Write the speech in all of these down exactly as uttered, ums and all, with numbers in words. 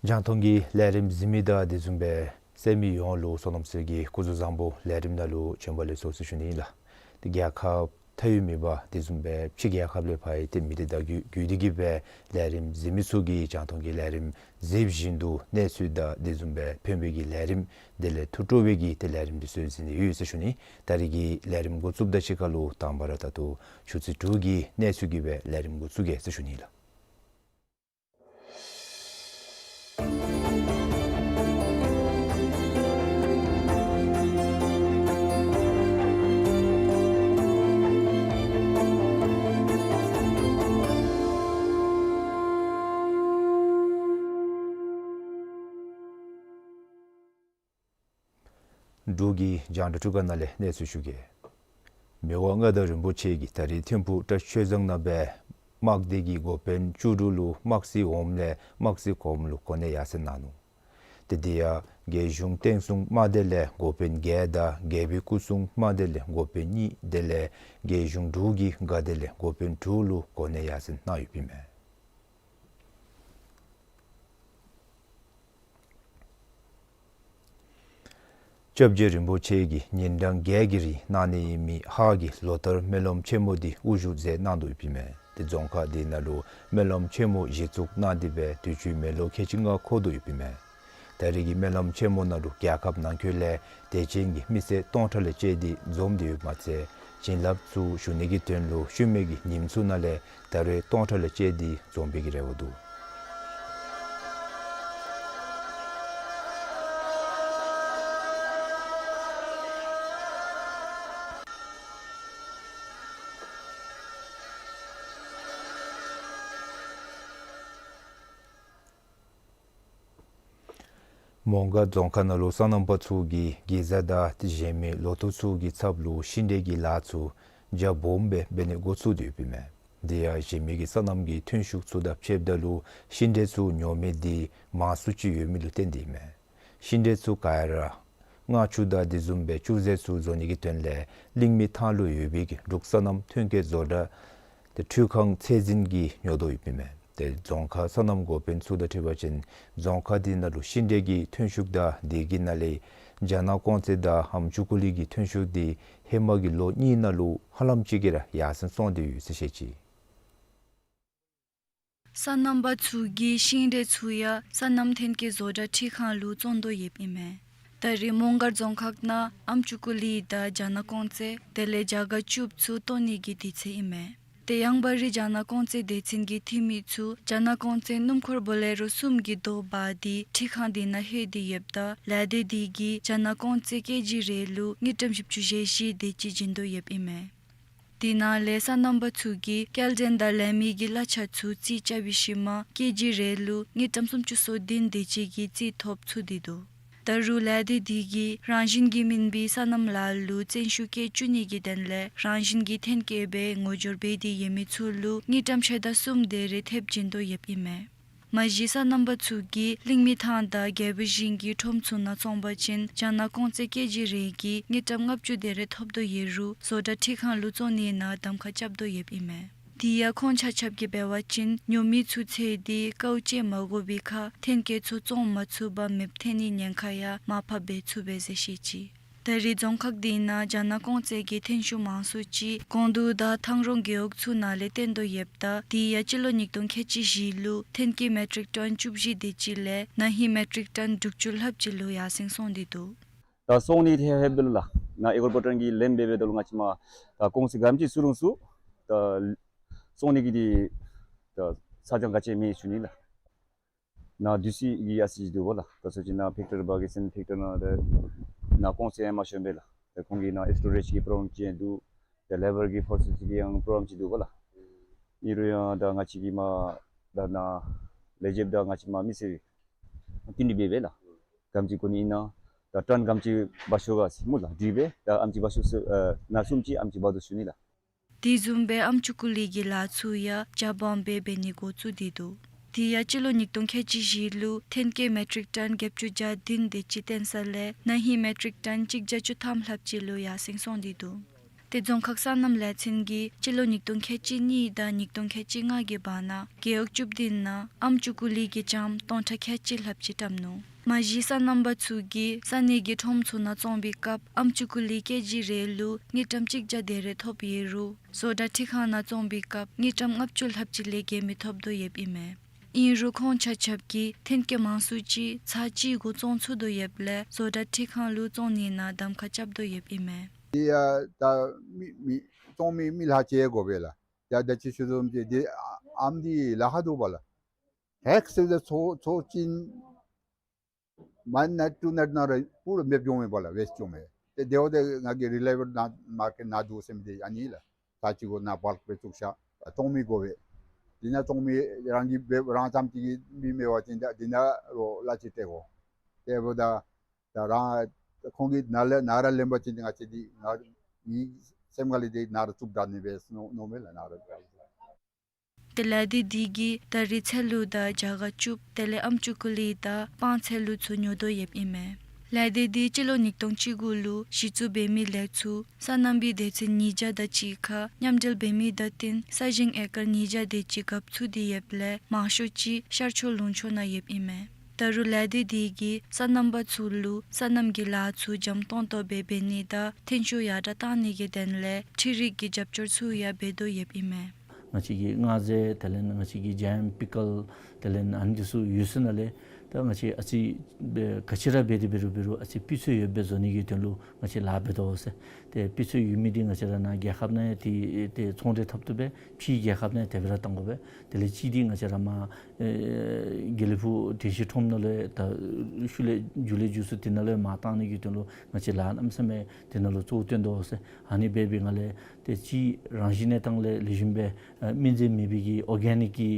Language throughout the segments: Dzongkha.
རྒྱང་མཐོང་གི་ལས་རིམ་གཟིགས་མི་དང་དེ་བཟུམ་སྦེ་གསན་མི་ཡོངས་ལུ་བསོད་ནམས་ཚེ་རིང་གི་སྐུ་གཟུགས་བཟང་པོ། ལས་རིམ་ནང་ལུ་བྱོན་པ་ལེགས་སོ་ཟེར་ཞུ་ནི་ཨིན་ལགས། ཏེ་རྒྱལ་ཁབ་མཐའ་དབུས་མེད་པ་དེ་བཟུམ་སྦེ་ཕྱི་རྒྱལ་ཁབ་ལས་ཕར་ཡང་ཏེ་མི་སྡེ་བརྡ་བརྒྱུད་བརྒྱུད་དེ་གིས་སྦེ་ལས་རིམ་གཟིགས་མི་ཚུ་གིས་རྒྱང་མཐོང་གི་ལས་རིམ་གཟིགས་བཞིན་དུ་གནས་ཚུལ་དང་དེ་བཟུམ་སྦེ་ཕན་པའི་གི་ལས་རིམ་དེ་ལས་ཐུགས་སྤྲོ་བའི་གི་ཏེ་ལས་རིམ་འདི་ཚུ་གཟིགས་ནི་ཡོད་ཟེར་ཞུ་ནི། ད་རིས་ཀྱི་ལས་རིམ་འགོ་བཙུགསཔ་ད་གཅིག་ཁར་ལུ་དང་པ་ར་ད་ལྟོ་ཆུ་ཚོད་དྲུག་གི་གནས་ཚུལ་གྱིས་སྦེ་ལས་རིམ་འགོ་བཙུགས་གེ་ཟེར་ཞུ་ནི་ལགས། འབྲུག་གི་རྒྱང་བསྒྲགས་ཁྲི་ཁང་ནང་ལས་གནས་ཚུལ་ཞུ་གེ། མི་དབང་མངའ་བདག་རིན་པོ་ཆེ་གིས་ད་རིས་ཐིམ་ཕུག་ཊཱིཀ་ཆོས་རྫོང་ནང་སྦེ་དམག་སྡེ་གི་འགོ་དཔོན་བཅུ་དྲུག་ལུ་དམག་སྲིད་འོགམ་ལས་དམག་སྲིད་གོངམ་ལུ་གོ་གནས་ཡར་སེང་གནང་ནུག། ཏེ་དེ་ཡང་རྒྱལ་གཞུང་བསྟན་སྲུང་དམག་སྡེ་ལས་འགོ་དཔོན་བརྒྱད་དང་རྒྱལ་པོའི་སྐུ་སྲུང་དམག་སྡེ་ལས་འགོ་དཔོན་གཉིས་དེ་ལས་རྒྱལ་གཞུང་འབྲུག་གི་འགག་སྡེ་ལས་འགོ་དཔོན་དྲུག་ལུ་གོ་གནས་ཡར་སེང་གནང་ཡོདཔ་ཨིན་མས། སྐྱབས་རྗེ་རིན་པོ་ཆེ་གིས་ཉིན་གྲངས་བརྒྱད་ཀྱི་རིང་གནང་ནི་ཨིན་མི་ཧཱ་གི་ལོ་ལྟར་སྨོན་ལམ་ཆེན་མོ་འདི་དབུ་བཞུགས་མཛད་གནང་དོ་ཡོདཔ་ཨིན་མས། ཏེ་རྫོང་ཁག་འདི་ནང་ལུ་སྨོན་ལམ་ཆེན་མོ་གཞི་བཙུགས་གནང་སྟེ་སྦེ་དུས་ཅི་མེ་ལོང་ཁལ་གཅིག་ལྔ་འཁོར་དོ་ཡོདཔ་ཨིན་མས། ད་རིས་ཀྱི་སྨོན་ལམ་ཆེན་མོ་ནང་ལུ་རྒྱལ་ཁབ་ནང་འཁོད་ལས་དད་ཅན་གྱི་མི་སེར་སྟོང་ཕྲག་ལས་བཅད་དེ་འཛོམས་ཏེ་ཡོདཔ་མ་ཚད་བྱིན་རླབས་ཚུ་ཞུ་ནི་གི་དོན་ལུ་ཤུལ་མའི་གི་ཉིནམ་ཚུ་ནང་ལས་ད་རུང་སྟོང་ཕྲག་ལས་བཅད་དེ་འཛོམས་པའི་གི་རེ་བ་འདུག། མོང་སྒར་རྫོང་ཁག་ནང་ལུ་སོ་ནམ་པ་ཚུ་གིས་གེ་ཛ་དང་ཏེ་གཞན་མི་ལོ་ཐོག་ཚུ་གི་ཚབ་ལུ་ཤིང་འབྲས་ཀྱི་ལཱ་ཚུ་རྒྱ་སྦོམ་སྦེ་འབད་ནི་འགོ་བཙུགས་ཏེ་ཡོདཔ་ཨིན་མས། དེ་ཡང་གཞན་མི་གི་སོ་ནམ་གྱི་ཐོན་ཤུགས་ཚུ་དང་ཕྱདཔ་ད་ལུ་ཤིང་འབྲས་ཚུ་ཉོ་མི་འདི་མང་སུ་ཅིག་ཡོད་མི་ལུ་བརྟེན་ཏེ་ཨིན་མས། ཤིང་འབྲས་ཚུ་ག་ར་མངར་ཆུ་དང་དེ་བཟུམ་སྦེ་བཅུད་ཟས་ཚུ་བཟོ་ནི་གི་དོན་ལས་གླིང་མི་ཐང་ལུ་ཡོད་པའི་གི་འབྲུག་སོ་ནམ་ཐོན་སྐྱེད་བཟོ་གྲྭ་ཏེ་འཕྲུལ་ཁང་ཚད་འཛིན་གྱིས་ཉོ་དོ་ཡོདཔ་ཨིན་མས། ཏེ་རྫོང་ཁག་སོ་ནམ་འགོ་དཔོན་ཚུ་དང་འཁྲིལ་བ་ཅིན་རྫོང་ཁག་འདི་ནང་ལུ་ཤིང་འབྲས་ཀྱི་ཐོན་ཤུགས་དང་དེ་གི་ནང་ལས་རྒྱ་ནག་ཀོང་ཙེ་དང་ཨམ་ཅུ་ཀུ་ལི་གི་ཐོན་ཤུགས་འདི་ཧེ་མ་གི་ལོ་གཉིས་ནང་ལུ་ཧ་ལམ་ཅིག་གིས་ར་ཡར་སེང་སོང་སྟེ་ཡོད་ཟེར་བཤད་ཅི། སོ་ནམ་པ་ཚུ་གིས་ཤིང་འབྲས་ཚུ་ཡང་སོ་ནམ་ཐོན་སྐྱེད་བཟོ་གྲྭ་འཕྲུལ་ཁང་ལུ་བཙོང་དོ་ཡོདཔ་ཨིན་མས། ད་རིས་མོང་སྒར་རྫོང་ཁག་ནང་ཨམ་ཅུ་ཀུ་ལི་དང་རྒྱ་ནག་ཀོང་ཙེ་དེ་ལས་རྒྱ་སྒ་ཅུབ་ཚུ་བཏོན་ནི་གི་དུས་ཚོད་ཨིན་མས། ཏེ་ཡང་བར་རི་རྒྱ་ནག་ཀོང་ཙེ་སྡེ་ཚན་གྱི་འཐུས་མི་ཚུ་རྒྱ་ནག་ཀོང་ཙེ་སྣུམ་འཁོར་བོ་ལེ་རོ་གསུམ་གྱི་རྡོ་འབག་སྟེ་འཕྲུལ་ཁང་འདི་ནང་ལྷོད་དེ་ཡོདཔ་ད་ལས་སྡེ་འདི་གིས་རྒྱ་ནག་ཀོང་ཙེ་ཀེ་ཇི་རེ་ལུ་དངུལ་ཀྲམ་བཞི་བཅུ་ཞེ་བཞི་དེ་ཅིག་བྱིན་དོ་ཡོདཔ་ཨིན་མས། དེ་ནང་ལས་སོ་ནམ་པ་ཚུ་གིས་སྐྱེལ་འདྲེན་དང་ལེན་མི་གི་གླ་ཆ་ཚུ་རྩིས་རྐྱབ་པའི་ཤུལ་མ་ཀེ་ཇི་རེ་ལུ་དངུལ་ཀྲམ་སུམ་ཅུ་སོ་བདུན་དེ་ཅིག་གི་རྩིས་ཐོབ་ཚུགས་ཏེ་འདུག། ད་རུང་ལས་སྡེ་འདི་གིས་རང་བཞིན་གྱིས་སྨིན་པའི་སོ་ནམ་ལཱ་ལུ་བརྩོན་ཤུགས་བསྐྱེད་བཅུག་ནི་གི་དོན་ལས་རང་བཞིན་གྱིས་ཐོན་སྐྱེད་སྦེ་ངོ་སྦྱོར་འབད་དེ་ཡོད་མི་ཚུ་ལུ་དངུལ་ཀྲམ་ཕྱེད་དང་གསུམ་དེ་རེ་ཐེབས་བྱིན་དོ་ཡོདཔ་ཨིན་མས། མ་གཞི་སོ་ནམ་པ་ཚུ་གིས་གླིང་མི་ཐང་དང་རྒྱལ་པོ་ཞིང་གི་ཁྲོམ་ཚུ་ནང་བཙོང་པ་ཅིན་རྒྱ་ནག་ཀོང་ཙེ་ཀེ་ཇི་རེ་གིས་དངུལ་ཀྲམ་ལྔ་བཅུ་དེ་རེ་ཐོབ་དོ་ཡོད་རུང་བཟོ་གྲྭ་འཕྲུལ་ཁང་ལུ་བཙོང་ནི་ནང་གདམ་ཁ་རྐྱབ་དོ་ཡོདཔ་ཨིན་མས། དེ་ཡང་ཁོང་ཆ་ཁྱབ་ཀྱིས་འབད་བ་ཅིན་ཉོ་མི་ཚུ་འཚོལ་ཏེ་དཀའཝ་སྤྱད་མ་དགོ་པའི་ཁར་ཐོན་སྐྱེད་ཚུ་བཙོང་མ་ཚུགས་པར་མེདཔ་ཐོན་ནིའི་ཉེན་ཁ་ཡང་མར་ཕབ་འབད་ཚུགས་པས་ཟེར་བཤད་ཅི། ད་རེས་རྫོང་ཁག་འདི་ནང་རྒྱ་ནག་ཀོང་ཙེ་གི་ཐོན་ཤུགས་མང་སུ་ཅིག་ཀོང་ཏུར་དང་ཐང་རོང་རྒེད་འོག་ཚུ་ནང་ལས་བཏོན་དོ་ཡོདཔ་ད་དེ་ཡང་སྤྱི་ལོ་ཉིས་སྟོང་ཁལ་གཅིག་བཞི་ལུ་ཐོན་སྐྱེད་མེ་ཊིག་ཊོན་བཅུ་བཞི་དེ་ཅིག་ལས་ན་ཧིང་མེ་ཊིག་ཊོན་དྲུག་ཅུ་ལྷགཔ་ཅིག་ལུ་ཡར་སེང་སོང་སྟེ་འདུག། ད་བཙོང་ནི་ཐད་ཧེབ་དོ་ལགས། ནཱ་ཨེ་གོར་པ་ཊོན་གྱི་ལེན་འབད་འབདཝ་ད་ལུ་ང་བཅས་མ་ད་ཀོང་ཙེ་ག་དེམ་ཅིག་བཙུགས་རུང་ཚུ་ད་བཙོང་ནི་གི་འདི་ད་ཚ་གྱང་ག་ཅི་མེད་ཞུ་ནི་ལགས། ནཱ་དུས་ཅི་གི་ཨ་ཙི་ཅིག་འདུག་པ་ལགས། ད་ཚུ་ཅིག་ནཱ་ཕེཀ་ཊི་རི་བ་གི་སེམས་ཕེཀ་ཊི་རི་ནང་ད་ནཱ་ཀོང་ཙེ་ཡང་མ་ཤོང་པས་ལགས། ད་ཁོང་གི་ནཱ་ཨེག་སི་ཊོ་རེཇ་གི་པྲོབ་ལེམ་ཅིག་ཡང་འདུག། ད་ལེ་བར་གྱི་ཕོར་སི་ཅིག་གི་ཡང་པྲོབ་ལེམ་ཅིག་འདུག་པ་ལགས། ཨིན་རུང་ཡང་ད་ང་བཅས་ཀྱིས་མ་ད་ནཱ་ལས་བྱེདཔ་དང་ང་བཅས་མ་མི་སེར་བསྟུན་ཏེ་འབད་འབདཝ་ལགས། ག་དེམ་ཅིག་དགོ་ནི་ཨིན་ན་ད་ཊོན་ག་དེམ་ཅིག་འབག་ཤོག་ག་ཟེར་སྨོ་ལགས། དྲིས་པས། ད་ཨམ་ཅིག་འབག་ཤོག་ཟེར་ཨ་ནཱ་གསུམ་ཅིག་ཨམ་ཅིག་འབག་དོ་ཞུ་ནི་ལགས། དེ་བཟུམ་སྦེ་ཨམ་ཅུ་ཀུ་ལི་གི་ལཱ་ཚུ་ཡང་རྒྱ་སྦོམ་སྦེ་འབད་ནི་འགོ་བཙུགས་ཏེ་འདུག། དེ་ཡང་སྤྱི་ལོ་ཉིས་སྟོང་ཁལ་གཅིག་བཞི་ལུ་ཐོན་སྐྱེད་མེ་ཊིག་ཊོན་བརྒྱད་ཅུ་གྱ་བདུན་དེ་ཅིག་བཏོན་ས་ལས་ན་ཧིང་མེ་ཊིག་ཊོན་གཅིག་བརྒྱ་བཅུ་ཐམ་ལྷགཔ་ཅིག་ལུ་ཡར་སེང་སོང་སྟེ་འདུག། ཏེ་རྫོང་ཁག་སོ་ནམ་ལས་ཚན་གྱིས་སྤྱི་ལོ་ཉིས་སྟོང་ཁལ་གཅིག་གཉིས་དང་ཉིས་སྟོང་ཁལ་གཅིག་ལྔ་གི་བར་ན་རྒེད་འོག་བཅུ་བདུན་ནང་ཨམ་ཅུ་ཀུ་ལི་གི་ལྕངམ་སྟོང་ཕྲག་ཁལ་གཅིག་ལྷགཔ་ཅིག་བཀྲམ་ནུག། མ་གཞི་སོ་ནམ་པ་ཚུ་གིས་ས་གནས་ཀྱི་ཁྲོམ་ཚུ་ནང་བཙོང་པའི་སྐབས་ཨམ་ཅུ་ཀུ་ལི་ཀེ་ཇི་རེ་ལུ་དངུལ་ཀྲམ་གཅིག་བརྒྱ་དེ་རེ་ཐོབ་ཡོད་རུང་བཟོ་གྲྭ་འཕྲུལ་ཁང་ནང་བཙོང་པའི་སྐབས་དངུལ་ཀྲམ་ལྔ་བཅུ་ལྷགཔ་ཅིག་ལས་བརྒལ་མི་ཐོབ་དོ་ཡོདཔ་ཨིན་མས། ཨིན་རུང་ཁོང་ཆ་ཁྱབ་ཀྱིས་ཐོན་སྐྱེད་མང་སུ་ཅིག་ཚར་གཅིག་གུ་བཙོང་ཚུགས་དོ་ཡོདཔ་ལས་བཟོ་གྲྭ་འཕྲུལ་ཁང་ལུ་བཙོང་ནི་ནང་གདམ་ཁ་རྐྱབ་དོ་ཡོདཔ་ཨིན་མས། དེ་ཡང་ད་མི་མི་བཙོང་མི་མི་ལྷག་ཅིག་དགོ་པས་ལགས། ཡ་ད་ཅི་ཞུ་དོ་བཟུམ་ཅིག་འདི་ཨམ་འདི་ལཱ་ཁག་འདུག་པ་ལགས། ཧེག་ཟེར་ཏེ་ཚོ་ཚོ་ཅིན་མ་ནེཊ་ཊུ་ནེཊ་ནང་ར་པུ་ར་མེདཔ་འགྱོཝ་མས་པ་ལགས། ཝེསཊ་འགྱོཝ་མས། ཏེ་དེ་འབདཝ་ད་ང་གིས་རི་ལའི་བཱལ་ནཱ་མར་ཀེཊ་ནཱ་འདུག་ཟེར་མི་འདི་ཨ་ནི་ལགས། ཚར་གཅིག་གུ་ནཱ་བཱལཀ་སྦེ་བཙུགས་ཤ་བཙོང་མི་དགོ་པས། འདི་ནང་བཙོང་མི་རང་གིས་འབད་རང་ཙམ་ཅིག་གིས་འབད་མི་འབད་བ་ཅིན་ད་འདི་ནང་རོགས་གླ་ཅིག་སྤྲོད་དགོ། དེ་འབདཝ་ད་ད་རང་ཁོང་གིས་ནཱ་ལས་ནཱ་ར་ལེན་པ་ཅིན་ང་བཅས་འདི་ང་མི་སེམས་ཁ་ལས་འདི་ནཱ་ར་བཙུགས་ད་ནི་འབད་མནོ་མནོཝ་མས་ལགས། ནཱ་ར་ཏེ་ལས་སྡེ་འདི་གིས་ད་རེས་ཚལ་ལུ་དང་རྒྱ་གར་ཅུབ་དེ་ལས་ཨམ་ཅུ་ཀུ་ལི་དང་སྤང་ཚལ་ལུ་ཚུ་ཉོ་དོ་ཡོདཔ་ཨིན་མས། ལས་སྡེ་འདི་སྤྱི་ལོ་ཉིས་སྟོང་བཅུ་དགུ་ལུ་གཞི་བཙུགས་འབད་མི་ལས་ཚུར་སོ་ནམ་པའི་སྡེ་ཚན་ཉིས་བརྒྱ་དང་གཅིག་ཁར་མཉམ་འབྲེལ་འབད་མི་དང་བསྟུན་ས་ཞིང་ཨེ་ཀར་ཉིས་བརྒྱ་དེ་ཅིག་རྒཔོ་ཚུད་དེ་ཡོདཔ་ལས་མང་ཤོས་ཅིག་ཤར་ཕྱོགས་ལུང་ཕྱོགས་ནང་ཡོདཔ་ཨིན་མས། ད་རུང་ལས་སྡེ་འདི་གིས་སོ་ནམ་པ་ཚུ་ལུ་སོ་ནམ་གྱི་ལཱ་ཚུ་འཇམ་ཏོང་ཏོ་སྦེ་འབད་ནི་དང་ཐོན་ཤུགས་ཡར་དྲགས་གཏང་ནི་གི་དོན་ལས་འཕྲུལ་རིག་གི་རྒྱབ་སྐྱོར་ཚུ་ཡང་འབད་དོ་ཡོདཔ་ཨིན་མས། ང་བཅས་ཀྱི་སྔ་ཟས་དེ་ལས་ང་བཅས་ཀྱི་ཇ་ཡམ་པི་ཀལ་དེ་ལས་ཨ་ནི་འདི་ཚུ་ཡོད་ས་ནང་ལས་ད་ང་བཅས་ཨ་ཙི་སྦེ་ག་ཅི་ར་འབད་དེ་འབད་རུང་འབད་རུང་ཨ་ཙི་སྤུས་ཚད་ཡོདཔ་སྦེ་བཟོ་ནི་གི་དོན་ལུ་ང་བཅས་ལཱ་འབད་དོ་ཟེར། ཏེ་སྤུས་ཚད་ཡོད་མི་འདི་ང་བཅས་ར་ནཱ་རྒྱལ་ཁབ་ནང་ཡང་ཏེ་ཏེ་ཚོང་འབྲེལ་འཐབ་བཏུབ་སྦེ་ཕྱིའི་རྒྱལ་ཁབ་ནང་ཡང་དེ་སྦེ་ར་གཏང་དགོ་པས། དེ་ལས་གཅིག་འདི་ང་བཅས་ར་མར་ཨེ་དགེ་ལེགས་ཕུག་དྲན་ཤེས་ཁྲོམ་ནང་ལུ་ཡང་ད་ཤུལ་ལས་མཇུག་ལས་མཇུག་སུ་དེ་ནང་ལུ་ཡང་མར་གཏང་ནི་གི་དོན་ལུ་ང་བཅས་ལཱ་གནམ་མེད་ས་མེད་དེ་ནང་ལུ་གཙོ་བོ་བཏོན་དོ་ཟེར། ཨ་ནི་འབད་བའི་ངང་ལས་ཏེ་གཅིག་རང་བཞིན་གནས་སྟངས་ལས་ལེགས་ཤོམ་སྦེ་ཨེ་སྨན་རྫས་མེད་པའི་གི་ཨོར་གེ་ནིཀ་གི་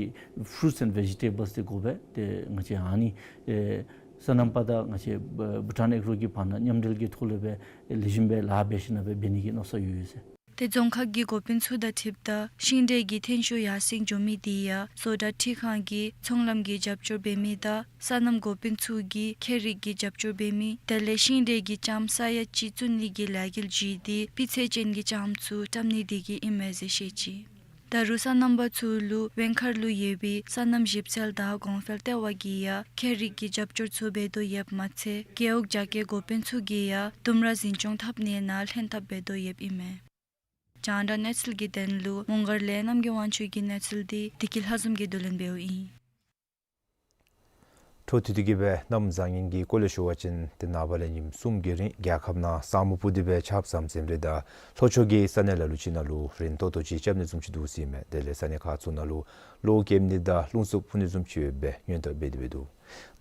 ཕུ་རུཊསི་ཨེནཌ་ཝེ་ཇི་ཊེ་བཱལསི་འདི་དགོ་པས། ཏེ་ང་བཅས་ཨ་ནི་ཨེ་སོ་ནམ་པ་དང་ང་བཅས་བྷུ་ཊཱན་ཨེག་རོ་གི་བར་ན་མཉམ་འབྲེལ་གྱི་ཐོག་ལས་སྦེ་ལེགས་ཤོམ་སྦེ་ལཱ་འབད་ཞིན་ན་སྦེ་འབད་ནི་གི་མནོ་བསམ་ཡོད་ཡོད་ཟེར། ཏེ་རྫོང་ཁག་གི་འགོ་དཔོན་ཚུ་དང་འཁྲིལཝ་ད་ཤིང་འབྲས་ཀྱི་ཐོན་ཤུགས་ཡར་སེང་འགྱོ་མི་འདི་ཡང་བཟོ་གྲྭ་འཕྲུལ་ཁང་གིས་ཚོང་ལམ་གྱི་རྒྱབ་སྐྱོར་འབད་མི་དང་སོ་ནམ་འགོ་དཔོན་ཚུ་གིས་ཁྱད་རིག་གི་རྒྱབ་སྐྱོར་འབད་མི་དེ་ལས་ཤིང་འབྲས་ཀྱི་ལྕངམ་ས་ཡ་གཅིག་བཙུགས་ནི་གི་ལས་འགུལ་བརྒྱུད་དེ་སྤུས་ཚད་ཅན་གྱི་ལྕངམ་ཚུ་བཀྲམ་ནི་དེ་གིས་ཨིན་མས་ཟེར་བཤད་ཅི། ད་རུང་སོ་ནམ་པ་ཚུ་ལུ་ཝེང་མཁར་ལུ་ཡོད་པའི་སོ་ནམ་ཞིབ་འཚོལ་དང་གོང་འཕེལ་ལྟེ་བ་གིས་ཡང་ཁྱད་རིག་གི་རྒྱབ་སྐྱོར་ཚུ་འབད་དོ་ཡོདཔ་མ་ཚད་རྒེད་འོག་རྒྱ་སྐྱེད་འགོ་དཔོན་ཚུ་གིས་ཡང་ལྡུམ་ར་འཛིན་སྐྱོང་འཐབ་ནི་ནང་ལྷན་ཐབས་འབད་དོ་ཡོདཔ་ཨིན་མས། རྒྱང་བསྒྲགས་གནས་ཚུལ་གྱི་དོན་ལུ་མོང་སྒར་ལས་རྣམ་རྒྱལ་དབང་ཕྱུག་གི་གནས་ཚུལ་འདི་བདེ་སྐྱིད་ལྷ་འཛོམས་ཀྱིས་བསྡུ་ལེན་འབདཝ་ཨིན། འཕྲོ་མཐུད་དེ་གི་སྦེ་གནམ་བཟང་ངན་གྱི་སྐོར་ལས་ཞུ་བ་ཅིན་ཏེ་ནངས་པ་ལས་ཉིནམ་གསུམ་གྱི་རིང་རྒྱལ་ཁབ་ནང་ས་སྨུག་སྤུབས་ཏེ་སྦེ་ཆརཔ་ཟམ་ཟིམ་རེ་དང་ལྷོ་ཕྱོགས་ཀྱི་ས་གནས་ལ་ལུ་ཅིག་ནང་ལུ་རན་ཏོག་ཏོ་ཅིག་རྐྱབ་ནི་བཟུམ་ཅིག་འདུག་ཟེར་ཨིན་མས། དེ་ལས་ས་གནས་ཁག་ཚུ་ནང་ལུ་གློག་ཀེམ་ནི་དང་རླུང་འཚུབ་འཕུ་ནི་བཟུམ་ཅིག་ཡོད་པའི་སྔོན་བརྡ་འབད་དེ་སྦེ་འདུག།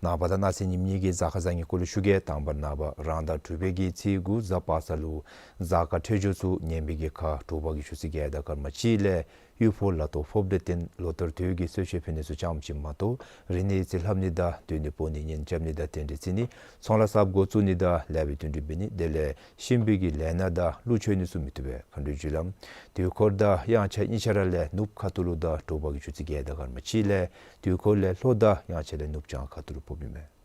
ནངས་པ་དང་གནངས་ཚེ་ཉིནམ་གཉིས་ཀྱི་གཟའ་སྐར་བཟང་ངན་སྐོར་ལས་ཞུ་གེ། དང་པ་ནངས་པ་རང་ཟླ་དྲུག་པའི་གི་ཚེས་དགུ་གཟའ་པ་སངས་ལུ་གཟའ་སྐར་འཕྲོད་སྦྱོར་ཚུ་ངན་པའི་གི་ཁར་དྲོ་པ་གི་ཆུ་ཚོད་བརྒྱད་དང་སྐར་མ་གཅིག་ལས་གཡུ་ཕོ་ལ་ཏོ་ཕོགཔ་ལས་བརྟེན་ལོ་ལྟར་དུས་ཀྱི་གསོལ་མཆོད་ཕུལ་ནི་ཚུ་ཙམ་ཅིག་མ་གཏོགས་རིག་གནས་ཡིག་རྩིས་ལྷབ་ནི་དང་སྡོད་གནས་སྤོ་ནི་གཉེན་རྐྱབ་ནི་དང་རྟེན་འབྲེལ་བརྩི་ནི་ཚོང་ལཱ་གསརཔ་འགོ་བཙུགས་ནི་དང་ལེགས་པའི་དོན་འགྲུབ་འབད་ནི་དེ་ལས་གཤིན་པོའི་གི་ལས་སྣ་དང་ཀླུ་མཆོད་ནི་ཚུ་མི་བཏུབ་པས། མཁའ་འགྲོའི་རྒྱུ་ལམ་དུས་འཁོར་དང་དབྱངས་འཆར་གཉིས་ཆ་ར་ལས་ནུབ་ཁ་ཐུག་ལུ་དང་དྲོ་པ་གི་ཆུ་ཚོད་བརྒྱད་དང་སྐར་མ་གཅིག་ལས། དུས་འཁོར་ལས་ལྷོ་དང་དབྱངས་འཆར་ལས་ནུབ་བྱང་ཁ་ཐུག་ལུ་ཕོགཔ་ཨིན་མས།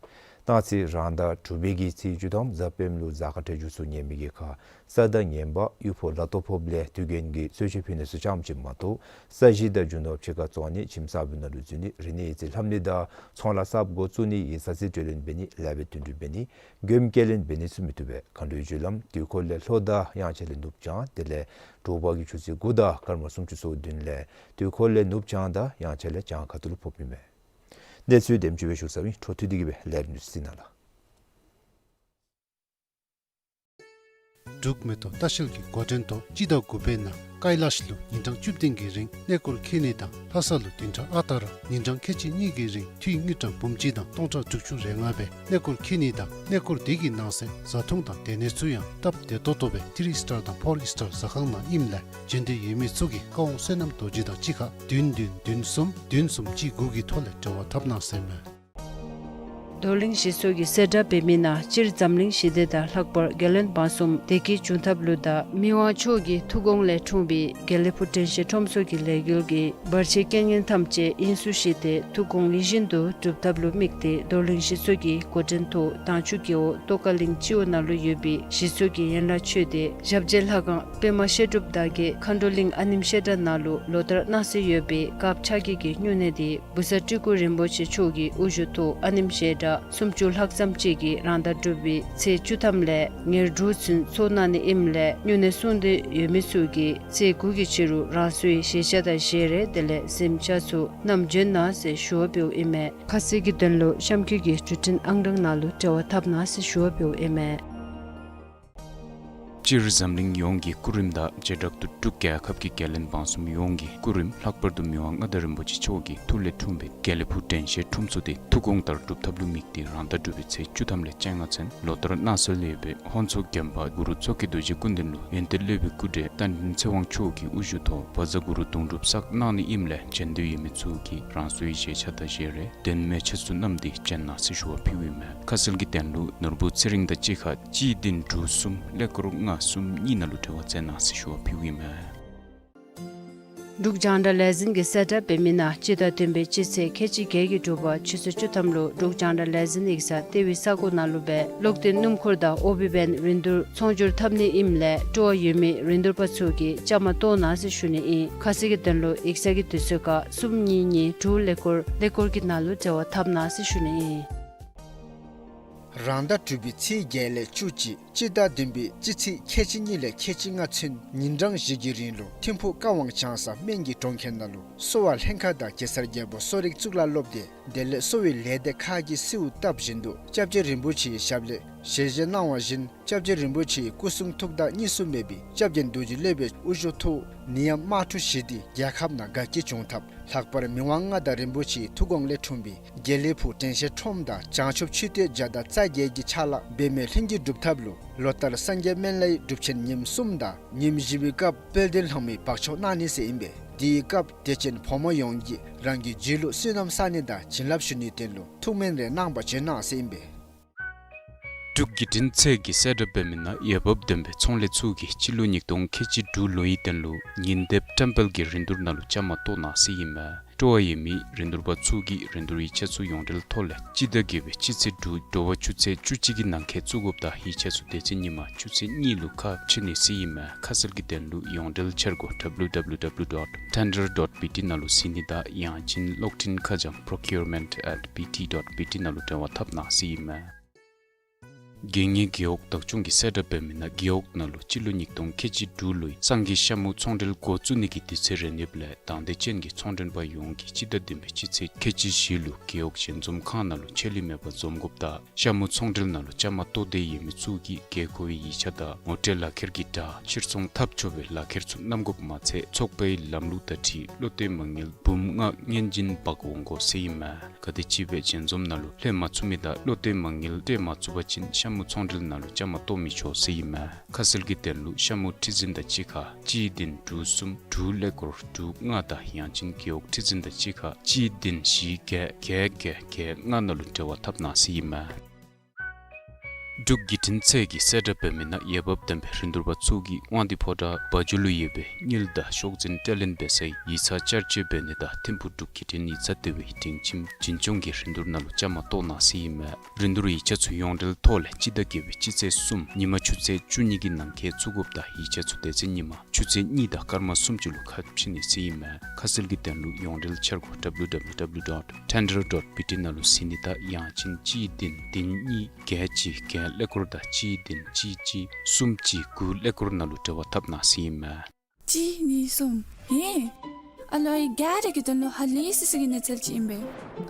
གནངས་ཚེ་རང་ཟླ་དྲུག་པའི་གི་ཚེས་བཅུ་ཐམ་གཟའ་སྤེནམ་ལུ་གཟའ་སྐར་འཕྲོད་སྦྱོར་ཚུ་ངན་པའི་གི་ཁར་ས་དང་ངན་པ་གཡུ་ཕོ་ལ་ཏོ་ཕོགཔ་ལས་དུས་རྒྱུན་གྱི་གསོལ་མཆོད་ཕུལ་ནི་ཚུ་ཙམ་ཅིག་མ་གཏོགས་ས་གཞི་དང་རྒྱུ་ནོར་ཕྱི་ཁར་བཙོང་ནི་ཁྱིམ་གསརཔ་ནང་ལུ་འཛུལ་ནི་རིག་གནས་ཡིག་རྩིས་ལྷབ་ནི་དང་ཚོང་ལཱ་གསརཔ་འགོ་བཙུགས་ནི་ཡིག་ཚང་རྩིས་སྤྲོད་ལེན་འབད་ནི་ལེགས་པའི་དོན་འགྲུབ་འབད་ནི་མགྱོནམ་སྐྱེལ་ལེན་འབད་ནི་ཚུ་མི་བཏུབ་པས། མཁའ་འགྲོའི་རྒྱུ་ལམ་དུས་འཁོར་ལས་ལྷོ་དང་དབྱངས་འཆར་ལས་ནུབ་བྱང་དེ་ལས་དྲོ་པ་གི་ཆུ་ཚོད་དགུ་དང་སྐར་མ་སུམ་ཅུ་སོ་བདུན་ལས་དུས་འཁོར་ལས་ནུབ་བྱང་དང་དབྱངས་འཆར་ལས་བྱང་ཁ་ཐུག་ལུ་ཕོགཔ་ཨིན་མས། གནས་ཚུལ་དེམ་ཅིག་སྦེ་ཞུ་ཚར་ཡི། འཕྲོ་མཐུད་དེ་གིས་སྦེ་ལས་རིམ་འདི་ཚུ་གཟིགས་གནང་ལགས། འབྲུག་མེ་ཏོག་ལྟ་བཤལ་གྱི་འགོ་འདྲེན་ཐོག་སྤྱི་ཟླ་དགུ་པའི་ནང་ཀ་ལ་ཤི་ལུ་ཉིན་གྲངས་བཅུ་བདུན་གྱི་རིང་གནས་སྐོར་འཁྱིད་ནི་དང་ལྷ་ས་ལུ་བདུན་ཕྲག་ཨ་རྟག་ར་ཉིན་གྲངས་ཁལ་གཅིག་གཉིས་ཀྱི་རིང་འཐུས་དངུལ་ཀྲམ་འབུམ་གཅིག་དང་སྟོང་ཕྲག་དྲུག་ཅུ་རེ་ལྔ་སྦེ་གནས་སྐོར་འཁྱིད་ནི་དང་གནས་སྐོར་དེ་གི་ནང་གསེས་བཟའ་འཐུང་དང་སྡོད་གནས་ཚུ་ཡང་སྟབས་བདེ་ཏོག་ཏོ་སྦེ་ཐི་རི་སི་ཊར་དང་ཕོར་སི་ཊར་ཟ་ཁང་ནང་ཨིནམ་ལས་བྱོན་འདོད་ཡོད་མི་ཚུ་གིས་བཀའ་དབང་བསོད་ནམས་རྡོ་རྗེ་དང་གཅིག་ཁར་བདུན་བདུན་བདུན་གསུམ་བདུན་གསུམ་གཅིག་དགུ་གི་ཐོག་ལས་འབྲེལ་བ་འཐབ་གནང་ཟེར་མས། རྡོར་གླིང་གཞིས་ཚོགས་ཀྱིས་གསལ་བསྒྲགས་འབད་མི་ནང་སྤྱིར་འཛམ་གླིང་ཞི་བདེ་དང་ལྷག་པར་རྒྱལ་བློན་འབངས་གསུམ་བདེ་སྐྱིད་འབྱུང་ཐབས་ལུ་དང་མི་དབང་མཆོག་གི་ཐུགས་དགོངས་ལས་འཁྲུངས་པའི་དགེ་ལེགས་ཕུག་དྲན་ཤེས་ཁྲོམ་ཚོགས་ཀྱི་ལས་འགུལ་གྱི་བར་ཆད་རྐྱེན་ངན་ཐམས་ཅད་དབྱིངས་སུ་ཞི་སྟེ་ཐུགས་དགོངས་ཡིད་བཞིན་དུ་འགྲུབ་ཐབས་ལུ་དམིགས་ཏེ་རྡོར་གླིང་གཞིས་ཚོགས་ཀྱི་འགོ་འདྲེན་ཐོག་དྭངས་ཆུ་རྒེད་འོག་ཏོག་དཀར་གླིང་སྤྱི་འོག་ནང་ལུ་ཡོད་པའི་གཞིས་ཚོགས་ཀྱི་ཡན་ལག་ཆོས་སྡེ་ཞབས་རྗེས་ལྷ་ཁང་པདྨ་བཤད་སྒྲུབ་བདག་བསྐྱེད་མཁའ་འགྲོ་གླིང་ཨ་ནེམ་བཤད་གྲྭ་ནང་ལུ་ལོ་ལྟར་གནངས་ཚེ་ཡོད་པའི་སྐབས་ཆ་གི་གི་སྨྱུང་གནས་དེ་བུ་ཚ་སྤྲུལ་སྐུ་རིན་པོ་ཆེ་མཆོག་གི་དབུ་བཞུགས་ཐོག་ཨ་ནེམ་བཤད་གྲྭ་སུམ་ཅུ་ལྷག་ཙམ་ཅིག་གིས་རང་ཟླ་དྲུག་པའི་ཚེས་བཅུ་ཐམ་ལས་ཉེར་དྲུག་ཚུན་ཚོགས་གནང་ནི་ཨིནམ་ལས་སྨྱུང་གནས་སྲུང་འདོད་ཡོད་མི་ཚུ་གིས་ཚེས་དགུ་གི་ཕྱི་རུ་རང་སོའི་བཞེས་ཆས་དང་བཞེས་རས་དེ་ལས་གཟིམ་ཆས་ཚུ་བསྣམས་བྱོན་གནང་ཟེར་ཞུ་བ་འབདཝ་ཨིན་མས། ཁ་གསལ་གྱི་དོན་ལུ་གཤམ་འཁོད་ཀྱི་བརྒྱུད་འཕྲིན་ཨང་གྲངས་ནང་ལུ་འབྲེལ་བ་འཐབ་གནང་ཟེར་ཞུ་བ་འབདཝ་ཨིན་མས། སྤྱིར་འཛམ་གླིང་ཡོངས་ཀྱི་སྐུ་རིམ་དང་བྱེ་བྲག་ཏུ་འབྲུག་རྒྱལ་ཁབ་ཀྱི་རྒྱལ་བློན་འབངས་གསུམ་ཡོངས་ཀྱི་སྐུ་རིམ་ལྷག་པར་དུ་མི་དབང་མངའ་བདག་རིན་པོ་ཆེ་མཆོག་གི་ཐུགས་ལས་འཁྲུངས་པའི་དགེ་ལེགས་ཕུག་དྲན་ཤེས་ཁྲོམ་ཚོགས་དེ་ཐུགས་དགོངས་ལྟར་སྒྲུབ་ཐབས་ལུ་དམིགས་ཏེ་རང་ཟླ་དྲུག་པའི་ཚེས་བཅུ་ཐམ་ལས་བཅོ་ལྔ་ཚུན་ལོ་ལྟར་གནངས་ཚེ་ལུ་ཡོད་པའི་ཧོན་མཚོ་རྒྱམ་པ་གུ་རུ་མཚོ་སྐྱེས་རྡོ་རྗེ་སྐུ་མདུན་ལུ་ཡོན་ཏན་སློབ་དཔོན་སྐུ་བགྲེས་རྟ་མགྲིན་ཚེ་དབང་མཆོག་གི་དབུ་བཞུགས་ཐོག་བཛྲ་གུ་རུ་དུང་སྒྲུབ་བསགས་གནང་ནི་ཨིནམ་ལས་བྱོན་འདོད་ཡོད་མི་ཚུ་གིས་རང་སོའི་བཞེས་ཆས་དང་བཞེས་རས་གདན་མལ་ཆས་ཚུ་བསྣམས་ཏེ་བྱོན་གནང་ཟེར་ཞུ་བ་ཕུལཝ་ཨིན་མས། ཁ་གསལ་གྱི་དོན་ལུ་ནོར་བུ་ཚེ་རིང་དང་གཅིག་ཁར་གཅིག་བདུན་དྲུག་གསུམ་ཀླད་ཀོར་ལྔ་གསུམ་གཉིས་ནང་ལུ་འབྲེལ་བ་མཛད་གནང་ཟེར་ཞུ་བ་ཕུལཝ་ཨིན་མས། འབྲུག་རྒྱང་བསྒྲགས་ལས་འཛིན་གྱིས་གསལ་བསྒྲགས་འབད་མི་ནང་སྤྱི་ཟླ་བདུན་པའི་སྤྱི་ཚེས་ཁལ་གཅིག་བརྒྱད་ཀྱི་དྲོ་པ་ཆུ་ཚོད་བཅུ་ཐམ་ལུ་འབྲུག་རྒྱང་བསྒྲགས་ལས་འཛིན་ཡིག་ཚང་ལྟེ་བའི་ས་གོ་ནང་ལུ་སྦེ་གློག་བརྙན་སྣུམ་འཁོར་དང་ཨོ་བི་བན་རིན་བསྡུར་ཚོང་སྒྱུར་འཐབ་ནི་ཨིནམ་ལས་སྤྲོ་བ་ཡོད་མི་རིན་བསྡུར་པ་ཚུ་གིས་བཅའ་མར་གཏོགས་གནང་ཟེར་ཞུ་ནི་ཨིན། ཁ་གསལ་གྱི་དོན་ལུ་ཡིག་ཚང་གི་དུས་ཚོད་ཁར་གསུམ་གཉིས་གཉིས་དྲུག་ཀླད་ཀོར་ཀླད་ཀོར་གྱི་ནང་ལུ་འབྲེལ་བ་འཐབ་གནང་ཟེར་ཞུ་ནི་ཨིན། རང་ཟླ་དྲུག་པའི་ཚེས་བརྒྱད་ལས་བཅུ་གཅིག་སྤྱི་ཟླ་བདུན་པའི་སྤྱི་ཚེས་ཁལ་གཅིག་གཉིས་ལས་ཁལ་གཅིག་ལྔ་ཚུན་ཉིན་གྲངས་བཞི་གི་རིང་ལུ་ཐིམ་ཕུག་ཀ་ཝང་བྱང་ས་སྨན་གྱི་གྲོང་ཁྱེར་ནང་ལུ་གསོ་བ་ལྷན་ཁག་དང་གེ་སར་རྒྱལ་པོ་གསོ་རིག་གཙུག་ལག་སློབ་སྡེ་དེ་ལས་གསོ་བའི་ལས་སྡེ་ཁག་གིས་གསོལཝ་བཏབ་བཞིན་དུ་སྐྱབས་རྗེ་རིན་པོ་ཆེའི་ཞབས་ལས་ཞལ་བཞེས་གནང་བ་བཞིན་སྐྱབས་རྗེ་རིན་པོ་ཆེའི་སྐུ་གསུང་ཐུགས་དང་གཉིས་སུ་མེད་པའི་སྐྱབས་རྗེ་རྡོ་རྗེ་སློབ་དཔོན་དབུ་བཞུགས་ཐོག་ནད་ཡམས་དམག་འཁྲུག་ཞི་བདེའི་རྒྱལ་ཁབ་ནང་དགའ་སྐྱིད་འབྱུང་ཐབས་ལྷག་པར་མི་དབང་མངའ་བདག་རིན་པོ་ཆེའི་ཐུགས་དགོངས་ལས་འཁྲུངས་པའི་དགེ་ལེགས་ཕུག་དྲན་ཤེས་ཁྲོམ་དང་བྱང་ཆུབ་མཆོད་རྟེན་བརྒྱ་དང་རྩ་བརྒྱད་ཀྱི་ཕྱག་ལཱ་འབད་མེད་ལྷུན་གྱིས་འགྲུབ་ཐབས་ལུ་ལོ་ལྟར་སངས་རྒྱས་སྨན་བླའི་སྒྲུབ་ཆེན་ཉིནམ་གསུམ་དང་ཉིནམ་བཞི་པའི་སྐབས་དཔལ་ལྡན་ལྷ་མོའི་འབག་བཅོམ་གནང་ནི་ཟེར་ཨིན་པས། དེའི་སྐབས་དད་ཅན་ཕོ་མོ་ཡོངས་ཀྱིས་རང་གི་རྒྱུད་ལུ་བསོད་ནམས་བསག་ནི་དང་བྱིན་རླབས་ཞུ་ནིའི་དོན་ལུ་ཐུགས་སྨོན་རེ་གནང་པར་བྱོན་གནང་ཟེར་ཨིན་པས། འབྲུག་བརྒྱུད་འཕྲིན་ཚད་ཀྱིས་གསལ་བསྒྲགས་འབད་མི་ནང་འོས་འབབ་ལྡན་པའི་ཚོང་ལས་ཚུ་གིས་སྤྱི་ལོ་ཉིས་སྟོང་ཁལ་གཅིག་དྲུག་ལོའི་དོན་ལུ་ཉིན་དེབ་བཀྲམ་སྤེལ་གྱི་རིན་བསྡུར་ནང་ལུ་བཅའ་མར་གཏོགས་གནང་ཟེར་ཨིན་མས། སྤྲོ་བ་ཡོད་མི་རིན་བསྡུར་པ་ཚུ་གིས་རིན་བསྡུར་ཡིག་ཆ་ཚུ་ཡོངས་འབྲེལ་ཐོག་ལས་སྤྱི་ཟླ་བརྒྱད་པའི་སྤྱི་ཚེས་དྲུག་དྲོ་པ་ཆུ་ཚོད་བཅུ་གཅིག་གི་ནང་འཁོད་བཙུགས་དགོཔ་དང་ཡིག་ཆ་ཚུ་དེ་ཚེ་ཉིན་མ་ཆུ་ཚོད་གཉིས་ལུ་ཁ་ཕྱེ་ནི་ཟེར་ཨིན་མས། ཁ་གསལ་གྱི་དོན་ལུ་ཡོངས་འབྲེལ་འཆར་སྒོ་W W W dot tender dot B T ནང་ལུ་གཟིགས་ནི་དང་ཡང་ཅིན་གློག་འཕྲིན་ཁ་བྱང་procurement at B T dot B T ནང་ལུ་འབྲེལ་བ་འཐབ་གནང་ཟེར་ཨིན་མས། དགེ་བསྙེན་རྒེད་འོག་བདག་སྐྱོང་གིས་གསལ་བསྒྲགས་འབད་མི་ནང་རྒེད་འོག་ནང་ལུ་སྤྱི་ལོ་ཉིས་སྟོང་ཁལ་གཅིག་དྲུག་ལོའི་སངས་རྒྱས་ཤ་མུ་ཚོང་འབྲེལ་འགོ་བཙུགས་ནི་གི་དུས་ཚོད་རན་ཡོདཔ་ལས་དང་འདོད་ཅན་གྱི་ཚོང་མགྲོན་པ་ཡོངས་ཀྱིས་སྤྱི་ཟླ་བདུན་པའི་སྤྱི་ཚེས་ཁལ་གཅིག་བཞི་ལུ་རྒེད་འོག་ཞལ་འཛོམས་ཁང་ནང་ལུ་ཆད་ལུས་མེད་པར་འཛོམས་དགོཔ་དང་ཤ་མུ་ཚོང་འབྲེལ་ནང་ལུ་བཅའ་མར་གཏོགས་འདོད་ཡོད་མི་ཚུ་གིས་དགོས་མཁོ་བའི་ཡིག་ཆ་དང་ངོ་སྤྲོད་ལག་ཁྱེར་གྱི་སྒྲ་ཕྱིར་ཚོང་འཐབ་ཆོག་པའི་ལག་ཁྱེར་ཚུ་བསྣམ་དགོཔ་མ་ཚད་ཚོགས་པའི་ལམ་ལུགས་དང་འཁྲིལ་བློ་གཏད་མ་དངུལ་འབུམ་ལྔ་སྔོན་འཛིན་འབག་འོང་དགོ་ཟེར་ཨིན་མས། ག་དེམ་ཅིག་སྦེ་ཞལ་འཛོམས་ནང་ལུ་ལྷོད་མ་ཚུགས་མི་དང་བློ་གཏད་མ་དངུལ་སྤྲོད་མ་ཚུགས་པ་ཅིན་ཤ་མུ་ཚོང་འབྲེལ་ནང་ལུ་བཅའ་མར་གཏོགས་མི་ཆོག་ཟེར་ཨིན་མས། ཁ་གསལ་གྱི་དོན་ལུ་ཤ་མུ་ཁྲི་འཛིན་དང་གཅིག་ཁར་གཅིག་བདུན་དྲུག་གསུམ་དྲུག་ཀླད་ཀོར་དྲུག་ལྔ་དང་ཡང་ཅིན་རྒེད་འོག་ཁྲི་འཛིན་དང་གཅིག་ཁར་གཅིག་བདུན་བཞི་བརྒྱད་བརྒྱད་བརྒྱད་བརྒྱད་ལྔ་ནང་ལུ་འབྲེལ་བ་འཐབ་གནང་ཟེར་ཨིན་མས། འབྲུག་བརྒྱུད་འཕྲིན་ཚད་ཀྱིས་གསལ་བསྒྲགས་འབད་མི་ནང་འོས་འབབ་ལྡན་པའི་རིན་བསྡུར་པ་ཚུ་གིས་དབང་འདུས་ཕོ་བྲང་སྦ་ཇོ་ལུ་ཡོད་པའི་དངུལ་དང་ཤོག་འཛིན་སྤྲོད་ལེན་འབད་སའི་ཡིག་ཚང་བསྐྱར་བཅོས་འབད་ནི་དང་ཐིམ་ཕུག་འབྲུག་བརྒྱུད་འཕྲིན་ཡིག་ཚང་ལྟེ་བའི་སྒྲིང་ཁྱིམ་འཛིན་སྐྱོང་གི་རིན་བསྡུར་ནང་ལུ་བཅའ་མར་གཏོགས་གནང་ཟེར་ཨིན་མས། རིན་བསྡུར་ཡིག་ཆ་ཚུ་ཡོངས་འབྲེལ་ཐོག་ལས་སྤྱི་ཟླ་བརྒྱད་པའི་སྤྱི་ཚེས་གསུམ་ཉིན་མ་ཆུ་ཚོད་བཅུ་གཉིས་ཀྱི་ནང་འཁོད་བཙུགས་དགོཔ་དང་ཡིག་ཆ་ཚུ་དེ་ཚེ་ཉིན་མ་ཆུ་ཚོད་གཉིས་དང་སྐར་མ་སུམ་ཅུ་ལུ་ཁ་ཕྱེ་ནི་ཟེར་ཨིན་མས། ཁ་གསལ་གྱི་དོན་ལུ་ཡོངས་འབྲེལ་འཆར་སྒོ་www dot tender dot bt ནང་ལུ་གཟིགས་ནི་དང་ཡང་ཅིན་གཅིག་བདུན་བདུན་གཉིས་བརྒྱད་གཅིག་བརྒྱད་ཀླད་ཀོར་དང་གཅིག་བདུན་གཅིག་གཅིག་གསུམ་གཅིག་དགུ་ཀླད་ཀོར་ནང་ལུ་འབྲེལ་བ་འཐབ་གནང་ཟེར་ཨིན་མས། གཅིག་གཉིས་གསུམ། ཧེ། ཨ་ལོ་ཨའི་ག་ར་གི་དོན་ལུ་ཧ་ལས་སི་སི་གི་གནས་ཚུལ་ཅིག་ཨིན་པས།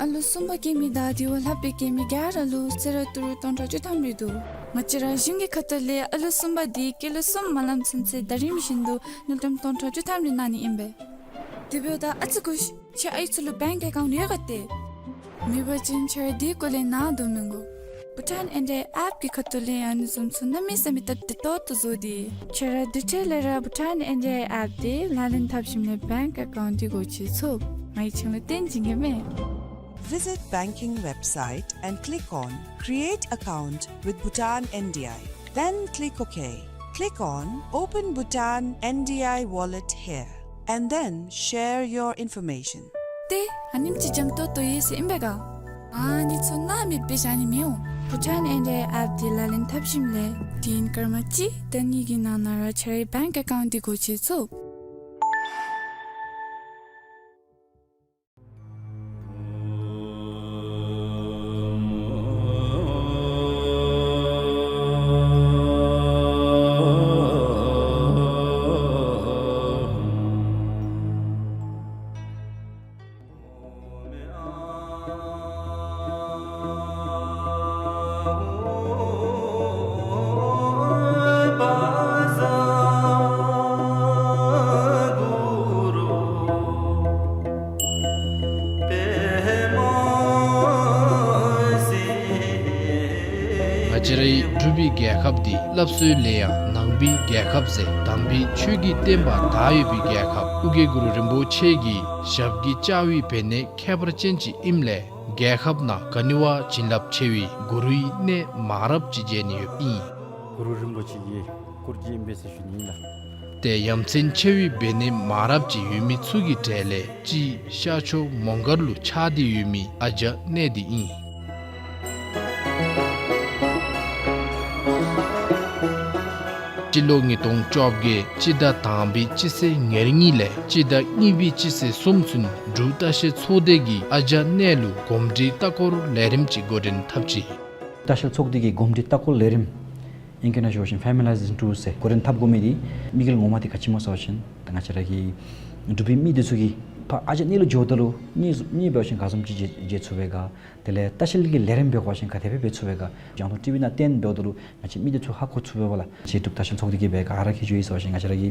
ཨ་ལོ་གསུམ་པ་སྐྱེ་མི་དང་དེ་བ་ལྷག་པའི་སྐྱེ་མི་ག་ར་ལུ་གསོལ་རས་ཏི་རུ་སྟོང་ཕྲག་བཅུ་ཐམ་རེ་འདུག། ང་བཅས་ར་གཞུང་གི་ཁ་ཐུག་ལས་ཨ་ལོ་གསུམ་པ་དེ་སྐྱེས་ལོ་གསུམ་མ་ལངམ་ཚུན་ཚོད་ཟླ་རིམ་བཞིན་དུ་དངུལ་ཀྲམ་སྟོང་ཕྲག་བཅུ་ཐམ་རེ་གནང་ནི་ཨིན་པས། དེ་འབདཝ་ད་ཨ་ཙི་སྒུག་ཤིག། ཁྱེད་ཨའི་ཚུ་ལུ་bank account ཡོད་ག་ཏེ། མེད་པ་ཅིན་ཁྱེད་ར་དེའི་སྐོར་ལས་ནཱ་དོ་མི་དགོ། Bhutan N D I app གི་ཁ་ཐུག་ལས་ཨ་ནི་བཟུམ་ཚུ་གནམ་མེད་ས་མེད་སྟབས་བདེ་ཏོག་ཏོ་བཟོ་སྟེ། ཁྱེད་ར་དེ་འཕྲལ་ལས་ར་Bhutan N D I app དེ་ལག་ལེན་འཐབ་ཞིནམ་ལས་bank account འདི་སྒོ་ཕྱེ་ཚུགས། ང་གིས་ཁྱེད་ལུ་སྟོན་བྱིན་གེ་མས། Visit banking website and click on Create Account with Bhutan N D I. Then click OK. Click on Open Bhutan N D I Wallet here and then share your information. ཏེ་ཨ་ནེམ་ཅིག་འཇམ་ཏོང་ཏོ་ཡོད་ཟེར་ཨིན་པས་ག། ཨ་ནི་ཚུ་ནཱ་མེདཔ་སྦེ་བཞག་ནི་མི་འོང་། Bhutan N D I app འདི་ལག་ལེན་འཐབ་ཞིནམ་ལས་དུས་ཡུན་སྐར་མ་གཅིག་དང་གཉིས་ཀྱི་ནང་ན་ར་ཁྱེད་རའི་bank account འདི་སྒོ་ཕྱེ་ཚུགས། ང་བཅས་རའི་འབྲུག་པའི་རྒྱལ་ཁབ་འདི་སླབ་སྲོལ་ལས་ཡང་ནང་པའི་རྒྱལ་ཁབ་ཟེར་དམ་པའི་ཆོས་ཀྱི་བསྟན་པ་དར་ཡོད་པའི་རྒྱལ་ཁབ་ཨོ་རྒྱན་གུ་རུ་རིན་པོ་ཆེ་གི་ཞབས་ཀྱི་བཅགས་པའི་བེར་ནད་ཁྱད་པར་ཅན་ཅིག་ཨིནམ་ལས་རྒྱལ་ཁབ་ནང་ག་ནི་བ་བྱིན་རླབས་ཆེ་བའི་གུ་རུའི་གནས་མང་རབས་ཅིག་མཇལ་ནི་ཡོདཔ་ཨིན། གུ་རུ་རིན་པོ་ཆེ་གི་སྐུ་རྒྱན་ཨིན་པས་ཟེར་ཞུ་ནི་ཨིན་ལགས། ཏེ་ཡ་མཚན་ཆེ་བའི་བེར་ནད་མང་རབས་ཅིག་ཡོད་མི་ཚུ་གི་གྲས་ལས་གཅིག་ཤར་ཕྱོགས་མོང་སྒར་ལུ་ཆགས་ཏེ་ཡོད་མི་ཨ་ཇ་གནས་འདི་ཨིན། སྤྱི་ལོ་ཉིས་སྟོང་བཅོ་བརྒྱད་སྤྱི་ཟླ་དང་པའི་སྤྱི་ཚེས་ཉེར་གཉིས་ལས་སྤྱི་ཟླ་གཉིས་པའི་སྤྱི་ཚེས་གསུམ་ཚུན་འབྲུག་ལྟ་བཤལ་ཚོགས་སྡེ་གིས་ཨ་ཇ་གནས་ལུ་གོམས་འདྲིས་ལྟ་སྐོར་ལས་རིམ་ཅིག་འགོ་འདྲེན་འཐབ་ཅི། ལྟ་བཤལ་ཚོགས་སྡེ་གི་གོམས་འདྲིས་ལྟ་སྐོར་ལས་རིམ་ཨིང་སྐད་ནང་ཞུ་བ་ཅིན་Familiarization Tour ཟེར་འགོ་འདྲེན་འཐབ་དགོ་མི་འདི་དམིགས་ཡུལ་ངོ་མ་འདི་ག་ཅི་སྨོ་ཟེར་བ་ཅིན་ད་ང་བཅས་ར་གི་འབྲུག་པའི་མི་འདི་ཚུ་གིས་ཕར་ཨ་ཇ་གནས་ལུ་འགྱོཝ་ད་ལུ་གནས་གནས་འབད་བ་ཅིན་ག་བཟུམ་ཅིག་མཇལ་མཇལ་ཚུགས་པས་ག། དེ་ལས་ལྟ་བཤལ་གྱི་ལས་རིམ་འབད་བ་ཅིན་ག་དེ་སྦེ་འབད་ཚུགས་པས་ག། རྒྱང་མཐོང་ཊི་བི་ནང་སྟོན་འབདཝ་ད་ལུ་ང་བཅས་མི་འདི་ཚུ་ཧ་གོ་ཚུགས་པས་ལགས། ང་བཅས་འབྲུག་ལྟ་བཤལ་ཚོགས་སྡེ་གིས་སྦེ་ག་ར་གིས་ཞུ་ཡི་ཟེར་བ་ཅིན་ང་བཅས་ར་གི་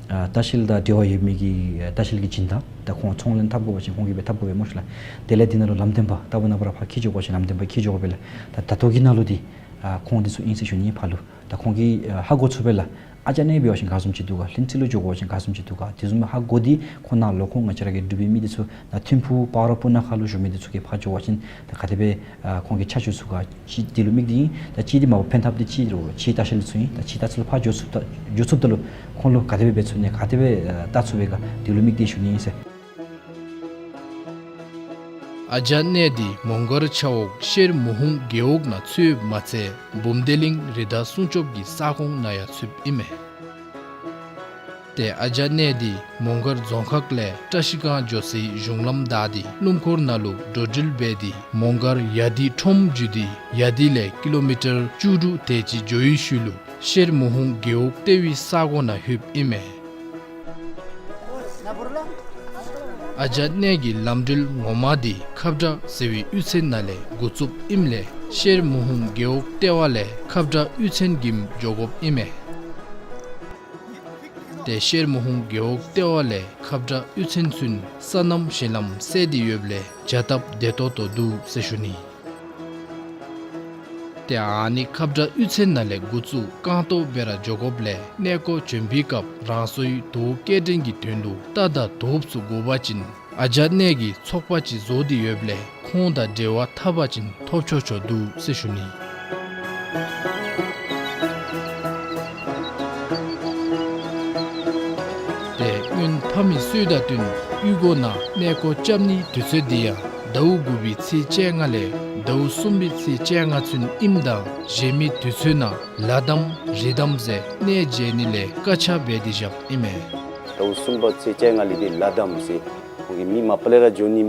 ཨ་ལྟ་བཤལ་དང་འབྲེལ་བ་ཡོད་མི་གི་ཨ་ལྟ་བཤལ་གྱི་སྦྱིན་བདག་དང་ཁོང་ཚོང་ལེན་འཐབ་དགོ་པ་ཅིན་ཁོང་གིས་སྦེ་འཐབ་དགོ་པས་སྨོ་ཤིག་ལགས། དེ་ལས་འདི་ནང་ལུ་ལམ་སྟོན་པ་ལྟ་བུ་ནང་པ་ར་ཕར་འཁྱིད་འགྱོ་དགོ་པ་ཅིན་ལམ་སྟོན་པ་འཁྱིད་འགྱོ་དགོ་པས་ལགས། ད་ད་ལྟོ་གི་ནང་ལུ་འདི་ཨ་ཁོང་འདི་ཚུ་ཨིན་ཟེར་ཞུ་ནི་ཕར་ལུ། ད་ཁོང་གིས་ཨ་ཧ་གོ་ཚུགས་པས་ལགས། ཨ་ཇ་གནས་འབད་བ་ཅིན་ག་བཟུམ་ཅིག་འདུག་ག། ལྷུན་རྩེ་ལུ་འགྱོ་དགོ་པ་ཅིན་ག་བཟུམ་ཅིག་འདུག་ག། དེ་བཟུམ་ཧ་གོ་སྟེ་ཁོང་ནཱ་ལུ་ཁོང་ང་བཅས་ར་གི་འབྲུག་པའི་མི་འདི་ཚུ་ནཱ་ཐིམ་ཕུག་སྤ་རོ་སྤུ་ན་ཁ་ལུ་བཞུགས་མི་འདི་ཚུ་གིས་ཕར་འགྱོ་བ་ཅིན་ད་ག་དེ་སྦེ་ཨ་ཁོང་གིས་ཆ་འཇོག་ཚུགས་ག། གཅིག་དེ་ལུ་དམིགས་ཏེ་ཨིན། ད་གཅིག་འདི་མ་པ་ཕན་ཐབས་འདི་གཅིག་རུང་གཅིག་ལྟ་བཤལ་ཚུ་ཨིན། ད་གཅིག་ལྟ་བཤལ་ཕར་འགྱོ་ཚུགས་ད་འགྱོ་ཚུགསཔ་ད་ལུ་ཁོང་ལུ་ག་དེ་སྦེ་འབད་ཚུགས་ནི་ག་དེ་སྦེ་ཨ་ལྟ་ཚུགས་པས་ག། དེ་ལུ་དམིགས་ཏེ་ཞུ་ནི་ཨིན་ཟེར། ཨ་ཇ་གནས་འདི་མོང་སྒར་ཆབ་འོག་ཤེར་མུ་ཧུང་རྒེད་འོག་ནང་ཚུདཔ་མ་ཚད་འབུམ་སྡེ་གླིང་རི་དྭགས་སྲུང་སྐྱོབ་ཀྱི་ས་ཁོངས་ནང་ཡང་ཚུདཔ་ཨིན་མས། ཏེ་ཨ་ཇ་གནས་འདི་མོང་སྒར་རྫོང་ཁག་ལས་བཀྲ་ཤིས་སྒང་འགྱོ་སའི་གཞུང་ལམ་བདའ་སྟེ་སྣུམ་འཁོར་ནང་ལུ་འགྲོ་འགྲུལ་འབད་དེ་མོང་སྒར་ཡ་དི་ཁྲོམ་བརྒྱུད་དེ་ཡ་དི་ལས་ཀི་ལོ་མི་ཊར་བཅུ་དྲུག་དེ་ཅིག་འགྱོ་བའི་ཤུལ་ལུ་ཤེར་མུ་ཧུང་རྒེད་འོག་ལྟེ་བའི་ས་གོ་ནང་ལྷོདཔ་ཨིན་མས། ཨ་ཇ་གནས་ཀྱི་ལམ་འགྲུལ་ངོ་མ་འདི་ཁབ་བྲག་ཟེར་བའི་གཡུས་ཚན་ནང་ལས་འགོ་བཙུགསཔ་ཨིནམ་ལས་ཤེར་མུ་ཧུང་རྒེད་འོག་ལྟེ་བ་ལས་ཁབ་བྲག་གཡུས་ཚན་གྱིས་འགྱོ་དགོཔ་ཨིན་མས། ཏེ་ཤེར་མུ་ཧུང་རྒེད་འོག་ལྟེ་བ་ལས་ཁབ་བྲག་གཡུས་ཚན་ཚུན་སོ་ནམ་ཞིང་ལམ་སེལ་ཏེ་ཡོདཔ་ལས་བྱ་སྟབས་བདེ་ཏོག་ཏོ་འདུག་ཟེར་ཞུ་ནི། ཏེ་ཨ་ནི་ཁབ་བྲག་གཡུས་ཚན་ནང་ལས་འགོ་བཙུགས་རྐང་སྟོང་སྦེ་ར་འགྱོ་དགོཔ་ལས་གནས་སྐོར་བྱོན་པའི་སྐབས་རང་སོའི་དོ་སྐྱེལ་འདྲེན་གྱི་དོན་ལུ་རྟ་དང་དོ་པ་ཚུ་དགོ་པ་ཅིན་ཨ་ཇ་གནས་ཀྱི་ཚོགས་པ་ཅིག་བཟོ་སྟེ་ཡོདཔ་ལས་ཁོང་དང་འབྲེལ་བ་འཐབ་པ་ཅིན་ཐོབ་ཆོག་ཆོག་འདུག་ཟེར་ཞུ་ནི། ཏེ་སྔོན་ཕ་མའི་སྲོལ་དང་བསྟུན་གཡུས་སྒོ་ནང་གནས་སྐོར་རྐྱབ་ནིའི་དུས་ཚོད་འདི་ཡང་ཟླཝ་དགུ་པའི་ཚེས་བཅོ་ལྔ་ལས་ཟླཝ་གསུམ་པའི་ཚེས་བཅོ་ལྔ་ཚུན་ཨིནམ་དང་གཞན་མི་དུས་ཚོད་ནང་ལ་དམ་རི་དམ་ཟེར་གནས་མཇལ་ནི་ལས་བཀག་ཆ་འབད་དེ་བཞགཔ་ཨིན་མས། ཟླཝ་གསུམ་པ་ཚེས་བཅོ་ལྔ་ལས་འདི་ལ་དམ་ཟེར་ཁོང་གིས་མི་མ་པ་ལས་ར་འགྱོ་ནི་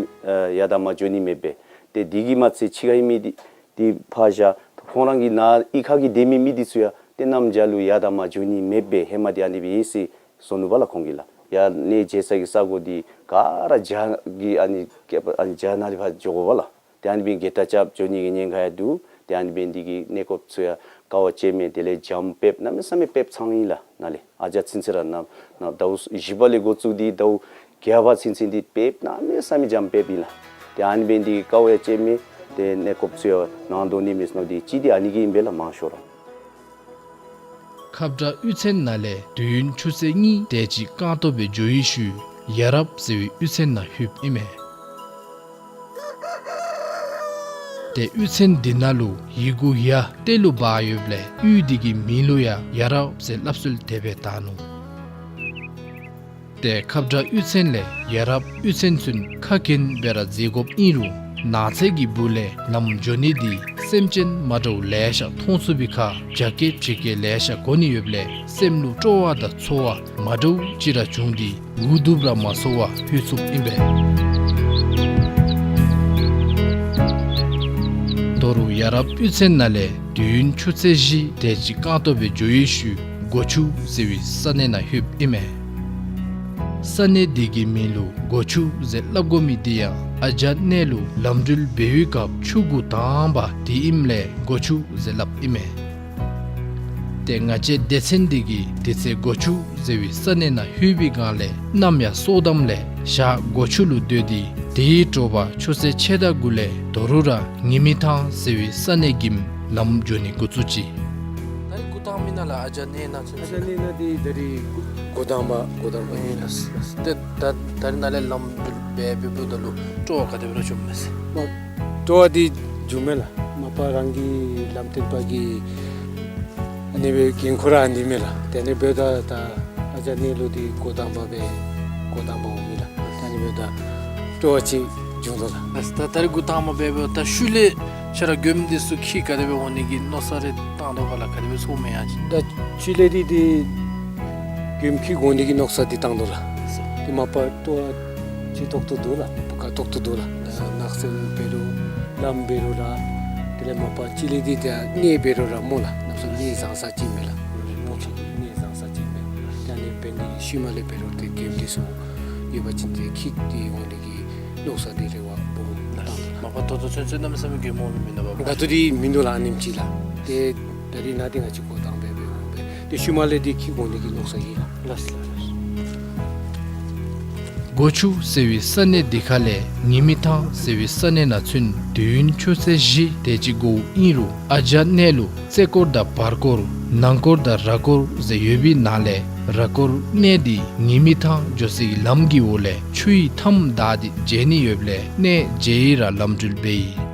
ཡར་དང་མར་འགྱོ་ནི་མེདཔ་སྦེ། ཏེ་འདི་གིས་མ་ཚད་ཕྱི་ཁའི་མི་འདི་འདི་ཕར་བཞག་ཁོང་རང་གི་ནཱ་གཡུས་ཁ་གི་སྡོད་མི་མི་འདི་ཚུ་ཡང་ཏེ་གནམ་བྱཱར་ལུ་ཡར་དང་མར་འགྱོ་ནི་མེདཔ་སྦེ་ཧེ་མ་འདི་ཨ་ནི་སྦེ་ཨིན་ཟེར་གསུངས་ནུག་པ་ལགས་ཁོང་གིས་ལགས། ཡར་གནས་མཇལ་ས་གི་ས་གོ་འདི་ག་ར་བྱཱར་གྱི་ཨ་ནི་ཨ་ནི་བྱཱར་ནང་ལས་ཕར་འགྱོ་དགོ་པ་ལགས། ཏེ་ཨ་ནི་སྦེ་གི་ད་རྐྱབ་འགྱོ་ནི་གི་ཉེན་ཁ་ཡང་འདུག། ཏེ་ཨ་ནི་སྦེ་འདི་གིས་གནས་སྐོརཔ་ཚུ་ཡང་དཀའ་བ་སྤྱད་མི་དེ་ལས་འཇམ་དཔལ་གནམ་མེད་ས་མེད་དཔེ་ཚང་ཡི་ལགས་ནཱ་ལས། ཨ་ཇ་ཚུན་ཚོད་ར་ནཱ་ནཱ་ཟླཝ་བཞི་པ་ལས་འགོ་བཙུགས་ཏེ་ཟླཝ་བརྒྱད་པ་ཚུན་ཚོད་འདི་དཔེ་གནམ་མེད་ས་མེད་འཇམ་དཔལ་ཨིན་ལགས། ཏེ་ཨ་ནི་སྦེ་འདི་གི་དཀའ་བ་ཡང་སྤྱད་མི་ཏེ་གནས་སྐོརཔ་ཚུ་ཡང་ནཱ་འདུག་ནི་མེད་ཟེར་མནོ་སྟེ་ཅིག་འདི་ཨ་ནི་གིས་ཨིན་པས་ལགས་མང་ཤོས་ར། ཁབ་བྲག་གཡུས་ཚན་ནང་ལས་དུས་ཡུན་ཆུ་ཚོད་གཉིས་དེ་ཅིག་རྐང་སྟོང་སྦེ་འགྱོ་བའི་ཤུལ་ཡ་རབ་ཟེར་བའི་གཡུས་ཚན་ནང་ལྷོདཔ་ཨིན་མས། ཏེ་གཡུས་ཚན་འདི་ནང་ལུ་ཡི་གུ་ཡ་ཏེ་ལུ་འབག་ཡོདཔ་ལས་གཡུས་འདི་གི་མིང་ལུ་ཡང་ཡ་རབ་ཟེར་སླབ་སྲོལ་དེ་སྦེ་བཏགས་ནུག། ཏེ་ཁབ་བྲག་གཡུས་ཚན་ལས་ཡ་རབ་གཡུས་ཚན་ཚུན་ཁ་གྱེན་སྦེ་ར་འཛེག་དགོཔ་ཨིན་རུང་ནགས་ཚལ་གྱི་སྦུག་ལས་ལམ་འགྱོ་ནི་འདི་སེམས་ཅན་མ་འདྲཝ་ལེ་ཤ་མཐོང་ཚུགས་པའི་ཁར་རྒྱ་སྐྱེད་ཆེ་སྐྱེད་ལེ་ཤ་གོ་ནི་ཡོདཔ་ལས་སེམས་ལུ་སྤྲོ་བ་དང་ཚོར་བ་མ་འདྲཝ་ཅིག་ར་བྱུང་སྟེ་འུ་སྡུག་ར་མ་ཚོར་བར་ལྷོད་ཚུགསཔ་ཨིན་པས། ད་རུང་ཡ་རབ་གཡུས་ཚན་ནང་ལས་དུས་ཡུན་ཆུ་ཚོད་བཞི་དེ་ཅིག་རྐང་སྟོང་སྦེ་འགྱོ་བའི་ཤུལ་སྒོ་ཆུ་ཟེར་བའི་ས་གནས་ནང་ལྷོདཔ་ཨིན་མས། ས་གནས་འདི་གི་མིང་ལུ་སྒོ་ཆུ་ཟེར་སླབ་དགོ་མི་འདི་ཡང་ཨ་ཇ་གནས་ལུ་ལམ་འགྲུལ་འབད་བའི་སྐབས་ཆུ་འགོ་དང་པ་འདི་ཨིནམ་ལས་སྒོ་ཆུ་ཟེར་སླབ་ཨིན་མས། ཏེ་ང་བཅས་སྡེ་ཚན་འདི་གིས་དེ་ཚེ་སྒོ་ཆུ་ཟེར་བའི་ས་གནས་ནང་ལྷོད་པའི་སྒང་ལས་གནམ་ཡང་སྲོ་དམ་ལས་ཞག་སྒོ་ཆུ་ལུ་སྡོད་དེ་དེའི་དྲོ་པ་ཆུ་ཚོད་ཕྱེད་དང་དགུ་ལས་ད་རུང་ར་ཉི་མི་ཐང་ཟེར་བའི་ས་གནས་ཀྱིམ་ལམ་འགྱོ་ནི་འགོ་བཙུགས་ཅི། ད་རིས་འགོ་དང་མི་ནང་ལས་ཨ་ཇ་གནས་ནང་ཚུན་ཨ་ཇ་གནས་ནང་འདི་ད་རིས་འགོ་དང་པ་འགོ་དང་པ་ཨིན་ལགས། ཏེ་ད་ད་རིས་ནཱ་ལས་ལམ་འགྲུལ་འབད་འབདཝ་ད་ལུ་སྤྲོ་བ་ག་དེ་སྦེ་ར་བྱུངམ་མས་ཟེར། མ་སྤྲོ་བ་འདི་བྱུངམ་མས་ལགས། མ་པ་རང་གི་ལམ་སྟོན་པ་གི་ཨ་ནི་སྦེ་འགན་ཁུར་ར་ཨ་ནི་མས་ལགས། དེ་ནི་འབདཝ་ད་ད་ཨ་ཇ་གནས་ལུ་འདི་འགོ་དང་པ་སྦེ་འགོ་དང་པ་འོང་མི་ལགས། ད་ཨ་ནི་འབདཝ་ད་སྤྲོ་བ་ཅིག་བྱུང་དོ་ལགས། ད་ད་རིས་འགོ་དང་པ་འབད་འབདཝ་ད་ཤུལ་ལས་ཁྱོད་ར་མགྱོནམ་འདི་ཚུ་འཁྱིད་ག་དེ་སྦེ་འོང་ནི་གི་མནོ་བསམ་རེ་བཏང་དོ་ག་ལགས། ག་དེ་སྦེ་ཚོརཝ་མས་ཡ་ཅིག། ད་ཤུལ་ལས་འདི་འདི་མགྱོནམ་འཁྱིད་འོང་ནི་གི་མནོ་བསམ་འདི་བཏང་དོ་ལགས། ཏེ་མ་པ་སྤྲོ་བ་ཅིག་ཏོག་ཏོ་འདུག་ལགས། མ་པ་ཁ་ཏོག་ཏོ་འདུག་ལགས། ནགས་ཚལ་འབད་རུང་ལམ་འབད་རུང་ར་དེ་ལས་མ་པ་ཤུལ་ལས་འདི་ད་གནས་འབད་རུང་ར་སྨོ་ལགས། གནམ་མེད་ས་མེད་གནས་བཟང་ས་ཅིག་མས་ལགས། རི་མོ་ཆེ་གནས་བཟང་ས་ཅིག་མས། ད་ཨ་ནི་འབད་ནི་ཤུལ་མ་ལས་འབད་རུང་ཏེ་མགྱོནམ་འདི་ཚུ་ཡོད་པ་ཅིན་ཏེ་འཁྱིད་དེ་འོང་ནི་གི་མནོ་བསམ་འདི་རེ་བ་སྦོམ་བཏང་དོ་ལགས། མ་པ་ད་ལྟོ་ཚུན་ཚོད་གནམ་མེད་ས་མེད་མགྱོནམ་འོང་མི་མེན་ན་པ། ད་ལྟོ་འདི་མིན་འདུག་ལགས། ཨ་ནེམ་ཅིག་ལགས། ཏེ་ད་རིས་ནཱ་འདི་ང་བཅས་འགོ་དང་པ་སྦེ་འོང་པས། ཏེ་ཤུལ་མ་ལས་འདི་འཁྱིད་འོང་ནི་གི་མནོ་བསམ་ཡོད་ལགས། ལགས་ལགས་ལགས། སྒོ་ཆུ་ཟེར་བའི་ས་གནས་འདི་ཁ་ལས་ཉི་མི་ཐང་ཟེར་བའི་ས་གནས་ནང་ཚུན་དུས་ཡུན་ཆུ་ཚོད་བཞི་དེ་ཅིག་འགོརཝ་ཨིན་རུང་ཨ་ཇ་གནས་ལུ་རྩེ་སྐོར་དང་བར་སྐོར་ནང་སྐོར་དང་ར་སྐོར་ཟེར་ཡོད་པའི་ནང་ལས་ར་སྐོར་གནས་འདི་ཉི་མི་ཐང་འགྱོ་སའི་ལམ་གྱི་འོག་ལས་ཆུའི་མཐའམ་བདའ་སྟེ་མཇལ་ནི་ཡོདཔ་ལས་གནས་མཇལ་ཡི་ར་ལམ་འགྲུལ་འབད་ཡི།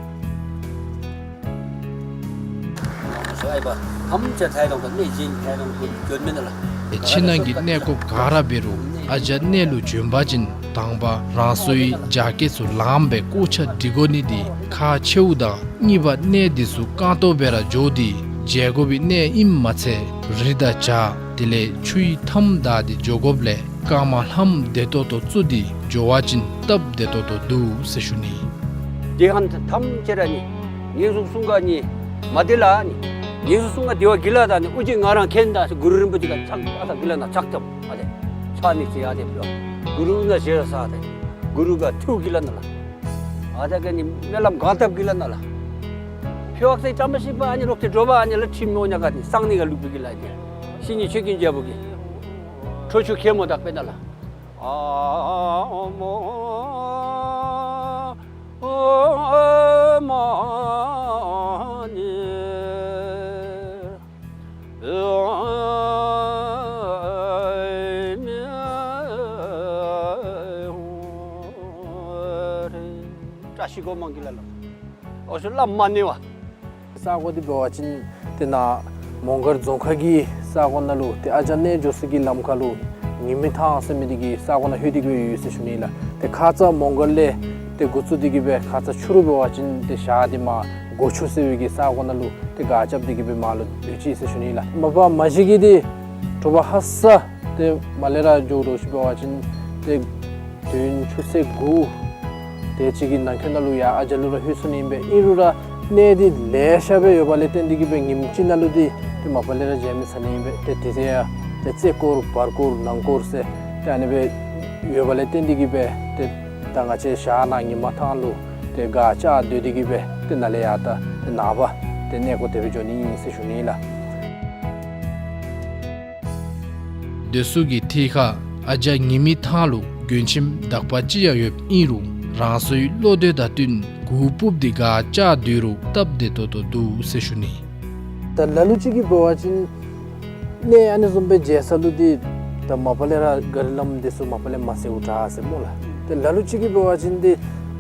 ཕྱི་ནང་གི་གནས་སྐོརཔ་ག་ར་འབད་རུང་ཨ་ཇ་གནས་ལུ་བྱོན་པ་ཅིན་དང་པ་རང་སོའི་རྒྱ་སྐྱེད་ཚུ་ལངམ་སྦེ་ཀོ་ཆ་སྒྲིག་དགོ་ནི་འདི་ཁག་ཆེཝ་དང་གཉིས་པ་གནས་འདི་ཚུ་རྐང་སྟོང་སྦེ་ར་འགྱོ་སྟེ་མཇལ་དགོ་པའི་གནས་ཨིནམ་མ་ཚད་རི་དང་བྱག་ དེ་ལས་ཆུའི་མཐའམ་བདའ་སྟེ་འགྱོ་དགོཔ་ལས་རྐངམ་ལྷམ་བདེ་ཏོག་ཏོ་བཙུགས་ཏེ་འགྱོ་བ་ཅིན་སྟབས་བདེ་ཏོག་ཏོ་འདུག་ཟེར་ཞུ་ནི། དེ་ཁར་ཐམས་ཅད་ར་ནི་ངན་སོང་གསུམ་ཀ་ནི་མ་བདེ་ལ་ནི་ངན་སོང་གསུམ་ཀ་བདེ་བ་གི་ལ་ད་ནི་ཨུ་ཅི་ང་རང་མཁྱེན་ད་ཟེར་གུ་རུ་རིན་པོ་ཆེ་ག་ཕྱག་ཨ་ད་གི་ལ་ན་ཕྱག་ཐམ་ཨ་དེ་ཕྱག་ནི་ཅི་ཡ་དེ་ཕུལ་གུ་རུ་ན་ཞེ་ས་དེ་གུ་རུ་ག་ཐུགས་གི་ལ་ན་ལ། ཨ་ད་ག་ནི་སྨོན་ལམ་གང་བཏབ་གི་ལ་ན་ལ། ཕྱོགས་སེ་བཀྲ་མ་ཤིས་པ་ཨ་ནི་རོགས་ཏེ་འགྲོ་བ་ཨ་ནི་ལ་ཁྲིམས་ནོ་ཉ་ག་ནི་སང་ནི་ག་ལུག་པའི་གི་ལ་ནི། ཤི་ནི་ཆོས་ཀུན་རྒྱལ་པོ་གི། ཁྲོ་ཆུ་ཁེ་མོ་དག་པེ་ན་ལ། ཨ་མ་ཨ་མ་ནི། བཀྲ་ཤིས་སྒོ་མང་གི་ལ་ལ། ཨོ་ཤུ་ལ་མ་ནི་བ། ས་གོ་འདི་འབད་བ་ཅིན་ཏེ་ནཱ་མོང་སྒར་རྫོང་ཁག་གི་ས་གོ་ནང་ལུ་ཏེ་ཨ་ཇ་གནས་འགྱོ་ས་གི་ལམ་ཁ་ལུ་ཉི་མི་ཐང་ཟེར་མི་འདི་གི་ས་གོ་ནང་ལྷོད་དེ་གི་ཡོད་ཟེར་ཞུ་ནི་ལགས། ཏེ་ཁ་ཙ་མོང་སྒར་ལས་ཏེ་འགོ་བཙུགས་ཏེ་གི་སྦེ་ཁ་ཙ་ཆུ་རུ་འབད་བ་ཅིན་ཏེ་ཞག་འདི་མར་སྒོ་ཆུ་ཟེར་བའི་གི་ས་གོ་ནང་ལུ་ཏེ་ག་རྐྱབ་སྟེ་གི་སྦེ་མར་ལུ་སྡོད་ཅི་ཟེར་ཞུ་ནི་ལགས། མ་པ་མ་གཞི་གི་འདི་དྲོ་པ་ཧ་སག་ཏེ་མར་ལས་ར་འགྱོ་དོ་ཅིག་འབད་བ་ཅིན་ཏེ་དུས་ཆུ་ཚོད་དགུ་དེ་ཅིག་གི་ནང་འཁོད་ནང་ལུ་ཡར་ཨ་ཇ་ལུ་ར་ལྷོད་ཚུགས་ནི་ཨིན་པས། ཨིན་རུང་ར་གནས་འདི་ལེ་ཤ་སྦེ་ཡོད་པ་ལས་བརྟེན་ཏེ་གི་སྦེ་ཉིནམ་གཅིག་ནང་ལུ་འདི་ཏེ་མ་པ་ལས་ར་མཇལ་མི་ཚར་ནི་ཨིན་པས། ཏེ་དེ་ཚེ་ཡང་ཏེ་རྩེ་སྐོར་བར་སྐོར་ནང་སྐོར་ཟེར་ཏེ་ཨ་ནི་སྦེ་ཡོད་པ་ལས་བརྟེན་ཏེ་གི་སྦེ་ཏེ་ད་ང་བཅས་ཞག་ནང་ཉི་མ་ཐང་ལུ་ཏེ་ག་རྐྱབ་སྡོད་དེ་གི་སྦེ་ཏེ་ནཱ་ལས་ཡར་ད་ཏེ་ནངས་པ་ཏེ་གནས་སྐོར་དེ་སྦེ་འགྱོ་ནི་ཨིན་ཟེར་ཞུ་ནི་ལགས། སྡོད་ས་གི་ཐད་ཁར་ཨ་ཇ་ཉི་མི་ཐང་ལུ་མགྱོན་ཁྱིམ་དག་པ་ཅིག་ཡང་ཡོདཔ་ཨིན་རུང་རང་སོའི་བློ་འདོད་དང་བསྟུན་གུར་སྤུབས་ཏེ་ག་རྐྱབ་སྡོད་རུང་སྟབས་བདེ་ཏོག་ཏོ་འདུག་ཟེར་ཞུ་ནི། ད་ལ་ལུ་ཅིག་གིས་འབད་བ་ཅིན་གནས་ཨ་ནི་བཟུམ་སྦེ་མཇལ་ས་ལུ་འདི་ད་མ་པ་ལས་ར་གཱ་རི་ལམ་འདི་ཚུ་མ་པ་ལས་མ་གསལཝ་དྲག་ཟེར་སྨོ་ལགས། ཏེ་ལ་ལུ་ཅིག་གིས་འབད་བ་ཅིན་འདི་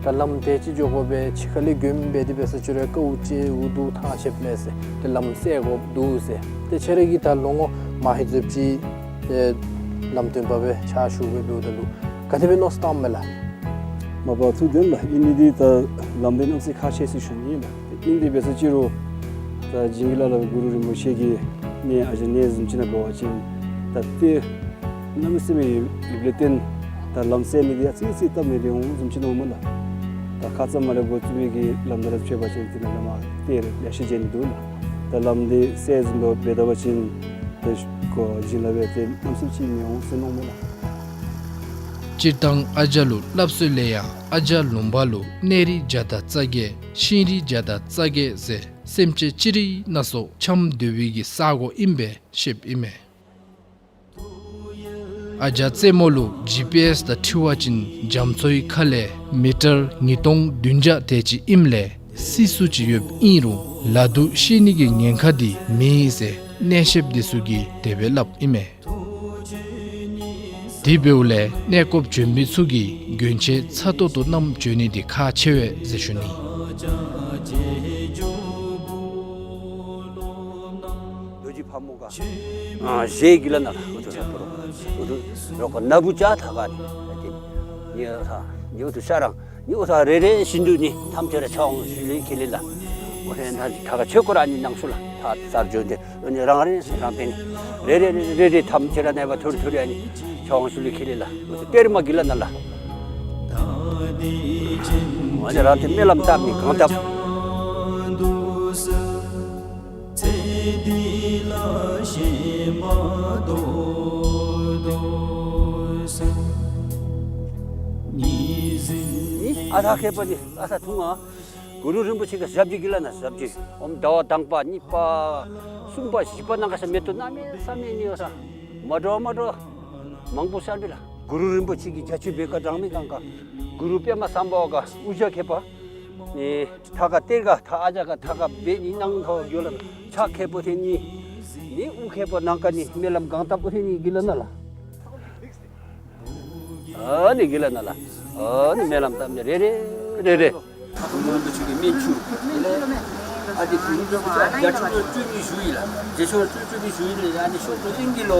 ད་ལམ་དེ་ཅིག་འགྱོ་དགོ་པས། ཕྱི་ཁ་ལས་མགྱོནམ་སྦེ་འདི་འབད་ས་ཅིག་རུང་དཀའཝ་སྤྱད་འུ་སྡུག་ཐང་ཆད་མས་ཟེར། ཏེ་ལམ་གསལ་དགོཔ་འདུག་ཟེར། ཏེ་ཁྱེད་ར་གིས་ད་ལོ་ངོ་མ་ཧེ་ཙམ་ཅིག་ཏེ་ལམ་སྟོན་པ་སྦེ་ཕྱག་ཞུ་སྦེ་འབདཝ་ད་ལུ་ག་དེ་སྦེ་མནོ་བསམ་བཏངམ་མས་ལགས། མ་པ་ཐུགས་བདེན་ལགས། ཨིན་ནི་འདི་ད་ལམ་འདི་གནམ་ས་ཁག་ཆེ་ཟེར་ཞུ་ནི་ཨིན་ལགས། ཨིན་ཏེ་འབད་ས་ཅིག་རུང་ད་བྱིན་གྱིས་བརླབས་གུ་རུ་རིན་པོ་ཆེ་གི་གནས་ཨ་ཇ་གནས་བཟུམ་ཅིག་ནང་འབད་བ་ཅིན་ད་ཏེ་གནམ་མེད་ས་མེད་ཡོདཔ་ལས་བརྟེན་ད་ལམ་གསལ་ནི་འདི་ཡང་ཙི་ཙི་སྟབས་མི་བདེ་འོང་བཟུམ་ཅིག་མནོཝ་མས་ལགས། ད་ཁ་ཙ་མར་ལས་འགོ་བཙུགས་པའི་གི་ལམ་བདའ་ར་ཆོད་པ་ཅིན་དེ་ནང་ལས་མར་ཏེ་རེ་ལེ་ཤ་མཇལ་ནི་འདུག་ལགས། ད་ལམ་འདི་གསལ་བཟུམ་འབད་འབད་ད་པ་ཅིན་ཏེ་ཁོ་བྱིན་རླབས་སྦེ་ཏེ་གནམ་མེད་ས་མེད་ཅིག་མི་འོང་ཟེར་མནོཝ་མས་ལགས། སྤྱིར་བཏང་ཨ་ཇ་ལུ་སླབ་སྲོལ་ལས་ཡང་ཨ་ཇ་ལུང་པ་ལུ་གནས་རིགས་བརྒྱ་དང་རྩ་བརྒྱད་ཤིང་རིགས་བརྒྱ་དང་རྩ་བརྒྱད་ཟེར་སེམས་ཅན་ཅི་རིགས་སྣ་ཚོགས་འཁྱམས་སྡོད་པའི་གི་ས་གོ་ཨིན་པས་ཤེསཔ་ཨིན་མས། ཨ་ཇ་རྩེ་མོ་ལུ་ཇི་པི་ཨེསི་དང་འཁྲིལ་བ་ཅིན་རྒྱ་མཚོའི་ཁ་ལས་མི་ཊར་ཉིས་སྟོང་བདུན་བརྒྱ་དེ་ཅིག་ཨིནམ་ལས་སི་སུ་ཅིག་ཡོདཔ་ཨིན་རུང་ལ་དུག་ཤི་ནི་གི་ཉེན་ཁ་འདི་མེད་ཟེར་གནས་བཤདཔ་འདི་ཚུ་གིས་དེ་སྦེ་སླབ་ཨིན་མས། དེ་འབདཝ་ལས་གནས་སྐོརཔ་བྱོན་མི་ཚུ་གིས་གྱོན་ཆས་ཚ་ཏོག་ཏོ་བསྣམས་བྱོན་ནི་འདི་ཁག་ཆེ་བས་ཟེར་ཞུ་ནི། རྡོ་རྗེ་ཕག་མོ་ག་ཨ་ཞེ་གི་ལ་ན་ལགས། འུ་ཐུ་ལ་པོ་རོ་འུ་ཐུ་རོ་ཀ་ན་བུ་ཅ་ཐ་ག་ནི་ཨ་ཏེ་ནི་ཨ་ཐ་ནི་འུ་ཐུ་ཤ་རང་ནི་འུ་ཐུ་རེ་རེ་བཞིན་དུ་ནི་ཐམས་ཅད་ར་ཕྱག་འོང་ཞུ་ལེ་ཁེ་ལེ་ལགས། འོ་ཧེ་ན་ཐ་ག་ཆོས་སྐོར་ཨ་ནི་གནང་ཚུ་ལགས། ཐ་ཚར་བྱོན་ཏེ་འོ་ནི་རང་རེ་རང་ཏེ་ནི་རེ་རེ་རེ་རེ་ཐམས་ཅད་ར་ནེ་བ་ཐུར་ཐུར་ཨ་ནི་ཕྱག་འོང་ཞུ་ལེ་ཁེ་ལེ་ལགས། འུ་ཐུ་གཏེར་མ་གི་ལ་ན་ལགས། འོ་ནི་རང་ཏེ་སྨོན་ལམ་བཏབ་ནི་གང་བཏབ། ཨ་ཐ་ཁེ་པ་ནི་ཨ་ཐ་ཐུང་ང་གུ་རུ་རིན་པོ་ཆེ་ག་ཞབས་ཀྱི་གི་ལ་ན་ཞབས་ཀྱི་ཨོམ་ཟླ་བ་དང་པ་གཉིས་པ་གསུམ་པ་བཞི་པ་ནང་ག་ས་མེད་དོ་གནམ་མེད་ས་མེད་ནི་ཨོ་ས་མ་འདྲཝ་མ་འདྲཝ་མང་པོ་ཤར་བི་ལ། གུ་རུ་རིན་པོ་ཆེ་གི་རྒྱ་ཆེ་བེ་ཀ་གྲངས་མེད་གང་ག་གུ་རུ་པདྨ་སམྦྷ་ཝ་ག་དབུ་ཞྭ་ཁེ་པ་ནི་ཐ་ག་གཏེར་ག་ཐ་ཨ་ཇ་ག་ཐ་ག་བེ་ནི་ནང་ཐོ་ཡོ་ལ་ཕྱག་ཁེ་པོ་ཐེ་ནི་ནི་དབུ་ཁེ་པོ་ནང་ག་ནི་སྨོན་ལམ་གང་བཏབ་པོ་ཐེ་ནི་གི་ལ་ན་ལགས། ཨ་ནི་གི་ལ་ན་ལགས། ཨ་ནི་སྨོན་ལམ་བཏབ་ནི་རེ་རེ་རེ་རེ། གུ་རུ་རིན་པོ་ཆེ་གི་སྨན་ཆུ། ཨ་ནི་གུ་རུ་རིན་པོ་ཆེ་རྒྱ་ཆུ་ལོ་བཅུ་གཉིས་བཞུགས་ཡི་ལགས། རྒྱ་ཆུ་ལོ་བཅུ་བཅུ་གཉིས་བཞུགས་ཡི་ལགས། ཨ་ནི་ཤོག་གུ་ཨིན་གི་ལོ་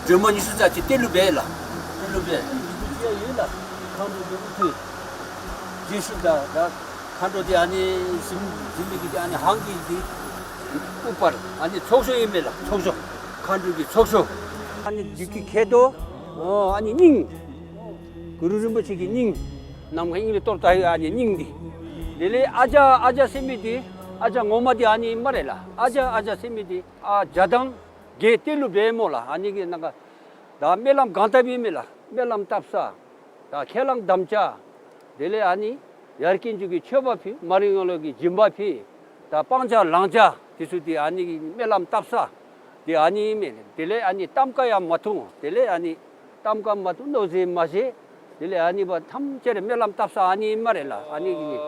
སྒྲོལ་མ་ཉི་ཤུ་རྩ་གཅིག་གཏེར་ལུ་སྦེ་ལགས། གཏེར་ལུ་སྦེ། ཡོད་ལགས། མཁའ་འགྲོ་འདི་དབུ་ཐོད། རྗེས་ཤུལ་ད་ད་མཁའ་འགྲོ་འདི་ཨ་ནི་གཟིམ་གཟིམ་མི་གི་འདི་ཨ་ནི་ཧང་གི་འདི་ཨུ་པར་ཨ་ནི་ཚོགས་ཤོ་ཨིན་མས་ལགས། ཚོགས་ཤོ། མཁའ་འགྲོ་གི་ཚོགས་ཤོ། ཨ་ནི་བདུད་ཀྱི་མཁལ་རྡོ། ཨ་ནི་སྙིང་། གུ་རུ་རིན་པོ་ཆེ་གི་སྙིང་། ནམ་མཁའ་ཨིན་ལུ་གཏོར་ད་ཡོད། ཨ་ནི་སྙིང་འདི། དེ་ལས་ཨ་ཇ་ཨ་ཇ་ཟེར་མི་འདི། ཨ་ཇ་ངོ་མ་འདི་ཨ་ནི་སྨ་རེ་ལགས། ཨ་ཇ་ཨ་ཇ་ཟེར་མི་འདི་ཨ་ཇ་དང་གི་ཏེ་ལུ་འབད་སྨོ་ལགས། ཨ་ནི་གི་ནང་ག་ད་སྨོན་ལམ་གང་བཏབ་ཨིན་མས་ལགས། སྨོན་ལམ་བཏབ་ས། ད་ཁས་བླངས་དམ་བཅའ། དེ་ལས་ཨ་ནི་ཡར་དཀོན་མཆོག་གི་མཆོད་པ་ཕུལ། མར་ཡང་ལོ་གི་སྦྱིན་པ་ཕུལ། ད་སྤང་བྱ་བླང་བྱ་དེ་ཚུ་དེ་ཨ་ནི་གི་སྨོན་ལམ་བཏབ་ས་དེ་ཨ་ནི་ཨིན་མས། དེ་ལས་ཨ་ནི་གཏམ་ཁ་ཡང་མ་ཐུང་། དེ་ལས་ཨ་ནི་གཏམ་ཁ་མ་ཐུང་མནོ་ཟེར་མ་ཟེར། དེ་ལས་ཨ་ནི་བ་ཐམས་ཅད་སྨོན་ལམ་བཏབ་ས་ཨ་ནི་ཨིན་སྨ་རེ་ལགས། ཨ་ནི་གི་ནི།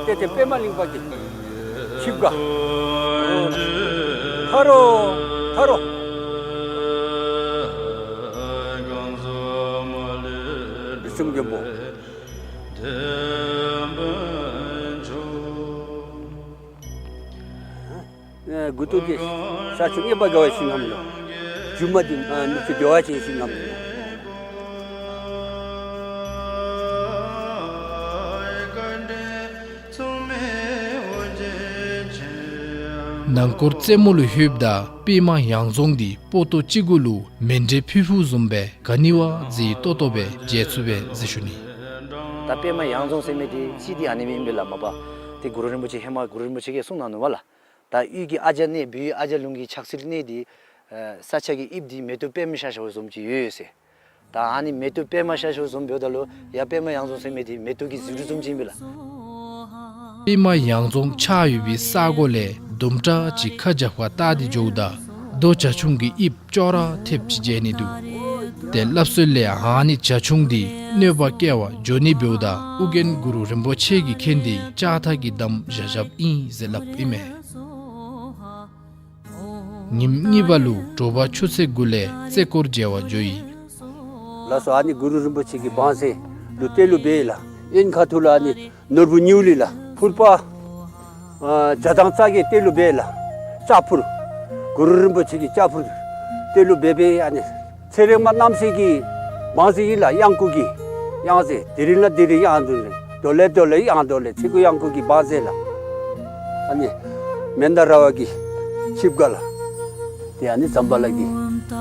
ཏེ་ཏེ་པདྨ་གླིང་པ་གི་ཆིབས་ཁ། ཐར་རོ་ཐར་རོ། རིགས་གསུམ་མགོན་པོ། ཨེ་མགུ་ཏོ་འདི་ས་ཆུ་ངེས་པ་དགའ་བ་ཞིག་ངམ་ལོ། རྒྱུ་མ་འདི་ཨ་ནུབ་ཆུ་བདེ་བ་ཅན་ཞིག་ངམ་ལོ། ནང་སྐོར་རྩེ་མོ་ལུ་ལྷོདཔ་ད་པདྨ་ཡང་རྫོང་འདི་པོ་ཏོ་ཅིག་གུ་ལུ་མཎྜལ་ཕུལ་ཕུལཝ་བཟུམ་སྦེ་ག་ནི་བ་མཛེས་ཏོག་ཏོ་སྦེ་མཇལ་ཚུགས་པས་ཟེར་ཞུ་ནི། ད་པདྨ་ཡང་རྫོང་ཟེར་མི་འདི་ཅིག་འདི་ཨ་ནི་མེན་པས་ལགས། མ་པ་ཏེ་གུ་རུ་རིན་པོ་ཆེ་ཧེ་མ་གུ་རུ་རིན་པོ་ཆེ་གིས་གསུངས་གནང་ནུག་པ་ལགས། ད་དབུས་ཀྱི་ཨ་ཇ་གནས་བོད་ཡུལ་ཨ་ཇ་ལུང་གི་ཆགས་སྲེད་གནས་འདི་ས་ཆ་གི་དབྱིབས་འདི་མེ་ཏོག་པདྨ་ཤར་ཤརཝ་བཟུམ་ཅིག་ཡོད་ཡོད་ཟེར། ད་ཨ་ནི་མེ་ཏོག་པདྨ་ཤར་ཤརཝ་བཟུམ་འབདཝ་ད་ལུ་ཡ་པདྨ་ཡང་རྫོང་ཟེར་མི་འདི་མེ་ཏོག་གི་ཟེའུ་འབྲུ་བཟུམ་ཅིག་ཨིན་པས་ལགས། པདྨ་ཡང་རྫོང་ཆགས་ཡོད་པའི་ས་གོ་ལས་དུམ་གྲ་ཅིག་ཁ་རྒྱབ་ཁར་བལྟ་སྟེ་འགྱོཝ་ད་རྡོ་བྱ་ཁྱུང་གི་དབྱིབས་ཅོག་ར་འཐདཔ་ཅིག་མཇལ་ནི་འདུག། ཏེ་སླབ་སྲོལ་ལས་ཨ་ནི་བྱ་ཁྱུང་འདི་གནོད་པ་བསྐྱལ་བར་འགྱོ་ནི་འབདཝ་ད་ཨོ་རྒྱན་གུ་རུ་རིན་པོ་ཆེ་གིས་མཁྱེན་ཏེ་ལྕགས་ཐག་གིས་བསྡམས་བཞག་བཞགཔ་ཨིན་ཟེར་སླབ་ཨིན་མས། ཉིནམ་གཉིས་པ་ལུ་དྲོ་པ་ཆུ་ཚོད་དགུ་ལས་རྩེ་སྐོར་མཇལ་བར་འགྱོ་ཡི། ལགས་སོ། ཨ་ནི་གུ་རུ་རིན་པོ་ཆེ་གི་བང་རྩལ་ལུ་ཏེ་ལུ་འབད་ཡི་ལགས། གཡོན་ཁ་ཐུག་ལུ་ཨ་ནི་ནོར་བུ་སྙིང་ལི་ལགས། ཕུར་པ་ཨ་བྱ་དང་བྱ་རྒོད་ཏེ་ལུ་འབད་ཡི་ལགས། ལྕགས་ཕུར། གུ་རུ་རིན་པོ་ཆེ་གི་ལྕགས་ཕུར་ཏེ་ལུ་འབད་འབད་ཨ་ནི་ཚེ་རིང་མ་རྣམ་སྲས་ཀྱི་བང་རྩལ་ཨིན་ལགས། གཡང་འགུགས་ཀྱི་གཡང་རྩེ། དེ་རིང་ལ་དེ་རིང་གཡང་འགུགས་ལེ། དོ་ལེ་དོ་ལེ་གཡང་དོ་ལེ། ཚེ་འགུགས་གཡང་འགུགས་ཀྱི་བང་རྩལ་ལགས། ཨ་ནི་མནྡ་ར་བ་གི་ཆིབས་ཁ་ལགས། ཏེ་ཨ་ནི་ཛམ་བྷ་ལ་གི་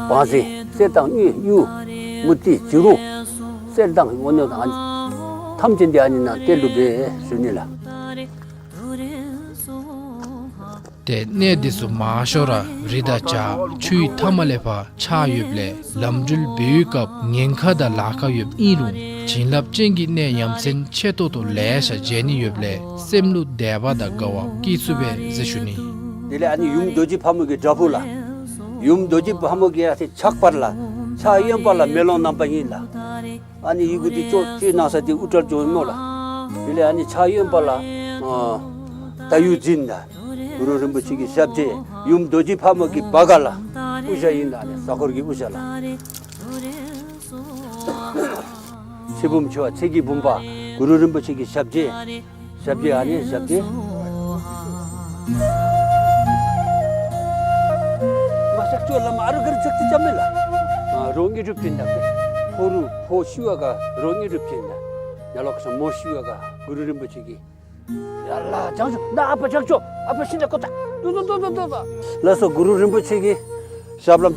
བང་རྩལ། གསེར་དང་དངུལ་གཡུ་མུ་ཏིག་བྱུ་རུ་གསེར་དང་དངུལ་དང་ཨ་ནི་ཐམས་ཅད་འདི་ཨ་ནི་ནང་ཏེ་ལུ་འབད་ཞུ་ནི་ལགས། ཏེ་གནས་འདི་ཚུ་མང་ཤོས་ར་རི་དང་བྱག་ཆུའི་མཐའ་མ་ལས་ཕར་ཆགས་ཡོདཔ་ལས་ལམ་འགྲུལ་འབད་བའི་སྐབས་ཉེན་ཁ་དང་ལཱ་ཁག་ཡོདཔ་ཨིན་རུང་བྱིན་རླབས་ཅན་གྱི་གནས་ཡ་མཚན་ཆེ་ཏོག་ཏོ་ལེ་ཤ་མཇལ་ནི་ཡོདཔ་ལས་སེམས་ལུ་དད་པ་དང་དགའ་བ་སྐྱེ་ཚུགས་པས་ཟེར་ཞུ་ནི། དེ་ལས་ཨ་ནི་ཡུམ་རྡོ་རྗེ་ཕག་མོ་གི་བྲག་ཕུག་ལགས། ཡུམ་རྡོ་རྗེ་ཕག་མོ་གི་ཨ་ཏེ་ཕྱག་བར་ལགས། ཕྱག་གཡོན་པ་ལགས་མེ་ལོང་ནམ་མཁའ་ཨིན་ལགས། ཨ་ནི་ཡི་གུ་འདི་ཅོག་ཅིག་ནང་ས་འདི་དབུ་སྐྲ་ཅོག་སྨོ་ལགས། དེ་ལས་ཨ་ནི་ཕྱག་གཡོན་པ་ལགས་ཨ་ད་ཡུལ་འཛིན་ལགས། གུ་རུ་རིན་པོ་ཆེ་གི་ཞབས་རྗེས་ཡུམ་རྡོ་རྗེ་ཕག་མོ་གི་བ་ག་ལགས། དབུ་ཞྭ་ཨིན་ལགས། ཨ་ནི་ས་འཁོར་གྱི་དབུ་ཞྭ་ལགས། ཚེ་བུམ་ཆེ་བ་ཚེ་གི་བུམ་པ་གུ་རུ་རིན་པོ་ཆེ་གི་ཞབས་རྗེས། ཞབས་རྗེས་ཨ་ནི་ཞབས་རྗེས། མ་ཤག་ཅོ་ལ་མ་ཨ་རུ་གར་ཅོག་ཏི་ཅམ་མེ་ལགས། ཨ་རོ་ངེ་གྲུབ་ཅན་དག་པས། ཕོ་རུ་ཕོ་ཤི་བ་ག་རོ་ངེ་གྲུབ་ཅན་དག། ཡ་ལོག་ས་མོ་ཤི་བ་ག་གུ་རུ་རིན་པོ་ཆེ་གི། ཡ་ལགས་བྱང་ཆུབ་ན་ཨ་པ་བྱང་ཆུབ་ཨ་པ་ཤི་ན་ཀོ་ཏ། ཏུ་ཏུ་ཏུ་ཏུ་ཏུ་ཏུ། ལགས་སོ་གུ་རུ་རིན་པོ་ཆེ་གི་ཞབས་ལྷམ་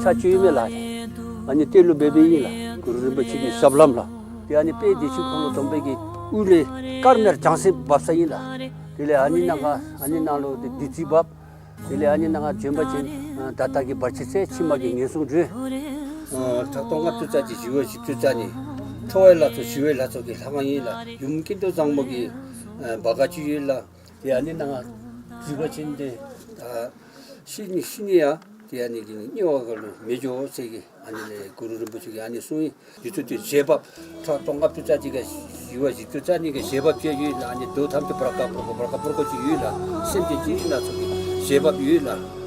ཆ་ཅིག་ཡོད་མེ་ལགས། ཨ་ནི་ཏེ་ལུ་འབད་འབད་ཨིན་ལགས། གུ་རུ་རིན་པོ་ཆེ་གི་ཞབས་ལྷམ་ལགས། ཏེ་ཨ་ནི་དཔལ་བདེ་ཆེན་ཁང་ལུ་སྡོམ་པའི་གི་དབུ་ལས་དཀར་དམར་ལྗང་སེར་འབབ་ས་ཨིན་ལགས། དེ་ལས་ཨ་ནི་ནང་ང་ཨ་ནི་ནང་ལུ་ཏེ་བདུད་རྩི་འབབ། དེ་ལས་ཨ་ནི་ནང་ང་བྱོན་པ་ཅིན་ད་ལྟ་གི་བར་ཆད་སེལ་ཕྱི་མ་གི་ངན་སོང་སྒྲོལ། ཨ་ཕྲག་དོག་ལྔ་བཅུ་རྩ་གཅིག་ཞི་བའི་བཞི་བཅུ་རྩ་གཉིས། ཁྲོ་བའི་ལྷ་ཚོགས་ཞི་བའི་ལྷ་ཚོགས་ཀྱི་ལྷ་ཁང་ཨིན་ལགས། ཡུམ་སྐྱིད་སྡུག་བཟང་མོ་གི་ ཨ་བ་ག་ཅི་ཡོད་ལགས། ཏེ་ཨ་ནི་ནང་འཛུལ་བ་ཅིན་ཏེ་ཨ་ཤི་ནི་ཤི་ནི་ཡང་ཏེ་ཨ་ནི་གི་དམྱལ་བ་ག་ལུ་མི་འགྱོ་ཟེར་གི་ཨ་ནི་ལས་གུ་རུ་རིན་པོ་ཆེ་གིས་ཨ་ནི་གསུངས་ཡི། དེ་ཚུ་ཏེ་རྗེས་བབས་ཁྲག་སྟོང་ལྔ་བཅུ་རྩ་གཅིག་གི་ཞི་བ་བཞི་བཅུ་རྩ་གཉིས་ཀྱི་རྗེས་བབས་ཅིག་ཡོད་ལགས། ཨ་ནི་འདོད་ཐམས་ཅད་བར་ཀ་བུར་ཀོ་བར་ཀ་བུར་ཀོ་ཅིག་ཡོད་ལགས། སེམས་ཅན་ཅི་རིགས་སྣ་ཚོགས་ཀྱི་རྗེས་བབས་ཡོད་ལགས།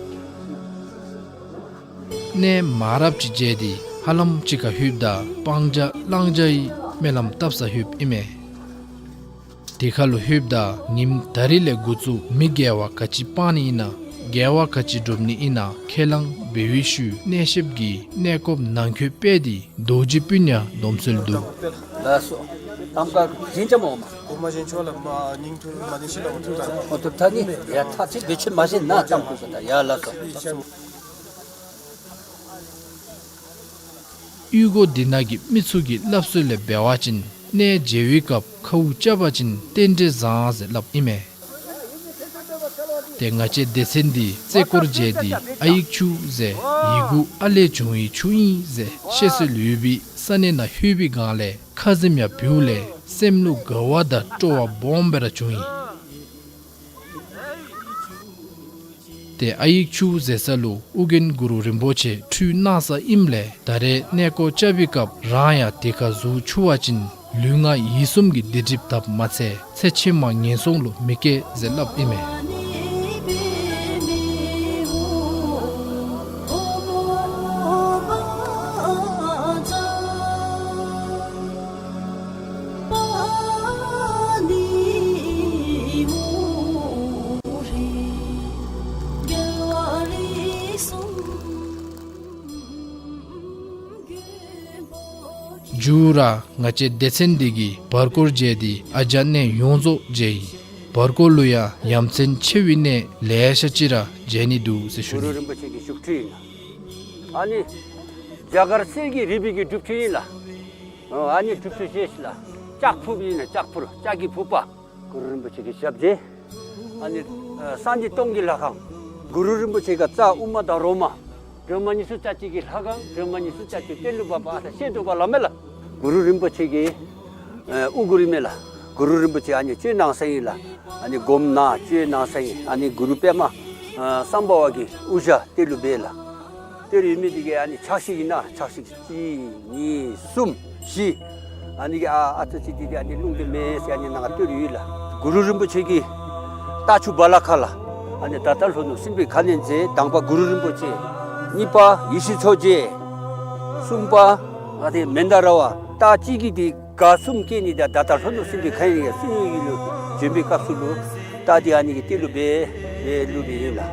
གནས་མ་རབས་ཅིག་མཇལ་ཏེ་ཧ་ལམ་ཅིག་ཁར་ལྷོདཔ་ད་སྤང་བྱ་བླང་བྱའི་སྨོན་ལམ་བཏབ་སར་ལྷོདཔ་ཨིན་མས། དེ་ཁར་ལུ་ལྷོདཔ་ད་ཉིནམ་ད་རིས་ལས་འགོ་བཙུགས་མི་དགེ་བ་ག་ཅི་སྤང་ནི་ཨིན་ན་དགེ་བ་ག་ཅི་སྒྲུབ་ནི་ཨིན་ན་ཁས་བླངས་འབད་བའི་ཤུལ་གནས་བཤདཔ་གི་གནས་སྐབས་ནང་འཁོད་སྤེལ་ཏེ་རྡོ་རྗེ་སྤུན་ཉ་སྡོམ་སྲོལ་འདུག། ལགས་སོ། གཏམ་ཁ་བཞིན་ཅམ་འོང་མ། འོ་མ་བཞིན་ཆོག་ལགས། མ་ཉིང་ཐུར་མ་ནི་ཤི་ལ་འོ་ཐུར་ད། འོ་ཐུར་ད་ནི་ཡ་ཐག་ཆོད་བེད་སྤྱོད་མ་བྱེད་ན་གཏམ་ཁུ་ས་ད་ཡ་ལགས་སོ། གཡུས་སྒོ་འདི་ནང་གི་མི་ཚུ་གི་སླབ་སྲོལ་ལས་འབད་བ་ཅིན་གནས་མཇལ་བའི་སྐབས་ཁཝ་རྐྱབ་པ་ཅིན་རྟེན་འབྲེལ་བཟང་ཟེར་སླབ་ཨིན་མས། ཏེ་ང་བཅས་སྡེ་ཚན་འདི་རྩེ་སྐོར་མཇལ་ཏེ་ཨ་ཡིག་ཆུ་ཟེར་ཡི་གུ་ཨ་ལས་བྱུང་བའི་ཆུ་ཨིན་ཟེར་བཤད་སྲོལ་ཡོད་པའི་ས་གནས་ནང་ལྷོད་པའི་སྒང་ལས་ཁ་ཟེམ་ཡང་བུ་ལས་སེམས་ལུ་དགའ་བ་དང་སྤྲོ་བ་སྦོམ་སྦེ་ར་བྱུང་ཡི། ཏེ་ཨ་ཡིག་ཆུ་ཟེར་ས་ལུ་ཨོ་རྒྱན་གུ་རུ་རིན་པོ་ཆེ་ཁྲུས་གནང་ས་ཨིནམ་ལས་ད་རེས་གནས་སྐོར་རྐྱབ་པའི་སྐབས་རང་ཡང་དེ་ཁར་འཛུལ་ཚུགས་པ་ཅིན་ལུས་ངག་ཡིད་གསུམ་གྱི་སྡིག་སྒྲིབ་དགཔ་མ་ཚད་ཚེ་ཕྱི་མ་ངན་སོང་ལུ་མི་སྐྱེ་ཟེར་སླབ་ཨིན་མས། མཇུག་ར་ང་བཅས་སྡེ་ཚན་འདི་གིས་བར་སྐོར་མཇལ་ཏེ་ཨ་ཇ་གནས་ཡོངས་རྫོགས་མཇལ་ཡི། བར་སྐོར་ལུ་ཡང་ཡ་མཚན་ཆེ་བའི་གནས་ལེ་ཤ་ཅིག་ར་མཇལ་ནི་འདུག་ཟེར་ཞུ་ནི། གུ་རུ་རིན་པོ་ཆེ་གི་བཞུགས་ཁྲི་ཨིན་ལགས། ཨ་ནི་རྒྱ་གར་གསེར་གྱི་རིལ་བུ་གི་སྒྲུབ་ཁྲི་ཨིན་ལགས། ཨ་ནི་སྒྲུབ་ཁྲི་ཞེས་ལགས། ལྕགས་ཕུར་ཨིན་ལགས། ལྕགས་ཕུར་ལྕགས་ཀྱི་ཕུར་པ། གུ་རུ་རིན་པོ་ཆེ་གི་ཞབས་རྗེས། ཨ་ནི་ཨ་སངས་རྒྱས་སྟོང་གི་ལྷ་ཁང་། གུ་རུ་རིན་པོ་ཆེ་གི་རྩ་དབུ་མ་དང་རོ་མ། སྒྲོལ་མ་ཉི་ཤུ་རྩ་གཅིག་གི་ལྷ་ཁང་། སྒྲོལ་མ་ཉི་ཤུ་རྩ་གཅིག་གཏེར་ལུ་སྦ་བ་ཨ་ད་ཤེས་འདུག་པ་ལགས་མེན་ལགས། གུ་རུ་རིན་པོ་ཆེ་གི་ཨ་དབུ་གུར་ཨིན་མས་ལགས། གུ་རུ་རིན་པོ་ཆེ་ཨ་ནི་སྤྱོད་གནང་ས་ཨིན་ལགས། ཨ་ནི་སྒོམ་གནང་སྤྱོད་གནང་ས་ཨིན། ཨ་ནི་གུ་རུ་པདྨ་ཨ་སམྦྷ་ཝ་གི་དབུ་ཞྭ་གཏེར་ལུ་སྦས་ལགས། གཏེར་ཡོད་མི་འདི་གིས་ཨ་ནི་ཕྱག་ཞིབ་ཨིན་ན་ཕྱག་ཞིབ་གཅིག་གཉིས་གསུམ་བཞི། ཨ་ནི་གི་ཨ་ཨ་ཙི་ཅིག་འདི་འདི་ཨ་ནི་རླུང་འདི་མེད་ཟེར་ཨ་ནི་ནང་གཏེར་ཡོད་ལགས། གུ་རུ་རིན་པོ་ཆེ་གི་རྟ་ཕྱུག་བ་ལ་ཁ་ལགས། ཨ་ནི་ད་ལྟ་ལྷོ་ནུབ་སྲིན་པོའི་ཁ་གནོན་མཛད། དང་པ་གུ་རུ་རིན་པོ་ཆེ། གཉིས་པ་ཡེ་ཤེས་མཚོ་རྒྱལ། གསུམ་པ་ཨ་ནི་མནྡ་ར་བ། རྟ་གཅིག་གིས་འདི་ག་གསུམ་སྐྱེལ་ནི་ད་ད་ལྟ་ལྷོ་ནུབ་སྲིན་པོའི་ཁ་གནོན་གྱི་སྲིན་ཡུལ་ལུ་བྱོན་པའི་སྐབས་སུ་ལུ་རྟ་འདི་ཨ་ནི་གི་གཏེར་ལུ་སྦས་སྦས་ལུས་པའི་ཨིན་ལགས།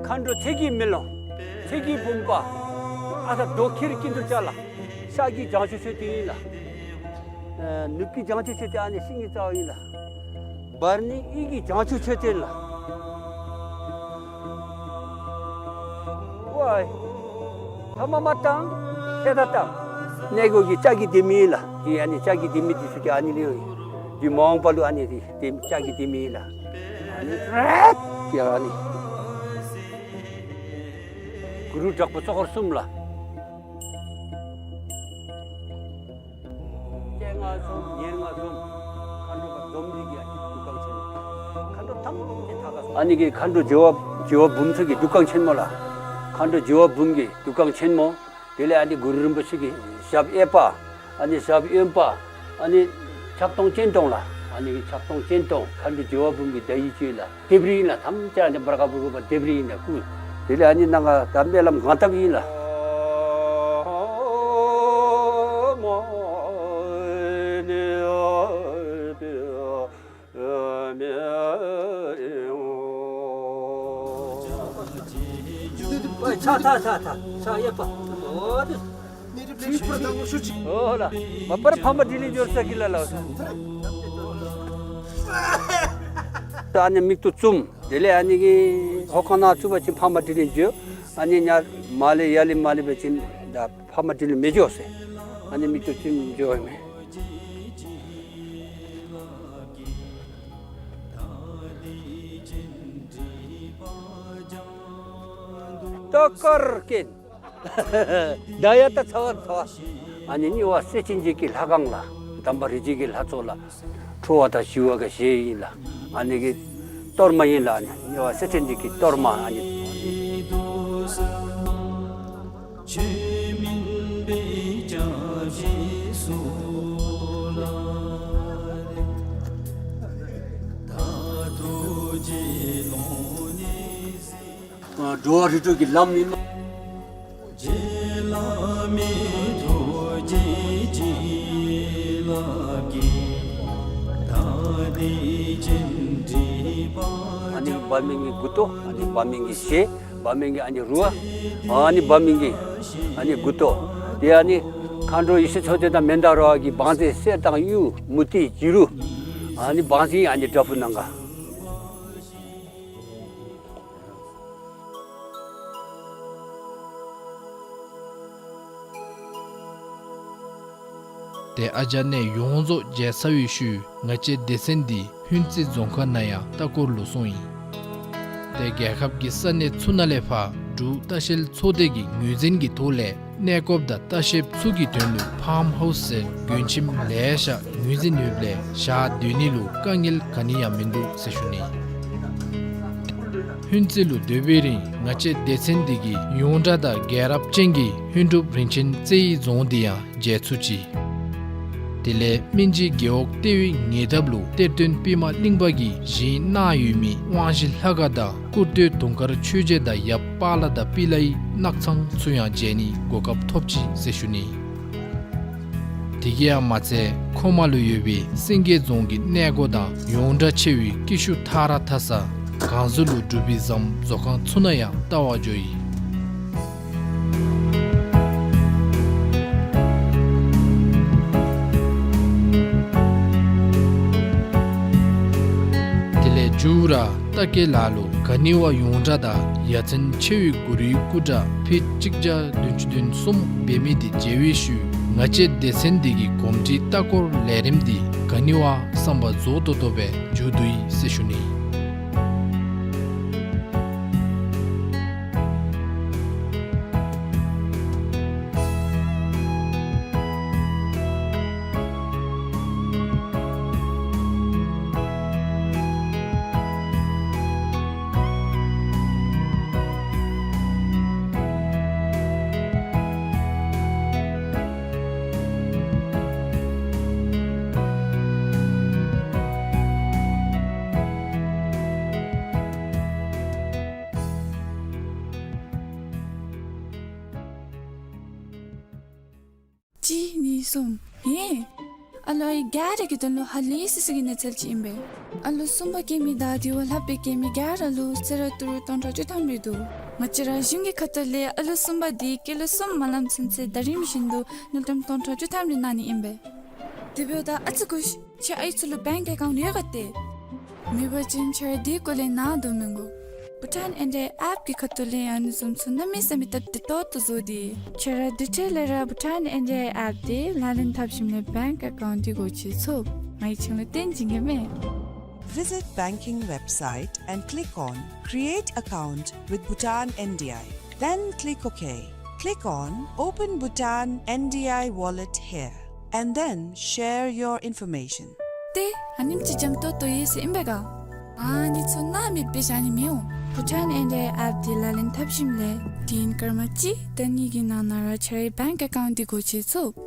མཁའ་འགྲོ་ཚེ་གི་མེ་ལོང་། ཚེ་གི་བུམ་པ། ཨ་ད་རྡོ་ཁྱེར་ཀིན་ཏུ་ཅ་ལ། ཤར་གྱི་བྱང་ཆུབ་མཆོད་རྟེན་ཨིན་ལགས། ཨ་ནུབ་ཀྱི་བྱང་ཆུབ་མཆོད་རྟེན་ཨ་ནི་ཤིང་གི་རྩ་བ་ཨིན་ལགས། བར་ནི་དབུས་ཀྱི་བྱང་ཆུབ་མཆོད་རྟེན་ལགས། ཝའི། ཐ་མ་མ་བཏང་། ཁྱད་ད་བཏང་། གནས་སྒོ་གི་ལྕགས་ཀྱི་ལྡེ་མིག་ཨིན་ལགས། འདི་ཨ་ནི་ལྕགས་ཀྱི་ལྡེ་མིག་འདི་ཚུ་གི་ཨ་ནི་ལས་འདི་མ་འོངས་པ་ལུ་ཨ་ནི་འདི་ལྕགས་ཀྱི་ལྡེ་མིག་ཨིན་ལགས། ཨ་ནི་རེད་ཀྱི་ཨ་ནི། གུ་རུ་དྲག་པོ་ཚོགས་འཁོར་གསུམ་ལགས། སྤྱན་སྔར་སོང་ཉེ་སྔར་སོང་། མཁའ་འགྲོ་མ་འཛོམས་འདི་གི་ཨ་ནི་འདུ་ཁང་ཆེན་མོ། མཁའ་འགྲོ་ཐམས་ཅད་ཐག་ཁར་སོང་། ཨ་ནི་གི་མཁའ་འགྲོ་རྒྱལ་བ་རྒྱལ་བ་འབུམ་ཚུ་གི་འདུ་ཁང་ཆེན་མོ་ལགས། མཁའ་འགྲོ་རྒྱལ་བ་འབུམ་གི་འདུ་ཁང་ཆེན་མོ། དེ་ལས་ཨ་ནི་གུ་རུ་རིན་པོ་ཆེ་གི་ཞབས་གཡས་པ། ཨ་ནི་ཞབས་གཡོན་པ། ཨ་ནི་ཕྱག་སྟོང་སྤྱན་སྟོང་ལགས། ཨ་ནི་ཕྱག་སྟོང་སྤྱན་སྟོང་མཁའ་འགྲོ་རྒྱལ་བ་འབུམ་གྱི་ཟླ་ཡི་བཅུད་ལགས། ལྡེབས་རིས་ཨིན་ལགས། ཐམས་ཅད་ཨ་ནི་བར་ཀ་བུར་ཀོ་པ་ལྡེབས་རིས་ཨིན་ལགས། སྐུ་དེ་ལས་ཨ་ནི་ནང་ང་ད་སྨོན་ལམ་ངང་བཏབ་ཨིན་ལགས། ཕྱག་ཐག་ཐག་ཐག་ཕྱག་གཡས་པ། ཨོ་ལགས། མ་པ་ར་ཕ་མ་དྲིན་ལས་འབྱོར་ས་གི་ལ་ལགས། ད་ཨ་ནི་མིག་ཏོ་བཙུམ། དེ་ལས་ཨ་ནི་གི་ཧོ་ཁང་ནང་བཙུམ་པ་ཅིན་ཕ་མ་དྲིན་ལས་འབྱོར། ཨ་ནི་ཡར་མར་ལས་ཡར་ལས་མར་ལས་འབད་བ་ཅིན་ད་ཕ་མ་དྲིན་ལས་མི་འབྱོར་ཟེར། ཨ་ནི་མིག་ཏོ་བཙུམ་འབྱོརཝ་མས། ཀར་ཀེན། ད་ཡ་ད་ཚ་བ་ཚ་བ། ཨ་ནི་གཉིས་པ་སེར་ཆེན་འབྱེད་ཀྱི་ལྷ་ཁང་ལ། དམ་པ་རིགས་བརྒྱའི་ལྷ་ཚོགས་ལ། ཁྲོ་བ་དང་ཞི་བ་ག་ཞེས་ཡིན་ལ། ཨ་ནི་གི་གཏོར་མ་ཡིན་ལ། ཨ་ནི་གཉིས་པ་སེར་ཆེན་འབྱེད་ཀྱི་གཏོར་མ་ཨ་ནི། འགྲོ་བ་རིགས་དྲུག་གི་ལམ་ཡིན། ཨ་ནི་འབད་མི་གི་མགུ་ཏོ། ཨ་ནི་འབད་མི་གི་ཞལ། འབད་མི་གི་ཨ་ནི་རུ་བ། ཨ་ནི་འབད་མི་གི་ཨ་ནི་མགུ་ཏོ། དེ་ཨ་ནི་མཁའ་འགྲོ་ཡེ་ཤེས་མཚོ་རྒྱལ་དང་མནྡ་ར་བ་གི་བང་རྩལ་གསེར་དང་གཡུ་མུ་ཏིག་བྱུ་རུ། ཨ་ནི་བང་རྩལ་ཨ་ནི་འདྲ་པོ་ནང་ག། ཏེ་ཨ་ཇ་ནེ་ཡོངས་རྫོགས་མཇལ་ཚར་བའི་ཤུལ་ང་བཅས་སྡེ་ཚན་འདི་ཧུན་རྩེ་རྫོང་ཁག་ནང་ཡང་ལྟ་སྐོར་ལུ་སོང་ཡི། ཏེ་རྒྱལ་ཁབ་ཀྱི་ས་གནས་ཚུ་ནང་ལས་ཕར་འབྲུག་ལྟ་བཤལ་ཚོགས་སྡེ་གི་ངོས་འཛིན་གྱི་ཐོག་ལས་གནས་སྐོརཔ་དང་ལྟ་བཤལཔ་ཚུ་གི་དོན་ལུ་ཕཱམ་ཧའུསི་ཟེར་མགྲོན་ཁྱིམ་ལེ་ཤ་ངོས་འཛིན་ཡོདཔ་ལས་ཞག་སྡོད་ནི་ལུ་དཀའ་ངལ་ག་ནི་ཡང་མིན་འདུག་ཟེར་ཞུ་ནི། ཧུན་རྩེ་ལུ་སྡོད་པའི་རིང་ང་བཅས་སྡེ་ཚན་འདི་གི་ཡོངས་གྲགས་དང་རྒྱལ་རབས་ཅན་གྱི་ཧུན་སྒྲུབ་རིན་ཆེན་རྩེ་ཡི་རྫོང་འདི་ཡང་མཇལ་ཚུགས་ཅི། དེ་ལས་སྨིན་བྱེད་རྒེད་འོག་ལྟེ་བའི་ཉེ་འདབས་ལུ་གཏེར་སྟོན་པདྨ་གླིང་པ་གིས་བཞེངས་གནང་ཡོད་མི་དབང་བཞི་ལྷ་ཁང་དང་སྐུར་སྟོད་དུང་དཀར་ཆོས་རྗེ་དང་ཡབ་པཱ་ལ་དང་པི་ལའི་ནགས་ཚང་ཚུ་ཡང་མཇལ་ནི་གོ་སྐབས་ཐོབ་ཅི་ཟེར་ཞུ་ནི། དེ་གིས་ཡང་མ་ཚད་ཁོ་མ་ལུ་ཡོད་པའི་སེང་གེ་རྫོང་གི་གནས་སྒོ་དང་ཡོངས་གྲགས་ཆེ་བའི་ཀི་ཤུ་ཐ་ར་ཐ་ས་གངས་ཟུར་ལུ་འབྲུག་པའི་ཟམ་བཟོ་ཁང་ཚུ་ནང་ཡང་ལྟ་བར་འགྱོ་ཡི། དེ་ལས་མཇུག་ར་ལྟ་སྐལ་ལ་ལུ་ག་ནི་བ་ཡོངས་གྲགས་དང་ཡ་མཚན་ཆེ་བའི་གུ་རུའི་སྐུ་འདྲ་ཕི་གཅིག་བརྒྱ་བདུན་ཅུ་དོན་གསུམ་འབད་མི་འདི་མཇལ་བའི་ཤུལ་ང་བཅས་སྡེ་ཚན་འདི་གི་གོམས་འདྲིས་ལྟ་སྐོར་ལས་རིམ་འདི་ག་ནི་བ་བསམ་པ་རྫོགས་ཏོག་ཏོ་སྦེ་མཇུག་བསྡུ་ཡི་ཟེར་ཞུ་ནི། གཅིག་གཉིས་གསུམ། ཧེ། ཨ་ལོ་ཨའི་ག་ར་གི་དོན་ལུ་ཧ་ལས་སི་སི་གི་གནས་ཚུལ་ཅིག་ཨིན་པས། ཨ་ལོ་གསུམ་པ་སྐྱེ་མི་དང་དེ་བ་ལྷག་སྦེ་སྐྱེ་མི་ག་ར་ལུ་གསོལ་རས་ཏི་རུ་སྟོང་ཕྲག་བཅུ་ཐམ་རེ་འདུག། ང་བཅས་ར་གཞུང་གི་ཁ་ཐུག་ལས་ཨ་ལོ་གསུམ་པ་འདི་སྐྱེས་ལོ་གསུམ་མ་ལང་ཚུན་ཚོད་ཟླ་རིམ་བཞིན་དུ་དངུལ་ཀྲམ་སྟོང་ཕྲག་བཅུ་ཐམ་རེ་གནང་ནི་ཨིན་པས། དེ་འབདཝ་ད་ཨ་ཙི་སྒུག་ཤིག། ཁྱེད་ཨའི་ཚུ་ལུ་བེངཀ་ཨེ་ཀའུནཊ་ཡོད་ག་ཏེ། མེད་པ་ཅིན་ཁྱེད་ར་དེ་སྐོར་ལས་ནཱ་དོ་མི་དགོ། བྷུ་ཊཱན་ཨེན་ཌི་ཨའི་ཨེཔ་ཀྱི་ཁ་ཐུག་ལས་ཨ་ནི་བཟུམ་ཚུ་གནམ་མེད་ས་མེད་སྟབས་བདེ་ཏོག་ཏོ་བཟོ་སྟེ། ཁྱེད་ར་དེ་འཕྲལ་ལས་ར་བྷུ་ཊཱན་ཨེན་ཌི་ཨའི་ཨེཔ་འདི་ལག་ལེན་འཐབ་ཞིནམ་ལས་བེངཀ་ཨེ་ཀའུནཊ་འདི་སྒོ་ཕྱེ་ཚུགས། ང་གིས་ཁྱེད་ལུ་སྟོན་བྱིན་གེ་མས། Visit banking website and click on Create Account with Bhutan N D I. Then click OK. Click on Open Bhutan N D I Wallet here and then share your information. ཏེ་ཨ་ནེམ་ཅིག་འཇམ་ཏོང་ཏོ་ཡོད་ཟེར་ཨིན་པས་ག། ཨ་ནི་ཚུ་སྣང་མེད་སྦེ་བཞག་ནི་མི་འོང་། བྷུ་ཊཱན་ཨེན་ཌི་ཨའི་ཨེཔ་འདི་ལག་ལེན་འཐབ་ཞིནམ་ལས་དུས་ཡུན་སྐར་མ་གཅིག་དང་གཉིས་ཀྱི་ནང་ན་ར་ཁྱེད་རའི་བེངཀ་ཨེ་ཀའུནཊ་འདི་སྒོ་ཕྱེ་ཚུགས།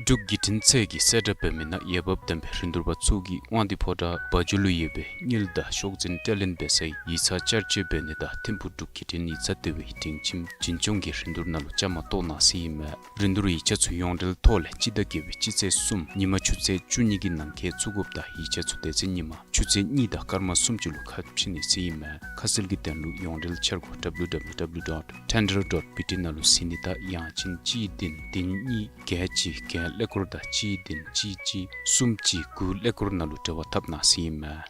འབྲུག་བརྒྱུད་འཕྲིན་ཚད་ཀྱིས་གསལ་བསྒྲགས་འབད་མི་ནང་འོས་འབབ་ལྡན་པའི་རིན་བསྡུར་པ་ཚུ་གིས་དབང་འདུས་ཕོ་བྲང་སྦ་ཇོ་ལུ་ཡོད་པའི་དངུལ་དང་ཤོག་འཛིན་སྤྲོད་ལེན་འབད་སའི་ཡིག་ཚང་བསྐྱར་བཅོས་འབད་ནི་དང་ཐིམ་ཕུག་འབྲུག་བརྒྱུད་འཕྲིན་ཡིག་ཚང་ལྟེ་བའི་སྒྲིང་ཁྱིམ་འཛིན་སྐྱོང་གི་རིན་བསྡུར་ནང་ལུ་བཅའ་མར་གཏོགས་གནང་ཟེར་ཨིན་མས། རིན་བསྡུར་ཡིག་ཆ་ཚུ་ཡོངས་འབྲེལ་ཐོག་ལས་སྤྱི་ཟླ་བརྒྱད་པའི་སྤྱི་ཚེས་གསུམ་ཉིན་མ་ཆུ་ཚོད་བཅུ་གཉིས་ཀྱི་ནང་འཁོད་བཙུགས་དགོཔ་དང་ཡིག་ཆ་ཚུ་དེ་ཚེ་ཉིན་མ་ཆུ་ཚོད་གཉིས་དང་སྐར་མ་སུམ་ཅུ་ལུ་ཁ་ཕྱེ་ནི་ཟེར་ཨིན་མས། ཁ་གསལ་གྱི་དོན་ལུ་ཡོངས་འབྲེལ་འཆར་སྒོ་W W W dot tender dot B T ནང་ལུ་གཟིགས་ནི་དང་ཡང་ཅིན་གཅིག་བདུན་བདུན་གཉིས་བརྒྱད་གཅིག་བརྒྱད་ཀླད་ཀོར་དང་གཅིག་བདུན་གཅིག་གཅིག་གསུམ་གཅིག་དགུ་ཀླད་ཀོར་ནང་ལུ་འབྲེལ་བ་འཐབ་གནང་ཟེར་ཨིན་མས།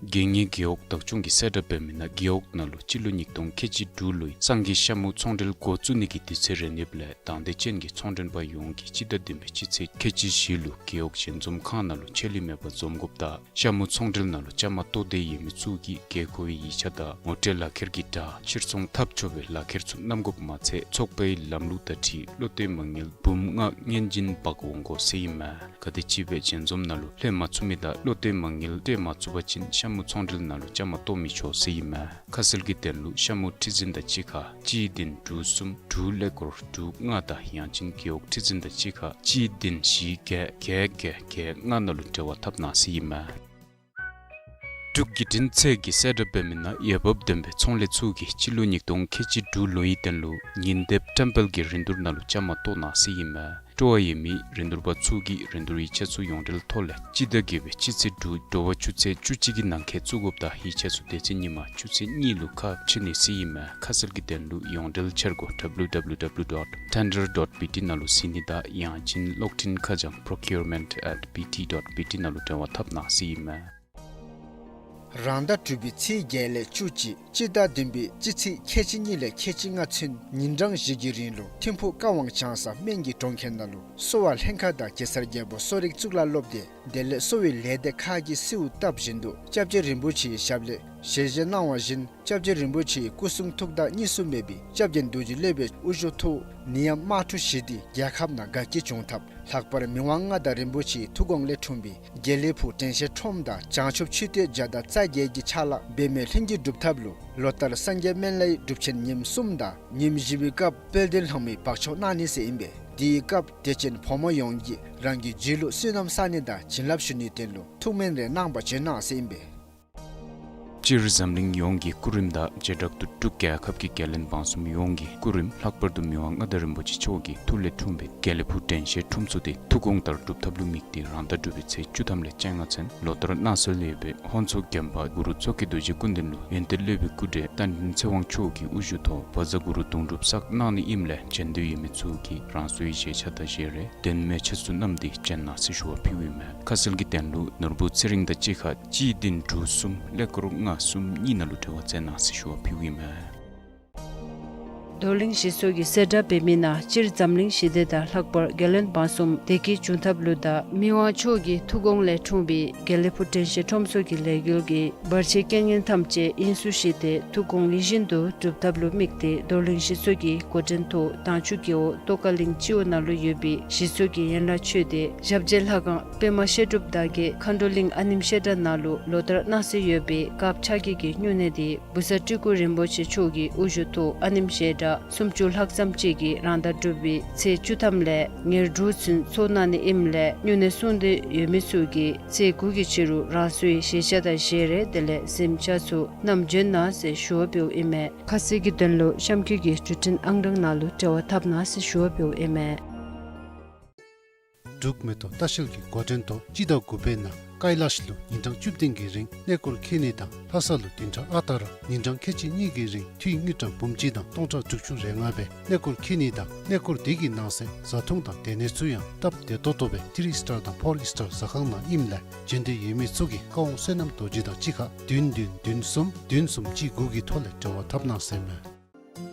དགེ་བསྙེན་རྒེད་འོག་བདག་སྐྱོང་གིས་གསལ་བསྒྲགས་འབད་མི་ནང་རྒེད་འོག་ནང་ལུ་སྤྱི་ལོ་ཉིས་སྟོང་ཁལ་གཅིག་དྲུག་ལོའི་སངས་རྒྱས་ཤ་མུ་ཚོང་འབྲེལ་འགོ་བཙུགས་ནི་གི་དུས་ཚོད་རན་ཡོདཔ་ལས་དང་འདོད་ཅན་གྱི་ཚོང་མགྲོན་པ་ཡོངས་ཀྱིས་སྤྱི་ཟླ་བདུན་པའི་སྤྱི་ཚེས་ཁལ་གཅིག་བཞི་ལུ་རྒེད་འོག་ཞལ་འཛོམས་ཁང་ནང་ལུ་ཆད་ལུས་མེད་པར་འཛོམས་དགོཔ་དང་ཤ་མུ་ཚོང་འབྲེལ་ནང་ལུ་བཅའ་མར་གཏོགས་འདོད་ཡོད་མི་ཚུ་གིས་དགོས་མཁོ་བའི་ཡིག་ཆ་དང་ངོ་སྤྲོད་ལག་ཁྱེར་གྱི་སྒྲ་ཕྱིར་ཚོང་འཐབ་ཆོག་པའི་ལག་ཁྱེར་ཚུ་བསྣམ་དགོཔ་མ་ཚད་ཚོགས་པའི་ལམ་ལུགས་དང་འཁྲིལ་བློ་གཏད་མ་དངུལ་འབུམ་ལྔ་སྔོན་འཛིན་འབག་འོང་དགོ་ཟེར་ཨིན་མས། ག་དེམ་ཅིག་སྦེ་ཞལ་འཛོམས་ནང་ལུ་ལྷོད་མ་ཚུགས་མི་དང་བློ་གཏད་མ་དངུལ་སྤྲོད་མ་ཚུགས་པ་ཅིན་ཤ་མུ་ཚོང་འབྲེལ་ནང་ལུ་བཅའ་མར་གཏོགས་མི་ཆོག་ཟེར་ཨིན་མས། ཁ་གསལ་གྱི་དོན་ལུ་ཤ་མུ་ཁྲི་འཛིན་དང་གཅིག་ཁར་གཅིག་བདུན་དྲུག་གསུམ་དྲུག་ཀླད་ཀོར་དྲུག་ལྔ་དང་ཡང་ཅིན་རྒེད་འོག་ཁྲི་འཛིན་དང་གཅིག་ཁར་གཅིག་བདུན་བཞི་བརྒྱད་བརྒྱད་བརྒྱད་བརྒྱད་ལྔ་ནང་ལུ་འབྲེལ་བ་འཐབ་གནང་ཟེར་ཨིན་མས། འབྲུག་བརྒྱུད་འཕྲིན་ཚད་ཀྱིས་གསལ་བསྒྲགས་འབད་མི་ནང་འོས་འབབ་ལྡན་པའི་ཚོང་ལས་ཚུ་གིས་སྤྱི་ལོ་ཉིས་སྟོང་ཁལ་གཅིག་དྲུག་ལོའི་དོན་ལུ་ཉིན་དེབ་བཀྲམ་སྤེལ་གྱི་རིན་བསྡུར་ནང་ལུ་བཅའ་མར་གཏོགས་གནང་ཟེར་ཨིན་མས། སྤྲོ་བ་ཡོད་མི་རིན་བསྡུར་པ་ཚུ་གིས་རིན་བསྡུར་ཡིག་ཆ་ཚུ་ཡོངས་འབྲེལ་ཐོག་ལས་སྤྱི་ཟླ་བརྒྱད་པའི་སྤྱི་ཚེས་དྲུག་དྲོ་པ་ཆུ་ཚོད་བཅུ་གཅིག་གི་ནང་འཁོད་བཙུགས་དགོཔ་དང་ཡིག་ཆ་ཚུ་དེ་ཚེ་ཉིན་མ་ཆུ་ཚོད་གཉིས་ལུ་ཁ་ཕྱེ་ནི་ཟེར་ཨིན་མས། ཁ་གསལ་གྱི་དོན་ལུ་ཡོངས་འབྲེལ་འཆར་སྒོ་www dot tender dot bt ནང་ལུ་གཟིགས་ནི་དང་ཡང་ཅིན་གློག་འཕྲིན་ཁ་བྱང་procurement at bt dot bt ནང་ལུ་འབྲེལ་བ་འཐབ་གནང་ཟེར་ཨིན་མས། རང་ཟླ་དྲུག་པའི་ཚེས་བརྒྱད་ལས་བཅུ་གཅིག་སྤྱི་ཟླ་བདུན་པའི་སྤྱི་ཚེས་ཁལ་གཅིག་གཉིས་ལས་ཁལ་གཅིག་ལྔ་ཚུན་ཉིན་གྲངས་བཞི་གི་རིང་ལུ་ཐིམ་ཕུག་ཀ་ཝང་བྱང་ས་སྨན་གྱི་གྲོང་ཁྱེར་ནང་ལུ་གསོ་བ་ལྷན་ཁག་དང་གེ་སར་རྒྱལ་པོ་གསོ་རིག་གཙུག་ལག་སློབ་སྡེ་དེ་ལས་གསོ་བའི་ལས་སྡེ་ཁག་གིས་གསོལཝ་བཏབ་བཞིན་དུ་སྐྱབས་རྗེ་རིན་པོ་ཆེའི་ཞབས་ལས་ཞལ་བཞེས་གནང་བ་བཞིན་སྐྱབས་རྗེ་རིན་པོ་ཆེའི་སྐུ་གསུང་ཐུགས་དང་གཉིས་སུ་མེད་པའི་སྐྱབས་རྗེ་རྡོ་རྗེ་སློབ་དཔོན་དབུ་བཞུགས་ཐོག་ནད་ཡམས་དམག་འཁྲུག་ཞི་སྟེ་རྒྱལ་ཁབ་ནང་དགའ་སྐྱིད་འབྱུང་ཐབས་ལྷག་པར་མི་དབང་མངའ་བདག་རིན་པོ་ཆེའི་ཐུགས་དགོངས་ལས་འཁྲུངས་པའི་དགེ་ལེགས་ཕུག་དྲན་ཤེས་ཁྲོམ་དང་བྱང་ཆུབ་མཆོད་རྟེན་བརྒྱ་དང་རྩ་བརྒྱད་ཀྱི་ཕྱག་ལཱ་འབད་མེད་ལྷུན་གྱིས་འགྲུབ་ཐབས་ལུ་ལོ་ལྟར་སངས་རྒྱས་སྨན་བླའི་སྒྲུབ་ཆེན་ཉིནམ་གསུམ་དང་ཉིནམ་བཞི་པའི་སྐབས་དཔལ་ལྡན་ལྷ་མོའི་འབག་འཁྱོག་གནང་ནི་ཟེར་ཨིན་པས། དེའི་སྐབས་དད་ཅན་ཕོ་མོ་ཡོངས་ཀྱིས་རང་གི་རྒྱུད་ལུ་བསོད་ནམས་བསག་ནི་དང་བྱིན་རླབས་ཞུ་ནིའི་དོན་ལུ་ཐུགས་སྨོན་རེ་གནང་བར་བྱོན་གནང་ཟེར་ཨིན་པས། སྤྱིར་འཛམ་གླིང་ཡོངས་ཀྱི་སྐུ་རིམ་དང་བྱེ་བྲག་ཏུ་འབྲུག་རྒྱལ་ཁབ་ཀྱི་རྒྱལ་བློན་འབངས་གསུམ་ཡོངས་ཀྱི་སྐུ་རིམ་ལྷག་པར་དུ་མི་དབང་མངའ་བདག་རིན་པོ་ཆེ་མཆོག་གི་ཐུགས་ལས་འཁྲུངས་པའི་དགེ་ལེགས་ཕུག་དྲན་ཤེས་ཁྲོམ་ཚུ་དེ་ཐུགས་དགོངས་ལྟར་སྒྲུབ་ཐབས་ལུ་དམིགས་ཏེ་རང་ཟླ་དྲུག་པའི་ཚེས་བཅུ་ཐམ་ལས་བཅོ་ལྔ་ཚུན་ལོ་ལྟར་གནང་སྲོལ་ཡོད་པའི་ཧོན་མཚོ་རྒྱམ་པ་གུ་རུ་མཚོ་སྐྱེས་རྡོ་རྗེ་སྐུ་མདུན་ལུ་ཡོན་ཏན་སློབ་དཔོན་སྐུ་བགྲེས་རྟ་མགྲིན་ཚེ་དབང་མཆོག་གི་དབུ་བཞུགས་ཐོག་བཛྲ་གུ་རུ་དུང་སྒྲུབ་བསགས་གནང་ནི་ཨིནམ་ལས་བྱོན་འདོད་ཡོད་མི་ཚུ་གིས་རང་སོའི་བཞེས་ཆ་དང་བཞེས་རས་འདོན་མི་ཆས་ཚུ་བསྣམས་ཏེ་བྱོན་གནང་ཟེར་ཞུ་བ་ཕུལཝ་ཨིན་མས། ཁ་གསལ་གྱི་དོན་ལུ་ནོར་བུ་ཚེ་རིང་དང་གཅིག་ཁར་གཅིག་བདུན་དྲུག་གསུམ་ཀླད་ཀོར་ལྔ་གསུམ་གཉིས་ནང་ལུ་འབྲེལ་བ་མཛད་གནང་ཟེར་ཞུ་བ་ཕུལཝ་ཨིན་མས། རྡོར་གླིང་གཞི་ཚོགས་ཀྱིས་གསལ་བསྒྲགས་འབད་མི་ནང་སྤྱིར་འཛམ་གླིང་ཞི་བདེ་དང་ལྷག་པར་རྒྱལ་བློན་འབངས་གསུམ་བདེ་སྐྱིད་འབྱུང་ཐབས་ལུ་དང་མི་དབང་མཆོག་གི་ཐུགས་དགོངས་ལས་འཁྲུངས་པའི་དགེ་ལེགས་ཕུག་དྲན་ཤེས་ཁྲོམ་ཚུ་གི་ལས་འགུལ་གྱི་བར་ཆད་རྐྱེན་ངན་ཐམས་ཅད་དབྱིངས་སུ་ཞི་སྟེ་ཐུགས་དགོངས་ཡིད་བཞིན་དུ་འགྲུབ་ཐབས་ལུ་དམིགས་ཏེ་རྡོར་གླིང་གཞི་ཚོགས་ཀྱི་འགོ་འདྲེན་ཐོག་དྭངས་ཆུ་རྒེད་འོག་ཏོག་དཀར་གླིང་སྤྱི་འོག་ནང་ལུ་ཡོད་པའི་གཞི་ཚོགས་ཀྱི་ཡན་ལག་ཆོས་སྡེ་ཞབས་རྗེས་ལྷ་ཁང་པདྨ་བཤད་སྒྲུབ་དང་གི་མཁའ་འགྲོ་གླིང་ཨ་ནེམ་བཤད་གྲྭ་ནང་ལུ་ལོ་ལྟར་གནང་སྲོལ་ཡོད་པའི་དཀརཔོ་ཕྱག་བགྱིས་ཀྱི་སྨྱུང་གནས་དེ་བུ་གསར་སྤྲུལ་སྐུ་རིན་པོ་ཆེ་མཆོག་གི་དབུ་བཞུགས་ཐོག་ཨ་ནེམ་བཤད་གྲྭ་སུམ་ཅུ་ལྷག་ཙམ་ཅིག་གིས་རང་ཟླ་དྲུག་པའི་ཚེས་བཅུ་ཐམ་ལས་ཉེར་དྲུག་ཚུན་ཚོགས་གནང་ནི་ཨིནམ་ལས་སྨྱུང་གནས་སྲུང་འདོད་ཡོད་མི་ཚུ་གིས་ཚེས་དགུ་གི་ཕྱི་རུ་རང་སོའི་བཞེས་ཆ་དང་བཞེས་རས་དེ་ལས་གཟིམ་ཆས་ཚུ་བསྣམས་བྱོན་གནང་ཟེར་ཞུ་བ་ཕུལཝ་ཨིན་མས། ཁ་གསལ་གྱི་དོན་ལུ་གཤམ་འཁོད་ཀྱི་བརྒྱུད་འཕྲིན་ཨང་གྲངས་ནང་ལུ་འབྲེལ་བ་འཐབ་གནང་ཟེར་ཞུ་བ་ཕུལཝ་ཨིན་མས། འབྲུག་མེ་ཏོག་ལྟ་བཤལ་གྱི་འགོ་འདྲེན་ཐོག་སྤྱི་ཟླ་དགུ་པའི་ནང་ཀ་ཡི་ལ་ཤི་ལུ་ཉིན་གྲངས་བཅུ་བདུན་གྱི་རིང་གནས་སྐོར་འཁྱིད་ནི་དང་ལྷ་ས་ལུ་བདུན་ཕྲག་ཨ་རྟག་ར་ཉིན་གྲངས་ཁལ་གཅིག་གཉིས་ཀྱི་རིང་འཐུས་དངུལ་ཀྲམ་འབུམ་གཅིག་དང་སྟོང་ཕྲག་དྲུག་ཅུ་རེ་ལྔ་སྦེ་གནས་སྐོར་འཁྱིད་ནི་དང་གནས་སྐོར་དེ་གི་ནང་གསེས་བཟའ་འཐུང་དང་སྡོད་གནས་ཚུ་ཡང་སྟབས་བདེ་ཏོག་ཏོ་སྦེ་ཐིརི་སི་ཊར་དང་ཕོར་སི་ཊར་ཟ་ཁང་ནང་ཨིནམ་ལས་བྱོན་འདོད་ཡོད་མི་ཚུ་གིས་ཀ་ཝང་བསོད་ནམས་རྡོ་རྗེ་དང་གཅིག་ཁར་བདུན་བདུན་བདུན་གསུམ་བདུན་གསུམ་གཅིག་དགུ་གི་ཐོག་ལས་འབྲེལ་བ་འཐབ་གནང་ཟེར་མས།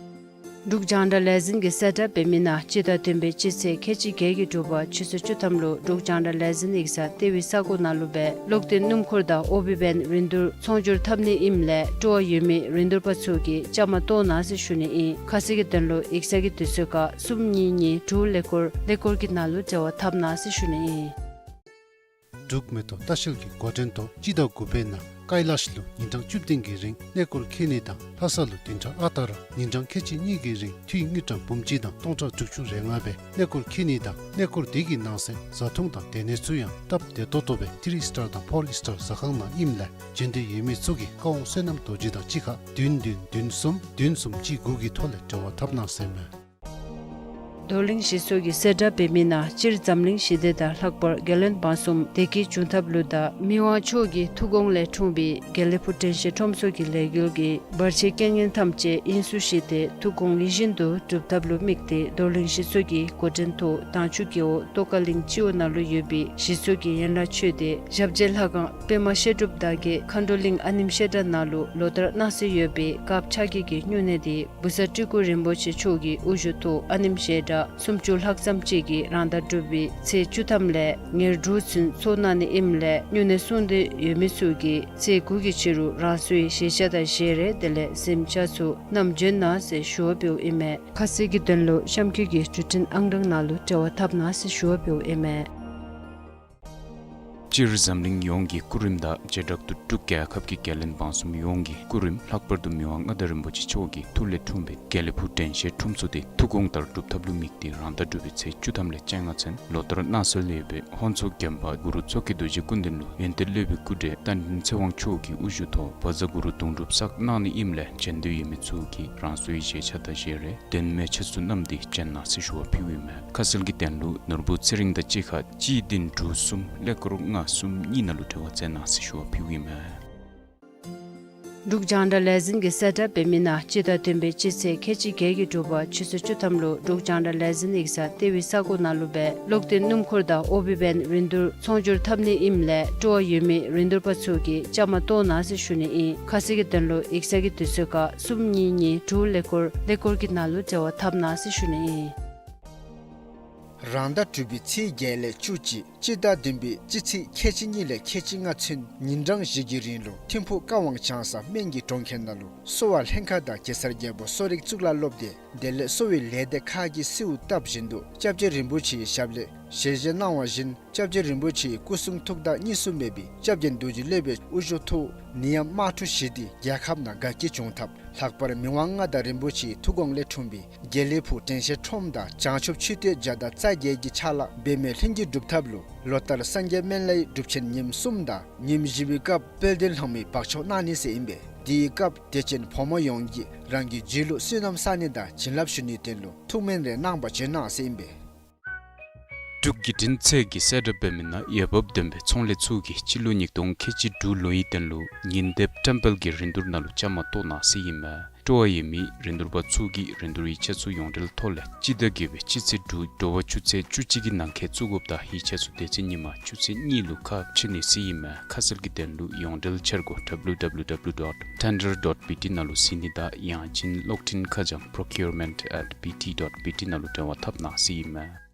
འབྲུག་རྒྱང་བསྒྲགས་ལས་འཛིན་གྱིས་གསལ་བསྒྲགས་འབད་མི་ནང་སྤྱི་ཟླ་བདུན་པའི་སྤྱི་ཚེས་ཁལ་གཅིག་བརྒྱད་ཀྱི་དྲོ་པ་ཆུ་ཚོད་བཅུ་ཐམ་ལུ་འབྲུག་རྒྱང་བསྒྲགས་ལས་འཛིན་ཡིག་ཚང་ལྟེ་བའི་ས་གོ་ནང་ལུ་སྦེ་གློག་འདོན་སྣུམ་འཁོར་དང་ཨོ་བི་བེན་རིན་བསྡུར་ཚོང་སྒྱུར་འཐབ་ནི་ཨིནམ་ལས་སྤྲོ་བ་ཡོད་མི་རིན་བསྡུར་པ་ཚུ་གིས་བཅའ་མར་གཏོགས་གནང་ཟེར་ཞུ་ནི་ཨིན། ཁ་གསལ་གྱི་དོན་ལུ་ཡིག་ཚང་གི་དུས་ཚོད་ཁར་གསུམ་གཉིས་གཉིས་དྲུག་ཀླད་ཀོར་ཀླད་ཀོར་གྱི་ནང་ལུ་འབྲེལ་བ་འཐབ་གནང་ཟེར་ཞུ་ནི་ཨིན། འབྲུག་མེ་ཏོག་ལྟ་བཤལ་གྱི་འགོ་འདྲེན་ཐོག་སྤྱི་ཟླ་དགུ་པའི་ནང་ཀ་ཡི་ལ་ཤི་ལུ་ཉིན་གྲངས་བཅུ་བདུན་གྱི་རིང་གནས་སྐོར་འཁྱིད་ནི་དང་ལྷ་ས་ལུ་བདུན་ཕྲག་ཨ་རྟག་ར་ཉིན་གྲངས་ཁལ་གཅིག་གཉིས་ཀྱི་རིང་འཐུས་དངུལ་ཀྲམ་འབུམ་གཅིག་དང་སྟོང་ཕྲག་དྲུག་ཅུ་རེ་ལྔ་སྦེ་གནས་སྐོར་འཁྱིད་ནི་དང་གནས་སྐོར་དེ་གི་ནང་གསེས་བཟའ་འཐུང་དང་སྡོད་གནས་ཚུ་ཡང་སྟབས་བདེ་ཏོག་ཏོ་སྦེ་ཐིརི་སི་ཊར་དང་ཕོར་སི་ཊར་ཟ་ཁང་ནང་ཨིནམ་ལས་བྱོན་འདོད་ཡོད་མི་ཚུ་གིས་ཀ་ཝང་བསོད་ནམས་རྡོ་རྗེ་དང་གཅིག་ཁར་བདུན་བདུན་བདུན་གསུམ་བདུན་གསུམ་གཅིག་དགུ་གི་ཐོག་ལས་འབྲེལ་བ་འཐབ་གནང་ཟེར་མས། རྡོར་གླིང་གཞིས་ཚོགས་ཀྱིས་གསལ་བསྒྲགས་འབད་མི་ནང་སྤྱིར་འཛམ་གླིང་ཞི་བདེ་དང་ལྷག་པར་རྒྱལ་བློན་འབངས་གསུམ་བདེ་སྐྱིད་འབྱུང་ཐབས་ལུ་དང་མི་དབང་མཆོག་གི་ཐུགས་དགོངས་ལས་འཁྲུངས་པའི་དགེ་ལེགས་ཕུག་དྲན་ཤེས་ཁྲོམ་ཚོགས་ཀྱི་ལས་འགུལ་གྱི་བར་ཆད་རྐྱེན་ངན་ཐམས་ཅད་དབྱིངས་སུ་ཞི་སྟེ་ཐུགས་དགོངས་ཡིད་བཞིན་དུ་འགྲུབ་ཐབས་ལུ་དམིགས་ཏེ་རྡོར་གླིང་གཞིས་ཚོགས་ཀྱི་འགོ་འདྲེན་ཐོག་དྭངས་ཆུ་རྒེད་འོག་ཏོག་དཀར་གླིང་སྤྱི་འོག་ནང་ལུ་ཡོད་པའི་གཞིས་ཚོགས་ཀྱི་ཡན་ལག་ཆོས་སྡེ་ཞབས་རྗེས་ལྷ་ཁང་པདྨ་བཤད་སྒྲུབ་བདག་བསྐྱེད་མཁའ་འགྲོ་གླིང་ཨ་ནེམ་བཤད་གྲྭ་ནང་ལུ་ལོ་ལྟར་གནང་སྲོལ་ཡོད་པའི་དཀརཔོ་ཕྱག་བགྱིས་ཀྱི་སྨྱུང་གནས་དེ་བུ་ཚ་སྤྲུལ་སྐུ་རིན་པོ་ཆེ་མཆོག་གི་དབུ་བཞུགས་ཐོག་ཨ་ནེམ་བཤད་གྲྭ་སུམ་ཅུ་ལྷག་ཙམ་ཅིག་གིས་རང་ཟླ་དྲུག་པའི་ཚེས་བཅུ་ཐམ་ལས་ཉེར་དྲུག་ཚུན་ཚོགས་གནང་ནི་ཨིནམ་ལས་སྨྱུང་གནས་སྲུང་འདོད་ཡོད་མི་ཚུ་གིས་ཚེས་དགུ་གི་ཕྱི་རུ་རང་སོའི་བཞེས་ཆ་དང་བཞེས་རས་དེ་ལས་གཟིམ་ཆས་ཚུ་བསྣམས་འབྱོན་གནང་ཟེར་ཞུ་བ་འབདཝ་ཨིན་མས། ཁ་གསལ་གྱི་དོན་ལུ་གཤམ་འཁོད་ཀྱི་བརྒྱུད་འཕྲིན་ཨང་གྲངས་ནང་ལུ་འབྲེལ་བ་འཐབ་གནང་ཟེར་ཞུ་བ་འབདཝ་ཨིན་མས། སྤྱིར་འཛམ་གླིང་ཡོངས་ཀྱི་སྐུ་རིམ་དང་བྱེ་བྲག་ཏུ་འབྲུག་རྒྱལ་ཁབ་ཀྱི་རྒྱལ་བློན་འབངས་གསུམ་ཡོངས་ཀྱི་སྐུ་རིམ་ལྷག་པར་དུ་མི་དབང་མངའ་བདག་རིན་པོ་ཆེ་མཆོག་གི་ཐུགས་ལས་འཁྲུངས་པའི་དགེ་ལེགས་ཕུག་དྲན་ཤེས་ཁྲོམ་ཚོགས་དེ་ཐུགས་དགོངས་ལྟར་སྒྲུབ་ཐབས་ལུ་དམིགས་ཏེ་རང་ཟླ་དྲུག་པའི་ཚེས་བཅུ་ཐམ་ལས་བཅོ་ལྔ་ཚུན་ལོ་ལྟར་གནང་སྲོལ་ཡོད་པའི་ཧོན་མཚོ་རྒྱམ་པ་གུ་རུ་མཚོ་སྐྱེས་རྡོ་རྗེ་སྐུ་མདུན་ལུ་ཡོན་ཏན་སློབ་དཔོན་སྐུ་བགྲེས་རྟ་མགྲིན་ཚེ་དབང་མཆོག་གི་དབུ་བཞུགས་ཐོག་བཛྲ་གུ་རུ་གདུང་སྒྲུབ་སར་གནང་ནི་ཨིནམ་ལས་བྱོན་འདོད་ཡོད་མི་ཚུ་གིས་རང་སོའི་བཞེས་ཆ་དང་བཞེས་རས་གདན་མལ་ཆས་ཚུ་བསྣམས་ཏེ་བྱོན་གནང་ཟེར་ཞུ་བ་ཕུལཝ་ཨིན་མས། ཁ་གསལ་གྱི་དོན་ལུ་ནོར་བུ་ཚེ་རིང་དང་གཅིག་ཁར་གཅིག་བདུན་དྲུག་གསུམ་ཀླད་ཀོར་ལྔ་གསུམ་གཉིས་ནང་ལུ་འབྲེལ་བ་མཛད་གནང་ཟེར་ཞུ་བ་ཕུལཝ་ཨིན་མས། འབྲུག་རྒྱང་བསྒྲགས་ལས་འཛིན་གྱིས་གསལ་བསྒྲགས་འབད་མི་ནང་སྤྱི་ཟླ་བདུན་པའི་སྤྱི་ཚེས་ཁལ་གཅིག་བརྒྱད་ཀྱི་དྲོ་པ་ཆུ་ཚོད་བཅུ་ཐམ་ལུ་འབྲུག་རྒྱང་བསྒྲགས་ལས་འཛིན་ཡིག་ཚང་ལྟེ་བའི་ས་གོ་ནང་ལུ་སྦེ་གློག་བརྟེན་སྣུམ་འཁོར་དང་ཨོ་བི་བེན་རིན་བསྡུར་ཚོང་སྒྱུར་འཐབ་ནི་ཨིནམ་ལས་སྤྲོ་བ་ཡོད་མི་རིན་བསྡུར་པ་ཚུ་གིས་བཅའ་མར་གཏོགས་གནང་ཟེར་ཞུ་ནི་ཨིན། ཁ་གསལ་གྱི་དོན་ལུ་ཡིག་ཚང་གི་དུས་ཚོད་ཁར་གསུམ་གཉིས་གཉིས་དྲུག་ཀླད་ཀོར་ཀླད་ཀོར་གྱི་ནང་ལུ་འབྲེལ་བ་འཐབ་གནང་ཟེར་ཞུ་ནི་ཨིན། རང་ཟླ་དྲུག་པའི་ཚེས་བརྒྱད་ལས་བཅུ་གཅིག་སྤྱི་ཟླ་བདུན་པའི་སྤྱི་ཚེས་ཁལ་གཅིག་གཉིས་ལས་ཁལ་གཅིག་ལྔ་ཚུན་ཉིན་གྲངས་བཞི་གི་རིང་ལུ་ཐིམ་ཕུག་ཀ་ཝང་བྱང་ས་སྨན་གྱི་གྲོང་ཁྱེར་ནང་ལུ་གསོ་བ་ལྷན་ཁག་དང་གེ་སར་རྒྱལ་པོ་གསོ་རིག་གཙུག་ལག་སློབ་སྡེ་དེ་ལས་གསོ་བའི་ལས་སྡེ་ཁག་གིས་གསོལཝ་བཏབ་བཞིན་དུ་སྐྱབས་རྗེ་རིན་པོ་ཆེའི་ཞབས་ལས་ཞལ་བཞེས་གནང་བ་བཞིན་སྐྱབས་རྗེ་རིན་པོ་ཆེའི་སྐུ་གསུང་ཐུགས་དང་གཉིས་སུ་མེད་པའི་སྐྱབས་རྗེ་རྡོ་རྗེ་སློབ་དཔོན་དབུ་བཞུགས་ཐོག་ནད་ཡམས་དམག་འཁྲུག་ཞི་སྟེ་རྒྱལ་ཁབ་ནང་དགའ་སྐྱིད་འབྱུང་ཐབས་ལྷག་པར་མི་དབང་མངའ་བདག་རིན་པོ་ཆེའི་ཐུགས་དགོངས་ལས་འཁྲུངས་པའི་དགེ་ལེགས་ཕུག་དྲན་ཤེས་ཁྲོམ་དང་བྱང་ཆུབ་མཆོད་རྟེན་བརྒྱ་དང་རྩ་བརྒྱད་ཀྱི་ཕྱག་ལཱ་འབད་མེད་ལྷུན་གྱིས་འགྲུབ་ཐབས་ལུ་ལོ་ལྟར་སངས་རྒྱས་སྨན་བླའི་སྒྲུབ་ཆེན་ཉིནམ་གསུམ་དང་ཉིནམ་བཞི་པའི་སྐབས་དཔལ་ལྡན་ལྷ་མོའི་འབག་བཅོམ་གནང་ནི་ཟེར་ཨིན་པས། དེའི་སྐབས་དད་ཅན་ཕོ་མོ་ཡོངས་ཀྱིས་རང་གི་རྒྱུད་ལུ་བསོད་ནམས་བསག་ནི་དང་བྱིན་རླབས་ཞུ་ནིའི་དོན་ལུ་ཐུགས་སྨོན་རེ་གནང་བར་བྱོན་གནང་ཟེར་ཨིན་པས། འབྲུག་བརྒྱུད་འཕྲིན་ཚད་ཀྱིས་གསལ་བསྒྲགས་འབད་མི་ནང་འོས་འབབ་ལྡན་པའི་ཚོང་ལས་ཚུ་གིས་སྤྱི་ལོ་ཉིས་སྟོང་ཁལ་གཅིག་དྲུག་ལོའི་དོན་ལུ་ཉིན་དེབ་བཀྲམ་སྤེལ་གྱི་རིན་བསྡུར་ནང་ལུ་བཅའ་མར་གཏོགས་གནང་ཟེར་ཨིན་མས། སྤྲོ་བ་ཡོད་མི་རིན་བསྡུར་པ་ཚུ་གིས་རིན་བསྡུར་ཡིག་ཆ་ཚུ་ཡོངས་འབྲེལ་ཐོག་ལས་སྤྱི་ཟླ་བརྒྱད་པའི་སྤྱི་ཚེས་དྲུག་དྲོ་པ་ཆུ་ཚོད་བཅུ་གཅིག་གི་ནང་འཁོད་བཙུགས་དགོཔ་དང་ཡིག་ཆ་ཚུ་དེ་ཚེ་ཉིན་མ་ཆུ་ཚོད་གཉིས་ལུ་ཁ་ཕྱེ་ནི་ཟེར་ཨིན་མས། ཁ་གསལ་གྱི་དོན་ལུ་ཡོངས་འབྲེལ་འཆར་སྒོ་W W W dot tender dot B T ནང་ལུ་གཟིགས་ནི་དང་ཡང་ཅིན་གློག་འཕྲིན་ཁ་བྱང་procurement at B T dot B T ནང་ལུ་འབྲེལ་བ་འཐབ་གནང་ཟེར་ཨིན་མས།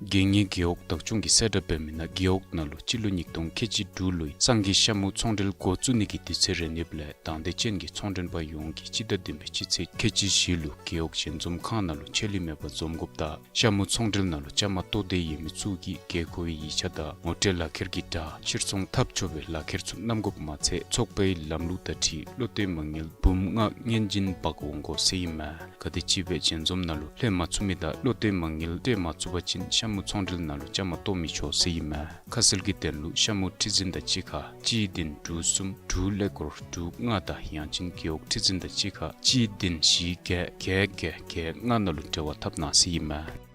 དགེ་བསྙེན་རྒེད་འོག་བདག་སྐྱོང་གིས་གསལ་བསྒྲགས་འབད་མི་ནང་རྒེད་འོག་ནང་ལུ་སྤྱི་ལོ་ཉིས་སྟོང་ཁལ་གཅིག་དྲུག་ལོའི་སང་གི་ཤ་མུ་ཚོང་འབྲེལ་འགོ་བཙུགས་ནི་གི་དུས་ཚོད་རན་ཡོདཔ་ལས་དང་འདོད་ཅན་གྱི་ཚོང་འབྲེལ་པ་ཡོངས་ཀྱིས་སྤྱི་ཟླ་བདུན་པའི་སྤྱི་ཚེས་ཁལ་གཅིག་བཞི་ལུ་རྒེད་འོག་ཞལ་འཛོམས་ཁང་ནང་ལུ་ཆད་ལུས་མེད་པར་འཛོམས་དགོཔ་དང་ཤ་མུ་ཚོང་འབྲེལ་ནང་ལུ་བཅའ་མར་གཏོགས་འདོད་ཡོད་མི་ཚུ་གིས་དགོས་མཁོ་བའི་ཡིག་ཆ་དང་ངོ་སྤྲོད་ལག་ཁྱེར་གྱི་སྒྲ་ཕྱིར་ཚོང་འཐབ་ཆོག་པའི་ལག་ཁྱེར་ཚུ་བསྣམ་དགོཔ་མ་ཚད་ཚོགས་པའི་ལམ་ལུགས་དང་འཁྲིལ་བློ་གཏད་མ་ངལ་འབུམ་ལྔ་སྔོན་འཛིན་འབག་འོང་དགོ་ཟེར་ཨིན་མས། ག་དེམ་ཅིག་སྦེ་ཞལ་འཛོམས་ནང་ལུ་ལྷོད་མ་ཚུགས་མི་དང་བློ་གཏད་མ་ངལ་སྤྲོད་མ་ཚུགས་པ་ཅིན་ཤ་མུ་ཚོང་འབྲེལ་ནང་ལུ་བཅའ་མར་གཏོགས་མི་ཆོག་ཟེར་ཨིན་མས། ཁ་གསལ་གྱི་དོན་ལུ་ཤ་མུ་ཁྲི་འཛིན་དང་གཅིག་ཁར་གཅིག་བདུན་དྲུག་གསུམ་དྲུག་ཀླད་ཀོར་དྲུག་ལྔ་དང་ཡང་ཅིན་རྒེད་འོག་ཁྲི་འཛིན་དང་གཅིག་ཁར་གཅིག་བདུན་བཞི་བརྒྱད་བརྒྱད་བརྒྱད་བརྒྱད་ལྔ་ནང་ལུ་འབྲེལ་བ་འཐབ་གནང་ཟེར་ཨིན་མས།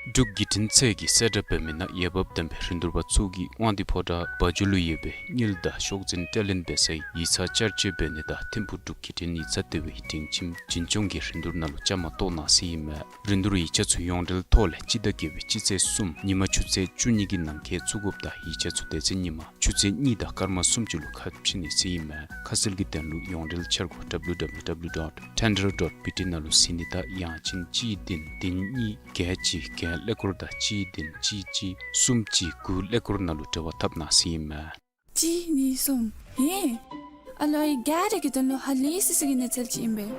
འབྲུག་བརྒྱུད་འཕྲིན་ཚད་ཀྱིས་གསལ་བསྒྲགས་འབད་མི་ནང་འོས་འབབ་ལྡན་པའི་རིན་བསྡུར་པ་ཚུ་གིས་དབང་འདུས་ཕོ་བྲང་བ་འཇོ་ལུ་ཡོད་པའི་དངུལ་དང་ཤོག་འཛིན་སྤྲོད་ལེན་འབད་སའི་ཡིག་ཚང་བསྐྱར་བཅོས་འབད་ནི་དང་ཐིམ་ཕུག་འབྲུག་བརྒྱུད་འཕྲིན་ཡིག་ཚང་ལྟེ་བའི་སྒྲིང་ཁྱིམ་འཛིན་སྐྱོང་གི་རིན་བསྡུར་ནང་ལུ་བཅའ་མར་གཏོགས་གནང་ཟེར་ཨིན་མས། རིན་བསྡུར་ཡིག་ཆ་ཚུ་ཡོངས་འབྲེལ་ཐོག་ལས་སྤྱི་ཟླ་བརྒྱད་པའི་སྤྱི་ཚེས་གསུམ་ཉིན་མ་ཆུ་ཚོད་བཅུ་གཉིས་ཀྱི་ནང་འཁོད་བཙུགས་དགོཔ་དང་ཡིག་ཆ་ཚུ་དེ་ཚེ་ཉིན་མ་ཆུ་ཚོད་གཉིས་དང་སྐར་མ་སུམ་ཅུ་ལུ་ཁ་ཕྱེ་ནི་ཟེར་ཨིན་མས། ཁ་གསལ་གྱི་དོན་ལུ་ཡོངས་འབྲེལ་འཆར་སྒོ་W W W dot tender dot B T ནང་ལུ་གཟིགས་ནི་དང་ཡང་ཅིན་གཅིག་བདུན་བདུན་གཉིས་བརྒྱད་གཅིག་བརྒྱད་ཀླད་ཀོར་དང་གཅིག་བདུན་གཅིག་གཅིག་གསུམ་གཅིག་དགུ་ཀླད་ཀོར་ནང་ལུ་འབྲེལ་བ་འཐབ་གནང་ཟེར་ཨིན་མས། གཅིག་གཉིས་གསུམ། ཧེ། ཨ་ལོ་ཨའི་ག་ར་གི་དོན་ལུ་ཧ་ལས་སི་སི་གི་གནས་ཚུལ་ཅིག་ཨིན་པས།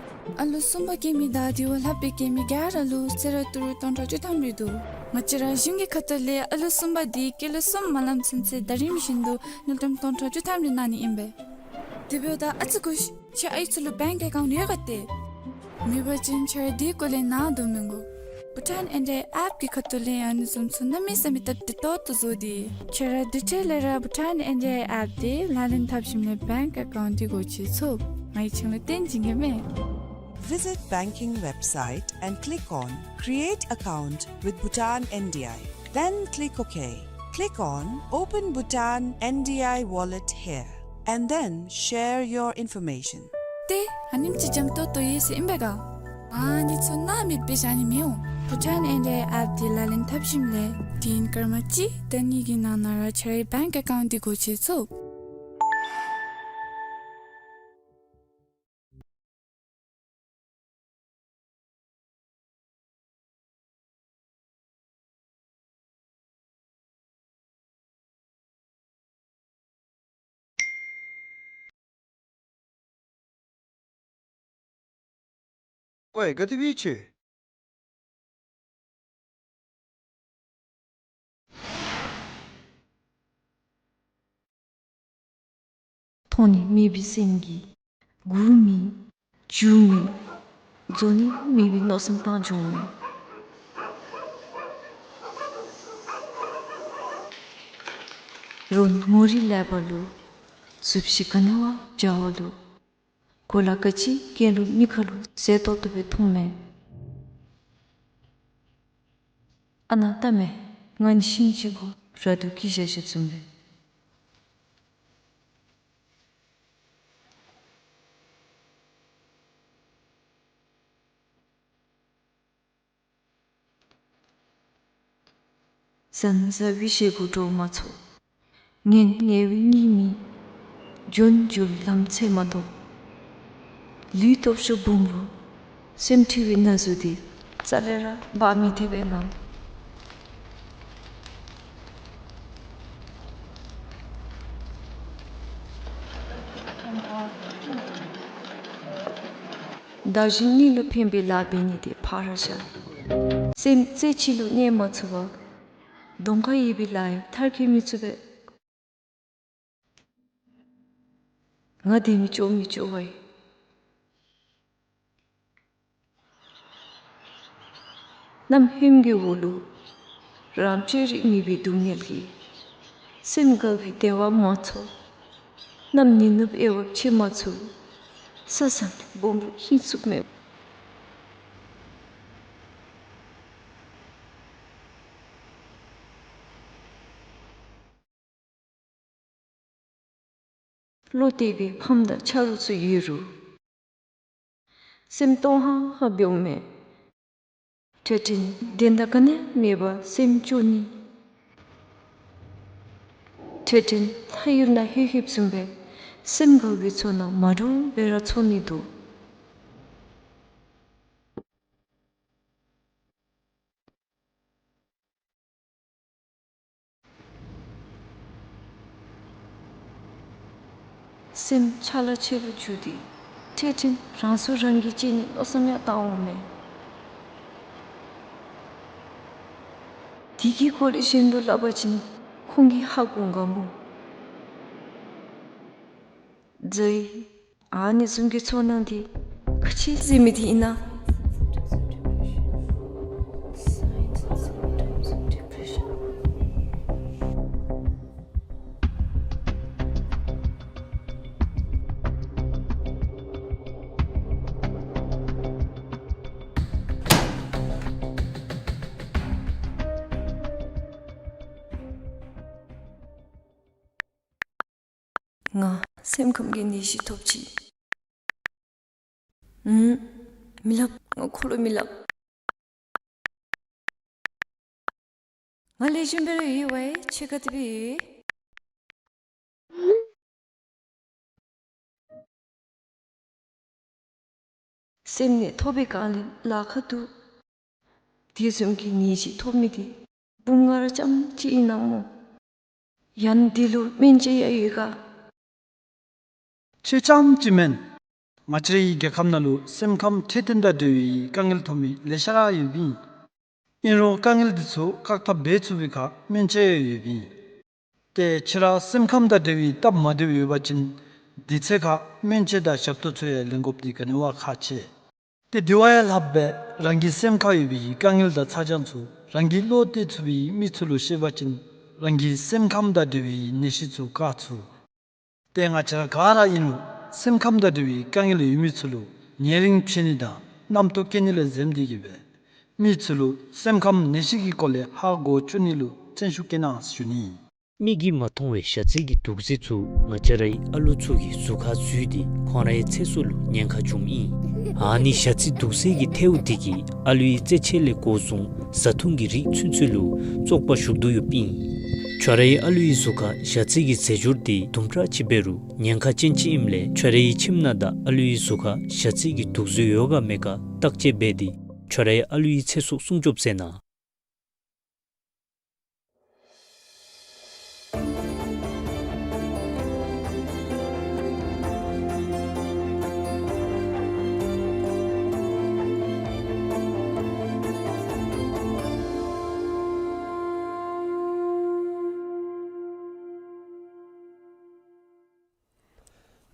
ཨ་ལོ་གསུམ་པ་སྐྱེ་མི་དང་དེ་བ་ལྷག་པའི་སྐྱེ་མི་ག་ར་ལུ་གསོལ་རས་ཏི་རུ་སྟོང་ཕྲག་བཅུ་ཐམ་རེ་འདུག། ང་བཅས་ར་གཞུང་གི་ཁ་ཐུག་ལས་ཨ་ལོ་གསུམ་པ་དེ་སྐྱེས་ལོ་གསུམ་མ་ལང་ཚུན་ཚོད་ཟླ་རིམ་བཞིན་དུ་དངུལ་ཀྲམ་སྟོང་ཕྲག་བཅུ་ཐམ་རེ་གནང་ནི་ཨིན་པས། དེ་འབདཝ་ད་ཨ་ཙི་སྒུག་ཤིག། ཁྱོད་ཨའི་ཚུ་ལུ་བེངཀ་ཨེ་ཀའུནཊ་ཡོད་ག་ཏེ། མེད་པ་ཅིན་ཁྱོད་ར་དེའི་སྐོར་ལས་ནཱ་འདུག་མི་དགོ། བྷུ་ཊཱན་ཨེན་ཌི་ཨའི་ཨེཔ་ཀྱི་ཁ་ཐུག་ལས་ཨ་ནི་བཟུམ་ཚུ་གནམ་མེད་ས་མེད་སྟབས་བདེ་ཏོག་ཏོ་བཟོ་སྟེ། ཁྱོད་ར་དེ་འཕྲལ་ལས་ར་བྷུ་ཊཱན་ཨེན་ཌི་ཨའི་ཨེཔ་དེ་ལག་ལེན་འཐབ་ཞིནམ་ལས་བེངཀ་ཨེ་ཀའུནཊ་དེ་སྒོ་ཕྱེ་ཚུགས། ང་གིས་ཁྱོད་ལུ་སྟོན་བྱིན་གེ་མས། Visit banking website and click on Create Account with Bhutan N D I. Then click OK. Click on Open Bhutan N D I Wallet here, and then share your information. ཏེ་ཨ་ནེམ་ཅིག་འཇམ་ཏོང་ཏོ་ཡོད་ཟེར་ཨིན་པས་ག། ཨ་ནི་ཚུ་ནཱ་མེདཔ་སྦེ་བཞག་ནི་མི་འོང་། བྷུ་ཊཱན་ཨེན་ཌི་ཨའི་ཨེཔ་འདི་ལག་ལེན་འཐབ་ཞིནམ་ལས་དུས་ཡུན་སྐར་མ་གཅིག་དང་གཉིས་ཀྱི་ནང་ན་ར་ཁྱོད་རའི་བེངཀ་ཨེ་ཀའུནཊ་འདི་སྒོ་ཕྱེ་ཚུགས། ཝའེ་ག་དེ་སྦེ་ཡོད་ཅི། མཐོང་ནི་མེད་པའི་སེམས་ཀྱིས་སྒུག་མི་འགྱོ་མི་རྫོགས་ནི་མེད་པའི་མནོ་བསམ་བཏང་འགྱོ་མི། རོགས་ངོ་རིས་ལེགས་པ་ལུ། གཟུགས་གཞི་ག་ནི་བ་འཇའ་བ་ལུ། གོ་ལ་ག་ཅི་གྱོན་རུང་མིག་ཁ་ལུ་མཛེས་ཏོག་ཏོ་སྦེ་མཐོངམ་མས། ཨ་ནཱ་བལྟ་མས། ང་ནི་ཤིང་གཅིག་གུ་ར་དུ་སྐྱི་བཞག་བཞགཔ་བཟུམ་སྦེ། གཟན་གཟན་པའི་ཞེ་སྒུག་འདྲོག་མ་ཚུགས། ངན་ངན་པའི་གཉིད་མི་འབྱོན་འགྱོ་བའི་ལམ་འཚོལ་མ་གཏོགས། ལུས་སྟོབས་ཤུགས་སྦོམ་རུང་སེམས་འཁྲུལ་བའི་ན་ཟུག་འདི་རྩ་ལས་ར་འབག་མི་ཐེག་པས་ན། བདག་གཞན་གཉིས་ལུ་ཕན་པའི་ལཱ་འབད་ནི་དེ་ཕར་བཞག། སེམས་རྩེ་གཅིག་ལུ་གནས་མ་ཚུགས་པར་གདོང་ཁར་ཡོད་པའི་ལཱ་ཡང་མཐར་འཁྱོལ་མི་ཚུགས་པས། ང་བདེ་མི་སྐྱོ་མི་སྐྱོ་བ་ཡི། གནམ་ཧོནམ་གྱི་འོག་ལུ་རང་སྤྱོད་རིག་མེད་པའི་སྡུག་བསྔལ་གྱིས། སེམས་དགའ་བའི་བདེ་བ་མ་ཚོར། གནམ་ཉི་ནུབ་དབྱེ་བ་ཕྱེ་མ་ཚུགས། ས་ཟམ་སྦོམ་རུང་ཧིང་སུག་མེད། བློ་གཏད་པའི་ཕམ་དང་ཆ་རོགས་ཚུ་ཡོད་རུང་། སེམས་སྟོང་ཧང་ཧང་འབདཝ་མས། འཕྲལ་འཕྲལ་དོན་དག་ག་ནི་མེད་པར་སེམས་སྐྱོ་ནི། འཕྲལ་འཕྲལ་ལྷ་ཡུལ་ནང་ལྷོད་ལྷོདཔ་བཟུམ་སྦེ་སེམས་དགའ་བའི་ཚོར་སྣང་མ་འདྲཝ་སྦེ་ར་ཚོར་ནི་འདུག། སེམས་ཆ་ལ་ཆེ་རུ་འགྱུར་ཏེ་འཕྲལ་འཕྲལ་རང་སྲོག་རང་གིས་བཅད་ནིའི་མནོ་བསམ་ཡང་བཏང་འོང་མས། དེ་གི་སྐོར་ལས་གཞན་ལུ་སླབ་པ་ཅིན་ཁོང་གིས་ཧ་གོ་ག་མོ། ཛའི། ཨ་ནི་བཟུམ་གྱི་ཚོར་སྣང་འདི་ག་ཅི་ཟེར་མི་འདི་ཨིན་ན། ང་སེམས་ཁམས་ཀྱི་ནད་གཞི་ཐོབ་ཅི། ཨུམ། མི་སླབ། ང་ཁོ་ལུ་མི་སླབ། ང་ལེགས་ཤོམ་སྦེ་ར་ཡོད་པས། ཁྱོད་ག་དེ་སྦེ་ཡོད། སེམས་ནད་ཐོབ་པའི་སྒང་ལས་ལཱ་ཁག་འདུག། དེ་བཟུམ་གྱི་ནད་གཞི་ཐོབ་མི་དེ་བུམོ་ང་ར་རྐྱངམ་གཅིག་ཨིན་ན་སྨོ། ཡང་ན་འདི་ལུ་སྨན་དཔྱད་ཡང་ཡོད་ག། ཁྱོད་རྐྱངམ་གཅིག་མེན། ང་བཅས་རའི་རྒྱལ་ཁབ་ནང་ལུ་སེམས་ཁམས་འཕྲོད་བསྟེན་དང་འབྲེལ་བའི་དཀའ་ངལ་ཐོབ་མི་ལེ་ཤ་ར་ཡོདཔ་ཨིན། ཨིན་རུང་དཀའ་ངལ་འདི་ཚུ་བཀག་ཐབས་འབད་ཚུགས་པའི་ཁར་སྨན་དཔྱད་ཡང་ཡོདཔ་ཨིན། ཏེ་ཁྱོད་ར་སེམས་ཁམས་དང་འབྲེལ་བའི་སྟབས་མ་བདེཝ་ཡོད་པ་ཅིན་དེ་ཚེ་ཁར་སྨན་དཔྱད་དང་ཞབས་ཏོག་ཚུ་ཡང་ལེན་དགོཔ་འདི་ག་ནི་བ་ཁག་ཆེ། ཏེ་དེ་བ་ཡང་ལྷགཔ་སྦེ་རང་གི་སེམས་ཁར་ཡོད་པའི་དཀའ་ངལ་དང་ཚ་གྱང་ཚུ་རང་གིས་བློ་གཏད་ཚུགས་པའི་མི་ཚུ་ལུ་བཤད་པ་ཅིན་རང་གི་སེམས་ཁམས་དང་འབྲེལ་བའི་ནད་གཞི་ཚུ་བཀག་ཚུགས། ཏེ་ང་བཅས་ར་ག་ར་ཨིན་རུང་སེམས་ཁམས་དང་འབྲེལ་བའི་དཀའ་ངལ་ཡོད་མི་ཚུ་ལུ་ ཉེ་རིང་ཕྱད་ནི་དང་རྣམ་རྟོག་སྐྱེ་ནི་ལས་འཛེམ་སྟེ་གིས་སྦེ་མི་ཚུ་ལུ་སེམས་ཁམས་ནད་གཞི་གི་སྐོར་ལས་ཧ་གོ་བཅུག་ནི་ལུ་བརྩོན་ཤུགས་བསྐྱེད་གནང་ཟེར་ཞུ་ནི། མིག་གིས་མ་མཐོང་བའི་ཞ་རྩི་གི་དུག་རྫས་ཚུ་ང་བཅས་རའི་ཨ་ལུ་ཚུ་གི་གཟུགས་ཁར་འཛུལ་ཏེ་ཁོང་རའི་ཚེ་སྲོག་ལུ་ཉེན་ཁ་འབྱུངམ་ཨིན། ཨ་ནི་ཞ་རྩི་དུག་རྫས་ཀྱི་ཐལཝ་དེ་གིས་ཨ་ལུའི་རྩེད་ཆས་ལས་འགོ་བཟུང་བཟའ་འཐུང་གི་རིགས་ཚུན་ཚོད་ལུ་བཙོག་པ་ཞུགས་དོ་ཡོདཔ་ཨིན། ཁྱོད་རའི་ཨ་ལུའི་གཟུགས་ཁར་ཞ་རྩི་གི་རྫས་སྦྱོར་དེ་དུམ་གྲ་ཅིག་འབད་རུང་ཉེན་ཁ་ཅན་ཅིག་ཨིནམ་ལས་ཁྱོད་རའི་ཁྱིམ་ནང་དང་ཨ་ལུའི་གཟུགས་ཁར་ཞ་རྩི་གི་དུག་རྫས་ཡོད་ག་མེད་ག་བརྟག་དཔྱད་འབད་དེ་ཁྱོད་རའི་ཨ་ལུའི་ཚེ་སྲོག་སྲུང་སྐྱོབ་མཛད་གནང་།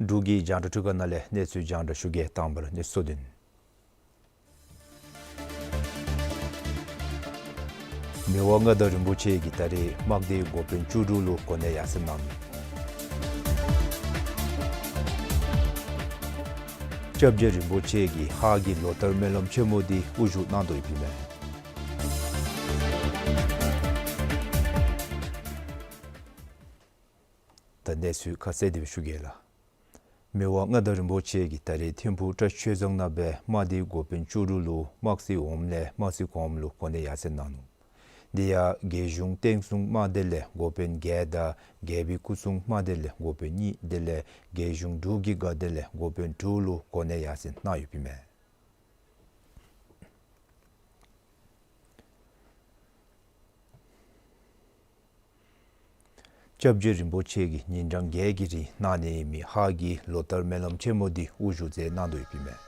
འབྲུག་གི་རྒྱང་བསྒྲགས་འཕྲུལ་ཁང་ནང་ལས་གནས་ཚུལ་རྒྱང་བསྒྲགས་ཞུ་གེ། དང་པ་ར་གནས་ཚུལ་བསྡུ་ནི། མི་དབང་མངའ་བདག་རིན་པོ་ཆེ་གིས་ད་རེས་དམག་སྡེའི་འགོ་དཔོན་བཅུ་དྲུག་ལུ་གོ་གནས་ཡར་སེང་གནང་ནུག། སྐྱབས་རྗེ་རིན་པོ་ཆེ་གིས་ཧཱ་གི་ལོ་ལྟར་སྨོན་ལམ་ཆེན་མོ་འདི་དབུ་བཞུགས་གནང་དོ་ཡོདཔ་ཨིན་མས། ད་གནས་ཚུལ་ཁ་གསལ་དེ་སྦེ་ཞུ་གེ་ལགས། མི་དབང་མངའ་བདག་རིན་པོ་ཆེ་གིས་ད་རེས་ཐིམ་ཕུག་བཀྲ་ཤིས་ཆོས་རྫོང་ནང་སྦེ་དམག་སྡེའི་འགོ་དཔོན་བཅུ་དྲུག་ལུ་དམག་སྲིད་འོགམ་ལས་དམག་སྲིད་གོངམ་ལུ་གོ་གནས་ཡར་སེང་གནང་ནུག། དེ་ཡང་རྒྱལ་གཞུང་བསྟན་སྲུང་དམག་སྡེ་ལས་འགོ་དཔོན་བརྒྱད་དང་རྒྱལ་པོའི་སྐུ་སྲུང་དམག་སྡེ་ལས་འགོ་དཔོན་གཉིས་དེ་ལས་རྒྱལ་གཞུང་འབྲུག་གི་དགའ་སྡེ་ལས་འགོ་དཔོན་དྲུག་ལུ་གོ་གནས་ཡར་སེང་གནང་ཡོདཔ་ཨིན་མས། སྐྱབས་རྗེ་རིན་པོ་ཆེ་གིས་ཉིན་གྲངས་བརྒྱད་ཀྱི་རིང་གནང་ནི་ཨིན་མི་ཧཱ་གི་ལོ་ལྟར་སྨོན་ལམ་ཆེན་མོ་འདི་དབུ་བཞུགས་མཛད་གནང་དོ་ཡོདཔ་ཨིན་མས།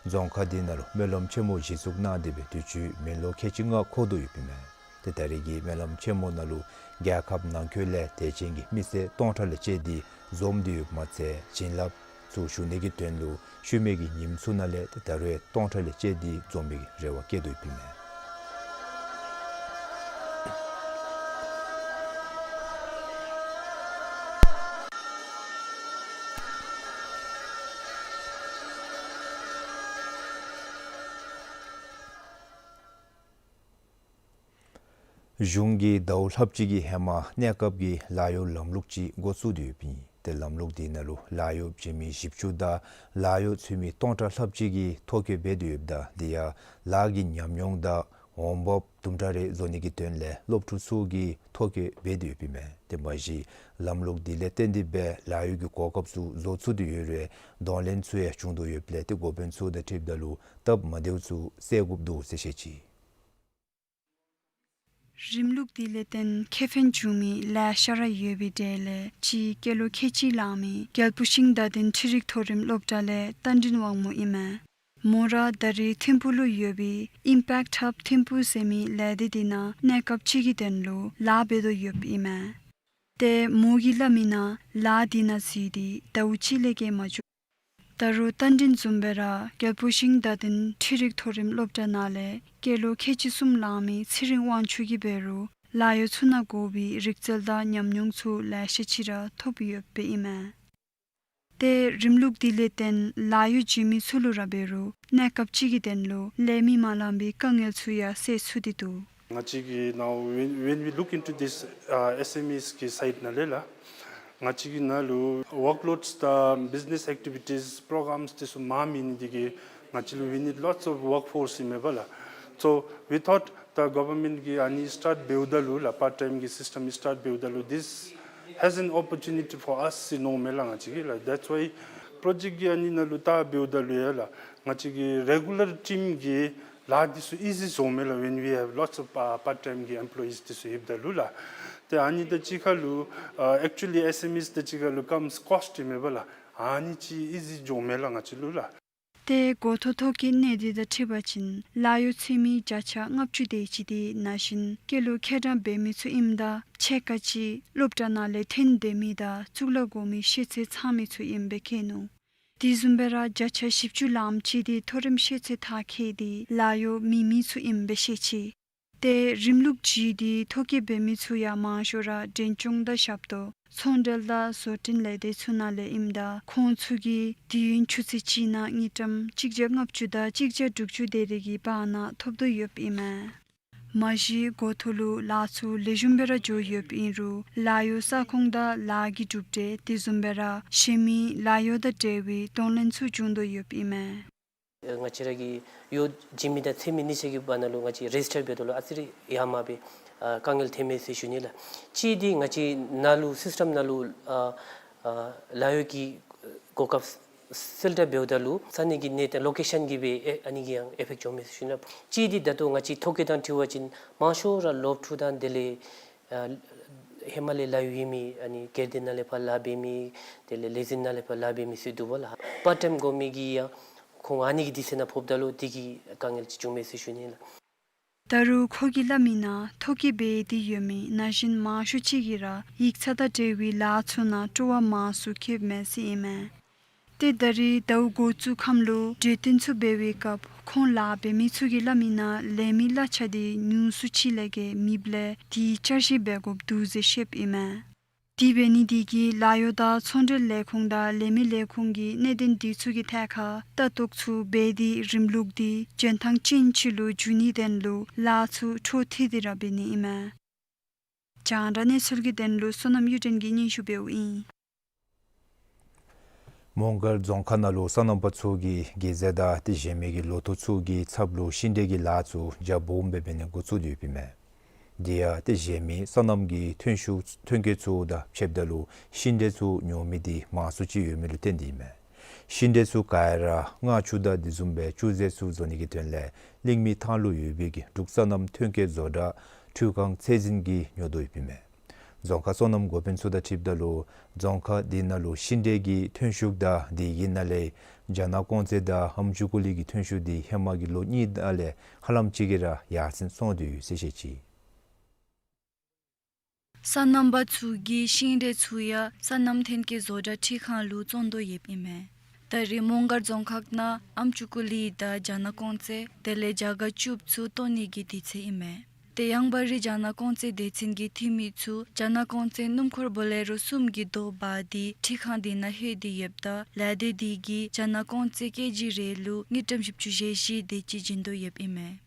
རྫོང་ཁག་འདི་ནང་ལུ་སྨོན་ལམ་ཆེན་མོ་གཞི་བཙུགས་གནང་སྟེ་སྦེ་དུས་ཅི་མི་ལོ་ཁལ་གཅིག་ལྔ་འཁོར་དོ་ཡོདཔ་ཨིན་མས། ཏེ་ད་རེས་ཀྱི་སྨོན་ལམ་ཆེན་མོ་ནང་ལུ་རྒྱལ་ཁབ་ནང་འཁོད་ལས་དད་ཅན་གྱི་མི་སེར་སྟོང་ཕྲག་ལས་བཅད་དེ་འཛོམས་ཏེ་ཡོདཔ་མ་ཚད་བྱིན་རླབས་ཚུ་ཞུ་ནི་གི་དོན་ལུ་ཤུལ་མའི་གི་ཉིནམ་ཚུ་ནང་ལས་ཏེ་ད་རུང་སྟོང་ཕྲག་ལས་བཅད་དེ་འཛོམས་པའི་གི་རེ་བ་བསྐྱེད་དོ་ཡོདཔ་ཨིན་མས། གཞུང་གིས་ཟླཝ་ལྷགཔ་ཅིག་གི་ཧེ་མ་གནས་སྐབས་ཀྱི་ལཱ་གཡོག་ལམ་ལུགས་ཅིག་འགོ་བཙུགས་ཏེ་ཡོདཔ་ཨིན། ཏེ་ལམ་ལུགས་འདི་ནང་ལུ་ལཱ་གཡོག་བྱིན་མི་བཞི་བཅུ་དང་ལཱ་གཡོག་ཚུད་མི་སྟོང་ཕྲག་ལྷགཔ་ཅིག་གིས་ཐོ་བཀོད་འབད་དེ་ཡོདཔ་ད་དེ་ཡང་ལཱ་གི་ཉམས་མྱོང་དང་འོང་འབབ་དུམ་གྲ་རེ་བཟོ་ནི་གི་དོན་ལས་སློབ་ཕྲུག་ཚུ་གིས་ཐོ་བཀོད་འབད་དེ་ཡོདཔ་ཨིན་མས། ཏེ་མ་གཞི་ལམ་ལུགས་འདི་ལས་བརྟེན་ཏེ་སྦེ་ལཱ་གཡོག་གི་གོ་སྐབས་ཚུ་བཟོ་ཚུགས་ཏེ་ཡོད་རུང་གདོང་ལེན་ཚུ་ཡང་བྱུང་དོ་ཡོདཔ་ལས་ཏེ་འགོ་དཔོན་ཚུ་དང་འཁྲིལཝ་ད་ལུ་སྟབས་མ་བདེཝ་ཚུ་བསལ་དགོཔ་འདུག་ཟེར་བཤད་ཅི། རིམ་ལུགས་འདི་ལས་བརྟེན་ཁེ་ཕན་བྱུང་མི་ལེ་ཤ་ར་ཡོད་པའི་གྲས་ལས་གཅིག་སྐྱེས་ལོ་ཁལ་གཅིག་ལང་མི་རྒྱལ་པོ་ཤིང་རྟ་ལྡན་འཕྲུལ་རིག་མཐོ་རིམ་སློབ་གྲྭ་ལས་རྟ་མགྲིན་དབང་མོ་ཨིན་མས། མོ་ར་ད་རེས་ཐིམ་ཕུག་ལུ་ཡོད་པའི་ཨིམ་པེཀཊ་ཧབ་ཐིམ་ཕུག་ཟེར་མི་ལས་སྡེ་འདི་ནང་གནས་སྐབས་ཅིག་གི་དོན་ལུ་ལཱ་འབད་དོ་ཡོདཔ་ཨིན་མས། ཏེ་མོ་གིས་སླབ་མི་ནང་ལཱ་འདི་ནང་འཛུལ་ཏེ་ཟླཝ་གཅིག་ལས་བརྒལ་མ་བཅུག། ད་རུང་རྟ་མགྲིན་བཟུམ་སྦེ་ར་རྒྱལ་པོ་ཤིང་རྟ་ལྡན་འཕྲུལ་རིག་མཐོ་རིམ་སློབ་གྲྭ་ནང་ལས་སྐྱེས་ལོ་ཁལ་གཅིག་གསུམ་ལང་མི་ཚེ་རིང་དབང་ཕྱུག་གིས་འབད་རུང་ལཱ་གཡོག་ཚུ་ནང་དགོ་པའི་རིག་རྩལ་དང་ཉམས་མྱོང་ཚུ་ལེ་ཤ་ཅིག་ར་ཐོབ་ཡོདཔ་ཨིན་མས། ཏེ་རིམ་ལུགས་འདི་ལས་བརྟེན་ལཱ་གཡོག་བྱིན་མི་ཚུ་ལུ་ར་འབད་རུང་གནས་སྐབས་ཅིག་གི་དོན་ལུ་ལས་མི་མ་ལང་པའི་དཀའ་ངལ་ཚུ་ཡང་སེལ་ཚུགས་ཏེ་འདུག། ང་བཅས་ཀྱི་now when, when we look into this, uh, S M Es གི་side ནང་ལས་ལགས། ང་བཅས་ཀྱི་ནང་ལུ་workloads དང་business activities programs དེ་ཚུ་མང་མི་ནི་དེ་གིས་ང་བཅས་ལུ་we need lots of workforce ཨིན་མས་པ་ལགས། So we thought the government གིས་ཨ་ནི་start འབདཝ་ད་ལུ་ལགས་part time གི་system start འབདཝ་ད་ལུ this has an opportunity for us ཟེར་མནོཝ་མས་ལགས་ང་བཅས་ཀྱིས་ལགས། That's why project གི་ཨ་ནི་ནང་ལུ་བལྟ་འབདཝ་ད་ལུ་ཡང་ལགས་ང་བཅས་ཀྱི་regular team གི་ལཱ་འདི་ཚུ་easy བཟོཝ་མས་ལགས། When we have lots of, uh, part time གི་employees འདི་ཚུ་ཡོདཔ་ད་ལུ་ལགས། ཏེ་ཨ་ནི་དང་གཅིག་ཁར་ལུ་uh, actually S M Es དང་གཅིག་ཁར་ལུ་comes cost ཨིན་མས་པ་ལགས། ཨ་ནི་ཅིག་easy འགྱོཝ་མས་ལགས་ང་བཅས་ལུ་ལགས། ཏེ་འགོ་ཐོག་ཐོག་གི་གནས་སྡུད་དང་འཁྲིལ་བ་ཅིན་ལཱ་གཡོག་ཚུད་མི་བརྒྱ་ཆ་ལྔ་བཅུ་དེ་ཅིག་འདི་ན་གཞོན་སྐྱེས་ལོ་ཁལ་གྲངས་འབད་མི་ཚུ་ཨིནམ་ད་ཕྱེད་ཀ་ཅིག་སློབ་གྲྭ་ནང་ལས་ཐོན་སྡོད་མི་དང་གཙུག་ལག་སྒོ་མོའི་ཤེས་ཚད་ཚང་མི་ཚུ་ཨིནམ་སྦེ་བཀོད་ནུག། དེ་བཟུམ་སྦེ་ར་བརྒྱ་ཆ་བཞི་བཅུ་ལངམ་ཅིག་འདི་མཐོ་རིམ་ཤེས་ཚད་མཐར་འཁྱོལ་ཏེ་ལཱ་གཡོག་མེད་མི་ཚུ་ཨིནམ་སྦེ་བཤད་ཅི། ཏེ་རིམ་ལུགས་ཅིག་འདི་ཐོ་བཀོད་འབད་མི་ཚུ་ཡང་མང་ཤོས་ར་འབྲས་ལྗོངས་དང་ཞབས་ཏོག་ཚོང་འབྲེལ་དང་བཟོ་སྐྲུན་ལས་སྡེ་ཚུ་ནང་ལས་ཨིནམ་ད་ཁོང་ཚུ་གིས་དུས་ཡུན་ཆུ་ཚོད་གཅིག་ནང་དངུལ་ཀྲམ་གཅིག་བརྒྱ་ལྔ་བཅུ་དང་གཅིག་བརྒྱ་དྲུག་ཅུ་དེ་རེ་གི་བར་ན་ཐོབ་དོ་ཡོདཔ་ཨིན་མས། མ་གཞི་འགོ་ཐོག་ལུ་ལཱ་ཚུ་ལེགས་ཤོམ་སྦེ་ར་འགྱོ་ཡོདཔ་ཨིན་རུང་ལཱ་གཡོག་ས་ཁོངས་དང་ལཱ་གི་གྲུབ་འབྲས་དེ་བཟུམ་སྦེ་ར་གཞན་མི་ལཱ་གཡོག་དང་འབྲེལ་བའི་གདོང་ལེན་ཚུ་བྱུང་དོ་ཡོདཔ་ཨིན་མས། ང་བཅས་ར་གི་གཡོག་བྱིན་མི་དང་འཚོལ་མི་གཉིས་ཆ་གི་བར་ན་ལུ་ང་བཅས་རེ་ཇི་སི་ཊར་འབདཝ་ད་ལུ་ཨ་ཙི་རེ་ཡར་མར་སྦེ་ཨ་དཀའ་ངལ་ཐོནམ་མས་ཟེར་ཞུ་ནི་ལགས། གཅིག་འདི་ང་བཅས་ནང་ལུ་སིསི་ཊམ་ནང་ལུ་ཨ་ཨ་ལཱ་གཡོག་གི་གོ་སྐབས་གསལ་བསྒྲགས་འབདཝ་ད་ལུ་ས་གནས་ཀྱི་གནས་སྟངས་ལོ་ཀེ་ཤཱན་གྱིས་སྦེ་ཨེ་ཨ་ནི་གིས་ཡང་ཨེ་ཕེཀཊ་འགྱོཝ་མས་ཟེར་ཞུ་ནི་ལགས། གཅིག་འདི་ད་ལྟོ་ང་བཅས་ཐོ་བཀོད་དང་འཁྲིལ་བ་ཅིན་མང་ཤོས་ར་སློབ་ཕྲུག་དང་དེ་ལས་ཨ་ཧེ་མ་ལས་ལཱ་གཡོག་ཡོད་མི་ཨ་ནི་སྒེར་སྡེ་ནང་ལས་ཕར་ལཱ་འབད་མི་དེ་ལས་ལས་འཛིན་ནང་ལས་ཕར་ལཱ་འབད་མི་ཚུ་འདུག་པ་ལགས། པརཊ་ཊའིམ་དགོ་མི་གིས་ཡང་ཁོང་ཨ་ནི་གི་དུས་ཚོད་ནང་ཕོགཔ་ད་ལུ་དེ་གིས་དཀའ་ངལ་ཅིག་བྱུངམ་མས་ཟེར་ཞུ་ནི་ལགས། ད་རུང་ཁོ་གིས་སླབ་མི་ནང་ཐོ་བཀོད་འབད་དེ་ཡོད་མི་ན་གཞོན་མང་ཤོས་ཅིག་གིས་ར་ཡིག་ཚང་དང་འབྲེལ་བའི་ལཱ་ཚུ་ནང་སྤྲོ་བ་མང་སུ་བསྐྱེདཔ་མས་ཟེར་ཨིན་མས། ཏེ་ད་རེས་ཟླཝ་འགོ་བཙུགས་ཁམས་ལུ་གྲོས་བསྟུན་ཚུ་འབད་བའི་སྐབས་ཁོང་ལཱ་འབད་མི་ཚུ་གིས་སླབ་མི་ནང་ལས་མི་གླ་ཆ་འདི་ཉུང་སུ་ཅིག་ལས་བརྒལ་མེདཔ་ལས་དེ་བསྐྱར་ཞིབ་འབད་དགོཔ་འདུག་ཟེར་བཤདཔ་ཨིན་མས། དེ་འབད་ནི་དེ་གིས་ལཱ་གཡོག་དང་ཚོང་འབྲེལ་ལས་ཁུངས་དང་ལས་མི་ལས་ཁུངས་ཀྱིས་གནད་དོན་དེ་ཚུ་གི་ཐད་ཁར་ལྟ་རྟོག་ཚུ་འབད་དེ་རིམ་ལུགས་འདི་འཇོན་ཐང་ཅན་ཅིག་ལུ་འགྱུར་ནིའི་དོན་ལུ་ལཱ་ཚུ་འཕྲོ་མཐུད་དེ་ར་འབད་ནི་ཨིན་མས། རྒྱང་བསྒྲགས་གནས་ཚུལ་གྱི་དོན་ལུ་བསོད་ནམས་གཡུ་སྒྲོན་གྱིས་སྙན་ཞུ་འབདཝ་ཨིན། མོང་སྒར་རྫོང་ཁག་ནང་ལུ་སོ་ནམ་པ་ཚུ་གིས་དགེ་རྩ་དང་ཏེ་གཞན་མི་གི་ལོ་ཐོག་ཚུ་གི་ཚབ་ལུ་ཤིང་འབྲས་ཀྱི་ལཱ་ཚུ་རྒྱ་སྦོམ་སྦེ་འབད་ནི་འགོ་བཙུགས་ཏེ་ཡོདཔ་ཨིན་མས། དེ་ཡང་ཏེ་གཞན་མི་སོ་ནམ་གྱི་ཐོན་ཤུགས་ཐོན་སྐྱེད་ཚུ་དང་ཕྱདཔ་ད་ལུ་ཤིང་འབྲས་ཚུ་ཉོ་མི་འདི་མང་སུ་ཅིག་ཡོད་མི་ལུ་བརྟེན་ཏེ་ཨིན་མས། ཤིང་འབྲས་ཚུ་ག་ར་མངར་ཆུ་དང་དེ་བཟུམ་སྦེ་ཆུ་ཟས་ཚུ་བཟོ་ནི་གི་དོན་ལས་གླིང་མི་ཐང་ལུ་ཡོད་པའི་གི་འབྲུག་སོ་ནམ་ཐོན་སྐྱེད་བཟོ་གྲྭ་འཕྲུལ་ཁང་ཚད་འཛིན་གྱིས་ཉོ་དོ་ཡོདཔ་ཨིན་མས། རྫོང་ཁག་སོ་ནམ་འགོ་དཔོན་ཚུ་དང་འཁྲིལཝ་ད་ལུ་རྫོང་ཁག་འདི་ནང་ལུ་ཤིང་འབྲས་ཀྱི་ཐོན་ཤུགས་དང་དེ་གི་ནང་ལས་རྒྱ་ནག་ཀོང་ཙེ་དང་ཨམ་ཅུ་ཀུ་ལི་གི་ཐོན་ཤུགས་འདི་ཧེ་མ་གི་ལོ་གཉིས་ནང་ལས་ཧ་ལམ་ཅིག་གིས་ར་ཡར་སེང་སོང་སྟེ་ཡོད་ཟེར་བཤད་ཅི། སོ་ནམ་པ་ཚུ་གིས་ཤིང་འབྲས་ཚུ་ཡང་སོ་ནམ་ཐོན་སྐྱེད་བཟོ་གྲྭ་འཕྲུལ་ཁང་ལུ་བཙོང་དོ་ཡོདཔ་ཨིན་མས། ད་རེས་མོང་སྒར་རྫོང་ཁག་ནང་ཨམ་ཅུ་ཀུ་ལི་དང་རྒྱ་ནག་ཀོང་ཙེ་དེ་ལས་རྒྱ་སྒ་ཅུབ་ཚུ་བཏོན་ནི་གི་དུས་ཚོད་ཨིན་མས། ཏེ་ཡང་བར་རི་རྒྱ་ནག་ཀོང་ཙེ་སྡེ་ཚན་གྱི་འཐུས་མི་ཚུ་རྒྱ་ནག་ཀོང་ཙེ་སྣུམ་འཁོར་བོ་ལེ་རོ་གསུམ་གྱི་རྡོ་འབག་སྟེ་འཕྲུལ་ཁང་འདི་ནང་ལྷོད་དེ་ཡོདཔ་ད་ལས་སྡེ་འདི་གིས་རྒྱ་ནག་ཀོང་ཙེ་ཀེ་ཇི་རེ་ལུ་དངུལ་ཀྲམ་བཞི་བཅུ་ཞེ་བཞི་དེ་ཅིག་བྱིན་དོ་ཡོདཔ་ཨིན་མས།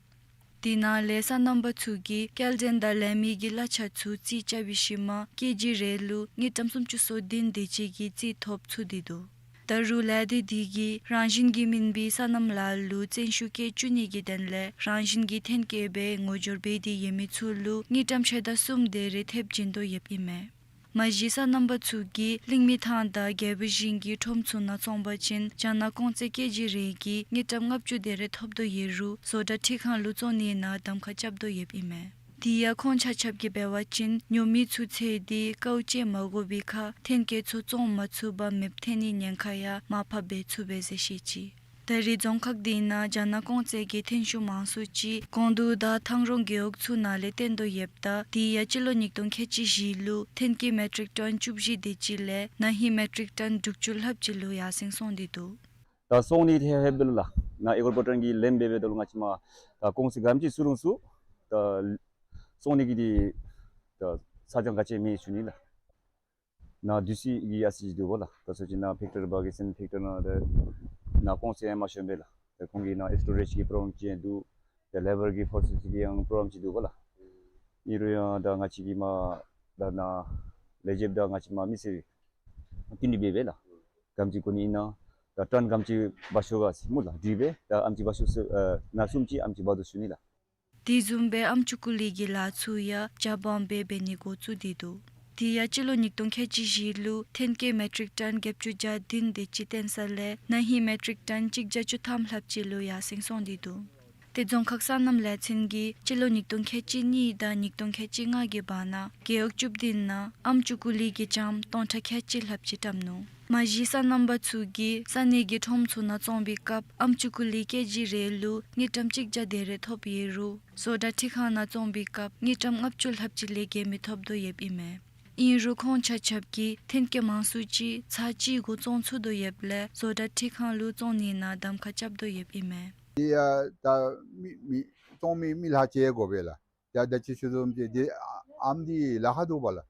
དེ་ནང་ལས་སོ་ནམ་པ་ཚུ་གིས་སྐྱེལ་འདྲེན་དང་ལས་མི་གི་གླ་ཆ་ཚུ་རྩིས་རྐྱབ་པའི་ཤུལ་མ་ཀེ་ཇི་རེ་ལུ་དངུལ་ཀྲམ་སུམ་ཅུ་སོ་བདུན་དེ་ཅིག་གི་རྩིས་ཐོབ་ཚུགས་ཏེ་འདུག། ད་རུང་ལས་སྡེ་འདི་གིས་རང་བཞིན་གྱིས་སྨིན་པའི་སོ་ནམ་ལཱ་ལུ་བརྩོན་ཤུགས་བསྐྱེད་བཅུག་ནི་གི་དོན་ལས་རང་བཞིན་གྱིས་ཐོན་སྐྱེད་སྦེ་ངོ་སྦྱོར་འབད་དེ་ཡོད་མི་ཚུ་ལུ་དངུལ་ཀྲམ་ཕྱེད་དང་གསུམ་དེ་རེ་ཐེབས་བྱིན་དོ་ཡོདཔ་ཨིན་མས། མ་གཞི་སོ་ནམ་པ་ཚུ་གིས་གླིང་མི་ཐང་དང་རྒྱལ་པོ་ཞིང་གི་ཁྲོམ་ཚུ་ནང་བཙོང་པ་ཅིན་རྒྱ་ནག་ཀོང་ཙེ་ཀེ་ཇི་རེ་གིས་དངུལ་ཀྲམ་ལྔ་བཅུ་དེ་རེ་ཐོབ་དོ་ཡོད་རུང་བཟོ་གྲྭ་འཕྲུལ་ཁང་ལུ་བཙོང་ནི་ནང་གདམ་ཁ་རྐྱབ་དོ་ཡོདཔ་ཨིན་མས། དེ་ཡང་ཁོང་ཆ་ཁྱབ་ཀྱིས་འབད་བ་ཅིན་ཉོ་མི་ཚུ་འཚོལ་ཏེ་དཀའཝ་སྤྱད་མ་དགོ་པའི་ཁར་ཐོན་སྐྱེད་ཚུ་བཙོང་མ་ཚུགས་པར་མེདཔ་ཐོན་ནིའི་ཉེན་ཁ་ཡང་མར་ཕབ་འབད་ཚུགས་པས་ཟེར་བཤད་ཅི། ད་རེས་རྫོང་ཁག་འདི་ནང་རྒྱ་ནག་ཀོང་ཙེ་གི་ཐོན་ཤུགས་མང་སུ་ཅིག་ཀོང་ཏུར་དང་ཐང་རོང་རྒེད་འོག་ཚུ་ནང་ལས་བཏོན་དོ་ཡོདཔ་ད་དེ་ཡང་སྤྱི་ལོ་ཉིས་སྟོང་ཁལ་གཅིག་བཞི་ལུ་ཐོན་སྐྱེད་མེ་ཊིག་ཊོན་བཅུ་བཞི་དེ་ཅིག་ལས་ན་ཧིང་མེ་ཊིག་ཊོན་དྲུག་ཅུ་ལྷགཔ་ཅིག་ལུ་ཡར་སེང་སོང་སྟེ་འདུག། ད་བཙོང་ནི་དེ་ཧེབ་ལུ་ལགས། ནཱ་ཨེ་གོར་པོ་ཊོན་གྱི་ལེནཌ་འབད་འབདཝ་ད་ལུ་ང་བཅས་མར་ད་ཀོང་ཙེ་ག་དེམ་ཅིག་བཙུགས་རུང་ཚུ་ད་བཙོང་ནི་གི་དེ་ད་ས་ཆ་ག་ཅི་མེད་ཞུ་ནི་ལགས། ནཱ་དུས་ཅི་གི་ཨ་ཙི་ཅིག་འདུག་པ་ལགས། ད་ཚུན་ཚོད་ནཱ་ཕེཀ་ཊ་རི་བ་གི་སེམ་ཕེཀ་ཊ་རི་ནང་ད་ནཱ་ཀོང་ཙེ་ཡང་མ་ཤོང་པས་ལགས། ད་ཁོང་གི་ནཱ་ཨིསི་ཊོ་རེཇ་གི་པྲོབ་ལེམ་ཅིག་ཡང་འདུག། ད་ལེ་བར་གྱི་ཕོར་སི་གི་ཡང་པྲོབ་ལེམ་ཅིག་འདུག་པ་ལགས། ཨིན་རུང་ཡང་ད་ང་བཅས་ཀྱིས་མར་ད་ནཱ་ལས་བྱེདཔ་དང་ང་བཅས་མར་མི་སེར་བསྟུན་ཏེ་འབད་འབདཝ་ལགས། ག་དེམ་ཅིག་དགོ་ནི་ཨིན་ན་ད་ཊོན་ག་དེམ་ཅིག་འབག་ཤོག་ག་ཟེར་སྨོ་ལགས། དེ་སྦེ་ད་ཨ་དེམ་ཅིག་འབག་ཤོག་ཟེར་ཨ་ནཱ་གསུངམ་ཅིག་ཨ་དེམ་ཅིག་འབག་དོ་ཞུ་ནི་ལགས། དེ་བཟུམ་སྦེ་ཨམ་ཅུ་ཀུ་ལི་གི་ལཱ་ཚུ་ཡང་རྒྱ་སྦོམ་སྦེ་འབད་ནི་འགོ་བཙུགས་ཏེ་འདུག། དེ་ཡང་སྤྱི་ལོ་ཉིས་སྟོང་ཁལ་གཅིག་བཞི་ལུ་ཐོན་སྐྱེད་མེ་ཊིག་ཊོན་བརྒྱད་ཅུ་གྱ་བདུན་དེ་ཅིག་བཏོན་ས་ལས་ན་ཧིང་མེ་ཊིག་ཊོན་གཅིག་བརྒྱ་བཅུ་ཐམ་ལྷགཔ་ཅིག་ལུ་ཡར་སེང་སོང་སྟེ་འདུག། ཏེ་རྫོང་ཁག་སོ་ནམ་ལས་ཚན་གྱིས་སྤྱི་ལོ་ཉིས་སྟོང་ཁལ་གཅིག་གཉིས་དང་ཉིས་སྟོང་ཁལ་གཅིག་ལྔ་གི་བར་ན་རྒེད་འོག་བཅུ་བདུན་ནང་ཨམ་ཅུ་ཀུ་ལི་གི་ལྕངམ་སྟོང་ཕྲག་ཁལ་གཅིག་ལྷགཔ་ཅིག་བཀྲམ་ནུག། མ་གཞི་སོ་ནམ་པ་ཚུ་གིས་ས་གནས་ཀྱི་ཁྲོམ་ཚུ་ནང་བཙོང་པའི་སྐབས་ཨམ་ཅུ་ཀུ་ལི་ཀེ་ཇི་རེ་ལུ་དངུལ་ཀྲམ་གཅིག་བརྒྱ་དེ་རེ་ཐོབ་ཡོད་རུང་བཟོ་གྲྭ་འཕྲུལ་ཁང་ནང་བཙོང་པའི་སྐབས་དངུལ་ཀྲམ་ལྔ་བཅུ་ལྷགཔ་ཅིག་ལས་བརྒལ་མི་ཐོབ་དོ་ཡོདཔ་ཨིན་མས། ཨིན་རུང་ཁོང་ཆ་ཁྱབ་ཀྱིས་ཐོན་སྐྱེད་མང་སུ་ཅིག་ཚར་གཅིག་གུ་བཙོང་ཚུགས་དོ་ཡོདཔ་ལས་བཟོ་གྲྭ་འཕྲུལ་ཁང་ལུ་བཙོང་ནི་ནང་གདམ་ཁ་རྐྱབ་དོ་ཡོདཔ་ཨིན་མས། དེ་ཡང་ད་མི་མི་བཙོང་མི་མི་ལྷག་ཅིག་དགོ་པས་ལགས། ད་ད་ཅི་ཞུ་དོ་བཟུམ་ཅིག་འདི་ཨ་ཨམ་འདི་ལཱ་ཁག་འདུག་པ་ལགས།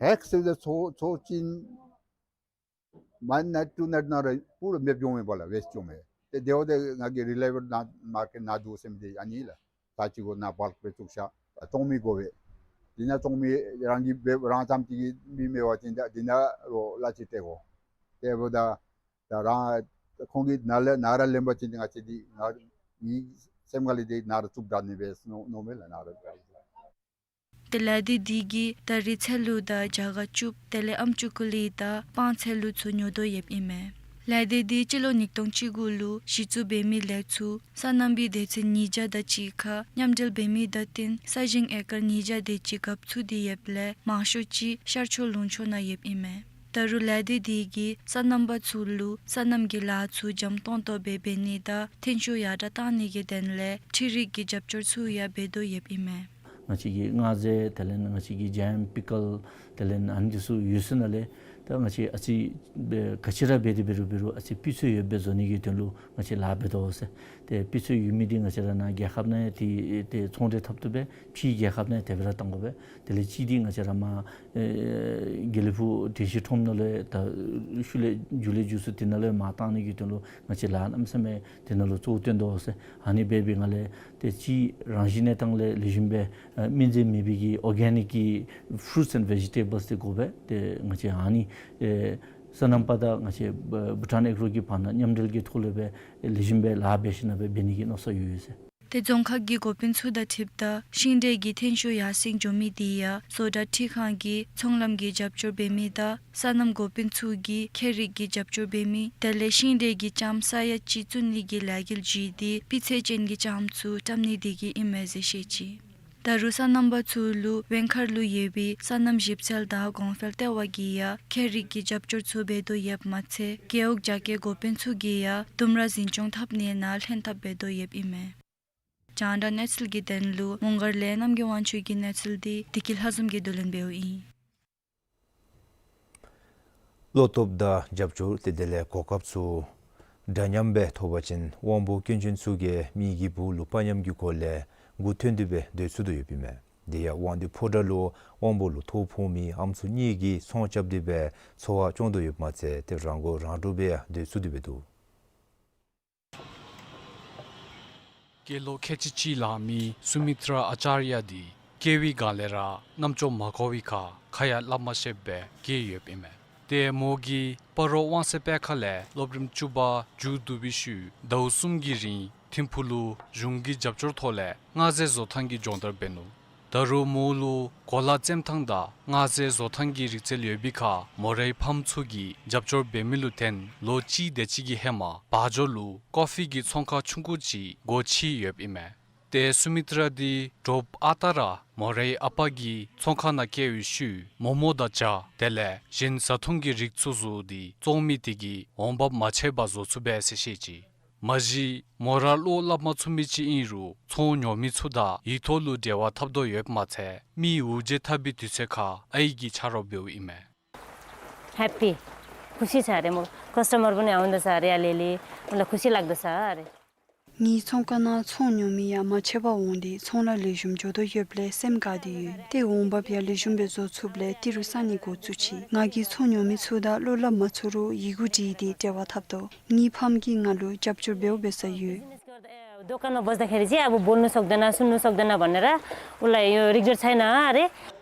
ཧེག་ཟེར་ཏེ་འཚོ་འཚོ་ཅིན་མ་ནཱ་ཊུ་ནཱ་ཊུ་ནང་ར་པུ་ར་མེདཔ་འགྱོཝ་མས་པ་ལགས། ཝེསཊ་འགྱོཝ་མས། ཏེ་དེ་བ་དེ་ང་གིས་རི་ལའི་བཱལ་ནཱ་མར་ཀེཊ་ནཱ་འདུག་ཟེར་མི་འདི་ཨ་ནི་ལགས། ད་ཅི་གོ་ནཱ་བཱལཀ་སྦེ་བཙུགས་ཤ་བཙོང་མི་དགོ་པས། འདི་ནང་བཙོང་མི་རང་གི་འབད་རང་ཙམ་ཅིག་གི་མི་མེད་པ་ཅིན་ད་འདི་ནང་རོགས་གླ་ཅིག་སྤྲོད་དགོ། དེ་འབདཝ་ད་ད་རང་ཁོང་གིས་ནཱ་ལས་ནཱ་ར་ལེན་པ་ཅིན་ང་བཅས་འདི་ང་ངེའི་སེམས་ཁ་ལས་འདི་ནཱ་ར་བཙུགས་དྲག་ནི་སྦེ་མནོ་མནོཝ་མས་ལགས། ནཱ་ར་དེ་ལས་སྡེ་འདི་གིས་ད་རེས་ཚལ་ལུ་དང་རྒྱ་གར་ཅུབ་དེ་ལས་ཨམ་ཅུ་ཀུ་ལི་དང་སྤང་ཚལ་ལུ་ཚུ་ཉོ་དོ་ཡོདཔ་ཨིན་མས། ལས་སྡེ་འདི་སྤྱི་ལོ་ཉིས་སྟོང་བཅུ་དགུ་ལུ་གཞི་བཙུགས་འབད་མི་ལས་ཚུར་སོ་ནམ་པའི་སྡེ་ཚན་ཉིས་བརྒྱ་དང་གཅིག་ཁར་མཉམ་འབྲེལ་འབད་མི་དང་བསྟུན་ས་ཞིང་ཨེ་ཀར་ཉིས་བརྒྱ་དེ་ཅིག་རྒཔོ་ཚུད་དེ་ཡོདཔ་ལས་མང་ཤོས་ཅིག་ཤར་ཕྱོགས་ལུང་ཕྱོགས་ནང་ཡོདཔ་ཨིན་མས། ད་རུང་ལས་སྡེ་འདི་གིས་སོ་ནམ་པ་ཚུ་ལུ་སོ་ནམ་གྱི་ལཱ་ཚུ་འཇམ་ཏོང་ཏོ་སྦེ་འབད་ནི་དང་ཐོན་ཤུགས་ཡར་དྲགས་གཏང་ནི་གི་དོན་ལས་འཕྲུལ་རིག་གི་རྒྱབ་སྐྱོར་ཚུ་ཡང་འབད་དོ་ཡོདཔ་ཨིན་མས། ང་བཅས་ཀྱི་སྔ་ཟས་དེ་ལས་ང་བཅས་ཀྱི་ཇེམ་པི་ཀལ་དེ་ལས་ཨ་ནི་འདི་ཚུ་ཡོད་ས་ནང་ལས་ད་ང་བཅས་ཨ་ཙི་སྦེ་ག་ཅི་ར་འབད་དེ་འབད་རུང་འབད་རུང་ཨ་ཙི་སྤུས་ཚད་ཡོདཔ་སྦེ་བཟོ་ནི་གི་དོན་ལུ་ང་བཅས་ལཱ་འབད་དོ་ཟེར། ཏེ་སྤུས་ཚད་ཡོད་མི་འདི་ང་བཅས་ར་ནཱ་རྒྱལ་ཁབ་ནང་ཡང་ཏེ་ཏེ་ཚོང་འབྲེལ་འཐབ་བཏུབ་སྦེ་ཕྱིའི་རྒྱལ་ཁབ་ནང་ཡང་དེ་སྦེ་ར་གཏང་དགོ་པས། དེ་ལས་གཅིག་འདི་ང་བཅས་ར་མར་ཨེ་དགེ་ལེགས་ཕུག་དྲན་ཤེས་ཁྲོམ་ནང་ལས་ད་ཤུལ་ལས་མཇུག་ལས་མཇུག་སུ་དེ་ནང་ལས་མར་གཏང་ནི་གི་དོན་ལུ་ང་བཅས་ལཱ་གནམ་མེད་ས་མེད་དེ་ནང་ལུ་གཙོ་བོ་བཏོན་དོ་ཟེར། ཨ་ནི་འབད་བའི་ངང་ལས་ཏེ་གཅིག་རང་བཞིན་གནས་སྟངས་ལས་ལེགས་ཤོམ་སྦེ་ཨེ་སྨན་རྫས་མེད་པའི་གི་ཨོར་གེ་ནིཀ་གི་ཕུ་རུཊསི་ཨེནཌ་ཝེ་ཇི་ཊེ་བཱལསི་འདི་དགོ་པས། ཏེ་ང་བཅས་ཨ་ནི་ཨེ་སོ་ནམ་པ་དང་ང་བཅས་བྷུ་ཊཱན་ཨེག་རོ་གི་བར་ན་མཉམ་འབྲེལ་གྱི་ཐོག་ལས་སྦེ་ལེགས་ཤོམ་སྦེ་ལཱ་འབད་ཞིན་ན་སྦེ་འབད་ནི་གི་མནོ་བསམ་ཡོད་ཡོད་ཟེར། ཏེ་རྫོང་ཁག་གི་འགོ་དཔོན་ཚུ་དང་འཁྲིལཝ་ད་ཤིང་འབྲས་ཀྱི་ཐོན་ཤུགས་ཡར་སེང་འགྱོ་མི་དེ་ཡང་བཟོ་གྲྭ་འཐུས་ཁང་གིས་ཚོང་ལམ་གྱི་རྒྱབ་སྐྱོར་འབད་མི་དང་སོ་ནམ་འགོ་དཔོན་ཚུ་གིས་ཁྱད་རིག་གི་རྒྱབ་སྐྱོར་འབད་མི་དེ་ལས་ཤིང་འབྲས་ཀྱི་ལྕངམ་ས་ཡ་གཅིག་བཙུགས་ནི་གི་ལས་འགུལ་བརྒྱུད་དེ་སྤུས་ཚད་ཅན་གྱི་ལྕངམ་ཚུ་བཀྲམ་ནི་དེ་གིས་ཨིན་མས་ཟེར་བཤད་ཅི། ད་རུང་སོ་ནམ་པ་ཚུ་ལུ་ཝེང་མཁར་ལུ་ཡོད་པའི་སོ་ནམ་ཞིབ་འཚོལ་དང་གོང་འཕེལ་ལྟེ་བ་གིས་ཡང་ཁྱད་རིག་གི་རྒྱབ་སྐྱོར་ཚུ་འབད་དོ་ཡོདཔ་མ་ཚད་རྒེད་འོག་རྒྱ་སྐྱེད་འགོ་དཔོན་ཚུ་གིས་ཡང་ལྡུམ་ར་འཛིན་སྐྱོང་འཐབ་ནི་ནང་ལྷན་ཐབས་འབད་དོ་ཡོདཔ་ཨིན་མས། རྒྱང་བསྒྲགས་གནས་ཚུལ་གྱི་དོན་ལུ་མོང་སྒར་ལས་རྣམ་རྒྱལ་དབང་ཕྱུག་གི་གནས་ཚུལ་འདི་བདེ་སྐྱིད་ལྷ་འཛོམས་ཀྱིས་བསྡུ་ལེན་འབདཝ་ཨིན། བློ་སྟོབས་དང་རྒྱབ་སྐྱོར་ཏེ་དེ་ལས་གོ་སྐབས་ཚུ་འདྲ་མཉམ་སྦེ་ཐོབ་པ་ཅིན་དབང་པོ་སྐྱོན་ཅན་ཚུ་གིས་མི་གི་སྦུག་ལུ་དཔའ་ཉམས་ཀྱི་སྒོ་ལས་མགུ་ཐོན་ཏེ་སྦེ་སྡོད་ཚུགས་དོ་ཡོདཔ་ཨིན་མས། དེ་ཡང་དབང་འདུས་ཕོ་བྲང་ལུ་དབང་པོ་ལུ་ཐོ་ཕོག་མི་ཨམ་སྲུ་གཉིས་ཀྱིས་ཚོང་རྐྱབ་སྟེ་སྦེ་འཚོ་བ་སྐྱོང་དོ་ཡོདཔ་མ་ཚད་ཏེ་རང་མགོ་རང་འདྲོངས་སྦེ་ཡང་སྡོད་ཚུགས་ཏེ་སྦེ་འདུག། སྐྱེས་ལོ་ཁལ་གཅིག་གཅིག་ལང་མི་སུ་མི་ཏྲ་ཨ་ཅཱརྱ་འདི་སྐྱེ་བའི་སྒང་ལས་ར་རྣམ་ཅོ་མ་གོ་བའི་ཁར་ཁ་ཡང་སླབ་མ་ཤེསཔ་སྦེ་སྐྱེས་ཡོདཔ་ཨིན་མས། ཏེ་མོ་གིས་སྤ་རོ་དབང་གསལ་དཔེ་ཁང་ལས་སློབ་རིམ་བཅུ་པ་མཇུག་བསྡུ་བའི་ཤུལ་ཟླཝ་གསུམ་གྱི་རིང་ཐིམ་ཕུག་ལུ་གཞུང་གི་རྒྱབ་སྐྱོར་ཐོག་ལས་སྔ་ཟས་བཟོ་ཐངས་ཀྱི་སྦྱོང་བརྡར་འབད་ནུག། ད་རུང་མོ་ལུ་གོ་ལ་བཙེམ་ཐངས་དང་སྔ་ཟས་བཟོ་ཐངས་ཀྱི་རིག་རྩལ་ཡོད་པའི་ཁར་མོ་རའི་ཕམ་ཚུ་གིས་རྒྱབ་སྐྱོར་འབད་མི་ལུ་བརྟེན་ལོ་གཅིག་དེ་ཅིག་གི་ཧེ་མ་བ་ཇོ་ལུ་ཀོ་ཕི་གི་ཚོང་ཁང་ཆུང་ཀུ་ཅིག་སྒོ་ཕྱེ་ཡོདཔ་ཨིན་མས། ཏེ་སུ་མི་ཏྲ་འདི་དྲོཔ་ཨ་རྟག་ར་མོ་རའི་ཨ་པ་གི་ཚོང་ཁང་ནང་བསྐྱལ་བའི་ཤུལ་མོག་མོག་དང་ཇ་དེ་ལས་གཞན་བཟའ་འཐུང་གི་རིགས་ཚུ་བཟོ་སྟེ་བཙོང་མི་དེ་གིས་འོང་འབབ་མ་ཆད་པར་བཟོ་ཚུགས་པས་ཟེར་བཤད་ཅི། མ་གཞི་མོ་ར་བློ་སླབ་མ་ཚུགས་མི་ཅིག་ཨིན་རུང་ཚོང་ཉོ་མི་ཚུ་དང་ཡིག་ཐོག་ལུ་འབྲེལ་བ་འཐབ་དོ་ཡོདཔ་མ་ཚད་མི་འུ་བརྗེ་འཐབ་པའི་དུས་ཚོད་ཁར་ཨའི་གིས་ཆ་རོགས་འབདཝ་ཨིན་མས། ཧེ་པི། ཁུ་སི་ཆ་རེ་མོ། ཀསི་ཊ་མར་འབདན་ཡང་འོང་ད་ས་རེ་ཡ་ལེ་ལེ། འོང་ལ་ཁུ་སི་ལག་ད་ས་རེ། ངེའི་ཚོང་ཁང་ནང་ཚོང་ཉོ་མི་ཡང་མ་ཆད་པར་འོང་སྟེ་ཚོང་ར་ལེགས་ཤོམ་འགྱོ་དོ་ཡོདཔ་ལས་སེམས་དགའ་སྟེ་ཡོད། ཏེ་འོང་འབབ་ཡང་ལེགས་ཤོམ་སྦེ་བཟོ་ཚུགསཔ་ལས་ཏི་རུ་བསག་ནི་འགོ་བཙུགས་ཅི། ང་གིས་ཚོང་ཉོ་མི་ཚུ་དང་བློ་སླབ་མ་ཚུགས་རུང་ཡི་གུ་བྲིས་ཏེ་འབྲེལ་བ་འཐབ་དོ། ངེའི་ཕམ་གིས་ང་ལུ་རྒྱབ་སྐྱོར་འབདཝ་འབད་ས་ཡོད། दोकानमा बस्दाखेरि चाहिँ अब बोल्नु सक्दैन, सुन्नु सक्दैन भनेर उसलाई यो रिग्रेट छैन अरे।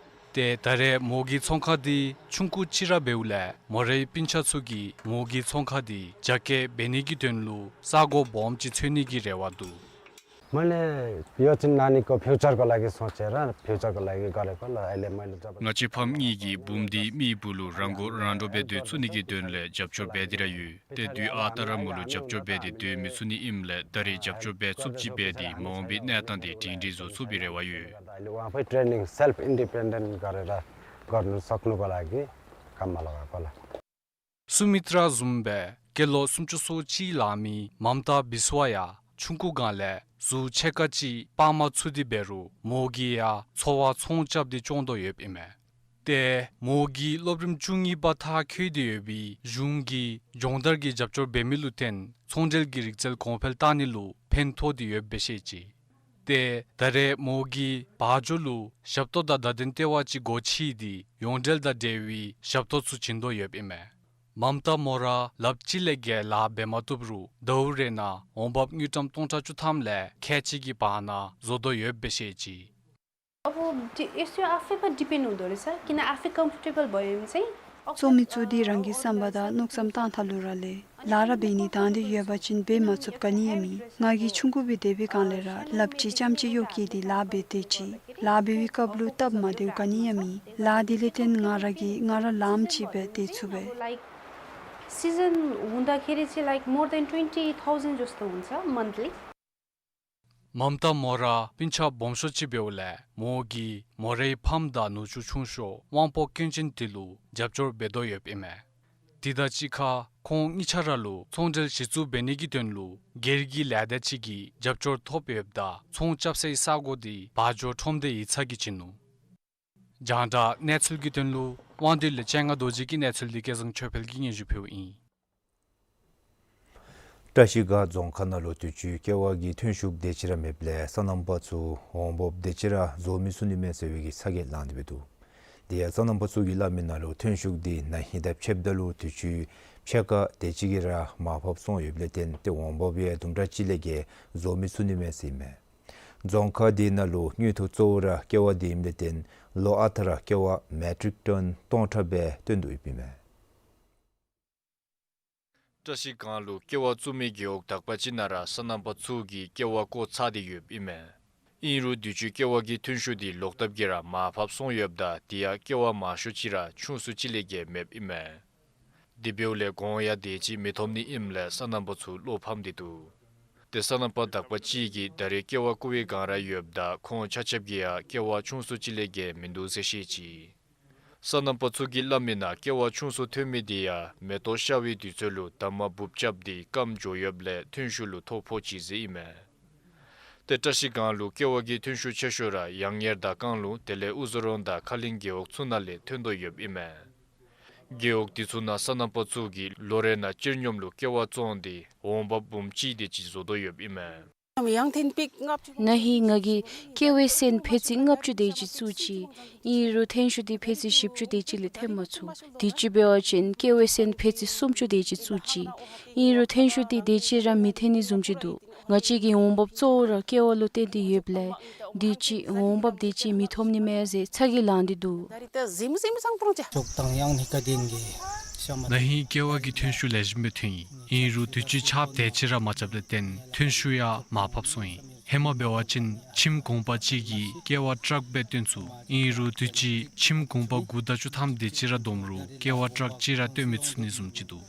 ཏེ་ད་རེས་མོ་གི་ཚོང་ཁང་འདི་ཆུང་ཀུ་ཅིག་ར་འབདཝ་ལས་མོ་རའི་སྤུན་ཆ་ཚུ་གིས་མོ་གི་ཚོང་ཁང་འདི་རྒྱ་སྐྱེད་འབད་ནི་གི་དོན་ལུ་ས་སྒོ་སྦོམ་ཅིག་འཚོལ་ནི་གི་རེ་བ་འདུག། मैले यो चाहिँ नानीको फ्युचरको लागि सोचेर, फ्युचरको लागि गरेको ल, अहिले मैले जब ང་བཅས་ཕམ་གཉིས་ཀྱིས་བུམོ་འདི་མིའི་སྦུག་ལུ་རང་མགོ་རང་འདྲོངས་སྦེ་སྡོད་ཚུགས་ནི་གི་དོན་ལས་རྒྱབ་སྐྱོར་འབད་དེ་ར་ཡོད། ཏེ་དུས་ཨ་རྟག་ར་མོ་ལུ་རྒྱབ་སྐྱོར་འབད་དེ་སྡོད་མི་ཚུགས་ནི་ཨིནམ་ལས་ད་རེས་རྒྱབ་སྐྱོར་འབད་ཚུགསཔ་ཅིག་འབད་དེ་མ་འོངས་པའི་གནས་སྟངས་འདི་སྒྲིང་སྒྲིང་བཟོ་ཚུགས་པའི་རེ་བ་ཡོད། अहिले उहाँ आफै ट्रेनिङ सेल्फ इन्डिपेन्डेन्ट गरेर गर्नु सक्नुको लागि काममा लगाएको होला। སུ་མི་ཏྲ་བཟུམ་སྦེ་སྐྱེས་ལོ་སུམ་ཅུ་སོ་གཅིག་ལང་མི་མམ་ཏཱ་བིས་ཝ་ཡང་ཆུང་ཀུ་སྒང་ལས་གཟུགས་ཕྱེད་ཀ་ཅིག་སྤར་མ་ཚུགས་ཏེ་འབད་རུང་མོ་གིས་ཡང་འཚོ་བ་ཚོང་རྐྱབ་སྟེ་སྐྱོང་དོ་ཡོདཔ་ཨིན་མས། ཏེ་མོ་གིས་སློབ་རིམ་བཅུ་གཉིས་པ་མཐར་འཁྱོལ་ཏེ་ཡོད་པའི་གཞུང་གི་སྦྱོང་བརྡར་གྱི་རྒྱབ་སྐྱོར་འབད་མི་ལུ་བརྟེན་ཚོང་འབྲེལ་གྱི་རིག་རྩལ་གོང་འཕེལ་བཏང་ནི་ལུ་ཕན་ཐོགས་ཏེ་ཡོདཔ་སྦེ་བཤད་ཅི། ཏེ་ད་རེས་མོ་གིས་བ་འཇོ་ལུ་ཞབས་ཏོག་དང་བརྡ་དོན་ལྟེ་བ་ཅིག་སྒོ་ཕྱེ་སྟེ་ཡོངས་འབྲེལ་དང་འབྲེལ་བའི་ཞབས་ཏོག་ཚུ་བྱིན་དོ་ཡོདཔ་ཨིན་མས། མམ་ཏ་མོ་ར་ལགཔ་གཅིག་ལས་བརྒལ་ལཱ་འབད་མ་བཏུབ་རུང་ཟླཝ་རེ་ནང་འོང་འབབ་དངུལ་ཀྲམ་སྟོང་ཕྲག་བཅུ་ཐམ་ལས་ཁལ་གཅིག་གི་བར་ན་བཟོ་དོ་ཡོདཔ་སྦེ་བཤད་ཅི། अब डि- यस यो आफैमा डिपेन्ड हुँदो रहेछ, किन आफै कम्फर्टेबल भयो भने चाहिँ। བཙོང་མི་ཚུ་འདི་རང་གི་བསམ་པ་དང་མནོ་བསམ་བཏང་ཐངས་ལུ་ར་ལས། ལཱ་ར་འབད་ནི་དང་འདོད་ཡོད་པ་ཅིན་འབད་མ་ཚུགསཔ་ག་ནི་ཡང་མེད། ང་གིས་ཆུང་ཀུ་སྦེ་སྡོད་པའི་སྒང་ལས་ར་ལགཔ་ཅིག་རྐྱངམ་ཅིག་གཡོག་བཀལ་ཏེ་ལཱ་འབད་སྡོད་ཅི། ལཱ་འབད་བའི་སྐབས་ལུ་སྟབས་མ་བདེཝ་ག་ནི་ཡང་མེད། ལཱ་འདི་ལས་བརྟེན་ང་ར་གིས་ང་ར་ལངམ་ཅིག་སྦེ་སྡོད་ཚུགས་པས། लाइक सिजन हुँदाखेरि चाहिँ like more than twenty thousand जस्तो हुन्छ मन्थली। མམ་ཏ་མོ་ར་སྤུན་ཆ་སྦོམ་ཤོས་ཅིག་འབདཝ་ལས་མོ་གིས་མོ་རའི་ཕམ་དང་ནུ་གཅུང་ཆུང་ཤོས་དབང་པོ་སྐྱོན་ཅན་དེ་ལུ་རྒྱབ་སྐྱོར་འབད་དོ་ཡོདཔ་ཨིན་མས། དེ་དང་གཅིག་ཁར་ཁོང་གཉིས་ཆ་ར་ལུ་ཚོང་འབྲེལ་གཞི་བཙུགས་འབད་ནི་གི་དོན་ལུ་སྒེར་གྱི་ལས་སྡེ་ཅིག་གི་རྒྱབ་སྐྱོར་ཐོབ་ཡོདཔ་ད་ཚོང་རྐྱབ་སའི་ས་གོ་དེ་བ་འཇོ་ཁྲོམ་སྡེ་ཡིག་ཚང་གིས་བྱིན་ནུག། རྒྱང་བསྒྲགས་གནས་ཚུལ་གྱི་དོན་ལུ་དབང་འདུས་ལས་སྤྱན་སྔ་རྡོ་རྗེ་གི་གནས་ཚུལ་འདི་སྐལ་བཟང་ཆོས་འཕེལ་གྱིས་སྙན་ཞུ་ཕུལཝ་ཨིན། བཀྲ་ཤིས་སྒང་རྫོང་ཁག་ནང་ལུ་དུས་ཅི་ཀེ་བ་གི་ཐོན་ཤུགས་དེ་ཅིག་ར་མེདཔ་ལས་སོ་ནམ་པ་ཚུ་འོང་འབབ་དེ་ཅིག་ར་བཟོ་མི་ཚུགས་ནི་མས་ཟེར་བའི་གི་ཚ་གྱང་ལངས་ཏེ་འདུག། དེ་ཡང་སོ་ནམ་པ་ཚུ་གི་སླབ་མི་ནང་ལུ་ཐོན་ཤུགས་འདི་ན་ཧིང་དང་ཕྱདཔ་ད་ལུ་དུས་ཅི་ཕྱེད་ཀ་དེ་ཅིག་གིས་ར་མར་ཕབ་སོང་ཡོདཔ་ལས་བརྟེན་ཏེ་འོང་འབབ་ཡང་དུམ་གྲ་ཅིག་ལས་བརྒལ་བཟོ་མི་ཚུགས་ནི་མས་ཟེར་ཨིན་མས། རྫོང་ཁག་དེ་ནང་ལུ་དངུལ་འཐུ་གཙོ་བོ་ར་ཀེ་བ་དེ་ཨིནམ་ལས་བརྟེན་ལོ་ཨ་རྟག་ར་ཀེ་བ་མེ་ཊིག་ཊོན་སྟོང་ཕྲག་སྦེ་བཏོན་དོ་ཡོདཔ་ཨིན་མས། བཀྲ་ཤིས་སྒང་ལུ་ཀེ་བ་བཙུགས་མི་རྒེད་འོག་དག་པ་ཅིག་ནང་ར་སོ་ནམ་པ་ཚུ་གིས་ཀེ་བ་བརྐོ་ཚར་ཏེ་ཡོདཔ་ཨིན་མས། ཨིན་རུང་དུས་ཅི་ཀེ་བ་གི་ཐོན་ཤུགས་འདི་ལོག་ལྟབ་ཀྱིས་ར་མར་ཕབ་སོང་ཡོདཔ་ད་དེ་ཡང་ཀེ་བ་མང་ཤོས་ཅིག་ར་ཆུང་སུ་ཅིག་ལས་བརྒལ་མེདཔ་ཨིན་མས། དེ་འབདཝ་ལས་གོང་ཡང་དེ་ཅིག་མི་ཐོབ་ནི་ཨིནམ་ལས་སོ་ནམ་པ་ཚུ་བློ་ཕམ་སྟེ་འདུག། ཏེ་སོ་ནམ་པ་དག་པ་ཅིག་གིས་ད་རེས་ཀེ་བ་བརྐོ་བའི་སྒང་ར་ཡོདཔ་ད་ཁོང་ཆ་ཁྱབ་ཀྱིས་ཡང་ཀེ་བ་ཆུང་སུ་ཅིག་ལས་བརྒལ་མིན་འདུག་ཟེར་བཤད་ཅི། སོ་ནམ་པ་ཚུ་གིས་སླབ་མི་ནང་ཀེ་བ་ཆུང་སུ་ཐོན་མི་དེ་ཡང་མེ་ཏོག་ཤར་བའི་དུས་ཚོད་ལུ་འདབ་མ་འབུཔ་རྐྱབ་སྟེ་སྐམ་འགྱོ་ཡོདཔ་ལས་ཐོན་ཤུགས་ལུ་ཐོ་ཕོག་ཅི་ཟེར་ཨིན་མས། ཏེ་བཀྲ་ཤིས་སྒང་ལུ་ཀེ་བ་གི་ཐོན་ཤུགས་ཆེ་ཤོས་ར་ཡང་ཉེར་དང་ཀང་ལུང་དེ་ལས་དབུ་ཟོ་རོང་དང་ཁ་གླིང་རྒེད་འོག་ཚུ་ནང་ལས་ཐོན་དོ་ཡོདཔ་ཨིན་མས། རྒེད་འོག་དེ་ཚུ་ནང་སོ་ནམ་པ་ཚུ་གིས་ལོ་རེ་ནང་སྤྱིར་སྙོམས་ལུ་ཀེ་བ་བཙོང་སྟེ་འོང་འབབ་འབུམ་གཅིག་དེ་ཅིག་བཟོ་དོ་ཡོདཔ་ཨིན་མས། ན་ཧིང་ང་གིས་ཀེ་བའི་སོན་ཕད་ཙི་ལྔ་བཅུ་དེ་ཅིག་བཙུགས་ཅི། ཨིན་རུང་ཐོན་ཤུགས་འདི་ཕད་ཙི་བཞི་བཅུ་དེ་ཅིག་ལས་ཐོན་མ་ཚུགས། དུས་ཅི་འབད་བ་ཅིན་ཀེ་བའི་སོན་ཕད་ཙི་སུམ་ཅུ་དེ་ཅིག་བཙུགས་ཅི། ཨིན་རུང་ཐོན་ཤུགས་འདི་དེ་ཅིག་ར་མི་ཐོན་ནི་བཟུམ་ཅིག་འདུག། ང་བཅས་ཀྱི་འོང་འབབ་གཙོ་བོ་ར་ཀེ་བ་ལུ་བརྟེན་ཏེ་ཡོདཔ་ལས་དུས་ཅི་འོང་འབབ་དེ་ཅིག་མི་ཐོབ་ནི་མས་ཟེར་ཚ་གྱང་ལངས་ཏེ་འདུག། ན་ཧིང་ཀེ་བ་གི་ཐོན་ཤུགས་ལེགས་ཤོམ་སྦེ་ཐོན་ཡི། ཨིན་རུང་དུས་ཅི་ཆརཔ་དེ་ཅིག་ར་མ་རྐྱབ་ལས་བརྟེན་ཐོན་ཤུགས་ཡང་མར་ཕབ་སོང་ཡི། ཧེ་མ་འབད་བ་ཅིན་ཁྱིམ་གུང་པ་གཅིག་གིས་ཀེ་བ་ཊཱག་སྦེ་བཏོན་ཚུགས། ཨིན་རུང་དུས་ཅི་ཁྱིམ་གུང་པ་དགུ་དང་བཅུ་ཐམ་དེ་ཅིག་ར་བསྡོམས་རུང་ཀེ་བ་ཊཱག་གཅིག་ར་བཏོན་མི་ཚུགས་ནི་བཟུམ་ཅིག་འདུག།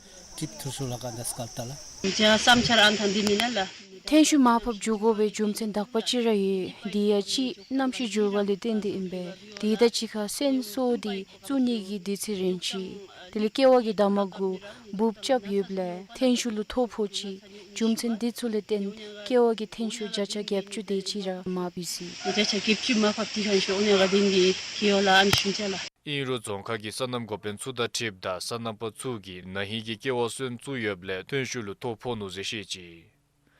ཐོན་ཤུགས་མར་ཕབ་འགྱོ་དགོ་པའི་རྒྱུ་མཚན་དག་པ་ཅིག་ར་ཡོད། དེ་ཡང་གཅིག་གནམ་གཤིས་འགྱུར་བ་ལས་བརྟེན་ཏེ་ཨིན་པས། དེ་དང་གཅིག་ཁར་སོན་གསོ་སྟེ་བཙུགས་ནི་གི་དུས་ཚོད་རན་ཅི། དེ་ལས་ཀེ་བ་གི་འདབ་མ་གུ་འབུཔ་རྐྱབ་ཡོདཔ་ལས་ཐོན་ཤུགས་ལུ་ཐོ་ཕོག་ཅི། རྒྱུ་མཚན་འདི་ཚུ་ལས་བརྟེན་ཀེ་བ་གི་ཐོན་ཤུགས་བརྒྱ་ཆ་བརྒྱད་ཅུ་དེ་ཅིག་ར་མར་བུད་ཅི། བརྒྱ་ཆ་བརྒྱད་ཅུ་མར་ཕབ་སྟེ་ཁན་ཤོ་ཨོ་ནེ་ག་དེན་གི་ཀེ་བ་ལ་ཨན་ཤུན་ཅ་ལགས། ཨིན་རུང་རྫོང་ཁག་གི་སོ་ནམ་འགོ་དཔོན་ཚུ་དང་འཁྲིལཝ་ད་སོ་ནམ་པ་ཚུ་གིས་ན་ཧིང་གི་ཀེ་བ་སོན་བཙུགས་ཡོདཔ་ལས་ཐོན་ཤུགས་ལུ་ཐོ་ཕོག་ནུག་ཟེར་བཤད་ཅི།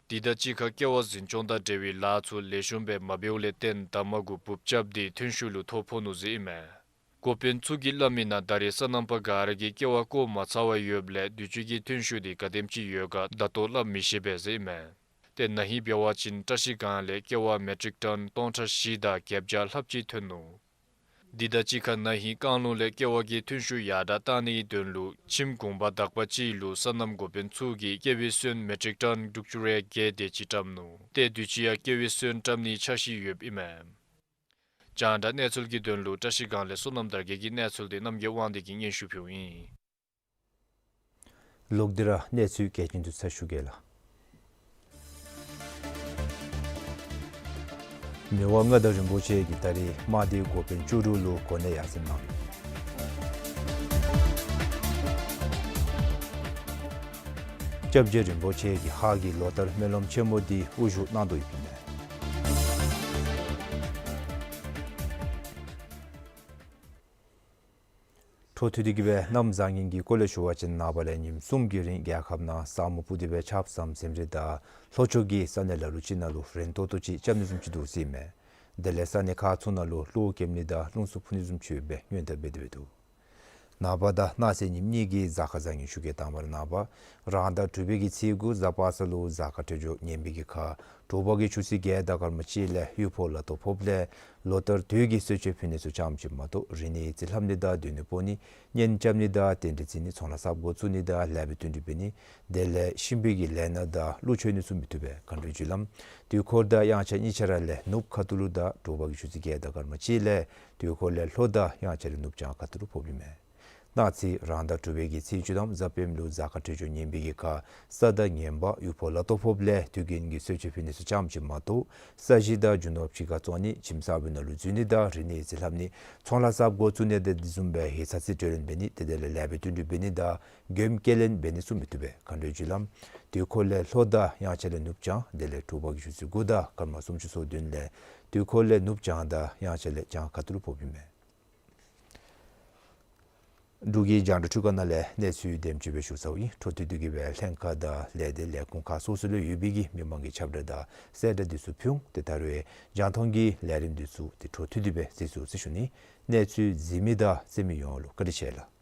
དེ་དང་གཅིག་ཁར་ཀེ་བ་འཛིན་སྐྱོང་དང་འབྲེལ་བའི་ལཱ་ཚུ་ལེགས་ཤོམ་སྦེ་མ་འབདཝ་ལས་བརྟེན་འདབ་མ་གུ་འབུཔ་རྐྱབ་སྟེ་ཐོན་ཤུགས་ལུ་ཐོ་ཕོག་ནུག་ཟེར་ཨིན་མས། འགོ་དཔོན་ཚུ་གིས་སླབ་མི་ནང་ད་རེས་སོ་ནམ་པ་ག་ར་གིས་ཀེ་བ་བརྐོ་མ་ཚར་བར་ཡོདཔ་ལས་དུས་ཅི་གི་ཐོན་ཤུགས་འདི་ག་དེམ་ཅིག་ཡོད་ག་ད་ལྟོ་སླབ་མི་ཤེས་པས་ཟེར་ཨིན་མས། ཏེ་ན་ཧིང་འབད་བ་ཅིན་བཀྲ་ཤིས་སྒང་ལས་ཀེ་བ་མེ་ཊིག་ཊོན་སྟོང་ཕྲག་བཞི་དང་བརྒྱད་བརྒྱ་ལྷགཔ་ཅིག་ཐོན་ནུག། དེ་དང་གཅིག་ཁར་ན་ཧིང་ཀང་ལུང་ལས་ཀེ་བ་གི་ཐོན་ཤུགས་ཡར་དྲག་བཏང་ནིའི་དོན་ལུ་ཁྱིམ་གུང་པ་དག་པ་ཅིག་ལུ་སོ་ནམ་འགོ་དཔོན་ཚུ་གིས་ཀེ་བའི་སོན་མེ་ཊིག་ཊོན་དྲུག་ཅུ་རེ་བརྒྱད་དེ་ཅིག་བཀྲམ་ནུག། ཏེ་དུས་ཅི་ཡང་ཀེ་བའི་སོན་བཀྲམ་ནིའི་འཆར་གཞི་ཡོདཔ་ཨིན་མས། རྒྱང་བསྒྲགས་གནས་ཚུལ་གྱི་དོན་ལུ་བཀྲ་ཤིས་སྒང་ལས་བསོད་ནམས་དར་རྒྱས་ཀྱི་གནས་ཚུལ་འདི་རྣམ་རྒྱལ་དབང་འདུས་ཀྱིས་སྙན་ཞུ་ཕུལཝ་ཨིན། ལོག་སྟེ་ར་གནས་ཚུལ་གལ་ཆེན་ཚུ་ཚར་ཞུ་གེ་ལགས། མི་དབང་མངའ་བདག་རིན་པོ་ཆེ་གིས་ད་རིས་དམག་སྡེའི་འགོ་དཔོན་བཅུ་དྲུག་ལུ་གོ་གནས་ཡར་སེང་གནང་། སྐྱབས་རྗེ་རིན་པོ་ཆེ་གིས་ཧཱ་གི་ལོ་ལྟར་སྨོན་ལམ་ཆེན་མོ་འདི་དབུ་བཞུགས་གནང་དོ་ཡོདཔ་ཨིན་མས། འཕྲོ་མཐུད་དེ་གི་སྦེ་གནམ་བཟང་ངན་གྱི་སྐོར་ལས་ཞུ་བ་ཅིན་ནངས་པ་ལས་ཉིནམ་གསུམ་གྱི་རིང་རྒྱལ་ཁབ་ནང་ས་སྨུག་སྤུབས་ཏེ་སྦེ་ཆརཔ་ཟམ་ཟིམ་རེ་དང་ལྷོ་ཕྱོགས་ཀྱི་ས་གནས་ལ་ལུ་ཅིག་ནང་ལུ་རན་ཏོག་ཏོ་ཅིག་རྐྱབ་ནི་བཟུམ་ཅིག་འདུག་ཟེར་ཨིན་མས། དེ་ལས་ས་གནས་ཁག་ཚུ་ནང་ལུ་གློག་ཀེམ་ནི་དང་རླུང་འཚུབ་འཕུ་ནི་བཟུམ་ཅིག་ཡོད་པའི་སྔོན་བརྡ་འབད་དེ་སྦེ་འདུག། ནངས་པ་དང་གནངས་ཚེ་ཉིནམ་གཉིས་ཀྱི་གཟའ་སྐར་བཟང་ངན་ཞུ་གེ། དང་པ་ར་ནངས་པ་རང་ཟླ་དྲུག་པའི་གི་ཚེས་དགུ་གཟའ་པ་སངས་ལུ་གཟའ་སྐར་འཕྲོད་སྦྱོར་ངན་པའི་གི་ཁར་དྲོ་པ་གི་ཆུ་ཚོད་བརྒྱད་དང་སྐར་མ་གཅིག་ལས་ཡུལ་ཕོ་ལ་དོ་ཕོགཔ་ལས་ལོ་ལྟར་དུས་ཀྱི་གསོལ་མཆོད་ཕུལ་ནི་ཚུ་ཙམ་ཅིག་མ་གཏོགས་རིག་གནས་རྩིས་ལྷབ་ནི་དང་སྡོད་གནས་སྤོ་ནི་གཉེན་རྐྱབ་ནི་དང་རྟེན་འབྲེལ་བརྩི་ནི་ཚོང་ལཱ་གསརཔ་འགོ་བཙུགས་ནི་དང་ལེགས་པའི་བསྟུན་གྲོས་འབད་ནི་དེ་ལས་གཤིན་པོའི་གི་ལས་སྣ་དང་ཀླུ་མཆོད་ནི་ཚུ་མི་བཏུབ་པས། མཁའ་འགྲོའི་རྒྱུ་ལམ་དུས་འཁོར་དང་དབྱངས་འཆར་གཉིས་ཆ་ར་ལས་ནུབ་ཁ་ཐུག་ལུ་དང་དྲོ་པ་གི་ཆུ་ཚོད་བརྒྱད་དང་སྐར་མ་གཅིག་ལས་དུས་འཁོར་ལས་ལྷོ་དང་དབྱངས་འཆར་ལས་ནུབ་བྱང་ཁ་ཐུག་ལུ་ཕོགཔ་ཨིན་མས། གནངས་ཚེ་རང་ཟླ་དྲུག་པའི་གི་ཚེས་བཅུ་ཐམ་གཟའ་སྤེནམ་ལུ་གཟའ་སྐར་འཕྲོད་སྦྱོར་ངན་པའི་གི་ཁར་ས་དང་ངན་པ་ཡུལ་ཕོ་ལ་དོ་ཕོགཔ་ལས་དུས་རྒྱུན་གྱི་གསོལ་མཆོད་ཕུལ་ནི་ཚུ་ཙམ་ཅིག་མ་གཏོགས་ས་གཞི་དང་རྒྱུ་ནོར་ཕྱི་ཁར་བཙོང་ནི་ཁྱིམ་གསརཔ་ནང་ལུ་འཛུལ་ནི་དང་རིག་གནས་རྩིས་ལྷབ་ནི་ཚོང་ལཱ་གསརཔ་འགོ་བཙུགས་ནི་དང་དེ་བཟུམ་སྦེ་ཡིག་ཚང་རྩིས་སྤྲོད་ལེན་འབད་ནི་དེ་དེ་ལས་ལེགས་པའི་བསྟུན་གྲོས་འབད་ནི་དང་མགྱོནམ་སྐྱེལ་ལེན་འབད་ནི་ཚུ་མི་བཏུབ་པས། མཁའ་འགྲོའི་རྒྱུ་ལམ་དུས་འཁོར་ལས་ལྷོ་དང་དབྱངས་འཆར་ལས་ནུབ་བྱང་དེ་ལས་དྲོ་པ་གི་ཆུ་ཚོད་དགུ་དང་སྐར་མ་སུམ་ཅུ་སོ་བདུན་ལས་དུས་འཁོར་ལས་ནུབ་བྱང་དང་དབྱངས་འཆར་ལས་བྱང་ཁ་ཐུག་ལུ་ཕོགཔ་ཨིན་མས། འབྲུག་གི་རྒྱང་བསྒྲགས་འཕྲུལ་ཁང་ནང་ལས་གནས་ཚུལ་དེམ་ཅིག་སྦེ་ཞུ་ཚརཝ་ཨིན། འཕྲོ་མཐུད་དེ་གི་སྦེ་ལྷན་ཁག་དང་ལས་སྡེ་ལས་ཁུངས་ཁག་སོ་སོ་ལུ་ཡོད་པའི་གི་མི་མང་གི་ཁྱབ་བསྒྲགས་དང་གསལ་བསྒྲགས་འདི་ཚུ་ཕུལ་འོང་། ཏེ་ད་རུང་རྒྱང་མཐོང་གི་ལས་རིམ་འདི་ཚུ་ཏེ་འཕྲོ་མཐུད་དེ་སྦེ་གཟིགས་ཚུགས་ཟེར་ཞུ་ནི། གནས་ཚུལ་གཟིགས་མི་དང་གསན་མི་ཡོངས་ལུ་བཀའ་དྲིན་ཆེ་ལགས།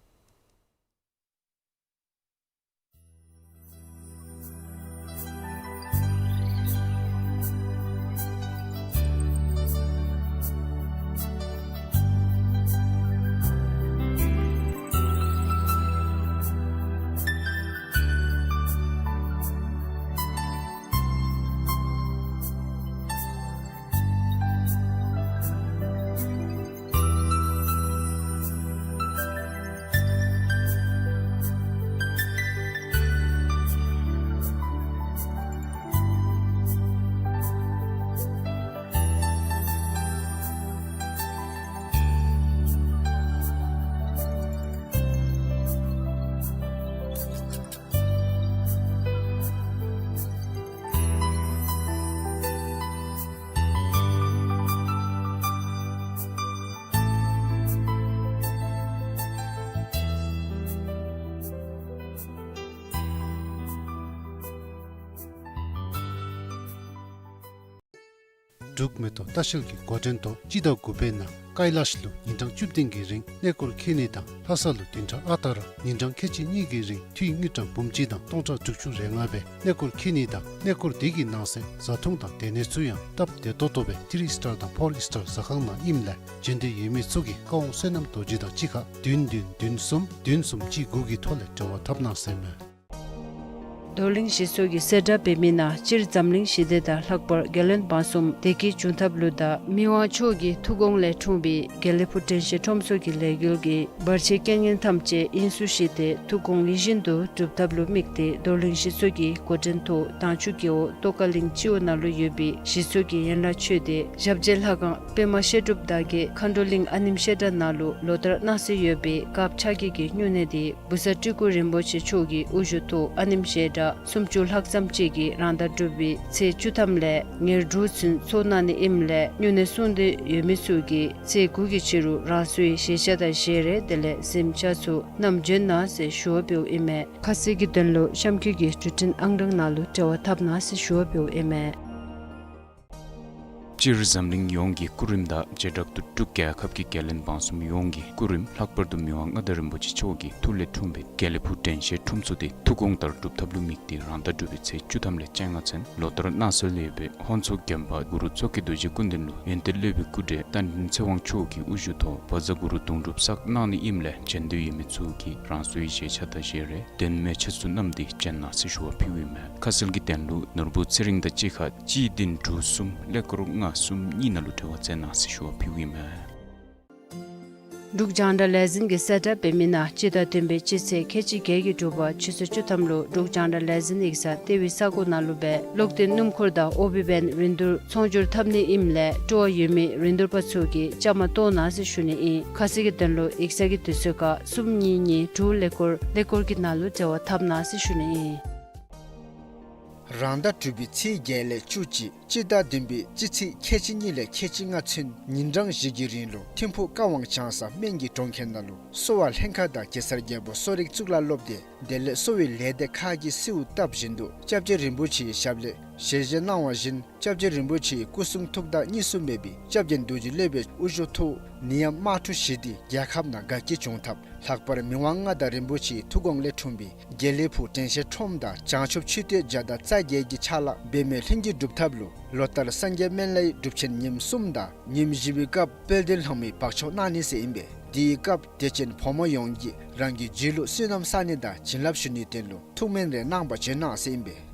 འབྲུག་མེ་ཏོག་ལྟ་བཤལ་གྱི་འགོ་འདྲེན་ཐོག་སྤྱི་ཟླ་དགུ་པའི་ནང་ཀ་ལཱཤ་ལུ་ཉིན་གྲངས་བཅུ་བདུན་གྱི་རིང་གནས་སྐོར་འཁྱིད་ནི་དང་ལྷ་ས་ལུ་བདུན་ཕྲག་ཨ་རྟག་ར་ཉིན་གྲངས་ཁལ་གཅིག་གཉིས་ཀྱི་རིང་འཐུས་དངུལ་ཀྲམ་འབུམ་གཅིག་དང་སྟོང་ཕྲག་དྲུག་ཅུ་རེ་ལྔ་སྦེ་གནས་སྐོར་འཁྱིད་ནི་དང་གནས་སྐོར་དེ་གི་ནང་གསེས་བཟའ་འཐུང་དང་སྡོད་གནས་ཚུ་ཡང་སྟབས་བདེ་ཏོག་ཏོ་སྦེ་ཐི་རི་སི་ཊར་དང་ཕོར་སི་ཊར་ཟ་ཁང་ནང་ཨིནམ་ལས་འབྱོན་འདོད་ཡོད་མི་ཚུ་གིས་བཀའ་དབང་བསོད་ནམས་རྡོ་རྗེ་དང་གཅིག་ཁར་བདུན་བདུན་བདུན་གསུམ་བདུན་གསུམ་གཅིག་དགུ་གི་ཐོག་ལས་འབྲེལ་བ་འཐབ་གནང་ཟེར་མས། རྡོར་གླིང་གཞི་བཙུགས་ཀྱི་གསལ་བསྒྲགས་འབད་མི་ནང་སྤྱིར་འཛམ་གླིང་ཞི་བདེ་དང་ལྷག་པར་རྒྱལ་བློན་འབངས་གསུམ་བདེ་སྐྱིད་འབྱུང་ཐབས་ལུ་དང་མི་དབང་མཆོག་གི་ཐུགས་དགོངས་ལས་འཁྲུངས་པའི་དགེ་ལེགས་ཕུག་དྲན་ཤེས་ཁྲོམ་ཚོགས་ཀྱི་ལས་འགུལ་གྱི་བར་ཆད་རྐྱེན་ངན་ཐམས་ཅད་དབྱིངས་སུ་ཞི་སྟེ་ཐུགས་དགོངས་ཡིད་བཞིན་དུ་འགྲུབ་ཐབས་ལུ་དམིགས་ཏེ་རྡོར་གླིང་གཞི་བཙུགས་ཀྱི་འགོ་འདྲེན་ཐོག་དྭངས་ཆུ་རྒེད་འོག་ཏོག་དཀར་གླིང་སྤྱི་འོག་ནང་ལུ་ཡོད་པའི་གཞི་བཙུགས་ཀྱི་ཡན་ལག་ཆོས་སྡེ་ཞབས་རྗེས་ལྷ་ཁང་པདྨ་བཤད་སྒྲུབ་དར་རྒྱས་མཁའ་འགྲོ་གླིང་ཨ་ནེམ་བཤད་གྲྭ་ནང་ལུ་ལོ་ལྟར་གནངས་ཚེ་ཡོད་པའི་དཀརཔོ་ཕྱག་བགྱིས་ཀྱི་སྨྱུང་གནས་དེ་བུ་གསར་སྤྲུལ་སྐུ་རིན་པོ་ཆེ་མཆོག་གི་དབུ་བཞུགས་ཐོག་ཨ་ནེམ་བཤད་གྲྭ་སུམ་ཅུ་ལྷག་ཙམ་ཅིག་གིས་རང་ཟླ་དྲུག་པའི་ཚེས་བཅུ་ཐམ་ལས་ཉེར་དྲུག་ཚུན་ཚོགས་གནང་ནི་ཨིནམ་ལས་སྨྱུང་གནས་སྲུང་འདོད་ཡོད་མི་ཚུ་གིས་ཚེས་དགུ་གི་ཕྱི་རུ་རང་སོའི་བཞེས་ཆས་དང་བཞེས་རས་དེ་ལས་གཟིམ་ཆས་ཚུ་བསྣམས་འབྱོན་གནང་ཟེར་ཞུ་བ་འབདཝ་ཨིན་མས། ཁ་གསལ་གྱི་དོན་ལུ་གཤམ་འཁོད་ཀྱི་འཕྲུལ་འཕྲིན་ཨང་གྲངས་ནང་ལུ་འབྲེལ་བ་འཐབ་གནང་ཟེར་ཞུ་བ་འབདཝ་ཨིན་མས། སྤྱིར་འཛམ་གླིང་ཡོངས་ཀྱི་སྐུ་རིམ་དང་བྱེ་བྲག་ཏུ་འབྲུག་རྒྱལ་ཁབ་ཀྱི་རྒྱལ་བློན་འབངས་གསུམ་ཡོངས་ཀྱི་སྐུ་རིམ་ལྷག་པར་དུ་མི་དབང་མངའ་བདག་རིན་པོ་ཆེ་མཆོག་གི་ཐུགས་ལས་འཁྲུངས་པའི་དགེ་ལེགས་ཕུག་དྲན་ཤེས་ཁྲོམ་ཚོགས་དེ་ཐུགས་དགོངས་ལྟར་འགྲུབ་ཐབས་ལུ་དམིགས་ཏེ་རང་ཟླ་དྲུག་པའི་ཚེས་བཅུ་ཐམ་ལས་བཅོ་ལྔ་ཚུན་ལོ་ལྟར་གནངས་ཚེ་ལུ་ཡོད་པའི་ཧོར་མཚོ་རྒྱམ་པ་གུ་རུ་མཚོ་སྐྱེས་རྡོ་རྗེ་སྐུ་མདུན་ལུ་ཡོན་ཏན་སློབ་དཔོན་སྐུ་བགྲེས་རྟ་མགྲིན་ཚེ་དབང་མཆོག་གི་དབུ་བཞུགས་ཐོག་བཛྲ་གུ་རུ་གདུང་སྒྲུབ་བསགས་གནང་ནི་ཨིནམ་ལས་འབྱོན་འདོད་ཡོད་མི་ཚུ་གིས་རང་སོའི་བཞེས་ཆས་དང་བཞེས་རས་གདན་མལ་ཆས་ཚུ་བསྣམས་ཏེ་འབྱོན་གནང་ཟེར་ཞུ་བ་ཕུལཝ་ཨིན་མས། ཁ་གསལ་གྱི་དོན་ལུ་ནོར་བུ་ཚེ་རིང་དང་གཅིག་ཁར་གཅིག་བདུན་དྲུག་གསུམ་ཀླད་ཀོར་ལྔ་གསུམ་གཉིས་ནང་ལུ་འབྲེལ་བ་མཛད་གནང་ཟེར་ཞུ་བ་ཕུལཝ་ཨིན་མས། འབྲུག་རྒྱང་བསྒྲགས་ལས་འཛིན་གྱི་གསལ་བསྒྲགས་འབད་མི་ནང་སྤྱི་ཟླ་བདུན་པའི་སྤྱི་ཚེས་ཁལ་གཅིག་བརྒྱད་ཀྱི་དྲོ་པ་ཆུ་ཚོད་བཅུ་ཐམ་ལུ་འབྲུག་རྒྱང་བསྒྲགས་ལས་འཛིན་ཡིག་ཚང་ལྟེ་བའི་ས་གོ་ནང་ལུ་སྦེ་གློག་འདོན་སྣུམ་འཁོར་དང་ཨོ་བི་བེན་རིན་བསྡུར་ཚོང་སྒྱུར་འཐབ་ནི་ཨིནམ་ལས་སྤྲོ་བ་ཡོད་མི་རིན་བསྡུར་པ་ཚུ་གིས་བཅའ་མར་གཏོགས་གནང་ཟེར་ཞུ་ནི་ཨིན། ཁ་གསལ་གྱི་དོན་ལུ་ཡིག་ཚང་གི་དུས་ཚོད་ཁར་གསུམ་གཉིས་གཉིས་དྲུག་ཀླད་ཀོར་ཀླད་ཀོར་གྱི་ནང་ལུ་འབྲེལ་བ་འཐབ་གནང་ཟེར་ཞུ་ནི་ཨིན། རང་ཟླ་དྲུག་པའི་ཚེས་བརྒྱད་ལས་བཅུ་གཅིག་སྤྱི་ཟླ་བདུན་པའི་སྤྱི་ཚེས་ཁལ་གཅིག་གཉིས་ལས་ཁལ་གཅིག་ལྔ་ཚུན་ཉིན་གྲངས་བཞི་གི་རིང་ལུ་ཐིམ་ཕུག་ཀ་ཝང་བྱང་ས་སྨན་གྱི་གྲོང་ཁྱེར་ནང་ལུ་གསོ་བ་ལྷན་ཁག་དང་གེ་སར་རྒྱལ་པོ་གསོ་རིག་གཙུག་ལག་སློབ་སྡེ་དེ་ལས་གསོ་བའི་ལས་སྡེ་ཁག་གིས་གསོལཝ་བཏབ་བཞིན་དུ་སྐྱབས་རྗེ་རིན་པོ་ཆེའི་ཞབས་ལས་ཞལ་བཞེས་གནང་བ་བཞིན་སྐྱབས་རྗེ་རིན་པོ་ཆེའི་སྐུ་གསུང་ཐུགས་དང་གཉིས་སུ་མེད་པའི་སྐྱབས་རྗེ་རྡོ་རྗེ་སློབ་དཔོན་དབུ་བཞུགས་ཐོག་ནད་ཡམས་དམག་འཁྲུག་ཞི་བདེ་རྒྱལ་ཁབ་ནང་དགའ་སྐྱིད་བྱུང་ཐབས། ལྷག་པར་མི་དབང་མངའ་བདག་རིན་པོ་ཆེའི་ཐུགས་དགོངས་ལས་འཁྲུངས་པའི་དགེ་ལེགས་ཕུག་དྲན་ཤེས་ཁྲོམ་དང་བྱང་ཆུབ་མཆོད་རྟེན་བརྒྱ་དང་རྩ་བརྒྱད་ཀྱི་ཕྱག་ལཱ་འབད་མེད་ལྷུན་གྱིས་འགྲུབ་ཐབས་ལུ་ལོ་ལྟར་སངས་རྒྱས་སྨན་བླའི་སྒྲུབ་ཆེན་ཉིནམ་གསུམ་དང་ཉིནམ་བཞི་པའི་སྐབས་དཔལ་ལྡན་ལྷ་མོའི་བག་ཆགས་གནང་ནི་ཟེར་ཨིན་པས། དེའི་སྐབས་དད་ཅན་ཕོ་མོ་ཡོངས་ཀྱིས་རང་གི་རྒྱུད་ལུ་བསོད་ནམས་བསག་ནི་དང་བྱིན་རླབས་ཞུ་ནིའི་དོན་ལུ་ཐུགས་སྨོན་རེ་གནང་བར་བྱོན་གནང་ཟེར་ཨིན་པས།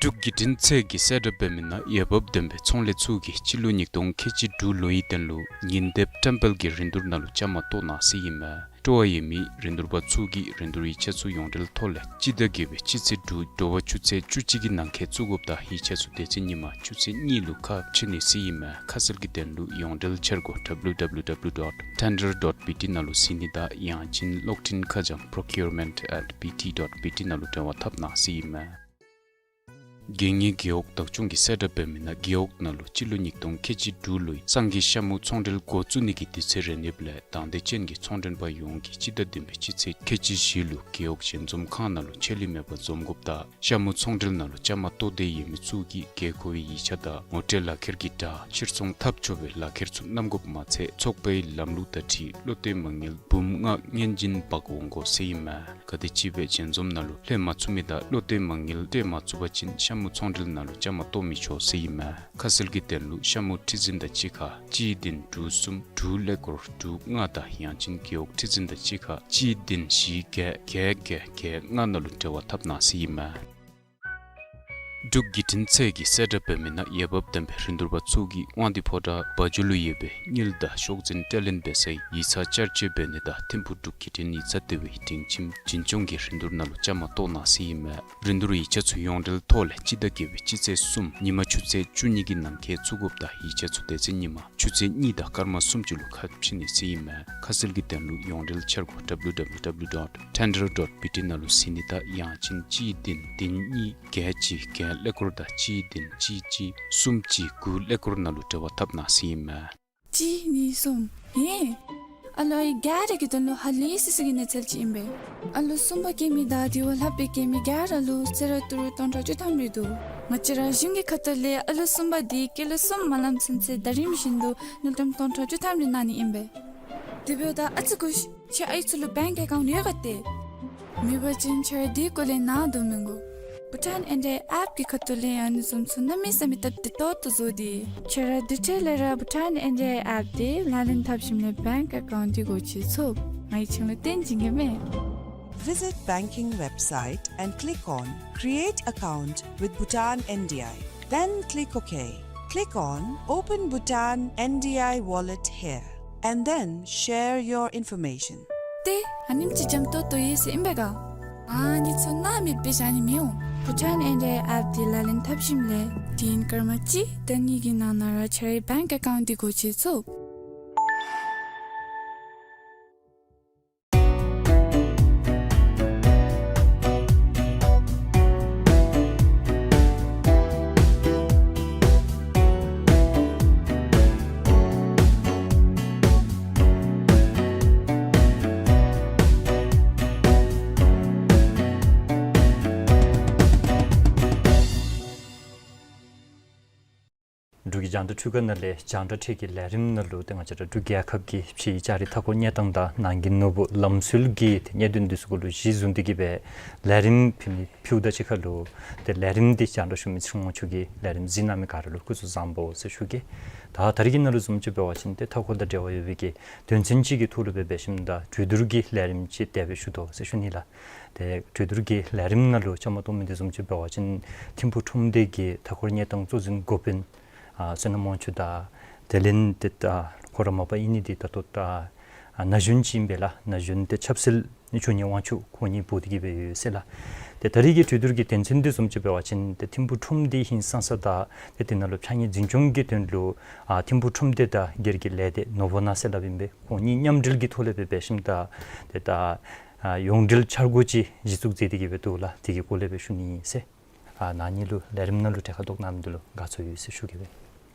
འབྲུག་བརྒྱུད་འཕྲིན་ཚད་ཀྱིས་གསལ་བསྒྲགས་འབད་མི་ནང་འོས་འབབ་ལྡན་པའི་ཚོང་ལས་ཚུ་གིས་སྤྱི་ལོ་ཉིས་སྟོང་ཁལ་གཅིག་དྲུག་ལོའི་དོན་ལུ་ཉིན་དེབ་བཀྲམ་སྤེལ་གྱི་རིན་བསྡུར་ནང་ལུ་བཅའ་མར་གཏོགས་གནང་ཟེར་ཨིན་མས། སྤྲོ་བ་ཡོད་མི་རིན་བསྡུར་པ་ཚུ་གིས་རིན་བསྡུར་ཡིག་ཆ་ཚུ་ཡོངས་འབྲེལ་ཐོག་ལས་སྤྱི་ཟླ་བརྒྱད་པའི་སྤྱི་ཚེས་དྲུག་དྲོ་པ་ཆུ་ཚོད་བཅུ་གཅིག་གི་ནང་འཁོད་བཙུགས་དགོཔ་དང་ཡིག་ཆ་ཚུ་དེ་ཚེ་ཉིན་མ་ཆུ་ཚོད་གཉིས་ལུ་ཁ་ཕྱེ་ནི་ཟེར་ཨིན་མས། ཁ་གསལ་གྱི་དོན་ལུ་ཡོངས་འབྲེལ་འཆར་སྒོ་W W W dot tender dot B T ནང་ལུ་གཟིགས་ནི་དང་ཡང་ཅིན་གློག་འཕྲིན་ཁ་བྱང་procurement at B T dot B T ནང་ལུ་འབྲེལ་བ་འཐབ་གནང་ཟེར་ཨིན་མས། རྒྱལ་གཉིས་རྒེད་འོག་བདག་སྐྱོང་གིས་གསལ་བསྒྲགས་འབད་མི་ནང་རྒེད་འོག་ནང་ལུ་སྤྱི་ལོ་ཉིས་སྟོང་ཁལ་གཅིག་དྲུག་ལོའི་སང་གི་ཤ་མུ་ཚོང་འབྲེལ་འགོ་བཙུགས་ནི་གི་དུས་ཚོད་རན་ཡོདཔ་ལས་དང་འདོད་ཅན་གྱི་ཚོང་མགྲོན་པ་ཡོངས་ཀྱིས་སྤྱི་ཟླ་བདུན་པའི་སྤྱི་ཚེས་ཁལ་གཅིག་བཞི་ལུ་རྒེད་འོག་ཞལ་འཛོམས་ཁང་ནང་ལུ་ཆད་ལུས་མེད་པར་འཛོམས་དགོཔ་དང་ཤ་མུ་ཚོང་འབྲེལ་ནང་ལུ་བཅའ་མར་གཏོགས་འདོད་ཡོད་མི་ཚུ་གིས་དགོས་མཁོ་བའི་ཡིག་ཆ་དང་ངོ་སྤྲོད་ལག་ཁྱེར་གྱི་སྒྲ་ཕྱིར་ཚོང་འཐབ་ཆོག་པའི་ལག་ཁྱེར་ཚུ་བསྣམ་དགོཔ་མ་ཚད་ཚོགས་པའི་ལམ་ལུགས་དང་འཁྲིལ་བློ་གཏད་མ་དངུལ་འབུམ་ལྔ་སྔོན་འཛིན་འབག་འོང་དགོ་ཟེར་ཨིན་མས། ག་དེམ་ཅིག་སྦེ་ཞལ་འཛོམས་ནང་ལུ་ལྷོད་མ་ཚུགས་མི་དང་བློ་གཏད་མ་དངུལ་སྤྲོད་མ་ཚུགས་པ་ཅིན་ཤ་མུ་ཚོང་འབྲེལ་ནང་ལུ་བཅའ་མར་གཏོགས་མི་ཆོག་ཟེར་ཨིན་མས། ཁ་གསལ་གྱི་དོན་ལུ་ཤ་མུ་ཁྲི་འཛིན་དང་གཅིག་ཁར་གཅིག་བདུན་དྲུག་གསུམ་དྲུག་ཀླད་ཀོར་དྲུག་ལྔ་དང་ཡང་ཅིན་རྒེད་འོག་ཁྲི་འཛིན་དང་གཅིག་ཁར་གཅིག་བདུན་བཞི་བརྒྱད་བརྒྱད་བརྒྱད་བརྒྱད་ལྔ་ནང་ལུ་འབྲེལ་བ་འཐབ་གནང་ཟེར་ཨིན་མས། འབྲུག་བརྒྱུད་འཕྲིན་ཚད་ཀྱིས་གསལ་བསྒྲགས་འབད་མི་ནང་འོས་འབབ་ལྡན་པའི་རིན་བསྡུར་པ་ཚུ་གིས་དབང་འདུས་ཕོ་བྲང་སྦ་ཇོ་ལུ་ཡོད་པའི་དངུལ་དང་ཤོག་འཛིན་སྤྲོད་ལེན་འབད་སའི་ཡིག་ཚང་བསྐྱར་བཅོས་འབད་ནི་དང་ཐིམ་ཕུག་འབྲུག་བརྒྱུད་འཕྲིན་ཡིག་ཚང་ལྟེ་བའི་སྒྲིང་ཁྱིམ་འཛིན་སྐྱོང་གི་རིན་བསྡུར་ནང་ལུ་བཅའ་མར་གཏོགས་གནང་ཟེར་ཨིན་མས། རིན་བསྡུར་ཡིག་ཆ་ཚུ་ཡོངས་འབྲེལ་ཐོག་ལས་སྤྱི་ཟླ་བརྒྱད་པའི་སྤྱི་ཚེས་གསུམ་ཉིན་མ་ཆུ་ཚོད་བཅུ་གཉིས་ཀྱི་ནང་འཁོད་བཙུགས་དགོཔ་དང་ཡིག་ཆ་ཚུ་དེ་ཚེ་ཉིན་མ་ཆུ་ཚོད་གཉིས་དང་སྐར་མ་སུམ་ཅུ་ལུ་ཁ་ཕྱེ་ནི་ཟེར་ཨིན་མས། ཁ་གསལ་གྱི་དོན་ལུ་ཡོངས་འབྲེལ་འཆར་སྒོ་W W W dot tender dot B T ནང་ལུ་གཟིགས་ནི་དང་ཡང་ཅིན་གཅིག་བདུན་བདུན་གཉིས་བརྒྱད་གཅིག་བརྒྱད་ཀླད་ཀོར་དང་གཅིག་བདུན་གཅིག་གཅིག་གསུམ་གཅིག་དགུ་ཀླད་ཀོར་ནང་ལུ་འབྲེལ་བ་འཐབ་གནང་ཟེར་ཨིན་མས། གཅིག་གཉིས་གསུམ། ཧེ། ཨ་ལོ་ཨའི་ག་ར་གི་དོན་ལུ་ཧ་ལས་སི་སི་གི་གནས་ཚུལ་ཅིག་ཨིན་པས། ཨ་ལོ་གསུམ་པ་སྐྱེ་མི་དང་དེ་བ་ལྷག་པའི་སྐྱེ་མི་ག་ར་ལུ་གསོལ་རས་ཏི་རུ་སྟོང་ཕྲག་བཅུ་ཐམ་རེ་འདུག། ང་བཅས་ར་གཞུང་གི་ཁ་ཐུག་ལས་ཨ་ལོ་གསུམ་པ་དེ་སྐྱེས་ལོ་གསུམ་མ་ལང་ཚུན་ཚོད་ཟླ་རིམ་བཞིན་དུ་དངུལ་ཀྲམ་སྟོང་ཕྲག་བཅུ་ཐམ་རེ་གནང་ནི་ཨིན་པས། དེ་འབདཝ་ད་ཨ་ཙི་སྒུག་ཤིག། ཁྱེད་ཨའི་ཚུ་ལུ་བེངཀ་ཨེ་ཀའུནཊ་ཡོད་ག་ཏེ། མེད་པ་ཅིན་ཁྱེད་ར་དེ་སྐོར་ལས་ནཱ་སྡོད་མི་དགོ། བྷུ་ཊཱན་ཨེན་ཌི་ཨའི་ཨེཔ་གི་ཁ་ཐུག་ལས་ཨ་ནི་བཟུམ་ཚུ་གནམ་མེད་ས་མེད་སྟབས་བདེ་ཏོག་ཏོ་བཟོ་སྟེ། ཁྱེད་ར་དེ་འཕྲལ་ལས་ར་བྷུ་ཊཱན་ཨེན་ཌི་ཨའི་ཨེཔ་དེ་ལག་ལེན་འཐབ་ཞིནམ་ལས་བེངཀ་ཨེ་ཀའུནཊ་དེ་སྒོ་ཕྱེ་ཚུགས། ང་གིས་ཁྱེད་ལུ་སྟོན་བྱིན་གེ་མས། Visit banking website and click on Create Account with Bhutan N D I. Then click OK. Click on Open Bhutan N D I Wallet here and then share your information. ཏེ་ཨ་ནེམ་ཅིག་འཇམ་ཏོང་ཏོ་ཡོད་ཟེར་ཨིན་པས་ག། ཨ་ནི་ཚུ་སྣང་མེད་སྦེ་བཞག་ནི་མི་འོང་། བྷུ་ཊཱན་ཨེན་ཌི་ཨའི་ཨེཔ་དེ་ལག་ལེན་འཐབ་ཞིནམ་ལས་དེ་ཡང་སྐར་མ་གཅིག་དང་གཉིས་ཀྱི་ནང་ན་ར་ཁྱེད་རའི་བེངཀ་ཨེ་ཀའུནཊ་དེ་སྒོ་ཕྱེ་ཚུགས། འབྲུག་གི་རྒྱང་བསྒྲགས་འཕྲུལ་ཁང་ནང་ལས་རྒྱང་བསྒྲགས་འཕྲུལ་གྱི་ལས་རིམ་ནང་ལུ་ཏེ་ང་བཅས་ར་འབྲུག་རྒྱལ་ཁབ་ཀྱི་ཕྱིའི་ལྕགས་རི་མཐའ་འཁོར་གནས་སྟངས་དང་ནང་གི་ནོར་བུ་ལམ་སྲོལ་གྱི་ཏེ་གནད་དོན་འདི་ཚུ་གུ་ལུ་གཞི་བཟུང་སྟེ་གི་སྦེ་ལས་རིམ་ཕུལ་མི་ཕུལཝ་ད་གཅིག་ཁར་ལུ་ཏེ་ལས་རིམ་འདི་རྒྱང་བསྒྲགས་ཞུ་མི་ཚེ་རིང་དབང་ཕྱུག་གིས་ལས་རིམ་གཟིགས་གནང་མི་ག་ར་ལུ་སྐུ་གཟུགས་བཟང་པོ་ཟེར་ཞུ་གེ། ད་ད་རིས་ཀྱི་ནང་ལུ་བཟུམ་ཅིག་འབད་བ་ཅིན་ཏེ་མཐའ་འཁོར་དང་འབྲེལ་བ་ཡོད་པའི་གི་དོན་ཚན་ཅིག་གི་ཐོག་ལུ་སྦེ་འབད་ཞིནམ་ད་གྲོས་བསྡུར་གྱི་ལས་རིམ་ཅིག་དེ་སྦེ་ཞུ་དོ་ཟེར་ཞུ་ནི་ལགས། ཏེ་གྲོས་བསྡུར་གྱི་ལས་རིམ་ནང་ལུ་བཅའ་མར་གཏོགས་མི་འདི་བཟུམ་ཅིག་འབད་བ་ཅིན་ཐིམ་ཕུག་ཁྲོམ་སྡེ་གི་མཐའ་འཁོར་གནས་སྟངས་གཙོ་འཛིན་འགོ་དཔོན་ཨ་བསོད་ནམས་དབང་ཕྱུག་དང་དེ་ལས་ཏེ་ད་ཁོ་ར་མ་པ་ཨིན་ནི་འདི་ད་ལྟོ་ད་ཨ་ན་གཞོན་ཅིག་ཨིན་པས་ལགས། ན་གཞོན་ཏེ་ཆབ་སྲིད་ནི་ཆོས་ཉིད་དབང་ཕྱུག་ཁོང་གཉིས་འབོ་སྟེ་གི་སྦེ་ཡོད་ཟེར་ལགས། ཏེ་ད་རིས་ཀྱི་གྲོས་བསྡུར་གྱི་དོན་ཚན་འདི་བཟུམ་ཅིག་འབད་བ་ཅིན་ཏེ་ཐིམ་ཕུག་ཁྲོམ་སྡེ་ཧིང་སངས་ས་དང་ཏེ་དེ་ནང་ལུ་ཕྱགས་སྙིགས་འཛིན་སྐྱོང་གི་དོན་ལུ་ཨ་ཐིམ་ཕུག་ཁྲོམ་སྡེ་དང་སྒེར་གྱི་ལས་སྡེ་ནོར་བུ་ན་ཟེར་སླབ་ཨིན་པས། ཁོང་གཉིས་མཉམ་འབྲེལ་གྱི་ཐོག་ལས་སྦེ་འབད་ཞིནམ་ད་ཏེ་ད་ཨ་ཡོངས་འབྲེལ་འཆར་སྒོ་ཅིག་གཞི་བཙུགས་མཛད་དེ་གི་སྦེ་འདུག་ལགས། དེ་གི་སྐོར་ལས་སྦེ་ཞུ་ནི་ཨིན་ཟེར། ཨ་ན་ཧིང་ལུ་ལས་རིམ་ནང་ལུ་གྲལ་ཁར་གཏོགས་གནང་མི་འདི་ལུ་དགའ་ཚོར་ཡོད་ཟེར་ཞུ་གེ་སྦེ།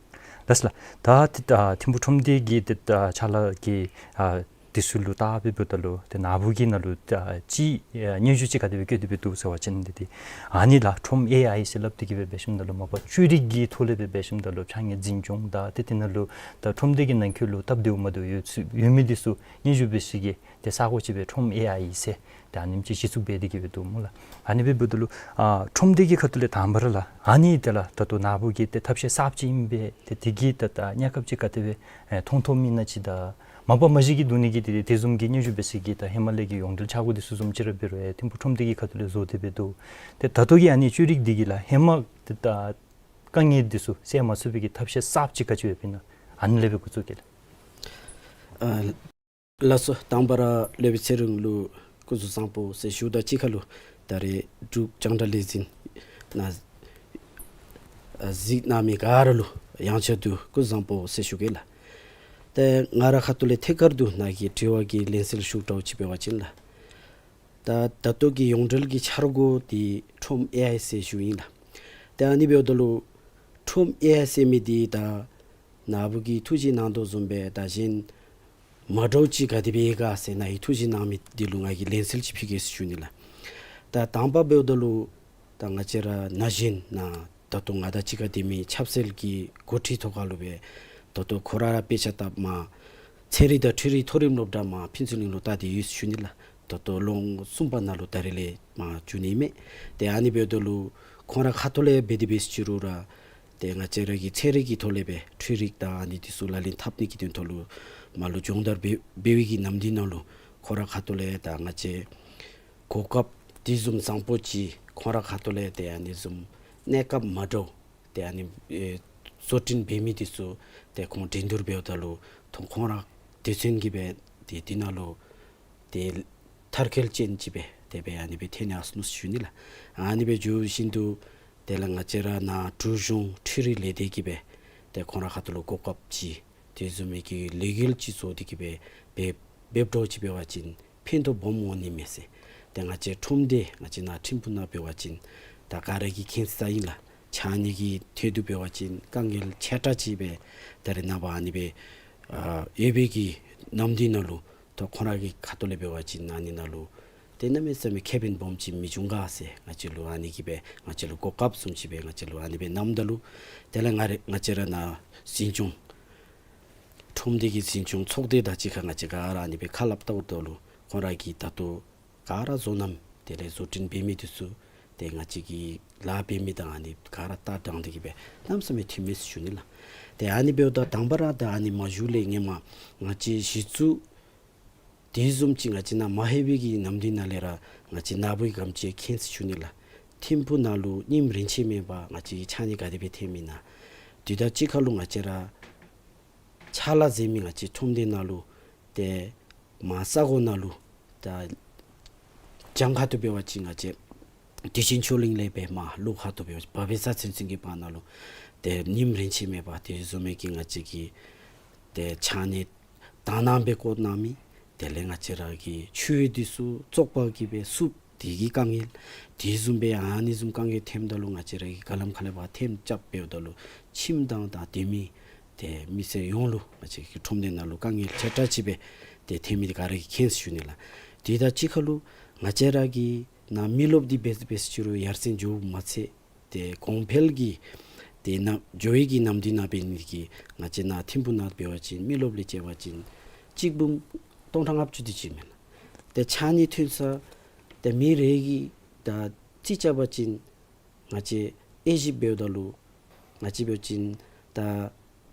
ལགས་སོ་ལགས། ད་ཏེ་ད་ཐིམ་ཕུག་ཁྲོམ་སྡེ་གི་ཏེ་ད་ཕྱག་ལཱ་གི་ཨ་འདི་ཚུ་ལུ་བལྟ་སྦེ་འབདཝ་ད་ལུ་ཏེ་ན་བུ་གི་ནང་ལུ་ད་ཅིག་ཨ་སྙན་ཞུ་ཅིག་ག་དེ་སྦེ་བཀོད་དེ་སྦེ་འདུག་ཟེར་བ་ཅིན་ཏེ་ཏེ་ཨ་ནི་ལགས་ཁྲོམ་ཨེ་ཨའི་ཟེར་སླབ་སྟེ་གི་སྦེ་འབད་ཞིནམ་ད་ལུ་མ་པ་ཅོས་རིག་གི་ཐོག་ལས་སྦེ་འབད་ཞིནམ་ད་ལུ་ཕྱགས་སྙིགས་འཛིན་སྐྱོང་དང་ཏེ་དེ་ནང་ལུ་ད་ཁྲོམ་སྡེ་གི་ནང་འཁོད་ལུ་སྟབས་བདེཝ་མ་བདེཝ་ཡོད་ཚུ་ཡོད་མི་འདི་ཚུ་སྙན་ཞུ་འབད་ས་གི་ཏེ་ས་གོ་ཅིག་སྦེ་ཁྲོམ་ཨེ་ཨའི་ཟེར་ཏེ་ཨ་ནེམ་ཅིག་གཞི་བཙུགས་འབད་དེ་གི་སྦེ་འདུག་སྨོ་ལགས། ཨ་ནི་སྦེ་འབདཝ་ད་ལུ་ཨ་ཁྲོམ་སྡེ་གི་ཁ་ཐུག་ལས་དང་པ་ར་ལགས་ཨ་ནི་ཏེ་ལགས་ད་ལྟོ་ན་བུ་གི་ཏེ་ཐབས་ཤེས་གསརཔ་ཅིག་ཨིན་པས། ཏེ་དེ་གི་ད་ད་གནས་སྐབས་ཅིག་ག་དེ་སྦེ་ཨེ་མཐོང་མཐོངམ་ཨིན་ན་ཅིག་དང་མ་པ་མ་གཞི་གི་སྡོད་ནི་གི་ཏེ་དེ་བཟུམ་གྱི་སྙན་ཞུ་འབད་ས་གི་ད་ཧེ་མ་ལས་ཀྱི་ཡོངས་འབྲེལ་ཆ་བགོས་འདི་ཚུ་བཟུམ་ཅིག་ར་འབད་རུང་ཨེ་ཐིམ་ཕུག་ཁྲོམ་སྡེ་གི་ཁ་ཐུག་ལས་བཟོ་སྟེ་སྦེ་འདུག། ཏེ་ད་ལྟོ་གི་ཨ་ནི་ཅོས་རིག་འདི་གིས་ལགས་ཧེ་མ་ཏེ་ད་དཀའ་ངལ་འདི་ཚུ་སེལ་མ་ཚུགས་པའི་གི་ཐབས་ཤེས་གསརཔ་ཅིག་ག་ཅི་ཡོདཔ་ཨིན་ན་ཨ་ནི་ལས་སྦེ་འགོ་བཙུགས་གེ་ལགས། ཨ་ལགས་སོ། དང་པ་ར་སློབ་དཔོན་ཚེ་རིང་ལུ་སྐུ་གཟུགས་བཟང་པོ་ཟེར་ཞུཝ་ད་གཅིག་ཁར་ལུ་ད་རེས་འབྲུག་རྒྱང་བསྒྲགས་ལས་འཛིན་ནང་ཨ་གཟིགས་གནང་མི་ག་ར་ལུ་ཡང་བསྐྱར་དུ་སྐུ་གཟུགས་བཟང་པོ་ཟེར་ཞུ་གེ་ལགས། ཏེ་ང་ར་ཁ་ཐུག་ལས་ཐད་ཀར་དུ་ནཱ་གི་དྲི་བ་གི་ལན་གསལ་ཞུ་དགོཔ་ཅིག་འབད་བ་ཅིན་ལགས། ད་ད་ལྟོ་གི་ཡོངས་འབྲེལ་གྱི་འཆར་སྒོ་འདི་ཁྲོམ་ཨེ་ཨའི་ཟེར་ཞུཝ་ཨིན་ལགས། ཏེ་ཨ་ནི་འབདཝ་ད་ལུ་ཁྲོམ་ཨེ་ཨའི་ཟེར་མི་འདི་ད་ན་བུ་གིས་ཐུགས་བཞེད་གནང་དོ་བཟུམ་སྦེ་ད་གཞན་མ་འདྲཝ་ཅིག་ག་དེ་སྦེ་ཡོད་ག་ཟེར་ནཱ་ཡི་ཐུགས་བཞེད་གནང་མི་འདི་ལུ་ང་གིས་ལན་གསལ་ཅིག་ཕུལ་གེ་ཟེར་ཞུ་ནི་ལགས། ད་དང་པ་འབདཝ་ད་ལུ་ད་ང་བཅས་ར་ན་གཞོན་ནཱ་ད་ལྟོ་ང་དང་གཅིག་ཁར་སྡོད་མི་ཆབ་སྲིད་ཀྱི་འགོ་ཁྲིད་ཐོག་ཁར་ལུ་སྦེ་ད་ལྟོ་ཁོ་ར་ར་དཔེ་ཆ་ལྟ་མར་ཚན་རིག་དང་འཕྲུལ་རིག་མཐོ་རིམ་སློབ་གྲྭ་མར་ཕུན་ཚོགས་གླིང་ལུ་ལྟ་སྟེ་ཡོད་ཟེར་ཞུ་ནི་ལགས། ད་ལྟོ་ལོ་གསུམ་པ་ནང་ལུ་ད་རེས་ལས་མར་འགྱོ་ནི་མས། ཏེ་ཨ་ནི་འབདཝ་ད་ལུ་ཁོང་ར་ཁ་ཐུག་ལས་འབད་དེ་འབད་ཟེར་ཅི་རུང་ར་ཏེ་ང་བཅས་ར་གི་ཚན་རིག་གི་ཐོག་ལས་སྦེ་འཕྲུལ་རིག་དང་ཨ་ནི་འདི་ཚུ་ལག་ལེན་འཐབ་ནི་གི་དོན་ཐོག་ལུ་མར་ལུ་སྦྱོང་བརྡར་འབད་འབད་བའི་གི་ནམ་དུས་ནང་ལུ་ཁོང་ར་ཁ་ཐུག་ལས་ད་ང་བཅས་གོ་སྐབས་དེ་བཟུམ་བཟང་པོ་ཅིག་ཁོང་ར་ཁ་ཐུག་ལས་ཏེ་ཨ་ནི་བཟུམ་གནས་སྐབས་མ་འདྲཝ་ཏེ་ཨ་ནི་ཨེ་བཟོ་སྐྲུན་འབད་མི་འདི་ཚུ་ཏེ་ཁོང་འགྲན་བསྡུར་འབདཝ་ད་ལུ་ཐོ་ཁོང་ར་དེ་ཚུན་གྱི་སྦེ་ཏེ་འདི་ནང་ལུ་ཏེ་མཐར་འཁྱོལ་ཅན་ཅིག་སྦེ་དེ་སྦེ་ཨ་ནི་སྦེ་ཐོན་ནི་ཨིན་ཟེར་ཞུ་ནི་ལགས། ཨ་ནི་སྦེ་འགྱོ་བཞིན་དུ་དེ་ལས་ང་བཅས་ར་ནཱ་འབྲུག་གཞུང་འཕྲུལ་རིག་ལས་སྡེ་གིས་སྦེ་ཏེ་ཁོང་ར་ཁ་ཐུག་ལུ་གོ་སྐབས་ཅིག་དེ་བཟུམ་མའི་གི་ལས་འགུལ་ཅིག་བཟོ་སྟེ་གི་སྦེ་འབད་འབདཝ་འདྲཝ་ཅིག་འབད་བ་ཅིན་ཕན་ཐོགས་སྦོམ་འོང་ནི་མས་ཟེར། ཏེ་ང་བཅས་ཁྲོམ་སྡེ་ང་བཅས་ནཱ་ཐིམ་ཕུག་ནང་འབད་བ་ཅིན་ད་ག་ར་གིས་མཁྱེན་ས་ཨིན་ལགས། ཕྱགས་སྙིགས་ཀྱི་ཐད་དུ་འབད་བ་ཅིན་དཀའ་ངལ་ཆེ་དྲགས་ཅིག་སྦེ་ད་རེས་ནངས་པ་ཨ་ནི་སྦེ་ཨ་ཡོད་པའི་གི་ནམ་དུས་ནང་ལུ་ད་ཁོང་ར་གི་ཁ་ཐུག་ལས་འབད་བ་ཅིན་ཨ་ནི་ནང་ལུ་ཏེ་གནམ་མེད་ས་མེད་ཁེ་ཕན་སྦོམ་ཅིག་མི་འབྱུང་ག་ཟེར་ང་བཅས་ལུ་ཨ་ནི་གིས་སྦེ་ང་བཅས་ལུ་གོ་སྐབས་བཟུམ་ཅིག་སྦེ་ང་བཅས་ལུ་ཨ་ནི་སྦེ་གནངམ་ད་ལུ་དེ་ལས་ང་ར་ང་བཅས་ར་ནཱ་འཛིན་སྐྱོང་ཁྲོམ་སྡེ་གི་འཛིན་སྐྱོང་ཚོགས་སྡེ་དང་གཅིག་ཁར་ང་བཅས་ག་ར་ཨ་ནི་སྦེ་ཁ་སླབ་བལྟཝ་ད་ལུ་ཁོང་ར་གིས་ད་ལྟོ་ག་ར་བཟོ་རྣམ་དེ་ལས་བཟོ་སྐྲུན་འབད་མི་འདི་ཚུ་ཏེ་ང་བཅས་ཀྱི་ལཱ་འབད་མི་དང་ཨ་ནི་ག་ར་ལྟ་དྲངས་ཏེ་གི་སྦེ་གནམ་མེད་ས་མེད་བཏུབ་མས་ཟེར་ཞུ་ནི་ལགས། ཏེ་ཨ་ནི་འབདཝ་ད་དང་པ་ར་ད་ཨ་ནི་མ་བཞུགས་ལས་ཧེ་མ་ང་བཅས་གཞི་བཙུགས་དེ་བཟུམ་ཅིག་ང་བཅས་ནཱ་མ་ལྷོད་པའི་གི་ནམ་དུས་ནང་ལས་ར་ང་བཅས་ནཱ་བུ་གིས་ག་དེམ་ཅིག་མཁྱེན་ཟེར་ཞུ་ནི་ལགས། ཐིམ་ཕུག་ནང་ལུ་རྙིངམ་རན་ཆད་མེད་པར་ང་བཅས་ཀྱི་ཕྱགས་སྙིགས་ག་དེ་སྦེ་ཐོནམ་ཨིན་ན། དེ་དང་གཅིག་ཁར་ལུ་ང་བཅས་ར་ཕྱག་ལཱ་མཛད་མི་ང་བཅས་ཁྲོམ་སྡེ་ནང་ལུ་ཏེ་མར་ས་གོ་ནང་ལུ་ད་གྱང་ཁ་ཐུག་འབད་བ་ཅིན་ང་བཅས་བདེ་ཆེན་ཆོས་གླིང་ལས་སྦེ་མར་ལུ་ཁ་ཐུག་འབད་བ་ཅིན་བ་བེ་ས་ཚུན་ཚོད་ཀྱི་བར་ན་ལུ་ཏེ་རྙིངམ་རན་ཆད་མེད་པར་དེ་བཟུམ་མའི་གི་ང་བཅས་ཀྱི་ཏེ་ཕྱགས་སྙིགས་དག་སྣང་སྦེ་བཀོ་གནང་མི་དེ་ལས་ང་བཅས་ར་གི་ཆུ་འདི་ཚུ་བཙོག་པ་གིས་སྦེ་བསུབ་དེ་གི་དཀའ་ངལ། དེ་བཟུམ་སྦེ་ཨ་ནི་བཟུམ་དཀའ་ངལ་ཐོནམ་ད་ལུ་ང་བཅས་ར་གིས་ག་ལམ་ཁ་ལས་ཕར་ཐེམ་རྐྱབ་འབདཝ་ད་ལུ་ཁྱིམ་དང་ད་སྡོད་མི་ཏེ་མི་སེར་ཡོངས་ལུ་ང་བཅས་ཀྱི་ཁྲོམ་སྡེ་ནང་ལུ་དཀའ་ངལ་ཆེ་དྲགས་ཅིག་སྦེ་ཏེ་ཐོན་མི་འདི་ག་ར་གིས་མཁྱེན་ཟེར་ཞུ་ནི་ལགས། དེ་དང་གཅིག་ཁར་ལུ་ང་བཅས་ར་གི་ནཱ་མི་རློབས་འདི་འབད་འབད་ཟེར་ཅི་རུང་ཡར་སེང་འགྱོཝ་མ་ཚད་ཏེ་གོང་འཕེལ་གྱི་ཏེ་ནང་འགྱོ་བའི་གི་ནམ་དུས་ནང་འབད་ནི་གི་ང་བཅས་ནཱ་ཐིམ་ཕུག་ནང་འབད་བ་ཅིན་མི་རློབས་ལས་བཅད་པ་ཅིན་གཅིག་འབུམ་སྟོང་ཕྲག་ལྔ་བཅུ་དེ་ཅིག་མས་ལགས། ཏེ་ཕྱགས་སྙིགས་ཐོན་ས་ཏེ་མི་རེ་གིས་ད་རྩིས་རྐྱབ་པ་ཅིན་ང་བཅས་དབྱེ་ཞིབ་འབདཝ་ད་ལུ་ང་བཅས་འབད་བ་ཅིན་ད་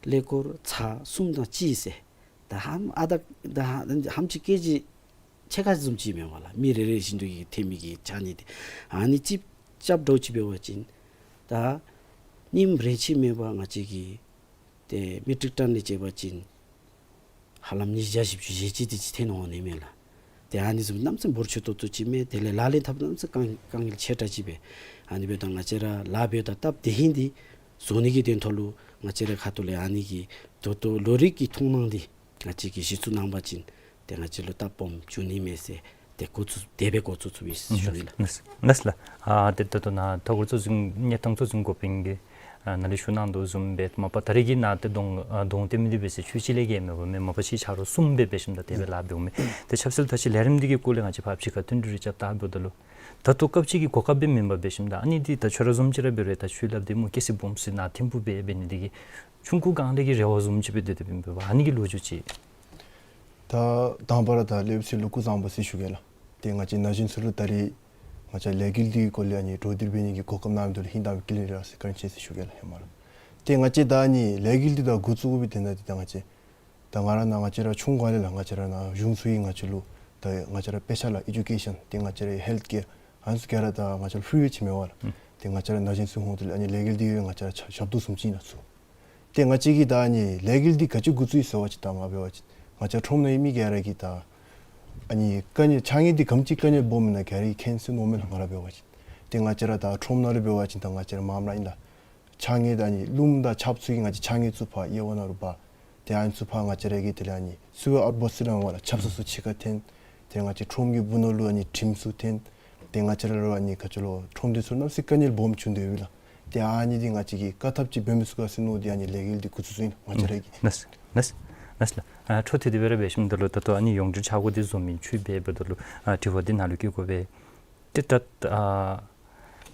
ཀླད་ཀོར་ཚར་གསུམ་དང་གཅིག་ཟེར། ད་ཧམ་ཨ་ད་ད་ཧམ་ཅིག་ཀེ་ཇི་ཕྱེད་ཀ་བཟུམ་ཅིག་མས་པ་ལགས། མི་རེ་རེ་བཞིན་དུ་གི་ཐོན་མི་གི་ཕྱགས་སྙིགས་འདི་ཨ་ནི་རྩིས་རྐྱབ་འདྲཝ་ཅིག་འབད་བ་ཅིན་ད་རྙིངམ་རན་ཆད་མེད་པར་ང་བཅས་ཀྱི་ཏེ་མི་ཊིག་ཊཱན་ལས་བཅད་པ་ཅིན་ཧ་ལམ་ཉིས་བརྒྱ་བཞི་བཅུ་ཞེ་གཅིག་དེ་ཅིག་ཐོན་འོང་ནི་མས་ལགས། ཏེ་ཨ་ནི་བཟུམ་གནམ་མེད་ས་མེད་འབོར་ཆེ་ཏོག་ཏོ་ཅིག་མས། དེ་ལས་ལག་ལེན་འཐབ་གནམ་མེད་ས་མེད་དཀའ་དཀའ་ངལ་ཆེ་དྲགས་ཅིག་སྦེ། ཨ་ནི་འབདཝ་ད་ང་བཅས་ར་ལཱ་འབདཝ་ད་སྟབས་བདེ་ཧིང་འདི་བཟོ་ནི་གི་དོན་ཐོག་ལུ་ང་བཅས་ར་ཁ་ཐུག་ལས་ཨ་ནི་གི་ད་ལྟོ་ལོ་རིམ་གྱི་མཐོང་སྣང་འདི་ང་བཅས་ཀྱིས་གཞི་བཙུགས་གནང་པ་ཅིན་ཏེ་ང་བཅས་ལུ་སྟབས་སྦོམ་འབྱུང་ནི་མས་ཟེར་ ཏེ་འགོ་བཙུགས་དེ་སྦེ་འགོ་བཙུགས་བཙུགསཔ་ཨིན་ཟེར་ཞུ་ནི་ལགས། ལགས་ལགས་ལགས་ལགས། ཨ་ཏེ་ད་ལྟོ་ནཱ་ཐོག་ཁར་གཙོ་འཛིན་གཉེར་སྟངས་གཙོ་འཛིན་འགོ་དཔོན་གྱིས་ཨ་ནཱ་ལས་ཞུ་གནང་དོ་བཟུམ་སྦེ་མ་པ་ད་རེས་ཀྱི་ནཱ་ཏེ་གདོང་ཨ་གདོང་སྟོན་མི་འདི་འབད་ཟེར་ཆོས་གཅིག་ལས་བརྒལ་མེད་པ་མེན། མ་པ་ཕྱི་ཆ་རོགས་གསུམ་སྦེ་འབད་ཞིནམ་ད་དེ་སྦེ་ལཱ་འབདཝ་མས། ཏེ་ཆབ་གསང་ད་ཅི་ལས་རིམ་འདི་གི་སྐོར་ལས་ང་བཅས་ཕར་ཕྱི་ཁར་བསྟུན་གྲོས་རེ་རྐྱབ་ད་འབདཝ་ད་ལུ་ད་ལྟོ་སྐབས་ཅིག་གི་གོ་སྐབས་སྦེ་མེན་པར་འབད་ཞིནམ་ད་ཨ་ནི་འདི་ད་ཁྱོད་ར་བཟུམ་ཅིག་ར་འབད་རུང་ད་ཆོས་ལཱ་འདི་མོ་སྐྱེས་སི་སྦོམ་སི་ནཱ་ཐིམ་ཕུག་སྦེ་འབད་ནི་འདི་གིས་ཆུང་ཀུ་སྒང་ལས་ཀྱི་རེ་བ་བཟུམ་ཅིག་སྦེ་སྡོད་དེ་འབད་བ་ཨ་ནི་གི་ལོ་རྒྱུས་ཅིག། ད་དང་པ་ར་ད་སློབ་ཕྲུག་ལུ་སྐུ་གཟུགས་བཟང་པོ་ཟེར་ཞུ་གེ་ལགས། ཏེ་ང་བཅས་ན་གཞོན་ཚུ་ལུ་ད་རེས་ང་བཅས་ལས་འགུལ་འདི་གི་སྐོར་ལས་ཨ་ནི་གྲོས་བསྡུར་འབད་ནི་གི་གོ་སྐབས་གནང་མི་འདི་ལུ་ཧིང་དང་པའི་བཀའ་དྲིན་རེ་ཟེར་བཀའ་དྲིན་ཆེ་ཟེར་ཞུ་གེ་ལགས་ཧེ་མ་ར། ཏེ་ང་བཅས་ད་ཨ་ནི་ལས་འགུལ་འདི་ད་འགོ་བཙུགས་དགོ་པའི་དོན་དག་འདི་ད་ང་བཅས་ད་ང་ར་ནཱ་ང་བཅས་ར་ཆུང་ཀུ་ལས་ལགས་ང་བཅས་ར་ནཱ་གཞུང་ཚུ་གིས་ང་བཅས་ལུ་ད་ང་བཅས་ར་དཔེ་ཆ་ལགས་ཨེ་ཌུ་ཀེ་ཤཱན་ཏེ་ང་བཅས་ར་ཧེལཐ་ཀེར་ཨ་ནི་ཚུ་ག་ར་ད་ང་བཅས་ལུ་ཕི་རི་ཅིག་མེད་པ་ལགས། ཏེ་ང་བཅས་ར་ན་གཞོན་ཚུ་ཧོང་དེ་ལས་ཨ་ནི་ལས་འགུལ་འདི་གིས་ང་བཅས་ར་ཞབས་ཏོག་བཟུམ་ཅིག་ཨིན་ལགས་ཚུ། ཏེ་ང་བཅས་ཀྱིས་ད་ཨ་ནི་ལས་འགུལ་འདི་ག་ཅི་འགོ་བཙུགས་ཡི་ཟེར་བ་ཅིན་ད་མ་འབད་བ་ཅིན་ང་བཅས་ཁྲོམ་ནང་ཡོད་མི་ག་ར་གིས་ད་ཨ་ནི་དཀའ་ངལ་ཕྱགས་སྙིགས་འདི་ག་དེམ་ཅིག་དཀའ་ངལ་སྦོམ་ཨིན་ན་ག་ར་གིས་མཁྱེན་སོ་ནུག་མེན་ལགས། ང་ར་འབད་བ་ཅིན་ཏེ་ང་བཅས་ར་ད་ཁྲོམ་ནང་ལུ་འབད་བ་ཅིན་ད་ང་བཅས་ར་མངམ་ར་ཨིན་ལགས། ཕྱགས་སྙིགས་ད་ཨ་ནི་རླུང་དང་ཆརཔ་ཚུ་གིས་ང་བཅས་ཕྱགས་སྙིགས་ཚུ་ཕར་དབྱེ་བ་ནང་ལུ་འབག། ཏེ་ཨ་ནི་ཚུ་ཕར་ང་བཅས་ར་གིས་དེ་ལས་ཨ་ནི་སུ་ཝེར་ཨའུཊ་བཱསཊ་ཟེར་སླབ་འོང་ལགས། ཆབ་གསང་ཚུ་ཕྱི་ཁར་འཐེན། ཏེ་ང་བཅས་ཁྲོམ་གྱི་སྦུག་ནང་ལུ་ཨ་ནི་དྲིམ་ཚུ་འཐེན། ཏེ་ང་བཅས་ར་ལུ་ཨ་ནི་ག་ཅི་ལོ་ཁྲོམ་སྡེ་ཚུ་གནམ་མེད་ས་མེད་དཀའ་ངལ་སྦོམ་བྱུང་དོ་ཡོད་ལགས། ཏེ་ཨ་ནི་འདི་ང་བཅས་ཀྱིས་བཀག་ཐབས་ཅིག་འབད་མི་ཚུགས་ག་ཟེར་མནོ་སྟེ་ཨ་ནི་ལས་འགུལ་འདི་འགོ་བཙུགས་བཙུགསཔ་ཨིན་ལགས། ང་བཅས་ར་གིས། ལགས་ལགས་ལགས་ལགས། ཨ་འཕྲོ་མཐུད་དེ་སྦེ་ར་འབད་ཞིནམ་ད་ལུ་ད་ལྟོ་ཨ་ནི་ཡོངས་འབྲེལ་འཆར་སྒོ་འདི་བཟོ་མི་ཚུ་འབད་འབདཝ་ད་ལུ་ཨ་དྲི་བ་འདི་ནཱ་ལུ་བཀོད་དགོ་པས། ཏེ་ད་ཨ་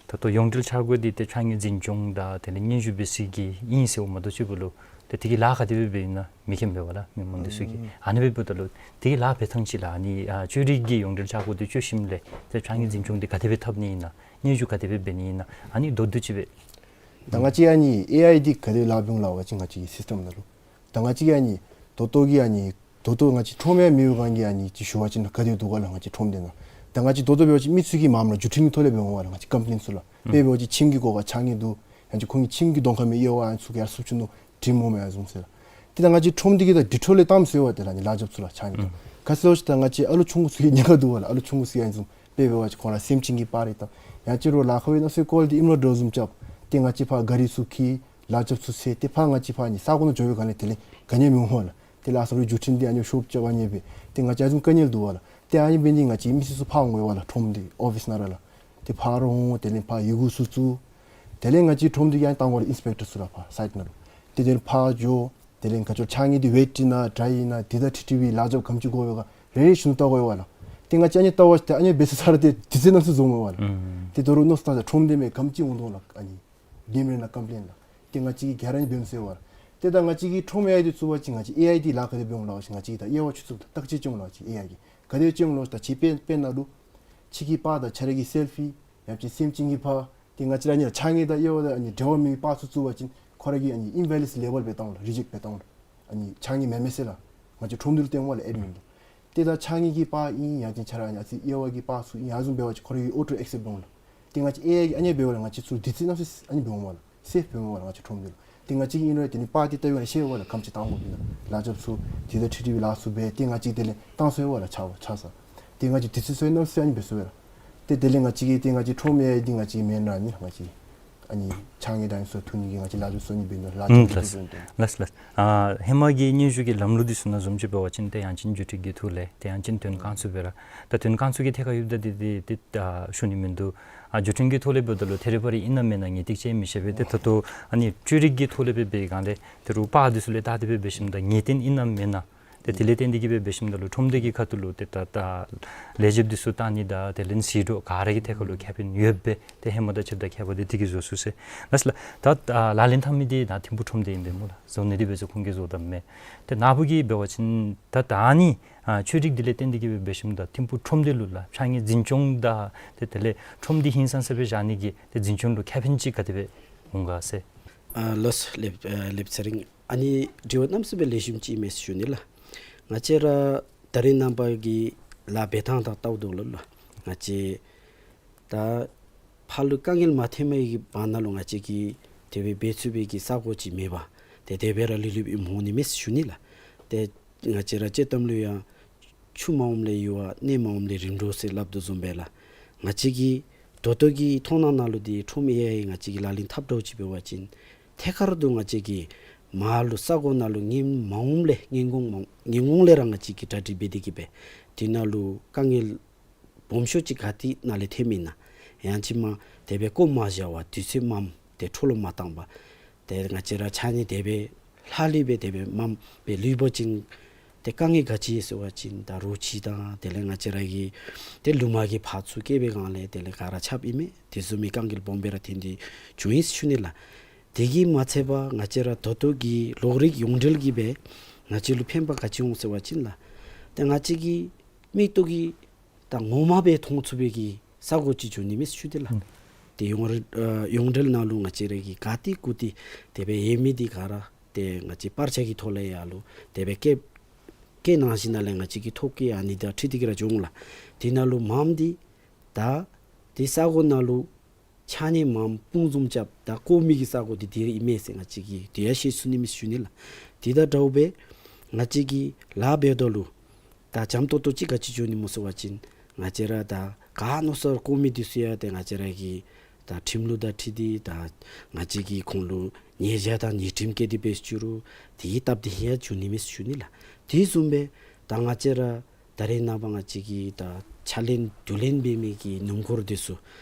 ད་ལྟོ་ཡོངས་འབྲེལ་འཆར་སྒོ་འདི་ཏེ་ཕྱགས་སྙིགས་འཛིན་སྐྱོང་དང་དེ་ལས་སྙན་ཞུ་འབད་ས་གི་ཨིན་ཟེརཝ་མ་གཏོགས་ཅིག་འབདཝ་ལུ་ཏེ་དེ་གི་ལཱ་ག་དེ་སྦེ་འབད་ཨིན་ན་མི་མཁྱེན་པས་ལགས་མི་མང་འདི་ཚུ་གིས། ཨ་ནི་འབདཝ་ད་ལུ་དེ་གི་ལཱ་འབད་ཐངས་ཅིག་ལགས་ཨ་ནི་ཨ་ཅོ་རི་གི་ཡོངས་འབྲེལ་འཆར་སྒོ་འདི་བཅོ་ཞིནམ་ལས་ཏེ་ཕྱགས་སྙིགས་འཛིན་སྐྱོང་འདི་ག་དེ་སྦེ་འཐབ་ནི་ཨིན་ན་སྙན་ཞུ་ག་དེ་སྦེ་འབད་ནི་ཨིན་ན་ཨ་ནི་མདོར་བསྡུས་ཅིག་སྦེ། ད་ང་བཅས་ཨ་ནི་ཨེ་ཨའི་འདི་ག་དེ་ལཱ་འབད་འོང་ལགས་པ་ཅིན་ང་བཅས་ཀྱི་སིསི་ཊེམ་ནང་ལུ། ད་ང་བཅས་ཀྱིས་ཨ་ནི་ད་ལྟོ་གི་ཨ་ནི་ད་ལྟོ་ང་བཅས་ཁྲོམ་ཡང་མེད་པའི་སྒང་གི་ཨ་ནི་ཅིག་ཞུ་བ་ཅིན་ག་དེ་འདུག་ག་ལགས། ང་བཅས་ཁྲོམ་འདི་ནང་ད་ང་བཅས་ད་ལྟོ་འབད་བ་ཅིན་མི་ཚུ་གིས་མངམ་ར་བརྒྱུད་འཕྲིན་གྱི་ཐོག་ལས་འབད་འོང་བ་ལགས། ང་བཅས་ཀམ་པི་ལེནཊ་ཚུ་ལགས། དཔེ་འབད་བ་ཅིན་ཁྱིམ་གྱི་སྒོ་ཁར་ཆག་ཡི་འདུག། ཡང་ཅིན་ཁོང་གི་ཁྱིམ་གྱི་གདོང་ཁར་མེ་གཡོ་བ་ཨ་ནི་ཚུ་ག་ར་སུབ་བཅུག་ནུག། དྲིམ་མངམ་ཡར་བཟུང་ཟེར་ལགས། ཏེ་ད་ང་བཅས་ཁྲོམ་འདི་གི་ད་དེ་འཕྲོ་ལས་བཏངམ་ཟེར་བ་ཏེ་ལགས་ཨ་ནི་ལཱ་རྐྱབ་ཚུ་ལགས་ཆག་ཡི་འདུག། ག་ཟེར་ཞུ་ད་ང་བཅས་ཨ་ལུ་ཆུང་ཀུ་ཚུ་གི་ཉེན་ཁ་འདུག་པ་ལགས། ཨ་ལུ་ཆུང་ཀུ་ཚུ་ཡང་ཨ་ནི་བཟུམ་དཔེ་འབད་བ་ཅིན་ཁོང་ར་སེམས་ཅན་གྱི་པར་རེ་བཏབ། ཡང་ཅིན་རོགས་ལཱ་ཁག་སྦེ་ནང་སུ་ཀོལ་ཏེ་ཨིནམ་ར་འདྲཝ་བཟུམ་རྐྱབ། ཏེ་ང་བཅས་ཕར་གཱ་རི་ཚུ་འཁྱིད་ལཱ་རྐྱབ་ཚུ་འཚོལ་ཏེ་ཕར་ང་བཅས་ཕར་ཨ་ནི་ས་གོ་ནང་འགྱོ་བའི་སྒང་ལས་དེ་ལས་ག་ནི་ཡང་མི་འོང་བ་ལགས། དེ་ལས་ཨ་ས་རུ་བརྒྱུད་འཕྲིན་འདི་ཨ་ནི་ཤོབ་རྐྱབ་ཨ་ནི་སྦེ་ཏེ་ང་བཅས་ཨ་ནི་བཟུམ་དཀའ་ངལ་འདུག་པ་ལགས། ཏེ་ཨ་ནི་འབད་ནི་འདི་ང་བཅས་མི་སེར་ཚུ་ཕར་འོང་དགོ་པས་ལགས། ཁྲོམ་འདི་ཨོ་ཕིསི་ནང་ར་ལགས། ཏེ་ཕར་འོང་དེ་ལས་ཕར་ཡི་གུ་ཚུ་བཙུགས། དེ་ལས་ང་བཅས་ཁྲོམ་འདི་ཡང་བཏང་དགོ་ལགས་ཨིན་སི་པེག་ཊར་ཚུ་ར་ཕར་སའིཊ་ནང་ལུ། ཏེ་དེ་ལས་ཕར་འགྱོ། དེ་ལས་ག་ཅི་ལོ་ཆག་ཡི་འདི་ཝེཊ་ཨིན་ན་ཌྲའི་ཨིན་ན་དེ་དང་འཁྲིལ་འཁྲིལ་བའི་ལཱ་རྐྱབ་ག་དེམ་ཅིག་དགོ་པས་ག་རེ་རེ་བཞིན་དུ་བལྟ་དགོ་པས་ལགས། ཏེ་ང་བཅས་ཨ་ནི་བལྟ་བ་ཅིན་ཏེ་ཨ་ནི་འབད་ས་ས་ར་ཏེ་དུས་ཚོད་གནམ་མེད་ས་མེད་འཛོལ་འོང་པས་ལགས། ཨ་ནི་ཏེ་ད་རུང་མནོ་བསམ་བཏང་ས་ཁྲོམ་འདི་མེན་ག་དེམ་ཅིག་འོང་དོ་ལགས། ཨ་ནི་ཉིནམ་རེ་ནང་ཀམ་པི་ལེནཊ་ལགས། ཏེ་ང་བཅས་ཀྱིས་ག་ར་ཨ་ནི་འབད་མི་ཚུགས་པས་ལགས། ཏེ་ད་ང་བཅས་ཀྱིས་ཁྲོམ་ཨེ་ཨའི་འདི་བཙུགས་པ་ཅིན་ང་བཅས་ཨེ་ཨའི་འདི་ལཱ་ག་དེ་འབད་འོང་ལགས་པ་ཅིན་ང་བཅས་ད་དབྱེ་བ་ཕྱེ་ཚུགས་ད་བརྟག་དཔྱད་བྱེད་འོང་ལགས་པ་ཅིན་ཨེ་ཨའི་གིས་ག་དེ་བྱེད་འོང་ལགས་པ་ཅིན་ད་ཅི་དཔེ་དཔེར་ན་ལུ་ཁྱོད་ཀྱི་པར་དང་ཁྱོད་ར་གི་སེལ་ཕི་ཡང་ཅིན་སེམས་ཅན་གྱི་པར་ཏེ་ང་བཅས་ར་ཨ་ནི་ལགས་ཆག་ཡི་དང་གཡོ་བ་དང་ཨ་ནི་འབྲེལ་བ་མེད་པའི་པར་ཚུ་བཙུགས་པ་ཅིན་ཁོ་ར་གིས་ཨ་ནི་ཨིན་ཝེ་ལིཌ་ལེ་བཱལ་འབད་བཏང་ལགས། རི་ཇེཀཊ་འབད་བཏང་ལགས། ཨ་ནི་ཆག་ཡི་མེན་མས་ཟེར་ལགས། ང་བཅས་ཁྲོམ་འདི་ལུ་སྟོན་འོང་ལགས་ཨེཌ་མིན་ལུ། ཏེ་ད་ཆག་ཡི་གི་པར་ཨིན་ཡང་ཅིན་ཁྱོད་ར་ཨ་ནི་ཨ་ཙི་གཡོ་བ་གི་པར་ཚུ་ཨིན་ཡང་བཟུམ་འབད་བ་ཅིན་ཁོ་ར་གིས་ཨོ་ཊོ་ཨེག་སེབཊ་འབད་འོང་ལགས། ཏེ་ང་བཅས་ཨེ་ཨའི་གིས་ཨ་ནི་འབདཝ་ལས་ང་བཅས་ཚུ་དུས་ཚོད་གནམ་མེད་ས་མེད་ཨ་ནི་འབད་འོང་པས་ལགས། སེབ་འབད་འོང་པས་ལགས་ང་བཅས་ཁྲོམ་འདི་ལུ། ཏེ་ང་བཅས་ཀྱིས་ཨིན་རུང་དེ་ནི་པར་འདི་བལྟ་བའི་ཤེས་པས་ལགས། ག་དེམ་ཅིག་བཏང་དགོཔ་ཨིན་ན་ལཱ་རྐྱབ་ཚུ་དེ་དང་འཁྲིལ་འཁྲིལ་བའི་ལཱ་ཚུ་འབད། ཏེ་ང་བཅས་དེ་ལས་བཏང་ཚུགས་པས་ལགས། ཆག་པ་ཆག་ས། ཏེ་ང་བཅས་དུས་ཚོད་གནམ་མེད་ས་མེད་ཨ་ནི་འབད་ཚུགས་པས་ལགས། ཏེ་དེ་ལས་ང་བཅས་ཀྱིས་ཏེ་ང་བཅས་ཁྲོམ་ཨེ་ཨའི་འདི་ང་བཅས་མེན་ར་ཨ་ནི་ང་བཅས་ཨ་ནི་ཆག་ཡི་དང་ཨ་ནི་ཚུ་འཐུ་ནི་གི་ང་བཅས་ལཱ་རྐྱབ་ཚུ་ཨ་ནི་འབད་ནི་ལགས། ལཱ་རྐྱབ་ཚུ་ལགས་ལགས། ཨ་ཧེ་མ་གི་སྙན་ཞུ་གི་ལམ་ལུགས་འདི་ཚུ་ནང་བཟུམ་ཅིག་འབད་བ་ཅིན་ཏེ་ཡང་ཅིན་བརྒྱུད་འཕྲིན་གྱི་ཐོག་ལས་ཏེ་ཡང་ཅིན་དོན་ཁང་ཚུ་སྦེ་ར་ད་དོན་ཁང་ཚུ་གི་ཐད་ཁར་ཡོདཔ་ད་འདི་འདི་ཏེ་ད་ཞུ་ནི་མིན་འདུག། ཨ་བརྒྱུད་འཕྲིན་གྱི་ཐོག་ལས་འབདཝ་ད་ལུ་ཐད་རི་བ་རི་ཨིན་ན་མེན་ན་ངེས་ཏིག་ཅིག་མི་ཤེས་པས། ཏེ་ད་ལྟོ་ཨ་ནི་ཅོ་རི་གི་ཐོག་ལས་འབད་བའི་སྒང་ལས་ཏེ་རུང་པར་འདི་ཚུ་ལས་བལྟ་སྟེ་འབད་འབད་ཞིནམ་ད་ངེས་བདེན་ཨིན་ན་མེན་ན། ཏེ་དེ་ལས་བརྟེན་ཏེ་གིས་འབད་འབད་ཞིནམ་ད་ལུ་ཁྲོམ་སྡེ་གི་ཁ་ཐུག་ལུ་ཏེ་ད་ད་ལས་བྱེདཔ་འདི་ཚུ་བཏང་ནི་དང་དེ་ལས་ཟད་འགྲོ་ག་ར་གི་ཐད་ཁར་ལུ་ཁེ་ཕན་ཡོདཔ་སྦེ་ཏེ་ཧེ་མ་དང་ཕྱདཔ་ད་ཁྱད་པར་འདི་དེ་གིས་བཟོ་ཚུགས་ཟེར། ལགས་ལགས། ད་ལགས་ལེན་འཐབ་མི་འདི་ནཱ་ཐིམ་ཕུག་ཁྲོམ་སྡེ་ཨིན་པས་སྨོ་ལགས། བཟོ་ནི་འདི་འབད་ཚུགས་ཁོང་གིས་བཟོ་དོ་མས། ཏེ་ནཱ་བུ་གིས་འབད་བ་ཅིན་ད་ད་ཨ་ནི་ཨ་ཆོས་རིག་འདི་ལས་བརྟེན་ཏེ་གིས་འབད་འབད་ཞིནམ་ད་ཐིམ་ཕུག་ཁྲོམ་སྡེ་ལུ་ལགས་ཕྱགས་སྙིགས་འཛིན་སྐྱོང་དང་ཏེ་དེ་ལས་ཁྲོམ་སྡེ་ཧིང་སངས་ས་སྦེ་བཞག་ནི་གི་ཏེ་འཛིན་སྐྱོང་ལུ་ཁེ་ཕན་ཅིག་ག་དེ་སྦེ་འོང་ག་ཟེར། ཨ་ལགས་ལགས་ལགས་ཚེ་རིང་། ཨ་ནི་དྲི་བ་གནམ་མེད་ས་མེད་ལེགས་ཤོམ་ཅིག་མས་ཞུ་ནི་ལགས། ང་བཅས་ར་ད་རིས་ནངས་པ་གི་ལཱ་འབད་ཐངས་དང་བལྟཝ་ད་ལུ་ལགས་ང་བཅས་ད་ཕར་ལུ་དཀའ་ངལ་མ་ཐོན་མི་གི་བར་ན་ལུ་ང་བཅས་ཀྱིས་དེ་སྦེ་འབད་ཚུགས་པའི་གི་ས་གོ་ཅིག་མེད་པར་ཏེ་དེ་སྦེ་ར་ལུས་ལུསཔ་ཨིནམ་འོང་ནི་མས་ཞུ་ནི་ལགས། ཏེ་ང་བཅས་ར་དཔྱེ་གཏམ་ལུ་ཡང་ཆུ་མ་འོངམ་ལས་ཡུར་བ་གནས་མ་འོངམ་ལས་རིམ་གྲོ་ཟེར་སླབ་དོ་བཟུམ་སྦེ་ལགས། ང་བཅས་ཀྱི་ད་ལྟོ་གི་མཐོང་སྣང་ནང་ལུ་འདི་ཁྲོམ་ཨེ་ཨའི་ང་བཅས་ཀྱིས་ལག་ལེན་འཐབ་འགྱོ་ཅི་འབད་བ་ཅིན་ཐད་ཀར་དུ་ང་བཅས་ཀྱི་མར་ལུ་ས་གོ་ནང་ལུ་ཉིནམ་མ་འོངམ་ལས་ཉིན་གུང་མ་ཉིན་གུང་ལས་ར་ང་བཅས་ཀྱིས་གྲ་སྒྲིག་འབད་དེ་གིས་སྦེ་དེ་ནང་ལུ་དཀའ་ངལ་ སྦོམ་ཤོས་ཅིག་ག་ཏེ་ནང་ལས་ཐོནམ་ཨིན་ན། ཡང་ཅིན་མར་དེ་སྦེ་བཀོ་མ་བཞག་པར་དུས་ཚོད་མངམ་དེ་འཕྲོ་བརླག་མ་བཏང་པར་ཏེ་ང་བཅས་ར་ཕྱགས་སྙིགས་དེ་སྦེ་ལྷག་ལུས་སྦེ་དེ་སྦེ་མངམ་སྦེ་ལུས་པ་ཅིན་ཏེ་དཀའ་ངལ་ག་ཅི་ཡོད་ཟེར་བ་ཅིན་ད་རོ་ཁྱི་དང་དེ་ལས་ང་བཅས་ར་གི་ཏེ་ལུ་མ་གི་ཕར་ཚུར་སྐྱེལ་བའི་སྒང་ལས་དེ་ལས་ག་ར་ཁྱབ་ཨིན་མས། དེ་བཟུམ་མའི་དཀའ་ངལ་སྦོམ་སྦེ་ར་ཐོན་ཏེ་བྱུང་ཡི་ཟེར་ཞུ་ནི་ལགས། དེ་གིས་མ་ཚད་པར་ང་བཅས་ར་ད་ལྟོ་གི་གློག་རིག་ཡོངས་འབྲེལ་གྱིས་སྦེ་ང་བཅས་ལུ་ཕན་པ་ག་ཅི་འོང་ཟེར་བ་ཅིན་ལགས། ཏེ་ང་བཅས་ཀྱི་མིག་ཏོ་གིས་ད་ངོ་མ་སྦེ་མཐོང་ཚུགས་པའི་གི་ས་གོ་ཅིག་འབྱུང་ནི་མས་ཟེར་ཞུ་ནི་ལགས། ཨུམ། ཏེ་ཡོངས་ར་ཨ་ཡོངས་འབྲེལ་ནང་ལུ་ང་བཅས་ར་གི་ག་ཏེ་གུ་ཏེ་དེ་སྦེ་ཡོད་མི་འདི་ག་ར་ཏེ་ང་བཅས་པར་ཆས་ཀྱི་ཐོག་ལས་ཡར་ལུ་དེ་སྦེ་བཀལ་བཀལ་གནང་ཞིནམ་ལས་ང་བཅས་ཀྱི་ཐོ་བཀོད་ཨ་ནི་དང་འཁྲིལ་ཏེ་གི་ར་འབྱུང་ལགས། དེ་ནང་ལུ་མངམ་འདི་ད་དེ་ས་གོ་ནང་ལུ་ཕྱགས་སྙིགས་མངམ་སྤུངས་འཛོམས་རྐྱབ་ད་བཀོ་མི་གི་ས་གོ་འདི་དེ་ར་ཨིན་མས་ཟེར་ང་བཅས་ཀྱིས་དེ་ཡང་ཤེས་ཚུགས་ནི་མས་ཟེར་ཞུ་ནི་ལགས། དེ་དང་འདྲཝ་སྦེ་ང་བཅས་ཀྱིས་ལཱ་འབདཝ་ད་ལུ་ད་འཇམ་ཏོང་ཏོ་ཅིག་ག་ཅི་འབྱུང་ནི་སྨོ་ཟེར་བ་ཅིན་ང་བཅས་ར་ད་ག་མནོ་སར་བཀོ་མི་འདི་ཚུ་ཡང་ཏེ་ང་བཅས་ར་གི་ད་ཁྲིམས་ལུགས་དང་འཁྲིལ་ཏེ་ད་ང་བཅས་ཀྱིས་ཁོང་ལུ་ཉེས་བྱ་དང་ཉེས་ཁྲིམས་བཀལ་ཏེ་འབད་ཞུ་རུང་དེ་གི་སྟབས་བདེ་ཡང་འབྱུང་ནི་མས་ཟེར་ཞུ་ནི་ལགས། དེ་བཟུམ་སྦེ་ད་ང་བཅས་ར་ད་རེས་ནངས་པ་ང་བཅས་ཀྱིས་ད་ཕྱགས་ལེན་དུས་ལེན་འབད་མི་གི་སྣུམ་འཁོར་འདི་ཚུ་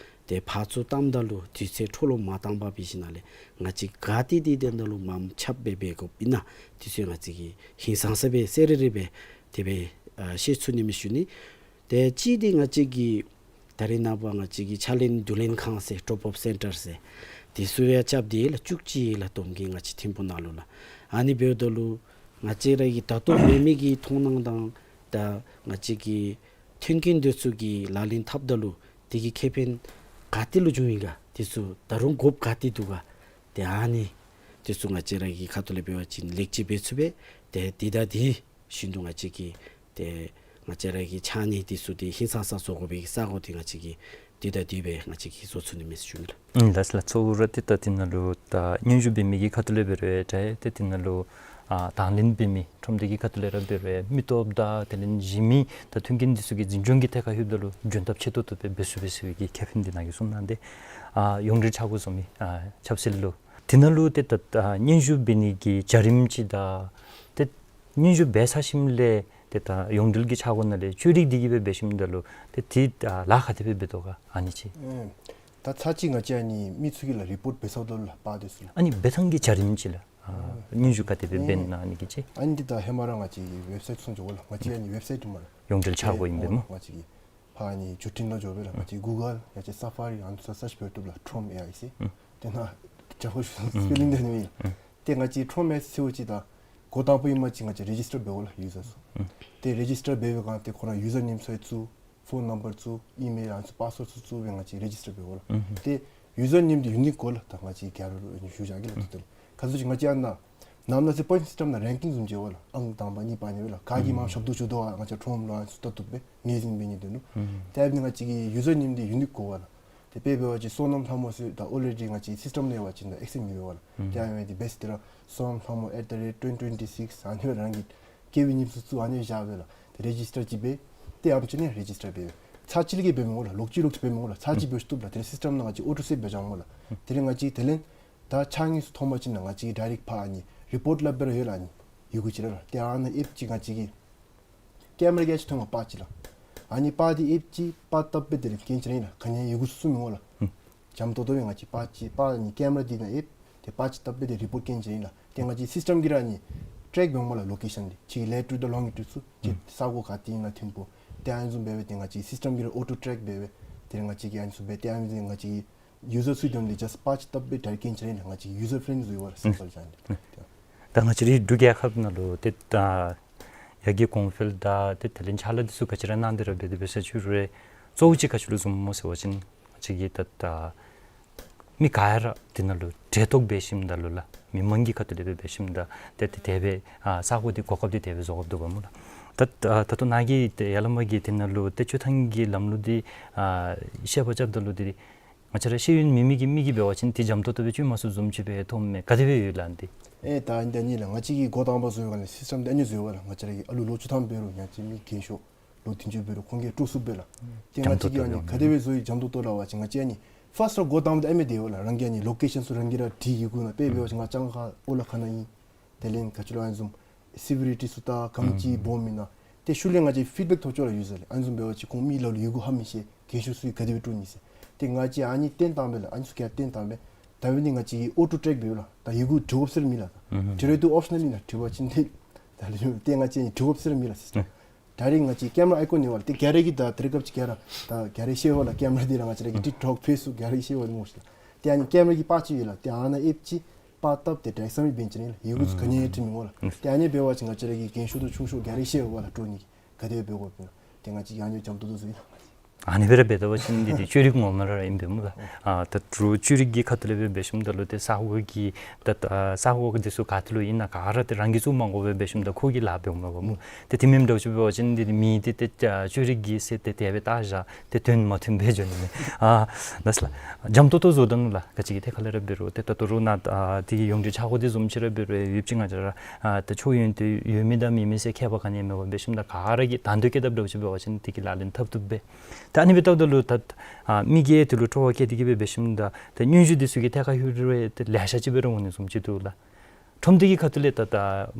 ཏེ་ཕར་ཚུར་བཏངམ་ད་ལུ་དུས་ཚོད་འཕྲོ་བརླག་མ་བཏང་པར་འབད་ཞིནམ་ལས་ང་བཅས་ག་ཏེ་ཏེ་དེ་ནང་ལུ་མངམ་ཁྱབ་སྦེ་འབད་དགོཔ་ཨིན་ན་འདི་ཚུ་ང་བཅས་ཀྱིས་ཧིང་སངས་ས་སྦེ་གསལ་རི་རི་སྦེ་དེ་སྦེ་ཨ་ཤེས་ཚུགས་ནི་མས་ཟེར་ཞུ་ནི། ཏེ་གཅིག་འདི་ང་བཅས་ཀྱིས་ད་རེས་ནངས་པ་ང་བཅས་ཀྱིས་ཕྱགས་ལེན་དུས་ལེན་ཁང་ཟེར་ཌོབ་ཨོཕ་སེན་ཊར་ཟེར་དེ་ཚུ་ཡང་རྐྱབ་སྟེ་ལགས་བཅུ་གཅིག་ལགས་བསྡོམས་ཀྱིས་ང་བཅས་ཐིམ་ཕུག་ནང་ལུ་ལགས། ཨ་ནི་འབདཝ་ད་ལུ་ང་བཅས་ར་གི་ད་ལྟོ་མེད་མི་གི་མཐོང་སྣང་དང་ད་ང་བཅས་ཀྱི་མཐུན་རྐྱེན་འདི་ཚུ་གི་ལག་ལེན་འཐབ་ད་ལུ་དེ་གི་ཁེ་ཕན་ག་ཏེ་ལུ་འབྱུང་ཡི་ག། དེ་ཚུ་ད་རུང་དགོཔ་ག་ཏེ་འདུག་ག། ཏེ་ཨ་ནི་དེ་ཚུ་ང་བཅས་ར་གི་ཁ་ཐུག་ལས་འབད་བ་ཅིན་ལེགས་སྒྱུར་འབད་ཚུགས་པས། ཏེ་དེ་དང་དེ་བཞིན་དུ་ང་བཅས་ཀྱིས་ཏེ་ང་བཅས་ར་གི་ཕྱགས་སྙིགས་འདི་ཚུ་ཏེ་ཧིང་སངས་ས་བཟོ་དགོ་པའི་གི་ས་གོ་འདི་ང་བཅས་ཀྱིས་དེ་དང་དེ་སྦེ་ང་བཅས་ཀྱིས་བཟོ་ཚུགས་ནི་མས་ཟེར་ཞུ་ནི་ལགས། ཨིན་ལགས་ལགས། གཙོ་བོ་ར་ཏེ་ད་དེ་ནང་ལུ་ད་སྙན་ཞུ་འབད་མི་གི་ཁ་ཐུག་ལས་འབད་རུང་ཏེ་དེ་ནང་ལུ་ཨ་དང་ལེན་འབད་མི་ཁྲོམ་སྡེ་གི་ཁ་ཐུག་ལས་ར་འབད་རུང་མི་སྟོབས་དང་དེ་ལས་གཞན་མི་ད་མཐུན་རྐྱེན་འདི་ཚུ་གི་འཛིན་སྐྱོང་གི་ཐད་ཁར་ལྷོདཔ་ད་ལུ་འཇོན་ཐང་ཆེ་ཏོག་ཏོ་སྦེ་འབད་ཚུགས་པས་ཟེར་བའི་གི་ཁེ་ཕན་འདི་ནང་གི་གསུང་གནང་སྟེ་ཨ་ཡོངས་འབྲེལ་ཆ་བགོས་བཟོ་མི་ཨ་ཆབ་སྲིད་ལུ་དེ་ནང་ལུ་ཏེ་ད་ཨ་སྙན་ཞུ་འབད་ནི་གི་བྱ་རིམ་ཅིག་དང་ཏེ་སྙན་ཞུ་འབད་ཚར་ཞིནམ་ལས་ཏེ་ད་ཡོངས་འབྲེལ་གྱི་ཆ་བགོས་ནང་ལས་བཅོས་སྒྲིག་འདི་གིས་སྦེ་འབད་ཞིནམ་ད་ལུ་ཏེ་དེ་ཨ་ལཱ་ག་དེ་སྦེ་འབད་དོ་ག་ཨ་ནི་ཅིག། ཨེ་ད་ཚར་གཅིག་ང་བཅས་ཨ་ནི་མི་ཚུ་གིས་ལགས་རི་པོརཊ་འབད་ཚརཝ་ད་ལུ་ལགས་པར་འདི་ཚུ་ལགས། ཨ་ནི་འབད་ཐངས་ཀྱི་བྱ་རིམ་ཅིག་ལགས། ཨ་སྙན་ཞུ་ག་དེ་སྦེ་འབད་ཨེ་ན་ཨ་ནི་གི་ཅིག། ཨ་ནི་འདི་ད་ཧེ་མ་ར་ང་བཅས་ཀྱི་ཝེབ་སའིཊ་ཚུ་འགྱོ་དགོ་ལགས། ང་བཅས་ཨ་ནི་ཝེབ་སའིཊ་འདི་སྨོ་ལགས། ཡོངས་འབྲེལ་ཆ་བགོས་ཨིན་པས་སྨོ། ང་བཅས་ཀྱི་ཕར་ཨ་ནི་བརྒྱུད་འཕྲིན་ནང་འགྱོ་སྦེ་ལགས། ང་བཅས་གུ་གཱལ་ཡང་ཅིན་སཱ་ཕ་རི་ཨ་ནི་ཚུ་སརཆ་འབད་བཏུབ་ལགས། ཁྲོམ་ཨེ་ཨའི་ཟེར། ཨུམ། དེ་ནང་ཅ་ཧོ་ཤུ་ཨུམ་སི་པེ་ལིང་འདི་ནི་ཨུམ། ཏེ་ང་བཅས་ཁྲོམ་ཨེ་ཨའི་ཟེརཝ་ཅིག་ད་འགོ་དང་པ་ཨིན་པ་ཅིན་ང་བཅས་རེ་ཇིས་ཊར་འབད་དགོ་ལགས་ཡུ་ཟར་ཚུ། ཨུམ། ཏེ་རེ་ཇིས་ཊར་འབད་བའི་སྒང་ཏེ་ཁོ་ར་ཡུ་ཟར་ནེམ་ཚུ་ཡང་བཙུགས། ཕོན་ནམ་བར་བཙུགས། ཨི་མེལ་ཨ་ནི་ཚུ་པཱསི་ཝརཌ་ཚུ་བཙུགས་སྦེ་ང་བཅས་རེ་ཇིས་ཊར་འབད་དགོ་ལགས། ཨུམ། ཏེ་ཡུ་ཟར་ནེམ་འདི་ཡུ་ནིཀ་དགོ་ལགས། ད་ང་བཅས་ག་ར་ལུ་ཨ་ནི་ཞུ་བཞག་གེ་ལགས། ཨུམ། ད་ལྟོ་ལགས་ག་ཅི་ཟེར་ཅིག་ང་བཅས་ཨ་ནཱ་ནམ་ལས་ཚེ་པོའིནཊ་སིསྟམ་ནང་རེང་ཀིང་བཟུམ་ཅིག་ཡོད་ལགས། ཨང་དང་པ་གཉིས་པ་ཨ་ནི་ཡོད་ལགས། ག་གིས་མང་ཞབས་ཏོག་ཞུ་དོ་ང་བཅས་ཁྲོམ་ལུ་ཨ་ནི་ཚུ་བལྟ་བཏུབ་སྦེ་ངོས་འཛིན་འབད་ནི་དོན་ལུ། ཨུམ། ཏེ་ཨ་ནི་ང་བཅས་ཀྱི་ཡུ་ཟར་ནེམ་འདི་ཡུ་ནིཀ་དགོ་པས་ལགས། ཏེ་དཔེ་འབད་བ་ཅིན་བསོད་ནམས་ལྷ་མོ་ཟེར་ད་ཨོ་རེ་ཌི་ང་བཅས་སིསི་ཊམ་ནང་ཡོད་པ་ཅིན་ད་ཨེག་སེསི་མི་འབད་བས་ལགས། ཨུམ། ཏེ་ཨ་ནི་འདི་འབད་ས་འདི་ར་བསོད་ནམས་ལྷ་མོ་ཨེཊ་ད་རེཊ་ཊུ་ཝེན་ཊི་ཊུ་ཝེན་ཊི་སིགསི་ཨ་ནི་སྦེ་རང་གི་སྐྱེ་བའི་ཉིནམ་ཚུ་བཙུགས་ཨ་ནི་སྦེ་བཞག་སྦེ་ལགས། ཏེ་རེ་ཇིས་ཊར་ཅིག་འབད། ཏེ་ཨ་ནེམ་ཅིག་ནང་རེ་ཇིས་ཊར་འབད་བས། ཚར་གཅིག་ལས་བརྒལ་འབད་མི་དགོ་ལགས། ལོག་ཅི་ལོག་ཅི་འབད་མི་དགོ་ལགས། ཚར་གཅིག་འབད་ཚུགས་ལགས། དེ་ལས་སིསི་ཊམ་ནང་ང་བཅས་ཨོ་ཊོ་སེབ་འབད་བཞག་འོང་ལགས། དེ་ལས་ང་བཅས་དེ་ལས་ད་ཕྱགས་སྙིགས་ཚུ་མཐོང་པ་ཅིན་ང་བཅས་ཌའི་རེཀཊ་ཕར་ཨ་ནི་རི་པོརཊ་སླབ་སྦེ་ར་ཡོད་ལགས། ཨ་ནི་ཡི་གུ་ཅིག་ར་ལགས། ཏེ་ཨ་ནཱ་ཨེཔ་ཅིག་ང་བཅས་ཀྱི་ཀེམ་ར་གི་ཨ་ཅིག་ཐོན་འོང་པར་ཅིག་ལགས། ཨ་ནི་པར་འདི་ཨེཔ་ཅིག་པར་བཏབ་སྦེ་དེ་ལས་སྐྱེལ་ཅི་ར་ཨིན་ལགས། ག་ནི་ཡང་ཡི་གུ་ཚུ་མི་འོང་ལགས། ཨུམ། འཇམ་ཏོང་ཏོ་སྦེ་ང་བཅས་པར་ཅིག་པར་ཨ་ནི་ཀེམ་ར་འདི་ནང་ཨེཔ་ཏེ་པར་ཅིག་བཏབ་སྦེ་ཏེ་རི་པོརཊ་སྐྱེལ་ཅི་ར་ཨིན་ལགས། ཏེ་ང་བཅས་སིསི་ཊམ་གྱིས་ར་ཨ་ནི་ཊེཀ་འབད་འོང་སྨོ་ལགས་ལོ་ཀེ་ཤཱན་འདི། ཅིག་ལེ་ཊི་ཊུཌ་དང་ལོང་ཊི་ཊུཌ་ཚུ་ཅིག་ཨུམ་ས་གོ་ག་ཏེ་ཨིན་ན་ཐིམ་ཕུག། ཏེ་ཨ་ནི་བཟུམ་འབད་སྦེ་ཏེ་ང་བཅས་སིསི་ཊམ་གྱིས་ར་ཨོ་ཊོ་ཊེཀ་འབད་སྦེ་ཏེ་ང་བཅས་ཀྱིས་ཨ་ནི་ཚུ་འབད། ཏེ་ཨ་ནི་ང་བཅས་ཡུ་ཟར་ཚུ་དོན་ལས་ཇཱསཊ་པར་ཅིག་བཏབ་སྦེ་ཌའི་རེཀཊ་སྐྱེལ་ཅི་ར་ཨིན་ལགས། ང་བཅས་ཡུ་ཟར་ཕེརེནཌ་ལི་ཟེར་བ་ལགས། སིམ་པལ་ཅིག་ཨ་ནི། ད་ང་བཅས་རའི་འབྲུག་རྒྱལ་ཁབ་ནང་ལུ་ཏེ་ད་ཡར་རྒྱས་གོང་འཕེལ་དང་ཏེ་དེ་ལས་ཕྱག་ལཱ་འདི་ཚུ་ག་ཅི་ར་གནང་སྟེ་ར་འབད་དེ་འབད་ས་ཅིག་རུང་གཙོ་བོ་ཅིག་ག་ཅི་ལུ་བཟུངམ་སྨོ་ཟེར་བ་ཅིན་ང་བཅས་ཀྱི་ད་ད་མི་ག་ར་དེ་ནང་ལུ་གྲལ་གཏོགས་འབད་ཞིནམ་ད་ལུ་ལགས་མི་མང་གི་ཁ་ཐུག་ལས་འབད་འབད་ཞིནམ་ད་ཏེ་ཏེ་དེ་སྦེ་ཨ་ས་གོ་འདི་གོ་སྐབས་འདི་དེ་སྦེ་བཟོ་དགོཔ་འདུག་པ་སྨོ་ལགས། ད་ད་ད་ལྟོ་ནཱ་གིས་ཏེ་ཡ་ལ་མ་གིས་དེ་ནང་ལུ་ཏེ་སྤྱོད་ཐངས་ཀྱི་ལམ་ལུགས་འདི་ཨ་བཤད་པ་རྐྱབ་ད་ལུ་འདི་ང་བཅས་ར་ཤེས་ཡོན་མེད་མི་གི་མི་གིས་འབད་བ་ཅིན་ཏེ་འཇམ་ཏོང་ཏོ་སྦེ་བཅོས་མ་ཚུགསཔ་བཟུམ་ཅིག་སྦེ་མཐོངམ་མས། ག་དེ་སྦེ་ཡོད་ལགས་འདི། ཨེ་ད་ཨ་ནི་ད་ཨ་ནི་ལགས་ང་བཅས་ཀྱིས་འགོ་དང་པ་བཟོ་བའི་སྒང་ལས་སིསི་ཊམ་འདི་ཨ་ནི་བཟོ་ཡི་པ་ལགས། ང་བཅས་ར་གི་ཨ་ལུ་ལོ་བཅུ་ཐམ་འབད་རུང་ཡང་ཅིན་མི་རྒན་ཤོས་ལོ་བདུན་ཅུ་འབད་རུང་ཁོང་གིས་སྤྲོ་ཚུགསཔ་སྦེ་ལགས། ཏེ་ང་བཅས་ཀྱིས་ཨ་ནི་ག་དེ་སྦེ་བཟོ་ཡི་འཇམ་ཏོང་ཏོ་ལགས་པ་ཅིན་ང་བཅས་ཨ་ནི་ཕརསཊ་ར་འགོ་དང་པ་འདི་ཨ་མི་འདི་ཡོད་པ་ལགས། རང་གི་ཨ་ནི་ལོ་ཀེ་ཤཱན་ཚུ་རང་གིས་ར་བྲིས་ཡི་གུ་ནང་དཔེ་འབད་བ་ཅིན་ང་སྤྱང་ཀ་ཁ་ཨོ་ལ་ཁ་ནང་ཨིན། དེ་ལས་ག་ཅི་ལོ་ཨ་ནི་བཟུམ་སི་ཝི་རི་ཊི་ཚུ་ད་གངས་ཅིག་སྦོམ་ཨིན་ན། ཏེ་ཤུལ་ལས་ང་བཅས་ཕིཌ་བེཀ་ཐོབ་ཅོག་ལགས། ཡུ་ཛར་ལས་ཨ་ནི་བཟུམ་འབད་བ་ཅིན་ཁོང་མི་ལ་ལུ་ཡི་གུ་ཧ་མི་ཤེས། རྒན་ཤོས་ཚུ་གིས་ག་དེ་སྦེ་སྤྲོ་ནི་ཟེར། ཏེ་ང་བཅས་ཨ་ནི་སྟོན་བཏངམ་ལས་ཨ་ནི་ཚུ་ག་སྟོན་བཏངམ་ལས་ད་འབདན་ང་བཅས་ཨོ་ཊོ་ཊེཀ་འབདཝ་ལས་ད་ཡི་གུ་འབྲི་དགོཔ་ཟེར་མེད་ལགས། ད་འབྲི་རུང་ཏེ་ཨོབ་ཤ་ནཱལ་ཨིན་ལགས། འབྲི་བ་ཅིན་ཏེ་ད་ལུ་ཏེ་ང་བཅས་འབྲི་དགོཔ་ཟེར་མེད་ལགས་སིསི་ཊར། ཌའི་རེཀཊ་ང་བཅས་ཀེམ་ར་ཨའི་ཀོན་ཨིན་པས་ལགས། ཏེ་ག་ར་གིས་ད་ད་རེས་སྐབས་ཅིག་ག་ར་ད་ག་ར་ཤེས་པས་ལགས། ཀེམ་ར་འདི་ར་ང་བཅས་ར་གི་ཊིཀ་ཊོཀ་ཕེསི་བུཀ་ག་ར་གིས་ཤེས་པས་སྨོ་ཤིག་ལགས། ཏེ་ཨ་ནི་ཀེམ་ར་གི་པར་ཅིག་ཡོད་ལགས། ཏེ་ཨ་ནཱ་ཨེབ་ཅིག་པར་བཏབ་སྟེ་ཌའི་རེཀཊ་སབ་མིཊ་འབད་ནི་ཅིག་ཨིན་ལགས། ཡི་གུ་ཚུ་ག་ནི་ཡང་འབྲི་མི་དགོ་ལགས། ཏེ་ཨ་ནི་འབད་བ་ཅིན་ང་བཅས་ར་གི་རྒན་ཤོས་དང་ཆུང་ཤོས་ག་ར་གིས་ཤེས་པས་ལགས། སྤྲོ་ནི་ག་དེ་སྦེ་འབད་དགོཔ་ཨིན་ན། ཏེ་ང་བཅས་ཡང་ནི་འཇམ་ཏོང་ཏོ་བཟོ་ཡི་ལགས། ཨ་ནི་སྦེ་ར་འབད་ད་པ་ཅིན་འདི་ཏེ་ཅོ་རིག་ངོ་མ་ར་ཨིན་པས་སྨོ་ལགས། ཨ་ད་རུང་ཅོ་རིག་གི་ཁ་ཐུག་ལས་སྦེ་འབད་ཞིནམ་ད་ལུ་ཏེ་ས་གོ་གི་ད་ད་ས་གོ་གི་འདི་ཚུ་ག་ཏེ་ལུ་ཨིན་ན་ག་ར་ཏེ་རང་གིས་བཙུགས་མ་དགོ་པར་འབད་ཞིནམ་ད་ཁོ་གིས་ལཱ་འབདཝ་མས་པ་སྨོ། ཏེ་དེ་མེན་འདྲཝ་ཅིག་འབད་བ་ཅིན་འདི་ཏེ་མི་འདི་ཏེ་ཅོ་རིག་གི་ཟེར་ཏེ་དེ་སྦེ་བལྟ་བཞག་སྟེ་དོན་མ་མཐུནམ་སྦེ་འགྱོ་ནི་མས། ཨ་ད་ལགས་འཇམ་ཏོང་ཏོ་བཟོ་ད་ནུག་ལགས། ག་ཅི་གི་ཐད་ཁར་ལས་ར་འབད་རུང་ཏེ་ད་ལྟོ་རུང་ནཱ་ཨ་དེ་གི་ཡོངས་འབྲེལ་འཆར་སྒོ་འདི་བཟུམ་ཅིག་ར་འབད་རུང་ཡོདཔ་ཅིག་ང་བཅས་ར་ཨ་ད་མཆོད་ཡོན་དེ་ཡོད་མི་དང་མེད་མི་ཟེར་ཁྱད་པར་ག་ནི་ཡང་མེད་པར་འབད་ཞིནམ་ད་ག་ར་གིས་དང་འདོད་བསྐྱེད་ད་འདྲཝ་ཅིག་འབད་བ་ཅིན་དེ་གི་ལག་ལེན་འཐབ་བཏུབ་པས། ད་ཨ་ནི་སྦེ་བལྟཝ་ད་ལུ་ད་ཨ་མི་གིས་དེ་ལུ་སྤྲོ་བ་བསྐྱེད་དེ་གི་སྦེ་འབད་ཞིནམ་ད་ད་སྙན་ཞུ་འདི་ཚུ་གི་ཐད་ཁར་ལྷོད་རུང་ཏེ་ལེ་ཤ་ཅིག་སྦེ་ར་འོང་ནི་བཟུམ་ཅིག་འདུག་ལགས། ཁྲོམ་སྡེ་གི་ཁ་ཐུག་ལས་ད་ད་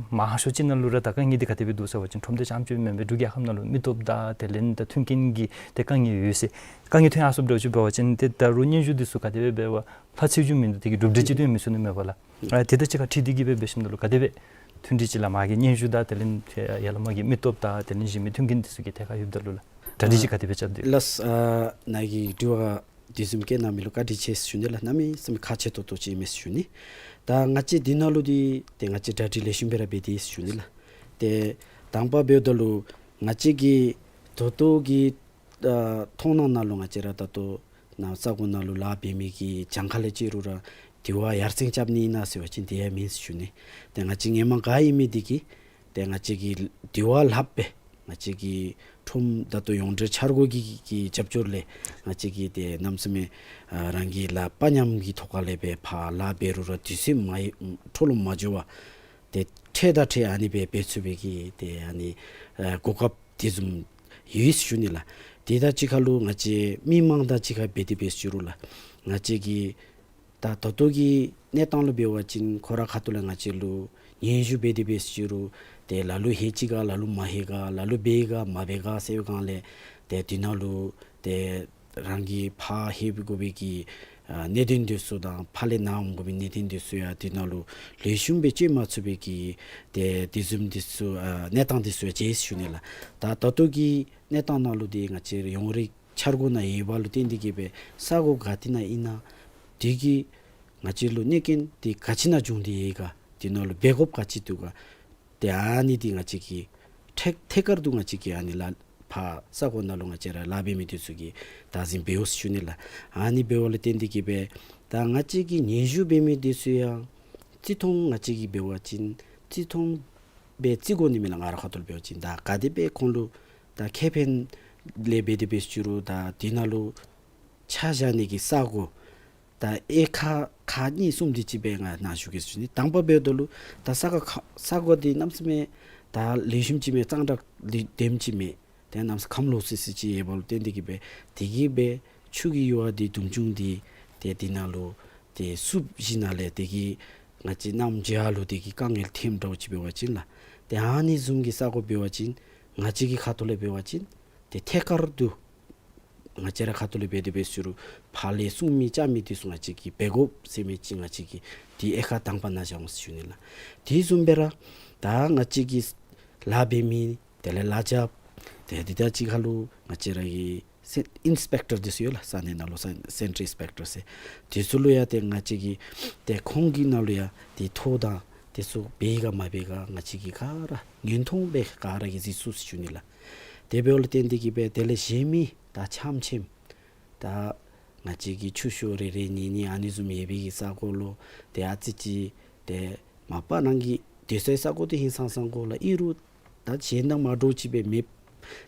མང་ཤོས་ཅིག་ནང་ལུ་ར་ད་དཀའ་ངལ་འདི་ག་དེ་སྦེ་འདུག་ཟེར་བ་ཅིན་ཁྲོམ་སྡེ་རྐྱངམ་ཅིག་མེན་པར་འབྲུག་རྒྱལ་ཁབ་ནང་ལུ་མི་སྟོབས་དང་དེ་ལས་ད་མཐུན་རྐྱེན་གྱི་ཏེ་དཀའ་ངལ་ཡོད་ཟེར། དཀའ་ངལ་ཐོན་ཡར་སོངམ་འདྲཝ་ཅིག་འབད་བ་ཅིན་ཏེ་ད་རུང་སྙན་ཞུ་འདི་ཚུ་ག་དེ་སྦེ་འབད་བ་ལྷག་ཚུགས་རྒྱུ་མིན་འདུག། དེ་གི་གྲུབ་འབྲས་ཅིག་ཐོན་མི་ཚུགས་ནི་མས་པ་ལགས། ཨ་དེ་དང་གཅིག་ཁར་འཁྲིལ་ཏེ་གི་སྦེ་འབད་ཞིནམ་ད་ལུ་ག་དེ་སྦེ་མཐུན་སྒྲིལ་ཅིག་ལགས་མ་གི་སྙན་ཞུ་དང་དེ་ལས་ཡ་ལ་མ་གི་མི་སྟོབས་དང་དེ་ལས་གཞན་མི་མཐུན་རྐྱེན་འདི་ཚུ་གི་ཐད་ཁར་ལྷོདཔ་ད་ལུ་ལགས། གྲ་སྒྲིག་ཅིག་ག་དེ་སྦེ་རྐྱབ་སྟེ། ལགས། ཨ་ནཱ་གི་དྲི་བ་དེ་བཟུམ་བཀོད་གནང་མི་ལུ་བཀའ་དྲིན་ཆེ་ཟེར་ཞུ་ནི་ལགས། གནམ་མེད་ས་མེད་ཁག་ཆེ་ཏོག་ཏོ་ཅིག་ཨིན་མས་ཟེར་ཞུ་ནི། ད་ང་བཅས་འདི་ནང་ལུ་འདི་ཏེ་ང་བཅས་གྲ་སྒྲིག་ལེགས་ཤོམ་སྦེ་ར་འབད་དེས་ཟེར་ཞུ་ནི་ལགས། ཏེ་དང་པ་འབདཝ་ད་ལུ་ང་བཅས་ཀྱི་ད་ལྟོ་གི་ཨ་མཐོང་སྣང་ནང་ལུ་ང་བཅས་ར་ད་ལྟོ་ནཱ་ས་གོ་ནང་ལུ་ལཱ་འབད་མི་གི་གྱངས་ཁ་ལས་བརྩི་རུང་ར་དེ་བ་ཡར་སེང་རྐྱབ་ནི་ཨིན་ན་ཟེར་བ་ཅིན་དེ་ཡང་མེན་ཟེར་ཞུ་ནི། ཏེ་ང་བཅས་ཧེ་མ་ག་ཨིན་མི་འདི་གིས་ཏེ་ང་བཅས་ཀྱིས་དེ་བ་ལྷག་སྦེ་ང་བཅས་ཀྱི་ཁྲོམ་ད་ལྟོ་ཡོངས་འབྲེལ་འཆར་སྒོ་གི་གི་རྒྱབ་སྐྱོར་ལས་ང་བཅས་ཀྱིས་ཏེ་གནམ་མེད་ས་མེད་ཨ་རང་གི་ལཱ་པ་མཉམ་གྱི་ཐོག་ཁ་ལས་སྦེ་ཕར་ལཱ་འབད་རུང་ར་དུས་ཚོད་མ་འཕྲོ་ལོང་མ་འགྱོ་བར་ཏེ་འཕྲལ་དང་འཕྲལ་ཨ་ནི་སྦེ་འབད་ཚུགས་པའི་གི་ཏེ་ཨ་ནི་ཨ་གོ་སྐབས་དེ་བཟུམ་ཡོད་ཟེར་ཞུ་ནི་ལགས། དེ་དང་གཅིག་ཁར་ལུ་ང་བཅས་མི་མང་དང་གཅིག་ཁར་འབད་དེ་འབད་ཟེར་ཞུ་རུང་ལགས། ང་བཅས་ཀྱི་ད་ད་ལྟོ་གི་གནས་སྟངས་ལུ་འབད་བ་ཅིན་ཁོ་རའི་ཁ་ཐུག་ལས་ང་བཅས་ལུ་སྙན་ཞུ་འབད་དེ་འབད་ཟེར་ཞུ་རུང་ཏེ་ལ་ལུ་ལྷོད་ཅི་ག་ལ་ལུ་མ་ལྷོད་ག་ལ་ལུ་འབད་ག་མ་འབད་ག་ཟེར་བའི་སྒང་ལས་ཏེ་དེ་ནང་ལུ་ཏེ་རང་གིས་ཕར་ལྷོད་དགོ་པའི་གི་ཨ་གནད་དོན་འདི་ཚུ་དང་ཕར་ལས་ནཱ་འོང་དགོ་པའི་གནད་དོན་འདི་ཚུ་ཡང་དེ་ནང་ལུ་ལེགས་ཤོམ་སྦེ་སྤྱོད་མ་ཚུགས་པའི་གི་ཏེ་དེ་བཟུམ་འདི་ཚུ་ཨ་གནས་སྟངས་འདི་ཚུ་ཡང་མཇལ་ཟེར་ཞུ་ནི་ལགས། ད་ད་ལྟོ་གི་གནས་སྟངས་ནང་ལུ་འདི་ང་བཅས་ཡོངས་རིག་འཆར་སྒོ་ནང་ཡོད་པ་ལུ་བརྟེན་ཏེ་གིས་སྦེ་ས་གོ་ག་ཏེ་ནང་ཨིན་ན་དེ་གིས་ང་བཅས་ལུ་གནོད་རྐྱེན་འདི་ག་ཅི་ནང་བྱུང་སྟེ་ཡོད་ག་དེ་ནང་ལུ་འབད་དགོཔ་ག་ཅི་འདུག་ག་ཏེ་ཨ་ནི་འདི་ང་བཅས་ཀྱིས་ཐད་ཐད་ཀར་དུ་ང་བཅས་ཀྱིས་ཨ་ནི་ལཱ་ཕར་ས་གོ་ནང་ལུ་ང་བཅས་ར་ལཱ་འབད་མི་འདི་ཚུ་གིས་བདག་འཛིན་འབད་འོང་ཟེར་ཞུ་ནི་ལགས། ཨ་ནི་འབདཝ་ལུ་བརྟེན་ཏེ་གིས་སྦེ་ད་ང་བཅས་ཀྱིས་སྙན་ཞུ་འབད་མི་འདི་ཚུ་ཡང་བརྩི་མཐོང་ང་བཅས་ཀྱིས་འབད་བ་ཅིན་བརྩི་མཐོང་སྦེ་བརྩི་དགོ་ནི་མས་ལགས། ང་རའི་ཁ་ཐུག་ལུ་འབད་བ་ཅིན་ད་ག་དེ་སྦེ་ཁོང་ལུ་ད་ཁེ་ཕན་ལས་འབད་དེ་འབད་ཟེར་ཞུ་རུང་ད་དེ་ནང་ལུ་ཆ་བཞག་ནི་གི་ས་གོ་ད་དབྱེ་ཁག་ཁག་གཉིས་གསུམ་དེ་ཅིག་སྦེ་ང་ནཱ་ཞུ་གེ་ཟེར་ཞུ་ནི། དང་པ་འབདཝ་ད་ལུ་ད་ས་གོ་ཁ་ས་གོ་འདི་གནམ་མེད་ས་མེད་ད་ལེགས་ཤོམ་ཅིག་མས། གཙང་སྦྲ་ལེགས་ལྡེམ་ཅིག་མས། ཏེ་གནམ་མེད་ས་མེད་ཁམས་ལོག་སི་སི་ཅིག་ཡོད་པ་ལུ་བརྟེན་ཏེ་གིས་སྦེ་དེ་གིས་སྦེ་ཆུ་གི་ཡུར་བ་འདི་དུམ་ཆུང་འདི་ཏེ་དེ་ནང་ལུ་ཏེ་བསུབ་ཞིནམ་ལས་དེ་གིས་ང་བཅས་གནམ་བྱཱར་ལུ་དེ་གིས་དཀའ་ངལ་ཐོནམ་འདྲཝ་ཅིག་འབད་བ་ཅིན་ལགས། ཏེ་ཨ་ནི་བཟུམ་གྱི་ས་གོ་འབད་བ་ཅིན་ང་བཅས་ཀྱི་ཁ་ཐུག་ལས་འབད་བ་ཅིན་ཏེ་ཐད་ཀར་དུ་ང་བཅས་རའི་ཁ་ཐུག་ལས་འབད་དེ་འབད་ཟེར་རུང་ཕར་ལས་གསུང་མི་རྐྱབ་མི་འདི་ཚུ་ང་བཅས་ཀྱིས་འབད་དགོ་ཟེར་མི་ཅིག་ང་བཅས་ཀྱིས་དེ་དབྱེ་ཁག་དང་པ་ནང་བཞག་འོང་ཟེར་ཞུ་ནི་ལགས། དེ་བཟུམ་སྦེ་ར་ད་ང་བཅས་ཀྱི་ལཱ་འབད་མི་དེ་ལས་ལཱ་རྐྱབ་ཏེ་དེ་དང་གཅིག་ཁར་ལུ་ང་བཅས་ར་གི་སེ་ཨིན་སི་པེག་ཊར་འདི་ཚུ་ཡོད་ལགས། ས་གནས་ནང་ལུ་སེན་ཊལ་ཨིན་སི་པེག་ཊར་ཟེར་འདི་ཚུ་ལུ་ཡང་ཏེ་ང་བཅས་ཀྱིས་ཏེ་ཁོང་གི་ནང་ལུ་ཡང་ཏེ་ཐོ་དང་དེ་ཚུ་འབད་ག་མ་འབད་ག་ང་བཅས་ཀྱིས་ག་ར་ཉན་ཐོང་སྦེ་ག་ར་གིས་གཟིགས་ཚུགས་ཟེར་ཞུ་ནི་ལགས། དེ་འབདཝ་ལུ་བརྟེན་ཏེ་གིས་སྦེ་དེ་ལས་གཞན་མི་ད་ཆམ་ཆེམ་ད་ང་བཅས་ཀྱི་ཆུ་ཤོག་རེ་རེ་གཉིས་གཉིས་ཨ་ནི་བཟུམ་ཡོད་པའི་གི་ས་གོ་ལུ་ཏེ་ཨ་ཙི་ཅིག་ཏེ་མ་པ་རང་གི་སྡོད་སའི་ས་གོ་འདི་ཧིང་སངས་ས་གོ་ལགས། ཨིན་རུང་ད་གཞན་དང་མ་འདྲཝ་ཅིག་སྦེ་མེད།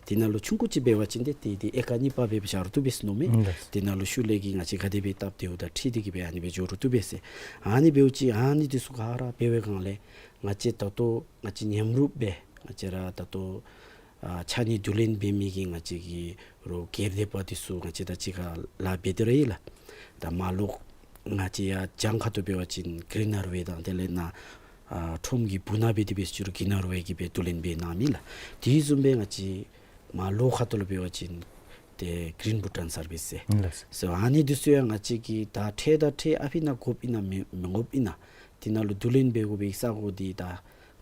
དེ་ནང་ལུ་ཆུང་ཀུ་ཅིག་འབད་བ་ཅིན་ཏེ་ཏེ་དེ་དབྱེ་ཁག་གཉིས་པ་སྦེ་བཞག་རུང་བཏུབ་པས་ཟེར་མནོཝ་མས། ཨིན་ལགས། དེ་ནང་ལུ་ཤུལ་ལས་ཀྱི་ང་བཅས་ག་དེ་སྦེ་སྟབས་བདེཝ་དང་འཁྲིལ་ཏེ་གིས་སྦེ་ཨ་ནི་སྦེ་འགྱོ་རུང་བཏུབ་པས་ཟེར། ཨ་ནི་འབདཝ་ཅིག་ཨ་ནི་འདི་ཚུ་ག་ར་འབད་བའི་སྒང་ལས་ང་བཅས་ད་ལྟོ་ང་བཅས་མཉམ་རུབ་སྦེ་ང་བཅས་ར་ད་ལྟོ་ཨ་ཕྱགས་སྙིགས་བསྡུ་ལེན་འབད་མི་གི་ང་བཅས་ཀྱི་རོགས་སྒེར་སྡེ་པ་འདི་ཚུ་ང་བཅས་དང་གཅིག་ཁར་ལཱ་འབད་དེ་ར་ཡོད་ལགས། ད་མར་ལོག་ང་བཅས་ཡར་བྱང་ཁ་ཐུག་འབད་བ་ཅིན་གྲི་ནག་རུ་ཝེ་དང་དེ་ལས་ནཱ་ ཨ་ཁྲོམ་གྱི་སྦུག་ནང་འབད་དེ་འབད་ཞུ་རུང་གི་ནང་ར་འབད་གི་སྦེ་བསྡུ་ལེན་འབད་གནང་མི་ལགས། དེ་བཟུམ་སྦེ་ང་བཅས་མར་ལོགས་ཁ་ཐུག་ལུ་འབད་བ་ཅིན་ཏེ་Green Bhutan Service ཟེར། ཨིན་ལགས། ཟེར་ཨ་ནི་འདི་ཚུ་ཡང་ང་བཅས་ཀྱིས་ད་འཕྲལ་དང་འཕྲལ་ཨ་ཕི་ནང་དགོཔ་ཨིན་ན་མི་མི་དགོཔ་ཨིན་ན། དེ་ནང་ལུ་བསྡུ་ལེན་འབད་དགོ་པའི་ས་གོ་འདི་ད་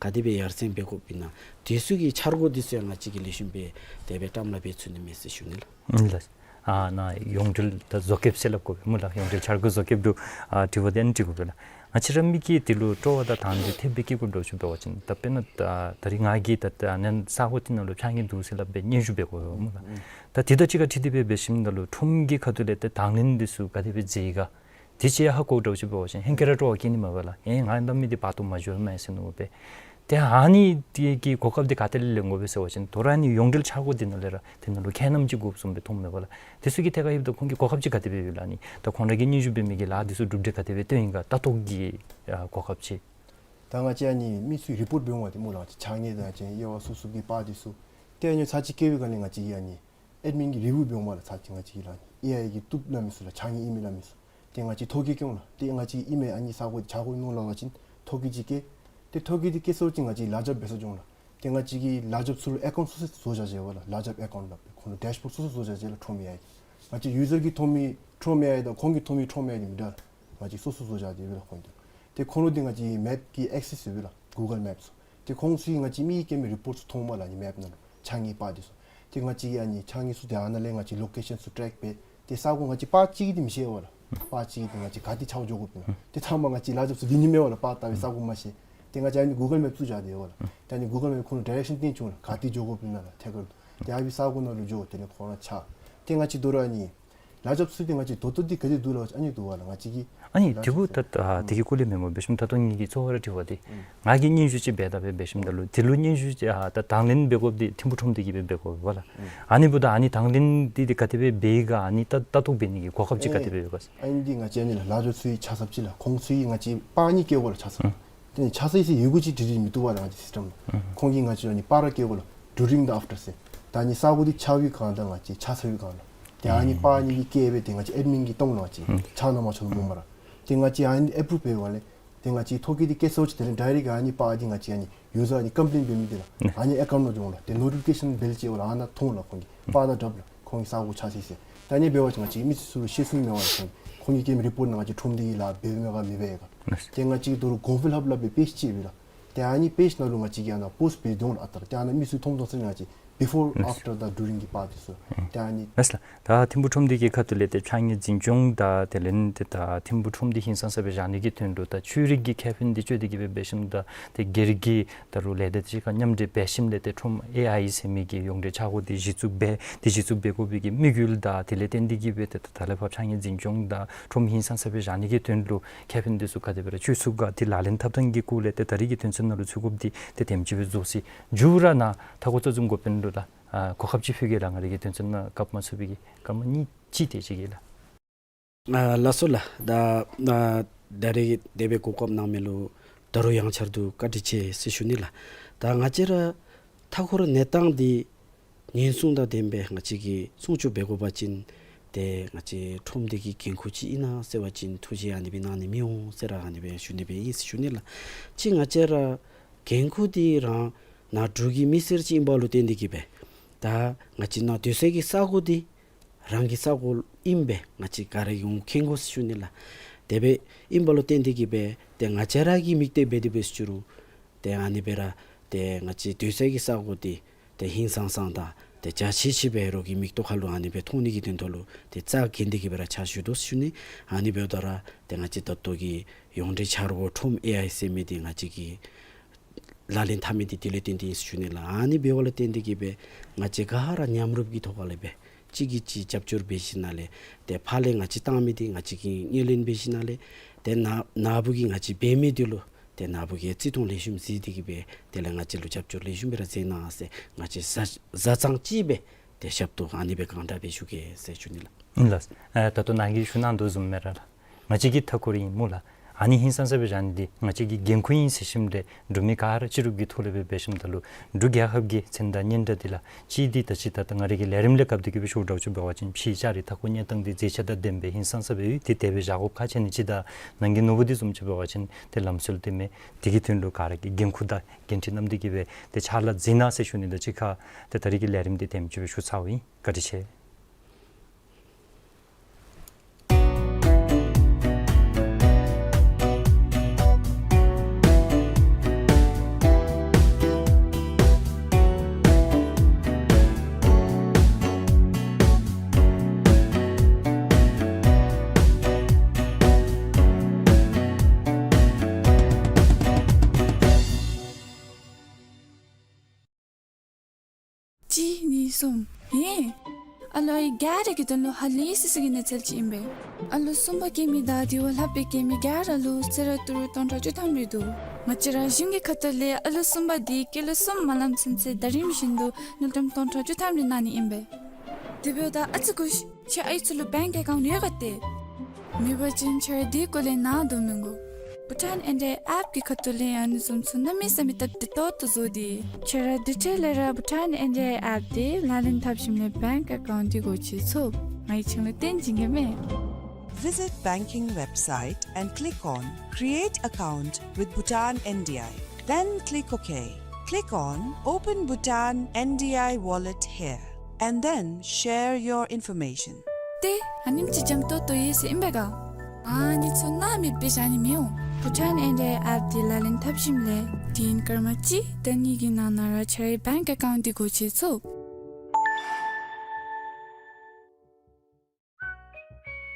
ག་དེ་སྦེ་ཡར་སེང་འབད་དགོཔ་ཨིན་ན། དེ་ཚུ་གི་འཆར་སྒོ་འདི་ཚུ་ཡང་ང་བཅས་ཀྱིས་ལེགས་ཤོམ་སྦེ་དེ་སྦེ་བཀྲམ་ལ་འབད་ཚུགས་ནི་མས་ཟེར་ཞུ་ནི་ལགས། ཨིན་ལགས། ཨ་ནཱ་ཡོངས་འབྲེལ་ད་བཟོ་བཀོད་ཟེར་སླབ་དགོ་པས་སྨོ་ལགས། ཡོངས་འབྲེལ་འཆར་སྒོ་བཟོ་བཀོད་འདི་ཨ་དྲི་བ་འདི་ཨ་ནི་དྲི་དགོ་པས་ལགས། ང་བཅས་ར་མི་གིས་དེ་ལུ་སྤྲོ་བ་དང་དང་འདོད་ཐེབས་སྦེ་བསྐྱེད་དགོཔ་འདྲཝ་ཅིག་འབད་བ་ཅིན་ད་དཔེར་ན་ད་ད་རིས་ང་གིས་ད་ད་ཨ་ནི་ས་གོ་འདི་ནང་ལུ་ཕྱགས་སྙིགས་འདུག་ཟེར་སླབ་སྦེ་སྙན་ཞུ་འབད་དགོ་པས་སྨོ་ལགས། ཨུམ་ཨུམ། ད་དེ་དང་གཅིག་ཁར་འཁྲིལ་ཏེ་སྦེ་འབད་ཞིནམ་ད་ལུ་ཁྲོམ་གྱི་ཁ་ཐུག་ལས་ཏེ་དང་ལེན་འདི་ཚུ་ག་དེ་སྦེ་མཛད་ག། དེ་ཅིག་ཧ་གོཝ་འདྲཝ་ཅིག་འབད་བ་ཅིན་ཧེང་སྐལ་ར་སྤྲོ་བ་སྐྱེ་ནི་མས་པ་ལགས། ཨེ་ང་ད་མི་འདི་བར་དུ་མ་འགྱོཝ་མས་ཟེར་མནོ་སྦེ། ཏེ་ཨ་ནི་དེ་གི་གོ་སྐབས་འདི་ག་ཏེ་ལས་ལེན་དགོ་པས་ཟེར་བ་ཅིན་དོ་རུང་ཨ་ནི་ཡོངས་འབྲེལ་འཆར་སྒོ་འདི་ནང་ལས་ར་དེ་ནང་ལུ་ཁྱད་རྣམ་ཅིག་དགོཔ་བཟུམ་སྦེ་མཐོངམ་མས་པ་ལགས། དེ་ཚུ་གི་ཐད་ཁར་ཡོདཔ་ད་ཁོང་གིས་གོ་སྐབས་ཅིག་ག་དེ་སྦེ་ཡོད་ལགས། ཨ་ནི་ད་ཁོང་ར་གིས་སྙན་ཞུ་འབད་མི་གི་ལཱ་འདི་ཚུ་གྲུབ་འབྲས་ག་དེ་སྦེ་བཏོན་ཡི་ག་ལྟ་རྟོག་གི་ཨ་གོ་སྐབས་ཅིག། ད་ང་བཅས་ཨ་ནི་མི་ཚུ་རི་པོརཊ་འབད་འོང་བ་འདི་སྨོ་ལགས། ཕྱགས་སྙིགས་དང་ཅིག་དབྱེ་བ་སོ་སོ་གི་པར་འདི་ཚུ། ཏེ་ཨ་ནི་ཚར་གཅིག་བཀལ་བའི་སྒང་ལས་ང་བཅས་ཀྱིས་ཨ་ནི་ཨེཌ་མིན་གྱིས་རི་བིའུ་འབད་འོང་བ་ལགས། ཚར་གཅིག་ང་བཅས་ཀྱིས་ལགས་ཨ་ནི་ཨེ་ཨའི་གིས་བཏུབ་སླབ་མི་ཚུ་ལགས། ཕྱགས་སྙིགས་ཨིན་མས་སླབ་མི་ཚུ། ཏེ་ང་བཅས་ཐོ་བཀོད་བཀལ་འོང་ལགས། ཏེ་ང་བཅས་ཨིན་མས་ཨ་ནི་ས་གོ་འདི་ཆག་སྒོ་ནུག་སླབ་པ་ཅིན་ཐོ་བཀོད་ཅིག་བཀལ། ཏེ་ཐོ་བཀོད་འདི་བཀལ་ཚརཝ་ཅིག་ང་བཅས་ལཱ་རྐྱབ་འབད་ས་འགྱོ་འོང་ལགས། ཏེ་ང་བཅས་ཀྱི་ལཱ་རྐྱབ་ཚུ་ལུ་ཨེ་ཀའུནཊ་སོ་སོ་བཟོ་བཞག་བཞགཔ་ལགས། ལཱ་རྐྱབ་ཨེ་ཀའུནཊ་ལགས། ཁོང་ལུ་ཌེཤ་བོརཌ་སོ་སོ་བཟོ་བཞག་བཞགཔ་ལགས། ཁྲོམ་ཨེ་ཨའི་གི་ང་བཅས་ཡུ་ཟར་གྱི་ཁྲོམ་ཨེ་ཁྲོམ་ཨེ་ཨའི་དང་ཁོང་གི་ཁྲོམ་ཨེ་ཁྲོམ་ཨེ་ཨའི་འདི་མི་འདྲ་ལགས། ང་བཅས་སོ་སོ་བཟོ་བཞག་སྟེ་ཡོད་ལགས་ཁོང་གི། ཏེ་ཁོང་ལུ་འདི་ང་བཅས་མེཔ་ཀྱི་ཨེག་སེསི་ཡོད་ལགས། གུ་གལ་མེཔ་ཚུ། ཏེ་ཁོང་ཚུ་གིས་ང་བཅས་མི་གིས་བཀལ་མི་རི་པོརཊ་ཚུ་མཐོངམ་མས་ལགས། ཨ་ནི་མེཔ་ནང་ལུ་ཕྱགས་སྙིགས་པར་འདི་ཚུ། ཏེ་ང་བཅས་ཀྱིས་ཨ་ནི་ཕྱགས་སྙིགས་ཚུ་དེ་ཨ་ནཱ་ལས་ང་བཅས་ལོ་ཀེ་ཤཱན་ཚུ་ཊེག་འབད། ཏེ་ས་གོ་ང་བཅས་པར་གཅིག་གིས་འདི་མི་ཤེས་པས་ལགས། པར་གཅིག་གིས་འདི་ང་བཅས་ག་ཏེ་ཆ་བོ་འགྱོ་དགོཔ་ཨིན་ན། ཏེ་ཚང་མ་ང་བཅས་ལཱ་རྐྱབ་ཚུ་འདི་ཉིད་མས་པ་ལགས། པར་བལྟ་བའི་ས་གོ་མ་ཤེས། ཏེ་ང་བཅས་ཨ་ནི་གུ་གལ་མེཔ་བཙུགས་བཞག་སྟེ་ཡོད་ལགས། ཏེ་ཨ་ནི་གུ་གལ་མེཔ་ཁོང་ལུ་ཌའི་རེག་ཤཱན་སྟོན་བྱུང་ལགས། ག་ཏེ་འགྱོ་དགོཔ་ཨིན་ན་ལགས་ཐད་ཀར་དུ། ཏེ་ཨ་ཕི་ས་གོ་ནང་ལུ་འགྱོ། དེ་ལས་ཁོང་ར་ཆ། ཏེ་ང་བཅས་དོ་རུང་ཨ་ནི་ལཱ་རྐྱབ་ཚུ་འདི་ང་བཅས་ད་ལྟོ་འདི་ག་དེ་འདུག་ལགས། ཨ་ནི་འདུག་པ་ལགས། ང་བཅས་ཀྱི་ཨ་ནི་ལཱ་དེ་གུ་རྐྱབ་ད་ཚུ་ད་ཨ་དེ་གི་སྐོར་ལས་མེན་མས། འབད་ཞིནམ་ད་ལྟོ་ངེ་གི་གཙོ་བོ་ར་དྲི་བ་འདི་ཨུམ་ང་གིས་སྙན་ཞུ་ཅིག་འབད་ད་འབད་འབད་ཞིནམ་ད་ལུ་དེ་ལུ་སྙན་ཞུ་ཅིག་ཨ་ད་དང་ལེན་འབད་དགོཔ་འདི་ཐིམ་ཕུག་ཁྲོམ་སྡེ་གིས་འབད་འབད་དགོ་པས་ལགས། ཨུམ་ཨ་ནི་འབདཝ་ད་ཨ་ནི་དང་ལེན་འདི་འདི་ག་དེ་སྦེ་འབད་ཡི་ག། ཨ་ནི་ད་ལྟ་རྟོག་འབད་ནི་གི་གོ་སྐབས་ཅིག་ག་དེ་སྦེ་ཡོད་ག་ཟེར། ཨ་ནི་འདི་ང་བཅས་ཨ་ནི་ལགས་ལཱ་རྐྱབ་ཚུ་གི་ཆ་ཚབ་ཅིག་ལགས། ཁོང་ཚུ་གིས་ང་བཅས་པར་གཉིས་བཀལ་དགོ་ལགས་ཆ་ཚབ། ཨུམ་དེ་ནི་ཆ་ཚབ་ཟེར་ཡི་གུ་ཅིག་བྲིས་བྲིས་མི་བཏུབ་པས་ལགས། ང་བཅས་སིསི་ཊེམ་ལུ། ཨུམ་ཁོང་གིས་ང་བཅས་ཨ་ནི་པར་ར་བཀལ་དགོ་ལགས། ཌུ་རིང་དང་ཨཕ་ཊར་ཟེར། ད་ཨ་ནི་ས་གོ་འདི་ཆག་པའི་སྒང་དང་ང་བཅས་ཆག་ཚར་བའི་སྒང་ལགས། ཏེ་ཨ་ནི་པར་གཉིས་ཀྱི་བཀལ་སྦེ་ཏེ་ང་བཅས་ཨེཌ་མིན་གྱིས་གཏང་ལགས། ང་བཅས་ཨུམ་ཆག་ནུག་མ་ཆག་ནུག་སྨོ་མས་ར། ཏེ་ང་བཅས་ཨ་ནི་ཨེ་པུ་རུབ་འབད་བ་ལས་ཏེ་ང་བཅས་ཐོ་བཀོད་འདི་བཀལ་ཚརཝ་ཅིག་དེ་ལས་ཌའི་རེཀཊ་ཨ་ནི་པར་འདི་ང་བཅས་ཨ་ནི་ཡུ་ཟར་ཨ་ནི་ཀམ་པི་ལེནཊ་འབད་མི་འདི་ལགས། ཨ་ནི་ཨེ་ཀའུནཊ་ནང་འགྱོ་འོང་ལགས། ཏེ་ནོ་ཊི་ཕི་ཀེ་ཤཱན་བེལ་ཅིག་ཡོད་ལགས། ཨ་ནཱ་མཐོང་ལགས། ཁོང་གིས་པར་ནང་འདྲཝ་ལགས། ཁོང་གི་ས་གོ་ཆག་ཅི་ཟེར། ད་ཨ་ནི་འབད་བ་ཅིན་ང་བཅས་མི་ཚུ་ལུ་ཤེས་ཚུགས་མེད་པ་ལགས། ཁོང་གིས་བཀལ་མི་རི་པོརཊ་ནང་ང་བཅས་ཁྲོམ་སྡེ་གི་ལཱ་འབད་མི་ག་མི་འབད་ག། ཏེ་ང་བཅས་ཀྱིས་དོ་རུང་གོང་འཕེལ་ཧབ་སླབ་པའི་པེཇ་ཅིག་ཡོད་ལགས། ཏེ་ཨ་ནི་པེཇ་ནང་ལུ་ང་བཅས་ཀྱིས་ཨ་ནཱ་པོསཊ་འབད་དེ་འོང་ལགས། ཨ་རྟག་ར་ཏེ་ཨ་ནཱ་མི་ཚུ་མཐོང་མཐོང་ས་ང་བཅས་བི་ཕོར་ཨིན་ལགས། ཨཕ་ཊར་དང་ཌུ་རིང་གི་པར་འདི་ཚུ། ཨུམ་ཏེ་ཨ་ནི་ལགས་ལགས། ད་ཐིམ་ཕུག་ཁྲོམ་སྡེ་གི་ཁ་ཐུག་ལས་ཏེ་ཕྱགས་སྙིགས་འཛིན་སྐྱོང་དང་དེ་ལས་ཏེ་ད་ཐིམ་ཕུག་ཁྲོམ་སྡེ་ཧིང་སངས་ས་སྦེ་བཞག་ནི་གི་དོན་ལུ་ད་ཆོས་རིག་གི་ཁེ་ཕན་འདི་སྤྱོད་དེ་གི་སྦེ་འབད་ཞིནམ་ད་ཏེ་སྒེར་གྱི་ད་རུང་ལས་སྡེ་གཅིག་ཁར་མཉམ་འབྲེལ་འབད་ཞིནམ་ལས་ཏེ་ཁྲོམ་ཨེ་ཨའི་ཟེར་མི་གི་ཡོངས་འབྲེལ་འཆར་སྒོ་འདི་གཞི་བཙུགས་འབད་དེ་གཞི་བཙུགས་འབད་དགོ་པའི་གི་དམིགས་ཡུལ་དང་དེ་ལས་བརྟེན་ཏེ་གི་སྦེ་ཏེ་ད་ད་ལས་ཕར་ཕྱགས་སྙིགས་འཛིན་སྐྱོང་དང་ཁྲོམ་ཧིང་སངས་ས་སྦེ་བཞག་ནི་གི་དོན་ལུ་ཁེ་ཕན་འདི་ཚུ་ག་དེ་སྦེ་ར་སྤྱོད་ཚུགས་ག། དེ་ལག་ལེན་འཐབ་ཐངས་ཀྱི་སྐོར་ལས་ཏེ་ད་རིས་ཀྱི་དོན་ཚན་ནང་ལུ་ཚུད་དགོཔ་འདི་ཏེ་དེམ་ཅིག་སྦེ་རྫོགས་ཅི། མཇུག་ར་ནཱ་མཐའ་འཁོར་རྩ་འཛུགས་འགོ་དཔོན་ལུ་ད་ཨ་གོ་སྐབས་ཅིག་ཕུལ་གེ་ལགས། ང་རའི་གི་དོན་ཚན་ནང་བཀབ་མ་ཚུགས་པའི་གི་སྐར་མ་གཉིས་ཅིག་དེ་ཅིག་གི་ལགས། ཨ་ལགས་སོ་ལགས། ད་ཨ་ད་རིས་དེ་སྦེ་གོ་སྐབས་གནང་མི་ལུ་ད་རུང་ཡང་བསྐྱར་དུ་བཀའ་དྲིན་ཆེ་ཟེར་ཞུ་ནི་ལགས། ད་ང་བཅས་ར་མཐའ་འཁོར་གནས་སྟངས་འདི་ཉེན་སྲུང་དང་ལྡནམ་སྦེ་ང་བཅས་ཀྱིས་སྲུང་སྐྱོབ་འབད་དགོ་པ་ཅིན་ཏེ་ང་བཅས་ཁྲོམ་སྡེ་གི་འགན་ཁུར་ཅིག་ཨིན་ན་ཟེར་བ་ཅིན་ཐུགས་བཞེད་ཨ་ནི་སྦེ་གནང་ནི་མི་འོང་ཟེར་ར་ཨ་ནི་སྦེ་ཞུ་ནི་སྦེ་ཨིན་ཟེར་ཞུ་ནི་ལགས། གཅིག་ང་བཅས་ར་འགན་ཁུར་འདི་རང་ནང་འབྲུག་གི་མི་སེར་ཅིག་ཨིན་པ་ལུ་བརྟེན་ཏེ་གི་སྦེ་ད་ང་བཅས་ནཱ་སྡོད་སའི་གི་ས་གོ་འདི་རང་གི་ས་གོ་ཨིནམ་སྦེ་ང་བཅས་ག་ར་གིས་འོང་མཁྱེན་དགོ་ཟེར་ཞུ་ནི་ལགས། དེ་སྦེ་ཨིན་པ་ལུ་བརྟེན་ཏེ་གི་སྦེ་ཏེ་ང་བཅས་ར་གིས་དམིགས་གཏད་འབད་དེ་འབད་ཞུ་རུང་ཏེ་ཨ་ནི་སྦེ་ར་ཏེ་ང་བཅས་སྡོད་སའི་གི་ས་གོ་འདི་ཏེ་ཧིང་སངས་སངས་དང་ཏེ་འཇའ་ཆི་ཆི་སྦེ་རོགས་ཀྱི་མིག་ཏོ་ཁ་ལུ་ཨ་ནི་སྦེ་མཐོང་ནི་གི་དོན་ཐོག་ལུ་ཏེ་རྩ་འགེངས་ཏེ་གི་སྦེ་ར་ཕྱག་ཞུ་དོ་ཟེར་ཞུ་ནི། ཨ་ནི་འབདཝ་ད་ར་ཏེ་ང་བཅས་ད་ལྟོ་གི་ཡོངས་འབྲེལ་འཆར་སྒོ་ཁྲོམ་ཨེ་ཨའི་ཟེར་མི་འདི་ང་བཅས་ཀྱིས་ལག་ལེན་འཐབ་མི་འདི་དེ་ལས་བརྟེན་ཏེ་ཨིན་ཟེར་ཞུ་ནི་ལགས། ཨ་ནི་འབདཝ་ལས་བརྟེན་ཏེ་གི་སྦེ་ང་བཅས་ག་ར་མཉམ་རུབ་ཀྱི་ཐོག་ལས་སྦེ་གཅིག་གིས་གཅིག་རྒྱབ་སྐྱོར་འབད་ཞིནམ་ལས་ཏེ་ཕར་ལས་ང་བཅས་བཏང་མི་འདི་ང་བཅས་ཀྱིས་ངོས་ལེན་འབད་ཞིནམ་ལས་ཏེ་ནཱ་ནཱ་བུ་གིས་ང་བཅས་འབད་མི་འདི་ལུ་ཏེ་ནཱ་བུ་གིས་བརྩི་མཐོང་ལེགས་ཤོམ་གཟིགས་ཏེ་གི་སྦེ་དེ་ལས་ང་བཅས་ལུ་རྒྱབ་སྐྱོར་ལེགས་ཤོམ་སྦེ་ར་མཛད་གནང་ཟེར་ང་བཅས་བཟའ་བཟའ་ཚང་ཅིག་སྦེ་ཏེ་ཞབས་ཏོག་ཨ་ནི་སྦེ་གང་དྲག་སྦེ་ཞུ་གེ་ཟེར་ཞུ་ནི་ལགས། ཨིན་ལགས། ཨེ་ད་ལྟོ་ནཱ་གིས་ཞུ་གནང་དོ་བཟུམ་སྦེ་ར་ལགས། ང་བཅས་ཀྱི་མཐའ་འཁོར་ཨིན་སྨོ་ལགས། ཨ་ནི་ཧིང་སངས་ས་སྦེ་བཞག་ནི་འདི་ང་བཅས་ཀྱི་འགན་ཁུར་ཨིན་ཟེར་ཞིནམ་ལས་འབྲུག་མི་ག་ར་སྤྱི་རུབ་ཀྱི་ཐོག་ལས་སྦེ་འབད་ཞིནམ་ད་ལུ་འབྲུག་རྒྱལ་ཁབ་ཀྱི་མཚན་དང་སྙན་གྲགས་འདི་ལགས་ཅིག་འདི་ད་ཅི་ད་ད་ང་རའི་གི་ལས་རིམ་ལས་སྐབས་འདི་གི་སྦེ་ཞུ་དགོཔ་ཅིག་འབད་བ་ཅིན་ཕྱིའི་ལྕགས་རི་མཐའ་འཁོར་གནས་སྟངས་འདི་མཛེས་ཆ་དང་ལྡནམ་སྦེ་ཧིང་སངས་ས་སྦེ་ཡོད། ཏེ་དེ་སྦེ་བཞག་དགོཔ་ཁག་ཆེ་ནི་ཅིག་ད་ནང་གི་ནོར་བུ་འདི་བཟུམ་ཅིག་འབད་བ་ཅིན་ཏེ་ལམ་སྲོལ་འདི་མེད། དེ་གི་དོན་ལུ་ག་ར་གིས་འགན་ཁུར་དང་འགན་འཁྲི་བསྣམ་སྟེ་གི་སྦེ་ཏེ་ཕྱག་ལཱ་མཛད་གནང་ཟེར་ཞུ་ནི་དང་གཅིག་ཁར་ཏེ་ད་རིས་ཀྱི་ལས་རིམ་འདི་དེམ་ཅིག་སྦེ་ཞུ་ཚརཝ་ཨིན། བཀའ་དྲིན་ཆེ། གཅིག་གཉིས་གསུམ། ཧེ། ཨ་ལོ་ཨའི་ག་ར་གི་དོན་ལུ་ཧ་ལས་སི་སི་གི་གནས་ཚུལ་ཅིག་ཨིན་པས། ཨ་ལོ་གསུམ་པ་སྐྱེ་མི་དང་དེ་བ་ལྷག་པའི་སྐྱེ་མི་ག་ར་ལུ་གསོལ་རས་ཏི་རུ་སྟོང་ཕྲག་བཅུ་ཐམ་རེ་འདུག། ང་བཅས་ར་གཞུང་གི་ཁ་ཐུག་ལས་ཨ་ལོ་གསུམ་པ་འདི་སྐྱེས་ལོ་གསུམ་མ་ལང་ཚུན་ཚོད་ཟླ་རིམ་བཞིན་དུ་དངུལ་ཀྲམ་སྟོང་ཕྲག་བཅུ་ཐམ་རེ་གནང་ནི་ཨིན་པས། དེ་འབདཝ་ད་ཨ་ཙི་སྒུག་ཤིག། ཁྱོད་ཨའི་ཚུ་ལུ་བེངཀ་ཨེ་ཀའུནཊ་ཡོད་ག་ཏེ། མེད་པ་ཅིན་ཁྱོད་ར་དེའི་སྐོར་ལས་ནཱ་དོ་མི་དགོ། བྷུ་ཊཱན་ཨེན་ཌི་ཨའི་ཨེཔ་ཀྱི་ཁ་ཐུག་ལས་ཨ་ནི་བཟུམ་ཚུ་གནམ་མེད་ས་མེད་སྟབས་བདེ་ཏོག་ཏོ་བཟོ་སྟེ། ཁྱོད་ར་དེ་འཕྲལ་ལས་ར་བྷུ་ཊཱན་ཨེན་ཌི་ཨའི་ཨེཔ་འདི་ལག་ལེན་འཐབ་ཞིནམ་ལས་བེངཀ་ཨེ་ཀའུནཊ་འདི་སྒོ་ཕྱེ་ཚུགས། ང་གིས་ཁྱོད་ལུ་སྟོན་བྱིན་གེ་མས། Visit banking website and click on Create account with Bhutan N D I. Then click OK. Click on Open Bhutan N D I wallet here and then share your information. ཏེ་ཨ་ནེམ་ཅིག་འཇམ་ཏོང་ཏོ་ཡོད་ཟེར་ཨིན་པས་ག། ཨ་ནི་ཚུ་ནཱ་མེདཔ་སྦེ་བཞག་ནི་མི་འོང་། བྷུ་ཊཱན་ཨེན་ཌི་ཨའི་ཨེཔ་འདི་ལག་ལེན་འཐབ་ཞིནམ་ལས་དུས་ཡུན་སྐར་མ་གཅིག་དང་གཉིས་ཀྱི་ནང་ན་ར་ཁྱོད་རའི་བེངཀ་ཨེ་ཀའུནཊ་འདི་སྒོ་ཕྱེ་ཚུགས།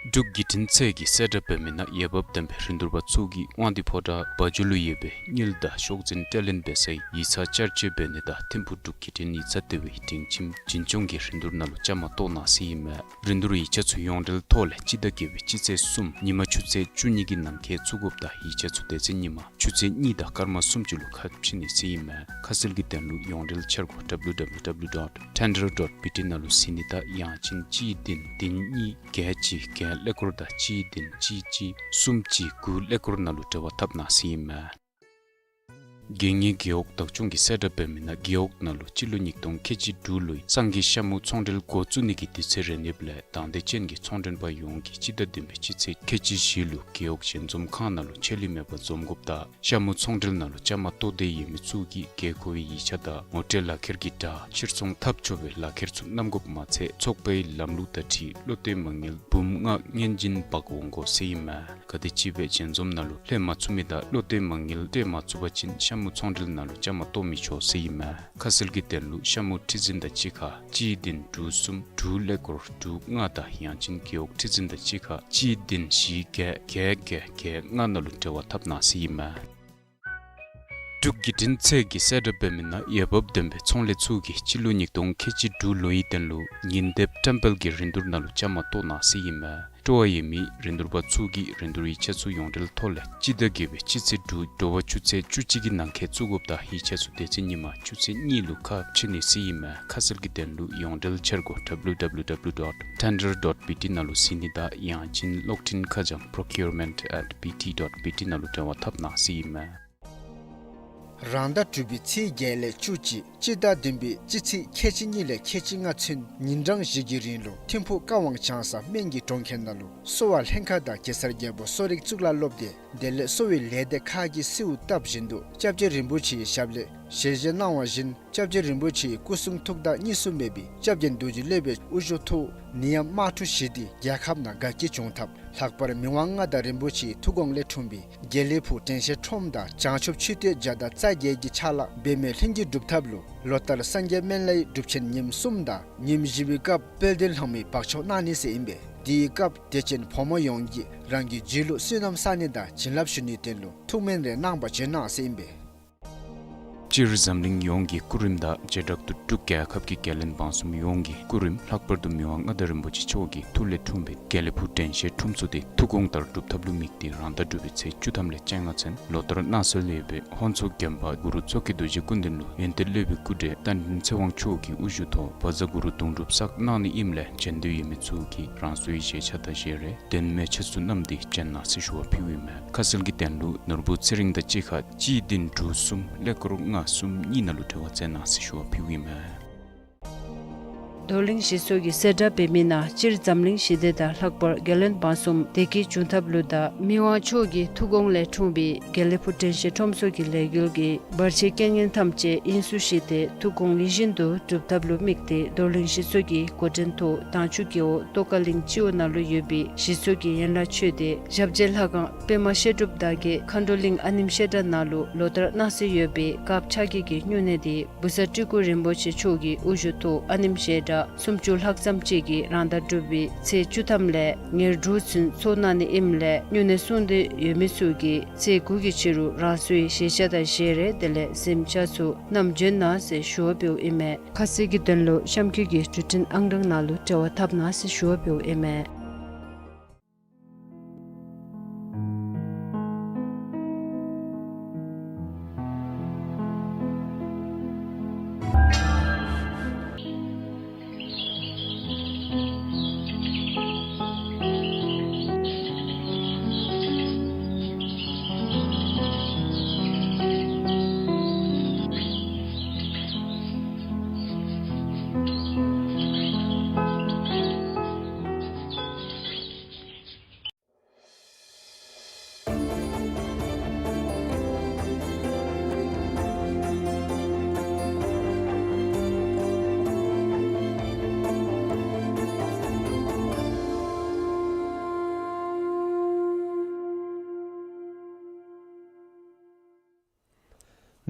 འབྲུག་བརྒྱུད་འཕྲིན་ཚད་ཀྱིས་གསལ་བསྒྲགས་འབད་མི་ནང་འོས་འབབ་ལྡན་པའི་རིན་བསྡུར་པ་ཚུ་གིས་དབང་འདུས་ཕོ་བྲང་བ་འཇོ་ལུ་ཡོད་པའི་དངུལ་དང་ཤོག་འཛིན་སྤྲོད་ལེན་འབད་སའི་ཡིག་ཚང་བསྐྱར་བཅོས་འབད་ནི་དང་ཐིམ་ཕུག་འབྲུག་བརྒྱུད་འཕྲིན་ཡིག་ཚང་ལྟེ་བའི་སྒྲིང་ཁྱིམ་འཛིན་སྐྱོང་གི་རིན་བསྡུར་ནང་ལུ་བཅའ་མར་གཏོགས་གནང་ཟེར་ཨིན་མས། རིན་བསྡུར་ཡིག་ཆ་ཚུ་ཡོངས་འབྲེལ་ཐོག་ལས་སྤྱི་ཟླ་བརྒྱད་པའི་སྤྱི་ཚེས་གསུམ་ཉིན་མ་ཆུ་ཚོད་བཅུ་གཉིས་ཀྱི་ནང་འཁོད་བཙུགས་དགོཔ་དང་ཡིག་ཆ་ཚུ་དེ་ཚེ་ཉིན་མ་ཆུ་ཚོད་གཉིས་དང་སྐར་མ་སུམ་ཅུ་ལུ་ཁ་ཕྱེ་ནི་ཟེར་ཨིན་མས། ཁ་གསལ་གྱི་དོན་ལུ་ཡོངས་འབྲེལ་འཆར་སྒོ་W W W dot tender dot B T ནང་ལུ་གཟིགས་ནི་དང་ཡང་ཅིན་གཅིག་བདུན་བདུན་གཉིས་བརྒྱད་གཅིག་བརྒྱད་ཀླད་ཀོར་དང་གཅིག་བདུན་གཅིག་གཅིག་གསུམ་གཅིག་དགུ་ཀླད་ཀོར་ནང་ལུ་འབྲེལ་བ་འཐབ་གནང་ཟེར་ཨིན་མས། རྒྱལ་གཉེར་རྒེད་འོག་བདག་སྐྱོང་གིས་གསལ་བསྒྲགས་འབད་མི་ནང་རྒེད་འོག་ནང་ལུ་སྤྱི་ལོ་ཉིས་སྟོང་ཁལ་གཅིག་དྲུག་ལོའི་སངས་རྒྱས་ཤ་མུ་ཚོང་འབྲེལ་འགོ་བཙུགས་ནི་གི་དུས་ཚོད་རན་ནིཔ་ལས་དང་འདོད་ཅན་གྱི་ཚོང་མགྲོན་པ་ཡོངས་ཀྱིས་སྤྱི་ཟླ་བདུན་པའི་སྤྱི་ཚེས་ཁལ་གཅིག་བཞི་ལུ་རྒེད་འོག་ཞལ་འཛོམས་ཁང་ནང་ལུ་ཆད་ལུས་མེད་པར་འཛོམས་དགོཔ་དང་ཤ་མུ་ཚོང་འབྲེལ་ནང་ལུ་བཅའ་མར་གཏོགས་འདོད་ཡོད་མི་ཚུ་གིས་དགོས་མཁོ་བའི་ཡིག་ཆ་དང་ངོ་སྤྲོད་ལག་ཁྱེར་གྱི་སྒྲ་ཕྱིར་ཚོང་འཐབ་ཆོག་པའི་ལག་ཁྱེར་ཚུ་བསྣམ་དགོཔ་མ་ཚད་ཚོགས་པའི་ལམ་ལུགས་དང་འཁྲིལ་བློ་གཏད་མ་དངུལ་འབུམ་ལྔ་སྔོན་འཛིན་འབག་འོང་དགོ་ཟེར་ཨིན་མས། ག་དེམ་ཅིག་སྦེ་ཞལ་འཛོམས་ནང་ལུ་ལྷོད་མ་ཚུགས་མི་དང་བློ་གཏད་མ་དངུལ་སྤྲོད་མ་ཚུགས་པ་ཅིན་ཤ་མུ་ཚོང་འབྲེལ་ནང་ལུ་བཅའ་མར་གཏོགས་མི་ཆོག་ཟེར་ཨིན་མས། ཁ་གསལ་གྱི་དོན་ལུ་ཤ་མུ་ཁྲི་འཛིན་དང་གཅིག་ཁར་གཅིག་བདུན་དྲུག་གསུམ་དྲུག་ཀླད་ཀོར་དྲུག་ལྔ་དང་ཡང་ཅིན་རྒེད་འོག་ཁྲི་འཛིན་དང་གཅིག་ཁར་གཅིག་བདུན་བཞི་བརྒྱད་བརྒྱད་བརྒྱད་བརྒྱད་ལྔ་ནང་ལུ་འབྲེལ་བ་འཐབ་གནང་ཟེར་ཨིན་མས། འབྲུག་བརྒྱུད་འཕྲིན་ཚད་ཀྱིས་གསལ་བསྒྲགས་འབད་མི་ནང་འོས་འབབ་ལྡན་པའི་ཚོང་ལས་ཚུ་གིས་སྤྱི་ལོ་ཉིས་སྟོང་ཁལ་གཅིག་དྲུག་ལོའི་དོན་ལུ་ཉིན་དེབ་བཀྲམ་སྤེལ་གྱི་རིན་བསྡུར་ནང་ལུ་བཅའ་མར་གཏོགས་གནང་ཟེར་ཨིན་མས། སྤྲོ་བ་ཡོད་མི་རིན་བསྡུར་པ་ཚུ་གིས་རིན་བསྡུར་ཡིག་ཆ་ཚུ་ཡོངས་འབྲེལ་ཐོག་ལས་སྤྱི་ཟླ་བརྒྱད་པའི་སྤྱི་ཚེས་དྲུག་དྲོ་པ་ཆུ་ཚོད་བཅུ་གཅིག་གི་ནང་འཁོད་བཙུགས་དགོཔ་དང་ཡིག་ཆ་ཚུ་དེ་ཚེ་ཉིན་མ་ཆུ་ཚོད་གཉིས་ལུ་ཁ་ཕྱེ་ནི་ཟེར་ཨིན་མས། ཁ་གསལ་གྱི་དོན་ལུ་ཡོངས་འབྲེལ་འཆར་སྒོ W W W dot tender dot B T ནང་ལུ་གཟིགས་ནི་དང་ཡང་ཅིན་གློག་འཕྲིན་ཁ་བྱང་procurement at B T dot B T ནང་ལུ་འབྲེལ་བ་འཐབ་གནང་ཟེར་ཨིན་མས། རང་ཟླ་དྲུག་པའི་ཚེས་བརྒྱད་ལས་བཅུ་གཅིག་སྤྱི་ཟླ་བདུན་པའི་སྤྱི་ཚེས་ཁལ་གཅིག་གཉིས་ལས་ཁལ་གཅིག་ལྔ་ཚུན་ཉིན་གྲངས་བཞི་གི་རིང་ལུ་ཐིམ་ཕུག་ཀ་ཝང་བྱང་ས་སྨན་གྱི་གྲོང་ཁྱེར་ནང་ལུ་གསོ་བ་ལྷན་ཁག་དང་གེ་སར་རྒྱལ་པོ་གསོ་རིག་གཙུག་ལག་སློབ་སྡེ་དེ་ལས་གསོ་བའི་ལས་སྡེ་ཁག་གིས་གསོལཝ་བཏབ་བཞིན་དུ་སྐྱབས་རྗེ་རིན་པོ་ཆེའི་ཞབས་ལས་ཞལ་བཞེས་གནང་བ་བཞིན་སྐྱབས་རྗེ་རིན་པོ་ཆེའི་སྐུ་གསུང་ཐུགས་དང་གཉིས་སུ་མེད་པའི་སྐྱབས་རྗེ་རྡོ་རྗེ་སློབ་དཔོན་དབུ་བཞུགས་ཐོག་ནད་ཡམས་དམག་འཁྲུག་ཞི་སྟེ་རྒྱལ་ཁབ་ནང་དགའ་སྐྱིད་བྱུང་ཐབས། ལྷག་པར་མི་དབང་མངའ་བདག་རིན་པོ་ཆེའི་ཐུགས་དགོངས་ལས་འཁྲུངས་པའི་དགེ་ལེགས་ཕུག་དྲན་ཤེས་ཁྲོམ་དང་བྱང་ཆུབ་མཆོད་རྟེན་བརྒྱ་དང་རྩ་བརྒྱད་ཀྱི་ཕྱག་ལཱ་འབད་མེད་ལྷུན་གྱིས་འགྲུབ་ཐབས་ལུ་ལོ་ལྟར་སངས་རྒྱས་སྨན་བླའི་སྒྲུབ་ཆེན་ཉིནམ་གསུམ་དང་ཉིནམ་བཞི་པའི་སྐབས་དཔལ་ལྡན་ལྷ་མོའི་འབག་བཅོམ་གནང་ནི་ཟེར་ཨིན་པས། དེའི་སྐབས་དད་ཅན་ཕོ་མོ་ཡོངས་ཀྱིས་རང་གི་རྒྱུད་ལུ་བསོད་ནམས་བསག་ནི་དང་བྱིན་རླབས་ཞུ་ནིའི་དོན་ལུ་ཐུགས་སྨོན་རེ་གནང་བར་བྱོན་གནང་ཟེར་ཨིན་པས། སྤྱིར་འཛམ་གླིང་ཡོངས་ཀྱི་སྐུ་རིམ་དང་བྱེ་བྲག་ཏུ་འབྲུག་རྒྱལ་ཁབ་ཀྱི་རྒྱལ་བློན་འབངས་གསུམ་ཡོངས་ཀྱི་སྐུ་རིམ་ལྷག་པར་དུ་མི་དབང་མངའ་བདག་རིན་པོ་ཆེ་མཆོག་གི་ཐུགས་ལས་འཁྲུངས་པའི་དགེ་ལེགས་ཕུག་དྲན་ཤེས་ཁྲོམ་ཚོགས་དེ་ཐུགས་དགོངས་ལྟར་སྒྲུབ་ཐབས་ལུ་དམིགས་ཏེ་རང་ཟླ་དྲུག་པའི་ཚེས་བཅུ་ཐམ་ལས་བཅོ་ལྔ་ཚུན་ལོ་ལྟར་གནང་སྲོལ་ཡོད་པའི་ཧོན་མཚོ་དགོན་པ་གུ་རུ་མཚོ་སྐྱེས་རྡོ་རྗེ་སྐུ་མདུན་ལུ་ཡོན་ཏན་སློབ་དཔོན་སྐུ་བགྲེས་རྟ་མགྲིན་ཚེ་དབང་མཆོག་གི་དབུ་བཞུགས་ཐོག་བཛྲ་གུ་རུ་གདུང་སྒྲུབ་བསགས་གནང་ནི་ཨིནམ་ལས་བྱོན་འདོད་ཡོད་མི་ཚུ་གིས་རང་སོའི་བཞེས་ཆ་དང་བཞེས་རས་དོན་མེད་ཆ་ཚུ་བསྣམས་ཏེ་བྱོན་གནང་ཟེར་ཞུ་བ་ཕུལཝ་ཨིན་མས། ཁ་གསལ་གྱི་དོན་ལུ་ནོར་བུ་ཚེ་རིང་དང་གཅིག་ཁར་གཅིག་བདུན་དྲུག་གསུམ་ཀླད་ཀོར་ལྔ་གསུམ་གཉིས་ནང་ལུ་འབྲེལ་བ་མཛད་གནང་ཟེར་ཞུ་བ་ཕུལཝ་ཨིན་མས། རྡོར་གླིང་གཞི་ཚོགས་ཀྱིས་གསལ་བསྒྲགས་འབད་མི་ནང་སྤྱིར་འཛམ་གླིང་ཞི་བདེ་དང་ལྷག་པར་རྒྱལ་བློན་འབངས་གསུམ་བདེ་སྐྱིད་འབྱུང་ཐབས་ལུ་དང་མི་དབང་མཆོག་གི་ཐུགས་དགོངས་ལས་འཁྲུངས་པའི་དགེ་ལེགས་ཕུག་དྲན་ཤེས་ཁྲོམ་ཚོགས་ཀྱི་ལས་འགུལ་གྱི་བར་ཆད་རྐྱེན་ངན་ཐམས་ཅད་དབྱིངས་སུ་ཞི་སྟེ་ཐུགས་དགོངས་ཡིད་བཞིན་དུ་འགྲུབ་ཐབས་ལུ་དམིགས་ཏེ་རྡོར་གླིང་གཞི་ཚོགས་ཀྱི་འགོ་འདྲེན་ཐོག་དྭངས་ཆུ་རྒེད་འོག་ཏོག་དཀར་གླིང་སྤྱི་འོག་ནང་ལུ་ཡོད་པའི་གཞི་ཚོགས་ཀྱི་ཡན་ལག་ཆོས་སྡེ་ཞབས་རྗེས་ལྷ་ཁང་པདྨ་བཤད་སྒྲུབ་དར་རྒྱས་མཁའ་འགྲོ་གླིང་ཨ་ནེམ་བཤད་གྲྭ་ནང་ལུ་ལོ་ལྟར་གནང་སྲོལ་ཡོད་པའི་དཀར་ཕྱག་རྒྱའི་སྨྱུང་གནས་དེ་བུ་ཚ་སྤྲུལ་སྐུ་རིན་པོ་ཆེ་མཆོག་གི་དབུ་བཞུགས་ཐོག་ཨ་ནེམ་བཤད་གྲྭ་སུམ་ཅུ་ལྷག་ཙམ་ཅིག་གིས་རང་ཟླ་དྲུག་པའི་ཚེས་བཅུ་ཐམ་ལས་ཉེར་དྲུག་ཚུན་ཚོགས་གནང་ནི་ཨིནམ་ལས་སྨྱུང་གནས་སྲུང་འདོད་ཡོད་མི་ཚུ་གིས་ཚེས་དགུ་གི་ཕྱི་རུ་རང་སོའི་བཞེས་ཆ་དང་བཞེས་རས་དེ་ལས་གཟིམ་ཆས་ཚུ་བསྣམས་བྱོན་གནང་ཟེར་ཞུ་བ་ཕུལཝ་ཨིན་མས། ཁ་གསལ་གྱི་དོན་ལུ་གཤམ་འཁོད་ཀྱི་འཕྲུལ་འཕྲིན་ཨང་གྲངས་ནང་ལུ་འབྲེལ་བ་འཐབ་གནང་ཟེར་ཞུ་བ་ཕུལཝ་ཨིན་མས།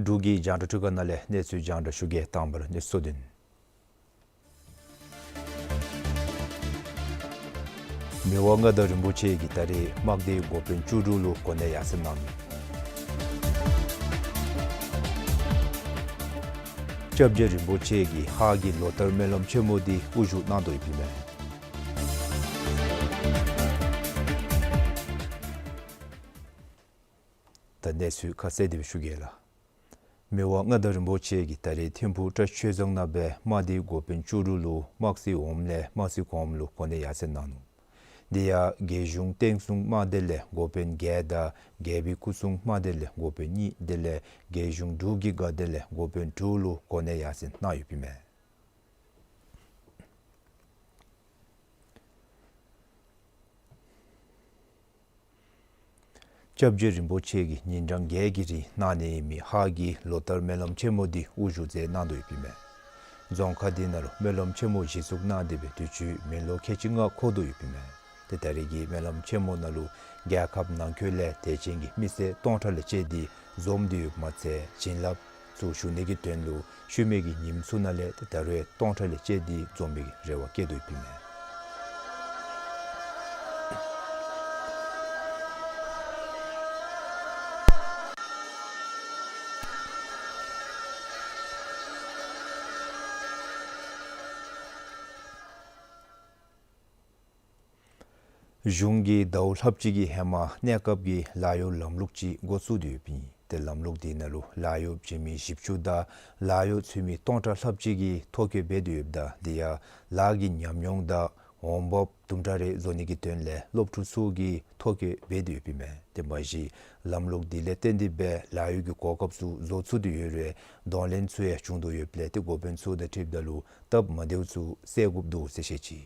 འབྲུག་གི་རྒྱང་བསྒྲགས་ཐོག་ཁ་ནང་ལས་གནས་ཚུལ་རྒྱང་བསྒྲགས་ཞུ་གེ། དང་པ་ར་གནས་ཚུལ་དོན། མི་དབང་མངའ་བདག་རིན་པོ་ཆེ་གིས་ད་རེས་དམག་སྡེའི་འགོ་དཔོན་བཅུ་དྲུག་ལུ་གོ་གནས་ཡར་སེང་གནང་ནུག། སྐྱབས་རྗེ་རིན་པོ་ཆེ་གིས་ཧཱ་གི་ལོ་ལྟར་སྨོན་ལམ་ཆེན་མོ་འདི་དབུ་བཞུགས་གནང་དོ་ཡོདཔ་ཨིན་མས། ད་གནས་ཚུལ་ཁ་གསལ་དེ་སྦེ་ཞུ་གེ་ལགས། མི་དབང་མངའ་བདག་རིན་པོ་ཆེ་གིས་ད་རེས་ཐིམ་ཕུག་ཊཱསཊ་ཆོས་རྫོང་ནང་སྦེ་དམག་སྡེའི་འགོ་དཔོན་བཅུ་དྲུག་ལུ་དམག་སྲིད་འོགམ་ལས་དམག་སྲིད་གོངམ་ལུ་གོ་གནས་ཡར་སེང་གནང་ནུག། དེ་ཡང་རྒྱལ་གཞུང་བསྟན་སྲུང་དམག་སྡེ་ལས་འགོ་དཔོན་བརྒྱད་དང་རྒྱལ་པོའི་སྐུ་སྲུང་དམག་སྡེ་ལས་འགོ་དཔོན་གཉིས་དེ་ལས་རྒྱལ་གཞུང་འབྲུག་གི་དགའ་སྡེ་ལས་འགོ་དཔོན་དྲུག་ལུ་གོ་གནས་ཡར་སེང་གནང་ཡོདཔ་ཨིན་མས། སྐྱབས་རྗེ་རིན་པོ་ཆེ་གིས་ཉིན་གྲངས་བརྒྱད་ཀྱི་རིང་གནང་ནི་ཨིན་མི་ཧཱ་གི་ལོ་ལྟར་སྨོན་ལམ་ཆེན་མོ་འདི་དབུ་བཞུགས་མཛད་གནང་དོ་ཡོདཔ་ཨིན་མས། རྫོང་ཁག་འདི་ནང་ལུ་སྨོན་ལམ་ཆེན་མོ་གཞི་བཙུགས་གནང་སྟེ་སྦེ་དུས་ཅི་མི་ལོ་ཁལ་གཅིག་ལྔ་འཁོར་དོ་ཡོདཔ་ཨིན་མས། ཏེ་ད་རེས་ཀྱི་སྨོན་ལམ་ཆེན་མོ་ནང་ལུ་རྒྱལ་ཁབ་ནང་འཁོད་ལས་དད་ཅན་གྱི་མི་སེར་སྟོང་ཕྲག་ལས་བཅད་དེ་འཛོམས་ཏེ་ཡོདཔ་མ་ཚད་བྱིན་རླབས་ཚུ་ཞུ་ནི་གི་དོན་ལུ་ཤུལ་མའི་གི་ཉིནམ་ཚུ་ནང་ལས་ཏེ་ད་རུང་སྟོང་ཕྲག་ལས་བཅད་དེ་འཛོམས་པའི་རེ་བ་བསྐྱེད་དོ་ཡོདཔ་ཨིན་མས། གཞུང་གིས་ཟླཝ་ལྷགཔ་ཅིག་གི་ཧེ་མ་གནས་སྐབས་ཀྱི་ལཱ་གཡོག་ལམ་ལུགས་ཅིག་འགོ་བཙུགས་ཏེ་ཡོདཔ་ཨིན། ཏེ་ལམ་ལུགས་འདི་ནང་ལུ་ལཱ་གཡོག་བྱིན་མི་བཞི་བཅུ་དང་ལཱ་གཡོག་ཚུད་མི་སྟོང་ཕྲག་ལྷགཔ་ཅིག་གིས་ཐོ་བཀོད་འབད་དེ་ཡོདཔ་ད་དེ་ཡང་ལཱ་གི་ཉམས་མྱོང་དང་འོང་འབབ་དུམ་གྲ་རེ་བཟོ་ནི་གི་དོན་ལས་སློབ་ཕྲུག་ཚུ་གིས་ཐོ་བཀོད་འབད་དེ་ཡོདཔ་ཨིན་མས། དེ་མ་གཞི་ལམ་ལུགས་འདི་ལས་བརྟེན་ཏེ་སྦེ་ལཱ་གཡོག་གི་གོ་སྐབས་ཚུ་བཟོ་ཚུགས་ཏེ་ཡོད་རུང་གདོང་ལེན་ཚུ་ཡང་བྱུང་དོ་ཡོདཔ་ལས་ཏེ་འགོ་དཔོན་ཚུ་དང་འཁྲིལཝ་ད་ལུ་སྟབས་མ་བདེཝ་ཚུ་བསལ་དགོཔ་འདུག་ཟེར་བཤད་ཅི།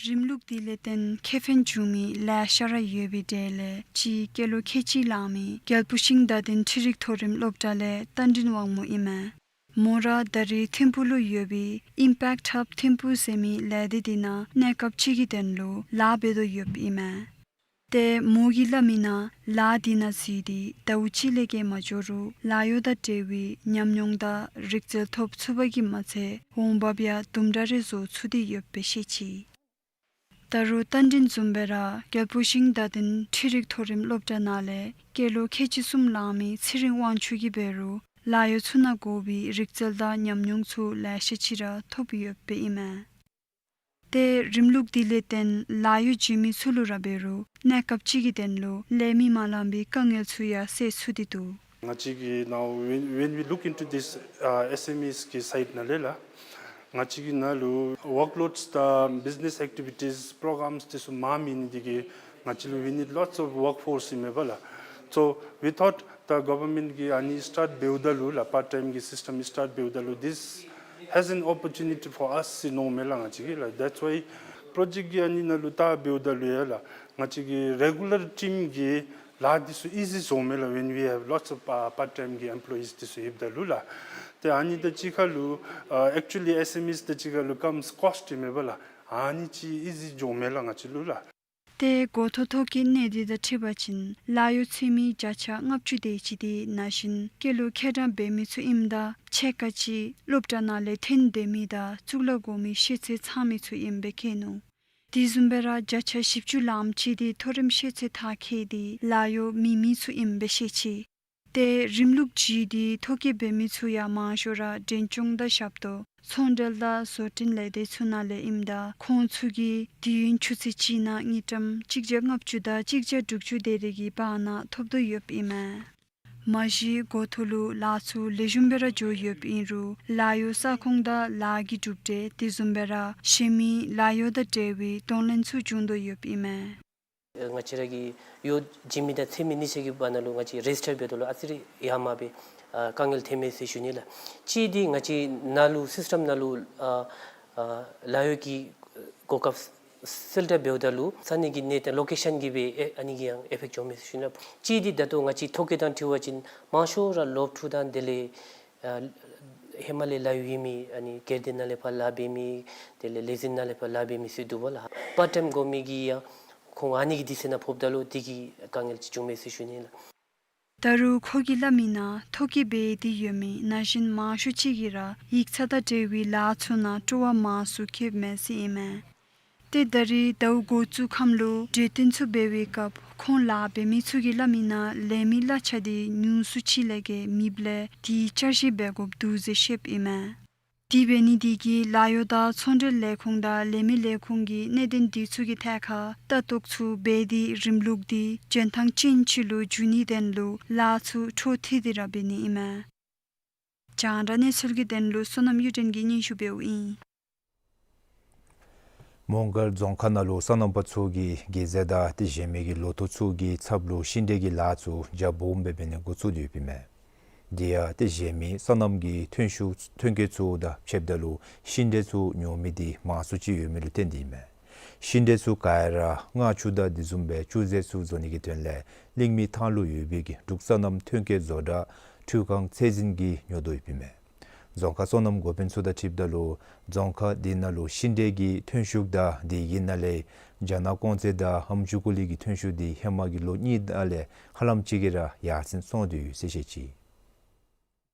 རིམ་ལུགས་འདི་ལས་བརྟེན་ཁེ་ཕན་བྱུང་མི་ལེ་ཤ་ར་ཡོད་པའི་གྲས་ལས་གཅིག་སྐྱེས་ལོ་ཁལ་གཅིག་ལང་མི་རྒྱལ་པོ་ཤིང་རྟ་ལྡན་འཕྲུལ་རིག་མཐོ་རིམ་སློབ་གྲྭ་ལས་རྟ་མགྲིན་དབང་མོ་ཨིན་མས། མོ་ར་ད་རེས་ཐིམ་ཕུག་ལུ་ཡོད་པའི་Impact Hub ཐིམ་ཕུག་ཟེར་མི་ལས་སྡེ་འདི་ནང་གནས་སྐབས་ཅིག་གི་དོན་ལུ་ལཱ་འབད་དོ་ཡོདཔ་ཨིན་མས། ཏེ་མོ་གིས་སླབ་མི་ནང་ལཱ་འདི་ནང་འཛུལ་ཏེ་ཟླཝ་གཅིག་ལས་བརྒལ་མ་འགྱོ་རུང་ལཱ་གཡོག་དང་འབྲེལ་བའི་ཉམས་མྱོང་དང་རིག་རྩལ་ཐོབ་ཚུགས་པ་གིས་མ་ཚད་འོང་འབབ་ཡང་དུམ་གྲ་རེ་བཟོ་ཚུགས་ཏེ་ཡོདཔ་སྦེ་བཤད་ཅི། ད་རུང་རྟ་མགྲིན་བཟུམ་སྦེ་ར་རྒྱལ་པོ་ཤིང་དང་ལྡན་འཕྲུལ་རིག་མཐོ་རིམ་སློབ་གྲྭ་ནང་ལས་སྐྱེས་ལོ་ཁལ་གཅིག་གསུམ་ལང་མི་ཚེ་རིང་དབང་ཕྱུག་གིས་འབད་རུང་ལཱ་གཡོག་ཚུ་ནང་དགོ་པའི་རིག་རྩལ་དང་ཉམས་མྱོང་ཚུ་ལེ་ཤ་ཅིག་ར་ཐོབ་ཡོདཔ་ཨིན་མས། ཏེ་རིམ་ལུགས་འདི་ལས་བརྟེན་ལཱ་གཡོག་བྱིན་མི་ཚུ་ལུ་ར་འབད་རུང་གནས་སྐབས་ཅིག་གི་དོན་ལུ་ལས་མི་མ་ལང་པའི་དཀའ་ངལ་ཚུ་ཡང་སེལ་ཚུགས་ཏེ་འདུག། ང་བཅས་ཀྱིས་now when, when we look into this, uh, S M Es གི་side ནང་ལས་ལགས། ང་བཅས་ཀྱི་ནང་ལུ་workloads དང་business activities, programs དེ་ཚུ་མང་མི་ནི་དེ་གིས་ང་བཅས་ལུ་we need lots of workforce ཨིན་མས་པ་ལགས། So we thought the government གིས་ཨ་ནི་start འབདཝ་ད་ལུ་ལགས། Part time གི་system start འབདཝ་ད་ལུ་this has an opportunity for us ཟེར་མནོཝ་མས་ལགས་ང་བཅས་ཀྱིས་ལགས། That's why project གི་ཨ་ནི་ནང་ལུ་བལྟ་འབདཝ་ད་ལུ་ཡང་ལགས། ང་བཅས་ཀྱི་regular team གི་ལཱ་དེ་ཚུ་easy འགྱོཝ་མས་ལགས། When we have lots of, uh, part time གི་employees དེ་ཚུ་ཡོདཔ་ད་ལུ་ལགས། ཏེ་ཨ་ནི་དང་གཅིག་ཁར་ལུ་uh, actually S M Es དང་གཅིག་ཁར་ལུ་comes cost ཨིན་མས་པ་ལགས། ཨ་ནི་ཅིག་easy འགྱོཝ་མས་ལགས་ང་བཅས་ལུ་ལགས། ཏེ་འགོ་ཐོག་ཐོ་བཀོད་གནས་སྡུད་དང་འཁྲིལ་བ་ཅིན་ལཱ་གཡོག་འཚོལ་མི་བརྒྱ་ཆ་ལྔ་བཅུ་དེ་ཅིག་དེ་ནང་བཞིན་སྐྱེས་ལོ་ཁལ་གྲངས་འབད་མི་ཚུ་ཨིནམ་ད་ཕྱེད་ཀ་ཅིག་སློབ་གྲྭ་ནང་ལས་ཐོན་སྡོད་མི་དང་གཙུག་ལག་སྒོར་མོའི་ཤེས་ཚད་ཚང་མི་ཚུ་ཨིནམ་སྦེ་བཀོད་ནུག། དེ་བཟུམ་སྦེ་ར་བརྒྱ་ཆ་བཞི་བཅུ་ལངམ་ཅིག་དེ་མཐོ་རིམ་ཤེས་ཚད་མཐར་འཁྱོལ་ཏེ་ལཱ་གཡོག་མེད་མི་ཚུ་ཨིནམ་སྦེ་བཤད་ཅི། ཏེ་རིམ་ལུགས་ཅིག་དེ་ཐོ་བཀོད་འབད་མི་ཚུ་ཡང་མང་ཤོས་ར་འབྲས་ལྗོངས་དང་ཞབས་ཏོག་ཚོང་འབྲེལ་དང་བཟོ་སྐྲུན་ལས་སྡེ་ཚུ་ནང་ལས་ཨིནམ་ད་ཁོང་ཚུ་གིས་དུས་ཡུན་ཆུ་ཚོད་གཅིག་ནང་དངུལ་ཀྲམ་གཅིག་བརྒྱ་ལྔ་བཅུ་དང་གཅིག་བརྒྱ་དྲུག་ཅུ་དེ་རེ་གི་བར་ན་ཐོབ་དོ་ཡོདཔ་ཨིན་མས། མ་གཞི་འགོ་ཐོག་ལུ་ལཱ་ཚུ་ལེགས་ཤོམ་སྦེ་ར་འགྱོ་ཡོདཔ་ཨིན་རུང་ལཱ་གཡོག་ས་ཁོངས་དང་ལཱ་གི་གྲུབ་འབྲས་དེ་བཟུམ་སྦེ་ར་གཞན་མི་ལཱ་གཡོག་དང་འབྲེལ་བའི་གདོང་ལེན་ཚུ་འབྱུང་དོ་ཡོདཔ་ཨིན་མས། ང་བཅས་ར་གི་གཡོག་བྱིན་མི་དང་འཚོལ་མི་གཉིས་ཆ་གི་བར་ན་ལུ་ང་བཅས་རེཇིས་ཊར་འབད་དོ་ལུ་ཨ་ཙི་རེ་ཡར་མར་སྦེ་ཨ་དཀའ་ངལ་ཐོན་མས་ཟེར་ཞུ་ནི་ལགས། གཅིག་འདི་ང་བཅས་ནང་ལུ་སིསི་ཊམ་ནང་ལུ་ཨ་ཨ་ལཱ་གཡོག་གི་གོ་སྐབས་སེལ་ཏེ་འབདཝ་ད་ལུ་ས་གནས་ཀྱི་གནས་སྟངས་ལོ་ཀེ་ཤཱན་གྱིས་སྦེ་ཨེ་ཨ་ནི་གིས་ཡང་ཨེ་ཕེཀཊ་འགྱོཝ་མས་ཟེར་ཞུ་ནི་ལགས། གཅིག་འདི་ད་ལྟོ་ང་བཅས་ཐོ་བཀོད་དང་འཁྲིལ་བ་ཅིན་མང་ཤོས་ར་ལོ་དྲུག་དང་དེ་ལས་ཨ་ཧེ་མ་ལས་ལཱ་གཡོག་ཡོད་མི་ཨ་ནི་སྒེར་སྡེ་ནང་ལས་ཕར་ལཱ་འབད་མི་དེ་ལས་ལས་འཛིན་ནང་ལས་ཕར་ལཱ་འབད་མི་ཚུ་འདུག་པ་ལགས། པར་ཊའིམ་དགོ་མི་གིས་ཡང་ཁོང་ཨ་ནི་གི་དུས་ཚོད་ནང་ཕོགཔ་ད་ལུ་དེ་གིས་དཀའ་ངལ་ཅིག་བྱུངམ་མས་ཟེར་ཞུ་ནི་ལགས། ད་རུང་ཁོ་གིས་སླབ་མི་ནང་ཐོ་བཀོད་འབད་དེ་ཡོད་མི་ན་གཞོན་མང་ཤོས་ཅིག་གིས་ར་ཡིག་ཚང་དང་འབྲེལ་བའི་ལཱ་ཚུ་ནང་སྤྲོ་བ་མང་སུ་བསྐྱེདཔ་མས་ཟེར་ཨིན་མས། ཏེ་ད་རེས་ཟླཝ་འགོ་བཙུགས་ཁམས་ལུ་གྲོས་བསྟུན་ཚུ་འབད་བའི་སྐབས་ཁོང་ལཱ་འབད་མི་ཚུ་གིས་སླབ་མི་ནང་ལས་མི་གླ་ཆ་དེ་ཉུང་སུ་ཅིག་ལས་བརྒལ་མེདཔ་ལས་དེ་བསྐྱར་ཞིབ་འབད་དགོཔ་འདུག་ཟེར་བཤདཔ་ཨིན་མས། དེ་འབད་ནི་དེ་གིས་ལཱ་གཡོག་དང་ཚོང་འབྲེལ་ལས་ཁུངས་དང་ལས་མི་ལས་ཁུངས་ཀྱིས་གནད་དོན་དེ་ཚུ་གི་ཐད་ཁར་ལྟ་རྟོག་ཚུ་འབད་དེ་རིམ་ལུགས་དེ་འཇོན་ཐང་ཅན་ཅིག་ལུ་འགྱུར་ནིའི་དོན་ལུ་ལཱ་ཚུ་འཕྲོ་མཐུད་དེ་ར་འབད་ནི་ཨིན་མས། རྒྱང་བསྒྲགས་གནས་ཚུལ་གྱི་དོན་ལུ་བསོད་ནམས་གཡུ་སྒྲོན་གྱིས་སྙན་ཞུ་འབདཝ་ཨིན། མོང་སྒར་རྫོང་ཁག་ནང་ལུ་སོ་ནམ་པ་ཚུ་གིས་གེ་ཟ་དང་ཏེ་གཞན་མི་གི་ལོ་ཐོག་ཚུ་གི་ཚབ་ལུ་ཤིང་འབྲས་ཀྱི་ལཱ་ཚུ་རྒྱ་སྦོམ་སྦེ་འབད་ནི་འགོ་བཙུགས་ཏེ་ཡོདཔ་ཨིན་མས། དེ་ཡང་ཏེ་གཞན་མི་སོ་ནམ་གྱི་ཐོན་ཤུགས་ཐོན་སྐྱེད་ཚུ་དང་ཕྱདཔ་ད་ལུ་ཤིང་འབྲས་ཚུ་ཉོ་མི་དེ་མང་སུ་ཅིག་ཡོད་མི་ལུ་བརྟེན་ཏེ་ཨིན་མས། ཤིང་འབྲས་ཚུ་ག་ར་མངར་ཆུ་དང་དེ་བཟུམ་སྦེ་བཅུད་རྫས་ཚུ་བཟོ་ནི་གི་དོན་ལས་གླིང་མི་ཐང་ལུ་ཡོད་པའི་གི་འབྲུག་སོ་ནམ་ཐོན་སྐྱེད་བཟོ་གྲྭ་འཕྲུལ་ཁང་ཚད་འཛིན་གྱིས་ཉོ་དོ་ཡོདཔ་ཨིན་མས། རྫོང་ཁག་སོ་ནམ་འགོ་དཔོན་ཚུ་དང་འཁྲིལཝ་ད་ལུ་རྫོང་ཁག་དེ་ནང་ལུ་ཤིང་འབྲས་ཀྱི་ཐོན་ཤུགས་དང་དེ་གི་ནང་ལས་རྒྱ་ནག་ཀོང་ཙེ་དང་ཨམ་ཅུ་ཀུ་ལི་གི་ཐོན་ཤུགས་དེ་ཧེ་མ་གི་ལོ་གཉིས་དང་ལས་ཧ་ལམ་ཅིག་གིས་ར་ཡར་སེང་སོང་སྟེ་ཡོད་ཟེར་བཤད་ཅི།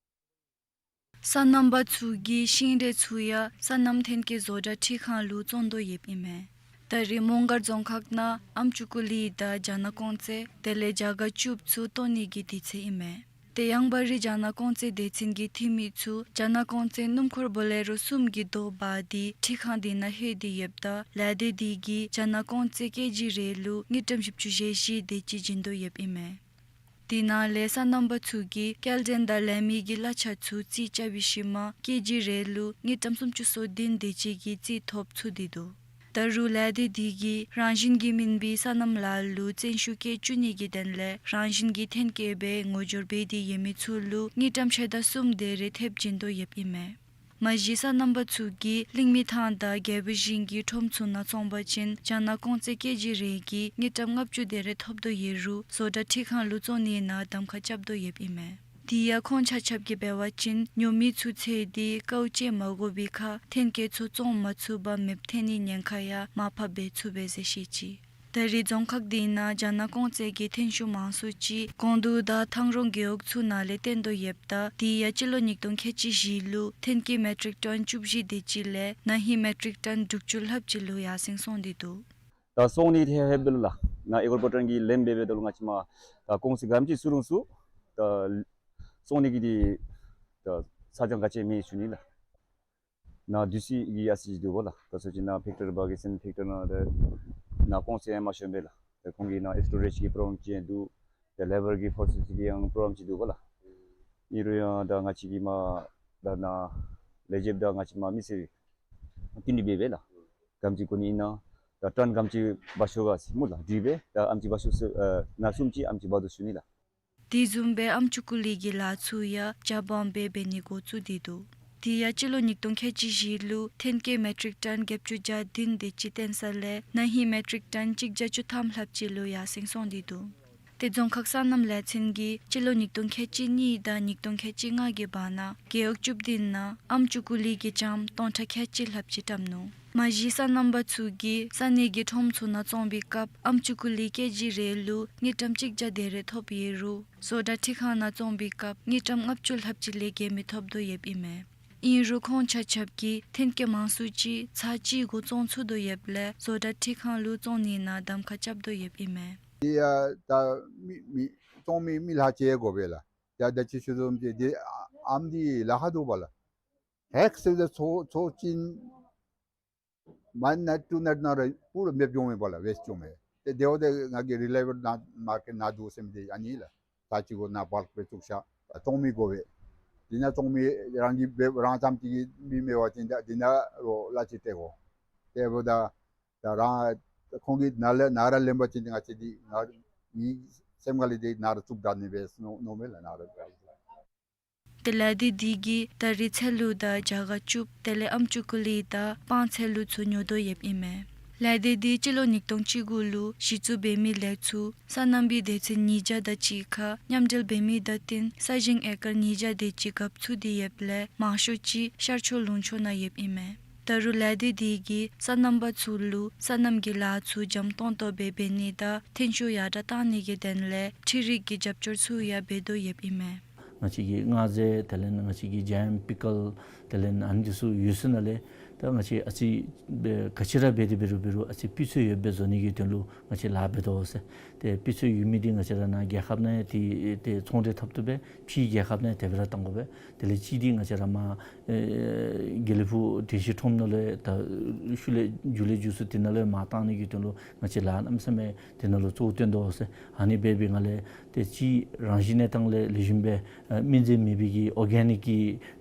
སོ་ནམ་པ་ཚུ་གིས་ཤིང་འབྲས་ཚུ་ཡང་སོ་ནམ་ཐོན་སྐྱེད་བཟོ་གྲྭ་འཕྲུལ་ཁང་ལུ་བཙོང་དོ་ཡོདཔ་ཨིན་མས། ད་རེས་མོང་སྒར་རྫོང་ཁག་ནང་ཨམ་ཅུ་ཀུ་ལི་དང་རྒྱ་ནག་ཀོང་ཙེ་དེ་ལས་རྒྱ་སྒ་ཅུབ་ཚུ་བཏོན་ནི་གི་དུས་ཚོད་ཨིན་མས། ཏེ་ཡང་བར་རི་རྒྱ་ནག་ཀོང་ཙེ་སྡེ་ཚན་གྱི་འཐུས་མི་ཚུ་རྒྱ་ནག་ཀོང་ཙེ་སྣུམ་འཁོར་བོ་ལེ་རོ་གསུམ་གྱི་རྡོ་འབག་སྟེ་འཕྲུལ་ཁང་དེ་ནང་ལྷོད་དེ་ཡོདཔ་ད་ལས་སྡེ་དེ་གིས་རྒྱ་ནག་ཀོང་ཙེ་ཀེ་ཇི་རེ་ལུ་དངུལ་ཀྲམ་བཞི་བཅུ་ཞེ་བཞི་དེ་ཅིག་བྱིན་དོ་ཡོདཔ་ཨིན་མས། དེ་ནང་ལས་སོ་ནམ་པ་ཚུ་གིས་སྐྱེལ་འདྲེན་དང་ལས་མི་གི་གླ་ཆ་ཚུ་རྩིས་རྐྱབ་པའི་ཤུལ་མ་ཀེ་ཇི་རེ་ལུ་དངུལ་ཀྲམ་སུམ་ཅུ་སོ་བདུན་དེ་ཅིག་གི་རྩིས་ཐོབ་ཚུགས་ཏེ་འདུག། ད་རུང་ལས་སྡེ་དེ་གིས་རང་བཞིན་གྱིས་སྨིན་པའི་སོ་ནམ་ལཱ་ལུ་བརྩོན་ཤུགས་བསྐྱེད་བཅུག་ནི་གི་དོན་ལས་རང་བཞིན་གྱིས་ཐོན་སྐྱེད་འབད་ངོ་སྦྱོར་འབད་དེ་ཡོད་མི་ཚུ་ལུ་དངུལ་ཀྲམ་ཕྱེད་དང་གསུམ་དེ་རེ་ཐེབས་བྱིན་དོ་ཡོདཔ་ཨིན་མས། མ་གཞི་སོ་ནམ་པ་ཚུ་གིས་གླིང་མི་ཐང་དང་རྒྱལ་པོ་ཞིང་གི་ཁྲོམ་ཚུ་ནང་བཙོང་པ་ཅིན་རྒྱ་ནག་ཀོང་ཙེ་ཀེ་ཇི་རེ་གིས་དངུལ་ཀྲམ་ལྔ་བཅུ་དེ་རེ་ཐོབ་དོ་ཡོད་རུང་བཟོ་གྲྭ་འཕྲུལ་ཁང་ལུ་བཙོང་ནི་ནང་གདམ་ཁ་རྐྱབ་དོ་ཡོདཔ་ཨིན་མས། དེ་ཡང་ཁོང་ཆ་ཁྱབ་ཀྱིས་འབད་བ་ཅིན་ཉོ་མི་ཚུ་འཚོལ་ཏེ་དཀའཝ་སྤྱད་མ་དགོ་པའི་ཁར་ཐོན་སྐྱེད་ཚུ་བཙོང་མ་ཚུགས་པར་མེདཔ་ཐོན་ནིའི་ཉེན་ཁ་ཡང་མར་ཕབ་འབད་ཚུགས་པས་ཟེར་བཤད་ཅི། ད་རེས་རྫོང་ཁག་དེ་ནང་རྒྱ་ནག་ཀོང་ཙེ་གི་ཐོན་ཤུགས་མང་སུ་ཅིག་ཀོང་ཏུར་དང་ཐང་རོང་རྒེད་འོག་ཚུ་ནང་ལས་བཏོན་དོ་ཡོདཔ་ད་དེ་ཡང་སྤྱི་ལོ་ཉིས་སྟོང་ཁལ་གཅིག་བཞི་ལུ་ཐོན་སྐྱེད་མེ་ཊིག་ཊོན་བཅུ་བཞི་དེ་ཅིག་ལས་ན་ཧིང་མེ་ཊིག་ཊོན་དྲུག་ཅུ་ལྷགཔ་ཅིག་ལུ་ཡར་སེང་སོང་སྟེ་འདུག། ད་སོང་ནི་ཧེ་ཧེ་བེ་ལ་ལགས། ནཱ་ཨེ་གོར་པ་ཊན་གྱི་ལེམ་སྦེ་འབདཝ་ད་ལུ་ང་བཅས་མར་ད་ཀོང་སི་ག་ཨམ་ཅིག་ཚུ་རུང་ཚུ་ད་སོང་ནི་གི་འདི་ད་ས་ཆ་ག་ཅི་མེད་ཞུ་ནི་ལགས། ནཱ་དུས་ཅི་གི་ཨ་ཙི་ཅིག་འདུག་པ་ལགས། ད་ཚུན་ཚོད་ནཱ་ཕེཀ་ཊར་བ་གི་སིན་ཕེཀ་ཊར་ནང་ད་ནཱ་ཀོང་སི་ཡང་མ་ཤོང་པས་ལགས། ད་ཁོང་གི་ནཱ་ཨིས་ཊོ་རེཇ་གི་པོརོབ་ལེམ་ཅིག་ཡང་འདུག། ད་ལེ་བར་གྱི་ཕོ་སི་ཊིབ་གི་ཡང་པོརོབ་ལེམ་ཅིག་འདུག་པ་ལགས། ཨིན་རུང་ཡང་ད་ང་བཅས་ཀྱིས་མར་ད་ནཱ་ལས་བྱེདཔ་ད་ང་བཅས་མར་མི་སེར་བཏོན་ཏེ་འབད་བས་ལགས། ག་ཨམ་ཅིག་དགོ་ནི་ཨིན་ན་ད་ཊོན་ག་ཨམ་ཅིག་འབག་ཤོག་ག་ཟེར་སྨོ་ལགས། དེ་སྦེ་ད་ཨམ་ཅིག་འབག་ཤོག་ཟེར་ཨ་ནཱ་གསུངམ་ཅིག་ཨམ་ཅིག་འབག་དོ་ཞུ་ནི་ལགས། དེ་བཟུམ་སྦེ་ཨམ་ཅུ་ཀུ་ལི་གི་ལཱ་ཚུ་ཡང་རྒྱ་བོད་སྦེ་འབད་ནི་འགོ་བཙུགས་ཏེ་འདུག། དེ་ཡང་སྤྱི་ལོ་ཉིས་སྟོང་ཁལ་གཅིག་བཞི་ལུ་ཐོན་སྐྱེད་མེ་ཊིག་ཊོན་བརྒྱད་ཅུ་གྱ་བདུན་དེ་ཅིག་བཏོན་ས་ལས་ན་ཧིང་མེ་ཊིག་ཊོན་གཅིག་བརྒྱ་བཅུ་ཐམ་ལྷགཔ་ཅིག་ལུ་ཡར་སེང་སོང་སྟེ་འདུག། ཏེ་རྫོང་ཁག་སོ་ནམ་ལས་ཚན་གྱིས་སྤྱི་ལོ་ཉིས་སྟོང་ཁལ་གཅིག་གཉིས་དང་ཉིས་སྟོང་ཁལ་གཅིག་ལྔ་གི་བར་ན་རྒེད་འོག་བཅུ་བདུན་ནང་ཨམ་ཅུ་ཀུ་ལི་གི་ལྕངམ་སྟོང་ཕྲག་ཁལ་གཅིག་ལྷགཔ་ཅིག་བཀྲམ་ནུག། མ་གཞི་སོ་ནམ་པ་ཚུ་གིས་ས་གནས་ཀྱི་ཁྲོམ་ཚུ་ནང་བཙོང་པའི་སྐབས་ཨམ་ཅུ་ཀུ་ལི་ཀེ་ཇི་རེ་ལུ་དངུལ་ཀྲམ་གཅིག་བརྒྱ་དེ་རེ་ཐོབ་ཡོད་རུང་བཟོ་གྲྭ་འཕྲུལ་ཁང་ནང་བཙོང་པའི་སྐབས་དངུལ་ཀྲམ་ལྔ་བཅུ་ལྷགཔ་ཅིག་ལས་བརྒལ་མི་ཐོབ་དོ་ཡོདཔ་ཨིན་མས། ཨིན་རུང་ཁོང་ཆ་ཁྱབ་ཀྱིས་ཐོན་སྐྱེད་མང་སུ་ཅིག་ཚར་གཅིག་གུ་བཙོང་ཚུགས་དོ་ཡོདཔ་ལས་བཟོ་གྲྭ་འཕྲུལ་ཁང་ལུ་བཙོང་ནི་ནང་གདམ་ཁ་རྐྱབ་དོ་ཡོདཔ་ཨིན་མས། དེ་ཡང་ད་མི་མི་བཙོང་མི་མི་ལྷག་ཅིག་དགོ་པས་ལགས། ད་ད་ཅི་ཞུ་དོ་བཟུམ་ཅིག་འདི་ཨ་ཨམ་འདི་ལཱ་ཁག་འདུག་པ་ལགས། ཧེག་ཟེར་ཏེ་ཚོ་ཚོ་ཅིག་ཨིན། མ་ནེཊ་ཊུ་ནེཊ་ནང་ར་པུ་ར་མེདཔ་འགྱོཝ་མས་པ་ལགས། ཝེསཊ་འགྱོཝ་མས། ཏེ་དེ་འབདཝ་ད་ང་གིས་རི་ལའི་བཱལ་ནཱ་མར་ཀེཊ་ནང་འདུག་ཟེར་མི་འདི་ཨ་ནི་ལགས། ད་ཅི་གོ་ནཱ་བཱལཀ་སྦེ་བཙུགས་ཤ་བཙོང་མི་དགོ་པས། དེ་ནང་བཙོང་མི་རང་གིས་འབད་རང་ཙམ་ཅིག་གིས་མི་མེད་པ་ཅིན་ད་དེ་ནང་རོགས་གླ་ཅིག་སྤྲོད་དགོ། དེ་འབདཝ་ད་ད་རང་ཁོང་གིས་ནཱ་ལས་ནཱ་ར་ལེན་པ་ཅིན་ང་བཅས་འདི་ང་ངེའི་སེམས་ཁ་ལས་འདི་ནཱ་ར་བཙུགས་ད་ནི་སྦེ་མནོ་མནོཝ་མས་ལགས། ནཱ་ར་ཏེ་ལས་སྡེ་འདི་གིས་ད་རེས་ཚེ་ལུ་དང་རྒྱ་གར་ཅུབ་དེ་ལས་ཨམ་ཅུ་ཀུ་ལི་དང་སྤང་ཚེ་ལུ་ཚུ་ཉོ་དོ་ཡོདཔ་ཨིན་མས། ལས་སྡེ་འདི་སྤྱི་ལོ་ཉིས་སྟོང་བཅུ་དགུ་ལུ་གཞི་བཙུགས་འབད་མི་ལས་ཚུར་སོ་ནམ་པའི་སྡེ་ཚན་ཉིས་བརྒྱ་དང་གཅིག་ཁར་མཉམ་འབྲེལ་འབད་མི་དང་བསྟུན་ས་ཞིང་ཨེ་ཀར་ཉིས་བརྒྱ་དེ་ཅིག་རྒཔོ་ཚུགས་ཏེ་ཡོདཔ་ལས་མང་ཤོས་ཅིག་ཤར་ཕྱོགས་ལུང་ཕྱོགས་ནང་ཡོདཔ་ཨིན་མས། ད་རུང་ལས་སྡེ་འདི་གིས་སོ་ནམ་པ་ཚུ་ལུ་སོ་ནམ་གྱི་ལཱ་ཚུ་འཇམ་ཏོང་ཏོ་སྦེ་འབད་ནི་དང་ཐོན་ཤུགས་ཡར་དྲགས་གཏང་ནི་གི་དོན་ལས་འཕྲུལ་རིག་གི་རྒྱབ་སྐྱོར་ཚུ་ཡང་འབད་དོ་ཡོདཔ་ཨིན་མས། ང་བཅས་ཀྱི་སྔ་ཟས་དེ་ལས་ང་བཅས་ཀྱི་ཇེམ་པི་ཀལ་དེ་ལས་ཨ་ནི་འདི་ཚུ་ཡོད་ས་ནང་ལས་ད་ང་བཅས་ཨ་ཙི་སྦེ་ག་ཅི་ར་འབད་དེ་འབད་རུང་འབད་རུང་ཨ་ཙི་སྤུས་ཚད་ཡོདཔ་སྦེ་བཟོ་ནི་གི་དོན་ལུ་ང་བཅས་ལཱ་འབད་དོ་ཟེར། ཏེ་སྤུས་ཚད་ཡོད་མི་འདི་ང་བཅས་ར་ནཱ་རྒྱལ་ཁབ་ནང་ཡང་ཏེ་ཏེ་ཚོང་འབྲེལ་འཐབ་བཏུབ་སྦེ་ཕྱིའི་རྒྱལ་ཁབ་ནང་ཡང་དེ་སྦེ་ར་གཏང་དགོ་པས། དེ་ལས་གཅིག་འདི་ང་བཅས་ར་མར་ཨེ་དགེ་ལེགས་ཕུག་དྲིལ་ཕྱིས་ཁྲོམ་ནང་ལས་ད་ཤུལ་ལས་མཇུག་ལས་མཇུག་སུ་དེ་ནང་ལས་མར་གཏང་ནི་གི་དོན་ལུ་ང་བཅས་ལཱ་གནམ་མེད་ས་མེད་དེ་ནང་ལུ་གཙོ་བོ་བཏོན་དོ་ཟེར། ཨ་ནི་འབད་བའི་ངང་ལས་ཏེ་གཅིག་རང་བཞིན་གནས་སྟངས་ལས་ལེགས་ཤོམ་སྦེ་ཨེ་སྨན་རྫས་མེད་པའི་གི་ཨོར་གེ་ནིཀ་གི་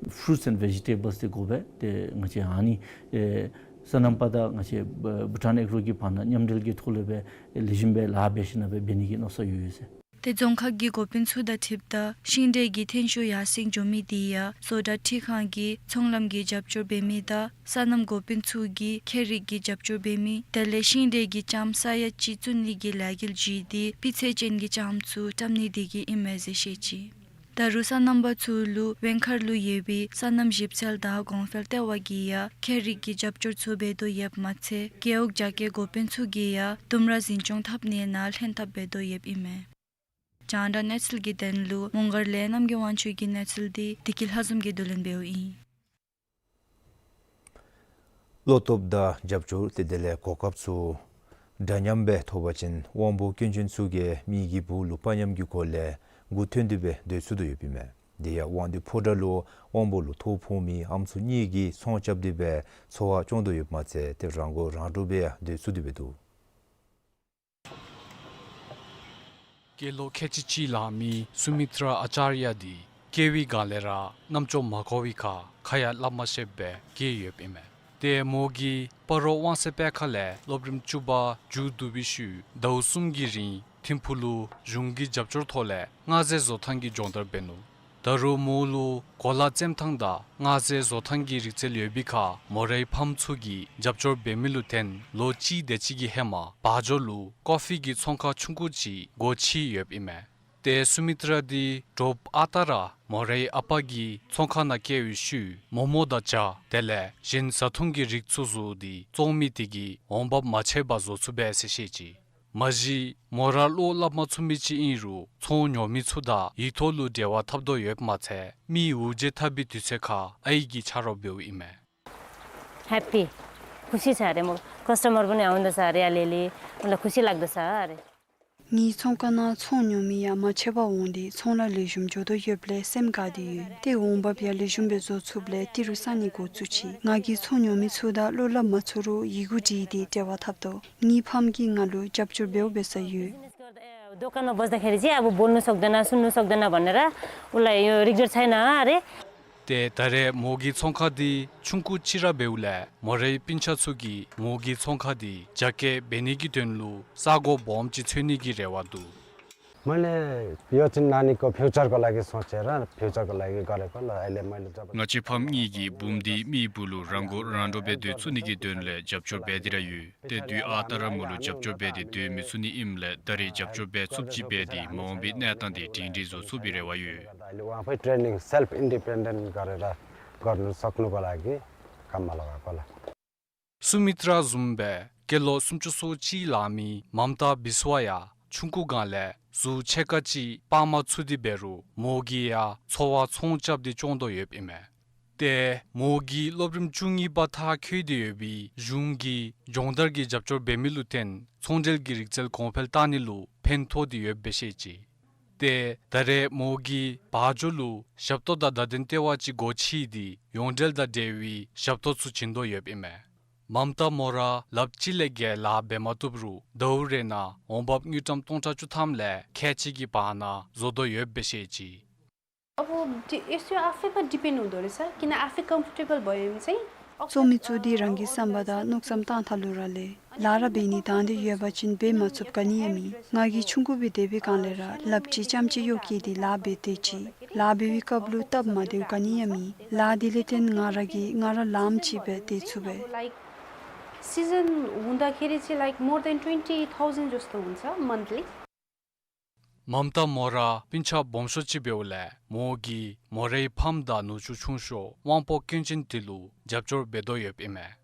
ཕུ་རུཊསི་ཨེནཌ་ཝེ་ཇི་ཊེ་བཱལསི་དེ་དགོ་པས། ཏེ་ང་བཅས་ཨ་ནི་ཨེ་སོ་ནམ་པ་དང་ང་བཅས་བྷུ་ཊཱན་ཨེག་རོ་གི་བར་ན་མཉམ་འབྲེལ་གྱི་ཐོག་ལས་སྦེ་ལེགས་ཤོམ་སྦེ་ལཱ་འབད་ཞིན་ན་སྦེ་འབད་ནི་གི་མནོ་བསམ་ཡོད་ཡོད་ཟེར། ཏེ་རྫོང་ཁག་གི་འགོ་དཔོན་ཚུ་དང་འཁྲིལཝ་ད་ཤིང་འབྲས་ཀྱི་ཐོན་ཤུགས་ཡར་སེང་འགྱོ་མི་འདི་ཡང་བཟོ་གྲྭ་འཕྲུལ་ཁང་གིས་ཚོང་ལམ་གྱི་རྒྱབ་སྐྱོར་འབད་མི་དང་སོ་ནམ་འགོ་དཔོན་ཚུ་གིས་ཁྱད་རིག་གི་རྒྱབ་སྐྱོར་འབད་མི་དེ་ལས་ཤིང་འབྲས་ཀྱི་ལྕངམ་ས་ཡ་གཅིག་བཙུགས་ནི་གི་ལས་འགུལ་བརྒྱུད་དེ་སྤུས་ཚད་ཅན་གྱི་ལྕངམ་ཚུ་བཀྲམ་ནི་དེ་གིས་ཨིན་མས་ཟེར་བཤད་ཅི། ད་རུང་སོ་ནམ་པ་ཚུ་ལུ་ཝེང་མཁར་ལུ་ཡོད་པའི་སོ་ནམ་ཞིབ་འཚོལ་དང་གོང་འཕེལ་ལྟེ་བ་གིས་ཡང་ཁྱད་རིག་གི་རྒྱབ་སྐྱོར་ཚུ་འབད་དོ་ཡོདཔ་མ་ཚད་རྒེད་འོག་རྒྱ་སྐྱེད་འགོ་དཔོན་ཚུ་གིས་ཡང་ལྡུམ་ར་འཛིན་སྐྱོང་འཐབ་ནི་ནང་ལྷན་ཐབས་འབད་དོ་ཡོདཔ་ཨིན་མས། རྒྱང་བསྒྲགས་གནས་ཚུལ་གྱི་དོན་ལུ་མོང་སྒར་ལས་རྣམ་རྒྱལ་དབང་ཕྱུག་གི་གནས་ཚུལ་འདི་བདེ་སྐྱིད་ལྷ་འཛོམས་ཀྱིས་བསྡུ་ལེན་འབདཝ་ཨིན། བློ་སྟོབས་དང་རྒྱབ་སྐྱོར་ཏེ་དེ་ལས་གོ་སྐབས་ཚུ་འདྲ་མཉམ་སྦེ་ཐོབ་པ་ཅིན་དབང་པོ་སྐྱོན་ཅན་ཚུ་གིས་མི་གི་བུ་ལུ་དཔའ་ཉམས་ཀྱི་སྒོ་ལས་མགུ་ཐོན་ཏེ་སྦེ་སྡོད་ཚུགས་དོ་ཡོདཔ་ཨིན་མས། དེ་ཡང་དབང་འདུས་ཕོ་བྲང་ལུ་དབང་པོ་ལུ་ཐོ་ཕོག་མི་ཨམ་སྲུ་གཉིས་ཀྱིས་ཚོང་རྐྱབ་སྟེ་སྦེ་འཚོ་བ་སྐྱོང་དོ་ཡོདཔ་མ་ཚད་ཏེ་རང་མགོ་རང་འདྲོངས་སྦེ་ཡང་སྡོད་ཚུགས་ཏེ་སྦེ་འདུག། སྐྱེས་ལོ་ཁལ་གཅིག་གཅིག་ལང་མི་སུ་མི་ཏྲ་ཨ་ཅཱརྱ་འདི་སྐྱེ་བའི་སྒང་ལས་ར་རྣམ་ཅོ་མ་གོ་བའི་ཁར་ཁ་ཡང་སླབ་མ་ཤེསཔ་སྦེ་སྐྱེས་ཡོདཔ་ཨིན་མས། ཏེ་མོ་གིས་སྤ་རོ་དབང་གསལ་དཔེ་ཁང་ལས་སློབ་རིམ་བཅུ་པ་མཇུག་བསྡུ་བའི་ཤུལ་ཟླཝ་གསུམ་གྱི་རིང་ཐིམ་ཕུག་ལུ་གཞུང་གི་རྒྱབ་སྐྱོར་ཐོག་ལས་སྔ་ཟས་བཟོ་ཐངས་ཀྱི་སྦྱོང་བརྡར་འབད་ནུག། ད་རུང་མོ་ལུ་གོ་ལ་བཙེམ་ཐངས་དང་སྔ་ཟས་བཟོ་ཐངས་ཀྱི་རིག་རྩལ་ཡོད་པའི་ཁར་མོ་རའི་ཕམ་ཚུ་གིས་རྒྱབ་སྐྱོར་འབད་མི་ལུ་བརྟེན་ལོ་གཅིག་དེ་ཅིག་གི་ཧེ་མ་བ་འཇོ་ལུ་ཀོ་ཕི་གི་ཚོང་ཁང་ཆུང་ཀུ་ཅིག་སྒོ་ཕྱེ་ཡོདཔ་ཨིན་མས། ཏེ་སུ་མི་ཏྲ་འདི་དྲོཔ་ཨ་རྟག་ར་མོ་རའི་ཨ་པ་གི་ཚོང་ཁང་ནང་བསྐྱལ་བའི་ཤུལ་མོག་མོག་དང་ཇ་དེ་ལས་གཞན་བཟའ་འཐུང་གི་རིགས་ཚུ་བཟོ་སྟེ་བཙོང་མི་དེ་གིས་འོང་འབབ་མ་ཆད་པར་བཟོ་ཚུགས་པས་ཟེར་བཤད་ཅི། མ་གཞི་མོ་ར་བློ་སླབ་མ་ཚུགས་མི་ཅིག་ཨིན་རུང་ཚོང་ཉོ་མི་ཚུ་དང་ཡིག་ཐོག་ལུ་འབྲེལ་བ་འཐབ་དོ་ཡོདཔ་མ་ཚད་མི་འུ་བརྗེ་འཐབ་པའི་དུས་ཚོད་ཁར་ཨའི་གི་ཆ་རོགས་འབདཝ་ཨིན་མས། Happy. खुसी छ रे, म कस्टमर पनि आउँदछ रे अलिअलि, मलाई खुसी लाग्दछ रे। ངེའི་ཚོང་ཁང་ནང་ཚོང་ཉོ་མི་ཡང་མ་ཆད་པར་འོང་སྟེ་ཚོང་ལཱ་ལེགས་ཤོམ་འགྱོ་དོ་ཡོདཔ་ལས་སེམས་དགའ་སྟེ་ཡོད། ཏེ་འོང་འབབ་ཡང་ལེགས་ཤོམ་སྦེ་བཟོ་ཚུགསཔ་ལས་ཏི་རུ་ས་ནི་འགོ་བཙུགས་ཅི། ང་གིས་ཚོང་ཉོ་མི་ཚུ་དང་བློ་སླབ་མ་ཚུགས་རུང་ཡི་གུ་བྲིས་ཏེ་འབྲེལ་བ་འཐབ་དོ། ངེའི་ཕམ་གྱིས་ང་ལུ་རྒྱབ་སྐྱོར་འབདཝ་འབད་ས་ཡོད། दोकानमा बस्दाखेरि चाहिँ अब बोल्नु सक्दैन, सुन्नु सक्दैन भनेर उसलाई यो रिग्रेट छैन। अरे। ཏེ་ད་རེས་མོ་གི་ཚོང་ཁང་འདི་ཆུང་ཀུ་ཅིག་ར་འབདཝ་ལས་མོ་རའི་སྤུན་ཆ་ཚུ་གིས་མོ་གི་ཚོང་ཁང་འདི་རྒྱ་སྐྱེད་འབད་ནི་གི་དོན་ལུ་ས་གོ་སྦོམ་ཅིག་འཚོལ་ནི་གི་རེ་བ་འདུག། མོ་ལས་ཡོ་ཅིན་ན་ནི་ཀོ་ཕིའུ་ཅར་གོ་ལ་གི་སོང་ཅེ་ར་ཕིའུ་ཅར་གོ་ལ་གི་ག་རེ་གོ་ལ་ཨ་ལས་མོ་ལས་ང་བཅས་ཕམ་གཉིས་ཀྱིས་བུམོ་འདི་མི་བུ་ལུ་རང་མགོ་རང་འདྲོངས་འབད་སྡོད་ཚུགས་ནི་གི་དོན་ལས་རྒྱབ་སྐྱོར་འབད་དེ་ར་ཡོད། ཏེ་དུས་ཨ་རྟག་ར་མོ་ལུ་རྒྱབ་སྐྱོར་འབད་དེ་སྡོད་མི་ཚུགས་ནི་ཨིནམ་ལས་ད་རེས་རྒྱབ་སྐྱོར་འབད་ཚུགསཔ་ཅིག་འབད་དེ་མ་འོངས་པའི་གནས་སྟངས་འདི་སྒྲིང་སྒྲིང་བཟོ་ཚུགས་པའི་རེ་བ་ཡོད། ཨ་ལས་དབང་པོའི་ཊེ་ནིང་སེལཕ་ཨིན་ཌི་པེན་ཌེནཊ་ག་རེ་ར་གོ་ནུ་སོག་ནུ་གོ་ལ་གི་ཀམ་མ་ལ་ག་གོ་ལ། སུ་མི་ཏྲ་བཟུམ་སྦེ་སྐྱེས་ལོ་སུམ་ཅུ་སོ་གཅིག་ལང་མི་མམ་ཏ་བིས་ཝ་ཡང་ཆུང་ཀུ་སྒང་ལས་གཟུགས་ཕྱེད་ཀ་ཅིག་སྤར་མ་ཚུགས་ཏེ་འབད་རུང་མོ་གིས་ཡང་འཚོ་བ་ཚོང་རྐྱབ་སྟེ་སྐྱོང་དོ་ཡོདཔ་ཨིན་མས། ཏེ་མོ་གིས་སློབ་རིམ་བཅུ་གཉིས་པ་མཐར་འཁྱོལ་ཏེ་ཡོད་པའི་གཞུང་གི་སྦྱོང་བརྡར་གྱི་རྒྱབ་སྐྱོར་འབད་མི་ལུ་བརྟེན་ཚོང་འབྲེལ་གྱི་རིག་རྩལ་གོང་འཕེལ་བཏང་ནི་ལུ་ཕན་ཐོགས་ཏེ་ཡོདཔ་སྦེ་བཤད་ཅི། ཏེ་ད་རེས་མོ་གིས་བག་ཇོ་ལུ་ཞབས་ཏོག་དང་བརྡ་དོན་ལྟེ་བ་ཅིག་སྒོ་ཕྱེ་སྟེ་ཡོངས་འབྲེལ་དང་འབྲེལ་བའི་ཞབས་ཏོག་ཚུ་བྱིན་དོ་ཡོདཔ་ཨིན་མས། མམ་ཏ་མོ་ར་ལགཔ་གཅིག་ལས་བརྒལ་ལཱ་འབད་མ་བཏུབ་རུང་ཟླཝ་རེ་ནང་འོང་འབབ་དངུལ་ཀྲམ་སྟོང་ཕྲག་བཅུ་ཐམ་ལས་ཁལ་གཅིག་གི་བར་ན་བཟོ་དོ་ཡོདཔ་སྦེ་བཤད་ཅི། अब त्यो यसो आफैमा डिपेन्ड हुँदो रहेछ, किन आफै कम्फर्टेबल भयो भने चाहिँ। བཙོང་མི་ཚུ་འདི་རང་གི་བསམ་པ་དང་མནོ་བསམ་བཏང་ཐངས་ལུ་ར་ལས། ལཱ་ར་འབད་ནི་དང་འདོད་ཡོད་པ་ཅིན་འབད་མ་ཚུགསཔ་ག་ནི་ཡང་མེད། ང་གིས་ཆུང་ཀུ་སྦེ་སྡོད་པའི་སྒང་ལས་ར་ལགཔ་གཅིག་རྐྱངམ་གཅིག་གཡོག་བཀོལ་ཏེ་ལཱ་འབད་དེ་ཅིག་ལཱ་འབད་བའི་སྐབས་ལུ་སྟབས་མ་བདེཝ་ག་ནི་ཡང་མེད། ལཱ་འདི་ལས་བརྟེན་ང་ར་གིས་ང་ར་ལངམ་ཅིག་སྦེ་སྡོད་ཚུགས་པས། Like season हुँदाखेरि चाहिँ like more than twenty thousand जस्तो हुन्छ monthly। མམ་ཏ་མོ་ར་སྤུན་ཆ་སྦོམ་ཤོས་ཅིག་འབདཝ་ལས་མོ་གིས་མོ་རའི་ཕམ་དང་ནུ་གཅུང་ཆུང་ཤོས་དབང་པོ་སྐྱོན་ཅན་དེ་ལུ་རྒྱབ་སྐྱོར་འབད་དོ་ཡོདཔ་ཨིན་མས།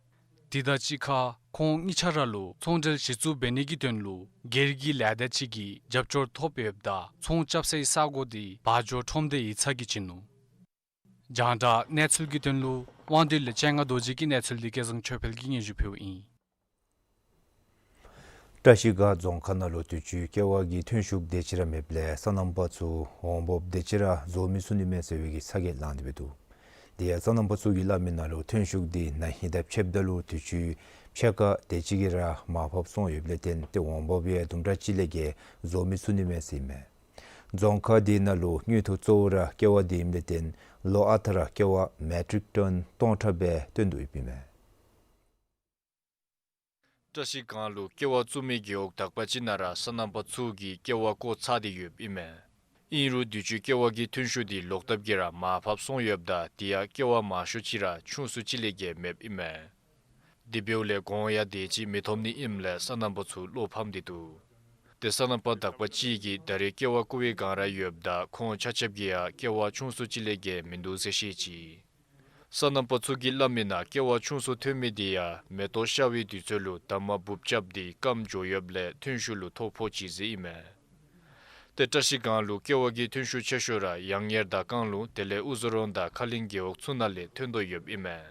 དེ་དང་གཅིག་ཁར་ཁོང་གཉིས་ཆ་ར་ལུ་ཚོང་འབྲེལ་གཞི་བཙུགས་འབད་ནི་གི་དོན་ལུ་སྒེར་གྱི་ལས་སྡེ་ཅིག་གི་རྒྱབ་སྐྱོར་ཐོབ་ཡོདཔ་ད་ཚོང་རྐྱབ་སའི་ས་གོ་འདི་བག་ཇོ་ཁྲོམ་སྡེ་ཡིག་ཚང་གིས་བྱིན་ནུག། རྒྱང་བསྒྲགས་གནས་ཚུལ་གྱི་དོན་ལུ་དབང་འདུས་ལས་སྤྱན་སྔ་རྡོ་རྗེ་གི་གནས་ཚུལ་འདི་སྐལ་བཟང་ཆོས་འཕེལ་གྱིས་སྙན་ཞུ་ཕུལཝ་ཨིན། བཀྲ་ཤིས་སྒང་རྫོང་ཁག་ནང་ལུ་དུས་ཅི་ཀེ་བ་གི་ཐོན་ཤུགས་དེ་ཅིག་ར་མེདཔ་ལས་སོ་ནམ་པ་ཚུ་འོང་འབབ་དེ་ཅིག་ར་བཟོ་མི་ཚུགས་ནི་མས་ཟེར་བའི་གི་ཚ་གྱང་ལང་སྟེ་འབད་འདུག། དེ་ཡང་སོ་ནམ་པ་ཚུ་གིས་སླབ་མི་ནང་ལུ་ཐོན་ཤུགས་འདི་ན་ཧིང་དང་ཕྱདཔ་ད་ལུ་དུས་ཅི་ཕྱེད་ཀ་དེ་ཅིག་གིས་ར་མར་ཕབ་སོང་ཡོདཔ་ལས་བརྟེན་ཏེ་འོང་འབབ་ཡང་དུམ་གྲ་ཅིག་ལས་བརྒལ་བཟོ་མི་ཚུགས་ནི་མས་ཟེར་ཨིན་མས། རྫོང་ཁག་འདི་ནང་ལུ་དངུལ་འཐུ་གཙོ་བོ་ར་ཀེ་བ་འདི་ཨིནམ་ལས་བརྟེན་ལོ་ཨ་རྟག་ར་ཀེ་བ་མེ་ཊིག་ཊོན་སྟོང་ཕྲག་སྦེ་བཏོན་དོ་ཡོདཔ་ཨིན་མས། བཀྲ་ཤིས་སྒང་ལུ་ཀེ་བ་བཙུགས་མི་རྒེད་འོག་དག་པ་ཅིག་ནང་ར་སོ་ནམ་པ་ཚུ་གིས་ཀེ་བ་བརྐོ་ཚར་ཏེ་ཡོདཔ་ཨིན་མས། ཨིན་རུང་དུས་ཅི་ཀེ་བ་གི་ཐོན་ཤུགས་འདི་ལོག་ལྟབ་ཀྱིས་ར་མར་ཕབ་སོང་ཡོདཔ་ད་དེ་ཡང་ཀེ་བ་མང་ཤོས་ཅིག་ར་ཆུང་སུ་ཅིག་ལས་བརྒལ་མེདཔ་ཨིན་མས། དེ་འབདཝ་ལས་གོང་ཡང་དེ་ཅིག་མི་ཐོབ་ནི་ཨིནམ་ལས་སོ་ནམ་པ་ཚུ་བློ་ཕམ་སྟེ་འདུག། ཏེ་སོ་ནམ་པ་དག་པ་ཅིག་གིས་ད་རེས་ཀེ་བ་བརྐོ་བའི་སྒང་ར་ཡོདཔ་ད་ཁོང་ཆ་ཁྱབ་ཀྱིས་ཡང་ཀེ་བ་ཆུང་སུ་ཅིག་ལས་བརྒལ་མིན་འདུག་ཟེར་བཤད་ཅི། སོ་ནམ་པ་ཚུ་གིས་སླབ་མི་ནང་ཀེ་བ་ཆུང་སུ་ཐོན་མི་དེ་ཡང་མེ་ཏོག་ཤར་བའི་དུས་ཚོད་ལུ་འདབ་མ་འབུཔ་རྐྱབ་སྟེ་སྐམ་འགྱོ་ཡོདཔ་ལས་ཐོན་ཤུགས་ལུ་ཐོ་ཕོག་ཅི་ཟེར་ཨིན་མས། ཏེ་བཀྲ་ཤིས་སྒང་ལུ་ཀེ་བ་གི་ཐོན་ཤུགས་ཆེ་ཤོས་ར་ཡང་ཉེར་དང་ཀང་ལུང་དེ་ལས་ཨུ་ཛོ་རོང་དང་ཁ་གླིང་རྒེད་འོག་ཚུ་ནང་ལས་ཐོན་དོ་ཡོདཔ་ཨིན་མས།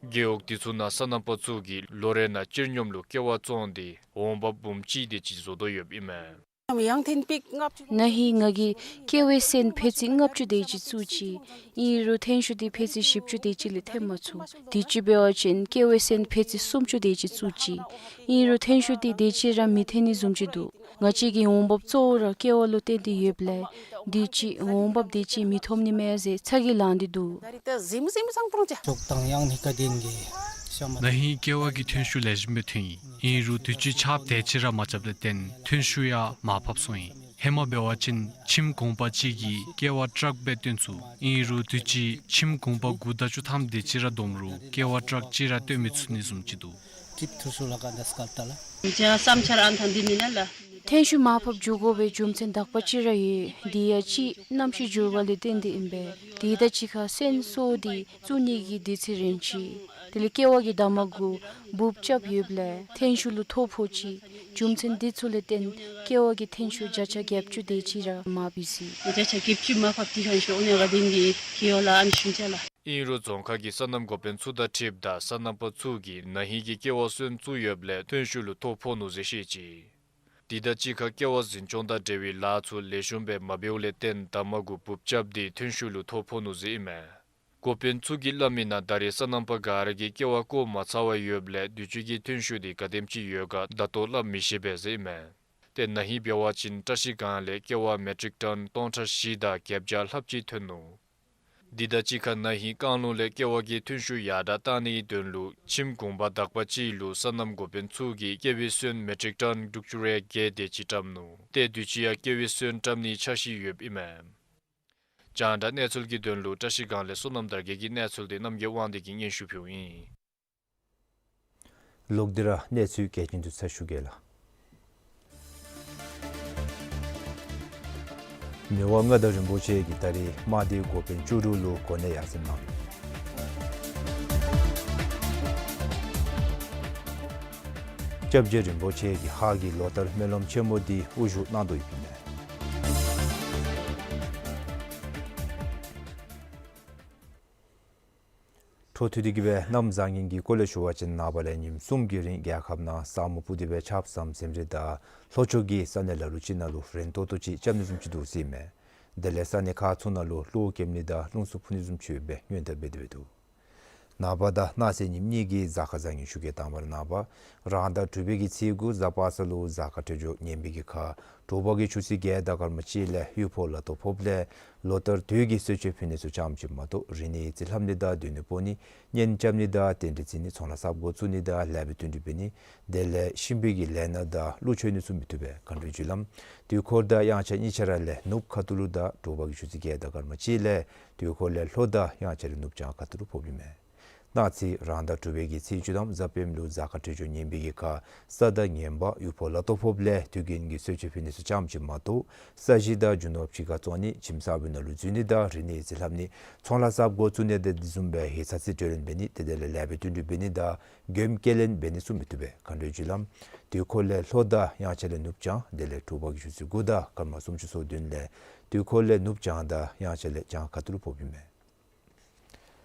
རྒེད་འོག་དེ་ཚུ་ནང་སོ་ནམ་པ་ཚུ་གིས་ལོ་རེ་ནང་སྤྱིར་སྙོམས་ལུ་ཀེ་བ་བཙོང་སྟེ་འོང་འབབ་འབུམ་གཅིག་དེ་ཅིག་བཟོ་དོ་ཡོདཔ་ཨིན་མས། ཡང་ཐེངས་པིག་ལྔ་བཅུ། ན་ཧིང་ང་གིས་ཀེ་བའི་སོན་ཕད་ཙི་ལྔ་བཅུ་དེ་ཅིག་བཙུགས་ཅི། ཨིན་རུང་ཐོན་ཤུགས་འདི་ཕད་ཙི་བཞི་བཅུ་དེ་ཅིག་ལས་ཐོན་མ་ཚུགས། དུས་ཅི་འབད་བ་ཅིན་ཀེ་བའི་སོན་ཕད་ཙི་སུམ་ཅུ་དེ་ཅིག་བཙུགས་ཅི། ཨིན་རུང་ཐོན་ཤུགས་འདི་དེ་ཅིག་ར་མི་ཐོན་ནི་བཟུམ་ཅིག་འདུག། ང་བཅས་ཀྱི་འོང་འབབ་གཙོ་བོ་ར་ཀེ་བ་ལུ་བརྟེན་ཏེ་ཡོདཔ་ལས་དུས་ཅི་འོང་འབབ་དེ་ཅིག་མི་ཐོབ་ནི་མས་ཟེར་ཚ་གྱང་ལང་སྟེ་འདུག། ད་རེས་ད་གཟིམ་གཟིམ་སང་སྤུངས་ཅ། ཅོག་དང་ཡང་ནི་བཀའ་དྲིན་གྱིས་ཤམ་མ། ན་ཧིང་ཀེ་བ་གི་ཐོན་ཤུགས་ལེགས་ཤོམ་སྦེ་ཐོན་ཡི། ཨིན་རུང་དུས་ཅི་ཆརཔ་དེ་ཅིག་ར་མ་རྐྱབ་ལས་བརྟེན་ཐོན་ཤུགས་ཡང་མར་ཕབ་སོང་ཡི། ཧེ་མ་འབད་བ་ཅིན་ཁྱིམ་གུང་པ་གཅིག་གིས་ཀེ་བ་ཊཱག་སྦེ་བཏོན་ཚུགས། ཨིན་རུང་དུས་ཅི་ཁྱིམ་གུང་པ་དགུ་དང་བཅུ་ཐམ་དེ་ཅིག་ར་བསྡོམས་རུང་ཀེ་བ་ཊཱག་གཅིག་ར་བཏོན་མི་ཚུགས་ནི་བཟུམ་ཅིག་འདུག། ཁྲིད་ཐུབ་ཚུགས་ལགས་ག་ད་སྐལ་ལྟ་ལགས། ཇ་བསམ་འཆར་ཨ་ནི་ཐང་འདི་མེན་ན་ལགས། ཐོན་ཤུགས་མར་ཕབ་འགྱོ་དགོ་པའི་རྒྱུ་མཚན་དག་པ་ཅིག་ར་ཡོད། དེ་ཡང་གཅིག་གནམ་གཤིས་འགྱུར་བ་ལས་བརྟེན་ཏེ་ཨིན་པས། དེ་དང་གཅིག་ཁར་སོན་གསོ་དེ་བཙུགས་ནི་གི་དུས་ཚོད་རན་ཅི། དེ་ལས་ཀེ་བ་གི་འདབ་མ་གུ་འབུཔ་རྐྱབ་ཡོདཔ་ལས་ཐོན་ཤུགས་ལུ་ཐོ་ཕོག་ཅི། རྒྱུ་མཚན་འདི་ཚུ་ལས་བརྟེན་ཀེ་བ་གི་ཐོན་ཤུགས་བརྒྱ་ཆ་བརྒྱད་ཅུ་དེ་ཅིག་ར་མར་བུད་ཅི། བརྒྱ་ཆ་བརྒྱད་ཅུ་མར་ཕབ་སྟེ་ཁན་ཤོ་ཨོ་ནེ་ག་དེན་གི་ཁེ་ཡོ་ལ་ཨ་ནི་ཤུན་ཅ་ལགས། ཨིན་རུང་རྫོང་ཁག་གི་སོ་ནམ་འགོ་དཔོན་ཚུ་དང་འཁྲིལཝ་ད་སོ་ནམ་པ་ཚུ་གིས་ན་ཧིང་གི་ཀེ་བ་སོན་བཙུགས་ཡོདཔ་ལས་ཐོན་ཤུགས་ལུ་ཐོ་ཕོག་ནུག་ཟེར་བཤད་ཅི། དེ་དང་གཅིག་ཁར་ཀེ་བ་འཛིན་སྐྱོང་དང་འབྲེལ་བའི་ལཱ་ཚུ་ལེགས་ཤོམ་སྦེ་མ་འབདཝ་ལས་བརྟེན་འདབ་མ་གུ་འབུཔ་རྐྱབ་སྟེ་ཐོན་ཤུགས་ལུ་ཐོ་ཕོག་ནུག་ཟེར་ཨིན་མས། འགོ་དཔོན་ཚུ་གིས་སླབ་མི་ནང་ད་རེས་སོ་ནམ་པ་ག་ར་གིས་ཀེ་བ་བཀོ་མ་ཚར་བར་ཡོདཔ་ལས་དུས་ཅི་གི་ཐོན་ཤུགས་དེ་ག་དེམ་ཅིག་ཡོད་ག་ད་ལྟོ་སླབ་མི་ཤེས་པས་ཟེར་ཨིན་མས། ཏེ་ན་ཧིང་འབད་བ་ཅིན་བཀྲ་ཤིས་སྒང་ལས་ཀེ་བ་མེ་ཊིག་ཊོན་སྟོང་ཕྲག་བཞི་དང་བརྒྱད་བརྒྱ་ལྷགཔ་ཅིག་ཐོན་ནུག། དེ་དང་གཅིག་ཁར་ན་ཧིང་རྐང་ལུང་ལས་ཀེ་བ་གི་ཐོན་ཤུགས་ཡར་དྲག་གཏང་ནིའི་དོན་ལུ་ཁྱིམ་གུང་པ་དག་པ་ཅིག་ལུ་སོ་ནམ་འགོ་དཔོན་ཚུ་གིས་ཀེ་བའི་སོན་མེ་ཊིག་ཊོན་དྲུག་ཅུ་རེ་བརྒྱད་དེ་ཅིག་བཀྲམ་ནུག། ཏེ་དུས་ཅི་ཡང་ཀེ་བའི་སོན་བཀྲམ་ནིའི་འཆར་གཞི་ཡོདཔ་ཨིན་མས། རྒྱང་བསྒྲགས་གནས་ཚུལ་གྱི་དོན་ལུ་བཀྲ་ཤིས་སྒང་ལས་བསོད་ནམས་དར་རྒྱས་ཀྱི་གནས་ཚུལ་དེ་རྣམ་རྒྱལ་དབང་འདུས་ཀྱིས་སྙན་ཞུ་ཕུལཝ་ཨིན། ལོག་སྟེ་ར་གནས་ཚུལ་གལ་ཆེན་ཚུ་ཚར་ཞུ་གེ་ལགས། མི་དབང་མངའ་བདག་རིན་པོ་ཆེ་གིས་ད་རིས་དམག་སྡེའི་འགོ་དཔོན་བཅུ་དྲུག་ལུ་གོ་གནས་ཡར་སེང་གནང་། སྐྱབས་རྗེ་རིན་པོ་ཆེ་གིས་ཧཱ་གི་ལོ་ལྟར་སྨོན་ལམ་ཆེན་མོ་འདི་དབུ་བཞུགས་གནང་དོ་ཡོདཔ་ཨིན་མས། འཕྲོ་མཐུད་དེ་གི་སྦེ་གནམ་བཟང་ངན་གྱི་སྐོར་ལས་ཞུ་བ་ཅིན་ནངས་པ་ལས་ཉིནམ་གསུམ་གྱི་རིང་རྒྱལ་ཁབ་ནང་ས་སྨུག་སྤུབས་ཏེ་སྦེ་ཆརཔ་ཟམ་ཟིམ་རེ་དང་ལྷོ་ཕྱོགས་ཀྱི་ས་གནས་ལ་ལུ་ཅིག་ནང་ལུ་རན་ཏོག་ཏོ་ཅིག་རྐྱབ་ནི་བཟུམ་ཅིག་འདུག་ཟེར་ཨིན་མས། དེ་ལས་ས་གནས་ཁག་ཚུ་ནང་ལུ་གློག་ཁེབས་ནི་དང་རླུང་འཚུབ་འཕུ་ནི་བཟུམ་ཅིག་སྦེ་སྔོན་བརྡ་འབད་དེ་སྦེ་འདུག། ནངས་པ་དང་གནངས་ཚེ་ཉིནམ་གཉིས་ཀྱི་གཟའ་སྐར་བཟང་ངན་ཞུ་གེ། དང་པ་ར་ནངས་པ་རང་ཟླ་དྲུག་པའི་གི་ཚེས་དགུ་གཟའ་པ་སངས་ལུ་གཟའ་སྐར་འཕྲོད་སྦྱོར་ངན་པའི་གི་ཁར་དྲོ་པ་གི་ཆུ་ཚོད་བརྒྱད་དང་སྐར་མ་གཅིག་ལས་ཡུལ་ཕོགས་ལ་དོ་ཕོགཔ་ལས་ལོ་ལྟར་དུས་ཀྱི་གསོལ་མཆོད་ཕུལ་ནི་ཚུ་ཙམ་ཅིག་མ་གཏོགས་རིག་གནས་རྩིས་ལྷབ་ནི་དང་སྡོད་གནས་སྤོ་ནི་གཉེན་རྐྱབ་ནི་དང་རྟེན་འབྲེལ་བརྩི་ནི་ཚོང་ལཱ་གསརཔ་འགོ་བཙུགས་ནི་དང་ལེགས་པའི་དོན་འགྲུབ་འབད་ནི་དེ་ལས་གཤིན་པོའི་གི་ལས་སྣ་དང་ཀླུ་མཆོད་ནི་ཚུ་མི་བཏུབ་པས། མཁའ་འགྲོའི་རྒྱུ་ལམ་དུས་འཁོར་དང་དབྱངས་འཆར་གཉིས་ཆ་ར་ལས་ནུབ་ཁ་ཐུག་ལུ་དང་དྲོ་པ་གི་ཆུ་ཚོད་བརྒྱད་དང་སྐར་མ་གཅིག་ལས་དུས་འཁོར་ལས་ལྷོ་དང་དབྱངས་འཆར་ནུབ་བྱང་ཁ་ཐུག་ལུ་ཕོགཔ་ཨིན་མས། གནངས་ཚེ་རང་ཟླ་དྲུག་པའི་གི་ཚེས་བཅུ་ཐམ་གཟའ་སྤེནམ་ལུ་གཟའ་སྐར་འཕྲོད་སྦྱོར་ངན་པའི་གི་ཁར་ས་བདག་ངན་པ་ཡུལ་ཕོགས་ལ་དོ་ཕོགཔ་ལས་དུས་རྒྱུན་གྱི་གསོལ་མཆོད་ཕུལ་ནི་ཚུ་ཙམ་ཅིག་མ་གཏོགས་ས་གཞི་དང་རྒྱུ་ནོར་ཕྱི་ཁར་བཙོང་ནི་ཁྱིམ་གསརཔ་ནང་ལུ་འཛུལ་ནི་དང་རིག་གནས་རྩིས་ལྷབ་ནི་ཚོང་ལཱ་གསརཔ་འགོ་བཙུགས་ནི་དང་དེ་བཟུམ་སྦེ་ཧེ་ཚ་ཚི་གྲོས་ལེན་འབད་ནི་དེ་དེ་ལས་ལེགས་པའི་དོན་འགྲུབ་འབད་ནི་དང་མགྱོནམ་སྐྱེལ་ལེན་འབད་ནི་ཚུ་མི་བཏུབ་པས། མཁའ་འགྲོའི་རྒྱུ་ལམ་དུས་འཁོར་ལས་ལྷོ་དང་དབྱངས་འཆར་ལས་ནུབ་བྱང་དེ་ལས་དྲོ་པ་གི་ཆུ་ཚོད་དགུ་དང་སྐར་མ་སུམ་ཅུ་སོ་བདུན་ལས་དུས་འཁོར་ལས་ནུབ་བྱང་དང་དབྱངས་འཆར་ལས་བྱང་ཁ་ཐུག་ལུ་ཕོགཔ་ཨིན་མས།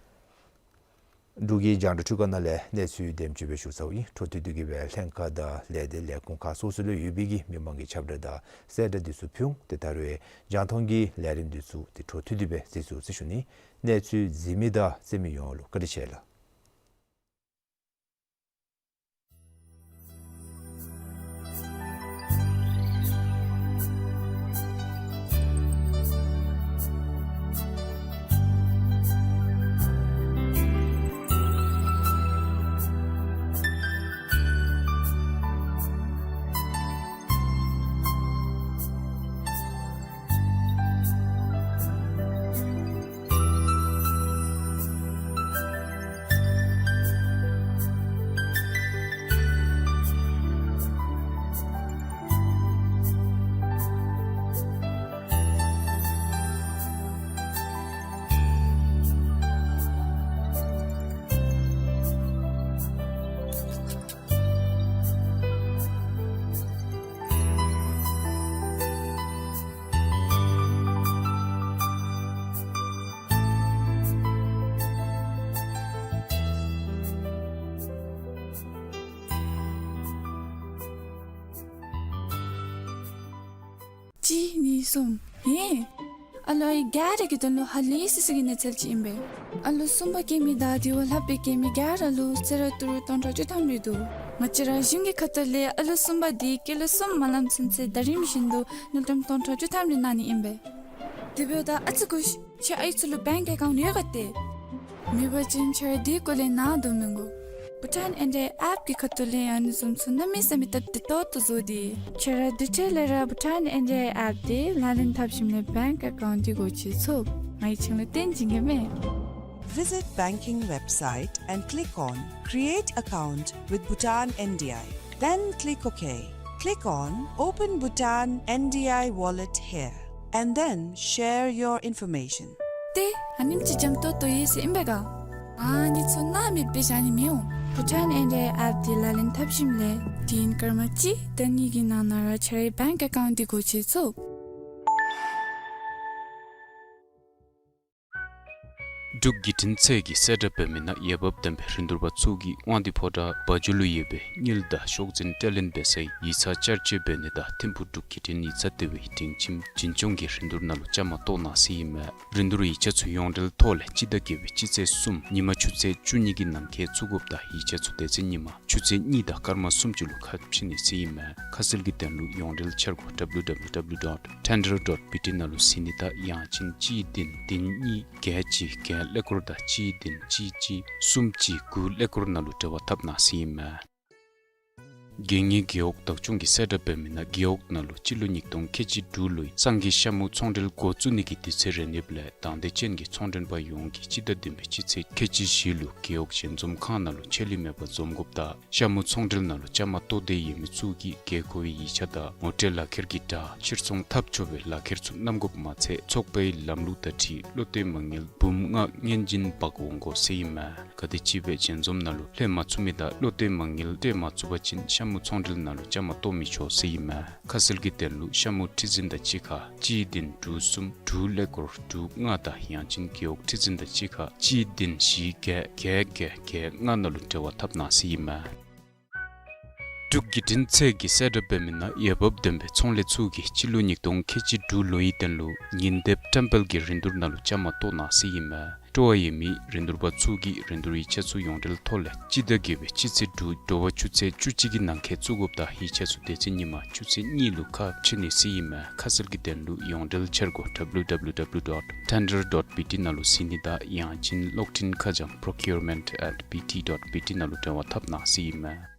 འབྲུག་གི་རྒྱང་བསྒྲགས་འཕྲུལ་ཁང་ནང་ལས་གནས་ཚུལ་དེམ་ཅིག་སྦེ་ཞུ་ཚརཝ་ཨིན། འཕྲོ་མཐུད་དེ་གི་སྦེ་ལྷན་ཁག་དང་ལས་སྡེ་ལས་ཁུངས་ཁག་སོ་སོ་ལུ་ཡོད་པའི་གི་མི་མང་གི་ཁྱབ་བསྒྲགས་དང་གསལ་བསྒྲགས་འདི་ཚུ་ཕུལ་འོང་། ཏེ་ད་རུང་རྒྱང་མཐོང་གི་ལས་རིམ་འདི་ཚུ་ཏེ་འཕྲོ་མཐུད་དེ་སྦེ་གཟིགས་ཚུགས་ཟེར་ཞུ་ནི། གནས་ཚུལ་གཟིགས་མི་དང་གསན་མི་ཡོངས་ལུ་བཀའ་དྲིན་ཆེ་ལགས། གཅིག་གཉིས་གསུམ། ཧེ། ཨ་ལོ་ཨའི་ག་ར་གི་དོན་ལུ་ཧ་ལས་སི་སི་གི་གནས་ཚུལ་ཅིག་ཨིན་པས། ཨ་ལོ་གསུམ་པ་སྐྱེ་མི་དང་དེ་བ་ལྷག་པའི་སྐྱེ་མི་ག་ར་ལུ་གསོལ་རས་ཏི་རུ་སྟོང་ཕྲག་བཅུ་ཐམ་རེ་འདུག། ང་བཅས་ར་གཞུང་གི་ཁ་ཐུག་ལས་ཨ་ལོ་གསུམ་པ་འདི་སྐྱེས་ལོ་གསུམ་མ་ལང་ཚུན་ཚོད་ཟླ་རིམ་བཞིན་དུ་དངུལ་ཀྲམ་སྟོང་ཕྲག་བཅུ་ཐམ་རེ་གནང་ནི་ཨིན་པས། དེ་འབདཝ་ད་ཨ་ཙི་སྒུག་ཤིག། ཁྱེད་ཨའི་ཚུ་ལུ་བེངཀ་ཨེ་ཀའུནཊ་ཡོད་ག་ཏེ། མེད་པ་ཅིན་ཁྱེད་ར་འདི་སྐོར་ལས་ནཱ་སྡོད་མི་དགོ། བྷུ་ཊཱན་ཨེན་ཌི་ཨའི་ཨེཔ་ཀྱི་ཁ་ཐུག་ལས་ཨ་ནི་བཟུམ་ཚུ་གནམ་མེད་ས་མེད་སྟབས་བདེ་ཏོག་ཏོ་བཟོ་སྟེ། ཁྱེད་ར་དེ་འཕྲལ་ལས་ར་བྷུ་ཊཱན་ཨེན་ཌི་ཨའི་ཨེཔ་འདི་ལག་ལེན་འཐབ་ཞིནམ་ལས་བེངཀ་ཨེ་ཀའུནཊ་འདི་སྒོ་ཕྱེ་ཚུགས། ང་གིས་ཁྱེད་ལུ་སྟོན་བྱིན་གེ་མས། Visit banking website and click on Create Account with Bhutan N D I. Then click OK. Click on Open Bhutan N D I Wallet here and then share your information. ཏེ་ཨ་ནེམ་ཅིག་འཇམ་ཏོང་ཏོ་ཡོད་ཟེར་ཨིན་པས་ག། ཨ་ནི་ཚུ་སྣང་མེད་སྦེ་བཞག་ནི་མི་འོང་། བྷུ་ཊཱན་ཨེན་ཌི་ཨའི་ཨེཔ་འདི་ལག་ལེན་འཐབ་ཞིནམ་ལས་དུས་ཡུན་སྐར་མ་གཅིག་དང་གཉིས་ཀྱི་ནང་ན་ར་ཁྱེད་རའི་བེངཀ་ཨེ་ཀའུནཊ་འདི་སྒོ་ཕྱེ་ཚུགས། འབྲུག་བརྒྱུད་འཕྲིན་ཚད་ཀྱི་གསལ་བསྒྲགས་འབད་མི་ནང་འོས་འབབ་ལྡན་པའི་རིན་བསྡུར་པ་ཚུ་གིས་དབང་འདུས་ཕོ་བྲང་བ་འཇོ་ལུ་ཡོད་པའི་དངུལ་དང་ཤོག་འཛིན་སྤྲོད་ལེན་འབད་སའི་ཡིག་ཚང་བསྐྱར་བཅོས་འབད་ནི་དང་ཐིམ་ཕུག་འབྲུག་བརྒྱུད་འཕྲིན་ཡིག་ཚང་ལྟེ་བའི་སྒྲིང་ཁྱིམ་འཛིན་སྐྱོང་གི་རིན་བསྡུར་ནང་ལུ་བཅའ་མར་གཏོགས་གནང་ཟེར་ཨིན་མས། རིན་བསྡུར་ཡིག་ཆ་ཚུ་ཡོངས་འབྲེལ་ཐོག་ལས་སྤྱི་ཟླ་བརྒྱད་པའི་སྤྱི་ཚེས་གསུམ་ཉིན་མ་ཆུ་ཚོད་བཅུ་གཉིས་ཀྱི་ནང་འཁོད་བཙུགས་དགོཔ་དང་ཡིག་ཆ་ཚུ་དེ་ཚེ་ཉིན་མ་ཆུ་ཚོད་གཉིས་དང་སྐར་མ་སུམ་ཅུ་ལུ་ཁ་ཕྱེ་ནི་ཟེར་ཨིན་མས། ཁ་གསལ་གྱི་དོན་ལུ་ཡོངས་འབྲེལ་འཆར་སྒོ་W W W dot tender dot B T ནང་ལུ་གཟིགས་ནི་དང་ཡང་ཅིན་གཅིག་བདུན་བདུན་གཉིས་བརྒྱད་གཅིག་བརྒྱད་ཀླད་ཀོར་དང་གཅིག་བདུན་གཅིག་གཅིག་གསུམ་གཅིག་དགུ་ཀླད་ཀོར་ནང་ལུ་འབྲེལ་བ་འཐབ་གནང་ཟེར་ཨིན་མས། རྒྱལ་གཉིས་རྒེད་འོག་བདག་སྐྱོང་གི་གསལ་བསྒྲགས་འབད་མི་ནང་རྒེད་འོག་ནང་ལུ་སྤྱི་ལོ་ཉིས་སྟོང་ཁལ་གཅིག་དྲུག་ལོའི་སང་གི་ཤ་མུ་ཚོང་འབྲེལ་འགོ་བཙུགས་ནི་གི་དུས་ཚོད་རན་ཡོདཔ་ལས་དང་འདོད་ཅན་གྱི་ཚོང་མགྲོན་པ་ཡོངས་ཀྱིས་སྤྱི་ཟླ་བདུན་པའི་སྤྱི་ཚེས་ཁལ་གཅིག་བཞི་ལུ་རྒེད་འོག་ཞལ་འཛོམས་ཁང་ནང་ལུ་ཆད་ལུས་མེད་པར་འཛོམས་དགོཔ་དང་ཤ་མུ་ཚོང་འབྲེལ་ནང་ལུ་བཅའ་མར་གཏོགས་འདོད་ཡོད་མི་ཚུ་གིས་དགོས་མཁོ་བའི་ཡིག་ཆ་དང་ངོ་སྤྲོད་ལག་ཁྱེར་གྱི་སྒྲ་ཕྱིར་ཚོང་འཐབ་ཆོག་པའི་ལག་ཁྱེར་ཚུ་བསྣམ་དགོཔ་མ་ཚད་ཚོགས་པའི་ལམ་ལུགས་དང་འཁྲིལ་བློ་གཏད་མ་དངུལ་འབུམ་ལྔ་སྔོན་འཛིན་འབག་འོང་དགོ་ཟེར་ཨིན་མས། ག་དེམ་ཅིག་སྦེ་ཞལ་འཛོམས་ནང་ལུ་ལྷོད་མ་ཚུགས་མི་དང་བློ་གཏད་མ་དངུལ་སྤྲོད་མ་ཚུགས་པ་ཅིན་ཤ་མུ་ཚོང་འབྲེལ་ནང་ལུ་བཅའ་མར་གཏོགས་མི་ཆོག་ཟེར་ཨིན་མས། ཁ་གསལ་གྱི་དོན་ལུ་ཤ་མུ་ཁྲི་འཛིན་དང་གཅིག་ཁར་གཅིག་བདུན་དྲུག་གསུམ་དྲུག་ཀླད་ཀོར་དྲུག་ལྔ་དང་ཡང་ཅིན་རྒེད་འོག་ཁྲི་འཛིན་དང་གཅིག་ཁར་གཅིག་བདུན་བཞི་བརྒྱད་བརྒྱད་བརྒྱད་བརྒྱད་ལྔ་ནང་ལུ་འབྲེལ་བ་འཐབ་གནང་ཟེར་ཨིན་མས། འབྲུག་བརྒྱུད་འཕྲིན་ཚད་ཀྱི་གསལ་བསྒྲགས་འབད་མི་ནང་འོས་འབབ་ལྡན་པའི་ཚོང་ལས་ཚུ་གིས་སྤྱི་ལོ་ཉིས་སྟོང་ཁལ་གཅིག་དྲུག་ལོའི་དོན་ལུ་ཉིན་དེབ་བཀྲམ་སྤེལ་གྱི་རིན་བསྡུར་ནང་ལུ་བཅའ་མར་གཏོགས་གནང་ཟེར་ཨིན་མས། སྤྲོ་བ་ཡོད་མི་རིན་བསྡུར་པ་ཚུ་གིས་རིན་བསྡུར་ཡིག་ཆ་ཚུ་ཡོངས་འབྲེལ་ཐོག་ལས་སྤྱི་ཟླ་བརྒྱད་པའི་སྤྱི་ཚེས་དྲུག་དྲོ་པ་ཆུ་ཚོད་བཅུ་གཅིག་གི་ནང་འཁོད་བཙུགས་དགོཔ་དང་ཡིག་ཆ་ཚུ་དེ་ཚེ་ཉིན་མ་ཆུ་ཚོད་གཉིས་ལུ་ཁ་ཕྱེ་ནི་ཟེར་ཨིན་མས། ཁ་གསལ་གྱི་དོན་ལུ་ཡོངས་འབྲེལ་འཆར་སྒོ་W W W dot tender dot B T ནང་ལུ་གཟིགས་ནི་དང་ཡང་ཅིན་གློག་འཕྲིན་ཁ་བྱང་procurement at B T dot B T ནང་ལུ་འབྲེལ་བ་འཐབ་གནང་ཟེར་ཨིན་མས།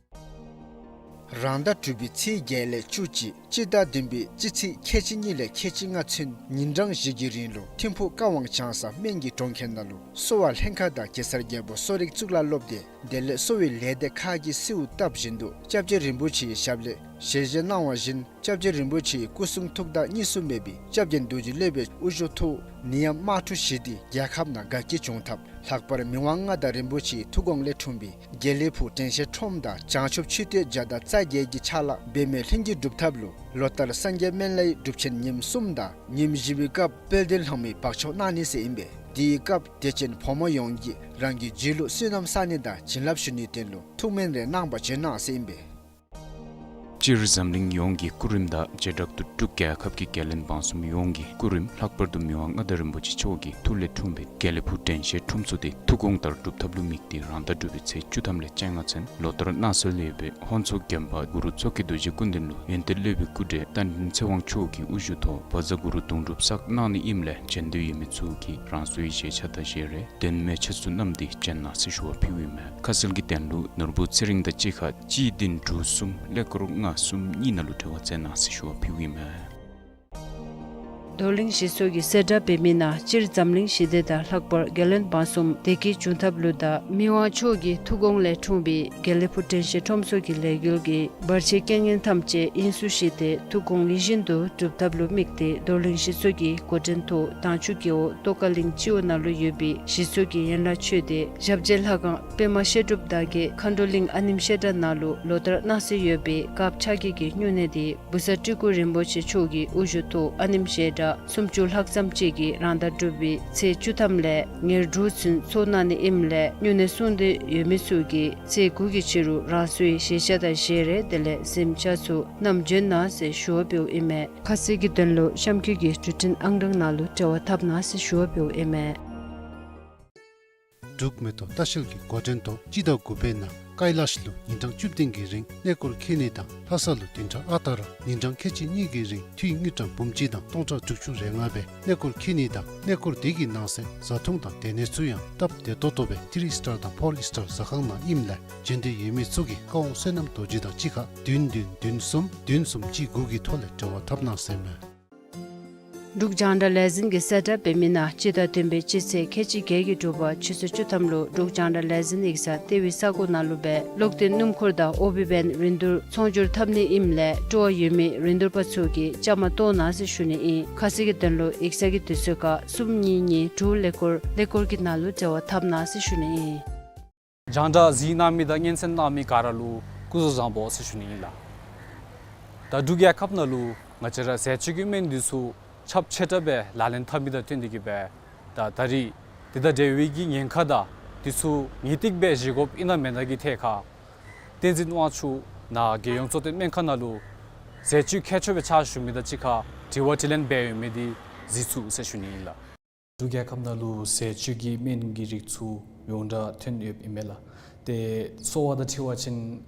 རང་ཟླ་དྲུག་པའི་ཚེས་བརྒྱད་ལས་བཅུ་གཅིག་སྤྱི་ཟླ་བདུན་པའི་སྤྱི་ཚེས་ཁལ་གཅིག་གཉིས་ལས་ཁལ་གཅིག་ལྔ་ཚུན་ཉིན་གྲངས་བཞི་གི་རིང་ལུ་ཐིམ་ཕུག་ཀ་ཝང་བྱང་ས་སྨན་གྱི་གྲོང་ཁྱེར་ནང་ལུ་གསོ་བ་ལྷན་ཁག་དང་གེ་སར་རྒྱལ་པོ་གསོ་རིག་གཙུག་ལག་སློབ་སྡེ་དེ་ལས་གསོ་བའི་ལས་སྡེ་ཁག་གིས་གསོལཝ་བཏབ་བཞིན་དུ་སྐྱབས་རྗེ་རིན་པོ་ཆེའི་ཞབས་ལས་ཞལ་བཞེས་གནང་བ་བཞིན་སྐྱབས་རྗེ་རིན་པོ་ཆེའི་སྐུ་གསུང་ཐུགས་དང་གཉིས་སུ་མེད་པའི་སྐྱབས་རྗེ་རྡོ་རྗེ་སློབ་དཔོན་དབུ་བཞུགས་ཐོག་ནད་ཡམས་དམག་འཁྲུག་ཞི་བདེའི་རྒྱལ་ཁབ་ནང་དགའ་སྐྱིད་བྱུང་ཐབས་ལྷག་པར་མི་དབང་མངའ་བདག་རིན་པོ་ཆེའི་ཐུགས་དགོངས་ལས་འཁྲུངས་པའི་དགེ་ལེགས་ཕུག་དྲན་ཤེས་ཁྲོམ་དང་བྱང་ཆུབ་མཆོད་རྟེན་བརྒྱ་དང་རྩ་བརྒྱད་ཀྱི་ཕྱག་ལཱ་འབད་མེད་ལྷུན་གྱིས་འགྲུབ་ཐབས་ལུ་ལོ་ལྟར་སངས་རྒྱས་སྨན་བླའི་སྒྲུབ་ཆེན་ཉིནམ་གསུམ་དང་ཉིནམ་བཞི་པའི་སྐབས་དཔལ་ལྡན་ལྷ་མོའི་འབག་བཅོམ་གནང་ནི་ཟེར་ཨིན་པས། དེའི་སྐབས་དད་ཅན་ཕོ་མོ་ཡོངས་ཀྱིས་རང་གི་རྒྱུད་ལུ་བསོད་ནམས་བསག་ནི་དང་བྱིན་རླབས་ཞུ་ནིའི་དོན་ལུ་ཐུགས་སྨོན་རེ་གནང་བར་བྱོན་གནང་ཟེར་ཨིན་པས། སྤྱིར་འཛམ་གླིང་ཡོངས་ཀྱི་སྐུ་རིམ་དང་བྱེ་བྲག་ཏུ་འབྲུག་རྒྱལ་ཁབ་ཀྱི་རྒྱལ་བློན་འབངས་གསུམ་ཡོངས་ཀྱི་སྐུ་རིམ་ལྷག་པར་དུ་མི་དབང་མངའ་བདག་རིན་པོ་ཆེ་མཆོག་གི་ཐུགས་ལས་འཁྲུངས་པའི་དགེ་ལེགས་ཕུག་དྲན་ཤེས་ཁྲོམ་ཚུ་དེ་ཐུགས་དགོངས་ལྟར་སྒྲུབ་ཐབས་ལུ་དམིགས་ཏེ་རང་ཟླ་དྲུག་པའི་ཚེས་བཅུ་ཐམ་ལས་བཅོ་ལྔ་ཚུན་ལོ་ལྟར་གནང་སྲོལ་ཡོད་པའི་ཧོན་མཚོ་དགོན་པ་གུ་རུ་མཚོ་སྐྱེས་རྡོ་རྗེ་སྐུ་མདུན་ལུ་ཡོན་ཏན་སློབ་དཔོན་སྐུ་བགྲེས་རྟ་མགྲིན་ཚེ་དབང་མཆོག་གིས་དབུ་བཞུགས་ཐོག་བཛྲ་གུ་རུ་གདུང་སྒྲུབ་བསགས་གནང་ནི་ཨིནམ་ལས་བྱོན་འདོད་ཡོད་མི་ཚུ་གིས་རང་སོའི་བཞེས་ཆ་དང་བཞེས་རས་དོན་མེད་ཆ་ཚུ་བསྣམས་ཏེ་བྱོན་གནང་ཟེར་ཞུ་བ་ཕུལཝ་ཨིན་མས། ཁ་གསལ་གྱི་དོན་ལུ་ནོར་བུ་ཚེ་རིང་དང་གཅིག་ཁར་གཅིག་བདུན་དྲུག་གསུམ་ཀླད་ཀོར་ལྔ་གསུམ་གཉིས་ནང་ལུ་འབྲེལ་བ་མཛད་གནང་ཟེར་ཞུ་བ་ཕུལཝ་ཨིན་མས། རྡོར་གླིང་ཞིག་གསོ་གི་གསལ་བསྒྲགས་འབད་མི་ནང་སྤྱིར་འཛམ་གླིང་ཞི་བདེ་དང་ལྷག་པར་རྒྱལ་བློན་འབངས་གསུམ་བདེ་སྐྱིད་འབྱུང་ཐབས་ལུ་དང་མི་དབང་མཆོག་གི་ཐུགས་དགོངས་ལས་འཁྲུངས་པའི་དགེ་ལེགས་ཕུག་དྲན་ཤེས་ཁྲོམ་ཚུ་གི་ལས་འགུལ་གྱི་བར་ཆད་རྐྱེན་ངན་ཐམས་ཅད་དབྱིངས་སུ་ཞི་སྟེ་ཐུགས་དགོངས་ཡིད་བཞིན་དུ་འགྲུབ་ཐབས་ལུ་དམིགས་ཏེ་རྡོར་གླིང་ཞིག་གསོ་གི་འགོ་འདྲེན་ཐོག་དྭངས་ཆུ་རྒེད་འོག་ཏོག་དཀར་གླིང་སྤྱི་འོག་ནང་ལུ་ཡོད་པའི་ཞིག་གསོ་གི་ཡན་ལག་ཆོས་སྡེ་ཞབས་རྗེས་ལྷ་ཁང་པདྨ་བཤད་སྒྲུབ་བདག་བསྐྱེད་མཁའ་འགྲོ་གླིང་ཨ་ནེམ་བཤད་གྲྭ་ནང་ལུ་ལོ་ལྟར་གནང་སྲོལ་ཡོད་པའི་དཀརཔོ་ཕྱག་བགྱིས་ཀྱི་སྨྱུང་གནས་དེ་བུ་ཚ་སྤྲུལ་སྐུ་རིན་པོ་ཆེ་མཆོག་གི་དབུ་བཞུགས་ཐོག་ཨ་ནེམ་བཤད་གྲྭ་སུམ་ཅུ་ལྷག་ཙམ་ཅིག་གིས་རང་ཟླ་དྲུག་པའི་ཚེས་བཅུ་ཐམ་ལས་ཉེར་དྲུག་ཚུན་ཚོགས་གནང་ནི་ཨིནམ་ལས་སྨྱུང་གནས་སྲུང་འདོད་ཡོད་མི་ཚུ་གིས་ཚེས་དགུ་གི་ཕྱི་རུ་རང་སོའི་བཞེས་ཆ་དང་བཞེས་རས་དེ་ལས་གཟིམ་ཆས་ཚུ་བསྣམས་བྱོན་གནང་ཟེར་ཞུ་བ་འབདཝ་ཨིན་མས། ཁ་གསལ་གྱི་དོན་ལུ་གཤམ་འཁོད་ཀྱི་འབྲུག་འཕྲིན་ཨང་གྲངས་ནང་ལུ་འབྲེལ་བ་འཐབ་གནང་ཟེར་ཞུ་བ་འབདཝ་ཨིན་མས། འབྲུག་མེ་ཏོག་ལྟ་བཤལ་གྱི་འགོ་འདྲེན་ཐོག་སྤྱི་ཟླ་དགུ་པའི་ནང་ཀ་ལ་ཤི་ལུ་ཉིན་གྲངས་བཅུ་བདུན་གྱི་རིང་གནས་སྐོར་འཁྱིད་ནི་དང་ལྷ་ས་ལུ་བདུན་ཕྲག་ཨ་རྟག་ར་ཉིན་གྲངས་ཁལ་གཅིག་གཉིས་ཀྱི་རིང་འཐུས་དངུལ་ཀྲམ་འབུམ་གཅིག་དང་སྟོང་ཕྲག་དྲུག་ཅུ་རེ་ལྔ་སྦེ་གནས་སྐོར་འཁྱིད་ནི་དང་གནས་སྐོར་དེ་གི་ནང་གསེས་བཟའ་འཐུང་དང་སྡོད་གནས་ཚུ་ཡང་སྟབས་བདེ་ཏོག་ཏོ་སྦེ་ཐི་རི་སི་ཊར་དང་ཕོར་སི་ཊར་ཟ་ཁང་ནང་ཨིནམ་ལས་བྱོན་འདོད་ཡོད་མི་ཚུ་གིས་བཀའ་དབང་བསོད་ནམས་རྡོ་རྗེ་དང་གཅིག་ཁར་བདུན་བདུན་བདུན་གསུམ་བདུན་གསུམ་གཅིག་དགུ་གི་ཐོག་ལས་འབྲེལ་བ་འཐབ་གནང་ཟེར་མས། འབྲུག་རྒྱང་བསྒྲགས་ལས་འཛིན་གྱི་གསལ་བསྒྲགས་འབད་མི་ནང་སྤྱི་ཟླ་བདུན་པའི་སྤྱི་ཚེས་ཁལ་གཅིག་བརྒྱད་ཀྱི་དྲོ་པ་ཆུ་ཚོད་བཅུ་ཐམ་ལུ་འབྲུག་རྒྱང་བསྒྲགས་ལས་འཛིན་ཡིག་ཚང་ལྟེ་བའི་ས་གོ་ནང་ལུ་སྦེ་གློག་འཕྲིན་སྣུམ་འཁོར་དང་ཨོ་བི་བེན་རིན་བསྡུར་ཚོང་སྒྱུར་འཐབ་ནི་ཨིནམ་ལས་སྤྲོ་བ་ཡོད་མི་རིན་བསྡུར་པ་ཚུ་གིས་བཅའ་མར་གཏོགས་གནང་ཟེར་ཞུ་ནི་ཨིན། ཁ་གསལ་གྱི་དོན་ལུ་ཡིག་ཚང་གི་དུས་ཚོད་ཁར་གསུམ་གཉིས་གཉིས་དྲུག་ཀླད་ཀོར་ཀླད་ཀོར་གྱི་ནང་ལུ་འབྲེལ་བ་འཐབ་གནང་ཟེར་ཞུ་ནི་ཨིན། རྒྱང་བསྒྲགས་གཟིགས་གནང་མི་དང་སྙན་གསན་གནང་མི་ག་ར་ལུ་སྐུ་གཟུགས་བཟང་པོ་ཟེར་ཞུ་ནི་ཨིན་ལགས། ད་འབྲུག་རྒྱལ་ཁབ་ནང་ལུ་ང་བཅས་ར་ཟས་བཅུད་ཀྱི་སྨན་འདི་ཚུ་ཁྱབ་ཆེ་དྲགས་སྦེ་ལག་ལེན་འཐབ་མི་དང་བསྟུན་ཏེ་གིས་སྦེ་ད་ད་རིས་ དེ་དང་འབྲེལ་བའི་གི་ཉེན་ཁ་དང་དེ་ཚུ་ངེས་ཏིག་སྦེ་བཞེས་དགོཔ་ཨིན་ན་མེན་ན་གི་ཐད་ཁར་བསྟན་འཛིན་དབང་ཕྱུག་ནཱ་རྒྱལ་ཡོངས་གཙོ་བསྟེན་སྨན་ཁང་ནང་ལུ་ཟས་བཅུད་མཁས་མཆོག་སྦེ་ཕྱག་ཞུ་མི་དང་གཅིག་ཁར་དྲི་བ་དྲིས་ལན་འབད་ཡོད་མི་འདི་གཟིགས་ཚུགས་ཟེར་ཞུ་ནི་ཨིན་ལགས། འབྲུག་རྒྱལ་ཁབ་ནང་ལུ་ཟས་བཅུད་ཀྱི་སྨན་གྱི་རིགས་ཚུ་ཡོངས་གྲགས་ཐོན་ཡོདཔ་ཨིན་མས་ལགས། ཏེ་གསོ་བ་དང་འཁྲིལ་བ་ཅིན་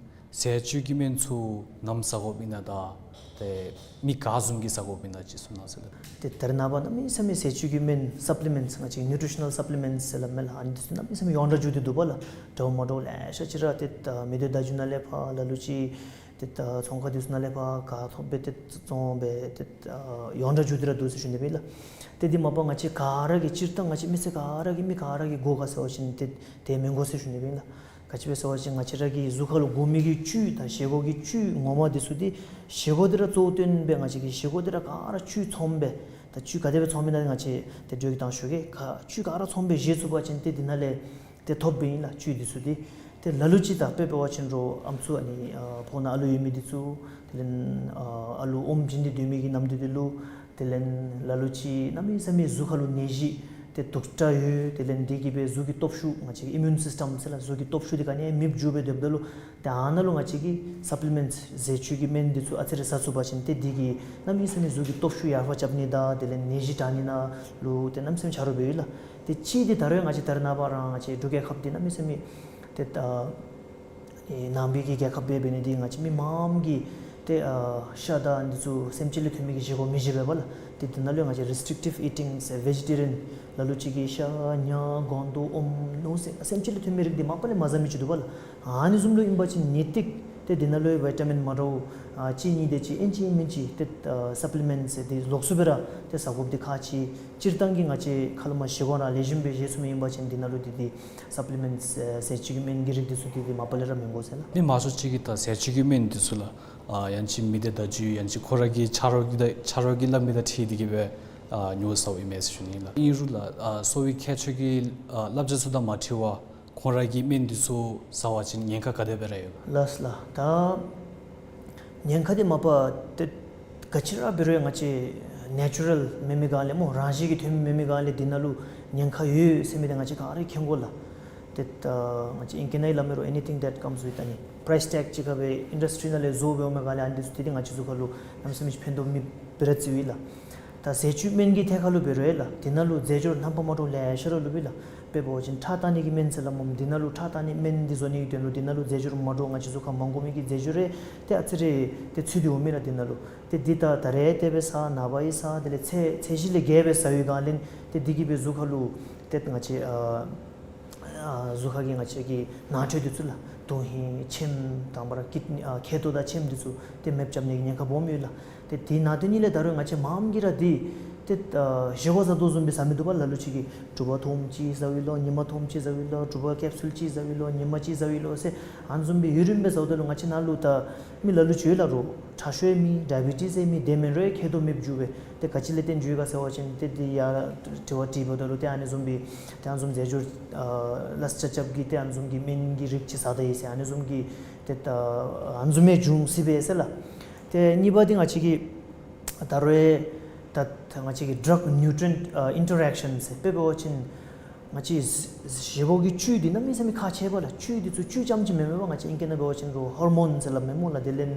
ཟས་བཅུད་ཀྱི་སྨན་ཚུ་ནམ་ཟ་དགོཔ་ཨིན་ན་དང་ཏེ་མི་ག་བཟུམ་གྱིས་ཟ་དགོཔ་ཨིན་ན་ཅིག་གསུང་གནང་ཟེར་ལགས། ཏེ་ད་རེས་ནངས་པ་གནམ་མེད་ས་མེད་ཟས་བཅུད་ཀྱི་སྨན་སབ་ལི་མེནཊསི་ང་བཅས་ནིའུ་ཊི་ཤི་ནཱལ་སབ་ལི་མེནཊསི་ཟེར་སླབ་མས་ལགས། ཨ་ནི་འདི་ཚུ་གནམ་མེད་ས་མེད་ཡོངས་གྲགས་འགྱོ་སྟེ་འདུག་པ་ལགས། འདྲཝ་མ་འདྲཝ་ལེ་ཤ་ཅིག་ར་ཏེ་ད་མི་སྡེ་བརྡ་བརྒྱུད་ནང་ལས་ཕར་ལ་ལུ་ཅིག་ཏེ་ད་ཚོང་ཁང་འདི་ཚུ་ནང་ལས་ཕར་ག་ཐོབ་སྦེ་ཏེ་བཙོང་སྦེ་ཏེ་ཡོངས་གྲགས་འགྱོ་སྟེ་ར་འདུག་ཟེར་ཞུ་ནི་སྦེ་ལགས། ཏེ་འདི་མ་པ་ང་བཅས་ག་ར་གིས་སྤྱིར་བཏང་ང་བཅས་མི་སེར་ག་ར་གིས་མི་ག་ར་གིས་དགོ་ག་ཟེར་བ་ཅིན་ཏེ་དེ་མི་དགོ་ཟེར་ཞུ་ནི་སྦེ་ལགས། ག་ཅི་སྦེ་ཟེར་བ་ཅིན་ང་བཅས་ར་གི་གཟུགས་ཁར་ལུ་དགོ་མི་གི་བཅུད་དང་བཞེས་སྒོ་གི་བཅུད་ངོ་མ་འདི་ཚུ་འདི་བཞེས་སྒོ་འདི་ར་གཙོ་བོ་བཏོན་སྦེ་ང་བཅས་ཀྱིས་བཞེས་སྒོ་འདི་ར་ག་ར་བཅུད་ཚངམ་སྦེ་ད་བཅུད་ག་དེ་སྦེ་ཚངམ་ཨིན་ན་ང་བཅས་ཏེ་འགྲོ་གི་དང་ཞུ་གེ། ག་བཅུད་ག་ར་ཚངམ་སྦེ་བཞེས་ཚུགས་པ་ཅིན་ཏེ་འདི་ནང་ལས་ཏེ་ཐོབ་སྦེ་ཨིན་ལགས་བཅུད་འདི་ཚུ་འདི། ཏེ་ལ་ལུ་ཅིག་ད་དཔེ་འབད་བ་ཅིན་རོགས་ཨམ་སྲུ་ཨ་ནི་ཨ་ཕོཝ་ནང་ཨ་ལུ་ཡོད་མི་འདི་ཚུ་དེ་ལས་ཨ་ཨ་ལུ་ཨོམ་བྱིན་ཏེ་སྡོད་མི་གི་ནམ་དུས་འདི་ལུ་དེ་ལས་ལ་ལུ་ཅིག་གནམ་མེད་ས་མེད་གཟུགས་ཁར་ལུ་ནད་གཞི་ཏེ་དུག་དྲགས་ཡོད། དེ་ལས་འདི་གིས་སྦེ་གཟུགས་ཀྱི་སྟོབས་ཤུགས་ང་བཅས་ཀྱི་ཨི་མིའུན་སིསི་ཊམ་ཟེར་ལགས། གཟུགས་ཀྱི་སྟོབས་ཤུགས་འདི་ག་ནི་ཡང་མེདཔ་འགྱོ་སྦེ་སྡོདཔ་ད་ལུ་ཏེ་ཨ་ནཱ་ལུ་ང་བཅས་ཀྱིས་སབ་ལི་མེནཊསི་ཟས་བཅུད་ཀྱི་སྨན་འདི་ཚུ་ཨ་ཙི་རེ་ཟ་ཚུགས་པ་ཅིན་ཏེ་འདི་གིས་གནམ་མེད་ས་མེད་གཟུགས་ཀྱི་སྟོབས་ཤུགས་ཡར་འཕར་རྐྱབ་ནི་དང་དེ་ལས་ནད་གཞི་དྲག་ནི་ནང་ལུ་ཏེ་གནམ་མེད་ས་མེད་ཆ་རོགས་འབད་ཡོད་ལགས། ཏེ་གཅིག་འདི་ད་རེས་ང་བཅས་ད་རེས་ནངས་པ་ར་ང་བཅས་འབྲུག་རྒྱལ་ཁབ་འདི་གནམ་མེད་ས་མེད་ཏེ་ཨ་ཨེ་ནང་པའི་གི་རྒྱལ་ཁབ་སྦེ་འབད་ནི་འདི་ང་བཅས་མི་མངམ་གིས་ཏེ་ཨ་ཤ་དང་འདི་ཚུ་སེམས་ཅན་ལས་ཐོན་མི་གི་བཞེས་སྒོ་མི་བཞེས་པས་པ་ལགས། ཏེ་འདི་ནང་ལུ་ང་བཅས་རི་སི་ཊིག་ཊིབ་ཨི་ཊིང་ཟེར་ཝེ་ཇི་ཊེ་རི་ཡཱན་ལ་ལུ་ཅིག་གིས་ཤ་ཉ་སྒོང་རྡོག་ཨོམ་ནོར་ཟེར་སེམས་ཅན་ལས་ཐོན་མི་རིགས་འདི་མ་པ་ལས་མ་ཟ་མི་ཅིག་འདུག་པ་ལགས། ཨ་ནི་བཟུམ་ལུ་ཨིན་པ་ཅིན་ངེས་ཏིག་ཏེ་འདི་ནང་ལུ་ཝི་ཊ་མིན་མ་འདྲཝ་ཨ་གཅིག་གཉིས་དེ་ཅིག་ཨིན་ཅི་མིན་ཅི་ཏེ་ཨ་སབ་ལི་མེནཊསི་ཟེར་འདི་ལོགས་སུ་སྦེ་ར་ཏེ་ཟ་དགོཔ་འདི་ཁག་ཆེ། སྤྱིར་བཏང་གི་ང་བཅས་ཁ་ལས་མར་བཞེས་སྒོ་ར་ལེགས་ཤོམ་སྦེ་བཞེས་ཚུགས་མི་ཨིན་པ་ཅིན་འདི་ནང་ལུ་འདི་འདི་སབ་ལི་མེནཊསི་ཨ་ཟས་བཅུད་ཀྱི་སྨན་གྱི་རིགས་འདི་ཚུ་འདི་འདི་མ་པ་ལས་ར་མི་དགོ་ཟེར་ལགས། མི་མང་ཤོས་ཅིག་གིས་ད་ཟས་བཅུད་ཀྱི་སྨན་འདི་ཚུ་ལགས་ཨ་ཡང་ཅིན་མི་སྡེ་བརྡ་བརྒྱུད་ཡང་ཅིན་ཁོ་ར་གི་ཆ་རོགས་ཀྱིས་ད་ཆ་རོགས་ཀྱི་སླབ་མི་དང་འཁྲིལ་ཏེ་གིས་སྦེ་ཨ་ཉོ་ཟཝ་ཨིན་མས་ཟེར་ཞུ་ནི་ལགས། ཨིན་རུང་ལགས་ཨ་གསོ་བའི་མཁས་མཆོག་གི་ཨ་བསླབ་བྱ་ཚུ་དང་མ་འཁྲིལ་བར་ཁོང་ར་གིས་སྨན་འདི་ཚུ་ཟ་བ་ཅིན་ཉེན་ཁ་ག་དེ་སྦེ་ར་ཡོད་ལགས། ལགས་ལགས། ད་ཉེན་ཁ་འདི་མ་པ་ཏེ་ག་ཅི་ར་འབད་རུང་ང་བཅས་ནེ་ཅུ་རཱལ་མེན་མི་སྒང་ལས་སྨོ་རང་བཞིན་གྱིས་ཐོན་མི་མེན་མི་སྒང་ལས་འདི་ནང་ལུ་ཉེན་ཁ་ཡོད་ཟེར་མི་འདི་ང་བཅས་ག་ར་གིས་མཁྱེན་དགོ་ལགས། ཏེ་ད་ང་བཅས་ཨིང་སྐད་ནང་ཡང་སླབ་མི་རོགས་anything that comes with ཨ་ནི་པ་རའིསི་ཊེག་ཅིག་ཁར་སྦེ་ཨིན་ཌསི་ཊི་རི་ནང་ལས་བཟོ་སྦེ་འོང་མི་སྒང་ལས་ཨ་ནི་འདི་ཚུ་འདི་འདི་ང་བཅས་གཟུགས་ཁར་ལུ་གནམ་མེད་ས་མེད་ཕན་ཐོགས་མེདཔ་སྦེ་ར་བརྩིཝ་ཨིན་ལགས། ད་ཟས་བཅུད་སྨན་གྱི་ཐད་ཁར་ལུ་འབད་རུང་ཡང་ལགས་འདི་ནང་ལུ་རྫས་སྦྱོར་རྣམ་པ་མ་འདྲཝ་ལེ་ཤ་ར་བླུགསཔ་ཨིན་ལགས། དཔེ་འབད་བ་ཅིན་ཁྲག་བཏང་ནི་གི་སྨན་ཟེར་སླབ་སྨོ། འདི་ནང་ལུ་ཁྲག་བཏང་ནི་སྨན་འདི་བཟོ་ནི་གི་དོན་ལུ་འདི་ནང་ལུ་རྫས་སྦྱོར་མ་འདྲཝ་ང་བཅས་གཟུགས་ཁར་མ་དགོ་མི་གི་རྫས་སྦྱོར་རེ་ཏེ་ཨ་ཙི་རེ་ཏེ་ཚུད་དེ་འོང་མི་ལགས་འདི་ནང་ལུ། ཏེ་འདི་ད་ད་རེས་དེ་སྦེ་ཟ་ནངས་པ་ཡང་ཟ་དེ་ལས་ཚེ་ཚེ་གཞི་ལས་བརྒལ་སྦེ་ཟ་བའི་སྒང་ལས་ཏེ་འདི་གིས་སྦེ་གཟུགས་ཁར་ལུ་ཏེ་ང་བཅས་ཨ་ཨ་གཟུགས་ཁ་གི་ང་བཅས་ཀྱི་ནང་ཁྲོལ་འདི་ཚུ་ལགས་དོན་ཧིང་ཁྱེམ་དང་པ་ར་ཀིཌ་ནི་ཨ་མཁལ་རྡོག་དང་ཁྱེམ་འདི་ཚུ་ཏེ་མེདཔ་རྐྱབ་ནི་གི་ཉེན་ཁ་སྦོམ་ཡོད་ལགས། ཏེ་དེ་ནང་དོན་ཉིད་ལས་ད་རུང་ང་བཅས་མངམ་གིས་ར་འདི་ཏེ་ཨ་བཞེས་སྒོ་ཟ་དོ་བཟུམ་སྦེ་ཟ་མི་འདུག་པ་ལགས། ལ་ལུ་ཅིག་གིས་དྲོ་པ་ཐུགམ་གཅིག་ཟཝ་ཨིན་ལོ་ཉིན་མ་ཐུགམ་གཅིག་ཟཝ་ཨིན་ལོ་དྲོ་པ་ཀེབ་སུལ་གཅིག་ཟཝ་ཨིན་ལོ་ཉིན་མ་གཅིག་ཟཝ་ཨིན་ལོ་ཟེར་ཨ་ནི་བཟུམ་སྦེ་ཡུན་རིངམོ་སྦེ་ཟཝ་ད་ལུ་ང་བཅས་ནང་ལུ་ད་མི་ལ་ལུ་ཅིག་ཡོད་ལགས་རོགས་ཁྲག་ཤུགས་ཡང་མེད་ཌའི་བི་ཊིས་ཡང་མེད་དེ་མེན་རུང་མཁལ་རྡོག་མེདཔ་འགྱོ་སྦེ་ཏེ་ག་ཅི་ལས་བརྟེན་འགྱོ་ཡི་ག་ཟེར་བ་ཅིན་ཏེ་འདི་ཡང་དྲི་བ་དྲིས་འབདཝ་ད་ལུ་ཏེ་ཨ་ནི་བཟུམ་སྦེ་ཏེ་ཨ་ནི་བཟུམ་རྫས་སྦྱོར་ཨ་ལས་ཆ་ཁྱབ་ཀྱིས་ཏེ་ཨ་ནི་བཟུམ་གྱི་སྨན་གྱི་རིགས་ཅིག་ཟ་ད་ཡི་ཟེར་ཨ་ནི་བཟུམ་གྱི་ཏེ་ད་ཨ་ནི་བཟུམ་སྦེ་འབྱུང་སྲིད་པས་ཟེར་ལགས། ཏེ་གཉིས་པ་འདི་ང་བཅས་ཀྱིས་ད་རུང་ད་ང་བཅས་ཀྱི་ཌྲག་ནིའུ་ཊི་རི་ཡེནཊ་ཨ་ཨིན་ཊ་རེག་ཤཱན་ཟེར་དཔེ་འབད་བ་ཅིན་ང་བཅས་བཞེས་སྒོ་གི་བཅུད་འདི་གནམ་མེད་ས་མེད་ཁག་ཆེ་བས་ལགས། བཅུད་འདི་ཚུ་བཅུད་རྐྱངམ་ཅིག་མེན་མས་པ། ང་བཅས་ཨིང་སྐད་ནང་འབད་བ་ཅིན་རོགས་ཧོར་མོན་ཟེར་སླབ་མས་སྨོ་ལགས། དེ་ལས་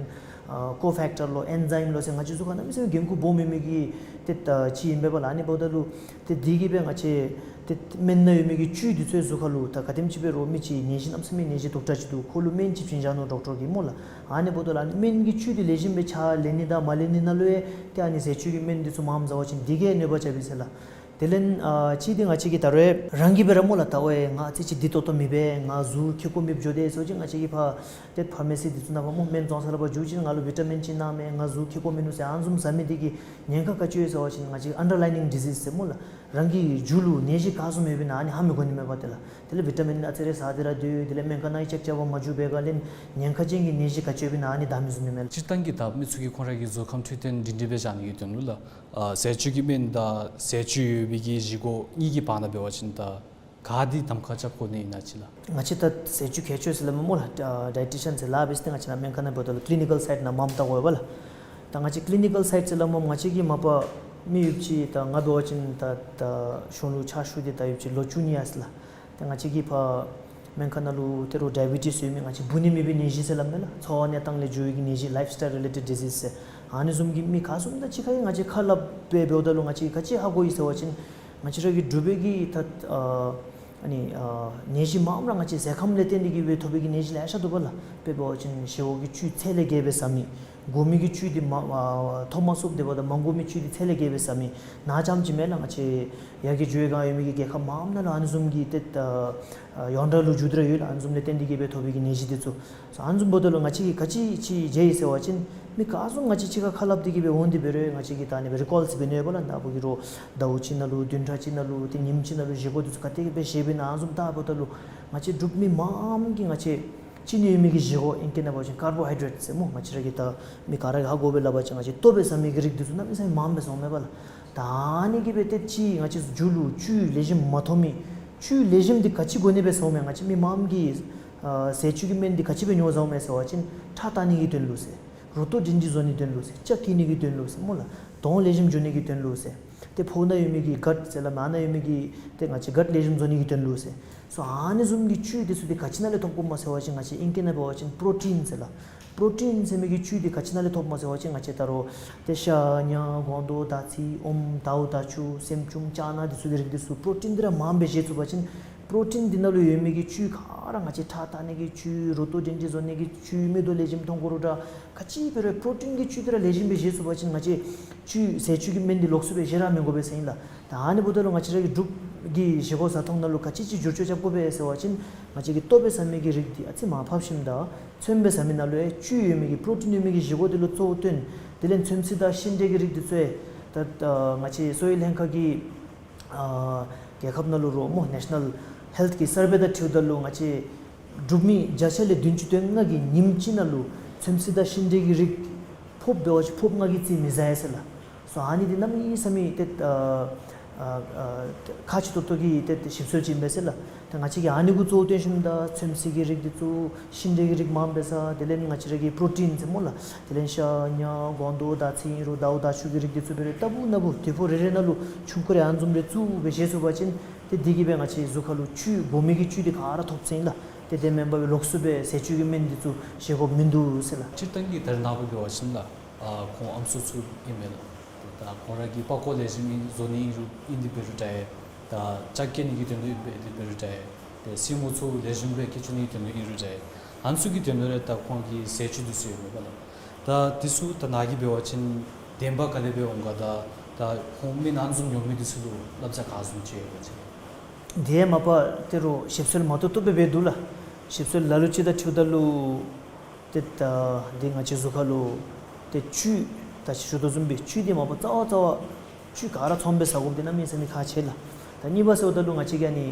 ཨ་ཀོ་ཕེག་ཊར་ལོ་ཨེན་ཛའིམ་ལོ་ཟེར་ང་བཅས་གཟུགས་ཁར་གནམ་མེད་ས་མེད་འགན་ཁུར་སྦོམ་ཡོད་མི་གི་ཏེ་ད་ཅིག་ཨིན་པས་པ་ལགས། ཨ་ནི་འབདཝ་ད་ལུ་ཏེ་འདི་གིས་སྦེ་ང་བཅས་ཏེ་སྨན་ནང་ཡོད་མི་གི་བཅུད་འདི་ཚུ་གཟུགས་ཁར་ལུ་ད་ག་དེམ་ཅིག་སྦེ་རོགས་མི་ཅིག་ནད་གཞི་གནམ་མེད་ས་མེད་ནད་གཞི་དུག་དྲགས་ཅིག་འདུག། ཁོ་ལུ་སྨན་ཅིག་བྱིན་བཞག་ནུག་ཌོག་ཊར་གྱིས་སྨོ་ལགས། ཨ་ནི་འབདཝ་ད་ལུ་ཨ་ནི་སྨན་གྱི་བཅུད་འདི་ལེགས་ཤོམ་སྦེ་ཆ་ལེན་ནི་དང་མ་ལེན་ནི་ནང་ལུ་ཡང་ཏེ་ཨ་ནི་ཟས་བཅུད་ཀྱི་སྨན་འདི་ཚུ་མངམ་ཟ་བ་ཅིན་འདི་གིས་གནོད་པ་རྐྱབ་ཨིན་ཟེར་ལགས། དེ་ལས་ཨ་གཅིག་འདི་ང་བཅས་ཀྱིས་ད་རུང་རང་གིས་སྦེ་ར་སྨོ་ལགས་ད་ཝའི་ང་ཨ་ཙི་ཅིག་བདེ་ཏོག་ཏོ་མེད་པས་ང་གཟུགས་ཁེ་ཀོ་མེདཔ་འགྱོ་དེས་ཟེར་བ་ཅིན་ང་བཅས་ཀྱིས་ཕར་ཏེ་ཕར་མེ་སི་འདི་ཚུ་ནང་ཕར་སྨོ་སྨན་བཙོང་ས་ལུ་ཕར་འགྱོ་ཅིན་ང་ལུ་བི་ཊ་མིན་ཅིག་གནང་མས་ང་གཟུགས་ཁེ་ཀོ་མིན་ནུག་ཟེར་ཨ་ནི་བཟུམ་ཟ་མི་འདི་གིས་ཉེན་ཁ་ག་ཅི་ཡོད་ཟེར་བ་ཅིན་ང་བཅས་ཨན་ཌར་ལའི་ནིང་ཌི་ཟིས་ཟེར་སྨོ་ལགས། རང་གི་རྒྱུད་ལུ་ནད་གཞི་ག་བཟུམ་ཡོདཔ་ཨིན་ན་ཨ་ནི་ཧ་མི་གོ་ནི་མས་པ་ཏེ་ལགས། དེ་ལས་བི་ཊ་མིན་ཨ་ཙི་རེ་ཟ་སྟེ་ར་སྡོད། དེ་ལས་སྨན་ཁང་ནང་ཡང་ཅེཀ་རྐྱབ་པར་མ་འགྱོ་བའི་སྒང་ལས་ཉེན་ཁ་ཅན་གྱི་ནད་གཞི་ག་ཅི་ཡོདཔ་ཨིན་ན་ཨ་ནི་བདའ་མི་ཚུགས་ནི་མས་ལགས། སྤྱིར་བཏང་གི་ད་མི་ཚུ་གིས་ཁོང་ར་གི་གཟུགས་ཁམས་འཕྲོད་བསྟེན་སྒྲིང་སྒྲིང་སྦེ་བཞག་ནི་གི་དོན་ལུ་ལགས། ཨ་ཟས་བཅུད་ཀྱི་སྨན་དང་ཟས་བཅུད་ཡོད་པའི་གི་བཞེས་སྒོ་གཉིས་ཀྱི་བར་ན་འབད་བ་ཅིན་ད་ག་འདི་གདམ་ཁ་རྐྱབ་དགོ་ནི་ཨིན་ན་ཅིག་ལགས། ང་བཅས་ད་ཟས་བཅུད་མཁས་མཆོག་ཟེར་སླབ་མས་སྨོ་ལགས། ཨ་ཌའི་ཊི་ཤཱན་ཟེར་སླབ་སྦེ་ཏེ་ང་བཅས་ནཱ་སྨན་ཁང་ནང་འབདཝ་ད་ལུ་ཀི་ལི་ནི་ཀལ་སའིཊ་ནང་མངམ་བལྟ་དགོ་པས་ལགས། ད་ང་བཅས་ཀི་ལི་ནི་ཀལ་སའིཊ་ཟེར་སླབ་མས་ང་བཅས་ཀྱིས་མ་པ་ མི་ཡོདཔ་ཅིག་ད་ང་འབད་བ་ཅིན་ད་ད་གཞུང་ལུ་ཕྱག་ཞུ་སྟེ་ད་ཡོདཔ་ཅིག་ལོ་བཅུ་གཉིས་ཡར་སོ་ལགས། ཏེ་ང་བཅས་ཀྱི་ཕར་སྨན་ཁང་ནང་ལུ་ད་རུང་ཌའི་བི་ཊིས་ཡོད་མི་ང་བཅས་འབུ་ནི་མེད་པའི་ནད་གཞི་ཟེར་སླབ་མས་ལགས། འཚོ་བ་གནས་སྟངས་ལས་འགྱུར་བའི་གི་ནད་གཞི་ལའིཕ་སི་ཊའིལ་རི་ལེ་ཊེཌ་ཌི་ཟིས་ཟེར། ཨ་ནི་བཟུམ་གྱི་མི་ག་བཟུམ་དང་གཅིག་ཁར་ཡང་ང་བཅས་ཁ་སླབ་སྦེ་འབདཝ་ད་ལུ་ང་བཅས་ག་ཅི་ཧ་གོ་ཡི་ཟེར་བ་ཅིན་ང་བཅས་ར་གི་འབྲུག་པའི་གི་ད་ཨ་ཨ་ནི་ཨ་ནད་གཞི་མངམ་ར་ང་བཅས་ཟས་ཁམ་ལས་བརྟེན་ཏེ་གིས་སྦེ་ཐོབ་པའི་གི་ནད་གཞི་ལེ་ཤ་འདུག་པ་ལགས། དཔེ་འབད་བ་ཅིན་བཞེས་སྒོ་གི་བཅུད་ཚད་ལས་བརྒལ་སྦེ་ཟ་མི། དགོ་མི་གི་བཅུད་འདི་མ་ཨ་ཐོབ་མ་ཚུགསཔ་དེ་འབདཝ་ད་མ་དགོ་མི་བཅུད་འདི་ཚད་ལས་བརྒལ་སྦེ་ཟ་མི། ནཱ་རྐྱངམ་ཅིག་མེན་ལགས། ང་བཅས་ཡར་རྒྱས་འགྱོ་བའི་སྒང་ཡོད་མི་གི་རྒྱལ་ཁབ་མངམ་ནང་ལུ་ཨ་ནི་བཟུམ་གྱི་ཏེ་ཨ་ཨ་ཡོངས་གྲགས་ལུ་འགྱོ་སྟེ་ར་ཡོད་ལགས། ཨ་ནི་བཟུམ་ལས་བརྟེན་ཏེ་གིས་སྦེ་ཐོབ་པའི་གི་ནད་གཞི་འདི་ཚུ། སོ་ཨ་ནི་བཟུམ་འབདཝ་ད་ལུ་ང་བཅས་ཀྱིས་ག་ཅི་ཅིག་མཇལ་ཡི་ཟེར་བ་ཅིན་མི་ག་བཟུམ་ང་བཅས་གཅིག་ཁར་ཁ་སླབ་སྟེ་གིས་སྦེ་འོང་སྟེ་འབད་རུང་ང་བཅས་ཀྱིས་ད་ཨ་ནི་སྦེ་རི་ཀོལ་ཟེར་འབད་ནི་ཡོད་པ་ལགས། ནངས་པ་གི་རོགས་ཟླཝ་གཅིག་ནང་ལུ་བདུན་ཕྲག་གཅིག་ནང་ལུ་ཏེ་ཉིནམ་གཅིག་ནང་ལུ་བཞེས་སྒོ་འདི་ཚུ་ག་དེ་སྦེ་བཞེས་པས་ན་ཨ་ནི་བཟུམ་ད་འབདཝ་ད་ལུ་ང་བཅས་འབྲུག་མི་མངམ་གིས་ང་བཅས་ཅི་ནི་ཡོད་མི་གི་བཞེས་སྒོ་ཨིང་སྐད་ནང་འབད་བ་ཅིན་ཀར་བོ་ཧའི་ཌེ་རེཊ་ཟེར་སྨོ། ང་བཅས་ར་གིས་ད་མི་ག་ར་གིས་ཧ་གོ་སྦེ་སླབ་པ་ཅིན་ང་བཅས་ལྟོ་སྦེ་ཟ་མི་གི་རིགས་འདི་ཚུ་གནམ་མེད་ས་མེད་མངམ་སྦེ་ཟཝ་མས་པ་ལགས། ད་ཨ་ནི་གིས་སྦེ་ཏེ་ཅིག་ང་བཅས་མཇུག་ལུ་བཅུད་ལེགས་ཤོམ་མ་ཐོབ་མི། བཅུད་ལེགས་ཤོམ་འདི་ག་ཅི་དགོ་ནི་སྦེ་ཟཝ་མས། ང་བཅས་མི་མངམ་གིས་ཨ་ཟས་བཅུད་ཀྱི་སྨན་འདི་ག་ཅི་སྦེ་ཉོ་ཟཝ་མས་ཟེར་བ་ཅིན་ཁྲག་བཏང་ནི་གི་དོན་ལུ་ཟེར། རུ་ཏོ་སྒྲིང་སྒྲི་བཟོ་ནི་དོན་ལུ་ཟེར། ལྕགས་སྐྱེ་ནི་གི་དོན་ལུ་ཟེར་སྨོ་ལགས། གདོང་ལེགས་ཤོམ་འགྱོ་ནི་གི་དོན་ལུ་ཟེར། ཏེ་ཕོཝ་ནང་ཡོད་མི་གི་གཊ་ཟེར་སླབ་མས། ཨ་ནཱ་ཡོད་མི་གི་ཏེ་ང་བཅས་གཊ་ལེགས་ཤོམ་བཟོ་ནི་གི་དོན་ལུ་ཟེར། སོ་ཨ་ནི་བཟུམ་གྱི་བཅུད་འདི་ཚུ་འདི་ག་ཅི་ནང་ལས་ཐོབ་དགོཔ་སྨོ་ཟེར་བ་ཅིན་ང་བཅས་ཨིང་སྐད་ནང་འབད་བ་ཅིན་པྲོ་ཊིན་ཟེར་ལགས། པྲོ་ཊིན་ཟེར་མི་གི་བཅུད་འདི་ག་ཅི་ནང་ལས་ཐོབ་སྨོ་ཟེར་བ་ཅིན་ང་བཅས་ད་རུང་ཏེ་ཤ་ཉ་སྒོང་རྡོག་དར་ཚིལ་ཨོམ་དའུ་དར་ཆུ་སྲནམ་ཅུང་ཅ་ན་འདི་ཚུ་གི་རིགས་འདི་ཚུ་པྲོ་ཊིན་འདི་ར་མངམ་སྦེ་བཞེས་ཚུགས་པ་ཅིན་པྲོ་ཊིན་འདི་ནང་ལུ་ཡོད་མི་གི་བཅུད་ག་ར་ང་བཅས་ཁྲག་བཏང་ནི་གི་བཅུད་རུ་ཏོ་སྒྲིང་སྒྲི་བཟོ་ནི་གི་བཅུད་མིག་ཏོ་ལེགས་ཤོམ་མཐོང་དགོ་རུང་འདྲ་ག་ཅི་འབད་རུང་པྲོ་ཊིན་གྱི་བཅུད་འདི་ར་ལེགས་ཤོམ་སྦེ་བཞེས་ཚུགས་པ་ཅིན་ང་བཅས་བཅུད་ཟས་བཅུད་ཀྱི་སྨན་འདི་ལོགས་སུ་སྦེ་བཞེས་ར་མི་དགོ་པས་ཟེར་ཨིན་ལགས། ད་ཨ་ནི་འབདཝ་ད་ལུ་ང་བཅས་ར་གི་འབྲུག་གི་བཞེས་སྒོ་བཟའ་འཐུང་ནང་ལུ་ག་ཅི་ཅིག་འགྱུར་བཅོས་རྐྱབ་དགོ་པས་ཟེར་བ་ཅིན་ང་བཅས་ཀྱིས་ལྟོ་སྦེ་ཟ་མི་གི་རིགས་འདི་ཨ་ཙི་མར་ཕབ་ཞིནམ་ད་ཚོདམ་སྦེ་ཟ་མི་ནང་ལུ་ཡང་བཅུད་ཡོད་མི་གི་པྲོ་ཊིན་ཡོད་མི་གི་བཞེས་སྒོ་འདི་ལུ་གཙོ་བོ་བཏོན། དེ་ལས་ཚོད་བསྲེ་དང་ཤིང་འབྲས་ཀྱི་རིགས་འདི་ཚུ་ཡང་ད་ད་ང་བཅས་གསོ་བའི་ལྷན་ཁག་གིས་ཨ་རྒྱལ་ཁབ་ནང་ལུ་རོགས་སྨོ་ནེ་ཤ་ནཱལ་ཧེལཐ་གི་སར་བེ་དང་འཁྲིལཝ་ད་ལུ་ང་བཅས་འབྲུག་མི་བརྒྱ་ཆ་ལས་བདུན་ཅུ་དོན་ལྔ་གིས་ཉིནམ་གཅིག་ནང་ལུ་ཚོད་བསྲེ་དང་ཤིང་འབྲས་ཀྱི་རིགས་ཕོརཔ་འབད་བ་ཅིན་ཕོརཔ་ལྔ་གི་རྩིས་མི་ཟ་ཡི་ཟེར་ལགས། སོ་ཨ་ནི་འདི་གནམ་མེད་ས་མེད་ཏེ་ཨ་ཨ་ཨ་ཁག་ཆེ་ཏོག་ཏོ་གི་ཏེ་ཞིབ་འཚོལ་ཅིག་ཨིན་པས་ཟེར་ལགས། ཏེ་ང་བཅས་ཀྱིས་ཨ་ནི་གུ་གཙོ་བོ་བཏོན་ཞིནམ་ད་ཚོད་བསྲེ་གི་རིགས་འདི་ཚུ་ཤིང་འབྲས་ཀྱི་རིགས་མངམ་སྦེ་ཟ། དེ་ལས་ང་བཅས་ར་གི་པྲོ་ཊིན་ཟེར་སྨོ་ལགས། དེ་ལས་ཤ་ཉ་སྒོང་རྡོག་དར་ཚིལ་ཨིན་རུང་དའུ་དར་ཆུ་གི་རིགས་འདི་ཚུ་འབད་རུང་ལྟ་བུ་ན་བུ་དུས་ཕོགས་རེ་རེ་ནང་ལུ་ཆུང་ཀུ་རེ་ཨ་ནི་བཟུམ་རེ་བཙུགས་སྦེ་བཞེས་ཚུགས་པ་ཅིན་ཏེ་འདི་གིས་སྦེ་ང་བཅས་གཟུགས་ཁར་ལུ་བཅུད་དགོ་མི་གི་བཅུད་འདི་ག་ར་ཐོབ་ཟེར་ཨིན་ལགས། ཏེ་དེ་མེན་པར་སྦེ་ལོགས་སུ་སྦེ་ཟས་བཅུད་ཀྱི་སྨན་འདི་ཚུ་བཞེས་དགོཔ་མིན་འདུག་ཟེར་ལགས། སྤྱིར་བཏང་གི་ད་རེས་ནངས་པ་འབད་བ་ཅིན་ལགས། ཨ་ཁོང་ཨམ་སྲུ་ཚུ་ཨིན་མས་ལགས། ད་ཁོང་ར་གིས་པགས་ཀོ་ལེགས་ཤོམ་ཨིན་བཟོ་ནི་ཨིན་རུང་ཨིན་ཏེ་འབད་རུང་འདྲ། ད་ལྕགས་སྐྱེ་ནི་གི་དོན་ལུ་ཨིན་པས་ཏེ་འབད་རུང་འདྲ། ཏེ་སྲིན་མོ་ཚུ་ལེགས་ཤོམ་སྦེ་སྐྱེ་བཅུག་ནི་གི་དོན་ལུ་ཨིན་རུང་འདྲ། ཨ་ནི་ཚུ་གི་དོན་ལུ་ར་ད་ཁོང་གི་ཟས་བཅུད་འདི་ཚུ་ཡོད་མས་པ་ལགས། ད་འདི་ཚུ་ད་ནཱ་གིས་འབད་བ་ཅིན་བདེན་པ་ག་དེ་སྦེ་འོང་ག། ད་ད་ཁོང་མི་ཨ་ནི་བཟུམ་ཉོ་མི་འདི་ཚུ་ལུ་བསླབ་བྱ་ག་བཟུམ་ཅིག་ཡོད་ག་ཟེར། དེ་མ་པ་ད་རུང་ཞིབ་འཚོལ་མ་ཏོག་ཏོ་སྦེ་འབད་འདུག་ལགས། ཞིབ་འཚོལ་ལ་ལུ་ཅིག་དང་འཁྲིལཝ་ད་ལུ་ཏེ་ད་འདི་ང་བཅས་གཟུགས་ཁར་ལུ་ཏེ་བཅུད་ད་ཅི་ཞུ་དོ་བཟུམ་སྦེ་བཅུད་འདི་མ་པ་རྩ་བ་རྩ་བ་བཅུད་ག་ར་ཚངམ་སྦེ་ཟ་དགོཔ་འདི་གནམ་མེད་ས་མེད་ཁག་ཆེ་ལགས། ད་གཉིས་པ་ཟེརཝ་ད་ལུ་ང་བཅས་ཀྱིས་ཨ་ནི་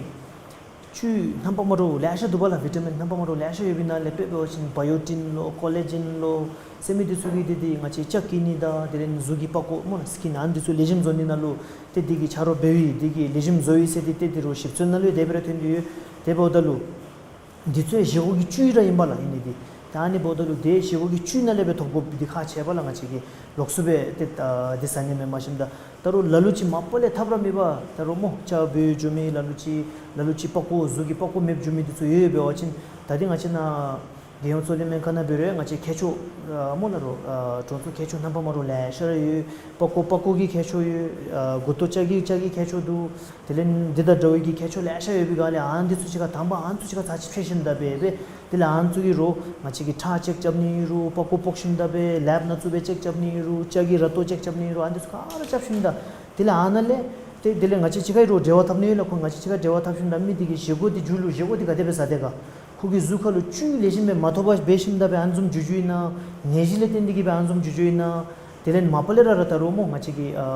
བཅུད་རྣམ་པ་མ་འདྲཝ་ལེ་ཤ་འདུག་པ་ལགས། བི་ཊ་མིན་རྣམ་པ་མ་འདྲཝ་ལེ་ཤ་ཡོད་པའི་ནང་ལས་དཔེ་འབད་བ་ཅིན་བའི་ཡོ་ཊིན་ལོ་ཀོ་ལེ་ཇེན་ལོ་ཟེར་མི་འདི་ཚུ་གིས་འདི་འདི་ང་བཅས་ལྕགས་སྐྱེ་ནི་དང་དེ་ལས་གཟུགས་ཀྱི་པགས་ཀོ་སྨོ་ལགས་སི་ཀིན་ཨ་ནི་འདི་ཚུ་ལེགས་ཤོམ་བཟོ་ནི་ནང་ལུ་ཏེ་འདི་གིས་ཆ་རོགས་འབདཝ་ཨིན། འདི་གིས་ལེགས་ཤོམ་བཟོཝ་ཨིན་ཟེར་ཏེ་ཏེ་འདི་རུང་ཞིབ་འཚོལ་ནང་ལུ་དེ་སྦེ་ར་ཐོན་ཏེ་ཡོད། དེ་འབདཝ་ད་ལུ་འདི་ཚུ་ཡང་བཞེས་སྒོ་གི་བཅུད་ར་ཨིན་པ་ལགས་ཨིན་ནི་འདི། ད་ཨ་ནི་འབདཝ་ད་ལུ་དེ་བཞེས་སྒོ་གི་བཅུད་ནང་ལས་སྦེ་ཐོབ་དགོཔ་འདི་ཁག་ཆེ་བས་ལགས། ང་བཅས་ཀྱིས་ལོགས་སུ་སྦེ་ཏེ་ཨ་འདི་ཟ་ནི་མེན། མ་གཞི་ད་ད་རུང་ལ་ལུ་ཅིག་མ་པ་ལས་ཐབས་ར་མེད་པར་ད་རུང་སྨོ་ལྕགས་བོད་འགྱོ་མི་ལ་ལུ་ཅིག་ལ་ལུ་ཅིག་པགས་ཀོ་གཟུགས་ཀྱི་པགས་ཀོ་མེདཔ་འགྱོ་མི་འདི་ཚུ་ཡོད་ཡོད་འབད་བ་ཅིན་ད་འདི་ང་བཅས་ནཱ་རྒྱལ་ཡོངས་གཙོ་གླིང་སྨན་ཁང་ནང་འབད་རུང་ང་བཅས་མཁས་མཆོག་ཨ་སྨོ་ལགས་རོགས་ཨ་གྲོང་ཚོ་མཁས་མཆོག་རྣམ་པ་མ་འདྲཝ་ལེ་ཤ་ར་ཡོད། པགས་ཀོ་པགས་ཀོ་གི་མཁས་མཆོག་ཡོད། ཨ་མགུ་ཏོ་བཅག་གི་བཅག་གི་མཁས་མཆོག་འདུག། དེ་ལས་འདི་དང་འདྲ་བའི་གི་མཁས་མཆོག་ལེ་ཤ་ཡོད་པའི་སྒང་ལས་ཨ་ནི་འདི་ཚུ་གཅིག་ཁར་དང་པ་ཨ་ནི་ཚུ་གཅིག་ཁར་ཚར་གཅིག་ཕྱད་ཞིནམ་ད་འབད་འབད་དེ་ལས་ཨ་ནི་ཚུ་གིས་རོགས་ང་བཅས་ཀྱི་ཁྲག་ཅེཀ་རྐྱབ་ནི་ཨིན་རུང་པགས་ཀོ་དཔོག་ཞིནམ་ད་འབད་ལེབ་ནང་བཙུགས་སྦེ་ཅེཀ་རྐྱབ་ནི་ཨིན་རུང་ལྕགས་ཀྱི་ར་ཏོ་ཅེཀ་རྐྱབ་ནི་ཨིན་རུང་ཨ་ནི་འདི་ཚུ་ག་ར་རྐྱབ་ཞིནམ་ད་དེ་ལས་ཨ་ནཱ་ལས་ཏེ་དེ་ལས་ང་བཅས་གཅིག་ཁར་རོགས་འབྲེལ་བ་འཐབ་ནི་ཡོད་ལགས། ཁོང་ང་བཅས་གཅིག་ཁར་འབྲེལ་བ་འཐབ་ཞིནམ་ད་མི་འདི་གིས་བཞེས་སྒོ་འདི་མཇུག་ལུ་བཞེས་སྒོ་འདི་ག་དེ་སྦེ་ཟ་དེས་ག། ཁོ་གི་གཟུགས་ཁར་ལུ་བཅུད་ལེགས་ཤོམ་སྦེ་མ་ཐོབ་པར་འབད་ཞིནམ་ད་འབད་ཨ་ནི་བཟུམ་འགྱོ་འགྱོཝ་ཨིན་ན། ནད་གཞི་ལས་བརྟེན་ཏེ་གིས་འབད་ཨ་ནི་བཟུམ་འགྱོ་འགྱོཝ་ཨིན་ན། དེ་ལས་མ་པ་ལས་ར་ར་ད་རུང་སྨོ་ང་བཅས་ཀྱི་ཨ་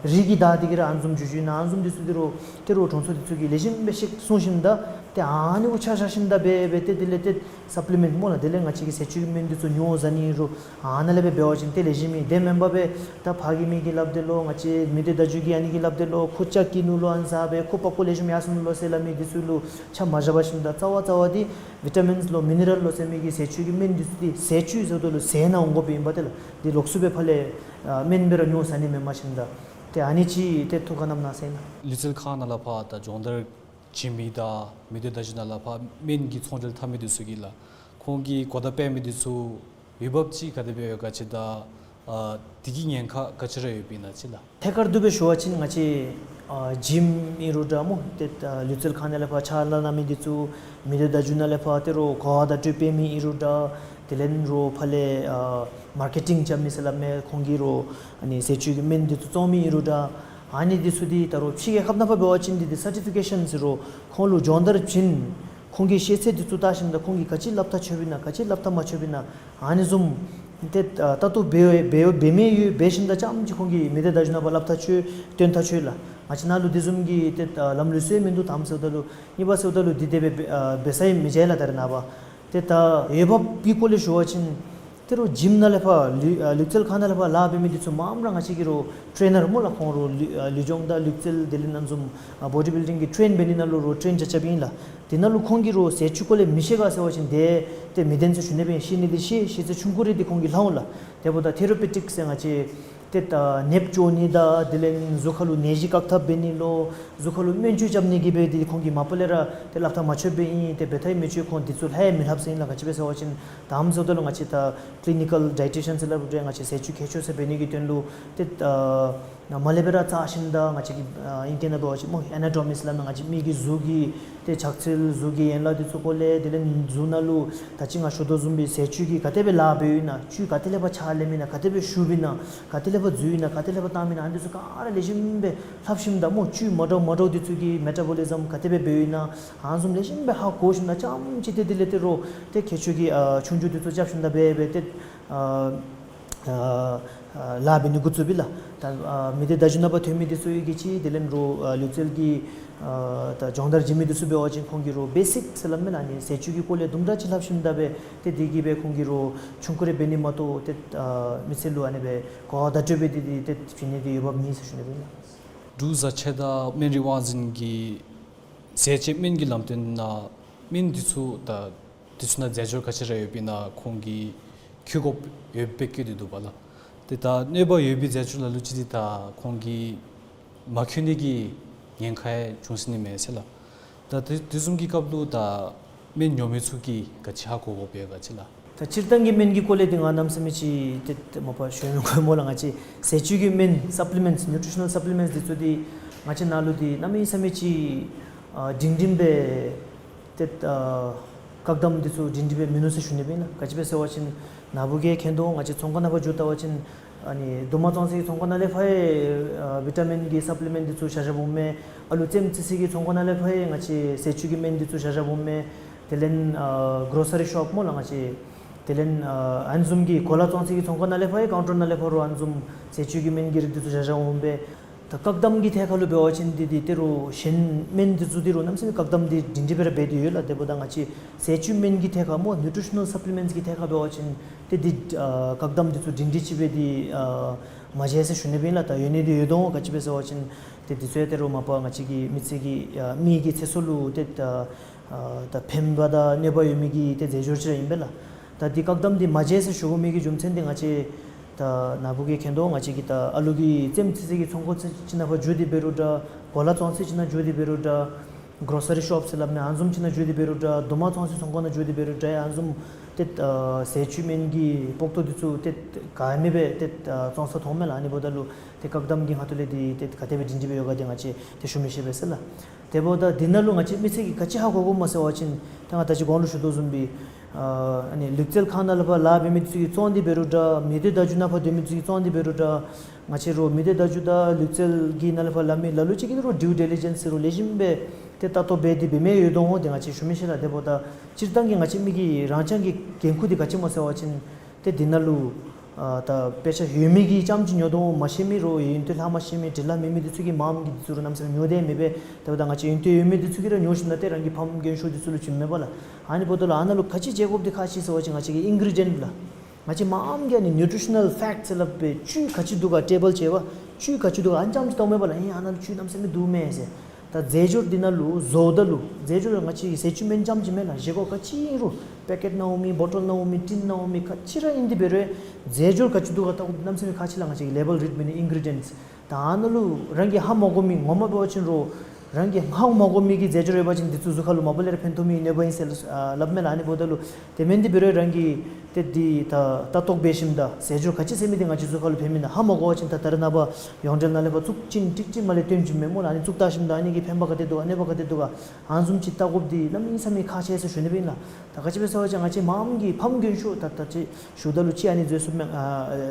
རིགས་ཀྱི་བདག་འདི་གིས་ར་ཨ་ནི་བཟུམ་འགྱོ་འགྱོཝ་ཨིན་ན། ཨ་ནི་བཟུམ་འདི་ཚུ་འདི་རོགས་ཏེ་རོགས་གྲོང་ཚོ་འདི་ཚུ་གིས་ལེགས་ཤོམ་སྦེ་ཤེས་སོང་ཞིནམ་ད་ཏེ་ཨ་ནི་གུ་ཆ་བཞག་ཞིནམ་ད་འབད་འབད་དེ་དེ་ལས་ཏེ་སབ་ལི་མེནཊ་སྨོ་ལགས། དེ་ལས་ང་བཅས་ཀྱི་ཟས་བཅུད་ཀྱི་སྨན་འདི་ཚུ་ཉོ་ཟ་ནི་ཨིན་རུང་ཨ་ནཱ་ལས་སྦེ་འབད་བ་ཅིན་ཏེ་ལེགས་ཤོམ་ཨིན། དེ་མེན་པར་སྦེ་ད་ཕར་གྱི་མི་གིས་སླབ་དེས་ལོ། ང་བཅས་མི་སྡེ་བརྡ་བརྒྱུད་ཀྱིས་ཨ་ནི་གིས་སླབ་དེས་ལོ། ཁོ་ལྕགས་སྐྱེ་ནུག་ལོ། ཨ་ནི་ཟ་འབད་ཁོ་པགས་ཀོ་ལེགས་ཤོམ་ཡར་སོང་ནུག་ལོ་ཟེར་སླབ་མི་འདི་ཚུ་ལུ་ཆ་མ་བཞག་པར་ཞིནམ་ད་རྩ་བ་རྩ་བ་འདི་བི་ཊ་མིནསི་ལོ་མི་ནི་རལ་ལོ་ཟེར་མི་གི་ཟས་བཅུད་ཀྱི་སྨན་འདི་ཚུ་འདི་ཟས་བཅུད་ཟེརཝ་ད་ལུ་ཟས་ནང་འོང་དགོཔ་ཨིན་པས། དེ་ལས་འདི་ལོགས་སུ་སྦེ་ཕར་ལས་ ཨ་སྨན་སྦེ་ར་ཉོ་ཟ་ནི་མེན། མ་གཞི་ད་ཏེ་ཨ་ནི་ཅིག་ཏེ་ཐུགས་ཁར་བསྣམས་གནང་ཟེར་ཨིན། ལུས་རྩལ་ཁང་ནང་ལས་ཕར་ད་སྦྱོང་བརྡར་བྱིན་མི་དང་མི་སྡེ་བརྡ་བརྒྱུད་ནང་ལས་ཕར་སྨན་གྱི་ཚོང་འབྲེལ་འཐབ་མི་འདི་ཚུ་གིས་ལགས་ཁོང་གི་གོ་བརྡ་སྤེལ་མི་འདི་ཚུ་འོས་འབབ་ཅིག་ག་དེ་སྦེ་ཡོད་ག་ཅིག་དང་ཨ་དེ་གི་ཉེན་ཁ་ག་ཅི་ར་ཡོདཔ་ཨིན་ན་ཅིག་ལགས། ཐད་ཀར་དུ་སྦེ་ཞུ་བ་ཅིན་ང་བཅས་ཨ་ཇིམ་ཨིན་རུང་འདྲ་སྨོ། ཏེ་ཨ་ལུས་རྩལ་ཁང་ནང་ལས་ཕར་ཕྱག་ལཱ་གནང་མི་འདི་ཚུ་མི་སྡེ་བརྡ་བརྒྱུད་ནང་ལས་ཕར་ཏེ་རོགས་གོ་བ་བརྡ་སྤྲོད་འབད་མི་ཨིན་རུང་འདྲ། དེ་ལས་རོགས་ཕར་ལས་ཨ་མར་ཀེ་ཊིང་རྐྱབ་མི་ཟེར་སླབ་མས། ཁོང་གིས་རོགས་ཨ་ནི་ཟས་བཅུད་ཀྱི་སྨན་འདི་ཚུ་བཙོང་མི་ཨིན་རུང་འདྲ། ཨ་ནི་འདི་ཚུ་འདི་ད་རོགས་ཕྱི་རྒྱལ་ཁབ་ནང་ཕར་འབད་བ་ཅིན་འདི་འདི་སར་ཊི་ཕི་ཀེ་ཤཱན་ཟེར་རོགས་ཁོང་ལུ་སྦྱོང་བརྡར་བྱིན། ཁོང་གི་ཤེས་ཚད་འདི་ཚུ་བལྟ་ཞིནམ་ད་ཁོང་གིས་ག་ཅི་སླབ་ཐག་ཆོདཔ་ཨིན་ན་ག་ཅི་སླབ་ཐག་མ་ཆོདཔ་ཨིན་ན་ཨ་ནི་བཟུམ་ཏེ་ཨ་ལྟ་རྟོག་འབད་འབད་འབད་མི་ཡོད། འབད་ཞིནམ་ད་རྐྱངམ་ཅིག་ཁོང་གིས་མི་སྡེ་བརྡ་བརྒྱུད་ནང་ཕར་སླབ་ཐག་ཆོད་སྟོན་ཐག་ཆོད་ལགས། ང་བཅས་ནཱ་ལུ་དེ་བཟུམ་གྱི་ཏེ་ཨ་ལམ་ལུགས་སྲོལ་མིན་འདུག། དེ་མ་ཚད་ད་ལུ་གཉིས་པ་ཚད་ད་ལུ་འདི་དེ་སྦེ་འབད་ཨ་འབད་ས་ཨིནམ་མི་མཇལ་ལགས། ད་རེས་ནངས་པ་ཏེ་ད་འོས་འབབ་ཀྱི་སྐོར་ལས་ཞུ་བ་ཅིན་ཏེ་རོགས་ཇིམ་ནང་ལས་ཕར་ལུས་ཨ་ལུས་རྩལ་ཁང་ནང་ལས་ཕར་ལཱ་འབད་མི་འདི་ཚུ་མངམ་ར་ང་བཅས་ཀྱི་རོགས་ཊེ་ནར་སྨོ་ལགས། ཁོང་རོགས་ལུས་ཨ་ལུས་སྦྱོང་དང་ལུས་རྩལ་དེ་ལས་ཨ་ནི་བཟུམ་ཨ་བོ་ཌི་བིལ་ཌིང་གི་ཊེན་འབད་ནི་ནང་ལུ་རོགས་ཊེན་རྐྱབ་རྐྱབ་ཨིན་ལགས། དེ་ནང་ལུ་ཁོང་གིས་རོགས་ཟས་བཅུད་སྐོར་ལས་མི་ཤེས་ག་ཟེར་བ་ཅིན་ཏེ་ཏེ་མི་བདེན་ཟེར་ཞུ་ནི་སྦེ་ཤེས་ནི་འདི་ཤེས། ཤེས་ཚད་ཆུང་ཀུ་རེ་འདི་ཁོང་གིས་ལྷག་འོང་ལགས། དེ་འབདཝ་ད་ཐེ་ར་པེ་ཊིཀ་ཟེར་ང་བཅས་ཏེ་ད་ནདཔ་བཅོ་ནི་དང་དེ་ལས་གཟུགས་ཁར་ལུ་ནད་གཞི་བཀག་ཐབས་འབད་ནི་ལུ་གཟུགས་ཁར་ལུ་སྨན་བཅོས་རྐྱབ་ནི་གི་སྦེ་འདི་ཁོང་གིས་མ་པ་ལས་ར་ཏེ་སླབ་ཐག་མ་ཆོད་པས་ཨིན། ཏེ་འབད་ཐག་མི་ཆོད། ཁོང་འདི་ཚུ་ལྷག་མི་ལྷགཔ་ཟེར་ཨིན་ལགས། ག་ཅི་སྦེ་ཟེར་བ་ཅིན་དེ་མ་ཚད་ད་ལུ་ང་བཅས་ད་ཀི་ལི་ནི་ཀཱལ་ཌའི་ཊི་ཤཱན་ཟེར་སླབ་རུང་ང་བཅས་ཟས་བཅུད་མཁས་མཆོག་ཟེར་འབད་ནི་གི་དོན་ལུ་ཏེ་ཨ་མར་ལས་སྦེ་ར་བཙག་ཞིནམ་ད་ང་བཅས་ཀྱི་ཨ་ཨིང་སྐད་ནང་འབད་བ་ཅིན་སྨོ་ཨེ་ན་ཊོ་མི་ཟེར་སླབ་མས། ང་བཅས་མི་གི་གཟུགས་ཀྱི་ཏེ་ཆགས་ཚུལ་གཟུགས་ཀྱི་ཡན་ལག་འདི་ཚུ་སྐོར་ལས་དེ་ལས་གཟུགས་ནང་ལུ་ད་ཅི་ང་ཞུ་དོ་བཟུམ་སྦེ་ཟས་བཅུད་ཀྱིས་ག་དེ་སྦེ་ལཱ་འབདཝ་ཨིན་ན་བཅུད་ག་དེ་ལས་ཕར་ཆ་ལེནམ་ཨིན་ན་ག་དེ་སྦེ་ཞུཝ་ཨིན་ན་ག་དེ་ལས་ཕར་འཛུལཝ་ཨིན་ན་ག་དེ་ལས་ཕར་བཏངམ་ཨིན་ན་ཨ་ནི་འདི་ཚུ་ག་ར་ལེགས་ཤོམ་སྦེ་ལྷབ་ཞིནམ་ད་སྨོ་བཅུད་མ་འདྲཝ་མ་འདྲཝ་འདི་ཚུ་གི་མེ་ཊ་བོ་ལི་ཛམ་ག་དེ་སྦེ་འབདཝ་ཨིན་ན་ཨ་ནི་བཟུམ་ལེགས་ཤོམ་སྦེ་ཧ་གོ་ཞིནམ་ད་རྐྱངམ་ཅིག་ཏེ་དེ་ལས་ཏེ་རོགས་ཏེ་ཁྱད་ཆོས་ཀྱི་ཨ་ཆོས་རྒྱུགས་འདི་ཚུ་རྐྱབ་ཞིནམ་ད་འབད་འབད་ཏེ་ཨ་ཨ་ལཱ་འབད་ནི་འགོ་བཙུགསཔ་ཨིན་ལགས། ད་ཨ་མི་སྡེ་བརྡ་བརྒྱུད་ནང་ཕར་ཐོན་མི་འདི་ཚུ་ཡོད་གི་ཅིག་དེ་ལས་རོགས་ཨ་ལུས་རྩལ་གྱི་ཨ་ད་སྦྱོང་བརྡར་བྱིན་མི་འདི་ཚུ་འབད་བ་ཅིན་ཁོང་གིས་རོགས་བེ་སིཀ་ཟེར་སླབ་མས་ལགས། ཨ་ནི་ཟས་བཅུད་ཀྱི་སྐོར་ལས་དུམ་གྲ་ཅིག་ལྷབ་ཞིནམ་ད་སྦེ་ཏེ་དེ་གིས་སྦེ་ཁོང་གིས་རོགས་ཆུང་ཀུ་རེ་འབད་ནི་མ་གཏོགས་ཏེ་ཨ་མི་སེར་ལུ་ཨ་ནི་སྦེ་གོ་བ་བརྡ་སྤྲོད་འབད་དེ་ཏེ་བྱིན་ནི་འདི་འོས་འབབ་མེད་ཟེར་ཞུ་ནི་ཨིན་ལགས། འབྲུག་བཟའ་ཆས་དང་སྨན་རིགས་དབང་འཛིན་གྱི་ཟས་བཅད་སྨན་གྱི་ལམ་སྟོན་ནང་སྨན་འདི་ཚུ་ད་འདི་ཚུ་ནང་རྫས་སྦྱོར་ག་ཅི་ར་ཡོདཔ་ཨིན་ན་ཁོང་གིས་འཁྱུ་དགོཔ་ཡོདཔ་སྦེ་བཀོད་དེ་འདུག་པ་ལགས། ཏེ་ད་གནོད་པ་ཡོད་པའི་རྫས་སྦྱོར་ལ་ལུ་ཅིག་འདི་ད་ཁོང་གིས་མ་འཁྱུ་ནི་གི་ཉེན་ཁ་ཡང་འབྱུང་སྲིད་ནི་མས་ཟེར་ལགས། ད་དེ་དེ་བཟུམ་གྱི་སྐབས་ལུ་ད་སྨན་ཉོ་མི་ཚུ་གིས་ག་ཅི་ཧ་གོ་དགོཔ་ཡོད་ག་ཅིག་ལགས། ད་སྤྱིར་བཏང་གི་སྨན་གྱི་སྐོར་ལས་འདི་ང་གནམ་མེད་ས་མེད་ཅིག་ཏེ་མ་པ་ཞུ་མི་དགོ་སྨོ་ལགས། ང་བཅས་ཟས་བཅུད་ཀྱི་སྨན་སབ་ལི་མེནཊསི་ནིའུ་ཊི་རི་ཤ་ནཱལ་སབ་ལི་མེནཊསི་འདི་ཚུ་འདི་ང་བཅས་ནཱ་ལུ་འདི་གནམ་མེད་ས་མེད་ཅིག་ཨ་སྒྲིང་སྒྲིང་སྦེ་ཏེ་ཨ་བཀག་དམ་འདི་ཚུ་སྒྲིང་སྒྲིང་སྦེ་མིན་ནུག་ཟེར་ཞུ་ནི་སྦེ་ཨིན་ལགས། ག་ཅི་སྦེ་ཟེར་བ་ཅིན་ནཱ་བུ་གིས་མཁྱེན་དོ། ང་བཅས་ཚོང་ཁང་ནང་ཕར་འགྱོ་ལྟ་བ་ཅིན་ཨ་ནི་རྡོག་མ་བཙོང་སའི་ཚོང་ཁང་ནང་ལས་ཕར་ཡང་ཨ་བི་ཊ་མིན་གྱི་སབ་ལི་མེནཊསི་འདི་ཚུ་བཞག་བཞགཔ་འོང་མས། ཨ་ལུ་རྩེདམོ་རྩེ་སའི་ཚོང་ཁང་ནང་ལས་ཕར་ཡང་ང་བཅས་ཟས་བཅུད་ཀྱི་སྨན་འདི་ཚུ་བཞག་བཞགཔ་འོང་མས། དེ་ལས་ཨ་གོ་སི་རི་ཤོབ་སྨོ་ལགས་ང་བཅས། དེ་ལས་ཨ་ཨ་ནི་བཟུམ་གྱི་གོ་ལ་བཙོང་སའི་ཚོང་ཁང་ནང་ལས་ཕར་ཡང་ཀའུན་ཊར་ནང་ལས་ཕར་རོགས་ཨ་ནི་བཟུམ་ཟས་བཅུད་ཀྱི་སྨན་གྱི་རིགས་འདི་ཚུ་བཞག་བཞགཔ་འོང་མས། ད་བཀག་དམ་གྱི་ཐད་ཁར་ལུ་འབད་བ་ཅིན་འདི་འདི་ཏེ་རོགས་གཞན་སྨན་འདི་ཚུ་འདི་རོགས་གནམ་མེད་ས་མེད་བཀག་དམ་འདི་སྒྲིང་སྒྲིང་སྦེ་ར་འབད་དེ་ཡོད་ལགས། དེ་འབདཝ་ད་ང་བཅས་ཟས་བཅུད་སྨན་གྱི་ཐད་ཁར་སྨོ་ནིའུ་ཊི་རི་ཤ་ནཱལ་སབ་ལི་མེནཊསི་གི་ཐད་ཁར་འབད་བ་ཅིན་ཏེ་འདི་ཨ་བཀག་དམ་འདི་ཚུ་སྒྲིང་སྒྲིང་ཅིག་སྦེ་འདི་ཨ་མ་མཇལ་ཟེར་ཞུ་ནི་སྦེ་ཨིན་ལགས། ད་ཡོད་ནི་འདི་ཡོད་དོ་འོང་། ག་ཅི་སྦེ་ཟེར་བ་ཅིན་ཏེ་འདི་ཚུ་ཡང་ཏེ་རོགས་མ་པ་ང་བཅས་ཀྱི་མི་ཚེ་གི་ཨ་མི་གི་ཚེ་སྲོག་ལུ་ཏེ་ད་ཨ་ད་ཕན་པ་དང་གནོད་པ་ཡོད་མི་གི་ཏེ་རྫས་སྦྱོར་ཅིག་ར་ཨིན་པས་ལགས། ད་འདི་བཀག་དམ་འདི་མ་མཇལ་ཟེར་ཞུ་དགོ་མི་གི་རྒྱུ་མཚན་འདི་ང་བཅས་ད་ནཱ་བུ་གིས་མཁྱེན་དོ། ང་བཅས་ཀྱི་ད་ཨ་ལུ་གི་རྩེདམོ་རྩེ་སའི་ཚོང་ཁང་ཅིག་ནང་ཕར་འགྱོ་སྟེ་འབད་རུང་འདྲ། གོ་ལ་བཙོང་སའི་ཅིག་ནང་འགྱོ་སྟེ་འབད་རུང་འདྲ། གོ་སི་རི་ཤོབ་ཟེར་སླབ་མི་ཨ་ནི་བཟུམ་ཅིག་ནང་འགྱོ་སྟེ་འབད་རུང་འདྲ། རྡོག་མ་བཙོང་སའི་ཚོང་ཁང་ནང་འགྱོ་སྟེ་འབད་རུང་འདྲ། ཨ་ནི་བཟུམ་ཏེ་ཨ་ཟས་བཅུད་སྨན་གྱི་པོག་ཏོ་འདི་ཚུ་ཏེ་ག་ཡང་མེད་པར་ཏེ་ཨ་བཙོང་ས་མཐོངམ་མས་ལགས། ཨ་ནི་འབདཝ་ད་ལུ་ཏེ་བཀག་དམ་གྱི་ཁ་ཐུག་ལས་འདི་ཏེ་ག་དེ་སྦེ་སྒྲིང་སྒྲིང་སྦེ་ཡོད་ག་འདི་ང་བཅས་ཏེ་ཞུ་མི་ཤེས་པས་ཟེར་ལགས། དེ་འབདཝ་ད་འདི་ནང་ལུ་ང་བཅས་མི་ཚེ་གིས་ག་ཅི་ཧ་གོ་དགོཔ་སྨོ་ཟེར་བ་ཅིན་ད་ང་ད་ཅི་གོང་ལུ་ཞུ་དོ་བཟུམ་སྦེ་ཨ་ཨ་ནི་ལུས་རྩལ་ཁང་ནང་ལས་ཕར་ལཱ་འབད་མི་འདི་ཚུ་གིས་བཙོང་སྟེ་འབད་རུང་འདྲ། མི་སྡེ་བརྡ་བརྒྱུད་ནང་ཕར་སྡོད་མི་འདི་ཚུ་གིས་བཙོང་སྟེ་འབད་རུང་འདྲ། ང་བཅས་རོགས་མི་སྡེ་བརྡ་བརྒྱུད་དང་ལུས་རྩལ་གྱི་ནང་ལས་ཕར་ལཱ་མི་ལ་ལུ་ཅིག་གིས་རོགས་ཌིའུ་ཌི་ལི་ཇེནསི་ཟེར་རོགས་ལེགས་ཤོམ་སྦེ་ཏེ་ལྟ་རྟོག་འབད་དེ་འབད་མི་ཡོད་དོ་འོང་། དེ་ང་བཅས་ཞུ་མི་ཤེས་ལགས། དེ་འབདཝ་ད་སྤྱིར་བཏང་གི་ང་བཅས་མི་གི་རང་རྐྱང་གི་འགན་ཁུར་འདི་ག་ཅི་སྨོ་ཟེར་བ་ཅིན་ཏེ་འདི་ནང་ལུ་ཨ་ད་དཔེ་ཆ་ཡོད་མི་གིས་རྐྱངམ་ཅིག་ཉོ་དོ་འོང་། མ་ཤེས་མི་རོགས་ཡོན་ཏན་ལྷག་མ་ཤེས་མི་འབྲི་ལྷག་མེད་མི་འདི་ཚུ་གིས་མངམ་གིས་འདི་ཚུ་རོགས་གནམ་མེད་ས་མེད་ཉོ་དེ་མེད་པས། དེ་འབདཝ་ད་ང་བཅས་ཡོན་ཏན་ཡོད་མི་འདི་ཚུ་གིས་ར་ཉོ་ཞིནམ་ད་ཏེ་རང་གི་ཕམ་རྒན་ཤོས་འདི་ཚུ་ལུ་བྱིནམ་མས་པ་ལགས། ཨ་ནི་འབདཝ་ད་ལུ་ཨ་ནཱ་ལུ་ག་ཅི་བྱེད་དགོཔ་འདི་ག་ཅི་ཟེར་བ་ཅིན་ང་བཅས་ཀྱི་ཨིན་གྲི་ཌི་ཡེནཊ་ལགས། ང་བཅས་མངམ་གིས་ཨ་ནི་ནིའུ་ཊི་རི་ཤ་ནཱལ་ཕེཀཊ་ཟེར་སླབ་པའི་བཅུད་ག་ཅི་འདུག་ག་ཊེ་བཱལ་ཅིག་ཡོད་པ། བཅུད་ག་ཅི་འདུག་ག་ཨ་ནི་རྐྱངམ་ཅིག་བལྟཝ་མས་པ་ལགས། ཨེ་ཨ་ནཱ་ལུ་བཅུད་གནམ་མེད་ས་མེད་འདུག་མས་ཟེར། ད་རྫས་སྦྱོར་འདི་ནང་ལུ་བཟོཝ་ད་ལུ་རྫས་སྦྱོར་ང་བཅས་ཀྱི་ཟས་བཅུད་སྨན་རྐྱངམ་ཅིག་མེན་ལགས། བཞེས་སྒོ་ག་ཅི་ཨིན་རུང་ པེ་ཀེཊ་ནང་འོང་མི་བོ་ཊལ་ནང་འོང་མི་ཊིན་ནང་འོང་མི་ག་ཅི་ར་ཨིན་དེ་འབད་རུང་རྫས་སྦྱོར་ག་ཅི་འདུག་ག་ལྟ་དགོཔ་གནམ་མེད་ས་མེད་ཁག་ཆེ་ལགས། ང་བཅས་ཀྱིས་ལེ་བཱལ་རིཌ་མི་ནི་ཨིན་གི་རི་ཌི་ཡེནཊསི་ད་ཨ་ནཱ་ལུ་རང་གིས་ཧ་མ་གོ་མི་ངོ་མ་འབད་བ་ཅིན་རོགས་རང་གིས་ཧ་མ་གོ་མི་གི་རྫས་སྦྱོར་ཡོད་པ་ཅིན་དེ་ཚུ་གཟུགས་ཁར་ལུ་མ་པ་ལས་ར་ཕན་ཐོགས་མི་གནོད་པ་ཨིན་ཟེར་ཨ་སླབ་མས་ལགས། ཨ་ནི་འབདཝ་ད་ལུ་དེ་མེན་དེ་འབད་རུང་རང་གིས་ཏེ་འདི་ད་ལྟ་རྟོག་འབད་ཞིནམ་ད་རྫས་སྦྱོར་ག་ཅི་ཟེར་མི་འདི་ང་བཅས་གཟུགས་ཁར་ལུ་ཕན་མི་ན་ཧ་མ་གོ་བ་ཅིན་ད་ད་རེས་ནངས་པ་ཡོངས་འབྲེལ་ནང་ལས་ཕར་བཙུགས་ཅིན་ཀྲིག་ཀྲི་མ་ལས་སྟོན་བྱིནམ་མས་སྨོ་ལགས། ཨ་ནི་བཙུགས་བལྟ་ཞིནམ་ད་ཨ་ནི་གིས་ཕན་པ་ག་དེ་འདུག་ག་གནོད་པ་ག་དེ་འདུག་ག་ཨ་ནི་བཟུམ་ཅིག་ལྟ་དགོཔ་འདི་གནམ་མེད་ས་མེད་ཁག་ཆེ་ཟེར་ཞུ་ནི་སྦེ་ཨིན་ལགས། ད་ག་ཅི་སྦེ་ཟེར་བ་ཅིན་ང་བཅས་མངམ་གིས་ཕམ་རྒན་ཤོས་ད་ད་ཅི་ཞུཝ་ད་ལུ་ཅིག་ཨ་ནི་འཛོལ་སོངམ་མས་ཨ་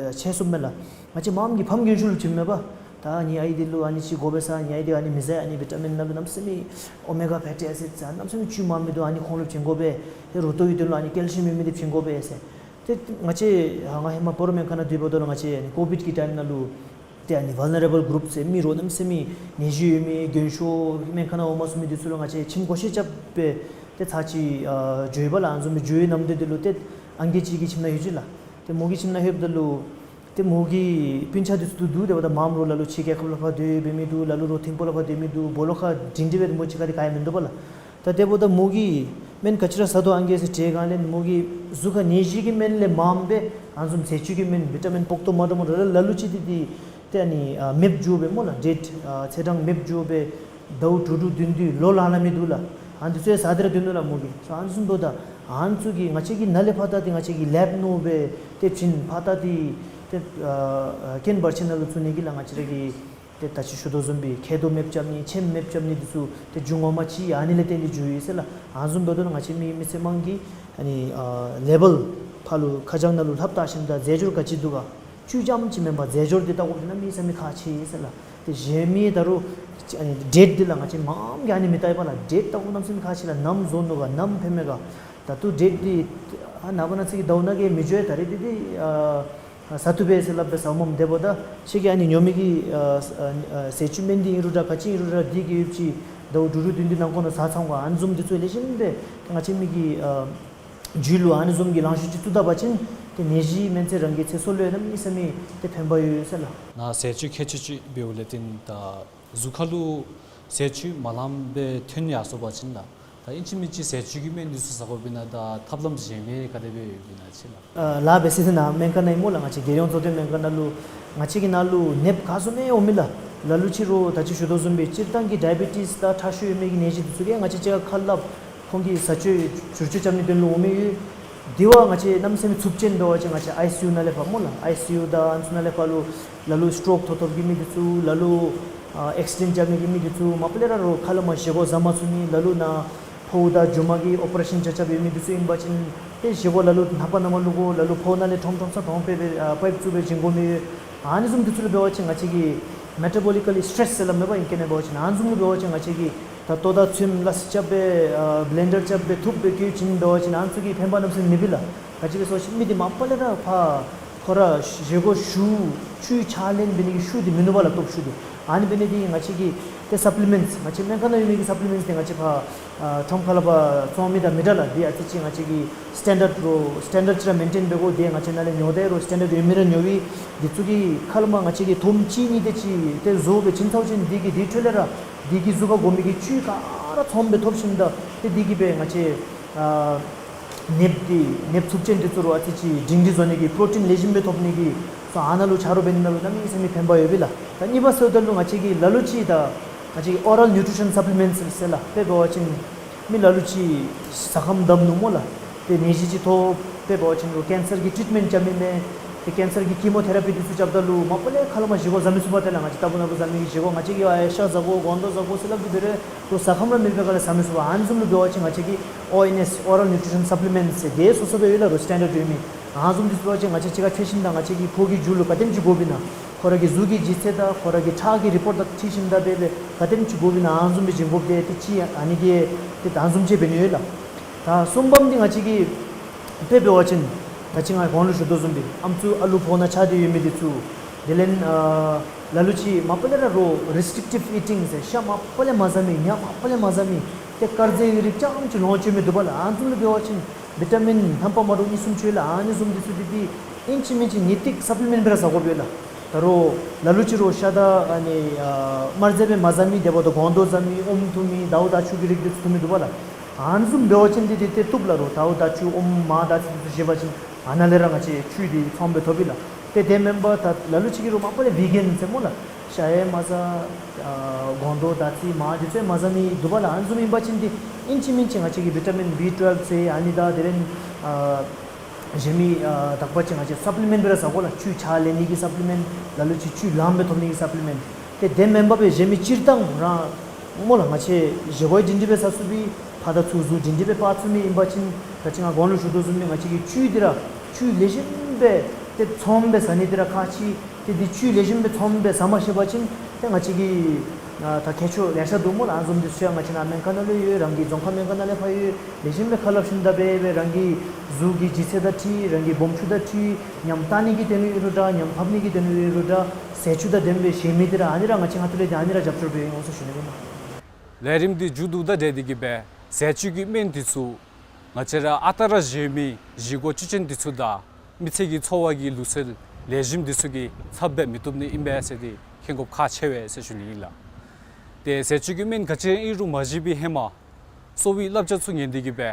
ཨ་ཆད་སོངམ་མས་ལགས། ང་བཅས་མངམ་གིས་ཕམ་རྒན་ཤོས་ལུ་བྱིནམ་མས་པ། ད་ངེའི་ཨའི་འདི་ལུ་ཨ་ནི་ཅིག་དགོ་པས་ཟེར། ངེའི་ཨའི་འདི་ཨ་ནི་མི་བཟའ། ཨ་ནི་བི་ཊ་མིན་ནང་ལུ་གནམ་མེད་ས་མེད་ཨོ་མེ་ག་ཕེ་ཊི་ཨེ་སིཌ་ཟེར་གནམ་མེད་ས་མེད་བཅུད་མངམ་མི་འདུག། ཨ་ནི་ཁོང་ལུ་བྱིན་དགོ་པས། ཏེ་རུ་ཏོག་གི་དོན་ལུ་ཨ་ནི་ཀེལ་ཤི་ཡམ་ཡོད་མི་འདི་བྱིན་དགོ་པས་ཟེར། ཏེ་ང་བཅས་ཧ་ང་ཧེ་མ་སྤ་རོ་སྨན་ཁང་ནང་སྡོད་པ་ད་ལུ་ང་བཅས་ཨ་ནི་ཀོ་བིཌ་གི་ཊའིམ་ནང་ལུ་ཏེ་ཨ་ནི་ཝལ་ནེ་རེ་བཱལ་གུ་རུབ་ཟེར་མི་རོགས་གནམ་མེད་ས་མེད་ནད་གཞི་ཡོད་མི་རྒན་ཤོས་སྨན་ཁང་ནང་འོང་མ་ཚུགས་མི་འདི་ཚུ་ལུ་ང་བཅས་ཁྱིམ་བགོ་བཤའ་རྐྱབ་སྦེ་ཏེ་ཚར་ཅིག་ཨ་འགྱོཝ་ཨིན་པ་ལགས། ཨ་ནི་བཟུམ་སྦེ་འགྱོ་བའི་ནམ་དུས་འདི་ལུ་ཏེ་ཨང་རྒས་ཅིག་གི་ཁྱིམ་ནང་ལྷོད་ཅི་ལགས། ཏེ་མོ་གི་ཁྱིམ་ནང་ལྷོདཔ་ད་ལུ་ཏེ་མོ་གི་སྤུན་ཆ་འདི་ཚུ་འདུག། འདུག་དེ་འབདཝ་ད་མངམ་རོགས་ལ་ལུ་ཕྱི་རྒྱལ་ཁབ་ལུ་ཕར་སྡོད་སྦེ་མི་འདུག། ལ་ལུ་རོགས་ཐིམ་ཕུ་ལུ་ཕར་སྡོད་མི་འདུག། སྦོ་ལོགས་ཁར་སྒྲིང་སྒྲི་སྦེ་མོ་གཅིག་ཁར་འདི་ག་ཡང་མིན་འདུག་པ་ལགས། ད་དེ་འབདཝ་ད་མོ་གིས་སྨན་ག་ཅི་ར་ཟ་དོ་ཨང་རྒས་ཟེར་དྲིས་གང་ལས་མོ་གིས་གཟུགས་ཁར་ནད་གཞི་གི་སྨན་ལས་མངམ་སྦེ་ཨ་ནི་བཟུམ་ཟས་བཅུད་ཀྱི་སྨན་བི་ཊ་མིན་ཕོག་ཏོ་མ་འདྲཝ་མ་འདྲཝ་ལ་ལུ་ཅིག་འདི་འདི་ཏེ་ཨ་ནི་ཨ་མེདཔ་འགྱོ་སྦེ་སྨོ་ལགས། ཌེཊ་ཨ་ཚེས་གྲངས་མེདཔ་འགྱོ་སྦེ་ཟླཝ་དྲུག་དྲུག་བདུན་བདུན་ལོ་ལང་ལང་མི་འདུག་ལགས། ཨ་ནི་འདི་ཚུ་ཡང་ཟ་སྟེ་ར་སྡོད་ནུག་ལགས་མོ་གིས། སོ་ཨ་ནི་བཟུམ་འབདཝ་ད་ཨ་ནི་ཚུ་གིས་ང་བཅས་ཀྱིས་ནཱ་ལས་ཕར་ད་འདི་ང་བཅས་ཀྱིས་ལེབ་ནང་སྦེ་ཏེ་བྱིན་ཕར་ད་འདི་ཏེ་ཨ་ཨ་རྐྱེན་བར་ཆད་ནང་ལུ་ཚུད་ནི་གི་ལགས། ང་བཅས་ར་གིས་ཏེ་ད་ཅི་ཞུ་དོ་བཟུམ་སྦེ་མཁལ་རྡོག་མེདཔ་རྐྱབ་ནི་ཆེམ་མེདཔ་རྐྱབ་ནི་འདི་ཚུ་ཏེ་རྒྱུ་ངོ་མ་ཅིག་ཨ་ནི་ལས་བརྟེན་ཏེ་འགྱོ་ཡི་ཟེར་ལགས། ཨ་ནི་བཟུམ་འབདཝ་ད་ང་བཅས་མི་མི་སེར་དམངས་ཀྱིས་ཨ་ནི་ཨ་ལེ་བཱལ་ཕར་ལུ་ཁ་བྱང་ནང་ལུ་ལྷབ་བལྟ་ཞིནམ་ད་རྫས་སྦྱོར་ག་ཅི་འདུག་ག་བཅུད་ཙམ་ཅིག་མེན་པར་རྫས་སྦྱོར་འདི་ལྟ་དགོཔ་འདི་གནམ་མེད་ས་མེད་ཁག་ཆེ་ཟེར་ལགས། ཏེ་གཞན་མི་ད་རུང་ཨ་ནི་ཌེཊ་འདི་ལགས་ང་བཅས་མངམ་གིས་ཨ་ནི་མི་ལྟ་བས་པ་ལགས། ཌེཊ་ལྟ་དགོཔ་གནམ་མེད་ས་མེད་ཁག་ཆེ་ལགས། ནམ་བཟོ་ནུག་ག་ནམ་ཕན་མས་ག། ད་ལྟོ་ཌེཊ་འདི་ཨ་ནངས་པ་གནངས་ཚེ་གི་ཟླཝ་ནང་གི་མི་འགྱོ་ཡ། ད་རེས་འདི་འདི་ཨ་ཟ་བཏུབ་པས་ཟེར་སླབ་སྦེ་ཟཝ་མས། དེ་འབདཝ་ད་ཁྱེད་ཀྱིས་ཨ་ནི་ཉོ་མི་གི་ཨ་ཨ་ཟས་བཅུད་སྨན་འདི་ཨིན་རུང་འདྲ་ག་ཅི་ཨིན་རུང་འདྲ་འདི་གི་ཡོདཔ་ཅིག་ཟླཝ་དྲུག་དྲུག་བདུན་བདུན་ནང་འཁོད་ནང་ཟ་ཚང་ག། ཨ་ནི་བཟུམ་འདི་ཚུ་ལེགས་ཤོམ་སྦེ་ང་བཅས་མི་གི་ཨ་རྒྱུད་ལུ་ཨ་ནི་བཟུམ་གྱི་ལང་ཤོར་ཅིག་བཙུགས་ད་པ་ཅིན་ཏེ་ནད་གཞི་མེན་ཚེ་རང་གི་ཚེ་སྲོག་ལུ་ཡང་གནམ་མེད་ས་མེད་ཏེ་ཕན་པ་ཡོད་ཟེར་ལགས། ནཱ་ཟས་བཅུད་ཁྱད་ཆོས་ཅིག་འབདཝ་ལས་བརྟེན་ད་གཟུགས་ཁར་ལུ་ཟས་བཅུད་མ་ལངམ་སྦེ་ཐོན་ཡར་སོང་པ་ཅིན་ལགས། ད་ཨིན་ཅི་མིན་ཅི་ཟས་བཅུད་ཀྱི་སྨན་འདི་ཚུ་ཟ་དགོཔ་ཨིན་ན་ད་ཐབས་ལམ་གཞན་མི་ག་དེ་སྦེ་ཡོདཔ་ཨིན་ན་ཅིག་ལགས། ཨ་ལགས་སྦེ་ཟེར་ཟེར་ནཱ་སྨན་ཁང་ནང་ཨིན་སྨོ་ལགས། ང་བཅས་རྒྱལ་ཡོངས་གཙོ་བསྟེན་སྨན་ཁང་ནང་ལུ་ང་བཅས་ཀྱི་ནང་ལུ་ནདཔ་ག་བཟུམ་ཨིན་འོང་མི་ལགས། ལ་ལུ་ཅིག་རོགས་ད་ཅི་ཞུ་དོ་བཟུམ་སྦེ་སྤྱིར་བཏང་གི་ཌའི་བི་ཊིས་དང་ཁྲག་ཤུགས་ཡོད་མི་གི་ནད་གཞི་འདི་ཚུ་གིས་ང་བཅས་གཅིག་ཁར་ཁ་སླབ་ཁོང་གི་ཟས་བཅུད་བསྒྱུར་བཅོས་རྐྱབ་ནིའི་དོན་ལུ་འོང་མི་ཡོད། དེ་བ་ང་བཅས་གནམ་མེད་ས་མེད་ཚབས་ཆེན་འབད་བ་ཅིན་ང་བཅས་ཨའི་སི་ཡུ་ནང་ལས་ཕར་སྨོ་ལགས། ཨའི་སི་ཡུ་དང་ཨ་ནི་ཚུ་ནང་ལས་ཕར་ལུ་ལ་ལུ་སི་ཊོག་ཐོབ་ཐོབ་ཀྱི་མི་འདི་ཚུ་ལ་ལུ་ཨ་ཨེག་སི་ཌེནཊ་རྐྱབ་ནི་གི་མི་འདི་ཚུ་མ་པ་ལས་ར་རོགས་ཁ་ལས་མར་བཞེས་སྒོ་བཟའ་མ་ཚུགས་ནི་ལ་ལུ་ནཱ་ཕོཝ་དང་རྒྱུ་མ་གི་ཨོ་པ་རེ་ཤཱན་རྐྱབ་རྐྱབ་ཡོད་མི་འདི་ཚུ་ཨིན་པ་ཅིན་ཏེ་བཞེས་སྒོ་ལ་ལུ་ལྷ་པ་ནང་མར་བླུག་དགོ། ལ་ལུ་ཕོཝ་ནང་ལས་ཁྲོམ་ཁྲོམ་ས་ཐོང་སྦེ་སྦེ་ཨ་པའིཔ་བཙུགས་སྦེ་བྱིན་དགོ་མི་ཡོད། ཨ་ནི་བཟུམ་འདི་ཚུ་ལུ་འབད་བ་ཅིན་ང་བཅས་ཀྱིས་མེ་ཊ་བོ་ལི་ཀ་ལི་སི་ཊེ་སི་ཟེར་སླབ་མས་པ་ཨིང་སྐད་ནང་འབད་བ་ཅིན། ཨ་ནི་བཟུམ་ལུ་འབད་བ་ཅིན་ང་བཅས་ཀྱིས་ད་ལྟོ་ད་ཚོདམ་ལས་རྐྱབ་སྦེ་ཨ་བི་ལེན་ཌར་རྐྱབ་སྦེ་འཐུ་སྦེ་བཀོལ་བྱིན་འབད་བ་ཅིན་ཨ་ནི་ཚུ་གིས་ཕན་པ་གནམ་མེད་ས་མེད་མེད་པས་ལགས། ག་ཅི་སྦེ་ཟེར་བ་ཅིན་མི་འདི་མ་པ་ལས་ར་ཕར་ཁོ་ར་བཞེས་སྒོ་ཞུ་བཅུད་ཕྱགས་ལེན་འབད་ནི་གི་ཤུགས་འདི་མིན་ནུག་པ་ལགས། སྟོབས་ཤུགས་འདི། ཨ་ནི་འབད་ནི་འདི་ང་བཅས་ཀྱི་ཏེ་སབ་ལི་མེནཊསི་ང་བཅས་སྨན་ཁང་ནང་ཡོད་མི་གི་སབ་ལི་མེནཊསི་འདི་ང་བཅས་ཕར་ཨ་ཁྲོམ་ཁ་ལས་ཕར་བཙོང་མི་དང་མི་འདྲ་ལགས། འདི་ཨ་ཙི་ཅིག་ང་བཅས་ཀྱིས་སི་ཊེན་ཌརཌ་རོགས་སི་ཊེན་ཌརཌ་ཅིག་ར་མེན་ཊེན་འབད་དགོ། འདི་ང་བཅས་ནང་ལས་ཉོ་སྟེ་རོགས་སི་ཊེན་ཌརཌ་ཡོད་མི་ར་ཉོ་བའི་འདི་ཚུ་གི་ཁ་ལས་མར་ང་བཅས་ཀྱིས་ཐོནམ་ཅིག་གཉིས་དེ་ཅིག་ཏེ་བཟོ་སྦེ་བྱིན་ཚརཝ་ཅིག་འདི་གིས་འདི་འཕྲོ་ལས་ར་འདི་གིས་གཟུགས་ཁར་དགོ་མི་གི་བཅུད་ག་ར་ཚངམ་སྦེ་ཐོབ་ཞིནམ་ད་ཏེ་འདི་གིས་སྦེ་ང་བཅས་ཨ་ནདཔ་འདི་ནདཔ་ཚབས་ཆེན་འདི་ཚུ་རོགས་ཨ་ཙི་ཅིག་སྒྲིང་སྒྲི་བཟོ་ནི་གི་པྲོ་ཊིན་ལེགས་ཤོམ་སྦེ་ཐོབ་ནི་གི་སོ་ཨ་ནཱ་ལུ་ཆ་རོགས་འབད་ནི་ནང་ལུ་གནམ་མེད་ས་མེད་ཕན་པ་ཡོད་པས་ལགས། ད་གཉིས་པ་ཟེརཝ་ད་ལུ་ང་བཅས་ཀྱིས་ལ་ལུ་ཅིག་ད་ང་བཅས་ཀྱིས་ཨོ་རཱལ་ནིའུ་ཊི་རི་ཤཱན་སབ་ལི་མེནཊསི་ཟེར་ལགས། དཔེ་འབད་བ་ཅིན་མི་ལ་ལུ་ཅིག་ཟ་ཁམས་བརྡབ་ནུག་སྨོ་ལགས། ཏེ་ནད་གཞི་ཅིག་ཐོབ། དཔེ་འབད་བ་ཅིན་རོགས་ཀེན་སར་གྱི་ཊྲིཊ་མེནཊ་རྐྱབ་མི་མས། ཏེ་ཀེན་སར་གྱི་ཀི་མོ་ཐེ་ར་པི་འདི་ཚུ་རྐྱབ་ད་ལུ་མ་པ་ལས་ཁ་ལས་མར་བཞེས་སྒོ་བཟའ་མི་ཚུགས་པས། ཏེ་ལགས་ང་བཅས་ལྟ་བུ་ན་བུ་བཟའ་མི་གི་བཞེས་སྒོ་ང་བཅས་ཀྱིས་ཨ་ཡེ་ཤ་བཟའ་དགོ་སྒོང་རྡོག་བཟའ་དགོ་ཟེར་སླབ་སྟེ་འབད་རུང་རོགས་ཟ་ཁམས་ར་མེད་པའི་སྒང་ལས་བཟའ་མི་ཚུགས་པས། ཨ་ནི་བཟུམ་ལུ་འབད་བ་ཅིན་ང་བཅས་ཀྱིས་ཨོ་ཨེན་ཨེསི་ཨོ་རཱལ་ནིའུ་ཊི་རི་ཤཱན་སབ་ལི་མེནཊསི་ཟེར་དེ་སོ་སོ་སྦེ་ཡོད་ལགས། རོགས་སི་ཊེན་ཌརཌ་ཡོད་མི། ཨ་ནི་བཟུམ་འདི་ཚུ་འབད་བ་ཅིན་ང་བཅས་གཅིག་ཁར་ཕྱད་ཞིནམ་ད་ང་བཅས་ཀྱི་ཕོཝ་གི་རྒྱུ་ལུ་ག་དེམ་ཅིག་དགོཔ་ཨིན་ན། ཁོ་ར་གི་གཟུགས་ཀྱི་ལྗིད་ཚད་དང་ཁོ་ར་གི་ཁྲག་གི་རི་པོཊ་དང་འཁྲིལ་ཞིནམ་ད་འབད་སྦེ་ག་དེམ་ཅིག་དགོཔ་ཨིན་ན་ཨ་ནི་བཟུམ་སྦེ་བྱིན་དགོཔ་འདི་ཏེ་ཅིག་ཨ་ནི་གི་ཏེ་ཨ་ནི་བཟུམ་ཅིག་འབད་ནི་ཡོད་ལགས། ད་གསུམ་པམ་འདི་ང་བཅས་ཀྱིས་དཔེ་འབད་བ་ཅིན་ད་ཅི་ང་གོང་ལུ་ཞུ་དོ་བཟུམ་སྦེ་ཨམ་སྲུ་ཨ་ལུ་ཕོཝ་ནང་ཆགས་ཏེ་ཡོད་མི་འདི་ཚུ་དེ་ལས་ཨ་ལ་ལུ་ཅིག་མ་པ་ལས་ར་རོགས་རི་སི་ཊིག་ཊིབ་ཨི་ཊིང་ཟེར་ཤ་མ་པ་ལས་མ་བཟའ་མི་ཉ་མ་པ་ལས་མ་བཟའ་མི་ཏེ་དཀར་ཟས་ཀྱི་རིགས་རྐྱངམ་ཅིག་ལོངས་སྤྱོད་མི་འདུག་པ་ལགས། ཨ་ནི་བཟུམ་ལུ་འབད་བ་ཅིན་བི་ཊ་མིན་རྣམ་པ་མ་འདྲཝ་གཉིས་གསུམ་ཅིག་ཡོད་ལགས། ཨ་ནི་བཟུམ་འདི་ཚུ་འདི་འདི་ཨིན་ཅི་མིན་ཅི་ངེས་ཏིག་སབ་ལི་མེནཊ་སྦེ་ར་ཟ་དགོཔ་ཡོད་ལགས། ད་རོགས་ལ་ལུ་ཅིག་རོགས་ཤ་དང་ཨ་ནི་ཨ་དམར་ཟས་སྦེ་མ་བཟའ་མི་དེ་འབདཝ་ད་སྒོང་རྡོག་བཟའ་མི་ཨོམ་འཐུང་མི་དའུ་དང་ཕྱུར་གྱི་རིགས་འདི་ཚུ་འཐུང་མི་འདུག་པ་ལགས། ཨ་ནི་བཟུམ་འབད་བ་ཅིན་འདི་འདི་ཏེ་བཏུབ་ལགས། རོགས་དའུ་དར་ཆུ་ཨོམ་མར་དར་ཚིལ་འདི་ཚུ་བཞེས་པ་ཅིན་ཨ་ནཱ་ལས་ར་ང་བཅས་ཆུ་འདི་ཚོང་སྦེ་ཐོབ་པས་ལགས། ཏེ་དེ་མེན་པར་ད་ལ་ལུ་ཅིག་གིས་རོགས་མ་པ་ལས་བི་གན་ཟེར་སྨོ་ལགས། ཤ་ཡང་མ་བཟའ། ཨ་སྒོང་རྡོག་དར་ཚིལ་མར་འདི་ཚུ་ཡང་མ་བཟའ་མི་འདུག་པ་ལགས། ཨ་ནི་བཟུམ་ཨིན་པ་ཅིན་འདི་ཨིན་ཅི་མིན་ཅི་ང་བཅས་ཀྱིས་བི་ཊ་མིན་བི་ཊུ་ཝེལབ་ཟེར་ཨ་ནི་དང་དེ་ལས་ཨ་གཞན་མི་ཨ་དག་པ་ཅིག་ང་བཅས་སབ་ལི་མེནཊ་སྦེ་ར་ཟ་དགོ་ལགས། ཆུ་ཆག་ལེན་ནི་གི་སབ་ལི་མེནཊ། ལ་ལུ་ཅིག་ཆུ་ལངམ་སྦེ་ཐོབ་ནི་གི་སབ་ལི་མེནཊ། ཏེ་དེ་མེན་པར་སྦེ་གཞན་མི་སྤྱིར་བཏང་ར་སྨོ་ལགས། ང་བཅས་བཞེས་སྒོ་འདི་འདི་སྦེ་ཟ་ཚུགས་པའི་ཕར་དང་ཚུར་གཟུགས་འདི་འདི་སྦེ་སྤར་ཚུགས་མི་ཨིན་པ་ཅིན་ད་ཅི་ང་གོང་ལུ་ཞུ་དོ་བཟུམ་སྦེ་ང་བཅས་ཀྱིས་ཆུ་འདི་ར་ཆུ་ལེགས་ཤོམ་སྦེ་ཏེ་ཚོང་སྦེ་ཟ་ནི་འདི་ར་ཁག་ཆེ། ཏེ་འདི་ཆུ་ལེགས་ཤོམ་སྦེ་ཚོང་སྦེ་ཟ་མ་ཤེས་པ་ཅིན་ཏེ་ང་བཅས་ཀྱི་ཨ་ད་མཁས་མཆོག་ལེ་ཤ་འདུག་སྨོ་ལགས། ཨ་ནི་བཟུམ་འདི་ཚུ་ཡང་ང་བཅས་ནཱ་སྨན་ཁང་ནང་ལུ་ཡོད། རང་གི་རྫོང་ཁག་སྨན་ཁང་ནང་ལས་ཕར་ཡོད། ལེགས་ཤོམ་སྦེ་ཁ་སླབ་ཞིནམ་ད་འབད་འབད་རང་གི་གཟུགས་ཀྱི་ལྗིད་ཚད་དང་འཁྲིལ་རང་གི་སྦོམ་ཆུང་དང་འཁྲིལ་ཉམས་བཏང་ནི་གི་དོན་ལུ་ཡོད་རུང་འདྲ་ཉམས་ཕབ་ནི་གི་དོན་ལུ་ཡོད་རུང་འདྲ་ཟས་བཅུད་དང་ལྡནམ་སྦེ་བཞེས་མི་འདི་ར་ཨ་ནི་ར་ང་བཅས་ང་ཐུགས་ལས་འདི་ཨ་ནི་ར་རྒྱབ་སྐྱོར་འབད་འོང་ཟེར་ཞུ་ནི་ཨིན་ལགས། ལས་རིམ་འདི་མཇུག་བསྡུཝ་དང་འབྲེལ་ཏེ་གིས་སྦེ་ཟས་བཅུད་ཀྱི་སྨན་འདི་ཚུ་ང་བཅས་ར་ཨ་རྟག་ར་བཞེས་མི་བཞེས་སྒོ་བཅུད་ཅན་འདི་ཚུ་དང་མི་ཚེ་གི་འཚོ་བ་གི་ལུགས་སྲོལ་ལེགས་ཤོམ་འདི་ཚུ་གི་ཚབ་འབད་མི་བཏུབ་ནི་ཨིན་པས་ཟེར་འདི་མཁྱེན་དགོཔ་ཁག་ཆེ་བས་ཟེར་ཞུ་ནི་ཨིན་ལགས། ཏེ་ཟས་བཅུད་ཀྱི་སྨན་ག་ཅི་ཨིན་རུང་མ་བཞེས་པའི་ཧེ་མ་གསོ་བའི་བསླབ་བྱ་ཚུ་ཉན་ཏེ་གིས་སྦེ་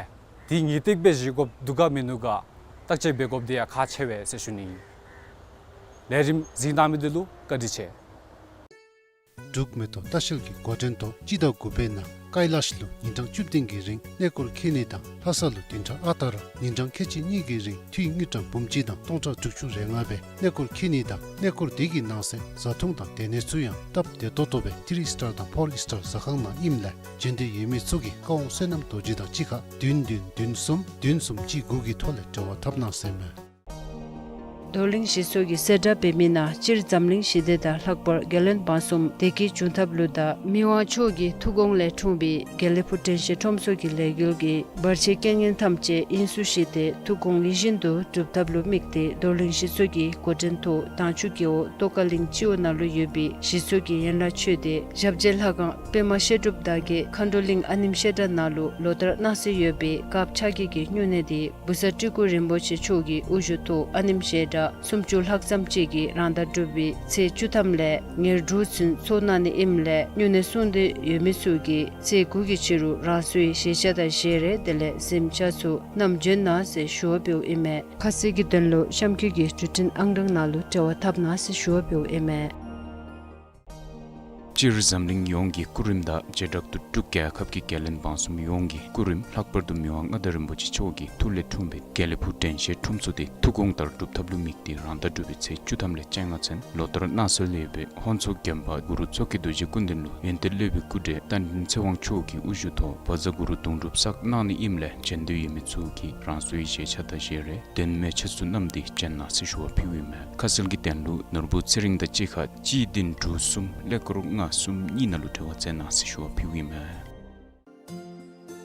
འདི་ངེས་ཏིག་སྦེ་བཞེས་དགོཔ་འདུག་ག་མིན་ནུག་ག་བརྟག་དཔྱད་འབད་དགོཔ་འདི་ཡང་ཁག་ཆེ་བས་ཟེར་ཞུ་ནི་ཨིན། ལས་རིམ་གཟིགས་གནང་མི་འདི་ལུ་བཀའ་དྲིན་ཆེ། འབྲུག་མེ་ཏོག་ལྟ་བཤལ་གྱི་འགོ་འདྲེན་ཐོག་སྤྱི་ཟླ་དགུ་པའི་ནང་ཀ་ལཱཤ་ལུ་ཉིན་གྲངས་བཅུ་བདུན་གྱི་རིང་གནས་སྐོར་འཁྱིད་ནི་དང་ལྷ་ས་ལུ་བདུན་ཕྲག་ཨ་རྟག་ར་ཉིན་གྲངས་ཁལ་གཅིག་གཉིས་ཀྱི་རིང་འཐུས་དངུལ་ཀྲམ་འབུམ་གཅིག་དང་སྟོང་ཕྲག་དྲུག་ཅུ་རེ་ལྔ་སྦེ་གནས་སྐོར་འཁྱིད་ནི་དང་གནས་སྐོར་དེ་གི་ནང་གསེས་བཟའ་འཐུང་དང་སྡོད་གནས་ཚུ་ཡང་སྟབས་བདེ་ཏོག་ཏོ་སྦེ་ཐི་རི་སི་ཊར་དང་ཕོར་སི་ཊར་ཟ་ཁང་ནང་ཨིནམ་ལས་འབྱོན་འདོད་ཡོད་མི་ཚུ་གིས་བཀའ་དབང་བསོད་ནམས་རྡོ་རྗེ་དང་གཅིག་ཁར་བདུན་བདུན་བདུན་གསུམ་བདུན་གསུམ་གཅིག་དགུ་གི་ཐོག་ལས་འབྲེལ་བ་འཐབ་གནང་ཟེར་མས། རྡོར་གླིང་ཞིག་གསོ་གི་གསལ་བསྒྲགས་འབད་མི་ནང་སྤྱིར་འཛམ་གླིང་ཞི་བདེ་དང་ལྷག་པར་རྒྱལ་བློན་འབངས་གསུམ་བདེ་སྐྱིད་འབྱུང་ཐབས་ལུ་དང་མི་དབང་མཆོག་གི་ཐུགས་དགོངས་ལས་འཁྲུངས་པའི་དགེ་ལེགས་ཕུག་དྲན་ཤེས་ཁྲོམ་གསོ་གི་ལས་འགུལ་གྱི་བར་ཆད་རྐྱེན་ངན་ཐམས་ཅད་དབྱིངས་སུ་ཞི་སྟེ་ཐུགས་དགོངས་ཡིད་བཞིན་དུ་འགྲུབ་ཐབས་ལུ་དམིགས་ཏེ་རྡོར་གླིང་ཞིག་གསོ་གི་འགོ་འདྲེན་ཐོག་དྭངས་ཆུ་རྒེད་འོག་ཏོག་དཀར་གླིང་སྤྱི་འོག་ནང་ལུ་ཡོད་པའི་ཞིག་གསོ་གི་ཡན་ལག་ཆོས་སྡེ་ཞབས་རྗེས་ལྷ་ཁང་པདྨ་བཤད་སྒྲུབ་བདག་བསྐྱེད་མཁའ་འགྲོ་གླིང་ཨ་ནེམ་བཤད་གྲྭ་ནང་ལུ་ལོ་ལྟར་གནང་སྲོལ་ཡོད་པའི་དཀརཔོ་ཕྱག་བགྱིས་ཀྱི་སྨྱུང་གནས་འདི་བུ་ཚ་སྤྲུལ་སྐུ་རིན་པོ་ཆེ་མཆོག་གི་དབུ་བཞུགས་ཐོག་ཨ་ནེམ་བཤད་གྲྭ་སུམ་ཅུ་ལྷག་ཙམ་ཅིག་གིས་རང་ཟླ་དྲུག་པའི་ཚེས་བཅུ་ཐམ་ལས་ཉེར་དྲུག་ཚུན་ཚོགས་གནང་ནི་ཨིནམ་ལས་སྨྱུང་གནས་སྲུང་འདོད་ཡོད་མི་ཚུ་གིས་ཚེས་དགུ་གི་ཕྱི་རུ་རང་སོའི་བཞེས་ཆས་དང་བཞེས་རས་དེ་ལས་གཟིམ་ཆས་ཚུ་བསྣམས་འབྱོན་གནང་ཟེར་ཞུ་བ་འབདཝ་ཨིན་མས། ཁ་གསལ་གྱི་དོན་ལུ་གཤམ་འཁོད་ཀྱི་འབྲུ་འཕྲིན་ཨང་གྲངས་ནང་ལུ་འབྲེལ་བ་འཐབ་གནང་ཟེར་ཞུ་བ་འབདཝ་ཨིན་མས། སྤྱིར་འཛམ་གླིང་ཡོངས་ཀྱི་སྐུ་རིམ་དང་བྱེ་བྲག་ཏུ་འབྲུག་རྒྱལ་ཁབ་ཀྱི་རྒྱལ་བློན་འབངས་གསུམ་ཡོངས་ཀྱི་སྐུ་རིམ་ལྷག་པར་དུ་མི་དབང་མངའ་བདག་རིན་པོ་ཆེ་མཆོག་གི་ཐུགས་ལས་འཁྲུངས་པའི་དགེ་ལེགས་ཕུག་དྲན་ཤེས་ཁྲོམ་གསོ་འདི་ཐུགས་དགོངས་ལྟར་སྒྲུབ་ཐབས་ལུ་དམིགས་ཏེ་རང་ཟླ་དྲུག་པའི་ཚེས་བཅུ་ཐམ་ལས་བཅོ་ལྔ་ཚུན་ལོ་ལྟར་གནང་སྲོལ་ཡོད་པའི་ཧོན་མཚོ་རྒྱམ་པ་གུ་རུ་མཚོ་སྐྱེས་རྡོ་རྗེ་སྐུ་མདུན་ལུ་ཡོན་ཏན་སློབ་དཔོན་སྐུ་བགྲེས་རྟ་མགྲིན་ཚེ་དབང་མཆོག་གི་དབུ་བཞུགས་ཐོག་བཛྲ་གུ་རུ་གདུང་སྒྲུབ་བསགས་གནང་ནི་ཨིནམ་ལས་འབྱོན་འདོད་ཡོད་མི་ཚུ་གིས་རང་སོའི་བཞེས་ཆས་དང་བཞེས་རས་གདོང་མའི་ཆས་ཚུ་བསྣམས་ཏེ་འབྱོན་གནང་ཟེར་ཞུ་བ་ཕུལཝ་ཨིན་མས། ཁ་གསལ་གྱི་དོན་ལུ་ནོར་བུ་ཚེ་རིང་དང་གཅིག་ཁར་གཅིག་བདུན་དྲུག་གསུམ་ཀླད་ཀོར་ལྔ་གསུམ་གཉིས་ནང་ལུ་འབྲེལ་བ་འཐབ་གནང་ཟེར་ཞུ་བ་ཕུལཝ་ཨིན་མས།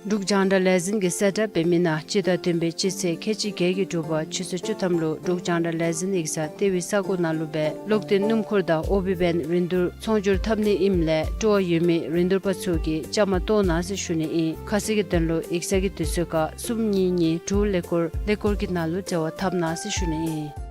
འབྲུག་རྒྱང་བསྒྲགས་ལས་འཛིན་གྱི་གསལ་བསྒྲགས་འབད་མི་ནང་སྤྱི་ཟླ་བདུན་པའི་སྤྱི་ཚེས་ཁལ་གཅིག་བརྒྱད་ཀྱི་དྲོ་པ་ཆུ་ཚོད་བཅུ་ཐམ་ལུ་འབྲུག་རྒྱང་བསྒྲགས་ལས་འཛིན་ཡིག་ཚང་ལྟེ་བའི་ས་གོ་ནང་ལུ་སྦེ་གློག་བརྙན་སྣུམ་འཁོར་དང་ཨོ་བི་བན་རིན་བསྡུར་ཚོང་སྒྱུར་འཐབ་ནི་ཨིནམ་ལས་སྤྲོ་བ་ཡོད་མི་རིན་བསྡུར་པ་ཚུ་གིས་བཅའ་མར་གཏོགས་གནང་ཟེར་ཞུ་ནི་ཨིན། ཁ་གསལ་གྱི་དོན་ལུ་ཡིག་ཚང་གི་དུས་ཚོད་ཁར་གསུམ་གཉིས་གཉིས་དྲུག་ཀླད་ཀོར་ཀླད་ཀོར་གྱི་ནང་ལུ་འབྲེལ་བ་འཐབ་གནང་ཟེར་ཞུ་ནི་ཨིན།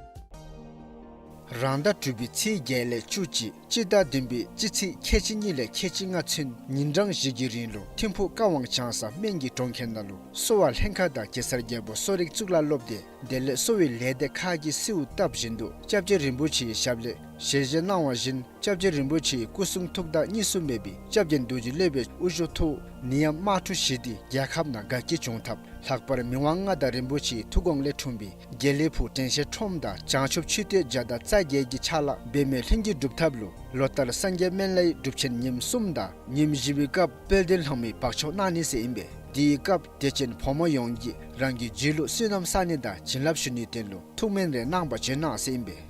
རང་ཟླ་དྲུག་པའི་ཚེས་བརྒྱད་ལས་བཅུ་གཅིག་སྤྱི་ཟླ་བདུན་པའི་སྤྱི་ཚེས་ཁལ་གཅིག་གཉིས་ལས་ཁལ་གཅིག་ལྔ་ཚུན་ཉིན་གྲངས་བཞི་གི་རིང་ལུ་ཐིམ་ཕུག་ཀ་ཝང་བྱང་ས་སྨན་གྱི་གྲོང་ཁྱེར་ནང་ལུ་གསོ་བ་ལྷན་ཁག་དང་གེ་སར་རྒྱལ་པོ་གསོ་རིག་གཙུག་ལག་སློབ་སྡེ་དེ་ལས་གསོ་བའི་ལས་སྡེ་ཁག་གིས་གསོལཝ་བཏབ་བཞིན་དུ་སྐྱབས་རྗེ་རིན་པོ་ཆེའི་ཞབས་ལས་ཞལ་བཞེས་གནང་བ་བཞིན་སྐྱབས་རྗེ་རིན་པོ་ཆེའི་སྐུ་གསུང་ཐུགས་དང་གཉིས་སུ་མེད་པའི་སྐྱབས་རྗེ་རྡོ་རྗེ་སློབ་དཔོན་དབུ་བཞུགས་ཐོག་ནད་ཡམས་དམག་འཁྲུག་ཞི་བདེའི་རྒྱལ་ཁབ་ནང་དགའ་སྐྱིད་འབྱུང་ཐབས་ལྷག་པར་མི་དབང་མངའ་བདག་རིན་པོ་ཆེའི་ཐུགས་དགོངས་ལས་འཁྲུངས་པའི་དགེ་ལེགས་ཕུག་དྲན་ཤེས་ཁྲོམ་དང་བྱང་ཆུབ་མཆོད་རྟེན་བརྒྱ་དང་རྩ་བརྒྱད་ཀྱི་ཕྱག་ལཱ་འབད་མེད་ལྷུན་གྱིས་འགྲུབ་ཐབས་ལུ་ལོ་ལྟར་སངས་རྒྱས་སྨན་བླའི་སྒྲུབ་ཆེན་ཉིནམ་གསུམ་དང་ཉིནམ་བཞི་པའི་སྐབས་དཔལ་ལྡན་ལྷ་མོའི་བག་ཆགས་གནང་ནི་ཟེར་ཨིན་པས། དེའི་སྐབས་དད་ཅན་ཕོ་མོ་ཡོངས་ཀྱིས་རང་གི་རྒྱུད་ལུ་བསོད་ནམས་བསག་ནི་དང་བྱིན་རླབས་ཞུ་ནིའི་དོན་ལུ་ཐུགས་སྨོན་རེ་གནང་པར་བྱོན་གནང་ཟེར་ཨིན་པས།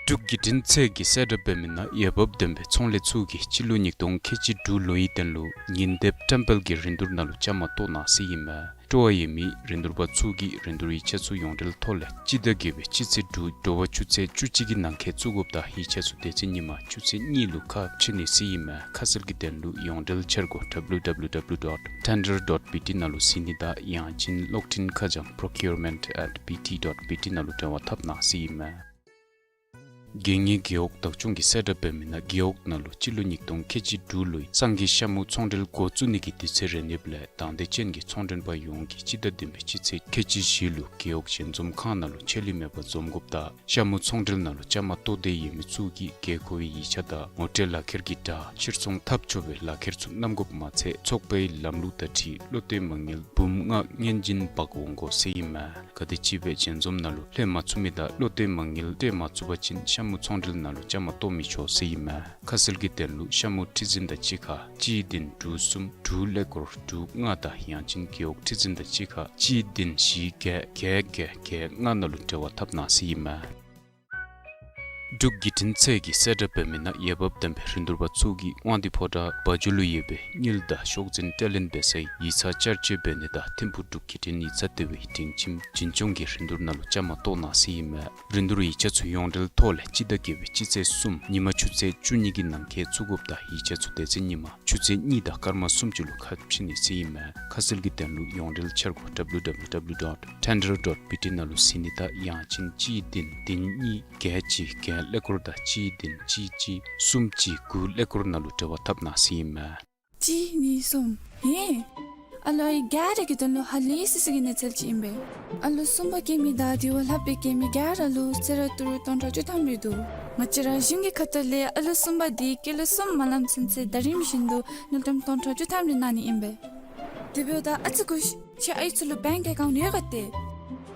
འབྲུག་བརྒྱུད་འཕྲིན་ཚད་ཀྱི་གསལ་བསྒྲགས་འབད་མི་ནང་འོས་འབབ་ལྡན་པའི་ཚོང་ལས་ཚུ་གིས་སྤྱི་ལོ་ཉིས་སྟོང་ཁལ་གཅིག་དྲུག་ལོའི་དོན་ལུ་ཉིན་དེབ་བཀྲམ་སྤེལ་གྱི་རིན་བསྡུར་ནང་ལུ་བཅའ་མར་གཏོགས་གནང་ཟེར་ཨིན་མས། སྤྲོ་བ་ཡོད་མི་རིན་བསྡུར་པ་ཚུ་གིས་རིན་བསྡུར་ཡིག་ཆ་ཚུ་ཡོངས་འབྲེལ་ཐོག་ལས་སྤྱི་ཟླ་བརྒྱད་པའི་སྤྱི་ཚེས་དྲུག་དྲོ་པ་ཆུ་ཚོད་བཅུ་གཅིག་གི་ནང་འཁོད་བཙུགས་དགོཔ་དང་ཡིག་ཆ་ཚུ་དེ་ཚེ་ཉིན་མ་ཆུ་ཚོད་གཉིས་ལུ་ཁ་ཕྱེ་ནི་ཟེར་ཨིན་མས། ཁ་གསལ་གྱི་དོན་ལུ་ཡོངས་འབྲེལ་འཆར་སྒོ་W W W dot tender dot B T ནང་ལུ་གཟིགས་ནི་དང་ཡང་ཅིན་གློག་འཕྲིན་ཁ་བྱང་procurement at B T dot B T ནང་ལུ་འབྲེལ་བ་འཐབ་གནང་ཟེར་ཨིན་མས། དགེ་བསྙེན་རྒེད་འོག་བདག་སྐྱོང་གིས་གསལ་བསྒྲགས་འབད་མི་ནང་རྒེད་འོག་ནང་ལུ་སྤྱི་ལོ་ཉིས་སྟོང་ཁལ་གཅིག་དྲུག་ལོའི་སངས་རྒྱས་ཤ་མུ་ཚོང་འབྲེལ་འགོ་བཙུགས་ནི་གི་དུས་ཚོད་རན་ཡོདཔ་ལས་དང་འདོད་ཅན་གྱི་ཚོང་མགྲོན་པ་ཡོངས་ཀྱིས་སྤྱི་ཟླ་བདུན་པའི་སྤྱི་ཚེས་ཁལ་གཅིག་བཞི་ལུ་རྒེད་འོག་ཞལ་འཛོམས་ཁང་ནང་ལུ་ཆད་ལུས་མེད་པར་འཛོམས་དགོཔ་དང་ཤ་མུ་ཚོང་འབྲེལ་ནང་ལུ་བཅའ་མར་གཏོགས་ཏེ་ཡོད་མི་ཚུ་གིས་དགོས་མཁོ་བའི་ཡིག་ཆ་དང་ངོ་སྤྲོད་ལག་ཁྱེར་གྱི་སྒྲ་ཕྱིར་ཚོང་ཐབས་སྐྱོ་བའི་ལག་ཁྱེར་ཚུ་བསྣམ་དགོཔ་མ་ཚད་ཚོགས་པའི་ལམ་ལུགས་དང་འཁྲིལ་བློ་གཏད་མ་ངལ་འབུམ་ལྔ་ངོས་འཛིན་འབག་འོང་དགོ་ཟེར་ཨིན་མས། ག་དེམ་ཅིག་སྦེ་ཞལ་འཛོམས་ནང་ལུ་ལྷོད་མ་ཚུགས་མི་དང་བློ་གཏད་མ་ངལ་སྤྲོད་མ་ཚུགས་པ་ཅིན་ཤ་མུ་ཚོང་འབྲེལ་ནང་ལུ་བཅའ་མར་གཏོགས་མི་ཆོག་ཟེར་ཨིན་མས། ཁ་གསལ་གྱི་དོན་ལུ་ཤ་མུ་ཁྲི་འཛིན་དང་གཅིག་ཁར་གཅིག་བདུན་དྲུག་གསུམ་དྲུག་ཀླད་ཀོར་དྲུག་ལྔ་དང་ཡང་ཅིན་རྒེད་འོག་ཁྲི་འཛིན་དང་གཅིག་ཁར་གཅིག་བདུན་བཞི་བརྒྱད་བརྒྱད་བརྒྱད་བརྒྱད་ལྔ་ནང་ལུ་འབྲེལ་བ་འཐབ་གནང་ཟེར་ཨིན་མས། འབྲུག་བརྒྱུད་འཕྲིན་ཚད་ཀྱིས་གསལ་བསྒྲགས་འབད་མི་ནང་འོས་འབབ་ལྡན་པའི་རིན་བསྡུར་པ་ཚུ་གིས་དབང་འདུས་ཕོ་བྲང་བ་འཇོ་ལུ་ཡོད་པའི་དངུལ་དང་ཤོག་འཛིན་སྤྲོད་ལེན་འབད་སའི་ཡིག་ཚང་བསྐྱར་བཅོས་འབད་ནི་དང་ཐིམ་ཕུག་འབྲུག་བརྒྱུད་འཕྲིན་ཡིག་ཚང་ལྟེ་བའི་སྒྲིང་ཁྱིམ་འཛིན་སྐྱོང་གི་རིན་བསྡུར་ནང་ལུ་བཅའ་མར་གཏོགས་གནང་ཟེར་ཨིན་མས། རིན་བསྡུར་ཡིག་ཆ་ཚུ་ཡོངས་འབྲེལ་ཐོག་ལས་སྤྱི་ཟླ་བརྒྱད་པའི་སྤྱི་ཚེས་གསུམ་ཉིན་མ་ཆུ་ཚོད་བཅུ་གཉིས་ཀྱི་ནང་འཁོད་བཙུགས་དགོཔ་དང་ཡིག་ཆ་ཚུ་དེ་ཚེ་ཉིན་མ་ཆུ་ཚོད་གཉིས་དང་སྐར་མ་སུམ་ཅུ་ལུ་ཁ་ཕྱེ་ནི་ཟེར་ཨིན་མས། ཁ་གསལ་གྱི་དོན་ལུ་ཡོངས་འབྲེལ་འཆར་སྒོ་www dot tender dot bt ནང་ལུ་གཟིགས་ནི་དང་ཡང་ཅིན་གཅིག་བདུན་བདུན་གཉིས་བརྒྱད་གཅིག་བརྒྱད་ཀླད་ཀོར་དང་གཅིག་བདུན་གཅིག་གཅིག་གསུམ་གཅིག་དགུ་ཀླད་ཀོར་ནང་ལུ་འབྲེལ་བ་འཐབ་གནང་ཟེར་ཨིན་མས། གཅིག་གཉིས་གསུམ། ཧེ། ཨ་ལོ་ཨའི་ག་ར་གི་དོན་ལུ་ཧ་ལས་སི་སི་གི་གནས་ཚུལ་ཅིག་ཨིན་པས། ཨ་ལོ་གསུམ་པ་སྐྱེ་མི་དང་དེ་བ་ལྷག་པའི་སྐྱེ་མི་ག་ར་ལུ་གསོལ་རས་ཏི་རུ་སྟོང་ཕྲག་བཅུ་ཐམ་རེ་འདུག། ང་བཅས་ར་གཞུང་གི་ཁ་ཐུག་ལས་ཨ་ལོ་གསུམ་པ་དེ་སྐྱེས་ལོ་གསུམ་མ་ལངམ་ཚུན་ཚོད་ཟླ་རིམ་བཞིན་དུ་དངུལ་ཀྲམ་སྟོང་ཕྲག་བཅུ་ཐམ་རེ་གནང་ནི་ཨིན་པས། དེ་འབདཝ་ད་ཨ་ཙི་སྒུག་ཤིག། ཁྱེད་ཨའི་ཚུ་ལུ་བེངཀ་ཨེ་ཀའུནཊ་ཡོད་ག་ཏེ།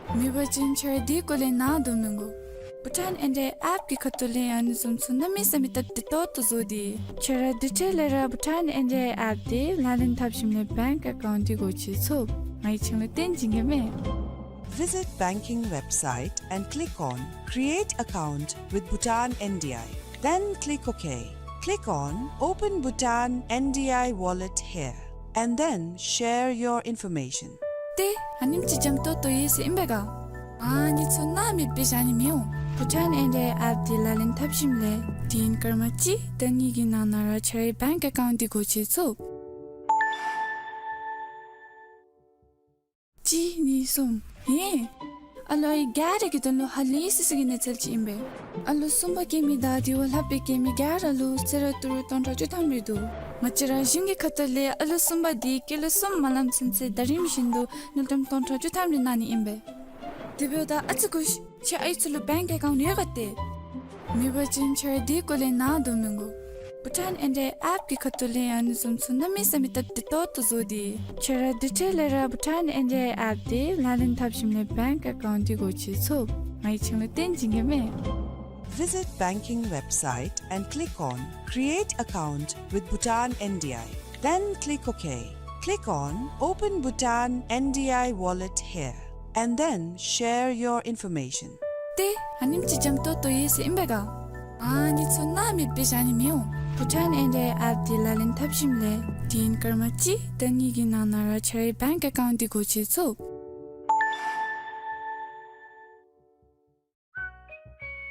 མེད་པ་ཅིན་ཁྱེད་ར་དེ་སྐོར་ལས་ནཱ་དོ་མི་དགོ། བྷུ་ཊཱན་ཨེན་ཌི་ཨའི་ཨེཔ་གི་ཁ་ཐུག་ལས་ཨ་ནི་བཟུམ་ཚུ་གནམ་མེད་ས་མེད་སྟབས་བདེ་ཏོག་ཏོ་བཟོ་སྟེ། ཁྱེད་ར་དེ་འཕྲལ་ལས་ར་བྷུ་ཊཱན་ཨེན་ཌི་ཨའི་ཨེཔ་དེ་ལག་ལེན་འཐབ་ཞིནམ་ལས་བེངཀ་ཨེ་ཀའུནཊ་དེ་སྒོ་ཕྱེ་ཚུགས། ང་གིས་ཁྱེད་ལུ་སྟོན་བྱིན་གེ་མས། Visit banking website and click on Create Account with Bhutan N D I. Then click OK. Click on Open Bhutan N D I Wallet here and then share your information. ཏེ་ཨ་ནེམ་ཅིག་འཇམ་ཏོང་ཏོ་ཡོད་ཟེར་ཨིན་པས་ག། ཨ་ནི་ཚུ་སྣང་མེད་སྦེ་བཞག་ནི་མི་འོང་། བྷུ་ཊཱན་ཨེན་ཌི་ཨའི་ཨེཔ་དེ་ལག་ལེན་འཐབ་ཞིནམ་ལས་དུས་ཡུན་སྐར་མ་གཅིག་དང་གཉིས་ཀྱི་ནང་ན་ར་ཁྱེད་རའི་བེངཀ་ཨེ་ཀའུནཊ་དེ་སྒོ་ཕྱེ་ཚུགས། གཅིག་གཉིས་གསུམ། ཧེ། ཨ་ལོ་ཨའི་ག་ར་གི་དོན་ལུ་ཧ་ལས་སི་སི་གི་གནས་ཚུལ་ཅིག་ཨིན་པས། ཨ་ལོ་གསུམ་པ་སྐྱེ་མི་དང་དེ་བ་ལྷག་པའི་སྐྱེ་མི་ག་ར་ལུ་གསོལ་རས་ཏི་རུ་སྟོང་ཕྲག་བཅུ་ཐམ་རེ་འདུག། ང་བཅས་ར་གཞུང་གི་ཁ་ཐུག་ལས་ཨ་ལོ་གསུམ་པ་དེ་སྐྱེས་ལོ་གསུམ་མ་ལངམ་ཚུན་ཚོད་ཟླ་རིམ་བཞིན་དུ་དངུལ་ཀྲམ་སྟོང་ཕྲག་བཅུ་ཐམ་རེ་གནང་ནི་ཨིན་པས། དེ་འབདཝ་ད་ཨ་ཙི་སྒུག་ཤིག། ཁྱེད་ཨའི་ཚུ་ལུ་བེངཀ་ཨེ་ཀའུནཊ་ཡོད་ག་ཏེ། མེད་པ་ཅིན་ཁྱེད་ར་དེ་སྐོར་ལས་ནཱ་དོ་མི་དགོ། བྷུ་ཊཱན་ཨེན་ཌི་ཨའི་ཨེཔ་གི་ཁ་ཐུག་ལས་ཨ་ནི་བཟུམ་ཚུ་གནམ་མེད་ས་མེད་སྟབས་བདེ་ཏོག་ཏོ་བཟོ་སྟེ། ཁྱེད་ར་དེ་འཕྲལ་ལས་ར་བྷུ་ཊཱན་ཨེན་ཌི་ཨའི་ཨེཔ་དེ་ལག་ལེན་འཐབ་ཞིནམ་ལས་བེངཀ་ཨེ་ཀའུནཊ་དེ་སྒོ་ཕྱེ་ཚུགས། ང་གིས་ཁྱེད་ལུ་སྟོན་བྱིན་གེ་མས། Visit banking website and click on Create Account with Bhutan N D I. Then click OK. Click on Open Bhutan N D I Wallet here and then share your information. ཏེ་ཨ་ནེམ་ཅིག་འཇམ་ཏོང་ཏོ་ཡོད་ཟེར་ཨིན་པས་ག། ཨ་ནི་ཚུ་སྣང་མེད་སྦེ་བཞག་ནི་མི་འོང་། བྷུ་ཊཱན་ཨེན་ཌི་ཨའི་ཨེཔ་དེ་ལག་ལེན་འཐབ་ཞིནམ་ལས་དུས་ཡུན་སྐར་མ་གཅིག་དང་གཉིས་ཀྱི་ནང་ན་ར་ཁྱེད་རའི་བེངཀ་ཨེ་ཀའུནཊ་དེ་སྒོ་ཕྱེ་ཚུགས།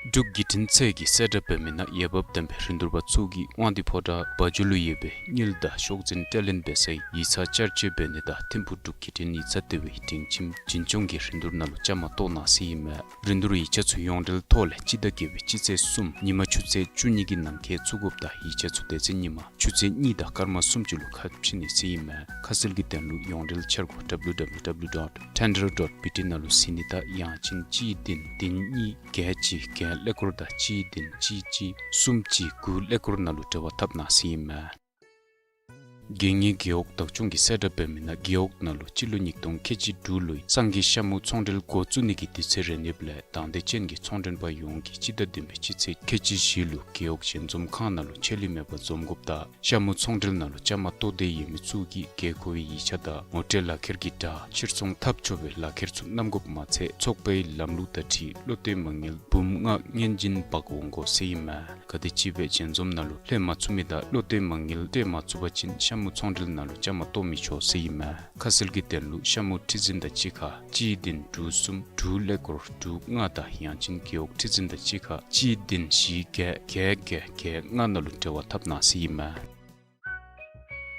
འབྲུག་བརྒྱུད་འཕྲིན་ཚད་ཀྱིས་གསལ་བསྒྲགས་འབད་མི་ནང་འོས་འབབ་ལྡན་པའི་རིན་བསྡུར་པ་ཚུ་གིས་དབང་འདུས་ཕོ་བྲང་བ་འཇོ་ལུ་ཡོད་པའི་དངུལ་དང་ཤོག་འཛིན་སྤྲོད་ལེན་འབད་སའི་ཡིག་ཚང་བསྐྱར་བཅོས་འབད་ནི་དང་ཐིམ་ཕུག་འབྲུག་བརྒྱུད་འཕྲིན་ཡིག་ཚང་ལྟེ་བའི་སྒྲིང་ཁྱིམ་འཛིན་སྐྱོང་གི་རིན་བསྡུར་ནང་ལུ་བཅའ་མར་གཏོགས་གནང་ཟེར་ཨིན་མས། རིན་བསྡུར་ཡིག་ཆ་ཚུ་ཡོངས་འབྲེལ་ཐོག་ལས་སྤྱི་ཟླ་བརྒྱད་པའི་སྤྱི་ཚེས་གསུམ་ཉིན་མ་ཆུ་ཚོད་བཅུ་གཉིས་ཀྱི་ནང་འཁོད་བཙུགས་དགོཔ་དང་ཡིག་ཆ་ཚུ་དེ་ཚེ་ཉིན་མ་ཆུ་ཚོད་གཉིས་དང་སྐར་མ་སུམ་ཅུ་ལུ་ཁ་ཕྱེ་ནི་ཟེར་ཨིན་མས། ཁ་གསལ་གྱི་དོན་ལུ་ཡོངས་འབྲེལ་འཆར་སྒོ་www dot tender dot bt ནང་ལུ་གཟིགས་ནི་དང་ཡང་ཅིན་གཅིག་བདུན་བདུན་གཉིས་བརྒྱད་གཅིག་བརྒྱད་ཀླད་ཀོར་དང་གཅིག་བདུན་གཅིག་གཅིག་གསུམ་གཅིག་དགུ་ཀླད་ཀོར་ནང་ལུ་འབྲེལ་བ་འཐབ་གནང་ཟེར་ཨིན་མས། དགེ་བསྙེན་རྒེད་འོག་བདག་སྐྱོང་གིས་གསལ་བསྒྲགས་འབད་མི་ནང་རྒེད་འོག་ནང་ལུ་སྤྱི་ལོ་ཉིས་སྟོང་ཁལ་གཅིག་དྲུག་ལོའི་སངས་རྒྱས་ཤ་མུ་ཚོང་འབྲེལ་འགོ་བཙུགས་ནི་གི་དུས་ཚོད་རན་ཡོདཔ་ལས་དང་འདོད་ཅན་གྱི་ཚོང་མགྲོན་པ་ཡོངས་ཀྱིས་སྤྱི་ཟླ་བདུན་པའི་སྤྱི་ཚེས་ཁལ་གཅིག་བཞི་ལུ་རྒེད་འོག་ཞལ་འཛོམས་ཁང་ནང་ལུ་ཆད་ལུས་མེད་པར་འཛོམས་དགོཔ་དང་ཤ་མུ་ཚོང་འབྲེལ་ནང་ལུ་བཅའ་མར་གཏོགས་ཏེ་ཡོད་མི་ཚུ་གིས་དགོས་མཁོ་བའི་ཡིག་ཆ་དང་ངོ་སྤྲོད་ལག་ཁྱེར་གྱི་སྒྲ་ཕྱིར་ཚོང་ཐབས་སྐྱོ་བའི་ལག་ཁྱེར་ཚུ་བསྣམ་དགོཔ་མ་ཚད་ཚོགས་པའི་ལམ་ལུགས་དང་འཁྲིལ་བློ་གཏད་མ་དངུལ་འབུམ་ལྔ་ངོས་འཛིན་འབག་འོང་དགོ་ཟེར་ཨིན་མས། ག་དེམ་ཅིག་སྦེ་ཞལ་འཛོམས་ནང་ལུ་ལྷོད་མ་ཚུགས་མི་དང་བློ་གཏད་མ་དངུལ་སྤྲོད་མ་ཚུགས་པ་ཅིན་ཤ་མུ་ཚོང་འབྲེལ་ནང་ལུ་བཅའ་མར་གཏོགས་མི་ཆོག་ཟེར་ཨིན་མས། ཁ་གསལ་གྱི་དོན་ལུ་ཤ་མུ་ཁྲི་འཛིན་དང་གཅིག་ཁར་གཅིག་བདུན་དྲུག་གསུམ་དྲུག་ཀླད་ཀོར་དྲུག་ལྔ་དང་ཡང་ཅིན་རྒེད་འོག་ཁྲི་འཛིན་དང་གཅིག་ཁར་གཅིག་བདུན་བཞི་བརྒྱད་བརྒྱད་བརྒྱད་བརྒྱད་ལྔ་ནང་ལུ་འབྲེལ་བ་འཐབ་གནང་ཟེར་ཨིན་མས།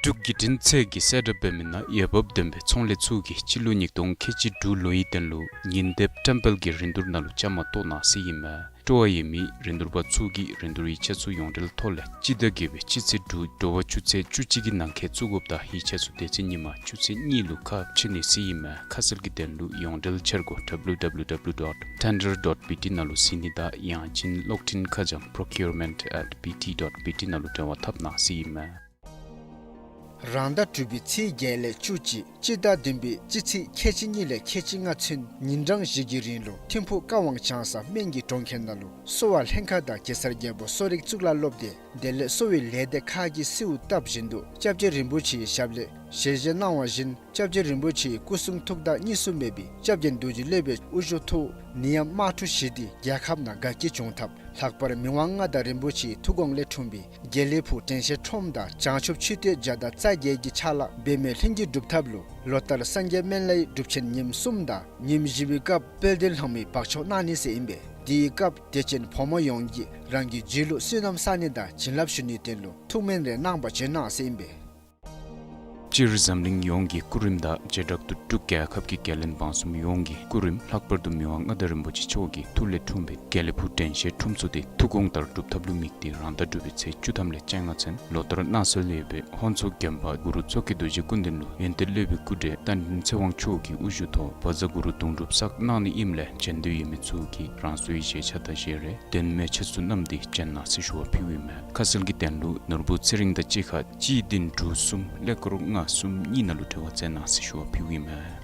འབྲུག་བརྒྱུད་འཕྲིན་ཚད་ཀྱིས་གསལ་བསྒྲགས་འབད་མི་ནང་འོས་འབབ་ལྡན་པའི་ཚོང་ལས་ཚུ་གིས་སྤྱི་ལོ་ཉིས་སྟོང་ཁལ་གཅིག་དྲུག་ལོའི་དོན་ལུ་ཉིན་དེབ་བཀྲམ་སྤེལ་གྱི་རིན་བསྡུར་ནང་ལུ་བཅའ་མར་གཏོགས་གནང་ཟེར་ཨིན་མས། སྤྲོ་བ་ཡོད་མི་རིན་བསྡུར་པ་ཚུ་གིས་རིན་བསྡུར་ཡིག་ཆ་ཚུ་ཡོངས་འབྲེལ་ཐོག་ལས་སྤྱི་ཟླ་བརྒྱད་པའི་སྤྱི་ཚེས་དྲུག་དྲོ་པ་ཆུ་ཚོད་བཅུ་གཅིག་གི་ནང་འཁོད་བཙུགས་དགོཔ་དང་ཡིག་ཆ་ཚུ་དེ་ཚེ་ཉིན་མ་ཆུ་ཚོད་གཉིས་ལུ་ཁ་ཕྱེ་ནི་ཟེར་ཨིན་མས། ཁ་གསལ་གྱི་དོན་ལུ་ཡོངས་འབྲེལ་འཆར་སྒོ་W W W dot tender dot B T ནང་ལུ་གཟིགས་ནི་དང་ཡང་ཅིན་གློག་འཕྲིན་ཁ་བྱང་procurement at B T dot B T ནང་ལུ་འབྲེལ་བ་འཐབ་གནང་ཟེར་ཨིན་མས། རང་ཟླ་དྲུག་པའི་ཚེས་བརྒྱད་ལས་བཅུ་གཅིག་སྤྱི་ཟླ་བདུན་པའི་སྤྱི་ཚེས་ཁལ་གཅིག་གཉིས་ལས་ཁལ་གཅིག་ལྔ་ཚུན་ཉིན་གྲངས་བཞི་གི་རིང་ལུ་ཐིམ་ཕུག་ཀ་ཝང་བྱང་ས་སྨན་གྱི་གྲོང་ཁྱེར་ནང་ལུ་གསོ་བ་ལྷན་ཁག་དང་གེ་སར་རྒྱལ་པོ་གསོ་རིག་གཙུག་ལག་སློབ་སྡེ་དེ་ལས་གསོ་བའི་ལས་སྡེ་ཁག་གིས་གསོལཝ་བཏབ་བཞིན་དུ་སྐྱབས་རྗེ་རིན་པོ་ཆེའི་ཞབས་ལས་ཞལ་བཞེས་གནང་བ་བཞིན་སྐྱབས་རྗེ་རིན་པོ་ཆེའི་སྐུ་གསུང་ཐུགས་དང་གཉིས་སུ་མེད་པའི་སྐྱབས་རྗེ་རྡོ་རྗེ་སློབ་དཔོན་དབུ་བཞུགས་ཐོག་ནད་ཡམས་དམག་འཁྲུག་ཞི་བདེའི་རྒྱལ་ཁབ་ནང་དགའ་སྐྱིད་བྱུང་ཐབས་ལྷག་པར་མི་དབང་མངའ་བདག་རིན་པོ་ཆེའི་ཐུགས་དགོངས་ལས་འཁྲུངས་པའི་དགེ་ལེགས་ཕུག་དྲན་ཤེས་ཁྲོམ་དང་བྱང་ཆུབ་མཆོད་རྟེན་བརྒྱ་དང་རྩ་བརྒྱད་ཀྱི་ཕྱག་ལཱ་འབད་མེད་ལྷུན་གྱིས་གྲུབ་ཐབས་ལུ་ལོ་ལྟར་སངས་རྒྱས་སྨན་བླའི་སྒྲུབ་ཆེན་ཉིནམ་གསུམ་དང་ཉིནམ་བཞི་པའི་སྐབས་དཔལ་ལྡན་ལྷ་མོའི་འབག་བཅོམ་གནང་ནི་ཟེར་ཨིན་པས། དེའི་སྐབས་དད་ཅན་ཕོ་མོ་ཡོངས་ཀྱིས་རང་གི་རྒྱུད་ལུ་བསོད་ནམས་བསག་ནི་དང་བྱིན་རླབས་ཞུ་ནིའི་དོན་ལུ་ཐུགས་སྨོན་རེ་གནང་བར་བྱོན་གནང་ཟེར་ཨིན་པས། སྤྱིར་འཛམ་གླིང་ཡོངས་ཀྱི་སྐུ་རིམ་དང་བྱེ་བྲག་ཏུ་འབྲུག་རྒྱལ་ཁབ་ཀྱི་རྒྱལ་བློན་འབངས་གསུམ་ཡོངས་ཀྱི་སྐུ་རིམ་ལྷག་པར་དུ་མི་དབང་མངའ་བདག་རིན་པོ་ཆེ་མཆོག་གི་ཐུགས་ལས་འཁྲུངས་པའི་དགེ་ལེགས་ཕུག་དྲན་ཤེས་ཁྲོམ་ཚུ་དེ་ཐུགས་དགོངས་ལྟར་སྒྲུབ་ཐབས་ལུ་དམིགས་ཏེ་རང་ཟླ་དྲུག་པའི་ཚེས་བཅུ་ཐམ་ལས་བཅོ་ལྔ་ཚུན་ལོ་ལྟར་གནང་སྲོལ་ཡོད་པའི་ཧོན་མཚོ་དགོན་པ་གུ་རུ་མཚོ་སྐྱེས་རྡོ་རྗེ་སྐུ་མདུན་ལུ་ཡོན་ཏན་སློབ་དཔོན་སྐུ་བགྲེས་རྟ་མགྲིན་ཚེ་དབང་མཆོག་གི་དབུ་བཞུགས་ཐོག་བཛྲ་གུ་རུ་གདུང་སྒྲུབ་བསགས་གནང་ནི་ཨིནམ་ལས་བྱོན་འདོད་ཡོད་མི་ཚུ་གིས་རང་སོའི་བཞེས་ཆ་དང་བཞེས་རས་དོན་མེད་ཆ་ཚུ་བསྣམས་ཏེ་བྱོན་གནང་ཟེར་ཞུ་བ་ཕུལཝ་ཨིན་མས། ཁ་གསལ་གྱི་དོན་ལུ་ནོར་བུ་ཚེ་རིང་དང་གཅིག་ཁར་གཅིག་བདུན་དྲུག་གསུམ་ཀླད་ཀོར་ལྔ་གསུམ་གཉིས་ནང་ལུ་འབྲེལ་བ་མཛད་གནང་ཟེར་ཞུ་བ་ཕུལཝ་ཨིན་མས།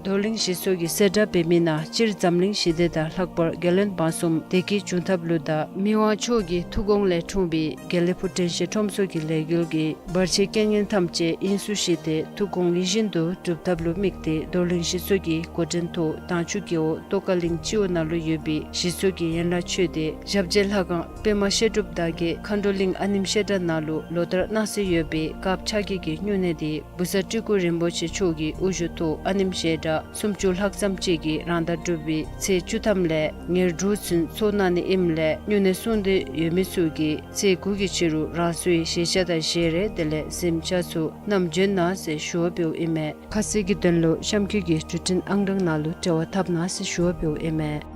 རྡོར་གླིང་ཞིག་གསོ་གི་གསལ་བསྒྲགས་འབད་མི་ནང་སྤྱིར་འཛམ་གླིང་ཞི་བདེ་དང་ལྷག་པར་རྒྱལ་བློན་འབངས་གསུམ་བདེ་སྐྱིད་འབྱུང་ཐབས་ལུ་དང་མི་དབང་མཆོག་གི་ཐུགས་དགོངས་ལས་འཁྲུངས་པའི་དགེ་ལེགས་ཕུག་དྲན་ཤེས་ཁྲོམ་ཚུ་གི་ལས་འགུལ་གྱི་བར་ཆད་རྐྱེན་ངན་ཐམས་ཅད་དབྱིངས་སུ་ཞི་སྟེ་ཐུགས་དགོངས་ཡིད་བཞིན་དུ་འགྲུབ་ཐབས་ལུ་དམིགས་ཏེ་རྡོར་གླིང་ཞིག་གསོ་གི་འགོ་འདྲེན་ཐོག་དྭངས་ཆུ་རྒེད་འོག་ཏོག་དཀར་གླིང་སྤྱི་འོག་ནང་ལུ་ཡོད་པའི་ཞིག་གསོ་གི་ཡན་ལག་ཆོས་སྡེ་ཞབས་རྗེས་ལྷ་ཁང་པདྨ་བཤད་སྒྲུབ་དར་རྒྱས་མཁའ་འགྲོ་གླིང་ཨ་ནེམ་བཤད་གྲྭ་ནང་ལུ་ལོ་ལྟར་གནང་སྲོལ་ཡོད་པའི་སྐབས་ཆ་བགོས་ཀྱི་སྨྱུང་གནས་དེ་བུ་གསར་སྤྲུལ་སྐུ་རིན་པོ་ཆེ་མཆོག་གི་དབུ་བཞུགས་ཐོག་ཨ་ནེམ་བཤད་གྲྭ་སུམ་ཅུ་ལྷག་ཙམ་ཅིག་གིས་རང་ཟླ་དྲུག་པའི་ཚེས་བཅུ་ཐམ་ལས་ཉེར་དྲུག་ཚུན་ཚོགས་གནང་ནི་ཨིནམ་ལས་སྨྱུང་གནས་སྲུང་འདོད་ཡོད་མི་ཚུ་གིས་ཚེས་དགུ་གི་ཕྱི་རུ་རང་སོའི་བཞེས་ཆ་དང་བཞེས་རས་དེ་ལས་གཟིམ་ཆ་ཚུ་བསྣམས་བྱོན་གནང་ཟེར་ཞུ་བ་འབདཝ་ཨིན་མས། ཁ་གསལ་གྱི་དོན་ལུ་གཤམ་འཁོད་ཀྱི་འཕྲུལ་འཕྲིན་ཨང་གྲངས་ནང་ལུ་འབྲེལ་བ་འཐབ་གནང་ཟེར་ཞུ་བ་འབདཝ་ཨིན་མས།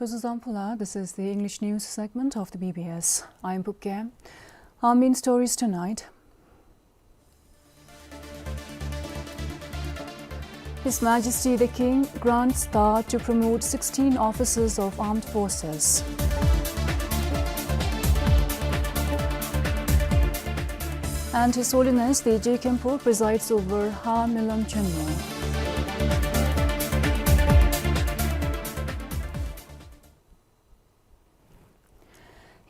Kuzuzangpula, this is the English news segment of the B B S. I'm Pupke. Our main stories tonight. His Majesty the King grants Dhar to promote sixteen officers of armed forces. And His Holiness the Je Khenpo presides over Ha Milam Chönmo.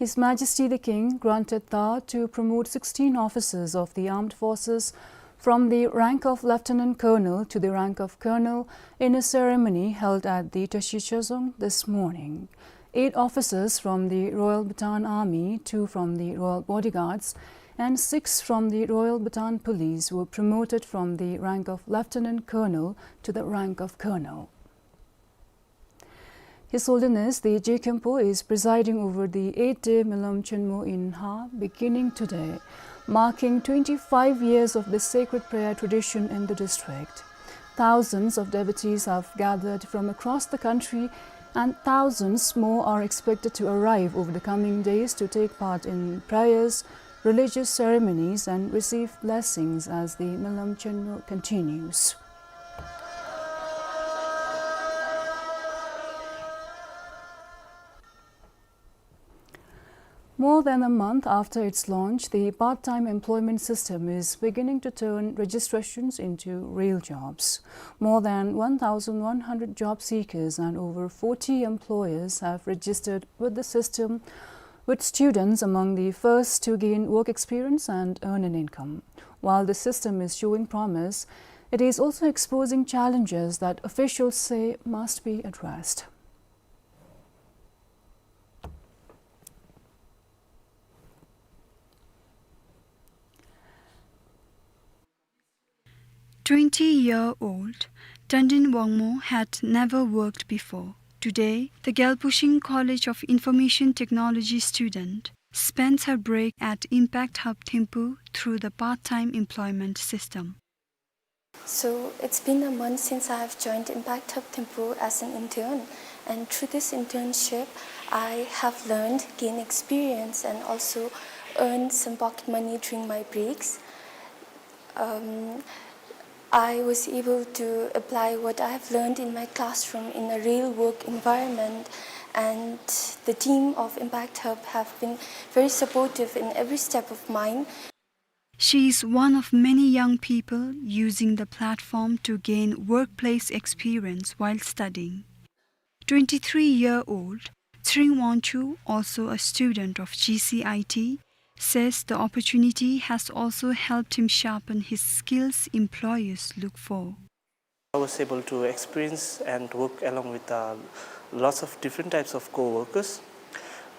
His Majesty the King granted Dhar to promote sixteen officers of the armed forces from the rank of Lieutenant Colonel to the rank of Colonel in a ceremony held at the Tashi Chozong this morning. Eight officers from the Royal Bhutan Army, two from the Royal Bodyguards, and six from the Royal Bhutan Police were promoted from the rank of Lieutenant Colonel to the rank of Colonel. His Holiness the Je Khenpo is presiding over the eight-day Milam Chönmo in Ha, beginning today, marking twenty-five years of this sacred prayer tradition in the district. Thousands of devotees have gathered from across the country, and thousands more are expected to arrive over the coming days to take part in prayers, religious ceremonies, and receive blessings as the Milam Chönmo continues. More than a month after its launch, the part-time employment system is beginning to turn registrations into real jobs. More than one thousand one hundred job seekers and over forty employers have registered with the system, with students among the first to gain work experience and earn an income. While the system is showing promise, it is also exposing challenges that officials say must be addressed. Twenty-year-old Tandin Wangmo had never worked before. Today, the Gyalpushing College of Information Technology student spends her break at Impact Hub Thimphu through the part-time employment system. So it's been a month since I have joined Impact Hub Thimphu as an intern, and through this internship, I have learned, gained experience, and also earned some pocket money during my breaks. Um, I was able to apply what I have learned in my classroom in a real work environment, and the team of Impact Hub have been very supportive in every step of mine. She is one of many young people using the platform to gain workplace experience while studying. Twenty-three-year-old Tshering Wangchuk, also a student of G C I T, says the opportunity has also helped him sharpen his skills employers look for. I was able to experience and work along with, uh, lots of different types of co-workers.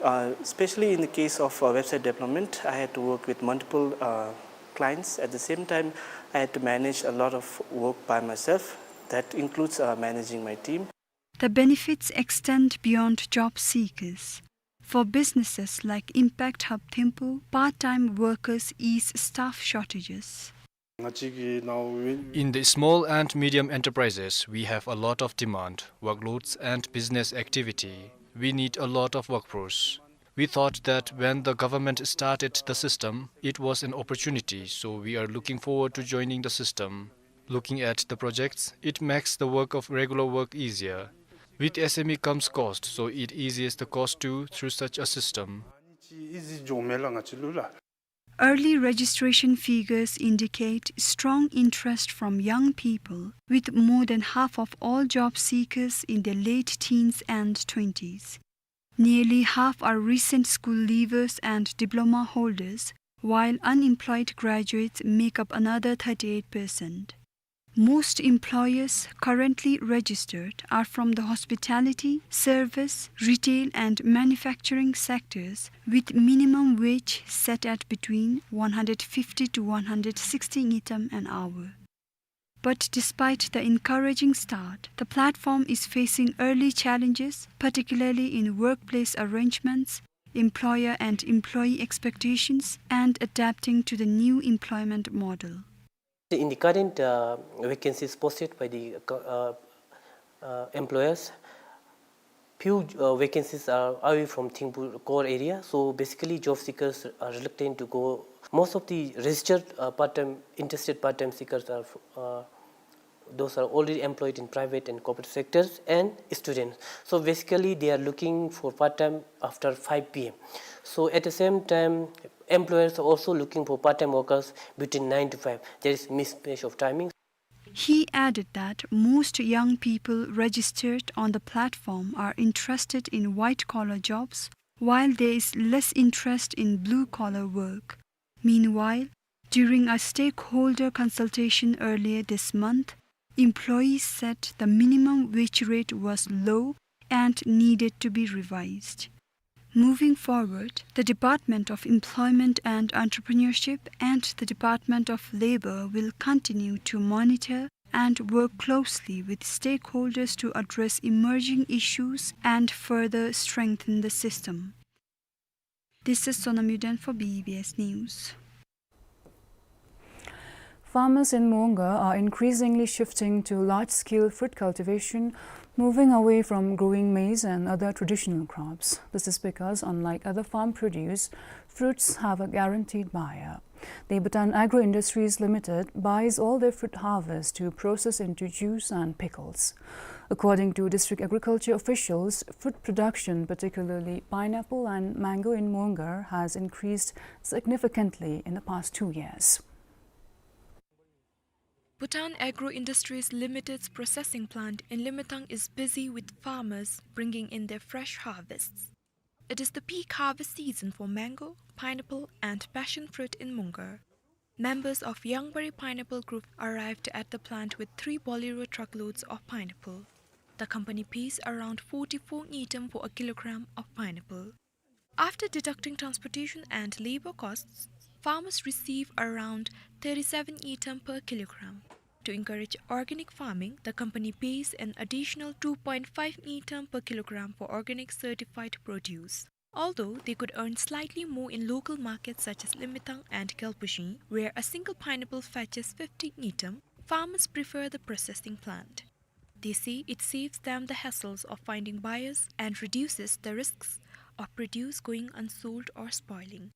Uh, especially in the case of, uh, website development, I had to work with multiple, uh, clients. At the same time, I had to manage a lot of work by myself. That includes, uh, managing my team. The benefits extend beyond job seekers. For businesses like Impact Hub Thimphu, part-time workers ease staff shortages. In the small and medium enterprises, we have a lot of demand, workloads, and business activity. We need a lot of workforce. We thought that when the government started the system, it was an opportunity, so we are looking forward to joining the system. Looking at the projects, it makes the work of regular work easier. With S M E comes cost, so it eases the cost too through such a system. Early registration figures indicate strong interest from young people, with more than half of all job seekers in their late teens and twenties. Nearly half are recent school leavers and diploma holders, while unemployed graduates make up another thirty-eight percent. Most employers currently registered are from the hospitality, service, retail and manufacturing sectors, with minimum wage set at between one hundred fifty to one hundred sixty ngultrum an hour. But despite the encouraging start, the platform is facing early challenges, particularly in workplace arrangements, employer and employee expectations, and adapting to the new employment model. In the current, uh, vacancies posted by the, uh, uh, employers, few, uh, vacancies are away from Thimphu core area. So basically, job seekers are reluctant to go. Most of the registered, uh, part-time, interested part-time seekers are, uh, those are already employed in private and corporate sectors and students. So basically, they are looking for part-time after five P M. So at the same time, employers are also looking for part-time workers between nine to five. There is mismatch of timing. He added that most young people registered on the platform are interested in white-collar jobs, while there is less interest in blue-collar work. Meanwhile, during a stakeholder consultation earlier this month, employees said the minimum wage rate was low and needed to be revised. Moving forward, the Department of Employment and Entrepreneurship and the Department of Labor will continue to monitor and work closely with stakeholders to address emerging issues and further strengthen the system. This is Sonam Yuden for B B S News. Farmers in Mongar are increasingly shifting to large-scale fruit cultivation, moving away from growing maize and other traditional crops. This is because, unlike other farm produce, fruits have a guaranteed buyer. The Bhutan Agro Industries Limited buys all their fruit harvest to process into juice and pickles. According to district agriculture officials, fruit production, particularly pineapple and mango in Mongar, has increased significantly in the past two years. Bhutan Agro Industries Limited's processing plant in Limitang is busy with farmers bringing in their fresh harvests. It is the peak harvest season for mango, pineapple, and passion fruit in Mongar. Members of Yangbari Pineapple Group arrived at the plant with three Bolero truckloads of pineapple. The company pays around forty-four ngultrum for a kilogram of pineapple. After deducting transportation and labor costs, farmers receive around thirty-seven ngultrum per kilogram. To encourage organic farming, the company pays an additional two point five ngultrum per kilogram for organic certified produce. Although they could earn slightly more in local markets such as Limitang and Gelpushin, where a single pineapple fetches fifty ngultrum, farmers prefer the processing plant. They say it saves them the hassles of finding buyers and reduces the risks of produce going unsold or spoiling.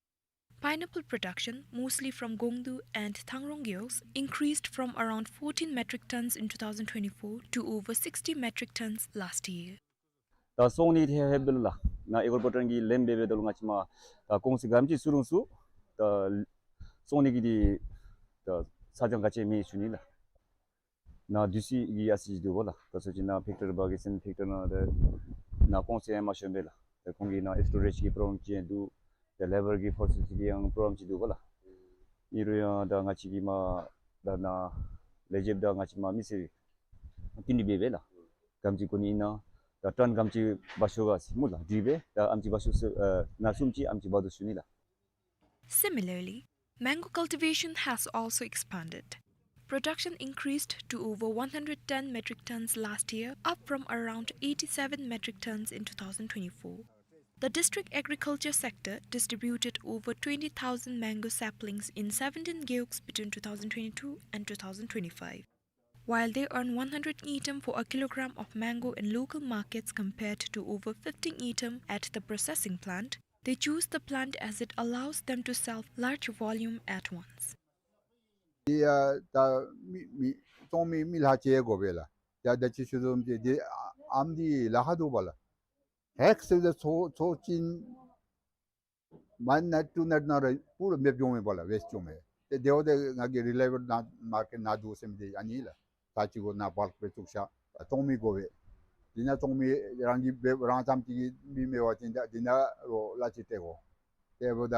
Pineapple production, mostly from Gongdu and Thangrong Geoks, increased from around fourteen metric tons in two thousand twenty-four to over sixty metric tons last year. ད་སོང་ནི་དེ་ཧེ་བེལ་ལ་ན་ཨེ་གོར་པོ་ཊར་གྱི་ལན་འབད་འབདཝ་ད་ལུ་ང་བཅས་མ་ད་ཀོང་སི་གམ་ཅིག་ཚུ་རུང་ཚུ་ད་སོང་ནི་གི་དེ་ད་ས་ཅང་ག་ཅི་མེད་ཞུ་ནི་ལགས། ན་དུས་ཅི་གི་ཨ་ཙི་ཅིག་འདུག་པ་ལགས། ད་སོ་ཅིག་ན་ཕེཀ་ཊར་བ་གི་སེམ་ཕེཀ་ཊར་ན་ད་ན་ཀོང་སི་ཡང་མ་ཤོང་པས་ལགས། ད་ཁོང་གི་ན་སི་ཊོ་རེཇ་གི་པོརོབ་ལེམ་ཅིག་ཡང་འདུག། ད་ལེ་བར་གི་ཕོར་སི་གི་ཡང་པོརོབ་ལེམ་ཅིག་འདུག་པ་ལགས། ཨིན་རུང་ཡང་ད་ང་བཅས་ཀྱི་མ་ད་ན་ལས་བྱེདཔ་ད་ང་བཅས་མ་མི་སེར་བསྟུན་ཏེ་འབད་བས་ལགས། གམ་ཅིག་གོ་ནི་ཨིན་ན་ད་ཊོན་གམ་ཅིག་འབག་ཤོག་ག་ཟེར་སྨོ་ལགས། དེ་སྦེ་ད་ཨམ་ཅིག་འབག་ཤོག་ཟེར་ཨ་ན་གསུམ་ཅིག་ཨམ་ཅིག་འབག་དོ་ཞུ་ནི་ལགས། Similarly, mango cultivation has also expanded. Production increased to over one hundred ten metric tons last year, up from around eighty-seven metric tons in two thousand twenty-four. The district agriculture sector distributed over twenty thousand mango saplings in seventeen geoks between two thousand twenty-two and two thousand twenty-five. While they earn one hundred ngultrum for a kilogram of mango in local markets compared to over fifty ngultrum at the processing plant, they choose the plant as it allows them to sell large volume at once. ཡ་ད་མི་མི་བཙོང་མི་མི་ལྷག་ཅིག་དགོ་པས་ལགས། ཡ་ད་ཅི་ཞུ་དོ་བཟུམ་ཅིག་འདི་ཨམ་འདི་ལཱ་ཁག་འདུག་པ་ལགས། ཧེག་ཟེར་ཏེ་ཚོ་ཚོ་ཅིན་ཝཱན་ནའིཊ་ཊུ་ནའིཊ་ནང་ར་པུ་ར་མེདཔ་འགྱོཝ་མས་པ་ལགས། ཝེསཊ་འགྱོཝ་མས། ཏེ་དེ་བ་དེ་ང་གིས་རི་ལའི་བཱལ་ནཱ་མར་ཀེཊ་ནཱ་འདུག་ཟེར་མི་འདི་ཨ་ནི་ལགས། ད་ཅི་གོ་ནཱ་བཱལཀ་སྦེ་བཙུགས་ཤ་བཙོང་མི་དགོ་པས། འདི་ནང་བཙོང་མི་རང་གིས་འབད་རང་ཙམ་ཅིག་གིས་མི་མེད་པ་ཅིན་ད་འདི་ནང་རོགས་གླ་ཅིག་སྤྲོད་དགོ། དེ་འབདཝ་ད་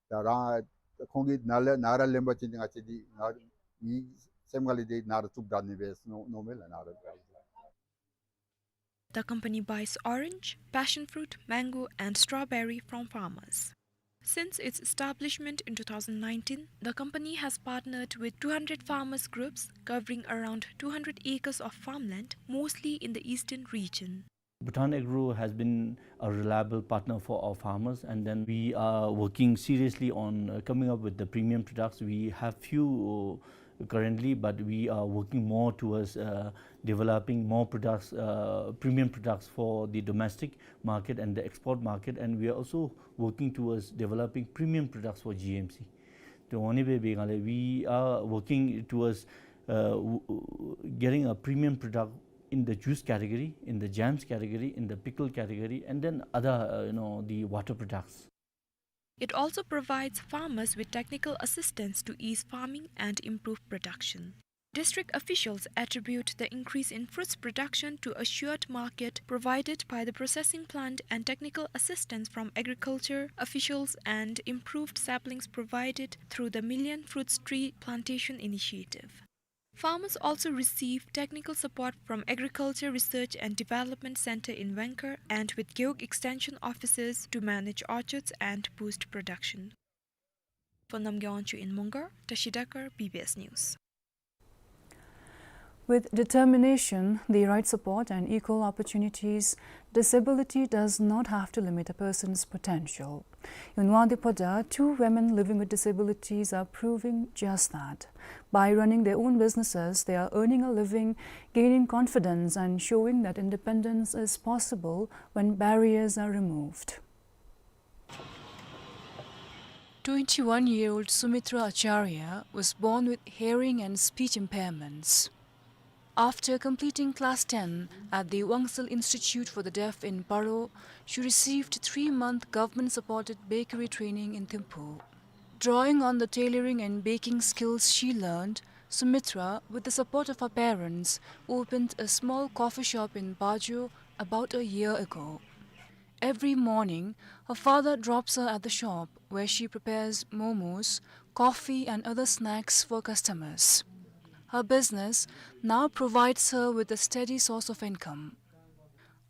ད་རང་ཁོང་གིས་ནཱ་ལས་ནཱ་ར་ལེན་པ་ཅིན་ང་བཅས་འདི་ང་ངེའི་སེམས་ཁ་ལས་འདི་ནཱ་ར་བཙུགས་ད་ནི་འབད་མནོ་མནོཝ་མས་ལགས། ནཱ་ར། The company buys orange, passion fruit, mango, and strawberry from farmers. Since its establishment in two thousand nineteen, the company has partnered with two hundred farmers groups covering around two hundred acres of farmland, mostly in the eastern region. Bhutan Agro has been a reliable partner for our farmers, and then we are working seriously on, uh, coming up with the premium products. We have few, uh, currently, but we are working more towards, uh, developing more products, uh, premium products for the domestic market and the export market, and we are also working towards developing premium products for G M C. The only way we, we are working towards, uh, w-, w-, getting a premium product in the juice category, in the jams category, in the pickle category, and then other, uh, you know, the water products. It also provides farmers with technical assistance to ease farming and improve production. District officials attribute the increase in fruits production to assured market provided by the processing plant and technical assistance from agriculture officials and improved saplings provided through the Million Fruits Tree Plantation Initiative. Farmers also receive technical support from Agriculture Research and Development Center in Wengkor and with Gewog Extension officers to manage orchards and boost production. For Namgay Wangchuk in Mongar, Tashi Dakar, B B S News. With determination, the right support and equal opportunities, disability does not have to limit a person's potential. In Luangdipada, two women living with disabilities are proving just that. By running their own businesses, they are earning a living, gaining confidence, and showing that independence is possible when barriers are removed. Twenty-one-year-old Sumitra Acharya was born with hearing and speech impairments. After completing class ten at the Wangsal Institute for the Deaf in Paro, she received three-month government-supported bakery training in Thimphu. Drawing on the tailoring and baking skills she learned, Sumitra, with the support of her parents, opened a small coffee shop in Bajo about a year ago. Every morning, her father drops her at the shop, where she prepares momos, coffee, and other snacks for customers. Her business now provides her with a steady source of income.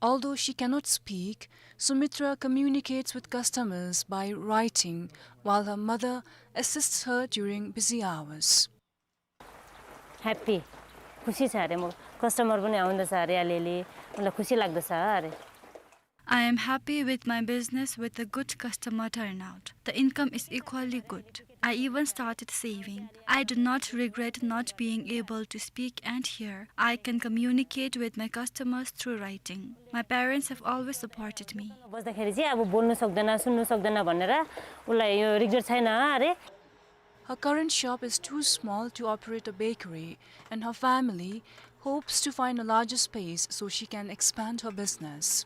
Although she cannot speak, Sumitra communicates with customers by writing, while her mother assists her during busy hours. Happy, खुसी छ रे, म customer पनि आउँदछ रे अलिअलि, मतलब खुसी लाग्दछ रे। I am happy with my business with a good customer turnout. The income is equally good. I even started saving. I do not regret not being able to speak and hear. I can communicate with my customers through writing. My parents have always supported me. बस्दाखेरि चाहिँ अब बोल्नु सक्दैन, सुन्नु सक्दैन भनेर उसलाई यो regret छैन रे। Her current shop is too small to operate a bakery, and her family hopes to find a larger space so she can expand her business.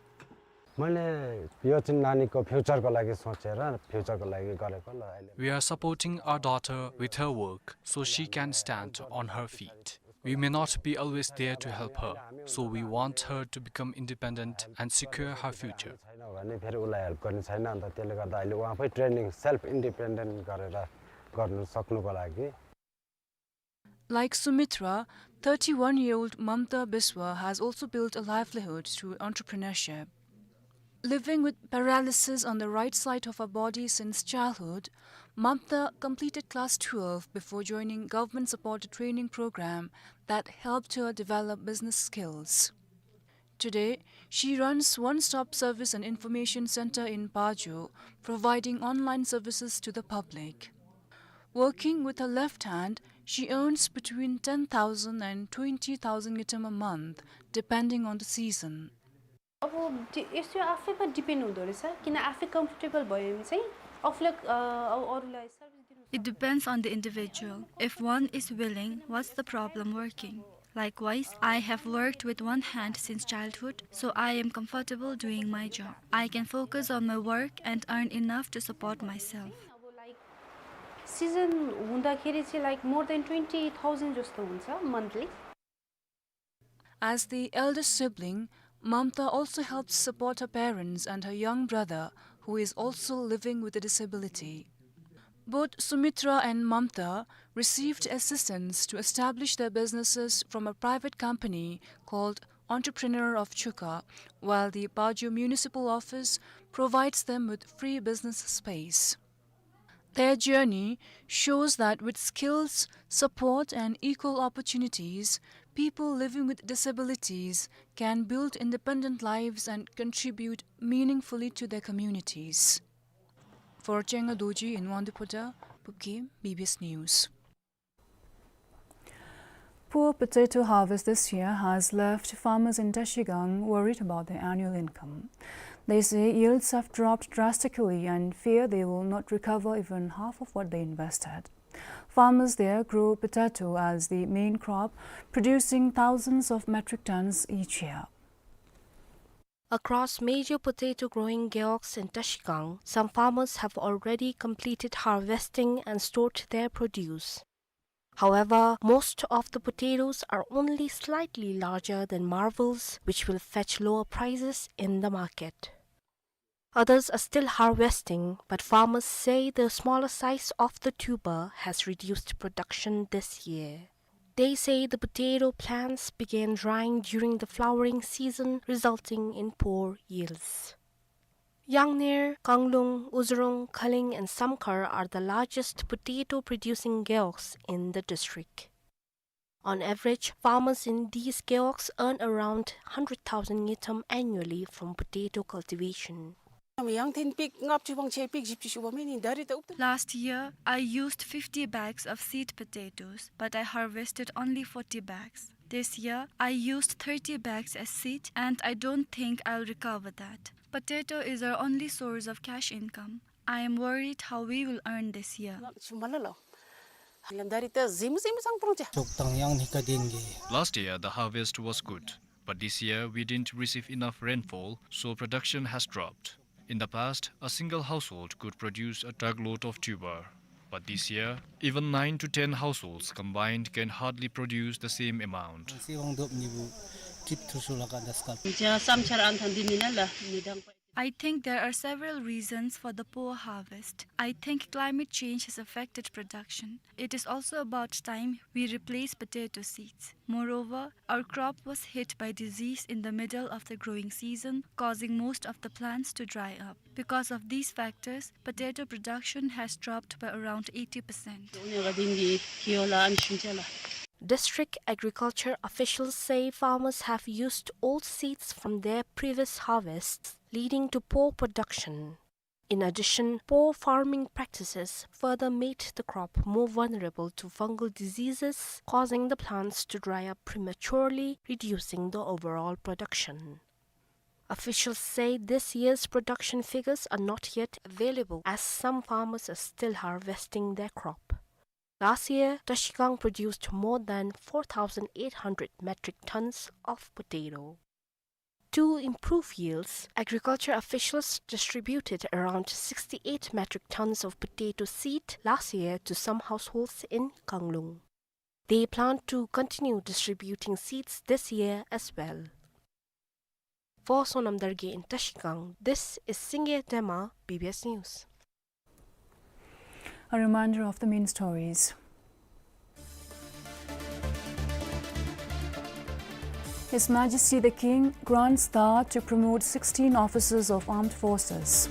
मैले यो चाहिँ नानीको future को लागि सोचेर, future को लागि गरेको ल अहिले। We are supporting our daughter with her work so she can stand on her feet. We may not be always there to help her, so we want her to become independent and secure her future. छैन भने फेरि उसलाई help गर्ने छैन, अन्त त्यसले गर्दा अहिले उहाँ पनि training self independent गरेर गर्नु सक्नुको लागि। Like Sumitra, thirty-one-year-old Mamta Biswa has also built a livelihood through entrepreneurship. Living with paralysis on the right side of her body since childhood, Mamta completed class twelve before joining government-supported training program that helped her develop business skills. Today, she runs One Stop Service and Information Center in Pajo, providing online services to the public. Working with her left hand, she earns between ten thousand and twenty thousand ngultrum a month, depending on the season. अब डि-, यसो आफैमा depend हुँदो रहेछ, किन आफै comfortable भयो भने चाहिँ आफूलाई, अ, अब अरूलाई service दिनु It depends on the individual. If one is willing, what's the problem working? Likewise, I have worked with one hand since childhood, so I am comfortable doing my job. I can focus on my work and earn enough to support myself. अब like season हुँदाखेरि चाहिँ like more than twenty thousand जस्तो हुन्छ monthly. As the elder sibling, Mamta also helps support her parents and her young brother, who is also living with a disability. Both Sumitra and Mamta received assistance to establish their businesses from a private company called Entrepreneur of Chuka, while the Pajo Municipal Office provides them with free business space. Their journey shows that with skills, support, and equal opportunities, people living with disabilities can build independent lives and contribute meaningfully to their communities. For Chenga Dorji in Wangdue Phodrang, Pokpi, B B S News. Poor potato harvest this year has left farmers in Trashigang worried about their annual income. They say yields have dropped drastically and fear they will not recover even half of what they invested. Farmers there grow potato as the main crop, producing thousands of metric tons each year. Across major potato growing gewogs in Trashigang, some farmers have already completed harvesting and stored their produce. However, most of the potatoes are only slightly larger than marvels, which will fetch lower prices in the market. Others are still harvesting, but farmers say the smaller size of the tuber has reduced production this year. They say the potato plants began drying during the flowering season, resulting in poor yields. Yangner, Kanglung, Uzurung, Khaling and Samkhar are the largest potato-producing gewogs in the district. On average, farmers in these gewogs earn around hundred thousand ngultrum annually from potato cultivation. Last year, I used fifty bags of seed potatoes, but I harvested only forty bags. This year, I used thirty bags as seed, and I don't think I'll recover that. Potato is our only source of cash income. I am worried how we will earn this year. Last year, the harvest was good, but this year we didn't receive enough rainfall, so production has dropped. In the past, a single household could produce a truckload of tuber, but this year, even nine to ten households combined can hardly produce the same amount. I think there are several reasons for the poor harvest. I think climate change has affected production. It is also about time we replace potato seeds. Moreover, our crop was hit by disease in the middle of the growing season, causing most of the plants to dry up. Because of these factors, potato production has dropped by around eighty percent. District agriculture officials say farmers have used old seeds from their previous harvests, leading to poor production. In addition, poor farming practices further made the crop more vulnerable to fungal diseases, causing the plants to dry up prematurely, reducing the overall production. Officials say this year's production figures are not yet available, as some farmers are still harvesting their crop. Last year, Trashigang produced more than four thousand eight hundred metric tons of potato. To improve yields, agriculture officials distributed around sixty-eight metric tons of potato seed last year to some households in Kanglung. They plan to continue distributing seeds this year as well. For Sonam Dargye in Trashigang, this is Singye Dema, B B S News. A reminder of the main stories. His Majesty the King grants Dhar to promote sixteen officers of armed forces.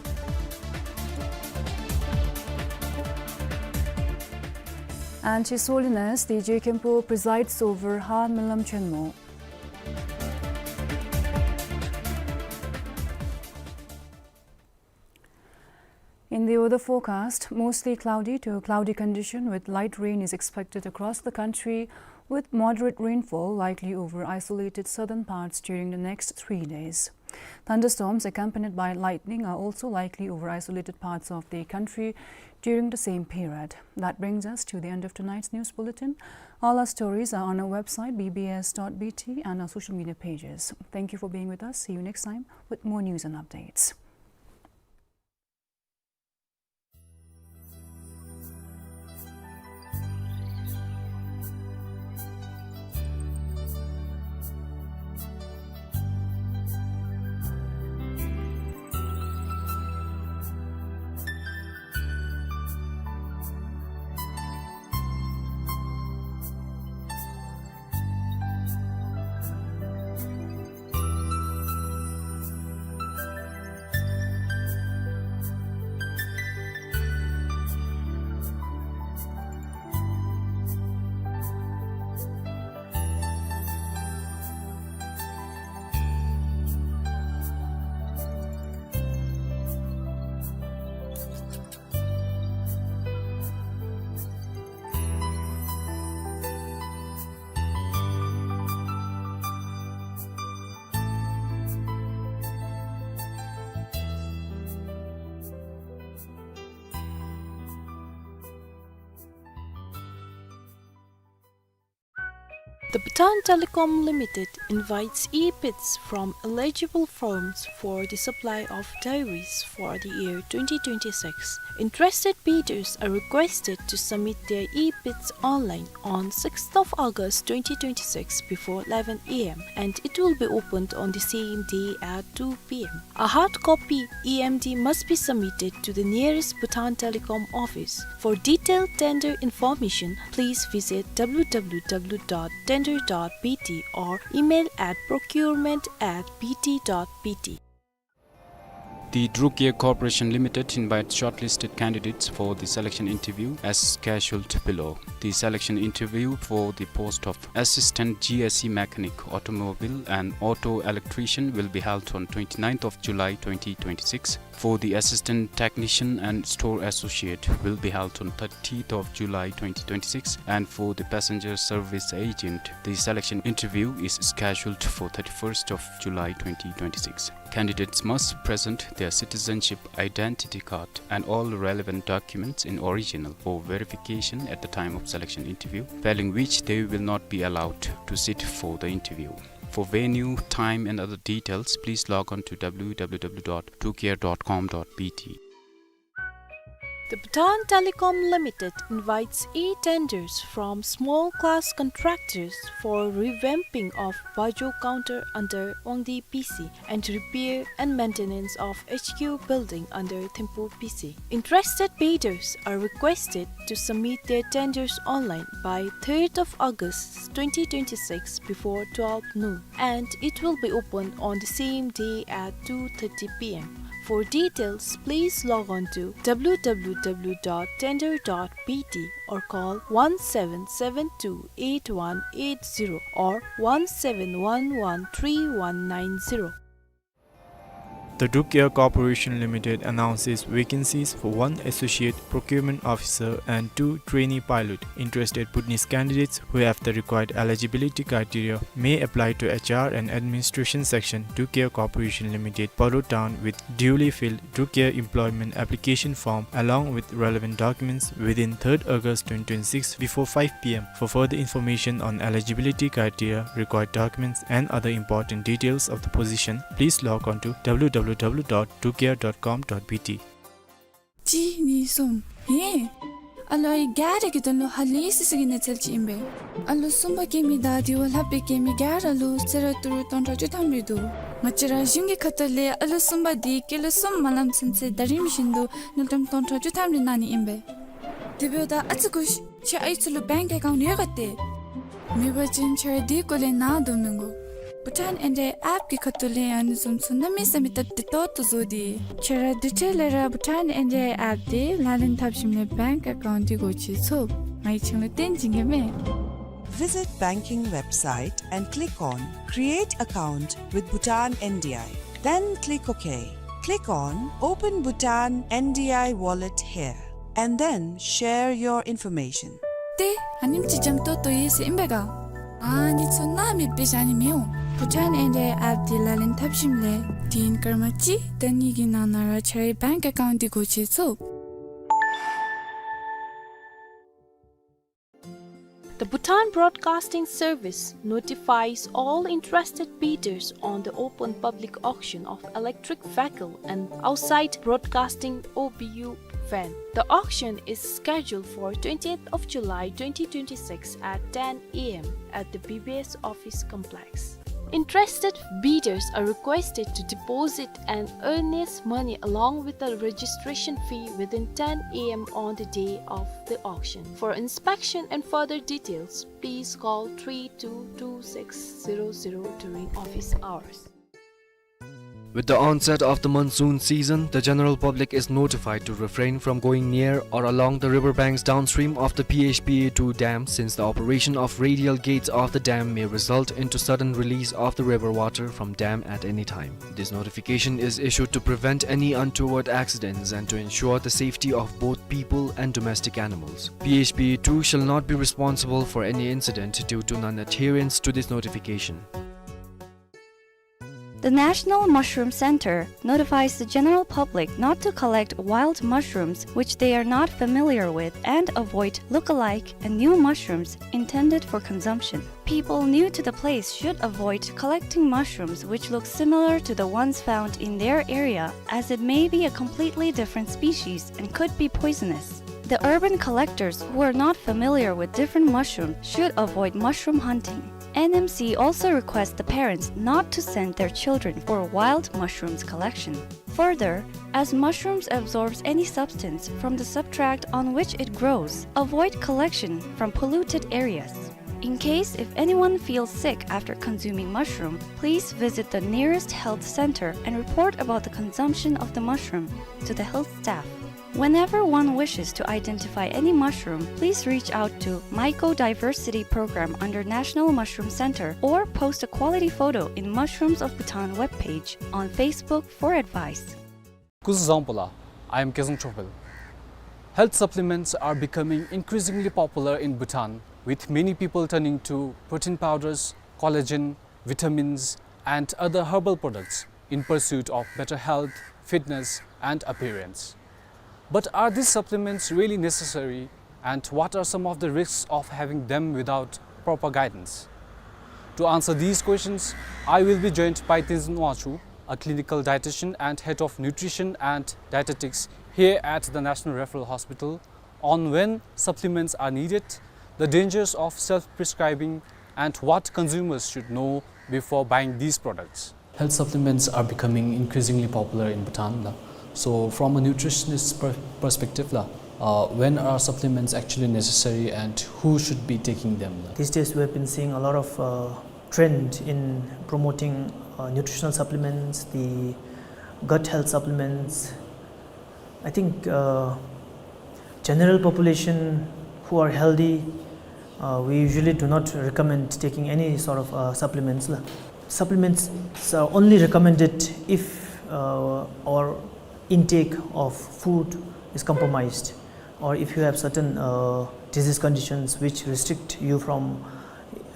And His Holiness the Drekhenpo presides over Har Milam Chenmo. In the weather forecast, mostly cloudy to cloudy condition with light rain is expected across the country, with moderate rainfall likely over isolated southern parts during the next three days. Thunderstorms accompanied by lightning are also likely over isolated parts of the country during the same period. That brings us to the end of tonight's news bulletin. All our stories are on our website, B B S dot B T, and our social media pages. Thank you for being with us. See you next time with more news and updates. The Bhutan Telecom Limited invites e-bids from eligible firms for the supply of dairies for the year twenty twenty-six. Interested bidders are requested to submit their e-bids online on sixth of August twenty twenty-six before eleven A M, and it will be opened on the same day at two P M. A hard copy E M D must be submitted to the nearest Bhutan Telecom office. For detailed tender information, please visit W W W dot tender dot B T or email at procurement at B T dot B T. The Druk Air Corporation Limited invites shortlisted candidates for the selection interview as scheduled below. The selection interview for the post of Assistant G S E Mechanic, Automobile and Auto Electrician will be held on twenty-ninth of July twenty twenty-six. For the Assistant Technician and Store Associate will be held on thirtieth of July twenty twenty-six, and for the Passenger Service Agent, the selection interview is scheduled for thirty-first of July twenty twenty-six. Candidates must present their citizenship identity card and all relevant documents in original for verification at the time of selection interview, failing which they will not be allowed to sit for the interview. For venue, time and other details, please log on to W W W dot druk air dot com dot B T. The Bhutan Telecom Limited invites e-tenders from small class contractors for revamping of Bajo counter under Wangdi P C and repair and maintenance of H Q building under Thimphu P C. Interested bidders are requested to submit their tenders online by third of August twenty twenty-six before twelve noon, and it will be opened on the same day at two thirty P M. For details, please log on to w w w dot tender dot b t or call one seven seven two eight one eight zero or one seven one one three one nine zero. The Duke Air Corporation Limited announces vacancies for one associate procurement officer and two trainee pilot. Interested Bhutanese candidates who have the required eligibility criteria may apply to H R and Administration Section, Duke Air Corporation Limited, Paro Town, with duly filled Duke Air employment application form along with relevant documents within third August twenty twenty-six before five p m. For further information on eligibility criteria, required documents, and other important details of the position, please log on to w w w dot duke air dot com dot b t. གཅིག་གཉིས་གསུམ། ཧེ། ཨ་ལོ་ཨའི་ག་ར་གི་དོན་ལུ་ཧ་ལས་སི་སི་གི་གནས་ཚུལ་ཅིག་ཨིན་པས། ཨ་ལོ་གསུམ་པ་སྐྱེ་མི་དང་དེ་བ་ལྷག་པའི་སྐྱེ་མི་ག་ར་ལུ་གསོལ་རས་ཏི་རུ་སྟོང་ཕྲག་བཅུ་ཐམ་རེ་འདུག། ང་བཅས་ར་གཞུང་གི་ཁ་ཐུག་ལས་ཨ་ལོ་གསུམ་པ་དེ་སྐྱེས་ལོ་གསུམ་མ་ལངམ་ཚུན་ཚོད་ཟླ་རིམ་བཞིན་དུ་དངུལ་ཀྲམ་སྟོང་ཕྲག་བཅུ་ཐམ་རེ་གནང་ནི་ཨིན་པས། དེ་འབདཝ་ད་ཨ་ཙི་སྒུག་ཤིག། ཁྱེད་ཨའི་ཚུ་ལུ་བེངཀ་ཨེ་ཀའུནཊ་ཡོད་ག་ཏེ། མེད་པ་ཅིན་ཁྱེད་ར་དེའི་སྐོར་ལས་ནཱ་བསྡུ་མི་དགོ། བྷུ་ཊཱན་ཨེན་ཌི་ཨའི་ཨེཔ་གི་ཁ་ཐུག་ལས་ཨ་ནི་བཟུམ་ཚུ་གནམ་མེད་ས་མེད་སྟབས་བདེ་ཏོག་ཏོ་བཟོ་སྟེ། ཁྱེད་ར་དེ་འཕྲལ་ལས་ར་བྷུ་ཊཱན་ཨེན་ཌི་ཨའི་ཨེཔ་དེ་ལག་ལེན་འཐབ་ཞིནམ་ལས་བེངཀ་ཨེ་ཀའུནཊ་དེ་སྒོ་ཕྱེ་ཚུགས། ང་གིས་ཁྱེད་ལུ་སྟོན་བྱིན་གེ་མས། Visit banking website and click on Create Account with Bhutan N D I. Then click OK. Click on Open Bhutan N D I Wallet here and then share your information. ཏེ་ཨ་ནེམ་ཅིག་འཇམ་ཏོང་ཏོ་ཡོད་ཟེར་ཨིན་པས་ག། ཨ་ནི་ཚུ་ནཱ་མེདཔ་སྦེ་བཞག་ནི་མི་འོང་། བྷུ་ཊཱན་ཨེན་ཌི་ཨའི་ཨེཔ་དེ་ལག་ལེན་འཐབ་ཞིནམ་ལས་དུས་ཡུན་སྐར་མ་གཅིག་དང་གཉིས་ཀྱི་ནང་ན་ར་ཁྱེད་རའི་བེངཀ་ཨེ་ཀའུནཊ་དེ་སྒོ་ཕྱེ་ཚུགས། The Bhutan Broadcasting Service notifies all interested bidders on the open public auction of electric vehicle and outside broadcasting O B U van. The auction is scheduled for twentieth of July twenty twenty-six at ten A M at the B B S office complex. Interested bidders are requested to deposit an earnest money along with a registration fee within ten A M on the day of the auction. For inspection and further details, please call three two two six zero zero during office hours. With the onset of the monsoon season, the general public is notified to refrain from going near or along the river banks downstream of the P H P A two dam, since the operation of radial gates of the dam may result into sudden release of the river water from dam at any time. This notification is issued to prevent any untoward accidents and to ensure the safety of both people and domestic animals. P H P A two shall not be responsible for any incident due to non-adherence to this notification. The National Mushroom Center notifies the general public not to collect wild mushrooms which they are not familiar with and avoid look-alike and new mushrooms intended for consumption. People new to the place should avoid collecting mushrooms which look similar to the ones found in their area, as it may be a completely different species and could be poisonous. The urban collectors who are not familiar with different mushrooms should avoid mushroom hunting. N M C also requests the parents not to send their children for wild mushrooms collection. Further, as mushrooms absorbs any substance from the substrate on which it grows, avoid collection from polluted areas. In case if anyone feels sick after consuming mushroom, please visit the nearest health center and report about the consumption of the mushroom to the health staff. Whenever one wishes to identify any mushroom, please reach out to Mycodiversity Program under National Mushroom Center or post a quality photo in Mushrooms of Bhutan webpage on Facebook for advice. Kuzuzangpola, I am Kezang Chopel. Health supplements are becoming increasingly popular in Bhutan, with many people turning to protein powders, collagen, vitamins, and other herbal products in pursuit of better health, fitness, and appearance. But are these supplements really necessary, and what are some of the risks of having them without proper guidance? To answer these questions, I will be joined by Tenzin Wangchuk, a clinical dietitian and head of nutrition and dietetics here at the National Referral Hospital, on when supplements are needed, the dangers of self-prescribing, and what consumers should know before buying these products. Health supplements are becoming increasingly popular in Bhutan, la. So, from a nutritionist per-, perspective, la, uh, when are supplements actually necessary and who should be taking them, la? These days, we have been seeing a lot of, uh, trend in promoting, uh, nutritional supplements, the, Gut health supplements. I think uh, general population who are healthy, uh, we usually do not recommend taking any sort of uh, supplements. La. Supplements are only recommended if uh, our intake of food is compromised, or if you have certain uh, disease conditions which restrict you from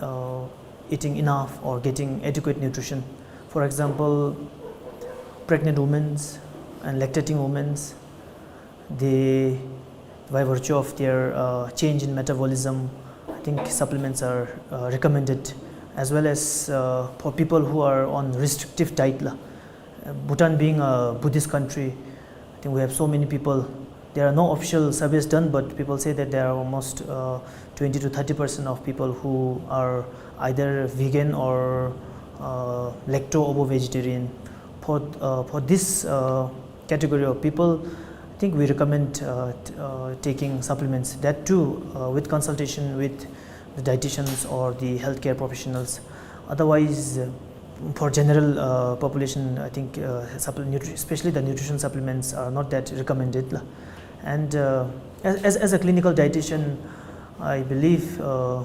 uh, eating enough or getting adequate nutrition. For example, pregnant women and lactating women, they, by virtue of their uh, change in metabolism, I think supplements are uh, recommended, as well as uh, for people who are on restrictive diet. La. Uh, Bhutan being a Buddhist country, I think we have so many people. There are no official surveys done, but people say that there are almost uh, twenty to thirty percent of people who are either vegan or uh, lacto-ovo vegetarian. For, uh, for this uh, category of people, I think we recommend uh, t- uh, taking supplements. That too, uh, with consultation with the dietitians or the healthcare professionals. Otherwise, uh, for general uh, population, I think uh, supple- nutri- especially the nutrition supplements are not that recommended. La. And uh, as, as, as a clinical dietitian, I believe uh,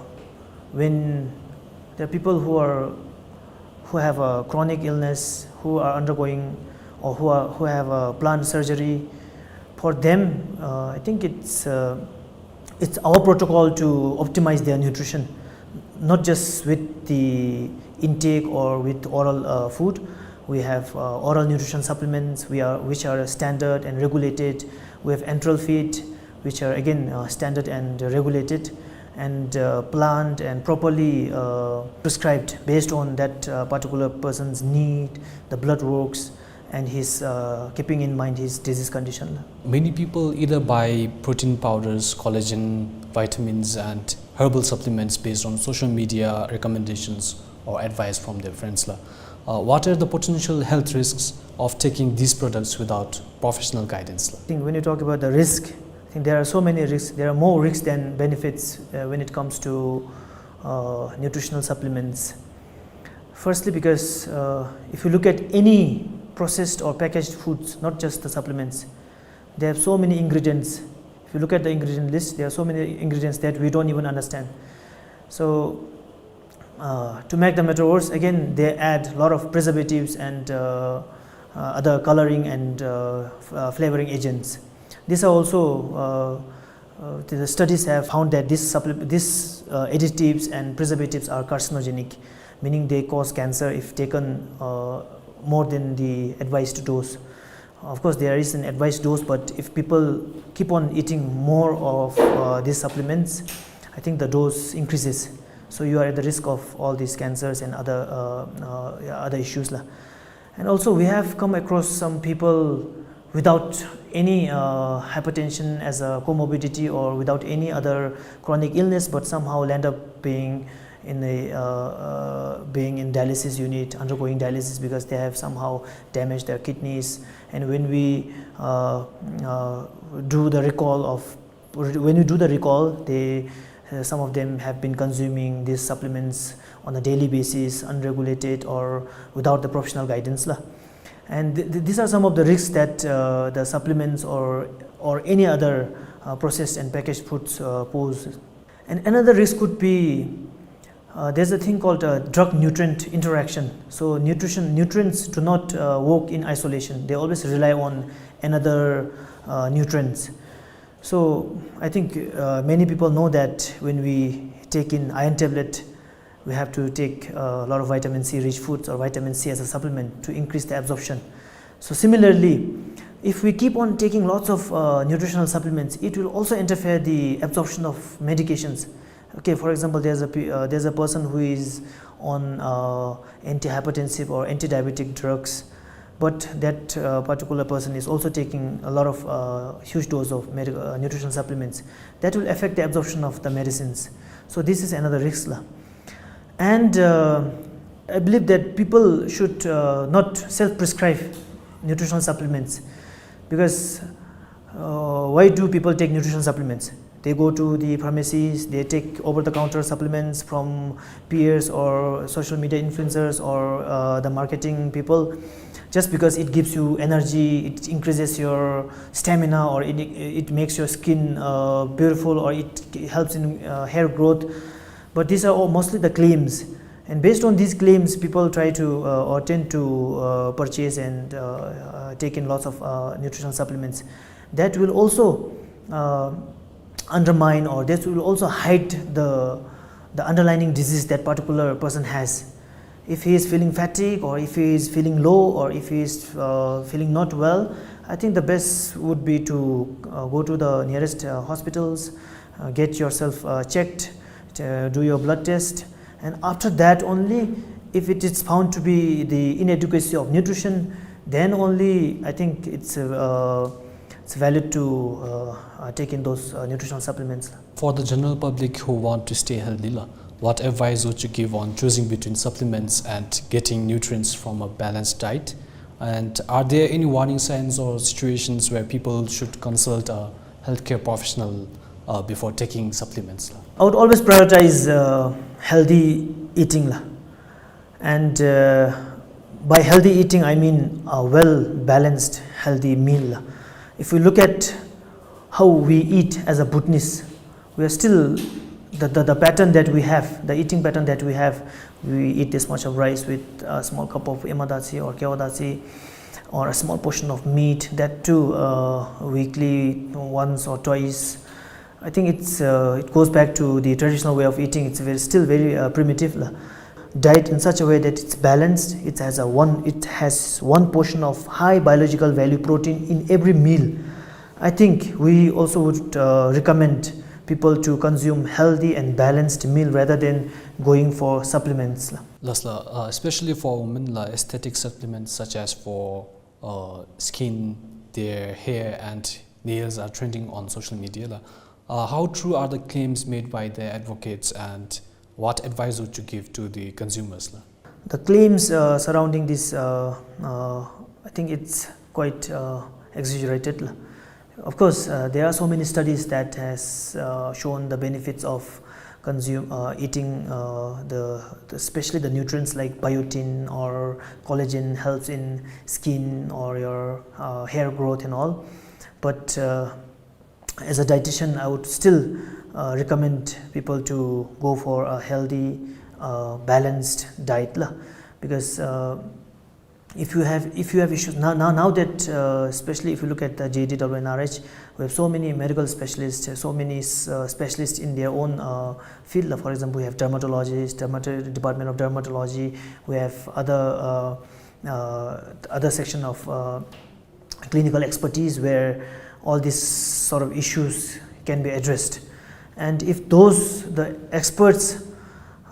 when there are people who are who have a chronic illness, who are undergoing or who are who have a planned surgery, for them, uh, I think it's uh, it's our protocol to optimize their nutrition, not just with the intake or with oral uh, food. We have uh, oral nutrition supplements, we are, which are standard and regulated. We have enteral feed, which are again uh, standard and regulated, and uh, planned and properly uh, prescribed based on that uh, particular person's need, the blood works, and his uh, keeping in mind his disease condition. Many people either buy protein powders, collagen, vitamins, and herbal supplements based on social media recommendations or advice from their friends. La. Uh, what are the potential health risks of taking these products without professional guidance? La? I think when you talk about the risk, I think there are so many risks. There are more risks than benefits uh, when it comes to uh, nutritional supplements. Firstly, because uh, if you look at any processed or packaged foods, not just the supplements, they have so many ingredients. If you look at the ingredient list, there are so many ingredients that we don't even understand. So, uh, to make the matter worse, again, they add a lot of preservatives and uh, uh, other coloring and uh, f- uh, flavoring agents. These are also uh, Uh, the studies have found that these, supple- these uh, additives and preservatives are carcinogenic, meaning they cause cancer if taken uh, more than the advised dose. Of course, there is an advised dose, but if people keep on eating more of uh, these supplements, I think the dose increases. So you are at the risk of all these cancers and other uh, uh, yeah, other issues. La. And also, we have come across some people without any uh, hypertension as a comorbidity or without any other chronic illness, but somehow land up being in a uh, uh, being in dialysis unit, undergoing dialysis, because they have somehow damaged their kidneys. And when we uh, uh, do the recall of when you do the recall, they uh, some of them have been consuming these supplements on a daily basis, unregulated or without the professional guidance. La. And th- th- these are some of the risks that uh, the supplements or, or any other uh, processed and packaged foods uh, pose. And another risk could be uh, there's a thing called uh, drug nutrient interaction. So, nutrition nutrients do not uh, work in isolation, they always rely on another uh, nutrients. So I think uh, many people know that when we take in iron tablet, we have to take a lot of vitamin C rich foods or vitamin C as a supplement to increase the absorption. So similarly, if we keep on taking lots of uh, nutritional supplements, it will also interfere the absorption of medications. Okay, for example, there's a pe- uh, there's a person who is on uh, antihypertensive or anti-diabetic drugs, but that uh, particular person is also taking a lot of uh, huge dose of medical uh, nutritional supplements. That will affect the absorption of the medicines. So this is another risk. La. And uh, I believe that people should uh, not self-prescribe nutritional supplements, because uh, why do people take nutritional supplements? They go to the pharmacies, they take over the counter supplements from peers or social media influencers or uh, the marketing people, just because it gives you energy, it increases your stamina, or it, it makes your skin uh, beautiful, or it helps in uh, hair growth. But these are all mostly the claims. And based on these claims, people try to uh, or tend to uh, purchase and uh, uh, take in lots of uh, nutritional supplements. That will also uh, undermine, or this will also hide the, the underlying disease that particular person has. If he is feeling fatigue, or if he is feeling low, or if he is uh, feeling not well, I think the best would be to uh, go to the nearest uh, hospitals, uh, get yourself uh, checked, uh, do your blood test, and after that only, if it is found to be the inadequacy of nutrition, then only I think it's uh, it's valid to uh, uh, take in those uh, nutritional supplements. For the general public who want to stay healthy, la, what advice would you give on choosing between supplements and getting nutrients from a balanced diet? And are there any warning signs or situations where people should consult a healthcare professional uh, before taking supplements? I would always prioritize uh, healthy eating, la. And uh, by healthy eating, I mean a well balanced, healthy meal. If we look at how we eat as a Bhutanese, we are still the, the, the pattern that we have, the eating pattern that we have, we eat this much of rice with a small cup of emadachi or kewadachi, or a small portion of meat, that too uh, weekly, once or twice. I think it's uh, it goes back to the traditional way of eating. It's very, still very uh, primitive, la. Diet in such a way that it's balanced. It has a one. It has one portion of high biological value protein in every meal. I think we also would uh, recommend people to consume healthy and balanced meal rather than going for supplements, la. Last, la, uh, especially for women, la, aesthetic supplements such as for uh, skin, their hair, and nails are trending on social media, la. Uh, how true are the claims made by their advocates, and what advice would you give to the consumers, la? The claims uh, surrounding this, uh, uh, I think it's quite uh, exaggerated, la. Of course, uh, there are so many studies that has uh, shown the benefits of consume uh, eating uh, the, the especially the nutrients like biotin or collagen helps in skin or your uh, hair growth and all. But uh, as a dietitian, I would still uh, recommend people to go for a healthy, uh, balanced diet, la, because uh, if you have, if you have issues now, now, now that uh, especially if you look at the J D W N R H, we have so many medical specialists, so many uh, specialists in their own uh, field. For example, we have dermatologists, dermato- department of dermatology. We have other uh, uh, other section of uh, clinical expertise where all these sort of issues can be addressed. And if those, the experts,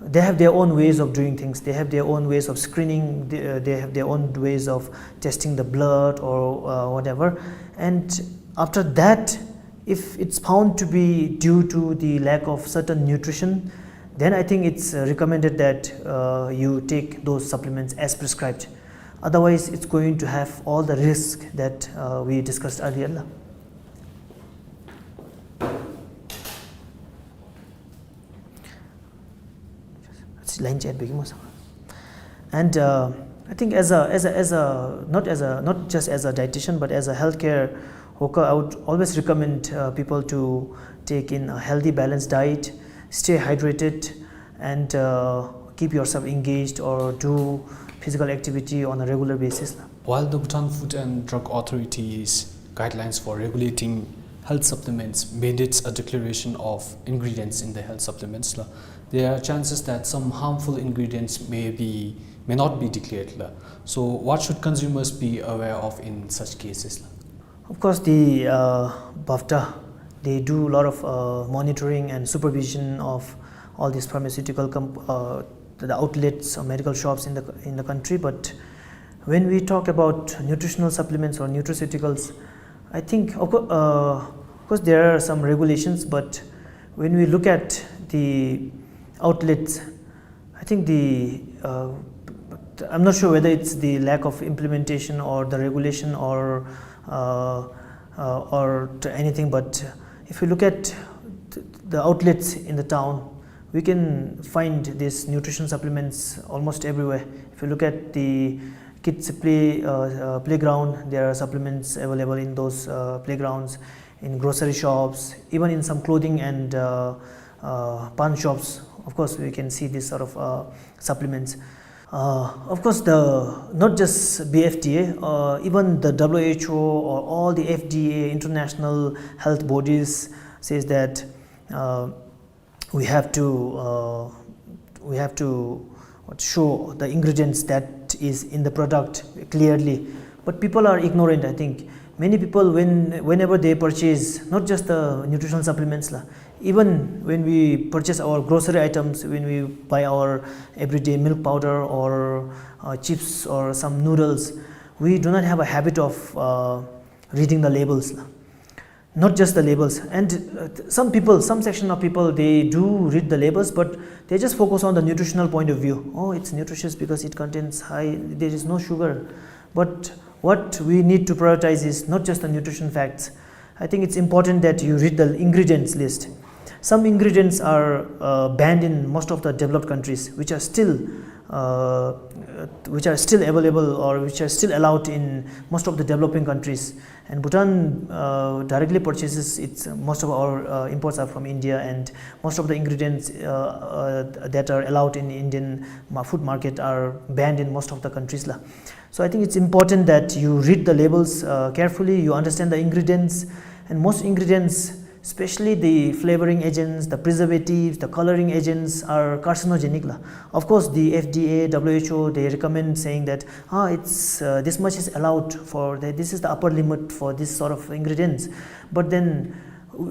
they have their own ways of doing things, they have their own ways of screening, they, uh, they have their own ways of testing the blood or uh, whatever. And after that, if it's found to be due to the lack of certain nutrition, then I think it's uh, recommended that uh, you take those supplements as prescribed. Otherwise, it's going to have all the risk that uh, we discussed earlier, la. Line chat bagi mo sa. And uh, I think as a, as a, as a, not as a, not just as a dietitian, but as a healthcare worker, I would always recommend uh, people to take in a healthy, balanced diet, stay hydrated, and uh, keep yourself engaged or do physical activity on a regular basis, la. While the Bhutan Food and Drug Authority's guidelines for regulating health supplements mandates a declaration of ingredients in the health supplements, la, there are chances that some harmful ingredients may be, may not be declared, la. So what should consumers be aware of in such cases, la? Of course, the uh, BAFDA, they do a lot of uh, monitoring and supervision of all these pharmaceutical comp- uh, the outlets or medical shops in the, in the country. But when we talk about nutritional supplements or nutraceuticals, I think, of, co- uh, of course, there are some regulations, but when we look at the outlets, I think the uh, I'm not sure whether it's the lack of implementation or the regulation or uh, uh, or to anything. But if you look at the outlets in the town, we can find these nutrition supplements almost everywhere. If you look at the kids play uh, uh, playground, there are supplements available in those uh, playgrounds, in grocery shops, even in some clothing and uh, uh, pan shops. Of course, we can see this sort of uh, supplements. Uh, of course, the not just B F D A, uh, even the W H O or all the F D A, international health bodies, says that uh, we have to uh, we have to show the ingredients that is in the product clearly. But people are ignorant, I think. Many people, when whenever they purchase, not just the nutritional supplements la, even when we purchase our grocery items, when we buy our everyday milk powder or uh, chips or some noodles, we do not have a habit of uh, reading the labels la. Not just the labels. And uh, some people, some section of people, they do read the labels, but they just focus on the nutritional point of view. Oh, it's nutritious because it contains high, there is no sugar. But what we need to prioritize is not just the nutrition facts. I think it's important that you read the ingredients list. Some ingredients are uh, banned in most of the developed countries, which are still uh, which are still available or which are still allowed in most of the developing countries. And Bhutan uh, directly purchases its most of our uh, imports are from India, and most of the ingredients uh, uh, that are allowed in Indian ma- food market are banned in most of the countries la. So I think it's important that you read the labels uh, carefully, you understand the ingredients, and most ingredients, especially the flavoring agents, the preservatives, the coloring agents, are carcinogenic la. Of course, the F D A, W H O, they recommend, saying that ah, it's uh, this much is allowed for the, this is the upper limit for this sort of ingredients. But then,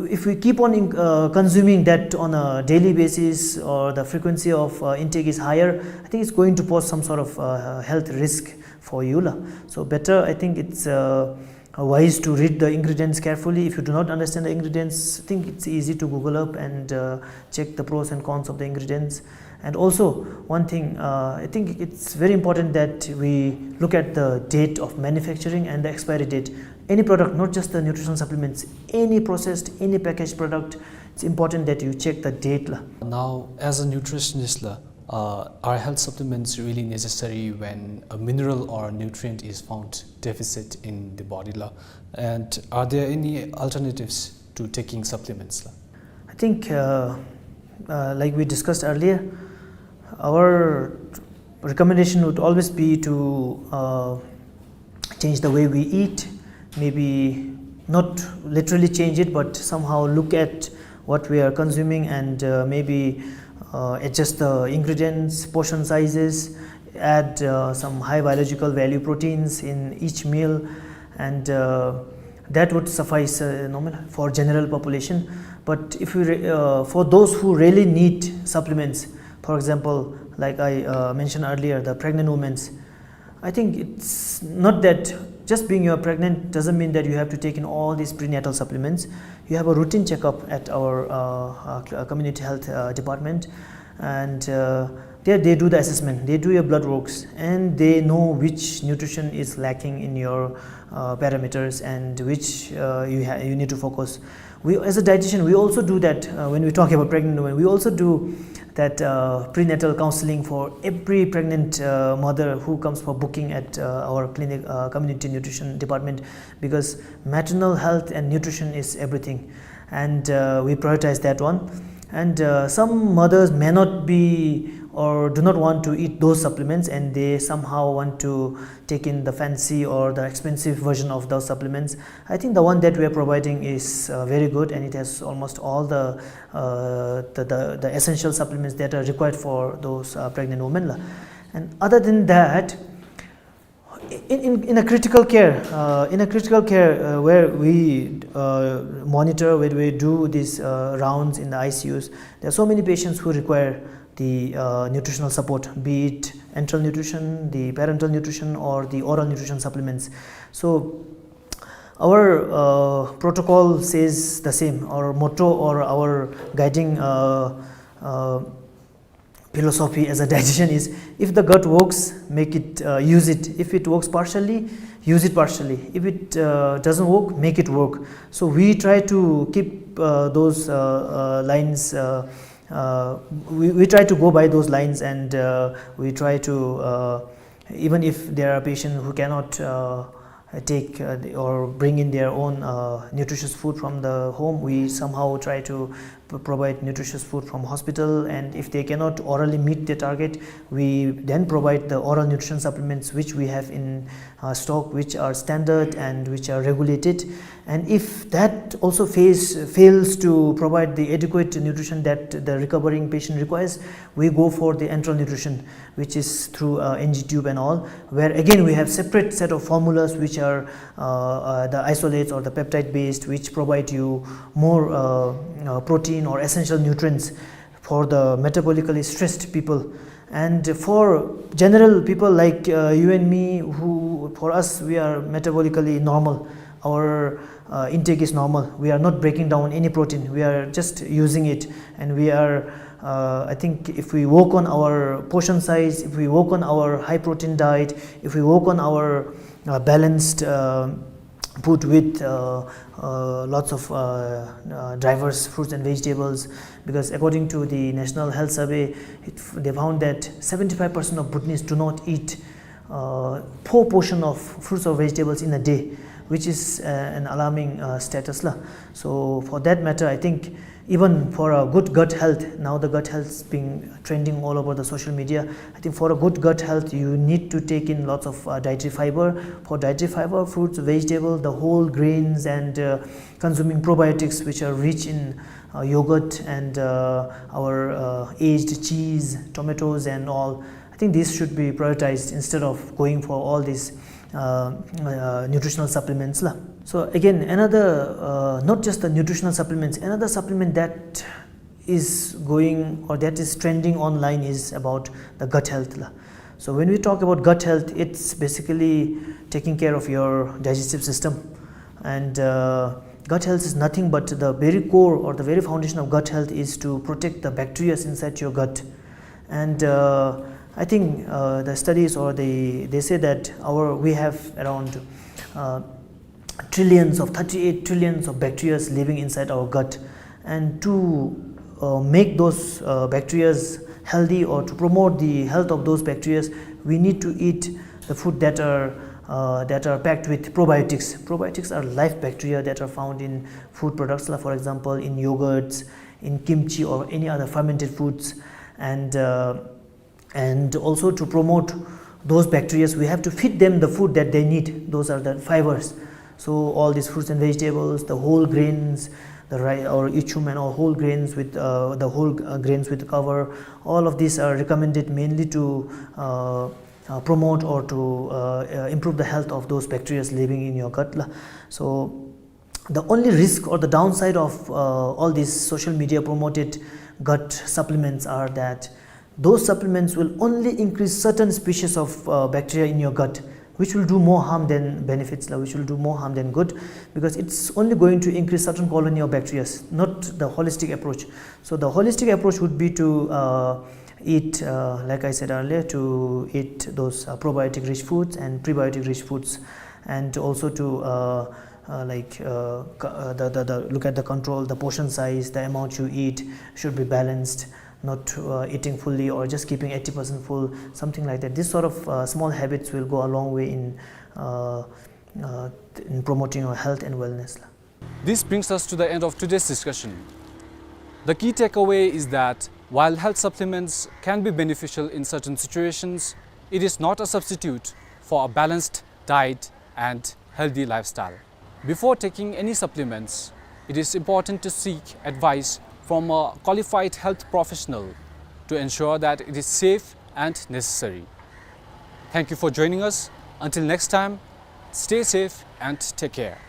if we keep on in, uh, consuming that on a daily basis, or the frequency of uh, intake is higher, I think it's going to pose some sort of uh, health risk for you la. So better, I think it's uh, wise to read the ingredients carefully. If you do not understand the ingredients, I think it's easy to Google up and uh, check the pros and cons of the ingredients. And also, one thing, uh, I think it's very important that we look at the date of manufacturing and the expiry date. Any product, not just the nutritional supplements, any processed, any packaged product, it's important that you check the date la. Now, as a nutritionist la, uh, are health supplements really necessary when a mineral or nutrient is found deficit in the body la? And are there any alternatives to taking supplements la? I think, uh, uh, like we discussed earlier, our recommendation would always be to uh, change the way we eat. Maybe not literally change it, but somehow look at what we are consuming and uh, maybe uh, adjust the ingredients, portion sizes, add uh, some high biological value proteins in each meal, and uh, that would suffice uh, normal for general population. But if we re- uh, for those who really need supplements, for example, like I uh, mentioned earlier, the pregnant women's, I think it's not that just being you're pregnant doesn't mean that you have to take in all these prenatal supplements. You have a routine checkup at our uh, uh, cl- uh, community health uh, department, and uh, there they do the assessment. They do your blood works, and they know which nutrition is lacking in your uh, parameters and which uh, you ha- you need to focus. We, as a dietitian, we also do that uh, when we talk about pregnant women. We also do that uh, prenatal counseling for every pregnant uh, mother who comes for booking at uh, our clinic, uh, community nutrition department, because maternal health and nutrition is everything, and uh, we prioritize that one. And uh, some mothers may not be or do not want to eat those supplements, and they somehow want to take in the fancy or the expensive version of those supplements. I think the one that we are providing is uh, very good, and it has almost all the, uh, the, the the essential supplements that are required for those uh, pregnant women la. And other than that, in, in, in a critical care, uh, in a critical care uh, where we uh, monitor, where we do these uh, rounds in the I C Us, there are so many patients who require the uh, nutritional support, be it enteral nutrition, the parenteral nutrition, or the oral nutrition supplements. So our uh, protocol says the same. Our motto or our guiding uh, uh, philosophy as a dietitian is, if the gut works, make it, uh, use it. If it works partially, use it partially. If it, uh, doesn't work, make it work. So we try to keep, uh, those, uh, uh, lines, uh, uh, we, we try to go by those lines, and, uh, we try to, uh, even if there are patients who cannot, uh, take, uh, the, or bring in their own, uh, nutritious food from the home, we somehow try to p-, provide nutritious food from hospital. And if they cannot orally meet the target, we then provide the oral nutrition supplements which we have in, uh, stock, which are standard and which are regulated. And if that also fails, fails to provide the adequate nutrition that the recovering patient requires, we go for the enteral nutrition, which is through, uh, N G tube and all, where again we have separate set of formulas which are, uh, uh, the isolates or the peptide based, which provide you more, uh, uh, protein or essential nutrients for the metabolically stressed people. And for general people like, uh, you and me, who, for us, we are metabolically normal. Our, uh, intake is normal. We are not breaking down any protein. We are just using it. And we are, uh, I think if we work on our portion size, if we work on our high protein diet, if we work on our, uh, balanced, uh, food with, uh, uh, lots of, uh, uh, diverse fruits and vegetables, because according to the National Health Survey, it, they found that seventy-five percent of Bhutanese do not eat, uh, four portion of fruits or vegetables in a day, which is, uh, an alarming, uh, status la. So for that matter, I think even for a good gut health, now the gut health is being trending all over the social media. I think for a good gut health, you need to take in lots of, uh, dietary fiber. For dietary fiber, fruits, vegetable, the whole grains, and, uh, consuming probiotics, which are rich in, uh, yogurt and, uh, our, uh, aged cheese, tomatoes, and all. I think these should be prioritized instead of going for all these, uh, uh, nutritional supplements la. So again, another, uh, not just the nutritional supplements, another supplement that is going or that is trending online is about the gut health la. So when we talk about gut health, it's basically taking care of your digestive system. And, uh, gut health is nothing but the very core or the very foundation of gut health is to protect the bacteria inside your gut. And, uh, I think, uh, the studies or the, they say that our, we have around, uh, trillions of, thirty-eight trillions of bacteria living inside our gut. And to, uh, make those, uh, bacteria healthy or to promote the health of those bacteria, we need to eat the food that are, uh, that are packed with probiotics. Probiotics are live bacteria that are found in food products, like, for example, in yogurts, in kimchi, or any other fermented foods. And, uh, and also to promote those bacteria, we have to feed them the food that they need. Those are the fibers. So all these fruits and vegetables, the whole grains, the rice or ichum and all whole grains with, uh, the whole, uh, grains with cover, all of these are recommended mainly to, uh, uh, promote or to, uh, uh, improve the health of those bacteria living in your gut la. So the only risk or the downside of, uh, all these social media promoted gut supplements are that those supplements will only increase certain species of, uh, bacteria in your gut, which will do more harm than benefits la, which will do more harm than good, because it's only going to increase certain colony of bacteria, not the holistic approach. So the holistic approach would be to, uh, eat, uh, like I said earlier, to eat those, uh, probiotic rich foods and prebiotic rich foods, and also to, uh, uh, like, uh, co-, uh, the, the, the, look at the control, the portion size, the amount you eat should be balanced, not, uh, eating fully or just keeping eighty percent full, something like that. This sort of, uh, small habits will go a long way in, uh, uh, in promoting your health and wellness la. This brings us to the end of today's discussion. The key takeaway is that while health supplements can be beneficial in certain situations, it is not a substitute for a balanced diet and healthy lifestyle. Before taking any supplements, it is important to seek advice from a qualified health professional to ensure that it is safe and necessary. Thank you for joining us. Until next time, stay safe and take care.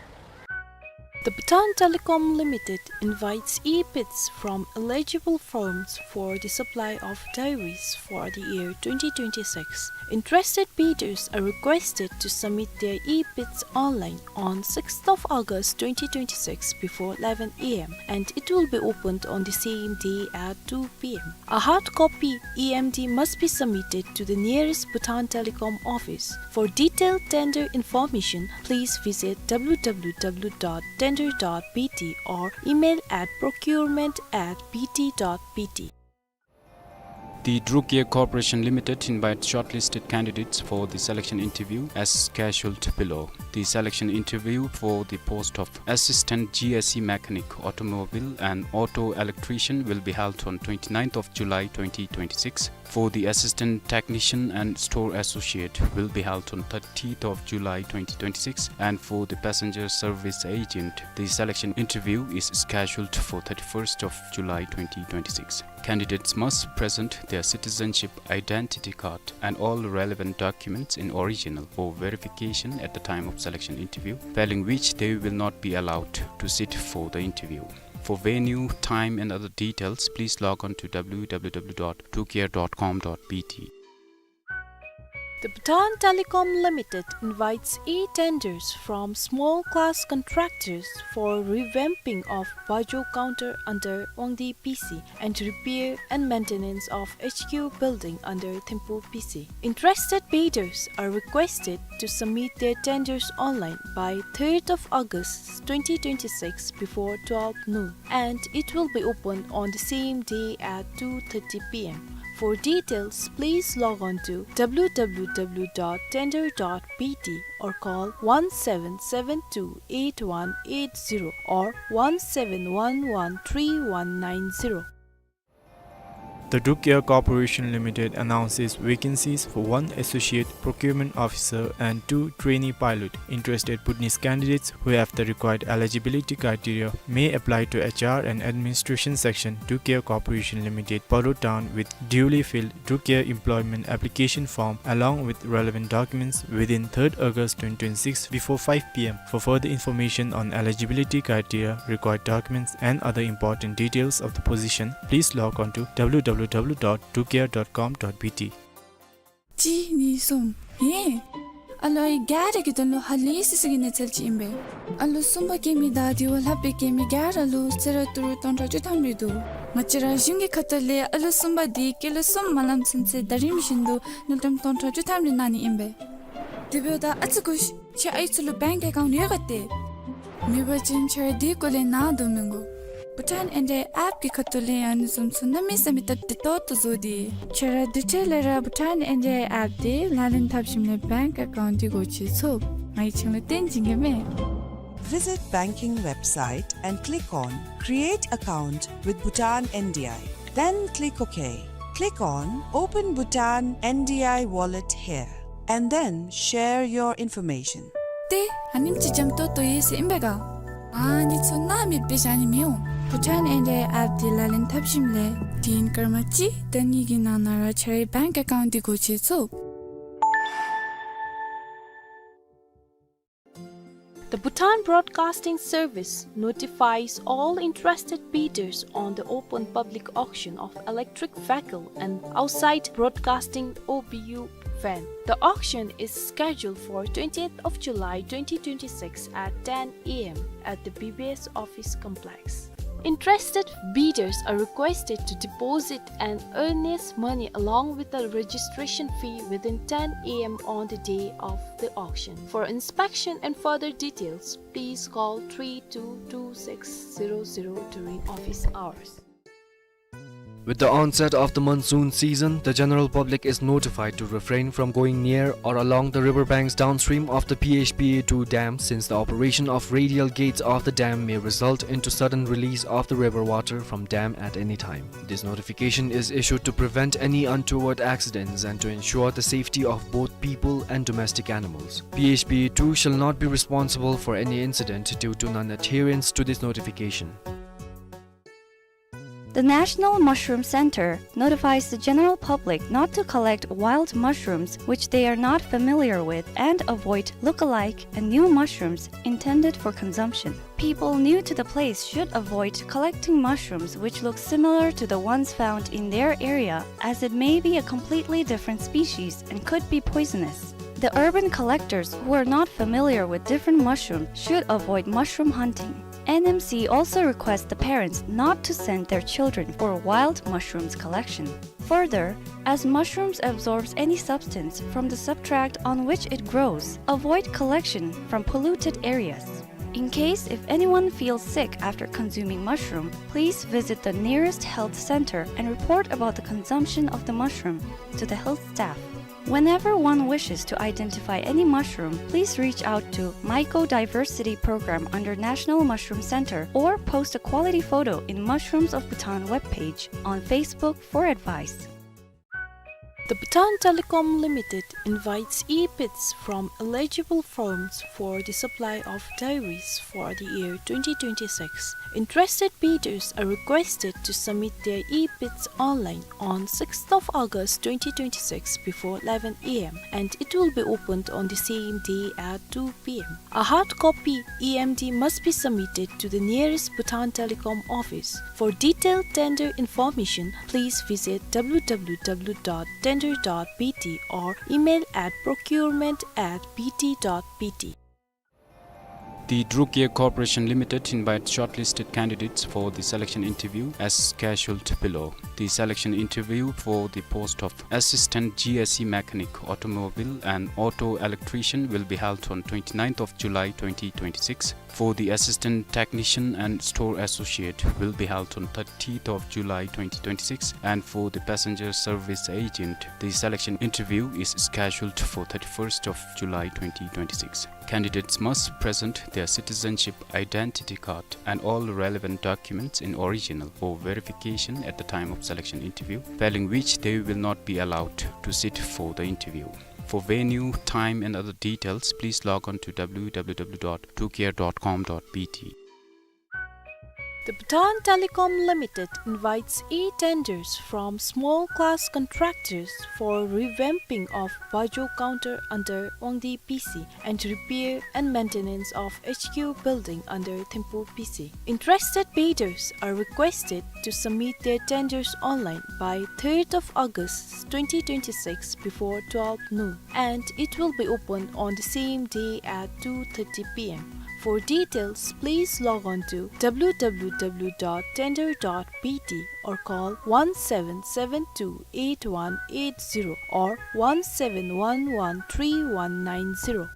The Bhutan Telecom Limited invites e-bids from eligible firms for the supply of diaries for the year twenty twenty-six. Interested bidders are requested to submit their e-bids online on sixth of August twenty twenty-six before eleven a m, and it will be opened on the same day at two p m. A hard copy E M D must be submitted to the nearest Bhutan Telecom office. For detailed tender information, please visit w w w dot tender dot b t or email at procurement at b t dot b t. The Druk Air Corporation Limited invites shortlisted candidates for the selection interview as scheduled below. The selection interview for the post of Assistant G S E Mechanic, Automobile and Auto Electrician will be held on twenty-ninth of July twenty twenty-six. For the Assistant Technician and Store Associate will be held on thirtieth of July twenty twenty-six, and for the Passenger Service Agent, the selection interview is scheduled for thirty-first of July twenty twenty-six. Candidates must present their citizenship identity card and all relevant documents in original for verification at the time of selection interview, failing which they will not be allowed to sit for the interview. For venue, time and other details, please log on to w w w dot drukair dot com dot b t. The Bhutan Telecom Limited invites e-tenders from small class contractors for revamping of Bajo counter under Wangdi P C and repair and maintenance of H Q building under Thimphu P C. Interested bidders are requested to submit their tenders online by third of August twenty twenty-six before twelve noon, and it will be open on the same day at two thirty p m. For details, please log on to w w w dot tender dot b t or call one seven seven two eight one eight zero or one seven one one three one nine zero. The Druk Air Corporation Limited announces vacancies for one associate procurement officer and two trainee pilot. Interested Bhutanese candidates who have the required eligibility criteria may apply to H R and Administration Section, Druk Air Corporation Limited, Paro Town, with duly filled Druk Air employment application form along with relevant documents within third August twenty twenty-six before five p m. For further information on eligibility criteria, required documents, and other important details of the position, please log on to w w w dot drukair dot com dot b t. གཅིག་གཉིས་གསུམ། ཧེ། ཨ་ལོ་ཨའི་ག་ར་གི་དོན་ལུ་ཧ་ལས་སི་སི་གི་གནས་ཚུལ་ཅིག་ཨིན་པས། ཨ་ལོ་གསུམ་པ་སྐྱེ་མི་དང་དེ་བ་ལྷག་པའི་སྐྱེ་མི་ག་ར་ལུ་གསོལ་རས་ཏི་རུ་སྟོང་ཕྲག་བཅུ་ཐམ་རེ་འདུག། ང་བཅས་ར་གཞུང་གི་ཁ་ཐུག་ལས་ཨ་ལོ་གསུམ་པ་འདི་སྐྱེས་ལོ་གསུམ་མ་ལང་ཚུན་ཚོད་ཟླ་རིམ་བཞིན་དུ་དངུལ་ཀྲམ་སྟོང་ཕྲག་བཅུ་ཐམ་རེ་གནང་ནི་ཨིན་པས། དེ་འབདཝ་ད་ཨ་ཙི་སྒུག་ཤིག། ཁྱེད་ཨའི་ཚུ་ལུ་བེངཀ་ཨེ་ཀའུནཊ་ཡོད་ག་ཏེ། མེད་པ་ཅིན་ཁྱེད་ར་དེའི་སྐོར་ལས་ནཱ་བསྡུ་མི་དགོ། བྷུ་ཊཱན་ཨེན་ཌི་ཨའི་ཨེཔ་གི་ཁ་ཐུག་ལས་ཨ་ནི་བཟུམ་ཚུ་གནམ་མེད་ས་མེད་སྟབས་བདེ་ཏོག་ཏོ་བཟོ་སྟེ། ཁྱེད་ར་དེ་འཕྲལ་ལས་ར་བྷུ་ཊཱན་ཨེན་ཌི་ཨའི་ཨེཔ་དེ་ལག་ལེན་འཐབ་ཞིནམ་ལས་བེངཀ་ཨེ་ཀའུནཊ་འདི་སྒོ་ཕྱེ་ཚུགས། ང་གིས་ཁྱེད་ལུ་སྟོན་བྱིན་གེ་མས། Visit banking website and click on Create Account with Bhutan N D I. Then click OK. Click on Open Bhutan N D I Wallet here, and then share your information. ཏེ་ཨ་ནེམ་ཅིག་འཇམ་ཏོང་ཏོ་ཡོད་ཟེར་ཨིན་པས་ག། ཨ་ནི་ཚུ་ནཱ་མེདཔ་སྦེ་བཞག་ནི་མི་འོང་། བྷུ་ཊཱན་ཨེན་ཌི་ཨའི་ཨེཔ་དེ་ལག་ལེན་འཐབ་ཞིནམ་ལས་དུས་ཡུན་སྐར་མ་གཅིག་དང་གཉིས་ཀྱི་ནང་ན་ར་ཁྱེད་རའི་བེངཀ་ཨེ་ཀའུནཊ་དེ་སྒོ་ཕྱེ་ཚུགས། The Bhutan Broadcasting Service notifies all interested bidders on the open public auction of electric vehicle and outside broadcasting O B U van. The auction is scheduled for twentieth of July twenty twenty-six at ten A M at the B B S office complex. Interested bidders are requested to deposit an earnest money along with the registration fee within ten A M on the day of the auction. For inspection and further details, please call three two two six zero zero during office hours. With the onset of the monsoon season, the general public is notified to refrain from going near or along the river banks downstream of the P H P A two dam, since the operation of radial gates of the dam may result into sudden release of the river water from dam at any time. This notification is issued to prevent any untoward accidents and to ensure the safety of both people and domestic animals. P H P A two shall not be responsible for any incident due to non-adherence to this notification. The National Mushroom Center notifies the general public not to collect wild mushrooms which they are not familiar with and avoid look-alike and new mushrooms intended for consumption. People new to the place should avoid collecting mushrooms which look similar to the ones found in their area, as it may be a completely different species and could be poisonous. The urban collectors who are not familiar with different mushrooms should avoid mushroom hunting. N M C also requests the parents not to send their children for wild mushrooms collection. Further, as mushrooms absorbs any substance from the substrate on which it grows, avoid collection from polluted areas. In case if anyone feels sick after consuming mushroom, please visit the nearest health center and report about the consumption of the mushroom to the health staff. Whenever one wishes to identify any mushroom, please reach out to Mycodiversity Program under National Mushroom Center or post a quality photo in Mushrooms of Bhutan webpage on Facebook for advice. The Bhutan Telecom Limited invites e-bids from eligible firms for the supply of dairies for the year twenty twenty-six. Interested bidders are requested to submit their e-bids online on sixth of August twenty twenty-six before eleven a m, and it will be opened on the same day at two p m. A hard copy E M D must be submitted to the nearest Bhutan Telecom office. For detailed tender information, please visit w w w dot tender dot b t or email at procurement at b t dot b t. The Druk Air Corporation Limited invites shortlisted candidates for the selection interview as scheduled below. The selection interview for the post of Assistant G S E Mechanic, Automobile and Auto Electrician will be held on twenty-ninth of July twenty twenty-six. For the Assistant Technician and Store Associate will be held on thirtieth of July twenty twenty-six, and for the Passenger Service Agent, the selection interview is scheduled for thirty-first of July twenty twenty-six. Candidates must present their citizenship identity card and all relevant documents in original for verification at the time of selection interview, failing which they will not be allowed to sit for the interview. For venue, time and other details, please log on to w w w dot druk air dot com dot b t. The Bhutan Telecom Limited invites e-tenders from small class contractors for revamping of Bajo counter under Wangdi P C and repair and maintenance of H Q building under Thimphu P C. Interested bidders are requested to submit their tenders online by third of August twenty twenty-six before twelve noon, and it will be opened on the same day at two thirty p m. For details, please log on to w w w dot tender dot b t or call one seven seven two eight one eight zero or one seven one one three one nine zero.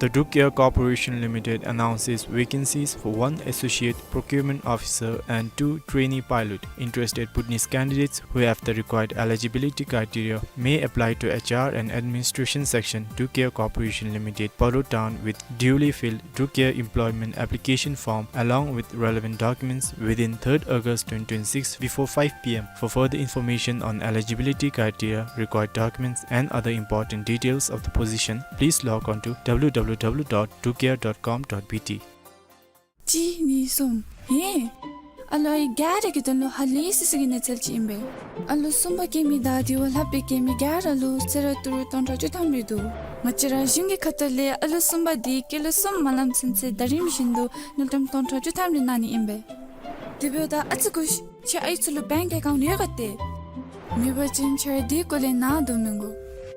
The Druk Air Corporation Limited announces vacancies for one associate procurement officer and two trainee pilot. Interested Bhutanese candidates who have the required eligibility criteria may apply to H R and Administration Section, Druk Air Corporation Limited, Paro Town, with duly filled Druk Air employment application form along with relevant documents within third August twenty twenty-six before five p m. For further information on eligibility criteria, required documents, and other important details of the position, please log on to w w w dot druk air dot com dot b t. གཅིག་གཉིས་གསུམ། ཧེ། ཨ་ལོ་ཨའི་ག་ར་གི་དོན་ལུ་ཧ་ལས་སི་སི་གི་གནས་ཚུལ་ཅིག་ཨིན་པས། ཨ་ལོ་གསུམ་པ་སྐྱེ་མི་དང་དེ་བ་ལྷག་པའི་སྐྱེ་མི་ག་ར་ལུ་གསོལ་རས་ཏི་རུ་སྟོང་ཕྲག་བཅུ་ཐམ་རེ་འདུག། ང་བཅས་ར་གཞུང་གི་ཁ་ཐུག་ལས་ཨ་ལོ་གསུམ་པ་འདི་སྐྱེས་ལོ་གསུམ་མ་ལང་ཚུན་ཚོད་ཟླ་རིམ་བཞིན་དུ་དངུལ་ཀྲམ་སྟོང་ཕྲག་བཅུ་ཐམ་རེ་གནང་ནི་ཨིན་པས། དེ་འབདཝ་ད་ཨ་ཙི་སྒུག་ཤིག། ཁྱོད་ཨའི་ཚུ་ལུ་བེངཀ་ཨེ་ཀའུནཊ་ཡོད་ག་ཏེ། མེད་པ་ཅིན་ཁྱོད་ར་དེའི་སྐོར་ལས་ནཱ་དོ་མི་དགོ།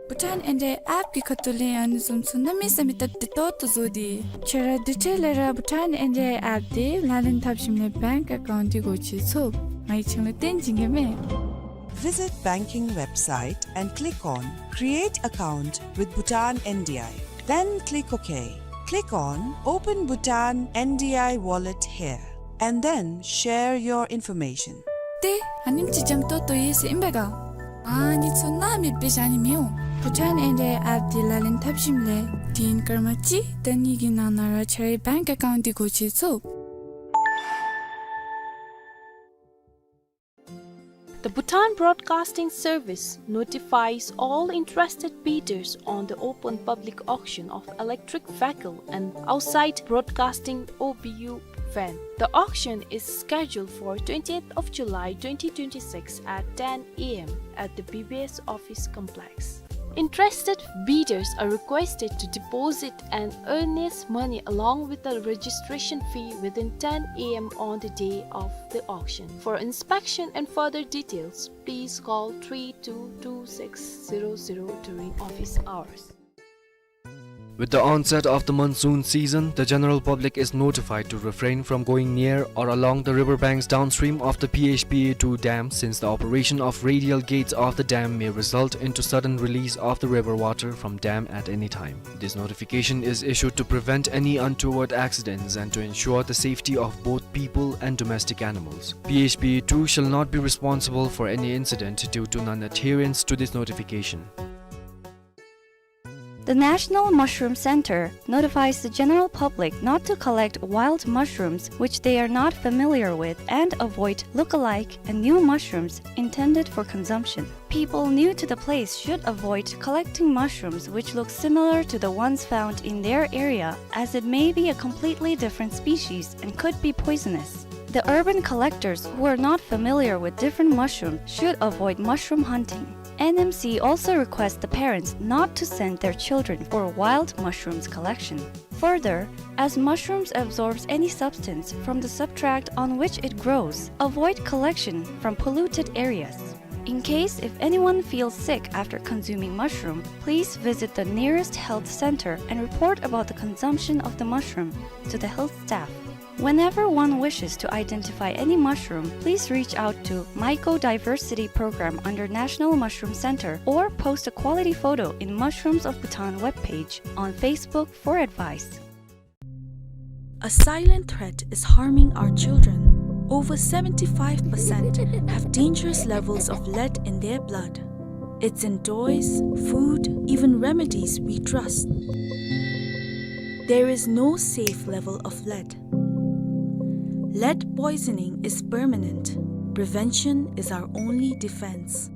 བྷུ་ཊཱན་ཨེན་ཌི་ཨའི་ཨེཔ་གི་ཁ་ཐུག་ལས་ཨ་ནི་བཟུམ་ཚུ་གནམ་མེད་ས་མེད་སྟབས་བདེ་ཏོག་ཏོ་བཟོ་སྟེ། ཁྱོད་ར་དེ་འཕྲལ་ལས་ར་བྷུ་ཊཱན་ཨེན་ཌི་ཨའི་ཨེཔ་དེ་ལག་ལེན་འཐབ་ཞིནམ་ལས་བེངཀ་ཨེ་ཀའུནཊ་འདི་སྒོ་ཕྱེ་ཚུགས། ང་གིས་ཁྱོད་ལུ་སྟོན་བྱིན་གེ་མས། Visit banking website and click on Create Account with Bhutan N D I. Then click OK. Click on Open Bhutan N D I Wallet here, and then share your information. ཏེ་ཨ་ནེམ་ཅིག་འཇམ་ཏོང་ཏོ་ཡོད་ཟེར་ཨིན་པས་ག། ཨ་ནི་ཚུ་ནཱ་མེདཔ་སྦེ་བཞག་ནི་མི་འོང་། བྷུ་ཊཱན་ཨེན་ཌི་ཨའི་ཨེཔ་འདི་ལག་ལེན་འཐབ་ཞིནམ་ལས་དུས་ཡུན་སྐར་མ་གཅིག་དང་གཉིས་ཀྱི་ནང་ན་ར་ཁྱོད་རའི་བེངཀ་ཨེ་ཀའུནཊ་འདི་སྒོ་ཕྱེ་ཚུགས། The Bhutan Broadcasting Service notifies all interested bidders on the open public auction of electric vehicle and outside broadcasting, O B U, van. The auction is scheduled for twentieth of July twenty twenty-six at ten A M at the B B S office complex. Interested bidders are requested to deposit an earnest money along with the registration fee within ten A M on the day of the auction. For inspection and further details, please call three two two six zero zero during office hours. With the onset of the monsoon season, the general public is notified to refrain from going near or along the river banks downstream of the P H P A two dam, since the operation of radial gates of the dam may result into sudden release of the river water from dam at any time. This notification is issued to prevent any untoward accidents and to ensure the safety of both people and domestic animals. P H P A two shall not be responsible for any incident due to non-adherence to this notification. The National Mushroom Center notifies the general public not to collect wild mushrooms which they are not familiar with and avoid look-alike and new mushrooms intended for consumption. People new to the place should avoid collecting mushrooms which look similar to the ones found in their area, as it may be a completely different species and could be poisonous. The urban collectors who are not familiar with different mushrooms should avoid mushroom hunting. N M C also requests the parents not to send their children for wild mushrooms collection. Further, as mushrooms absorbs any substance from the substrate on which it grows, avoid collection from polluted areas. In case if anyone feels sick after consuming mushroom, please visit the nearest health center and report about the consumption of the mushroom to the health staff. Whenever one wishes to identify any mushroom, please reach out to Mycodiversity Program under National Mushroom Center or post a quality photo in Mushrooms of Bhutan webpage on Facebook for advice. A silent threat is harming our children. Over seventy-five percent have dangerous levels of lead in their blood. It's in toys, food, even remedies we trust. There is no safe level of lead. Lead poisoning is permanent. Prevention is our only defense.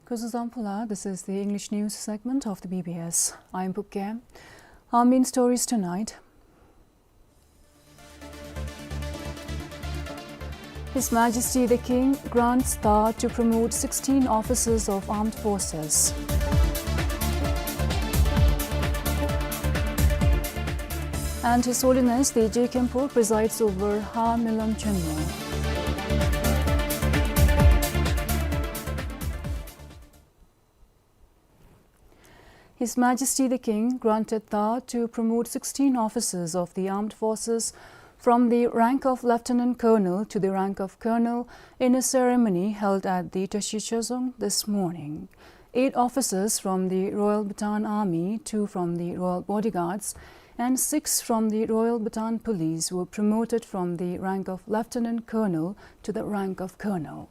Kuzuzangpula, this is the English news segment of the B B S. I'm Pukge. Our main stories tonight. His Majesty the King grants Dhar to promote sixteen officers of armed forces. And His Holiness the Jigkhenpo presides over Ha Milom Chönmo. His Majesty the King granted Dhar to promote sixteen officers of the armed forces from the rank of Lieutenant Colonel to the rank of Colonel in a ceremony held at the Tashi Chozong this morning. Eight officers from the Royal Bhutan Army, two from the Royal Bodyguards, and six from the Royal Bhutan Police were promoted from the rank of Lieutenant Colonel to the rank of Colonel.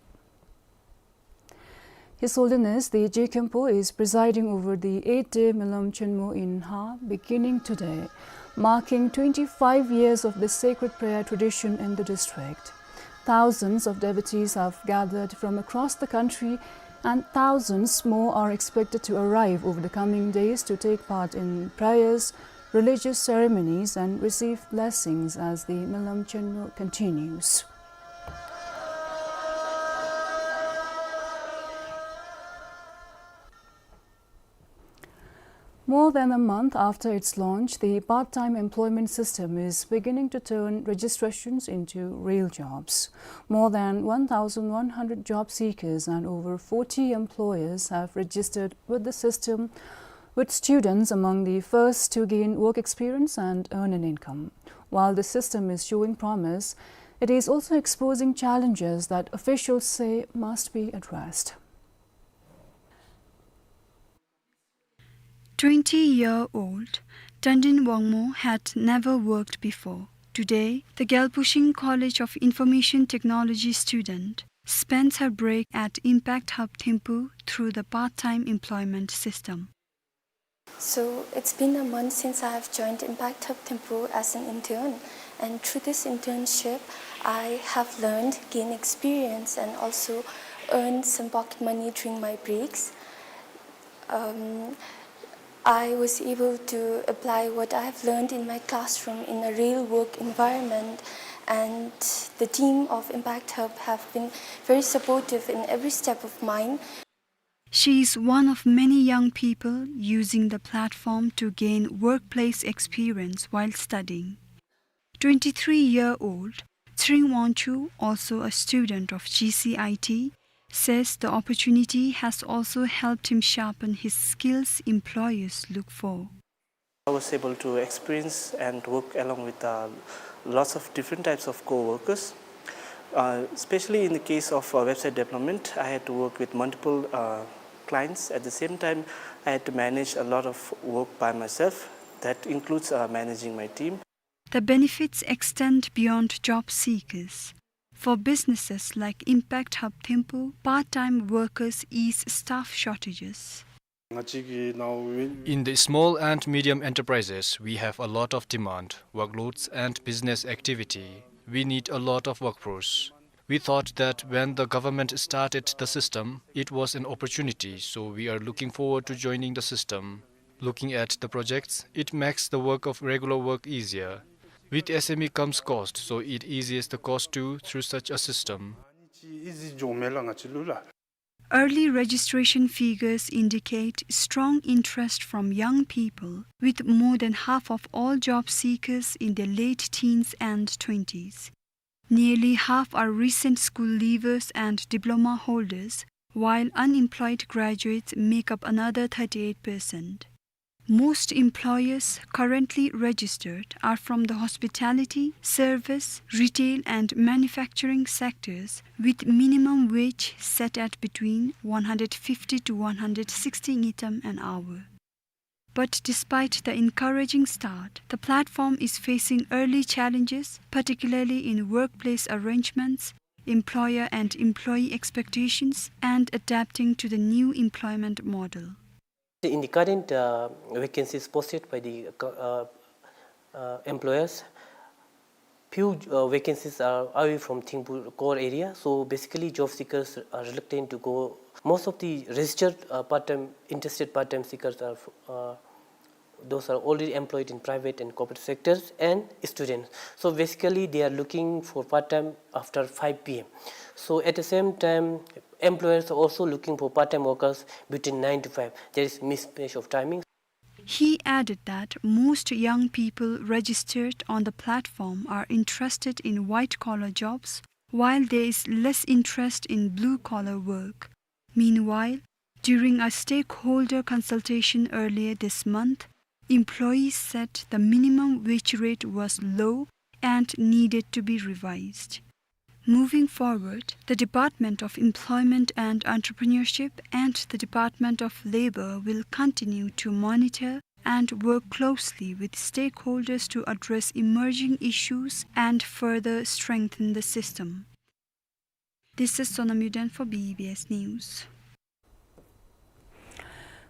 His Holiness the Je Khenpo is presiding over the eight-day Milam Chenmo in Ha, beginning today, marking twenty-five years of the sacred prayer tradition in the district. Thousands of devotees have gathered from across the country, and thousands more are expected to arrive over the coming days to take part in prayers, religious ceremonies, and receive blessings as the Milam Chenmo continues. More than a month after its launch, the part-time employment system is beginning to turn registrations into real jobs. More than one thousand one hundred job seekers and over forty employers have registered with the system, with students among the first to gain work experience and earn an income. While the system is showing promise, it is also exposing challenges that officials say must be addressed. Twenty-year-old Tandin Wangmo had never worked before. Today, the Gyalpo Shing College of Information Technology student spends her break at Impact Hub Thimphu through the part-time employment system. So it's been a month since I have joined Impact Hub Thimphu as an intern, and through this internship, I have learned, gained experience, and also earned some pocket money during my breaks. Um, I was able to apply what I have learned in my classroom in a real work environment, and the team of Impact Hub have been very supportive in every step of mine. She is one of many young people using the platform to gain workplace experience while studying. Twenty-three-year-old Tshering Wangchuk, also a student of G C I T, says the opportunity has also helped him sharpen his skills employers look for. I was able to experience and work along with, uh, lots of different types of co-workers. Uh, especially in the case of, uh, website development, I had to work with multiple, uh, clients. At the same time, I had to manage a lot of work by myself. That includes, uh, managing my team. The benefits extend beyond job seekers. For businesses like Impact Hub Thimphu, part-time workers ease staff shortages. In the small and medium enterprises, we have a lot of demand, workloads, and business activity. We need a lot of workforce. We thought that when the government started the system, it was an opportunity, so we are looking forward to joining the system. Looking at the projects, it makes the work of regular work easier. With S M E comes cost, so it eases the cost too through such a system. Early registration figures indicate strong interest from young people, with more than half of all job seekers in their late teens and twenties. Nearly half are recent school leavers and diploma holders, while unemployed graduates make up another thirty-eight percent. Most employers currently registered are from the hospitality, service, retail and manufacturing sectors, with minimum wage set at between one hundred fifty to one hundred sixty ngultrum an hour. But despite the encouraging start, the platform is facing early challenges, particularly in workplace arrangements, employer and employee expectations, and adapting to the new employment model. In the current, uh, vacancies posted by the, uh, uh, employers, few, uh, vacancies are away from Thimphu core area, so basically job seekers are reluctant to go. Most of the registered, uh, part-time, interested part-time seekers are, uh, those are already employed in private and corporate sectors and students. So basically, they are looking for part-time after five P M. So at the same time, employers are also looking for part-time workers between nine to five. There is mismatch of timing. He added that most young people registered on the platform are interested in white-collar jobs, while there is less interest in blue-collar work. Meanwhile, during a stakeholder consultation earlier this month, employees said the minimum wage rate was low and needed to be revised. Moving forward, the Department of Employment and Entrepreneurship and the Department of Labor will continue to monitor and work closely with stakeholders to address emerging issues and further strengthen the system. This is Sonam Yuden for B B S News.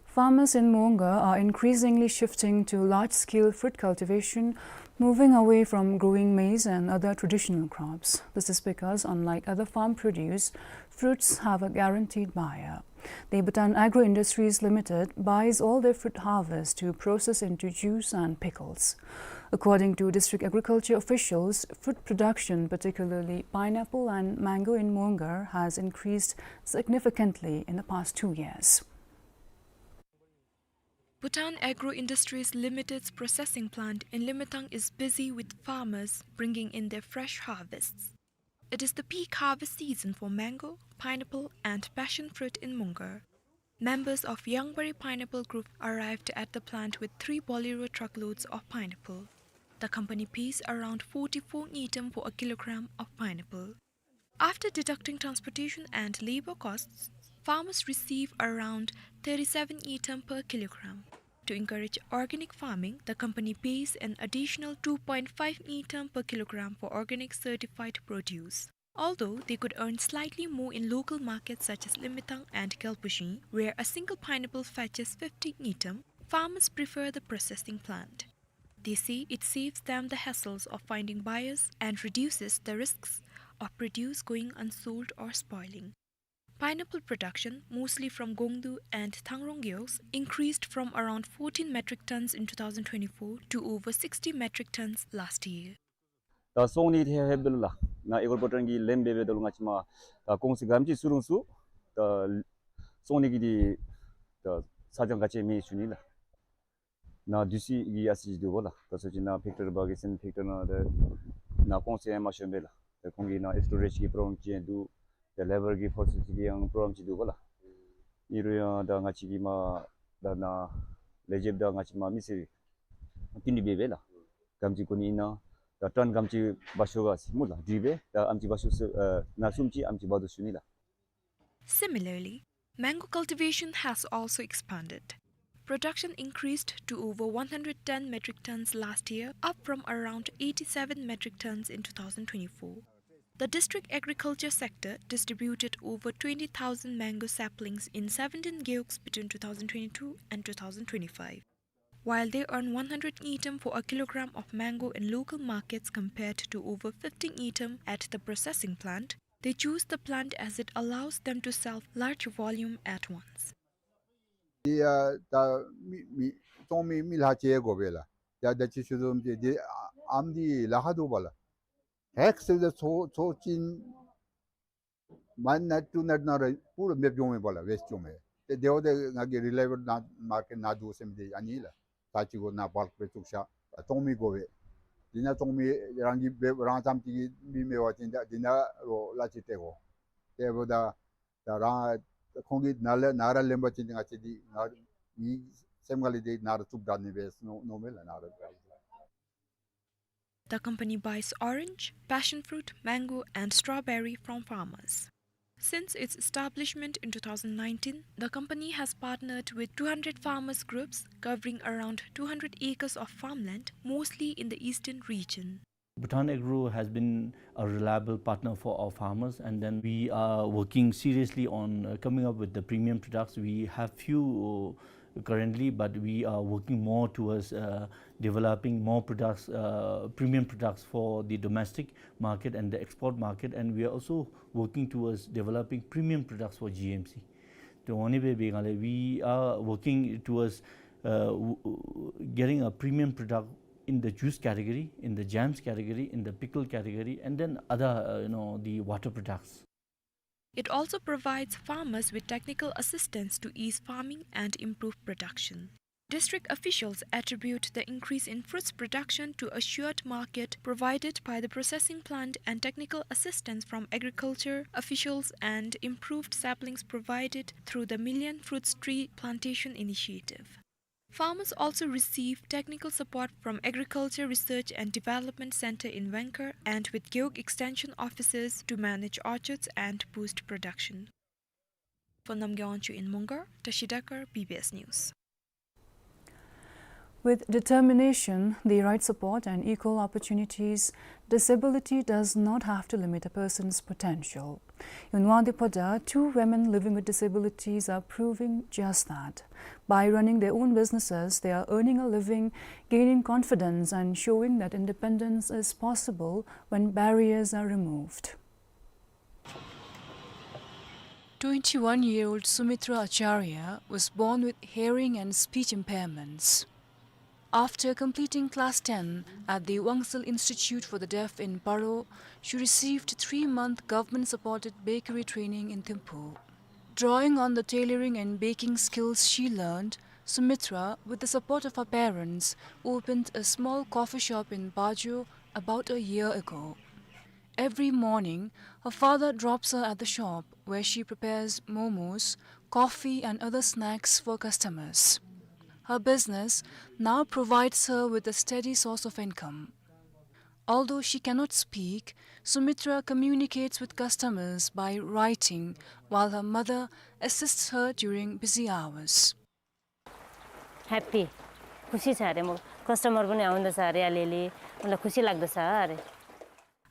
Farmers in Muongar are increasingly shifting to large-scale fruit cultivation, moving away from growing maize and other traditional crops. This is because, unlike other farm produce, fruits have a guaranteed buyer. The Bhutan Agro Industries Limited buys all their fruit harvest to process into juice and pickles. According to district agriculture officials, fruit production, particularly pineapple and mango in Muongar, has increased significantly in the past two years. Bhutan Agro Industries Limited's processing plant in Limitang is busy with farmers bringing in their fresh harvests. It is the peak harvest season for mango, pineapple, and passion fruit in Muongar. Members of Yangbari Pineapple Group arrived at the plant with three Bolero truckloads of pineapple. The company pays around forty-four ngultrum for a kilogram of pineapple. After deducting transportation and labor costs, farmers receive around thirty-seven ngultrum per kilogram. To encourage organic farming, the company pays an additional two point five ngultrum per kilogram for organic certified produce. Although they could earn slightly more in local markets such as Limitang and Gelpushin, where a single pineapple fetches fifty ngultrum, farmers prefer the processing plant. They say it saves them the hassles of finding buyers and reduces the risks of produce going unsold or spoiling. Pineapple production, mostly from Gongdu and Thangrong Geoks, increased from around fourteen metric tons in two thousand twenty-four to over sixty metric tons last year. ད་སོང་ནི་དེ་ཧེ་བེལ་ལ་ན་ཨེ་གོར་པོ་ཊན་གྱི་ལེན་འབད་འབདཝ་ད་ལུ་ང་བཅས་མ་ད་ཀོང་སི་ག་ཨམ་ཅིག་ཚུ་རུང་ཚུ་ད་སོང་ནི་གི་དེ་ད་ས་ཅང་ག་ཅི་མེད་ཞུ་ནི་ལགས། ན་དུས་ཅི་གི་ཨ་ཙི་ཅིག་འདུག་པ་ལགས། ད་སོ་ཅིག་ན་ཕེཀ་ཊར་བ་གི་སེམས་ཕེཀ་ཊར་ནང་ད་ན་ཀོང་སི་ཡང་མ་ཤོང་པས་ལགས། ད་ཁོང་གི་ན་སི་ཊོ་རེཇ་གི་པྲོབ་ལེམ་ཅིག་འདུག། ད་ལེ་བར་གི་ཕོར་སི་གི་ཡང་པྲོབ་ལེམ་ཅིག་འདུག་པ་ལགས། ཨིན་རུང་ཡང་ད་ང་བཅས་ཀྱི་མ་ད་ན་ལས་བྱེདཔ་ད་ང་བཅས་མ་མི་སེར་བསྟུན་ཏེ་འབད་འབདཝ་ལགས། ག་ཨམ་ཅིག་དགོ་ནི་ཨིན་ན་ད་ཊོན་ག་ཨམ་ཅིག་འབག་ཤོག་ག་ཟེར་སྨོ་ལགས། དྲིས་པས། ད་ཨ་ཨམ་ཅིག་འབག་ཤོག་ཟེར་ཨ་ན་གསུམ་ཅིག་ཨ་ཨམ་ཅིག་འབག་དོ་ཞུ་ནི་ལགས། Similarly, mango cultivation has also expanded. Production increased to over one hundred ten metric tons last year, up from around eighty-seven metric tons in two thousand twenty-four. The district agriculture sector distributed over twenty thousand mango saplings in seventeen geoks between two thousand twenty-two and two thousand twenty-five. While they earn one hundred ngultrum for a kilogram of mango in local markets compared to over fifty ngultrum at the processing plant, they choose the plant as it allows them to sell large volume at once. ཡ་ད་མི་མི་ཙོང་མི་མི་ལྷག་ཅིག་དགོ་པས་ལགས། ཡ་ད་ཅི་ཞུ་དོ་བཟུམ་ཅིག་འདི་ཨ་ཨམ་འདི་ལཱ་ཁག་འདུག་པ་ལགས། ཧེག་ཟེར་ཏེ་ཚོ་ཚོ་ཅིན་མ་ནེཊ་ཊུ་ནེཊ་ནང་ར་པུ་ར་མེདཔ་འགྱོཝ་མས་པ་ལགས། ཝེསཊ་འགྱོཝ་མས། ཏེ་དེ་འབདཝ་ད་ང་གིས་རི་ལའི་བཱལ་ན་མར་ཀེཊ་ནང་འདུག་ཟེར་མི་འདི་ཨ་ནི་ལགས། ད་ཅི་གོ་ན་བཱལཀ་སྦེ་བཙུགས་ཤ་ཙོང་མི་དགོ་པས། འདི་ན་ཙོང་མི་རང་གིས་འབད་རང་ཙམ་ཅིག་གིས་མི་མེད་པ་ཅིན་ད་འདི་ན་རོགས་ལ་ཅིག་སྤྲོད་དགོ། དེ་འབདཝ་ད་ད་རང་ཁོང་གིས་ནཱ་ལས་ནཱ་ར་ལེན་པ་ཅིན་ང་བཅས་འདི་ང་མི་སེམས་ཁ་ལས་འདི་ནཱ་ར་བཙུགས་ད་ནི་འབད་མནོ་མནོཝ་མས་ལགས། ནཱ་ར། The company buys orange, passion fruit, mango, and strawberry from farmers. Since its establishment in two thousand nineteen, the company has partnered with two hundred farmers groups covering around two hundred acres of farmland, mostly in the eastern region. Bhutan Agro has been a reliable partner for our farmers, and then we are working seriously on, uh, coming up with the premium products. We have few, uh, currently, but we are working more towards, uh, developing more products, uh, premium products for the domestic market and the export market, and we are also working towards developing premium products for G M C. The only way being, like, we are working towards, uh, w-, w-, getting a premium product in the juice category, in the jams category, in the pickle category, and then other, uh, you know, the water products. It also provides farmers with technical assistance to ease farming and improve production. District officials attribute the increase in fruits production to assured market provided by the processing plant and technical assistance from agriculture officials and improved saplings provided through the Million Fruits Tree Plantation Initiative. Farmers also receive technical support from Agriculture Research and Development Center in Vengkhor and with Gewog Extension officers to manage orchards and boost production. For Namgay Wangchuk in Mongar, Tashi Dakar, B B S News. With determination, the right support and equal opportunities, disability does not have to limit a person's potential. In Wangdue Phodrang, two women living with disabilities are proving just that. By running their own businesses, they are earning a living, gaining confidence, and showing that independence is possible when barriers are removed. Twenty-one-year-old Sumitra Acharya was born with hearing and speech impairments. After completing class ten at the Wangsil Institute for the Deaf in Paro, she received three-month government-supported bakery training in Thimphu. Drawing on the tailoring and baking skills she learned, Sumitra, with the support of her parents, opened a small coffee shop in Bajo about a year ago. Every morning, her father drops her at the shop, where she prepares momos, coffee, and other snacks for customers. Her business now provides her with a steady source of income. Although she cannot speak, Sumitra communicates with customers by writing, while her mother assists her during busy hours. Happy, खुसी छ रे, म customer पनि आउँदछ रे अलिअलि, मतलब खुसी लाग्दछ रे।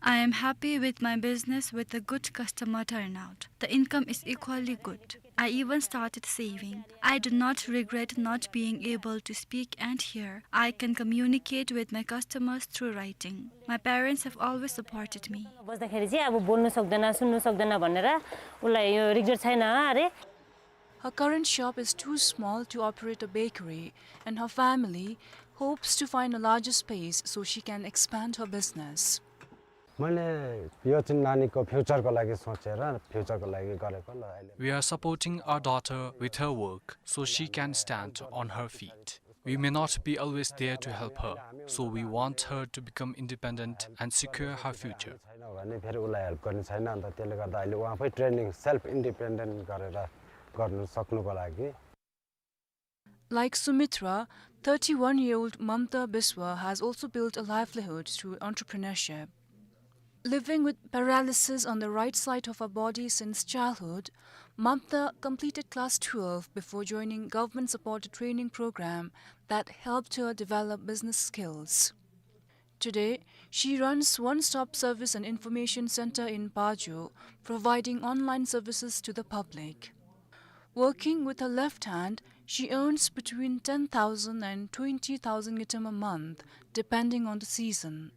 I am happy with my business with a good customer turnout. The income is equally good. I even started saving. I do not regret not being able to speak and hear. I can communicate with my customers through writing. My parents have always supported me. बस्दाखेरि चाहिँ अब बोल्नु सक्दैन, सुन्नु सक्दैन भनेर उसलाई यो regret छैन रे। Her current shop is too small to operate a bakery, and her family hopes to find a larger space so she can expand her business. मैले यो चाहिँ नानीको future को लागि सोचेर, future को लागि गरेको ल अहिले। We are supporting our daughter with her work so she can stand on her feet. We may not be always there to help her, so we want her to become independent and secure her future. छैन भने फेरि उसलाई help गर्ने छैन, अन्त त्यसले गर्दा अहिले ऊ आफै training, self independent गरेर गर्न सक्नुको लागि। Like Sumitra, thirty-one-year-old Mamta Biswa has also built a livelihood through entrepreneurship. Living with paralysis on the right side of her body since childhood, Mamta completed class twelve before joining government-supported training program that helped her develop business skills. Today, she runs One Stop Service and Information Center in Bajo, providing online services to the public. Working with her left hand, she earns between ten thousand and twenty thousand ngultrum a month, depending on the season.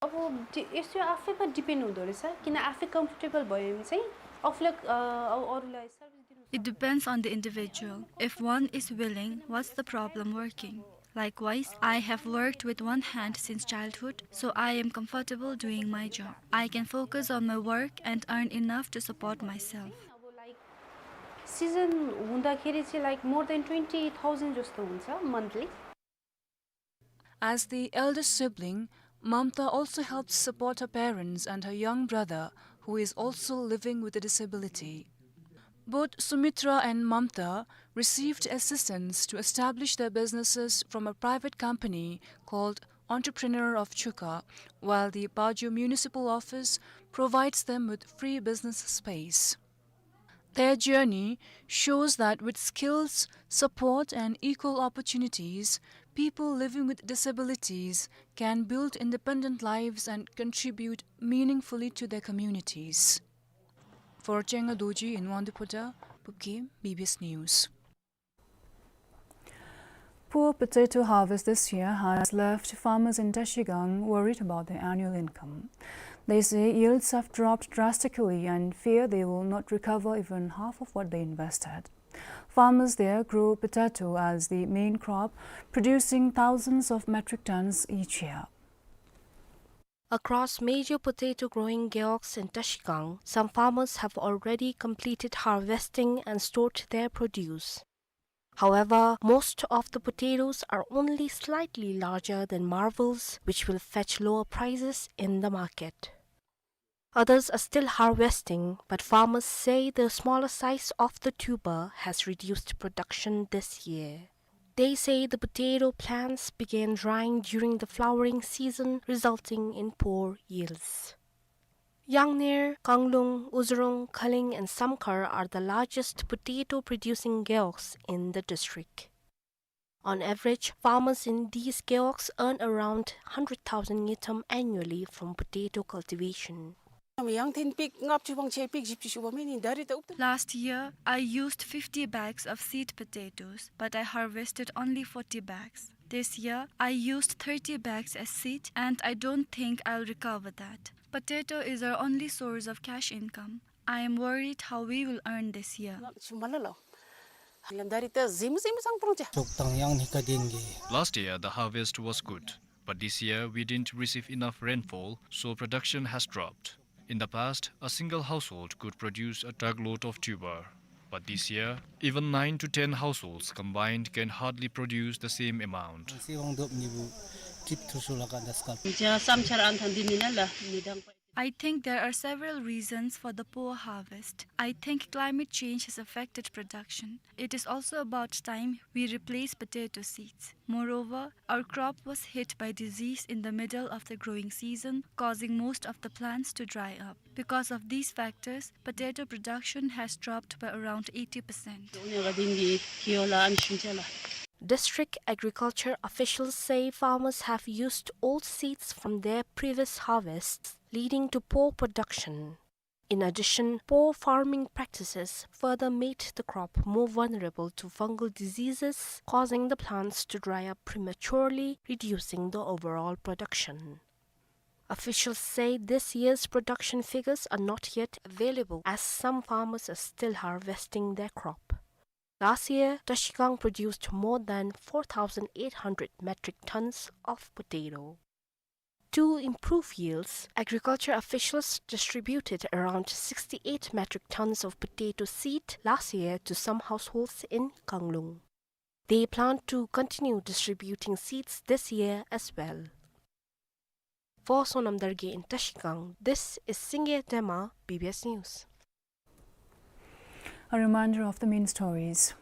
अब डि-, यसो आफैमा depend हुँदो रहेछ, किन आफै comfortable भयो भने चाहिँ आफूलाई, अ, अब अरूलाई service दिनु It depends on the individual. If one is willing, what's the problem working? Likewise, I have worked with one hand since childhood, so I am comfortable doing my job. I can focus on my work and earn enough to support myself. अब like season हुँदाखेरि चाहिँ like more than twenty thousand जस्तो हुन्छ monthly. As the elder sibling, Mamta also helps support her parents and her young brother, who is also living with a disability. Both Sumitra and Mamta received assistance to establish their businesses from a private company called Entrepreneur of Chukha, while the Bajo Municipal Office provides them with free business space. Their journey shows that with skills, support, and equal opportunities, people living with disabilities can build independent lives and contribute meaningfully to their communities. For Chenga Dorji in Wangdue Phodrang, Pupkim, B B S News. Poor potato harvest this year has left farmers in Trashigang worried about their annual income. They say yields have dropped drastically and fear they will not recover even half of what they invested. Farmers there grow potato as the main crop, producing thousands of metric tons each year. Across major potato-growing gewogs in Trashigang, some farmers have already completed harvesting and stored their produce. However, most of the potatoes are only slightly larger than marvels, which will fetch lower prices in the market. Others are still harvesting, but farmers say the smaller size of the tuber has reduced production this year. They say the potato plants began drying during the flowering season, resulting in poor yields. Yangner, Kanglung, Uzurung, Kaling and Samkhar are the largest potato-producing gewogs in the district. On average, farmers in these gewogs earn around hundred thousand ngultrum annually from potato cultivation. Last year, I used fifty bags of seed potatoes, but I harvested only forty bags. This year, I used thirty bags as seed, and I don't think I'll recover that. Potato is our only source of cash income. I am worried how we will earn this year. Last year, the harvest was good, but this year we didn't receive enough rainfall, so production has dropped. In the past, a single household could produce a truckload of tuber, but this year, even nine to ten households combined can hardly produce the same amount. I think there are several reasons for the poor harvest. I think climate change has affected production. It is also about time we replace potato seeds. Moreover, our crop was hit by disease in the middle of the growing season, causing most of the plants to dry up. Because of these factors, potato production has dropped by around eighty percent. District agriculture officials say farmers have used old seeds from their previous harvests, leading to poor production. In addition, poor farming practices further made the crop more vulnerable to fungal diseases, causing the plants to dry up prematurely, reducing the overall production. Officials say this year's production figures are not yet available, as some farmers are still harvesting their crop. Last year, Trashigang produced more than four thousand eight hundred metric tons of potato. To improve yields, agriculture officials distributed around sixty-eight metric tons of potato seed last year to some households in Kanglung. They plan to continue distributing seeds this year as well. For Sonam Dargye in Trashigang, this is Singye Dema, B B S News. A reminder of the main stories.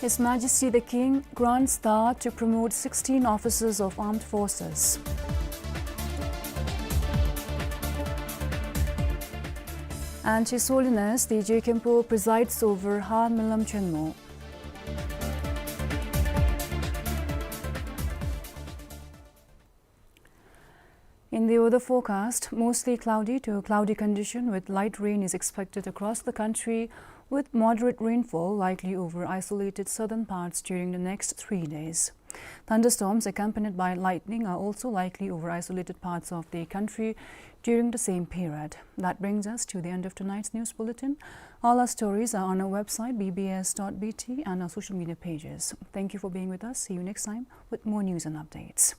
His Majesty the King grants Star to promote sixteen officers of armed forces. And His Holiness the Je Khenpo presides over Ha Milam Chenmo. In the weather forecast, mostly cloudy to cloudy condition with light rain is expected across the country, with moderate rainfall likely over isolated southern parts during the next three days. Thunderstorms accompanied by lightning are also likely over isolated parts of the country during the same period. That brings us to the end of tonight's news bulletin. All our stories are on our website, B B S dot B T, and our social media pages. Thank you for being with us. See you next time with more news and updates.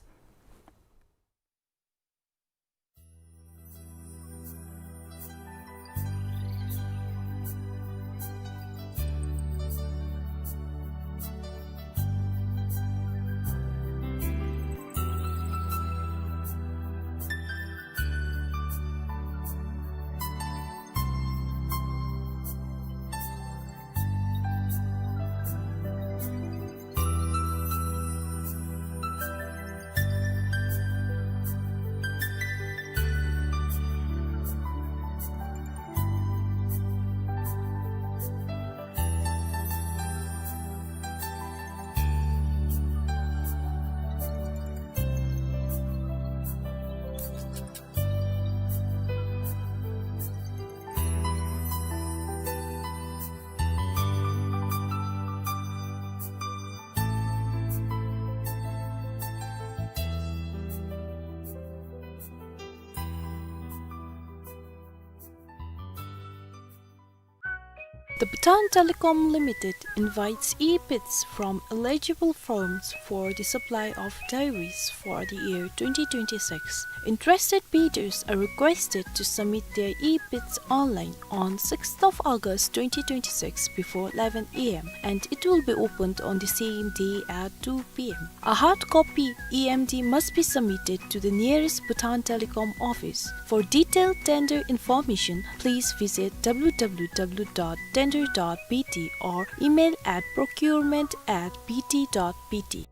The Bhutan Telecom Limited invites e-bids from eligible firms for the supply of diaries for the year twenty twenty-six. Interested bidders are requested to submit their e-bids online on sixth of August twenty twenty-six before eleven A M, and it will be opened on the same day at two P M. A hard copy E M D must be submitted to the nearest Bhutan Telecom office. For detailed tender information, please visit W W W dot ten doctor dot B T or email at procurement at B T dot B T.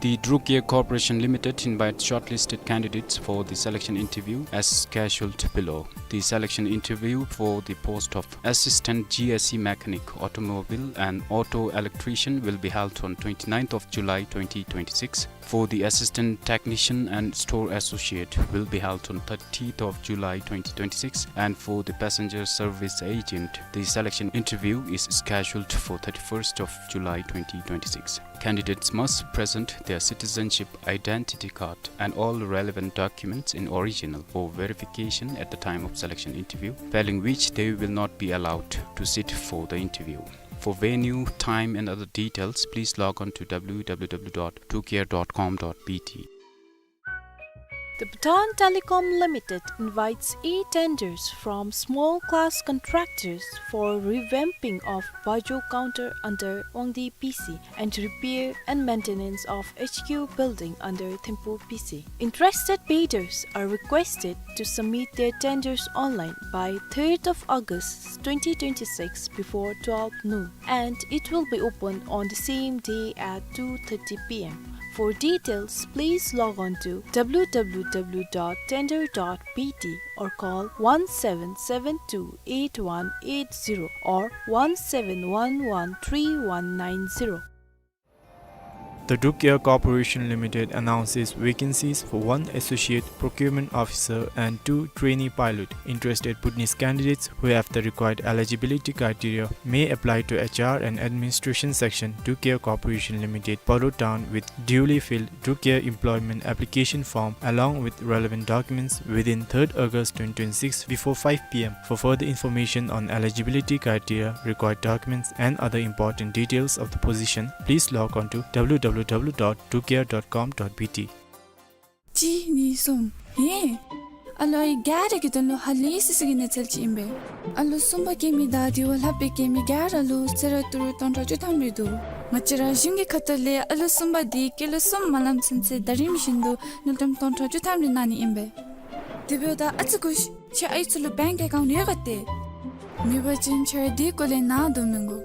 The Druk Air Corporation Limited invites shortlisted candidates for the selection interview as scheduled below. The selection interview for the post of Assistant G S E Mechanic, Automobile and Auto Electrician will be held on twenty-ninth of July twenty twenty-six. For the Assistant Technician and Store Associate will be held on thirtieth of July twenty twenty-six, and for the Passenger Service Agent, the selection interview is scheduled for thirty-first of July twenty twenty-six. Candidates must present their citizenship identity card and all relevant documents in original for verification at the time of selection interview, failing which they will not be allowed to sit for the interview. For venue, time and other details, please log on to W W W dot drukair dot com dot B T. The Bhutan Telecom Limited invites e-tenders from small class contractors for revamping of Bajo counter under Wangdi P C and repair and maintenance of H Q building under Thimphu P C. Interested bidders are requested to submit their tenders online by third of August twenty twenty-six before twelve noon, and it will be open on the same day at two thirty P M. For details, please log on to W W W dot tender dot B T or call one seven seven two eight one eight zero or one seven one one three one nine zero. The Druk Air Corporation Limited announces vacancies for one Associate Procurement Officer and two trainee pilot. Interested Bhutanese candidates who have the required eligibility criteria may apply to H R and Administration Section, Druk Air Corporation Limited, Paro Town, with duly filled Druk Air employment application form along with relevant documents within third August twenty twenty-six before five P M. For further information on eligibility criteria, required documents, and other important details of the position, please log on to W W W dot drukair dot com dot B T. གཅིག་གཉིས་གསུམ། ཧེ། ཨ་ལོ་ཨའི་ག་ར་གི་དོན་ལུ་ཧ་ལས་སི་སི་གི་གནས་ཚུལ་ཅིག་ཨིན་པས། ཨ་ལོ་གསུམ་པ་སྐྱེ་མི་དང་དེ་བ་ལྷག་པའི་སྐྱེ་མི་ག་ར་ལུ་གསོལ་རས་ཏི་རུ་སྟོང་ཕྲག་བཅུ་ཐམ་རེ་འདུག། ང་བཅས་ར་གཞུང་གི་ཁ་ཐུག་ལས་ཨ་ལོ་གསུམ་པ་དེ་སྐྱེས་ལོ་གསུམ་མ་ལངམ་ཚུན་ཚོད་ཟླ་རིམ་བཞིན་དུ་དངུལ་ཀྲམ་སྟོང་ཕྲག་བཅུ་ཐམ་རེ་གནང་ནི་ཨིན་པས། དེ་འབདཝ་ད་ཨ་ཙི་སྒུག་ཤིག། ཁྱོད་ཨའི་ཚུ་ལུ་བེངཀ་ཨེ་ཀའུནཊ་ཡོད་ག་ཏེ། མེད་པ་ཅིན་ཁྱོད་ར་དེ་སྐོར་ལས་ནཱ་དོ་མི་དགོ།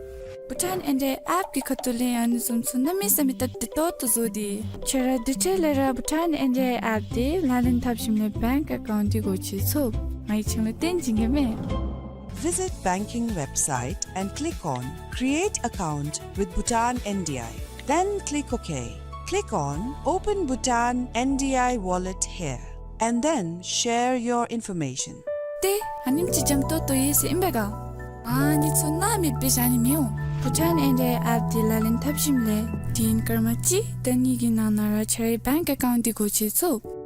བྷུ་ཊཱན་ཨེན་ཌི་ཨའི་ཨེཔ་གི་ཁ་ཐུག་ལས་ཡང་ཨ་ནི་བཟུམ་ཚུ་གནམ་མེད་ས་མེད་སྟབས་བདེ་ཏོག་ཏོ་བཟོ་སྟེ། ཁྱོད་ར་དེ་འཕྲལ་ལས་ར་བྷུ་ཊཱན་ཨེན་ཌི་ཨའི་ཨེཔ་དེ་ལག་ལེན་འཐབ་ཞིནམ་ལས་བེངཀ་ཨེ་ཀའུནཊ་དེ་སྒོ་ཕྱེ་ཚུགས། ང་གིས་ཁྱོད་ལུ་སྟོན་བྱིན་གེ་མས། Visit banking website and click on Create Account with Bhutan N D I. Then click OK. Click on Open Bhutan N D I Wallet here, and then share your information. ཏེ་ཨ་ནེམ་ཅིག་འཇམ་ཏོང་ཏོ་ཡོད་ཟེར་ཨིན་པས་ག། ཨ་ནི་ཚུ་ནཱ་མེདཔ་སྦེ་བཞག་ནི་མི་འོང་། བྷུ་ཊཱན་ཨེན་ཌི་ཨའི་ཨེཔ་དེ་ལག་ལེན་འཐབ་ཞིནམ་ལས་དུས་ཡུན་སྐར་མ་གཅིག་དང་གཉིས་ཀྱི་ནང་ན་ར་ཁྱོད་རའི་བེངཀ་ཨེ་ཀའུནཊ་དེ་སྒོ་ཕྱེ་ཚུགས།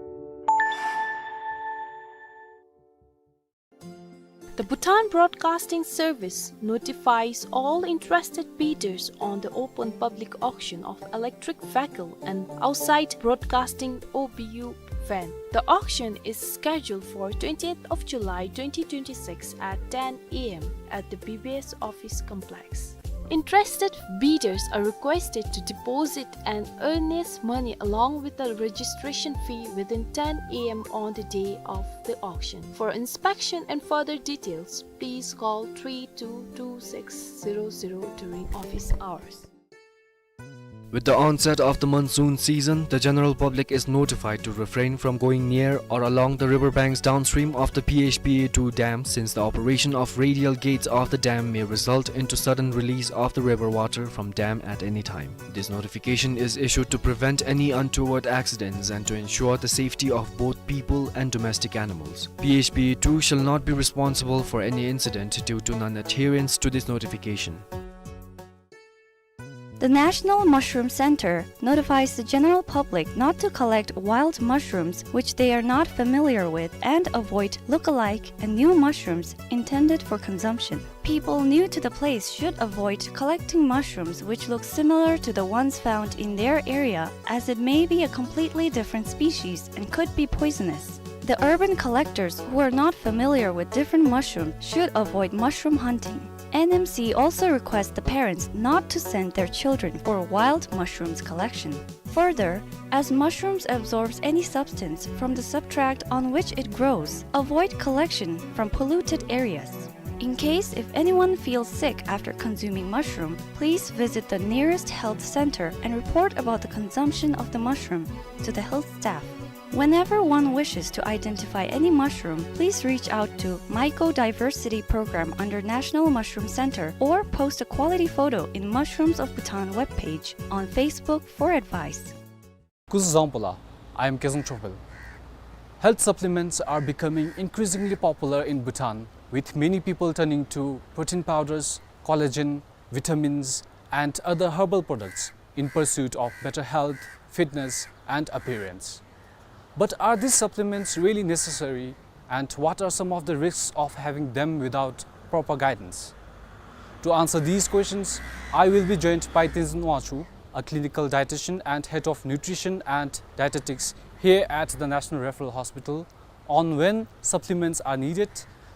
The Bhutan Broadcasting Service notifies all interested bidders on the open public auction of electric vehicle and outside broadcasting O B U van. The auction is scheduled for twentieth of July twenty twenty-six at ten A M at the B B S office complex. Interested bidders are requested to deposit an earnest money along with the registration fee within ten A M on the day of the auction. For inspection and further details, please call three two two six zero zero during office hours. With the onset of the monsoon season, the general public is notified to refrain from going near or along the river banks downstream of the P H P A two dam, since the operation of radial gates of the dam may result into sudden release of the river water from dam at any time. This notification is issued to prevent any untoward accidents and to ensure the safety of both people and domestic animals. P H P A two shall not be responsible for any incident due to non-adherence to this notification. The National Mushroom Center notifies the general public not to collect wild mushrooms which they are not familiar with and avoid look-alike and new mushrooms intended for consumption. People new to the place should avoid collecting mushrooms which look similar to the ones found in their area, as it may be a completely different species and could be poisonous. The urban collectors who are not familiar with different mushrooms should avoid mushroom hunting. N M C also requests the parents not to send their children for wild mushrooms collection. Further, as mushrooms absorbs any substance from the substrate on which it grows, avoid collection from polluted areas. In case if anyone feels sick after consuming mushroom, please visit the nearest health center and report about the consumption of the mushroom to the health staff. Whenever one wishes to identify any mushroom, please reach out to Mycodiversity Program under National Mushroom Center or post a quality photo in Mushrooms of Bhutan webpage on Facebook for advice. Kuzuzangpo la, I am Kezang Chopel. Health supplements are becoming increasingly popular in Bhutan, with many people turning to protein powders, collagen, vitamins, and other herbal products in pursuit of better health, fitness, and appearance. But are these supplements really necessary, and what are some of the risks of having them without proper guidance? To answer these questions, I will be joined by Tenzin Wangchuk, a clinical dietitian and head of nutrition and dietetics here at the National Referral Hospital, on when supplements are needed,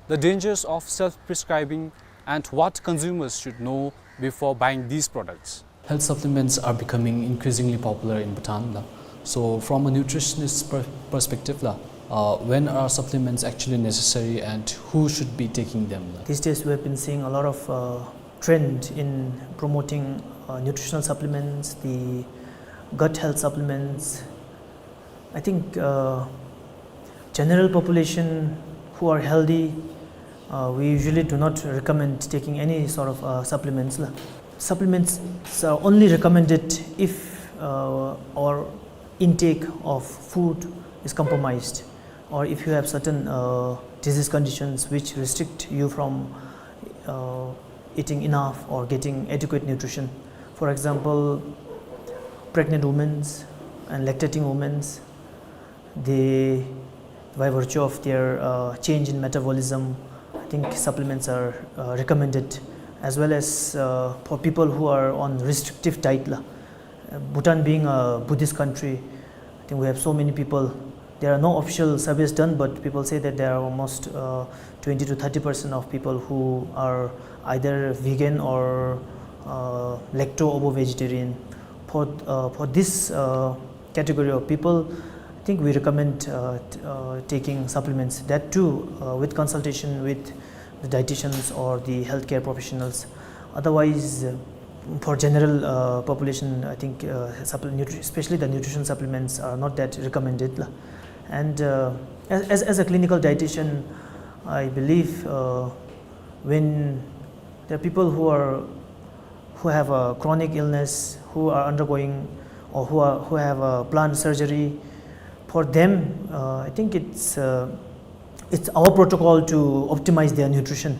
the dangers of self-prescribing, and what consumers should know before buying these products. Health supplements are becoming increasingly popular in Bhutan la. So from a nutritionist per- perspective la, uh, when are supplements actually necessary and who should be taking them la? These days we have been seeing a lot of uh, trend in promoting uh, nutritional supplements, the gut health supplements. I think uh, general population who are healthy, uh, we usually do not recommend taking any sort of uh, supplements la. Supplements are only recommended if uh, our intake of food is compromised, or if you have certain uh, disease conditions which restrict you from uh, eating enough or getting adequate nutrition. For example, pregnant women and lactating women, they, by virtue of their uh, change in metabolism, I think supplements are uh, recommended, as well as uh, for people who are on restrictive diet la. Uh, Bhutan being a Buddhist country, I think we have so many people. There are no official surveys done, but people say that there are almost uh, twenty to thirty percent of people who are either vegan or uh, lacto-ovo vegetarian. For, uh, for this uh, category of people, I think we recommend uh, t- uh, taking supplements. That too, uh, with consultation with the dietitians or the healthcare professionals. Otherwise, uh, for general uh, population, I think uh, supple- nutri- especially the nutrition supplements are not that recommended la. And uh, as, as, as a clinical dietitian, I believe uh, when there are people who are who have a chronic illness, who are undergoing or who are who have a planned surgery, for them, uh, I think it's uh, it's our protocol to optimize their nutrition,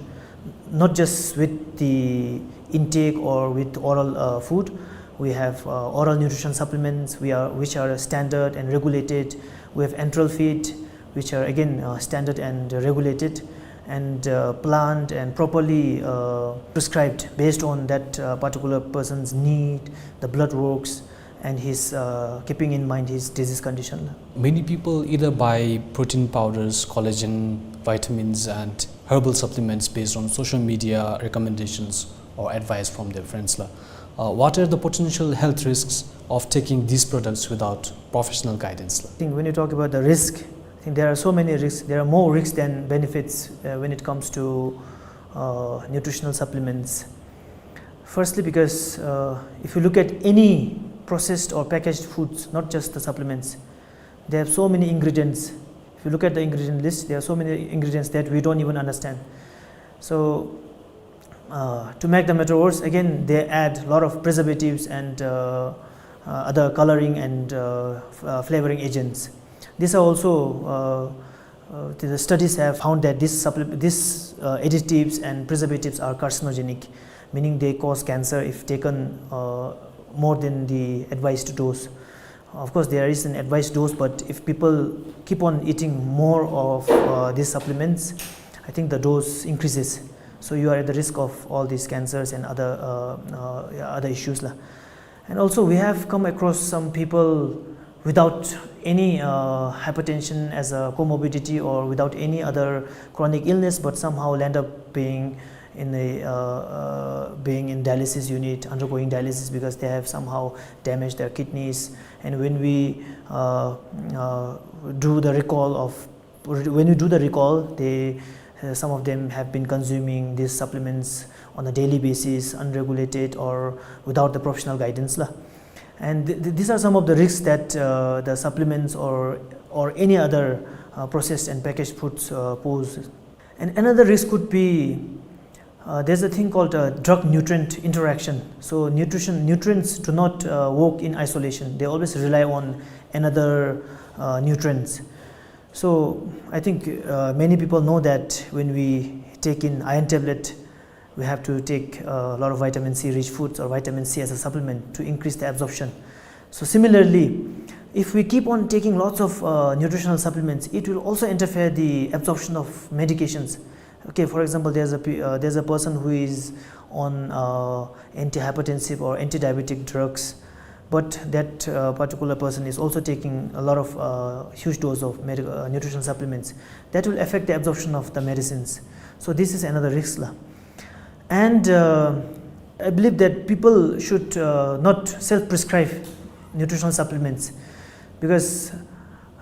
not just with the intake or with oral uh, food. We have uh, oral nutrition supplements we are, which are standard and regulated. We have enteral feed, which are again uh, standard and regulated and uh, planned and properly uh, prescribed based on that uh, particular person's need, the blood works, and his uh, keeping in mind his disease condition. Many people either buy protein powders, collagen, vitamins, and herbal supplements based on social media recommendations or advice from their friends la. Uh, what are the potential health risks of taking these products without professional guidance la? I think when you talk about the risk, I think there are so many risks. There are more risks than benefits uh, when it comes to uh, nutritional supplements. Firstly, because uh, if you look at any processed or packaged foods, not just the supplements, they have so many ingredients. If you look at the ingredient list, there are so many ingredients that we don't even understand. So, uh, to make the matter worse, again, they add a lot of preservatives and uh, uh, other coloring and uh, f- uh, flavoring agents. These are also uh, uh, the studies have found that these, supple- these uh, additives and preservatives are carcinogenic, meaning they cause cancer if taken uh, more than the advised dose. Of course, there is an advised dose, but if people keep on eating more of uh, these supplements, I think the dose increases. So you are at the risk of all these cancers and other uh, uh, other issues la. And also, we have come across some people without any uh, hypertension as a comorbidity or without any other chronic illness, but somehow land up being in a uh, uh, being in dialysis unit, undergoing dialysis because they have somehow damaged their kidneys. And when we uh, uh, do the recall of when we do the recall, they Uh, some of them have been consuming these supplements on a daily basis, unregulated or without the professional guidance la. And th- th- these are some of the risks that uh, the supplements or or any other uh, processed and packaged foods uh, pose. And another risk could be uh, there's a thing called uh, drug nutrient interaction. So nutrition nutrients do not uh, work in isolation. They always rely on another uh, nutrients. So I think uh, many people know that when we take in iron tablet, we have to take a lot of vitamin C rich foods or vitamin C as a supplement to increase the absorption. So similarly, if we keep on taking lots of uh, nutritional supplements, it will also interfere the absorption of medications. Okay, for example, there's a pe- uh, there's a person who is on uh, antihypertensive or anti-diabetic drugs, but that uh, particular person is also taking a lot of uh, huge dose of medical uh, nutritional supplements. That will affect the absorption of the medicines. So this is another risk la. And uh, I believe that people should uh, not self-prescribe nutritional supplements, because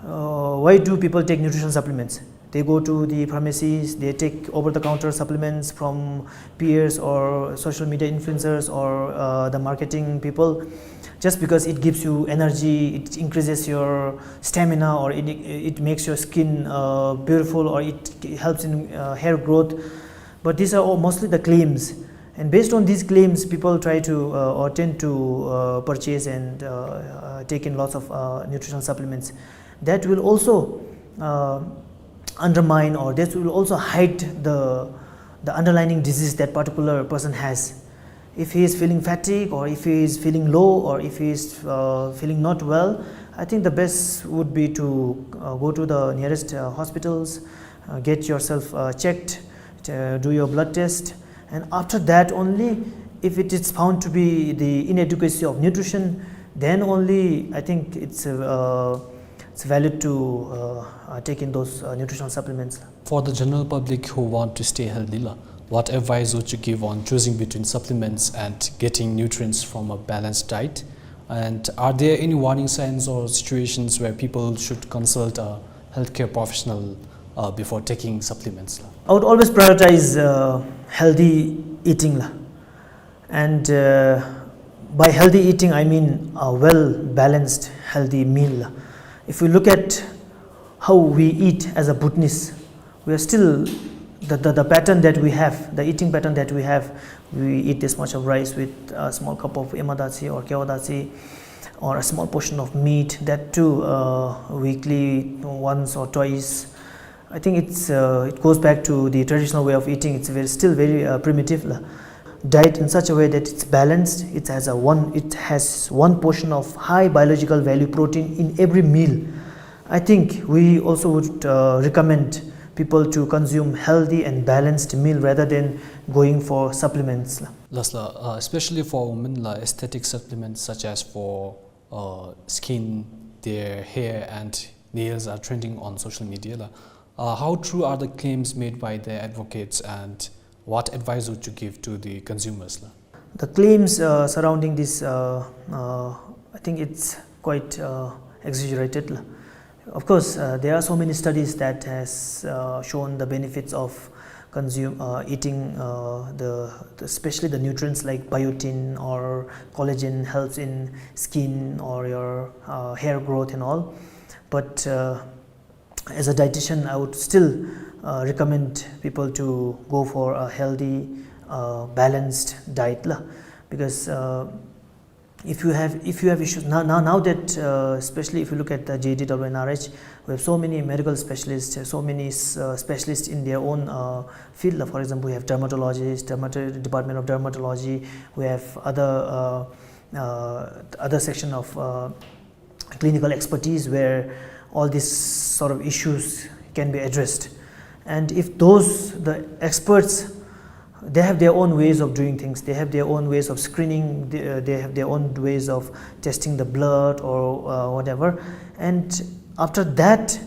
uh, why do people take nutritional supplements? They go to the pharmacies, they take over the counter supplements from peers or social media influencers or uh, the marketing people, just because it gives you energy, it increases your stamina, or it, it makes your skin uh, beautiful, or it helps in uh, hair growth. But these are all mostly the claims. And based on these claims, people try to uh, or tend to uh, purchase and uh, uh, take in lots of uh, nutritional supplements. That will also uh, undermine, or that will also hide the, the underlying disease that particular person has. If he is feeling fatigue, or if he is feeling low, or if he is uh, feeling not well, I think the best would be to uh, go to the nearest uh, hospitals, uh, get yourself uh, checked, uh, do your blood test, and after that only, if it is found to be the inadequacy of nutrition, then only I think it's uh, it's valid to uh, uh, take in those uh, nutritional supplements. For the general public who want to stay healthy la, what advice would you give on choosing between supplements and getting nutrients from a balanced diet? And are there any warning signs or situations where people should consult a healthcare professional uh, before taking supplements la? I would always prioritize uh, healthy eating la. And uh, by healthy eating, I mean a well balanced, healthy meal. If we look at how we eat as a Bhutanese, we are still, the, the, the pattern that we have, the eating pattern that we have, we eat this much of rice with a small cup of emadachi or kewadachi, or a small portion of meat, that too uh, weekly, once or twice. I think it's uh, it goes back to the traditional way of eating. It's very, still very uh, primitive la. Diet in such a way that it's balanced. It has a one. It has one portion of high biological value protein in every meal. I think we also would uh, recommend people to consume healthy and balanced meal rather than going for supplements la. Last la, uh, especially for women la, aesthetic supplements such as for uh, skin, their hair and nails are trending on social media la. Uh, how true are the claims made by the advocates, and what advice would you give to the consumers la? The claims uh, surrounding this, uh, uh, I think it's quite uh, exaggerated la. Of course, uh, there are so many studies that has uh, shown the benefits of consume uh, eating uh, the, the especially the nutrients like biotin or collagen helps in skin or your uh, hair growth and all. But uh, as a dietitian, I would still uh, recommend people to go for a healthy, uh, balanced diet la, because uh, if you have if you have issues now now, now that uh, especially if you look at the J D W N R H, we have so many medical specialists, so many uh, specialists in their own uh, field. For example, we have dermatologists, dermato- department of dermatology. We have other uh, uh, other section of uh, clinical expertise where all these sort of issues can be addressed. And if those the experts, they have their own ways of doing things, they have their own ways of screening, they, uh, they have their own ways of testing the blood or uh, whatever. And after that,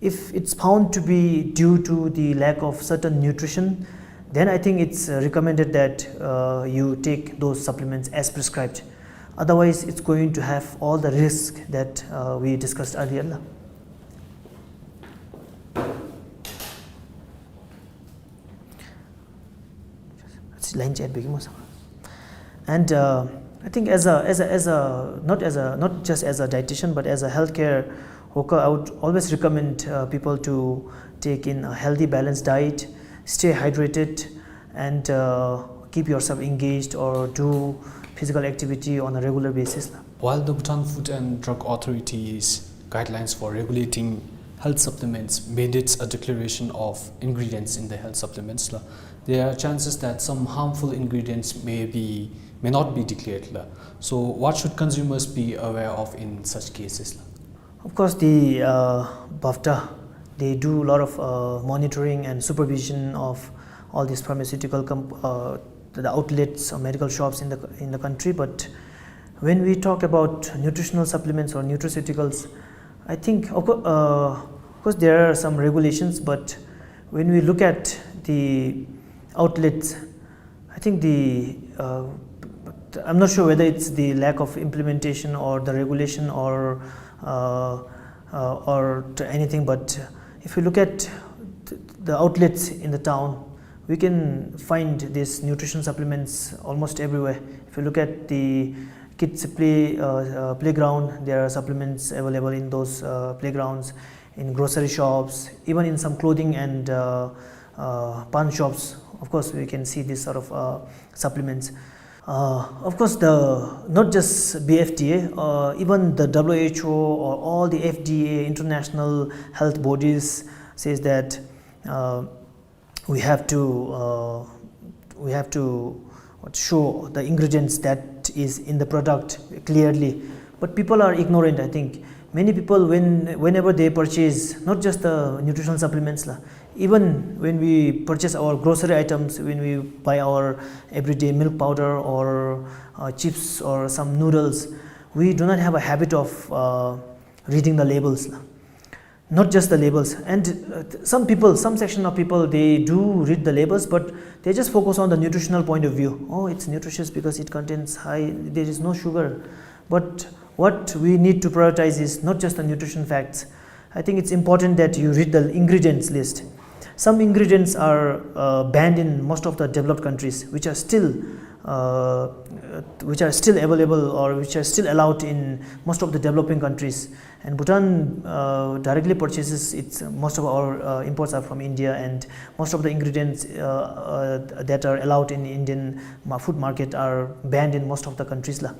if it's found to be due to the lack of certain nutrition, then I think it's uh, recommended that uh, you take those supplements as prescribed. Otherwise, it's going to have all the risk that uh, we discussed earlier la. line chart begi mo sa. And uh, I think as a as a as a not as a not just as a dietitian but as a healthcare worker, I would always recommend uh, people to take in a healthy, balanced diet, stay hydrated, and uh, keep yourself engaged or do physical activity on a regular basis. While the Bhutan Food and Drug Authority's guidelines for regulating health supplements mandates a declaration of ingredients in the health supplements, la, there are chances that some harmful ingredients may be may not be declared, la. So, what should consumers be aware of in such cases, la? Of course, the uh, BAFDA, they do a lot of uh, monitoring and supervision of all these pharmaceutical comp- uh, the outlets or medical shops in the in the country. But when we talk about nutritional supplements or nutraceuticals, I think of, co- uh, of course there are some regulations, but when we look at the outlets, I think the uh, I'm not sure whether it's the lack of implementation or the regulation or uh, uh, or to anything. But if you look at th- the outlets in the town, we can find these nutrition supplements almost everywhere. If you look at the kids play uh, uh, playground, there are supplements available in those uh, playgrounds, in grocery shops, even in some clothing and uh, uh, pan shops. Of course, we can see this sort of uh, supplements. Uh, of course, the not just B F D A, uh, even the W H O or all the F D A, international health bodies, says that uh, we have to uh, we have to show the ingredients that is in the product clearly. But people are ignorant, I think. Many people, when whenever they purchase, not just the nutritional supplements, la, even when we purchase our grocery items, when we buy our everyday milk powder or uh, chips or some noodles, we do not have a habit of uh, reading the labels, la. Not just the labels. And uh, some people, some section of people, they do read the labels, but they just focus on the nutritional point of view. Oh, it's nutritious because it contains high, there is no sugar. But what we need to prioritize is not just the nutrition facts. I think it's important that you read the ingredients list. Some ingredients are uh, banned in most of the developed countries, which are still uh, which are still available or which are still allowed in most of the developing countries. And Bhutan uh, directly purchases its most of our uh, imports are from India, and most of the ingredients uh, uh, that are allowed in Indian ma- food market are banned in most of the countries, la.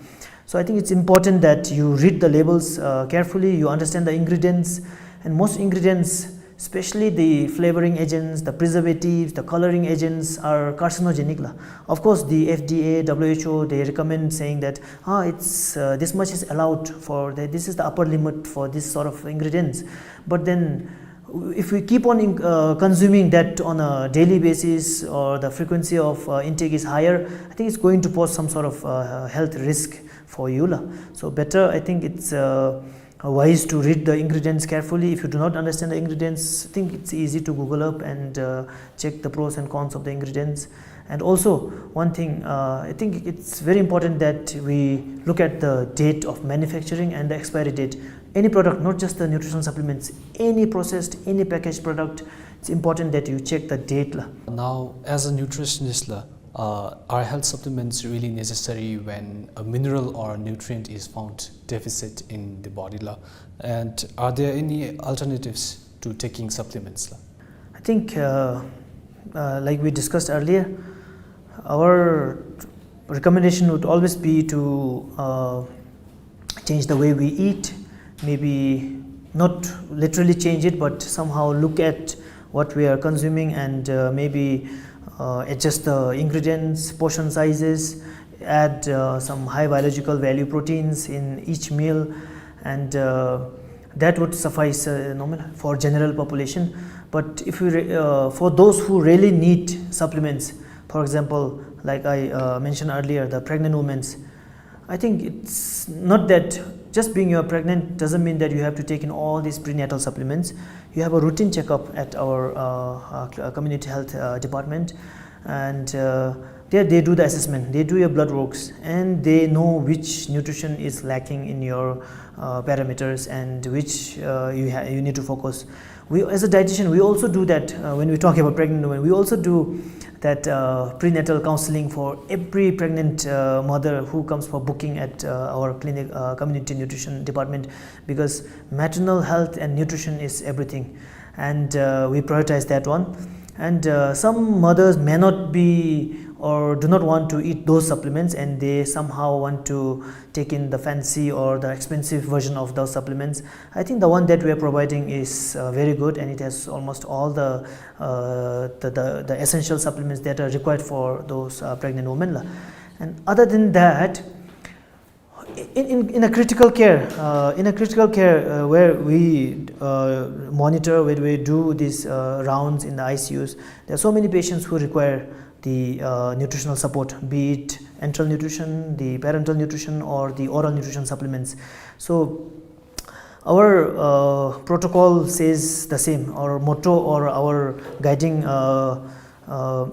So I think it's important that you read the labels uh, carefully, you understand the ingredients, and most ingredients, especially the flavoring agents, the preservatives, the coloring agents, are carcinogenic, la. Of course, the F D A, W H O, they recommend saying that ah, it's uh, this much is allowed for the, this is the upper limit for this sort of ingredients. But then, if we keep on in, uh, consuming that on a daily basis or the frequency of uh, intake is higher, I think it's going to pose some sort of uh, health risk for you, la. So better, I think it's uh, wise to read the ingredients carefully. If you do not understand the ingredients, I think it's easy to Google up and uh, check the pros and cons of the ingredients. And also, one thing, uh, I think it's very important that we look at the date of manufacturing and the expiry date. Any product, not just the nutritional supplements, any processed, any packaged product, it's important that you check the date, la. Now, as a nutritionist, la, uh, are health supplements really necessary when a mineral or nutrient is found deficit in the body, la? And are there any alternatives to taking supplements, la? I think, uh, uh, like we discussed earlier, our recommendation would always be to uh, change the way we eat. Maybe not literally change it, but somehow look at what we are consuming and uh, maybe uh, adjust the ingredients, portion sizes, add uh, some high biological value proteins in each meal, and uh, that would suffice uh, normal for general population. But if we re- uh, for those who really need supplements, for example, like I uh, mentioned earlier, the pregnant women's, I think it's not that just being you're pregnant doesn't mean that you have to take in all these prenatal supplements. You have a routine checkup at our uh, uh, cl- uh, community health uh, department, and uh, There they do the assessment, they do your blood works, and they know which nutrition is lacking in your uh, parameters and which uh, you, ha- you need to focus. We, as a dietitian, we also do that uh, when we talk about pregnant women. We also do that uh, prenatal counseling for every pregnant uh, mother who comes for booking at uh, our clinic, uh, community nutrition department, because maternal health and nutrition is everything, and uh, we prioritize that one. And uh, some mothers may not be or do not want to eat those supplements, and they somehow want to take in the fancy or the expensive version of those supplements. I think the one that we are providing is uh, very good, and it has almost all the, uh, the, the, the essential supplements that are required for those uh, pregnant women la. And other than that, in, in, in a critical care, uh, in a critical care uh, where we uh, monitor, where we do these uh, rounds in the I C Us, there are so many patients who require the uh, nutritional support, be it enteral nutrition, the parenteral nutrition, or the oral nutrition supplements. So our uh, protocol says the same. Our motto or our guiding uh, uh,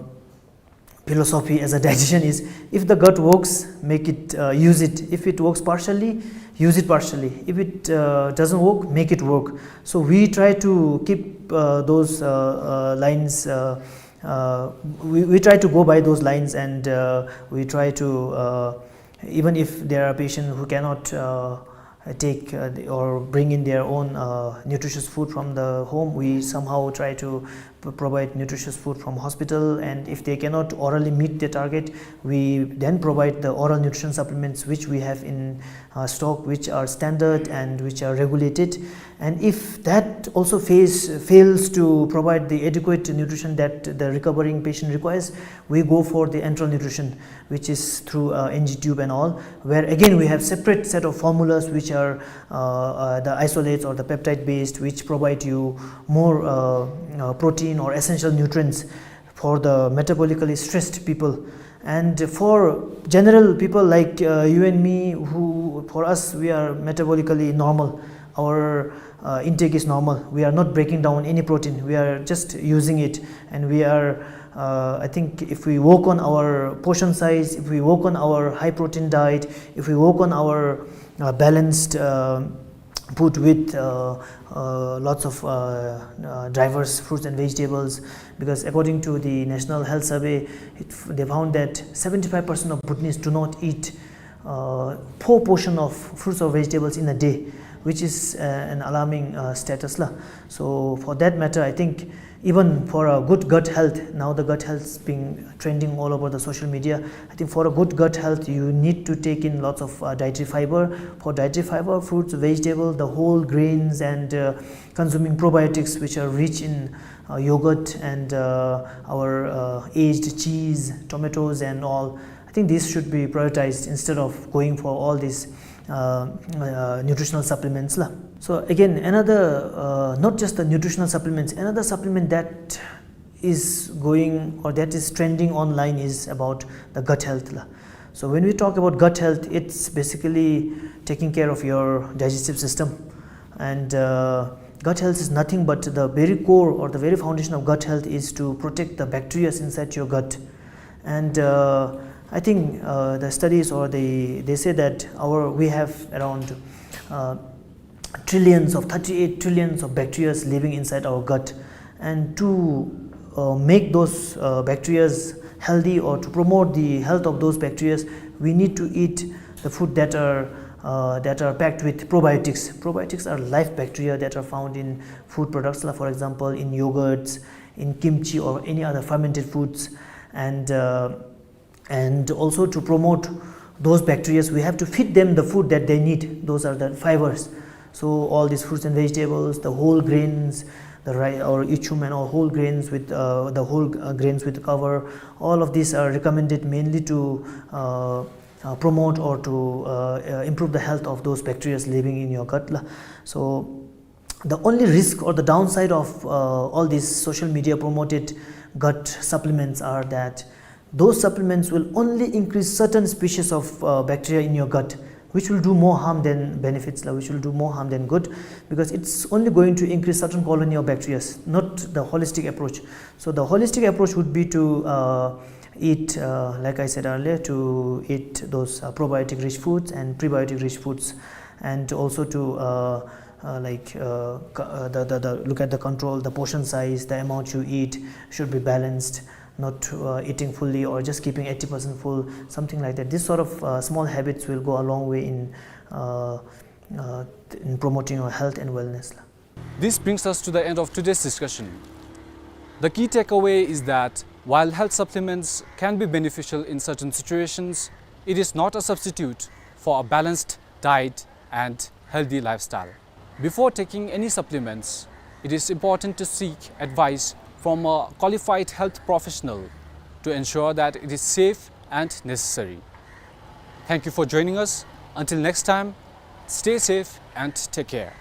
philosophy as a dietitian is, if the gut works, make it uh, use it. If it works partially, use it partially. If it uh, doesn't work, make it work. So we try to keep uh, those uh, uh, lines uh, uh, we, we try to go by those lines, and uh, we try to uh, even if there are patients who cannot uh, take uh, the- or bring in their own uh, nutritious food from the home, we somehow try to p- provide nutritious food from hospital, and if they cannot orally meet the target, we then provide the oral nutrition supplements which we have in uh, stock, which are standard and which are regulated. And if that also face, fails to provide the adequate nutrition that the recovering patient requires, we go for the enteral nutrition, which is through uh, N G tube and all, where again we have separate set of formulas which are uh, uh, the isolates or the peptide based, which provide you more uh, uh, protein or essential nutrients for the metabolically stressed people. And for general people like uh, you and me, who for us, we are metabolically normal, our uh, intake is normal, we are not breaking down any protein, we are just using it. And we are uh, I think if we work on our portion size, if we work on our high protein diet, if we work on our uh, balanced uh, food with uh, uh, lots of uh, uh, diverse fruits and vegetables, because according to the National Health Survey, it, they found that seventy-five percent of Bhutanese do not eat uh, four portion of fruits or vegetables in a day, which is uh, an alarming uh, status la. So for that matter, I think even for a good gut health, now the gut health is being trending all over the social media. I think for a good gut health, you need to take in lots of uh, dietary fiber. For dietary fiber, fruits, vegetable, the whole grains, and uh, consuming probiotics, which are rich in uh, yogurt and uh, our uh, aged cheese, tomatoes, and all. I think this should be prioritized instead of going for all these uh, uh, nutritional supplements la. So again, another uh, not just the nutritional supplements, another supplement that is going or that is trending online is about the gut health la. So when we talk about gut health, it's basically taking care of your digestive system, and uh, gut health is nothing but the very core or the very foundation of gut health is to protect the bacteria inside your gut. And uh, I think uh, the studies or the they say that our we have around uh, trillions of thirty-eight trillions of bacteria living inside our gut, and to uh, make those uh, bacteria healthy or to promote the health of those bacteria, we need to eat the food that are uh, that are packed with probiotics. Probiotics are live bacteria that are found in food products, like, for example, in yogurts, in kimchi, or any other fermented foods. And uh, and also to promote those bacteria, we have to feed them the food that they need. Those are the fibers. So all these fruits and vegetables, the whole grains, the rice or ichum and all whole grains with uh, the whole uh, grains with cover, all of these are recommended mainly to uh, uh, promote or to uh, uh, improve the health of those bacteria living in your gut la. So the only risk or the downside of uh, all these social media promoted gut supplements are that those supplements will only increase certain species of uh, bacteria in your gut, which will do more harm than benefits la, which will do more harm than good, because it's only going to increase certain colony of bacteria, not the holistic approach. So the holistic approach would be to uh, Eat, uh, like I said earlier, to eat those, uh, probiotic rich foods and prebiotic rich foods, and also to, uh, uh, like, uh, co-, uh, the, the, the, look at the control, the portion size, the amount you eat should be balanced, not, uh, eating fully or just keeping eighty percent full, something like that. This sort of, uh, small habits will go a long way in, uh, uh, in promoting your health and wellness la. This brings us to the end of today's discussion. The key takeaway is that while health supplements can be beneficial in certain situations, it is not a substitute for a balanced diet and healthy lifestyle. Before taking any supplements, it is important to seek advice from a qualified health professional to ensure that it is safe and necessary. Thank you for joining us. Until next time, stay safe and take care.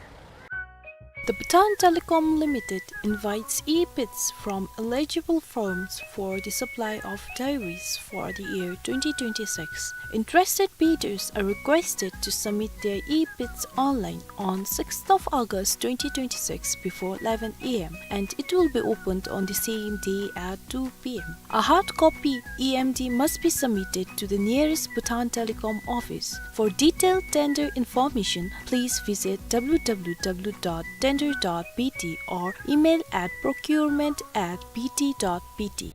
The Bhutan Telecom Limited invites e-bids from eligible firms for the supply of dairies for the year twenty twenty-six. Interested bidders are requested to submit their e-bids online on sixth of August twenty twenty-six before eleven A M, and it will be opened on the same day at two P M. A hard copy E M D must be submitted to the nearest Bhutan Telecom office. For detailed tender information, please visit W W W dot tender dot B T or email at procurement at B T dot B T.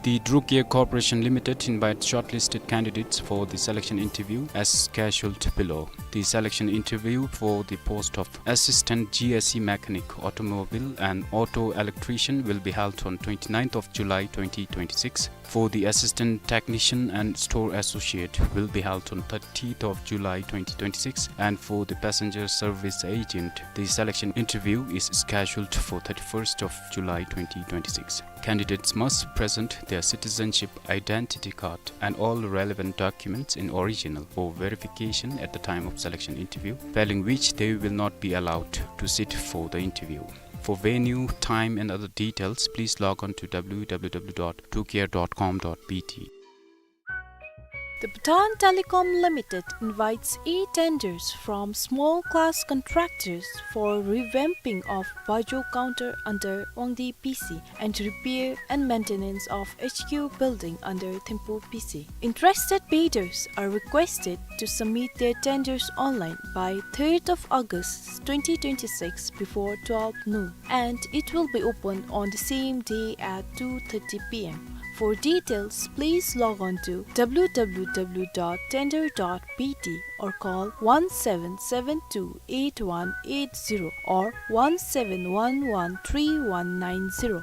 The Drucare Corporation Limited invites shortlisted candidates for the selection interview as scheduled below. The selection interview for the post of Assistant G S E Mechanic, Automobile and Auto Electrician will be held on twenty-ninth of July twenty twenty-six. For the Assistant Technician and Store Associate will be held on thirtieth of July twenty twenty-six, and for the Passenger Service Agent, the selection interview is scheduled for thirty-first of July twenty twenty-six. Candidates must present their citizenship identity card and all relevant documents in original for verification at the time of selection interview, failing which they will not be allowed to sit for the interview. For venue, time and other details, please log on to W W W dot drucare dot com dot B T. The Bhutan Telecom Limited invites e-tenders from small class contractors for revamping of Bajo counter under Wangdi P C and repair and maintenance of H Q building under Thimphu P C. Interested bidders are requested to submit their tenders online by third of August twenty twenty-six before twelve noon, and it will be opened on the same day at two thirty P M. For details, please log on to W W W dot tender dot B T or call one seven seven two eight one eight zero or one seven one one three one nine zero.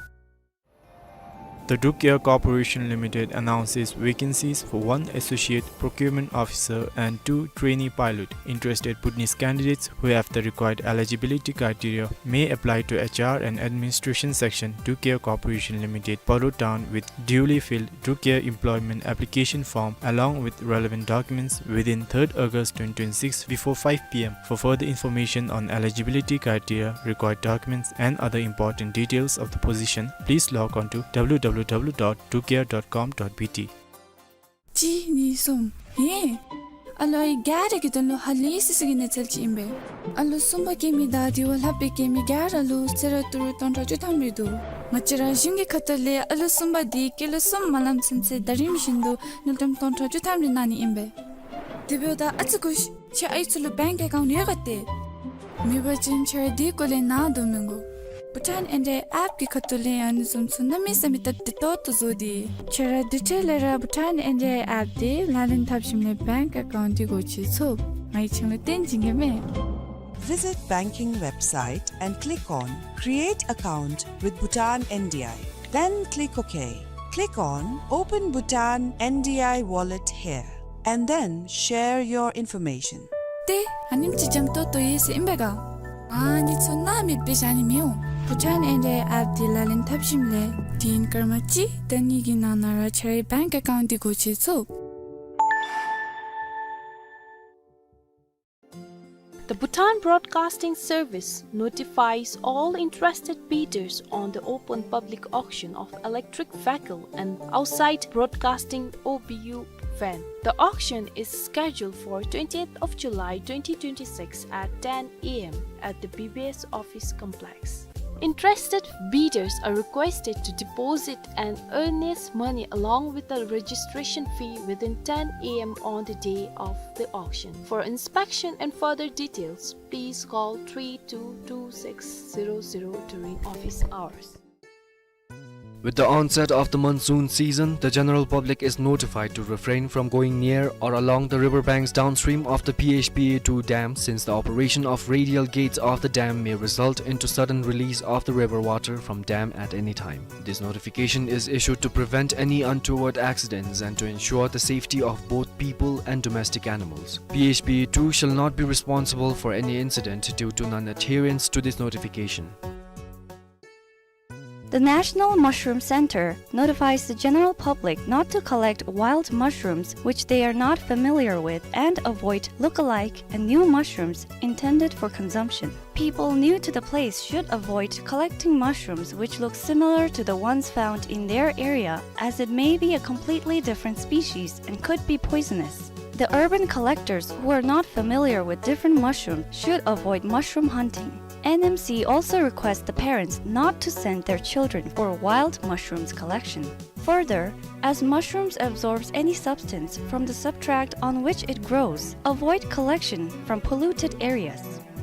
The Drucare Corporation Limited announces vacancies for one Associate Procurement Officer and two trainee pilot. Interested Bhutanese candidates who have the required eligibility criteria may apply to H R and Administration Section, Drucare Corporation Limited, Paro Town, with duly filled Drucare Employment Application Form along with relevant documents within third August twenty twenty-six before five P M. For further information on eligibility criteria, required documents, and other important details of the position, please log on to W W W dot drucare dot com dot B T. གཅིག་གཉིས་གསུམ། ཧེ། ཨ་ལོ་ཨའི་ག་ར་གི་དོན་ལུ་ཧ་ལས་སི་སི་གི་གནས་ཚུལ་ཅིག་ཨིན་པས། ཨ་ལོ་གསུམ་པ་སྐྱེ་མི་དང་དེ་བ་ལྷག་པའི་སྐྱེ་མི་ག་ར་ལུ་གསོལ་རས་ཏི་རུ་སྟོང་ཕྲག་བཅུ་ཐམ་རེ་འདུག། ང་བཅས་ར་གཞུང་གི་ཁ་ཐུག་ལས་ཨ་ལོ་གསུམ་པ་དེ་སྐྱེས་ལོ་གསུམ་མ་ལངམ་ཚུན་ཚོད་ཟླ་རིམ་བཞིན་དུ་དངུལ་ཀྲམ་སྟོང་ཕྲག་བཅུ་ཐམ་རེ་གནང་ནི་ཨིན་པས། དེ་འབདཝ་ད་ཨ་ཙི་ཁུ་ཁྱོད་ཨའི་ཚུ་ལུ་བེངཀ་ཨེ་ཀའུནཊ་ཡོད་ག་ཏེ། མེད་པ་ཅིན་ཁྱོད་ར་དེའི་སྐོར་ལས་ནཱ་སྡོད་མི་དགོ། བྷུ་ཊཱན་ཨེན་ཌི་ཨའི་ཨེཔ་ཀྱི་ཁ་ཐུག་ལས་ཨ་ནི་བཟུམ་ཚུ་གནམ་མེད་ས་མེད་སྟབས་བདེ་ཏོག་ཏོ་བཟོ་སྟེ། ཁྱོད་ར་དེ་འཕྲལ་ལས་ར་བྷུ་ཊཱན་ཨེན་ཌི་ཨའི་ཨེཔ་དེ་ལག་ལེན་འཐབ་ཞིནམ་ལས་བེངཀ་ཨེ་ཀའུནཊ་དེ་སྒོ་ཕྱེ་ཚུགས། ང་གིས་ཁྱོད་ལུ་སྟོན་བྱིན་གེ་མས། Visit banking website and click on Create Account with Bhutan N D I. Then click OK. Click on Open Bhutan N D I Wallet here and then share your information. ཏེ་ཨ་ནེམ་ཅིག་འཇམ་ཏོང་ཏོ་ཡོད་ཟེར་ཨིན་པས་ག། ཨ་ནི་ཚུ་ནཱ་མེདཔ་སྦེ་བཞག་ནི་མི་འོང་། བྷུ་ཊཱན་ཨེན་ཌི་ཨའི་ཨེཔ་དེ་ལག་ལེན་འཐབ་ཞིནམ་ལས་དུས་ཡུན་སྐར་མ་གཅིག་དང་གཉིས་ཀྱི་ནང་ན་ར་ཁྱོད་རའི་བེངཀ་ཨེ་ཀའུནཊ་དེ་སྒོ་ཕྱེ་ཚུགས། The Bhutan Broadcasting Service notifies all interested bidders on the open public auction of electric vehicle and outside broadcasting O B U van. The auction is scheduled for twentieth of July twenty twenty-six at ten A M at the B B S office complex. Interested bidders are requested to deposit an earnest money along with the registration fee within ten A M on the day of the auction. For inspection and further details, please call three two two six zero zero during office hours. With the onset of the monsoon season, the general public is notified to refrain from going near or along the river banks downstream of the P H P A two dam, since the operation of radial gates of the dam may result into sudden release of the river water from dam at any time. This notification is issued to prevent any untoward accidents and to ensure the safety of both people and domestic animals. P H P A two shall not be responsible for any incident due to non-adherence to this notification. The National Mushroom Center notifies the general public not to collect wild mushrooms which they are not familiar with and avoid look-alike and new mushrooms intended for consumption. People new to the place should avoid collecting mushrooms which look similar to the ones found in their area, as it may be a completely different species and could be poisonous. The urban collectors who are not familiar with different mushrooms should avoid mushroom hunting. N M C also requests the parents not to send their children for wild mushrooms collection. Further, as mushrooms absorbs any substance from the substrate on which it grows, avoid collection from polluted areas.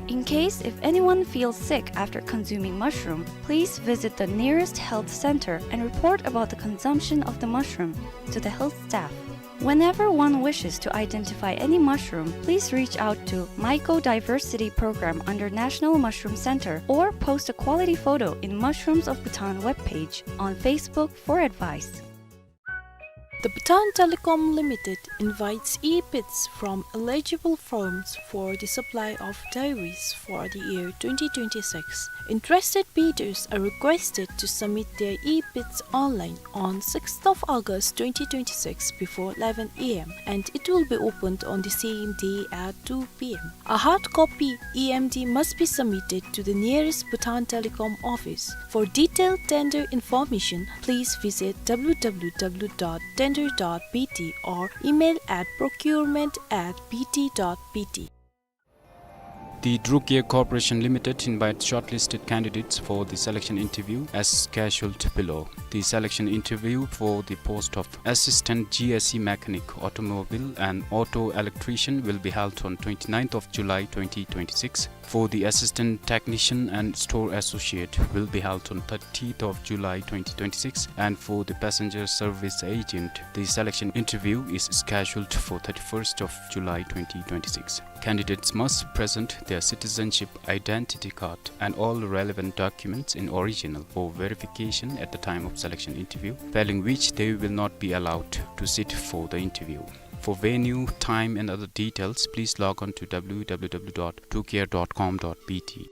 In case if anyone feels sick after consuming mushroom, please visit the nearest health center and report about the consumption of the mushroom to the health staff. Whenever one wishes to identify any mushroom, please reach out to Mycodiversity Program under National Mushroom Center or post a quality photo in Mushrooms of Bhutan webpage on Facebook for advice. The Bhutan Telecom Limited invites e-bids from eligible firms for the supply of diaries for the year twenty twenty-six. Interested bidders are requested to submit their e-bids online on sixth of August twenty twenty-six before eleven A M, and it will be opened on the same day at two P M. A hard copy E M D must be submitted to the nearest Bhutan Telecom office. For detailed tender information, please visit W W W dot tender dot B T or email at procurement at B T dot B T. The Druk Air Corporation Limited invites shortlisted candidates for the selection interview as scheduled below. The selection interview for the post of Assistant G S E Mechanic, Automobile and Auto Electrician will be held on twenty-ninth of July twenty twenty-six. For the Assistant Technician and Store Associate will be held on thirtieth of July twenty twenty-six, and for the Passenger Service Agent, the selection interview is scheduled for thirty-first of July twenty twenty-six. Candidates must present their citizenship identity card and all relevant documents in original for verification at the time of selection interview, failing which they will not be allowed to sit for the interview. For venue, time and other details, please log on to W W W dot druk air dot com dot B T.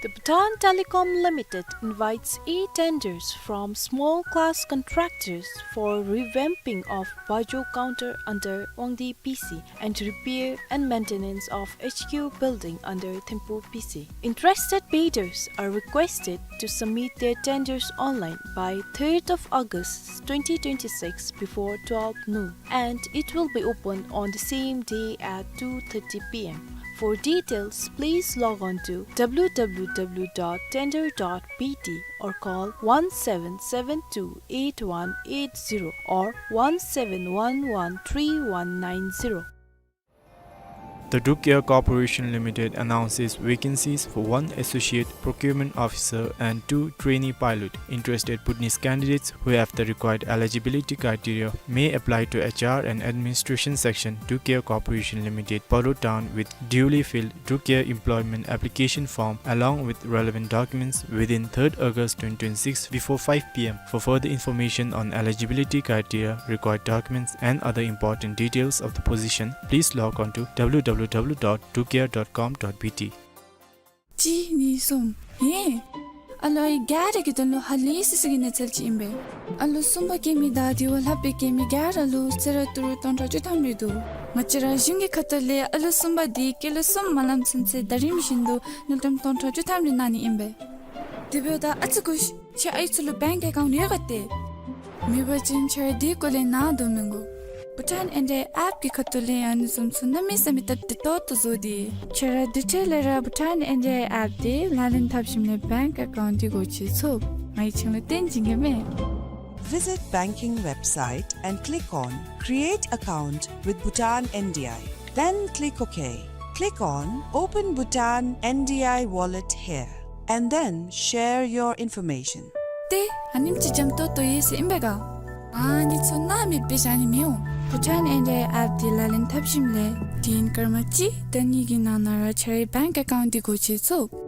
The Bhutan Telecom Limited invites e-tenders from small class contractors for revamping of Bajo counter under Wangdi P C and repair and maintenance of H Q building under Thimphu P C. Interested bidders are requested to submit their tenders online by third of August twenty twenty-six before twelve noon, and it will be open on the same day at two thirty P M. For details, please log on to W W W dot tender dot B T or call one seven seven two eight one eight zero or one seven one one three one nine zero. The Druk Air Corporation Limited announces vacancies for one Associate Procurement Officer and two trainee pilot. Interested Bhutanese candidates who have the required eligibility criteria may apply to H R and Administration Section, Druk Air Corporation Limited, Paro Town, with duly filled Druk Air employment application form along with relevant documents within third August twenty twenty-six before five P M. For further information on eligibility criteria, required documents, and other important details of the position, please log on to W W W dot druk air dot com dot B T. གཅིག་གཉིས་གསུམ། ཧེ། ཨ་ལོ་ཨའི་ག་ར་གི་དོན་ལུ་ཧ་ལས་སི་སི་གི་གནས་ཚུལ་ཅིག་ཨིན་པས། ཨ་ལོ་གསུམ་པ་སྐྱེ་མི་དང་དེ་བ་ལྷག་པའི་སྐྱེ་མི་ག་ར་ལུ་གསོལ་རས་ཏི་རུ་སྟོང་ཕྲག་བཅུ་ཐམ་རེ་འདུག། ང་བཅས་ར་གཞུང་གི་ཁ་ཐུག་ལས་ཨ་ལོ་གསུམ་པ་འདི་སྐྱེས་ལོ་གསུམ་མ་ལང་ཚུན་ཚོད་ཟླ་རིམ་བཞིན་དུ་དངུལ་ཀྲམ་སྟོང་ཕྲག་བཅུ་ཐམ་རེ་གནང་ནི་ཨིན་པས། དེ་འབདཝ་ད་ཨ་ཙི་སྒུག་ཤིག། ཁྱོད་ཨའི་ཚུ་ལུ་བེངཀ་ཨེ་ཀའུནཊ་ཡོད་ག་ཏེ། མེད་པ་ཅིན་ཁྱོད་ར་དེའི་སྐོར་ལས་ནཱ་སྡོད་མི་དགོ། བྷུ་ཊཱན་ཨེན་ཌི་ཨའི་ཨེཔ་གི་ཁ་ཐུག་ལས་ཨ་ནི་བཟུམ་ཚུ་གནམ་མེད་ས་མེད་སྟབས་བདེ་ཏོག་ཏོ་བཟོ་སྟེ། ཁྱེད་ར་དེ་འཕྲལ་ལས་ར་བྷུ་ཊཱན་ཨེན་ཌི་ཨའི་ཨེཔ་དེ་ལག་ལེན་འཐབ་ཞིནམ་ལས་བེངཀ་ཨེ་ཀའུནཊ་དེ་སྒོ་ཕྱེ་ཚུགས། ང་གིས་ཁྱེད་ལུ་སྟོན་བྱིན་གེ་མས། Visit banking website and click on Create Account with Bhutan N D I. Then click OK. Click on Open Bhutan N D I Wallet here, and then share your information. ཏེ་ཨ་ནེམ་ཅིག་འཇམ་ཏོང་ཏོ་ཡོད་ཟེར་ཨིན་པས་ག། ཨ་ནི་ཚུ་ནཱ་མེདཔ་སྦེ་བཞག་ནི་མི་འོང་། བྷུ་ཊཱན་ཨེན་ཌི་ཨའི་ཨེཔ་དེ་ལག་ལེན་འཐབ་ཞིནམ་ལས་དུས་ཡུན་སྐར་མ་གཅིག་དང་གཉིས་ཀྱི་ནང་ན་ར་ཁྱེད་རའི་བེངཀ་ཨེ་ཀའུནཊ་དེ་སྒོ་ཕྱེ་ཚུགས།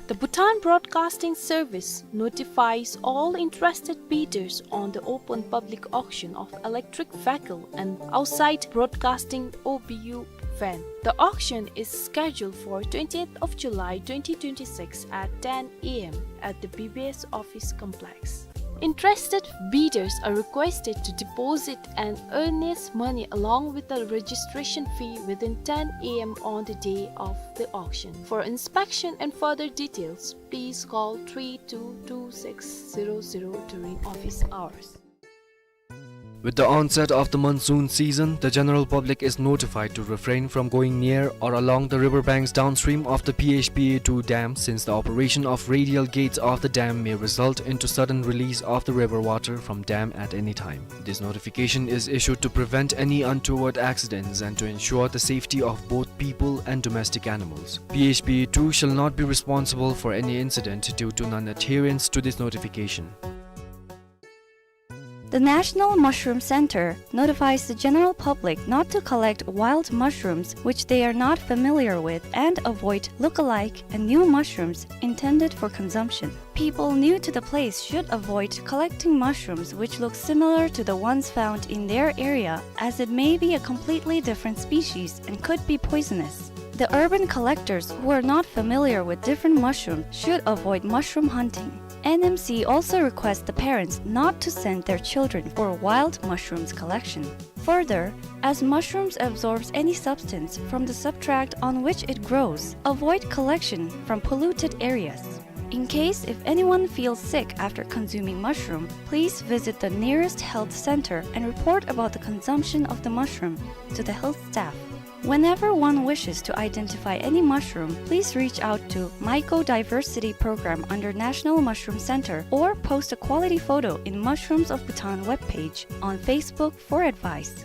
The Bhutan Broadcasting Service notifies all interested bidders on the open public auction of electric vehicle and outside broadcasting O B U van. The auction is scheduled for twentieth of July twenty twenty-six at ten A M at the B B S office complex. Interested bidders are requested to deposit an earnest money along with the registration fee within ten A M on the day of the auction. For inspection and further details, please call three two two six zero zero during office hours. With the onset of the monsoon season, the general public is notified to refrain from going near or along the river banks downstream of the P H P A two dam, since the operation of radial gates of the dam may result into sudden release of the river water from dam at any time. This notification is issued to prevent any untoward accidents and to ensure the safety of both people and domestic animals. P H P A two shall not be responsible for any incident due to non-adherence to this notification. The National Mushroom Center notifies the general public not to collect wild mushrooms which they are not familiar with and avoid look-alike and new mushrooms intended for consumption. People new to the place should avoid collecting mushrooms which look similar to the ones found in their area, as it may be a completely different species and could be poisonous. The urban collectors who are not familiar with different mushrooms should avoid mushroom hunting. N M C also requests the parents not to send their children for wild mushrooms collection. Further, as mushrooms absorbs any substance from the substrate on which it grows, avoid collection from polluted areas. In case if anyone feels sick after consuming mushroom, please visit the nearest health center and report about the consumption of the mushroom to the health staff. Whenever one wishes to identify any mushroom, please reach out to Mycodiversity Program under National Mushroom Center or post a quality photo in Mushrooms of Bhutan webpage on Facebook for advice.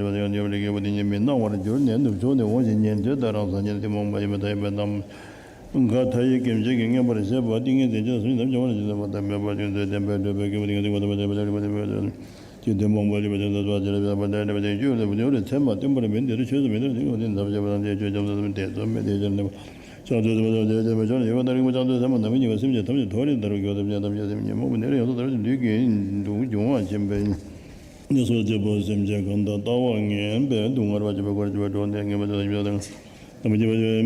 ཅིག་པ་དེ་ཡང་འདི་བ་ལས་སྐྱེས་བུ་དེ་ཉིད་མི་སྣང་བར་གྱུར་ནས་ནུབ་ཕྱོགས་ནས་འོངས་ཤིང་ཉན་ཐོས་མཐའ་རང་སངས་རྒྱས་ཏེ་མ་འོངས་པ་ཡིན་པར་ཐལ་བའི་གཏམ་འགའ་མཐའ་ཡས་སྐྱེ་མཆེད་ཀྱིས་མངོན་པར་བཤད་པ། ཏིང་ངེ་འཛིན་གྱི་ཟབ་ཞི་ཐམས་ཅད་དབང་ལ་བྱིན་ཏོ། མཐའ་མེད་པ་ཅུང་ཟད་བརྟན་པར་གྲུབ་པའི་སྐྱེས་བུ་དེ་ཉིད་ཏིང་ངེ་འཛིན་གྱི་ཟབ་ཞི་ཐམས་ཅད་དབང་ལ་བྱིན་ཏོ། ཏེ་དེ་མ་འོངས་པ་ལས་ཕར་ཕྱིན་ལ་སོགས་པ་ཅི་རིགས་པ་ལས་ཕར་ལྟ་བ་ཅི་ཡོད་ལ་བུ་དེ་རུ་ཚད་མ་བརྟན་པར་མིན། དེ་རུ་ཆོས་སུ་མི་འདུ་ཏིང་ངེ་འཛིན་ཟབ་ཞི་པ་དང་དེ་ཆོས་ཅུང་ཟད་དེ་ཚོ་མེད་དེ་ཕྱིར་ནི་བྱང་ཆུབ་སེམས་དཔའ་དེ་ཆོས་མེད་ཕྱིར་ཡོད་པ་ལྟར་རིག་པ་ཅུང་ཟད་ཚད་མ་དང་པོའི་ཉིད་ཀྱི་སེམས་ཅན་ཐམས་ཅད་མཐོ་རིས་ལྟར་གྱུར་ཏེ་སེམས་ཅན་ཐམས་ཅད་སེམས་ཉིད་མོངས་པའི་ནད་རིགས་ཡོངས་སུ་དག་པ་ཅིག་འབྱུང་བ་ཅིན་པས། ནད་སོགས་བཅས་པ་སེམས་ཅན་གང་དག་ལྟ་བ་ངན་པས་སྡུག་བསྔལ་བ་བྱེད་པའི་སྒོ་ནས་བྱེད་པ་འགྲོ་ནས་ངན་པ་དེ་དག་ཉིད་དང་། དམ་པ་སྐྱེས་བུ་